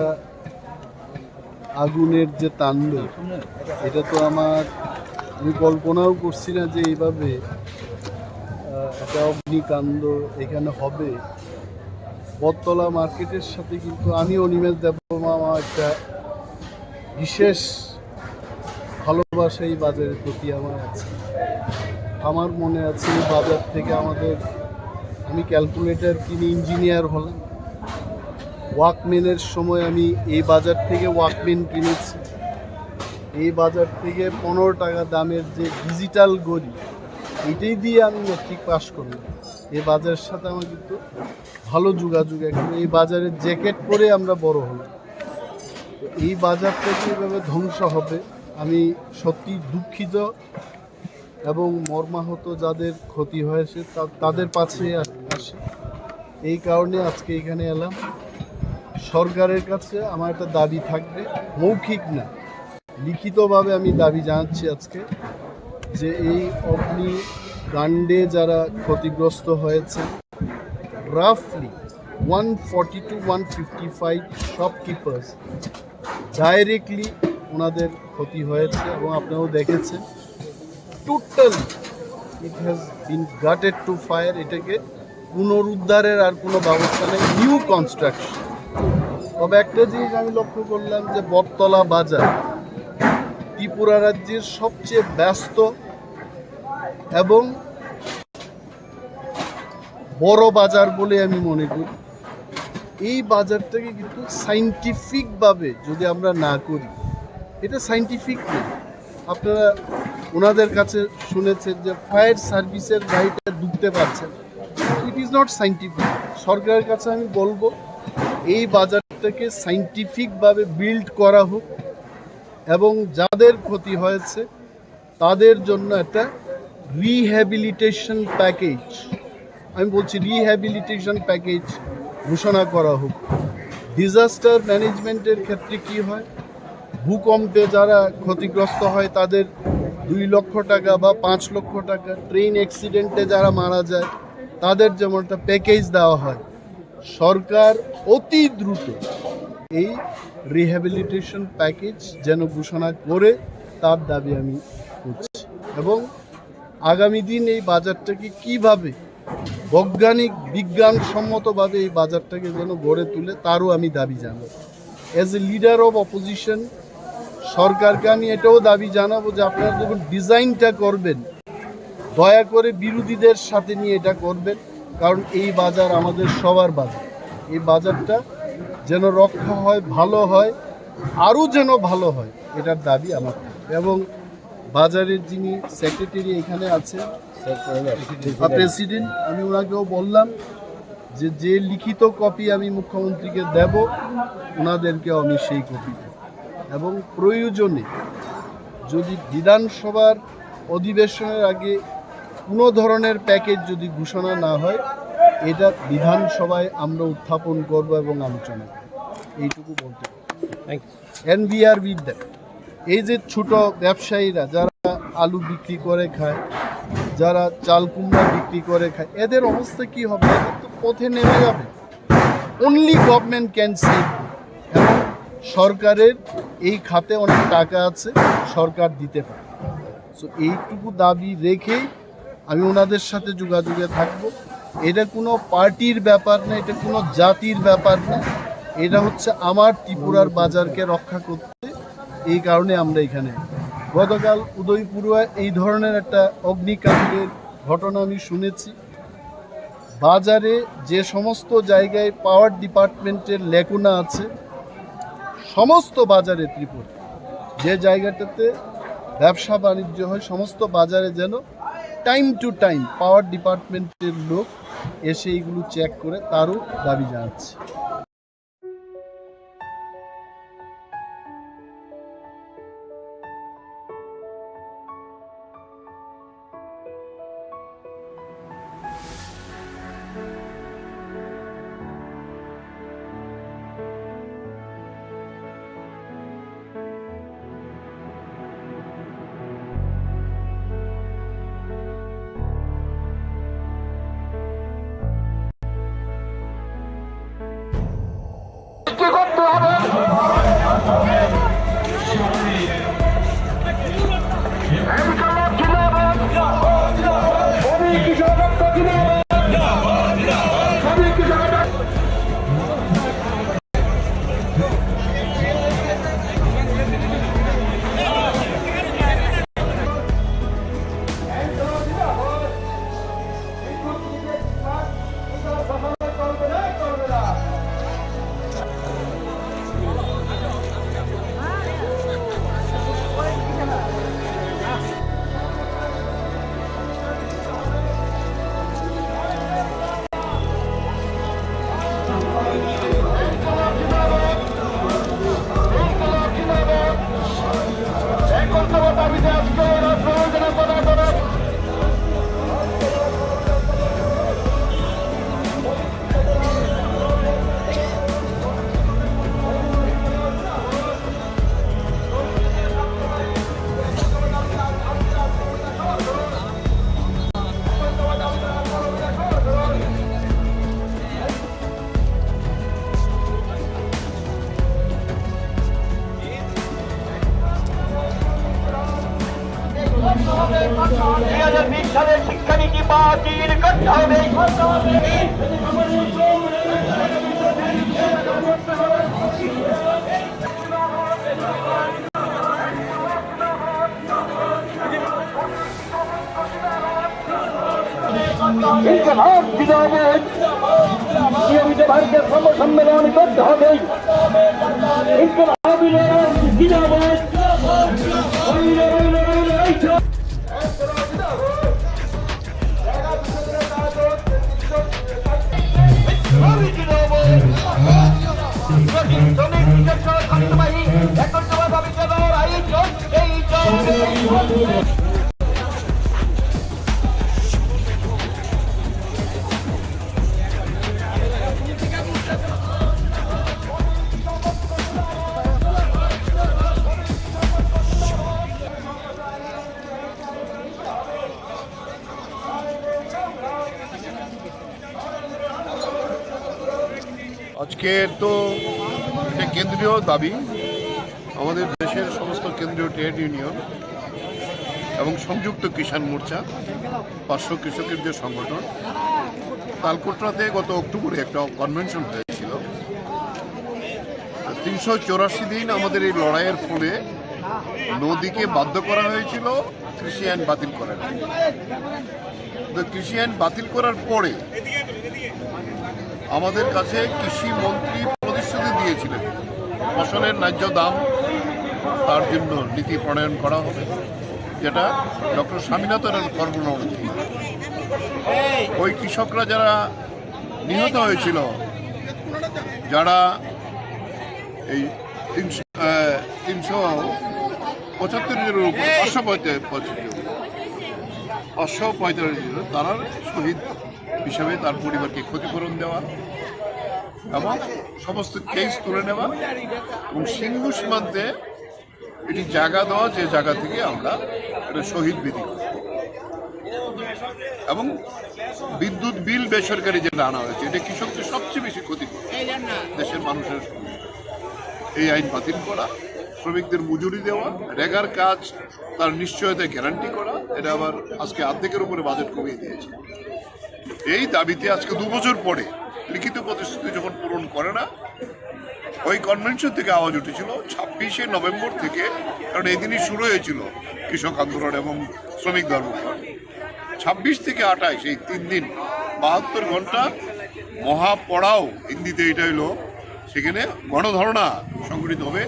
আগুনের যে তাণ্ডব, এটা তো আমার, আমি কল্পনাও করছি না যে এইভাবে, আহ, একটা অগ্নিকাণ্ড এখানে হবে। বটতলা মার্কেটের সাথে কিন্তু আমি, অনিমেষ দেববর্মা, আমার একটা বিশেষ ভালোবাসা এই বাজারের প্রতি আমার আছে। আমার মনে আছে এই বাজার থেকে আমাদের, আমি ক্যালকুলেটর কিনে ইঞ্জিনিয়ার হলাম, ওয়াকম্যানের সময় আমি এই বাজার থেকে ওয়াকম্যান কিনেছি। এই বাজার থেকে পনেরো টাকা দামের যে ডিজিটাল ঘড়ি, এটাই দিয়ে আমি মেট্রিক পাস করলাম। এই বাজারের সাথে আমার কিন্তু ভালো যোগাযোগ। এখন এই বাজারের জ্যাকেট পরে আমরা বড় হলাম। তো এই বাজারটা যে এভাবে ধ্বংস হবে, আমি সত্যি দুঃখিত এবং মর্মাহত, যাদের ক্ষতি হয়েছে তা-, তাদের পাশে আ-, আসি। এই কারণে আজকে এখানে এলাম। সরকারের কাছে আমার একটা দাবি থাকবে, মৌখিক না, লিখিতভাবে আমি দাবি জানাচ্ছি আজকে যে এই অগ্নিকাণ্ডে যারা ক্ষতিগ্রস্ত হয়েছে, রাফলি one forty two one fifty five shopkeepers directly ওনাদের ক্ষতি হয়েছে এবং আপনারাও দেখেছেন, totally it has been gutted to fire। এটাকে পুনরুদ্ধারের আর কোনো ব্যবস্থা নেই, নিউ কনস্ট্রাকশন। তবে একটা জিনিস আমি লক্ষ্য করলাম যে বটতলা বাজার ত্রিপুরা রাজ্যের সবচেয়ে ব্যস্ত এবং বড় বাজার বলে আমি মনে করি। এই বাজারটাকে কিন্তু সায়েন্টিফিকভাবে যদি আমরা না করি, এটা সায়েন্টিফিক না। আপনারা ওনাদের কাছে শুনেছেন যে ফায়ার সার্ভিসের গাড়িটা ঢুকতে পারছে না, it is not scientific। সরকারের কাছে আমি বলবো এই বাজারটাকে সায়েন্টিফিকভাবে বিল্ড করা হোক এবং যাদের ক্ষতি হয়েছে তাদের জন্য একটা রিহ্যাবিলিটেশন প্যাকেজ, আমি বলছি রিহ্যাবিলিটেশন প্যাকেজ ঘোষণা করা হোক। ডিজাস্টার ম্যানেজমেন্টের ক্ষেত্রে কি হয়, ভূকম্পে যারা ক্ষতিগ্রস্ত হয় তাদের দুই লক্ষ টাকা বা পাঁচ লক্ষ টাকা, ট্রেন অ্যাক্সিডেন্টে যারা মারা যায় তাদের যেমন একটা প্যাকেজ দেওয়া হয়, সরকার অতি দ্রুত এই রিহ্যাবিলিটেশন প্যাকেজ যেন ঘোষণা করে, তার দাবি আমি করছি। এবং আগামী দিন এই বাজারটাকে কিভাবে বৈজ্ঞানিক বিজ্ঞানসম্মতভাবে এই বাজারটাকে যেন গড়ে তুলে, তারও আমি দাবি জানাবো। As a leader of opposition, সরকারকে আমি এটাও দাবি জানাবো যে আপনারা যখন ডিজাইনটা করবেন, দয়া করে বিরোধীদের সাথে নিয়ে এটা করবেন, কারণ এই বাজার আমাদের সবার বাজার। এই বাজারটা যেন রক্ষা হয়, ভালো হয়, আরও যেন ভালো হয়, এটার দাবি আমার থাকবে। এবং বাজারের যিনি সেক্রেটারি এখানে আছেন বা প্রেসিডেন্ট, আমি ওনাকেও বললাম যে যে লিখিত কপি আমি মুখ্যমন্ত্রীকে দেব, ওনাদেরকেও আমি সেই কপি দেব। এবং প্রয়োজনে যদি বিধানসভার অধিবেশনের আগে কোনো ধরনের প্যাকেজ যদি ঘোষণা না হয়, এটা বিধানসভায় আমরা উত্থাপন করব এবং আলোচনা করব। এইটুকু বলতে পারি। এনভিআরবির দেখ, এই যে ছোট ব্যবসায়ীরা যারা আলু বিক্রি করে খায়, যারা চাল কুমড়া বিক্রি করে খায়, এদের অবস্থা কি হবে? এদের তো পথে নেমে যাবে। Only government can save. এবং সরকারের এই খাতে অনেক টাকা আছে, সরকার দিতে পারে। সো এইটুকু দাবি রেখেই আমি ওনাদের সাথে যোগাযোগে থাকব। এটা কোনো পার্টির ব্যাপার না, এটা কোনো জাতির ব্যাপার না, এটা হচ্ছে আমার ত্রিপুরার বাজারকে রক্ষা করতে। এই কারণে আমরা এখানে, গতকাল উদয়পুরে এই ধরনের একটা অগ্নিকাণ্ডের ঘটনা আমি শুনেছি। বাজারে যে সমস্ত জায়গায় পাওয়ার ডিপার্টমেন্টের লেকুনা আছে, সমস্ত বাজারে ত্রিপুরা, যে জায়গাটাতে ব্যবসা বাণিজ্য হয়, সমস্ত বাজারে যেন টাইম টু টাইম পাওয়ার ডিপার্টমেন্টের লোক এসে এইগুলো চেক করে, তারও দাবি জানাচ্ছি। দুই হাজার বিশ সালের শিক্ষানীতি বাতিল করতে হবে। ইনকলাব জিন্দাবাদ। নিয়মিত ভারতের সর্বসম্মেলন করতে হবে। ইনকলাব জিন্দাবাদ। আজকের তো একটা কেন্দ্রীয় দাবি, আমাদের দেশের সমস্ত কেন্দ্রীয় ট্রেড ইউনিয়ন এবং সংযুক্ত কিষাণ মোর্চা, পার্শ্ব কৃষকের যে সংগঠন, তালকোটরাতে গত অক্টোবরে একটা কনভেনশন হয়েছিল। তিনশো চৌরাশি দিন আমাদের এই লড়াইয়ের ফলে নদীকে বাধ্য করা হয়েছিল কৃষি আইন বাতিল করার। তো কৃষি আইন বাতিল করার পরে আমাদের কাছে কৃষি মন্ত্রী প্রতিশ্রুতি দিয়েছিলেন, ফসলের ন্যায্য দাম, তার জন্য নীতি প্রণয়ন করা হবে, যেটা ডক্টর স্বামীনাথন কর্মসূচি। ওই কৃষকরা যারা নিহত হয়েছিল, যারা এই তিনশো, আহ, তিনশো পঁচাত্তর জনের উপরে, পাঁচশো পঁয়তাল্লিশ, পাঁচশো পঁয়তাল্লিশ জন, তারা শহীদ হিসাবে তার পরিবারকে ক্ষতিপূরণ দেওয়া এবং সমস্ত কেস তুলে নেওয়া এবং সিঙ্গু সীমান্তে এটি জায়গা দেওয়া, যে জায়গা থেকে আমরা একটা শহীদ বেদি করব। এবং বিদ্যুৎ বিল বেসরকারি যেটা আনা হয়েছে, এটা কৃষকদের সবচেয়ে বেশি ক্ষতি করে দেশের মানুষের। এই আইন বাতিল করা, শ্রমিকদের মজুরি দেওয়া, রেগার কাজ, তার নিশ্চয়তা গ্যারান্টি করা, এটা আবার আজকে অর্ধেকের উপরে বাজেট কমিয়ে দিয়েছে। এই দাবিতে আজকে দু বছর পরে লিখিত প্রতিশ্রুতি যখন পূরণ করে না, ওই কনভেনশন থেকে আওয়াজ উঠেছিল ছাব্বিশে নভেম্বর থেকে, কারণ এই দিনই শুরু হয়েছিল কৃষক আন্দোলন এবং শ্রমিক ধর্মঘট। ছাব্বিশ থেকে আঠাশ, এই তিন দিন, বাহাত্তর ঘন্টা মহাপড়াও, হিন্দিতে এটা হইলো, সেখানে গণধর্ণা সংগঠিত হবে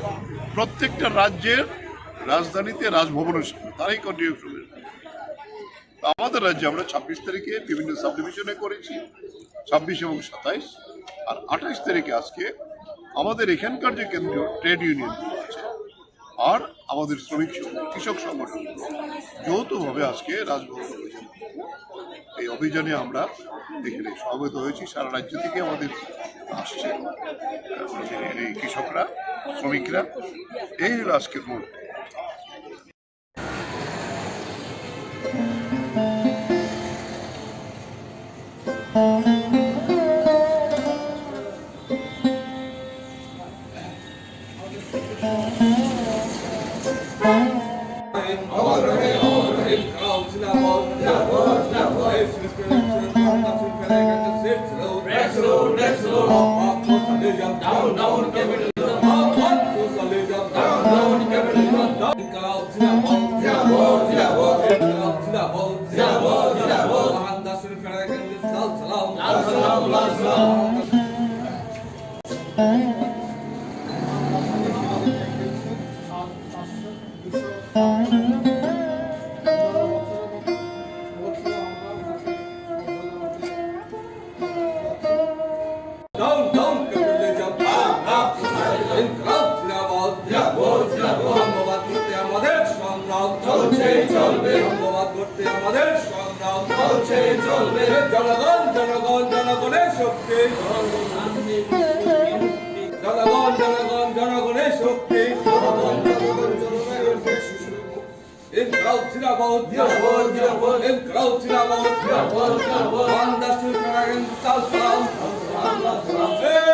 প্রত্যেকটা রাজ্যের রাজধানীতে, রাজভবনের সামনে। তারাই কন্টিনিউ শুরু। তো আমাদের রাজ্যে আমরা ছাব্বিশ তারিখে বিভিন্ন সাবডিভিশনে করেছি, ছাব্বিশ এবং সাতাইশ, আর আঠাইশ তারিখে আজকে আমাদের এখানকার যে কেন্দ্রীয় ট্রেড ইউনিয়নগুলো আছে আর আমাদের শ্রমিক সংঘ, কৃষক সংগঠন যৌথভাবে আজকে রাজভবন অভিযান করব। এই অভিযানে আমরা এখানে সমবেত হয়েছি, সারা রাজ্য থেকে আমাদের আসছে, আহ, এই কৃষকরা, শ্রমিকরা। এই হলো আজকের মূল। Down, down, capitalism, up, up, socialism, Inqilab জিন্দাবাদ, জিন্দাবাদ, জিন্দাবাদ। ধর্মঘট করতে আমাদের সংগ্রাম চলছে, চলবে। ধর্মঘট করতে আমাদের সংগ্রাম চলছে, চলবে। জনগণ, জনগণ, জনগণের শক্তি। জনগণ, জনগণ, জনগণের শক্তি। জনগণ, জনগণ, জনগণের শক্তি। ইনকলাব জিন্দাবাদ, জিন্দাবাদ, জিন্দাবাদ। ইনকলাব জিন্দাবাদ, জিন্দাবাদ, জিন্দাবাদ। বাংলাদেশ সরকার হিন্দুস্তান সালাম। এই!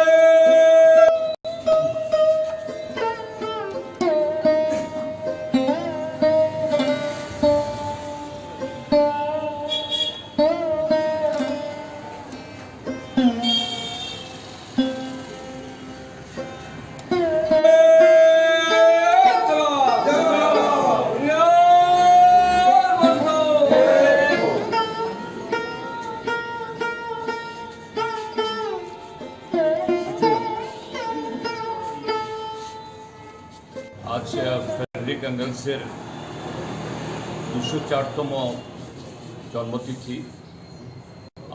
আজ, আহ, ফ্রেডরিক এঙ্গেলসের দুশো চারতম জন্মতিথি।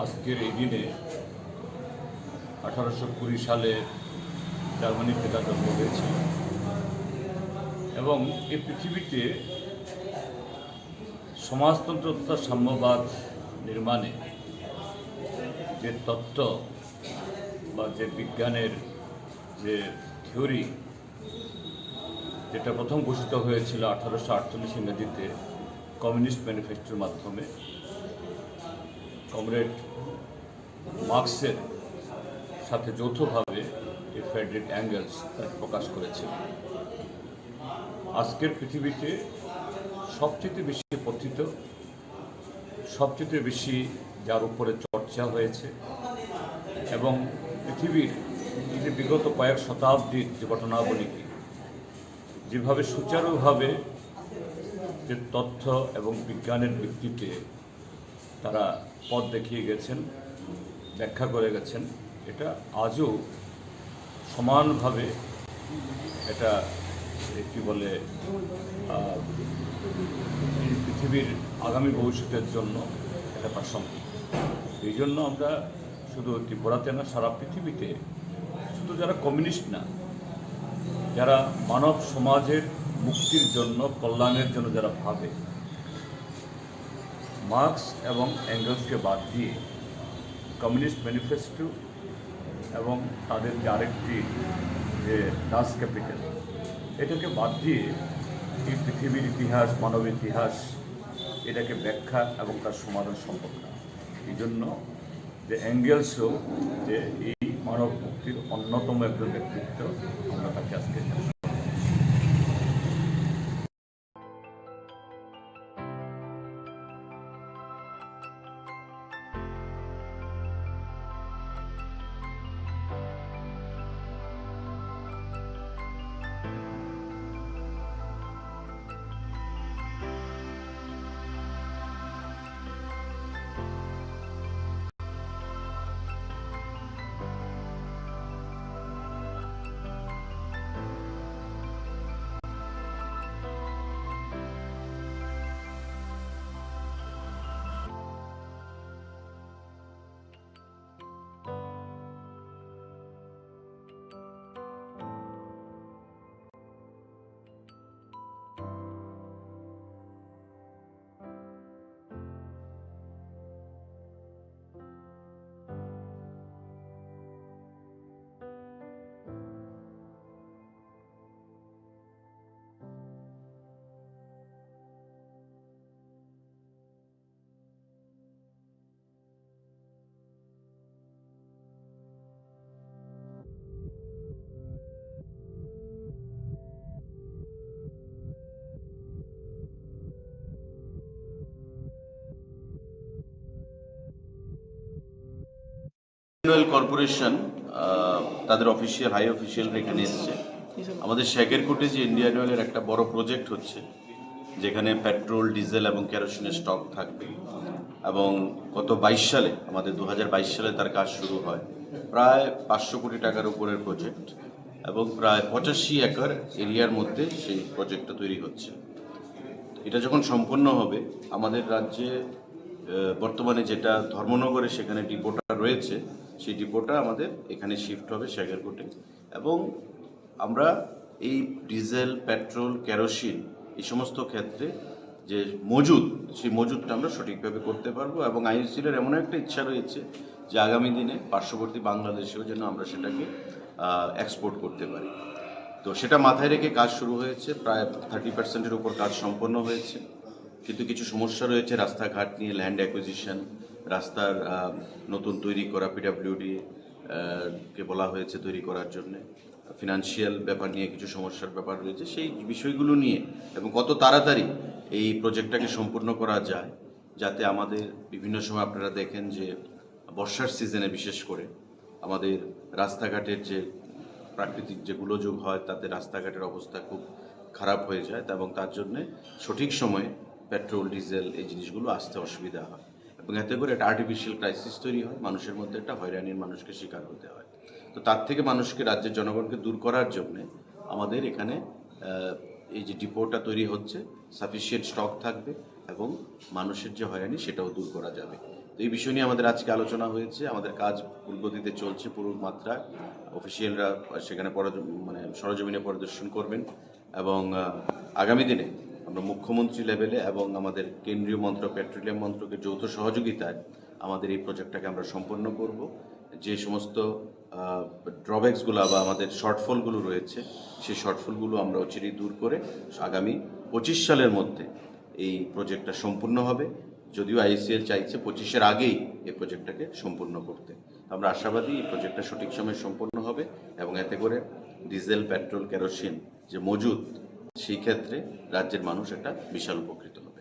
আজকের এই দিনে আঠারোশো কুড়ি সালে জার্মানিতে তার জন্ম হয়েছিল এবং এই পৃথিবীতে সমাজতন্ত্র তথা সাম্যবাদ নির্মাণে যে তত্ত্ব বা যে বিজ্ঞানের যে থিওরি, যেটা প্রথম ঘোষিত হয়েছিল আঠারোশো আটচল্লিশ ইংরেজিতে কমিউনিস্ট ম্যানিফেস্টোর মাধ্যমে কমরেড মার্কসের সাথে যৌথভাবে এই ফ্রেডরিক অ্যাঙ্গেলস তাকে প্রকাশ করেছিল। আজকের পৃথিবীতে সবচেয়ে বেশি পঠিত, সবচেয়ে বেশি যার উপরে চর্চা হয়েছে, এবং পৃথিবীর এই যে বিগত কয়েক শতাব্দীর যে ঘটনাবলীকে যেভাবে সুচারুভাবে যে তথ্য এবং বিজ্ঞানের ভিত্তিতে তারা পথ দেখিয়ে গেছেন, ব্যাখ্যা করে গেছেন, এটা আজও সমানভাবে এটা, এ, কি বলে, আহ, এই পৃথিবীর আগামী ভবিষ্যতের জন্য এটা প্রাসঙ্গিক। এই জন্য আমরা শুধু ত্রিপুরাতে না, সারা পৃথিবীতে শুধু যারা কমিউনিস্ট না, যারা মানব সমাজের মুক্তির জন্য, কল্যাণের জন্য যারা ভাবে, মার্কস এবং এঙ্গেলসকে বাদ দিয়ে, কমিউনিস্ট ম্যানিফেস্টো এবং তাদের যে আরেকটি যে দাস ক্যাপিটাল, এটাকে বাদ দিয়ে এই পৃথিবীর ইতিহাস, মানব ইতিহাস, এটাকে ব্যাখ্যা এবং তার সমাধান সম্ভব না। এই জন্য যে এঙ্গেলসও যে এই মানব মুক্তির অন্যতম একজন ব্যক্তিত্ব, আমরা তাকে আজকে অয়েল কর্পোরেশন, আহ, তাদের অফিসিয়াল, হাই অফিসিয়াল এখানে এসছে। আমাদের শেখেরকোটে যে ইন্ডিয়ান অয়েলের একটা বড় প্রজেক্ট হচ্ছে, যেখানে পেট্রোল, ডিজেল এবং কেরোসিনের স্টক থাকবে, এবং গত বাইশ সালে, আমাদের দু হাজার বাইশ সালে তার কাজ শুরু হয়। প্রায় পাঁচশো কোটি টাকার উপরের প্রজেক্ট এবং প্রায় পঁচাশি একর এরিয়ার মধ্যে সেই প্রজেক্টটা তৈরি হচ্ছে। এটা যখন সম্পন্ন হবে, আমাদের রাজ্যে, আহ, বর্তমানে যেটা ধর্মনগরে সেখানে ডিপোটা রয়েছে, সেই ডিপোটা আমাদের এখানে শিফট হবে শেখেরকোটে। এবং আমরা এই ডিজেল, পেট্রোল, কেরোসিন, এই সমস্ত ক্ষেত্রে যে মজুদ, সেই মজুদটা আমরা সঠিকভাবে করতে পারবো। এবং আইওসিএল এর এমন একটা ইচ্ছা রয়েছে যে আগামী দিনে পার্শ্ববর্তী বাংলাদেশেও যেন আমরা সেটাকে, আহ, এক্সপোর্ট করতে পারি। তো সেটা মাথায় রেখে কাজ শুরু হয়েছে, প্রায় থার্টি পার্সেন্টের উপর কাজ সম্পন্ন হয়েছে। কিন্তু কিছু সমস্যা রয়েছে রাস্তাঘাট নিয়ে, ল্যান্ড অ্যাকুইজিশন, রাস্তার, আহ, নতুন তৈরি করা, পিডাব্লিউডি, আহ, কে বলা হয়েছে তৈরি করার জন্যে। ফিনান্সিয়াল ব্যাপার নিয়ে কিছু সমস্যার ব্যাপার রয়েছে, সেই বিষয়গুলো নিয়ে এবং কত তাড়াতাড়ি এই প্রজেক্টটাকে সম্পূর্ণ করা যায়, যাতে আমাদের বিভিন্ন সময় আপনারা দেখেন যে বর্ষার সিজনে বিশেষ করে আমাদের রাস্তাঘাটের যে প্রাকৃতিক যে গোলযোগ হয়, তাতে রাস্তাঘাটের অবস্থা খুব খারাপ হয়ে যায়, তা এবং তার জন্যে সঠিক সময়ে পেট্রোল, ডিজেল এই জিনিসগুলো আসতে অসুবিধা হয় এবং এতে করে একটা আর্টিফিশিয়াল ক্রাইসিস তৈরি হয়, মানুষের মধ্যে একটা হয়রানির মানুষকে শিকার হতে হয়। তো তার থেকে মানুষকে, রাজ্যের জনগণকে দূর করার জন্যে আমাদের এখানে, আহ, এই যে ডিপোটা তৈরি হচ্ছে, সাফিসিয়েন্ট স্টক থাকবে এবং মানুষের যে হয়রানি, সেটাও দূর করা যাবে। তো এই বিষয় নিয়ে আমাদের আজকে আলোচনা হয়েছে। আমাদের কাজ পুরো গতিতে চলছে, পুরো মাত্রায়। অফিসিয়ালরা সেখানে পরজ-, মানে, সরজমিনে পরিদর্শন করবেন এবং, আহ, আগামী দিনে আমরা মুখ্যমন্ত্রী লেভেলে এবং আমাদের কেন্দ্রীয় মন্ত্রক, পেট্রোলিয়াম মন্ত্রকের যৌথ সহযোগিতায় আমাদের এই প্রজেক্টটাকে আমরা সম্পন্ন করব। যে সমস্ত, আহ, ড্রব্যাকসগুলো বা আমাদের শর্টফলগুলো রয়েছে, সেই শর্টফলগুলো আমরা অচিরেই দূর করে আগামী পঁচিশ সালের মধ্যে এই প্রজেক্টটা সম্পূর্ণ হবে। যদিও আইওসিএল চাইছে পঁচিশের আগেই এই প্রজেক্টটাকে সম্পূর্ণ করতে। আমরা আশাবাদী এই প্রজেক্টটা সঠিক সময়ে সম্পন্ন হবে এবং এতে করে ডিজেল, পেট্রোল, কেরোসিন যে মজুদ, সেই ক্ষেত্রে রাজ্যের মানুষ একটা বিশাল উপকৃত হবে।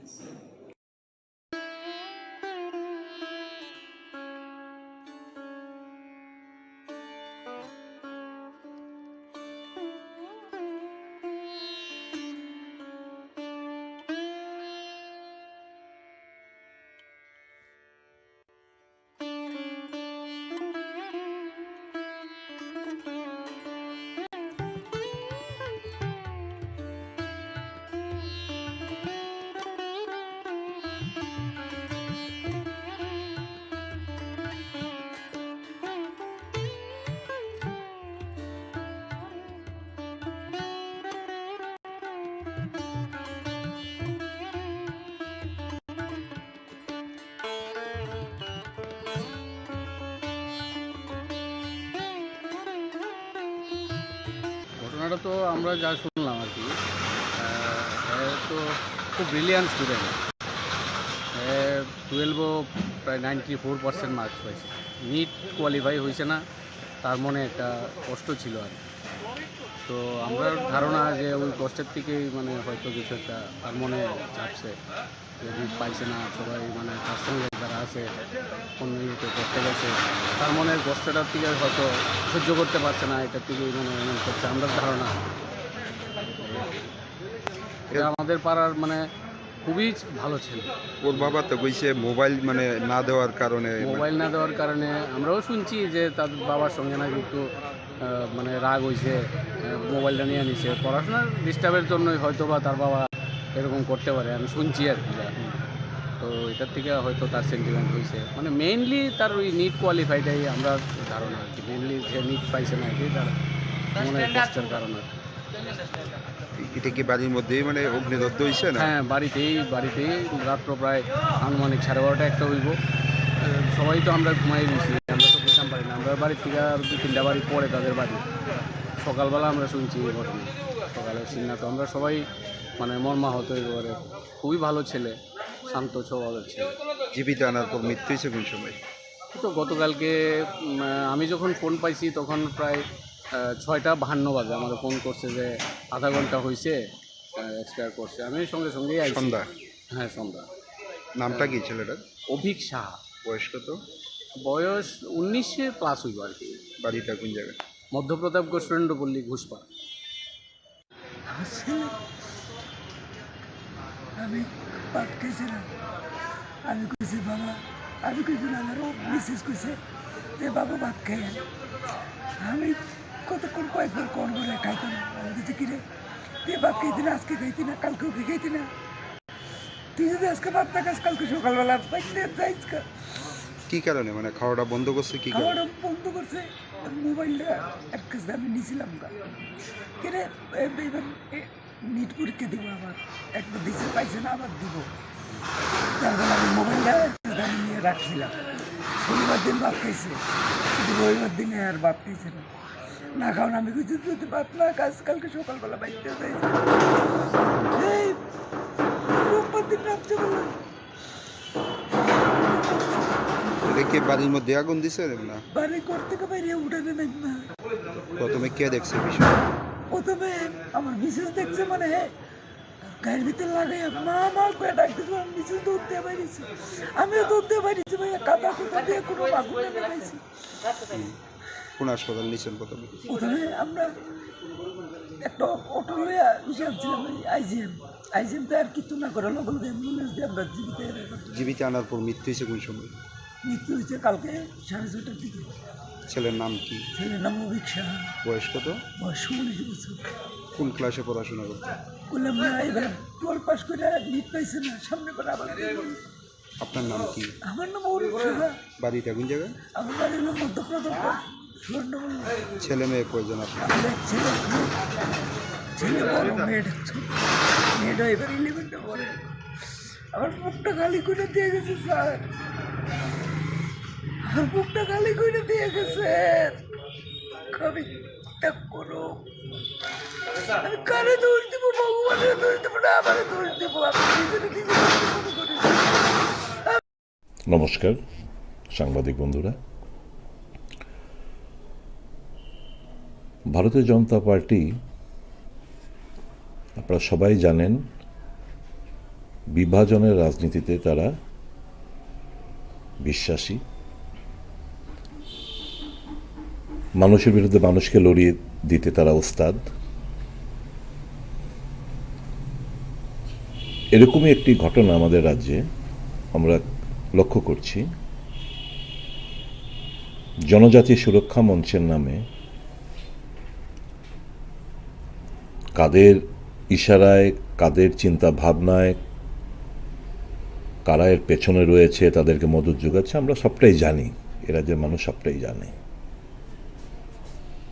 তো আমরা যা শুনলাম আর কি, আহ, এ তো খুব ব্রিলিয়ান্ট স্টুডেন্ট। এ টুয়েলভও প্রায় নাইনটি ফোর পার্সেন্ট মার্কস পাইছে। নিট কোয়ালিফাই হয়েছে না, তার মনে একটা কষ্ট ছিল আর কি। তো আমরা ধারণা যে ওই কষ্টের থেকেই মানে হয়তো কিছু একটা তার মনে চাপছে। যদি পাইছে না, সবাই মানে তার সঙ্গে যারা আছে, অন্য ইয়েতে করতে গেছে, তার মনের কষ্টটার থেকে হয়তো সহ্য করতে পারছে না, এটার থেকেই মানে এমন করছে, আমরা ধারণা। এটা আমাদের পাড়ার মানে খুবই ভালো ছেলে। ওর বাবা তো কইছে মোবাইল মানে না দেওয়ার কারণে মানে মোবাইল না দেওয়ার কারণে আমরাও শুনছি যে তার বাবার সঙ্গে নাকি একটু আহ, মানে রাগ হইছে, আহ, মোবাইলটা নিয়ে নিছে। পড়াশোনার ডিস্টার্বের জন্যই হয়তো বা তার বাবা এরকম করতে পারে, আমি শুনছি আর কি। তো এটার থেকে হয়তো তার সেন্টিমেন্ট হইছে, মানে মেইনলি তার ওই নিট কোয়ালিফাইটাই আমরা ধারণা আর কি, মেইনলি যে নিট পাইছে না আর কি, তার মনের কষ্টের কারণে আর কি। এটা কি বাড়ির মধ্যেই মানে অগ্নিদগ্ধ হইছে না? হ্যাঁ, বাড়িতেই, বাড়িতেই। রাত্র প্রায় আনুমানিক সাড়ে বারোটা একটা হইব। আহ, সবাই তো আমরা ঘুমাই দিয়েছি, আমরা তো বুঝতাম পারি না। আমরা বাড়ির থেকে আর দুই তিনটা বাড়ি পরে তাদের বাড়ি। সকালবেলা আমরা শুনছি এই ঘটনা, সকালে শুনি না তো আমরা সবাই মানে মর্মাহত হয়ে পড়ে। খুবই ভালো ছেলে, শান্ত স্বভাবের ছেলে। জীবিত আনার পর মৃত্যু হয়েছে কোন সময়? তো গতকালকে উম, আমি যখন ফোন পাইছি তখন প্রায় আহ, ছয়টা বাহান্ন বাজে আমাদের ফোন করছে যে আধা ঘন্টা হয়েছে, এক্সপায়ার করছে। আমি সঙ্গে সঙ্গেই আইছি। সন্ধ্যা? হ্যাঁ, সন্ধ্যা। নামটা কি ছেলেটার? অভিক সাহা। বয়স কত? বয়স উনিশে প্লাস হইব আর কি। বাড়িটা কোন জায়গায়? মধ্যপ্রতাপগড় সুরেন্দ্রপল্লী ঘোষপাড়া। আমার ছেলে, আমি ভাত খাইছিলাম। আমি কইছি, "বাবা," আমি কইছি না, আমার ও মিসেস কইছে যে, "বাবা, ভাত খাই আয়।" আমি কতক্ষণ কয়েকবার কল করে খাইতাম। আমি কইছি, "কিরে, তুই ভাত খাইতি না, আজকে খাইতি না, কালকেও কি খাইতি না? তুই যদি আজকে ভাত না খাস, কালকে সকালবেলা বাইরে যাইস গা।" কি কারণে? মানে খাওয়াটা বন্ধ করছে কি কারণে? খাওয়াটা বন্ধ করছে, মোবাইলটা এক কাছে আমি নিছিলাম গা। কিরে, এ, এবার, এ, নিট পরীক্ষা দিব আবার, একটা দিছে পাইছে না, আবার দিব। তারপর আমি মোবাইলটা একটা দাম নিয়ে রাখছিলাম। শনিবার দিন ভাত খাইছে, কিন্তু রবিবার দিনে আর ভাত খাইছে না। না খাওয়ান আমি কিছু যদি ভাত না খাস, কালকে সকালবেলা বাইরে যাইছে। এই রোববার দিন রাত্রেবেলা এটা কি বাড়ির মধ্যে আগুন দিছে না? বাড়ি ঘর থেকে বাইরে উঠানে নাই না। প্রথমে কে দেখছে বিষয়টা? প্রথমে আমার মিসেস দেখছে, মানে গায়ের ভিতরে লাগাইয়া, "মা, মা" করে ডাক দিছে, আমার মিসেস দৌড় দিয়ে বাইরেছে। আমিও দৌড় দিয়ে বাইরেছি ভাইয়া, কাদা কুদা দিয়ে কোনো আগুন নেমে পাইছি। হুম। কোন হাসপাতাল নিছেন প্রথমে? প্রথমে আমরা একটা অটো লইয়া ইসে আনছিলাম, ওই আইজিএম। আইজিএম তো আর কিচ্ছু না করে লগে লগে অ্যাম্বুলেন্স দিয়ে আমরা জীবিত এনে জীবিত আনার পর মৃত্যু হয়েছে কোন সময়? মৃত্যু হয়েছে কালকে সাড়ে ছয়টার দিকে। ছেলের নাম কি? ছেলের নাম অভিক সাহা। বয়স কত? বয়স উনিশ বছর। কোন ক্লাসে পড়াশোনা করতো? বললাম না, এবার টুয়েলভ পাস করে নিট পাইছে না, সামনে বার আবার দিবে। আপনার নাম কি? আমার নাম অরুণ সাহা। বাড়িটা কোন জায়গায়? আমার বাড়ি হলো মধ্যপ্রদেশ, সুবর্ণমুল্য। ছেলে মেয়ে কয়জন আপনার? আমার এক ছেলে, ছেলে বড়, মেয়েটা ছোট। মেয়েটা এবার ইলেভেনে পড়ে। আমার বুকটা খালি করে দিয়ে গেছে স্যার, আমার বুকটা খালি করে দিয়ে গেছে। আমি ত্যাগ করো। আমি কারে দোষ দিব? ভগবানের দোষ দিব না আমারে দোষ দিব? আমি নিজেরে নিজে দোষ মনে করি। নমস্কার সাংবাদিক বন্ধুরা, ভারতীয় জনতা পার্টি, আপনারা সবাই জানেন, বিভাজনের রাজনীতিতে তারা বিশ্বাসী। মানুষের বিরুদ্ধে মানুষকে লড়িয়ে দিতে তারা ওস্তাদ। এরকমই একটি ঘটনা আমাদের রাজ্যে আমরা লক্ষ্য করছি। জনজাতি সুরক্ষা মঞ্চের নামে কাদের ইশারায়, কাদের চিন্তা ভাবনায়, কারা এর পেছনে রয়েছে, তাদেরকে মদত যোগাচ্ছে, আমরা সবটাই জানি, এ রাজ্যের মানুষ সবটাই জানে।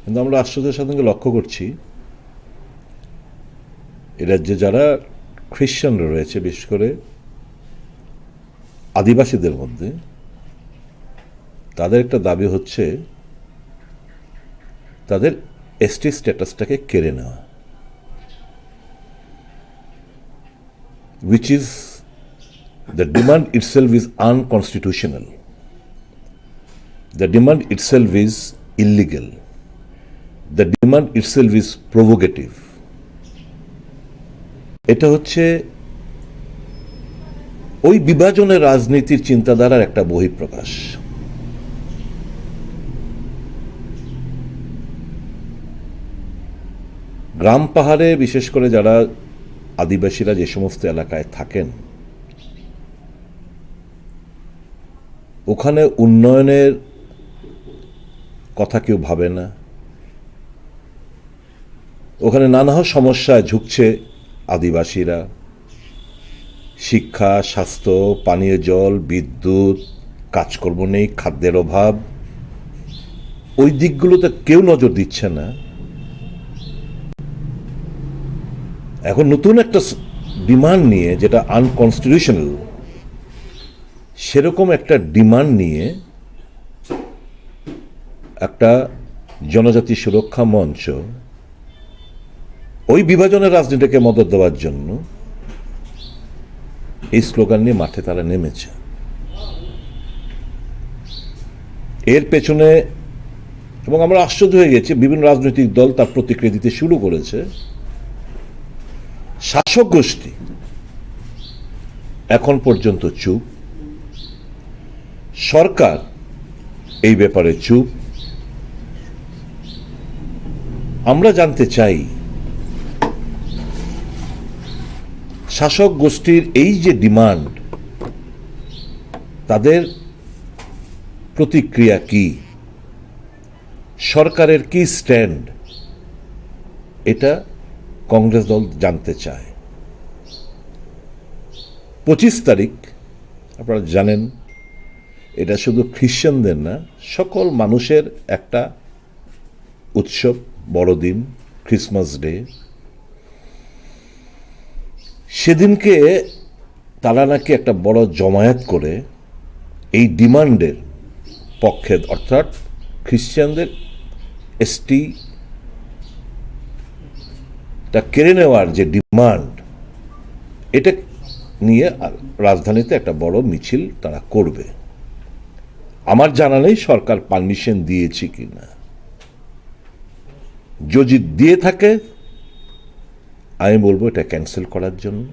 কিন্তু আমরা আশ্চর্যের সাথে লক্ষ্য করছি, এ রাজ্যে যারা খ্রিস্টানরা রয়েছে, বিশেষ করে আদিবাসীদের মধ্যে, তাদের একটা দাবি হচ্ছে তাদের এসটি স্ট্যাটাসটাকে কেড়ে নেওয়া, which is, the demand itself is unconstitutional. The demand itself is illegal. The demand itself is provocative. এটা হচ্ছে ওই বিভাজনের রাজনীতির চিন্তাধারার একটা বহিঃপ্রকাশ। গ্রাম পাহাড়ে বিশেষ করে যারা আদিবাসীরা যে সমস্ত এলাকায় থাকেন, ওখানে উন্নয়নের কথা কেউ ভাবে না। ওখানে নানা সমস্যায় ঝুঁকছে আদিবাসীরা। শিক্ষা, স্বাস্থ্য, পানীয় জল, বিদ্যুৎ, কাজকর্ম নেই, খাদ্যের অভাব, ওই দিকগুলোতে কেউ নজর দিচ্ছে না। এখন নতুন একটা স-, ডিমান্ড নিয়ে, যেটা আনকনস্টিটিউশনাল, সেরকম একটা ডিমান্ড নিয়ে একটা জনজাতি সুরক্ষা মঞ্চ ওই বিভাজনের রাজনীতিকে মদত দেওয়ার জন্য এই স্লোগান নিয়ে মাঠে তারা নেমেছে। এর পেছনে, এবং আমরা আশ্চর্য হয়ে গেছি, বিভিন্ন রাজনৈতিক দল তার প্রতিক্রিয়া দিতে শুরু করেছে। শাসক গোষ্ঠী এখন পর্যন্ত চুপ, সরকার এই ব্যাপারে চুপ। আমরা জানতে চাই, শাসক গোষ্ঠীর এই যে ডিমান্ড, তাদের প্রতিক্রিয়া কি, সরকারের কি স্ট্যান্ড, এটা কংগ্রেস দল জানতে চায়। পঁচিশ তারিখ, আপনারা জানেন, এটা শুধু খ্রিশ্চানদের না, সকল মানুষের একটা উৎসব, বড়দিন, ক্রিসমাস ডে। সেদিনকে তারা নাকি একটা বড় জমায়েত করে এই ডিমান্ডের পক্ষে, অর্থাৎ খ্রিশ্চানদের এসটি টা কেড়ে নেওয়ার যে ডিমান্ড, এটা নিয়ে রাজধানীতে একটা বড় মিছিল তারা করবে। আমার জানা নেই সরকার পারমিশন দিয়েছে কিনা। যদি দিয়ে থাকে, আমি বলবো এটা ক্যান্সেল করার জন্য,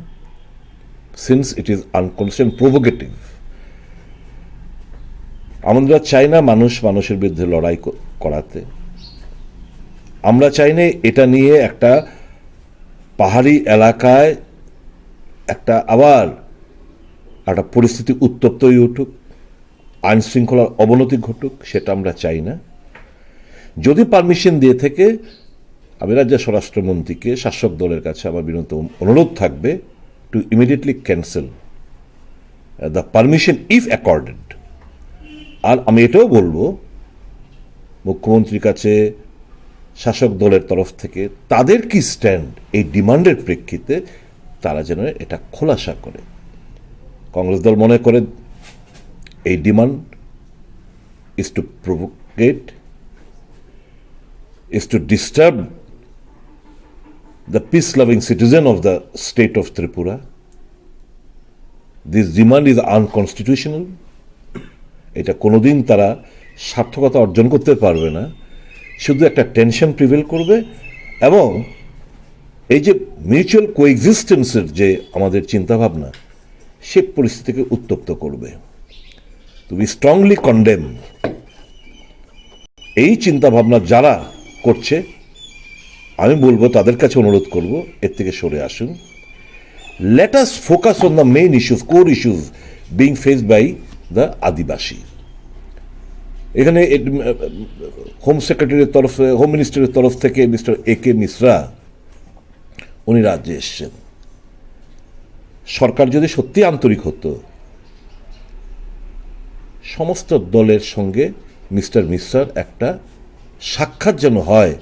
since it is unconstitutional, provocative. আমরা চাই না মানুষ মানুষের বিরুদ্ধে লড়াই ক-, করাতে। আমরা চাই না এটা নিয়ে একটা পাহাড়ি এলাকায় একটা আবার একটা পরিস্থিতি উত্তপ্ত হয়ে উঠুক, আইন শৃঙ্খলার অবনতি ঘটুক, সেটা আমরা চাই না। যদি পারমিশন দিয়ে থাকে, আমি রাজ্য স্বরাষ্ট্রমন্ত্রীকে, শাসক দলের কাছে আমার বিনীত অনু-, অনুরোধ থাকবে, to immediately cancel the permission if accorded. আর আমি এটাও বলবো মুখ্যমন্ত্রীর কাছে, শাসক দলের তরফ থেকে তাদের কি স্ট্যান্ড এই ডিমান্ডের প্রেক্ষিতে, তারা যেন এটা খোলাসা করে। কংগ্রেস দল মনে করে এই demand is to provocate, is to disturb the peace loving citizen of the state of Tripura. This demand is unconstitutional. এটা কোনোদিন তারা সার্থকতা অর্জন করতে পারবে না, শুধু একটা টেনশন প্রিভেল করবে এবং এই যে মিউচুয়াল কোএক্সিস্টেন্সের যে আমাদের চিন্তাভাবনা, সে পরিস্থিতিকে উত্তপ্ত করবে। তো we strongly condemn এই চিন্তাভাবনা যারা করছে, আমি বলবো, তাদের কাছে অনুরোধ করব, এর থেকে সরে আসুন। Let us focus on the main issues, core issues being faced by the আদিবাসী। এখানে হোম সেক্রেটারির তরফে, হোম মিনিস্টারের তরফ থেকে মিস্টার এ কে মিশ্রা উনি রাজ্যে এসছেন। সরকার যদি সত্যি আন্তরিক হতো, সমস্ত দলের সঙ্গে মিস্টার মিশ্রার একটা সাক্ষাৎ যেন হয়,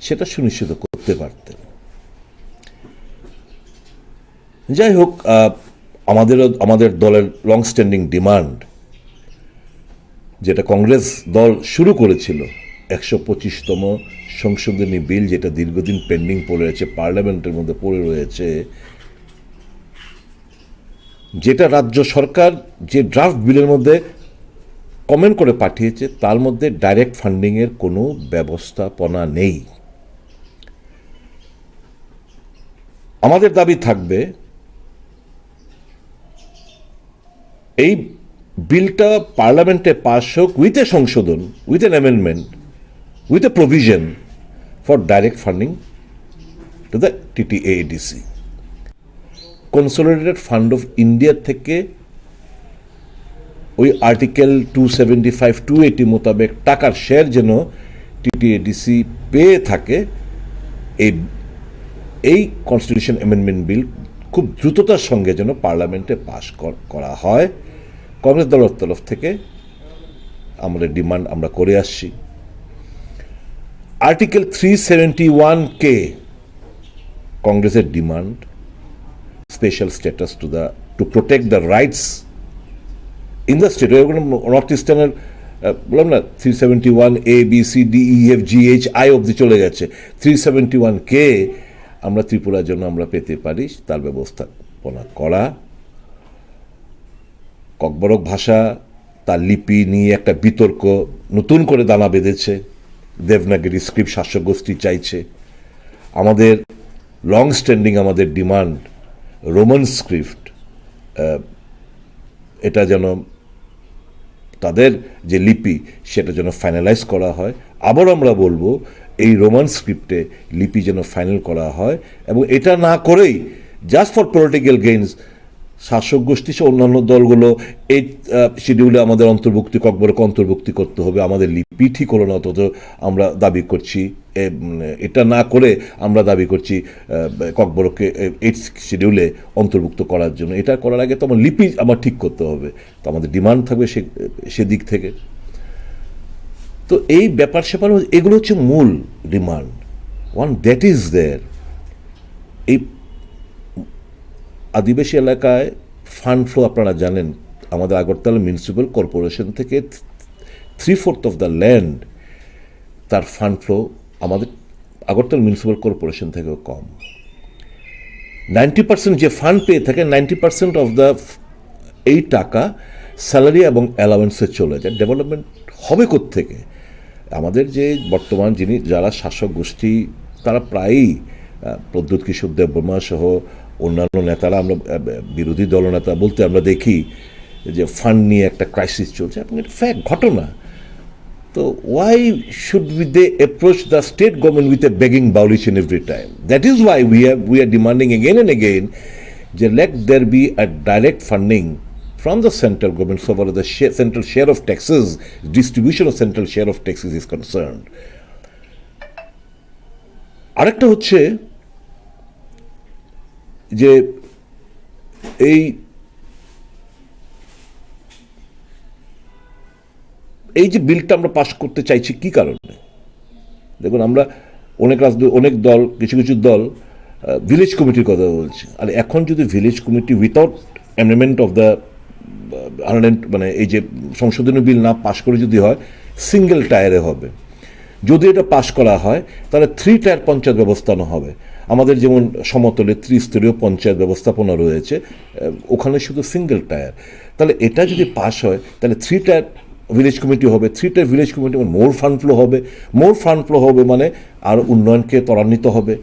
সেটা সুনিশ্চিত করতে পারতেন। যাই হোক, আহ, আমাদেরও, আমাদের দলের লং স্ট্যান্ডিং ডিমান্ড, যেটা কংগ্রেস দল শুরু করেছিল, একশো পঁচিশতম সংশোধনী বিল, যেটা দীর্ঘদিন পেন্ডিং পড়ে আছে, পার্লামেন্টের মধ্যে পড়ে রয়েছে, যেটা রাজ্য সরকার যে ড্রাফট বিলের মধ্যে কমেন্ট করে পাঠিয়েছে, তার মধ্যে ডাইরেক্ট ফান্ডিংয়ের কোনো ব্যবস্থাপনা নেই। আমাদের দাবি থাকবে, এই বিলটা পার্লামেন্টে পাস হোক উইথ এ সংশোধন, with an amendment, with a provision for direct funding to the TTADC. Consolidated fund of India থেকে ওই article two seventy five, two eighty মোতাবেক টাকার শেয়ার যেন টিটিএডিসি পেয়ে থাকে, এই, এই কনস্টিটিউশন অ্যামেন্ডমেন্ট বিল খুব দ্রুততার সঙ্গে যেন পার্লামেন্টে পাস কর-, করা হয়। কংগ্রেস দলের তরফ থেকে আমাদের ডিমান্ড আমরা করে আসছি। আর্টিকেল থ্রি সেভেন্টি ওয়ান কে, কংগ্রেসের demand, special status to the, to protect the rights in the state. North ইস্টার্নের, আহ, বললাম না, three seventy one A, B, C, D, E, F, G, H, I অবধি চলে গেছে। থ্রি সেভেন্টি ওয়ান কে আমরা ত্রিপুরার জন্য আমরা পেতে পারি, তার ব্যবস্থাপনা করা। ককবরক ভাষা, তার লিপি নিয়ে একটা বিতর্ক নতুন করে দানা বেঁধেছে। দেবনাগরী স্ক্রিপ্ট শাসক গোষ্ঠী চাইছে। আমাদের লং স্ট্যান্ডিং আমাদের ডিমান্ড, রোমান স্ক্রিপ্ট, আহ, এটা যেন, তাদের যে লিপি, সেটা যেন ফাইনালাইজ করা হয়। আবার আমরা বলবো, এই রোমান স্ক্রিপ্টে লিপি যেন ফাইনাল করা হয়, এবং এটা না করেই জাস্ট ফর পলিটিক্যাল গেইনস শাসক গোষ্ঠী সহ অন্যান্য দলগুলো এই, আহ, শিডিউলে আমাদের অন্তর্ভুক্তি, ককবরক অন্তর্ভুক্তি করতে হবে, আমাদের লিপি ঠিক হলো না, অথচ আমরা দাবি করছি, এ, উম, এটা না করে আমরা দাবি করছি, আহ, ককবরককে, এ, এইট শিডিউলে অন্তর্ভুক্ত করার জন্য। এটা করার আগে তো আমার লিপি আমার ঠিক করতে হবে, তো আমাদের ডিমান্ড থাকবে সে, সেদিক থেকে। তো এই ব্যাপার স্যাপার হচ্ছে, এগুলো হচ্ছে মূল demand. One that is there. এই আদিবাসী এলাকায় ফান্ড ফ্লো আপনারা জানেন, আমাদের আগরতলা মিউনিসিপ্যাল কর্পোরেশন থেকে three fourth of the land তার ফান্ড ফ্লো আমাদের আগরতলা মিউনিসিপ্যাল কর্পোরেশন থেকেও কম। নাইনটি পার্সেন্ট যে ফান্ড পেয়ে থাকে, নাইনটি পার্সেন্ট অফ দ্য, এই টাকা স্যালারি এবং অ্যালাওয়েন্সে চলে যায়। ডেভেলপমেন্ট হবে কোত্থেকে? আমাদের যে বর্তমান যিনি, যারা শাসক গোষ্ঠী, তারা প্রায়ই, আহ, প্রদ্যুৎ কিশোর দেববর্মা সহ অন্যান্য নেতারা, আমরা, আহ, বিরোধী দলনেতা বলতে আমরা দেখি যে ফান্ড নিয়ে একটা ক্রাইসিস চলছে, এবং এটা ফ্যাক্ট, ঘটনা। তো why should we, they approach the state government with a begging bawling every time? That is why we have, we are demanding again and again যে let there be a direct funding from the central government so far as the share, central share of taxes, distribution of central share of taxes is concerned. আরেকটা হচ্ছে যে এই, এই যে বিলটা আমরা পাস করতে চাইছি কি কারণে? দেখুন, আমরা অনেক রাজনৈ-, অনেক দল, কিছু কিছু দল, আহ, ভিলেজ কমিটির কথা বলছে। আর এখন যদি village committee without amendment of the, আহ, হান্ড্রেড, মানে, এই যে সংশোধনী বিল না পাস করে যদি হয়, সিঙ্গেল টায়ারে হবে। যদি এটা পাস করা হয়, তাহলে থ্রি টায়ার পঞ্চায়েত ব্যবস্থাপনা হবে। আমাদের যেমন সমতলে ত্রিস্তরীয় পঞ্চায়েত ব্যবস্থাপনা রয়েছে, আহ, ওখানে শুধু সিঙ্গেল টায়ার। তাহলে এটা যদি পাস হয়, তাহলে থ্রি টায়ার ভিলেজ কমিটি হবে, থ্রি টায়ার ভিলেজ কমিটি, মোর ফান্ড ফ্লো হবে। মোর ফান্ড ফ্লো হবে মানে আর উন্নয়নকে ত্বরান্বিত হবে।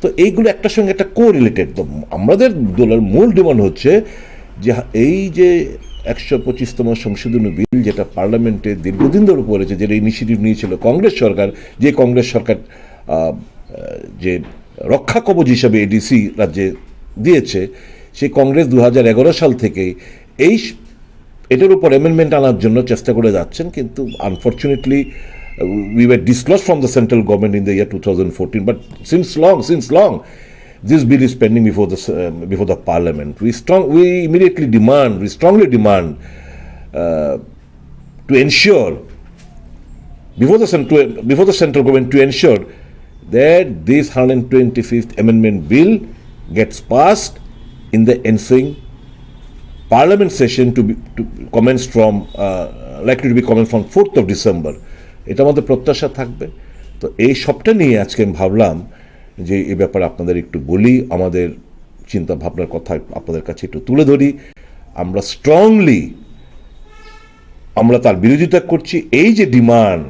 তো এইগুলো একটার সঙ্গে একটা কো রিলেটেড। তো আমাদের দলের মূল ডিমান্ড হচ্ছে যে হা-, এই যে একশো পঁচিশতম সংশোধনী বিল, যেটা পার্লামেন্টে দীর্ঘদিন ধরে পড়েছে, যেটা ইনিশিয়েটিভ নিয়েছিল কংগ্রেস সরকার, যে কংগ্রেস সরকার, আহ, আহ, যে রক্ষা কবচ হিসাবে এডিসি রাজ্যে দিয়েছে, সেই কংগ্রেস দু হাজার এগারো সাল থেকে এই স-, এটার উপর অ্যামেন্ডমেন্ট আনার জন্য চেষ্টা করে যাচ্ছেন, কিন্তু unfortunately, uh, we were dislodged from the central government in the year two thousand fourteen. But since long, since long, this bill is pending before the s-, uh, before the parliament. We strong, we immediately demand, we strongly demand, uh, to ensure before the cent-, to, before the central government, to ensure that this hundred twenty-fifth Amendment Bill gets passed in the ensuing Parliament session to be, to commence from, uh, likely to be commenced from fourth of December. এটা আমাদের প্রত্যাশা থাকবে। তো এই সবটা নিয়ে আজকে আমি ভাবলাম যে এই ব্যাপারে আপনাদের একটু বলি, আমাদের চিন্তা ভাবনার কথা আপনাদের কাছে একটু তুলে ধরি। আমরা স্ট্রংলি আমরা তার বিরোধিতা করছি। এই যে ডিমান্ড,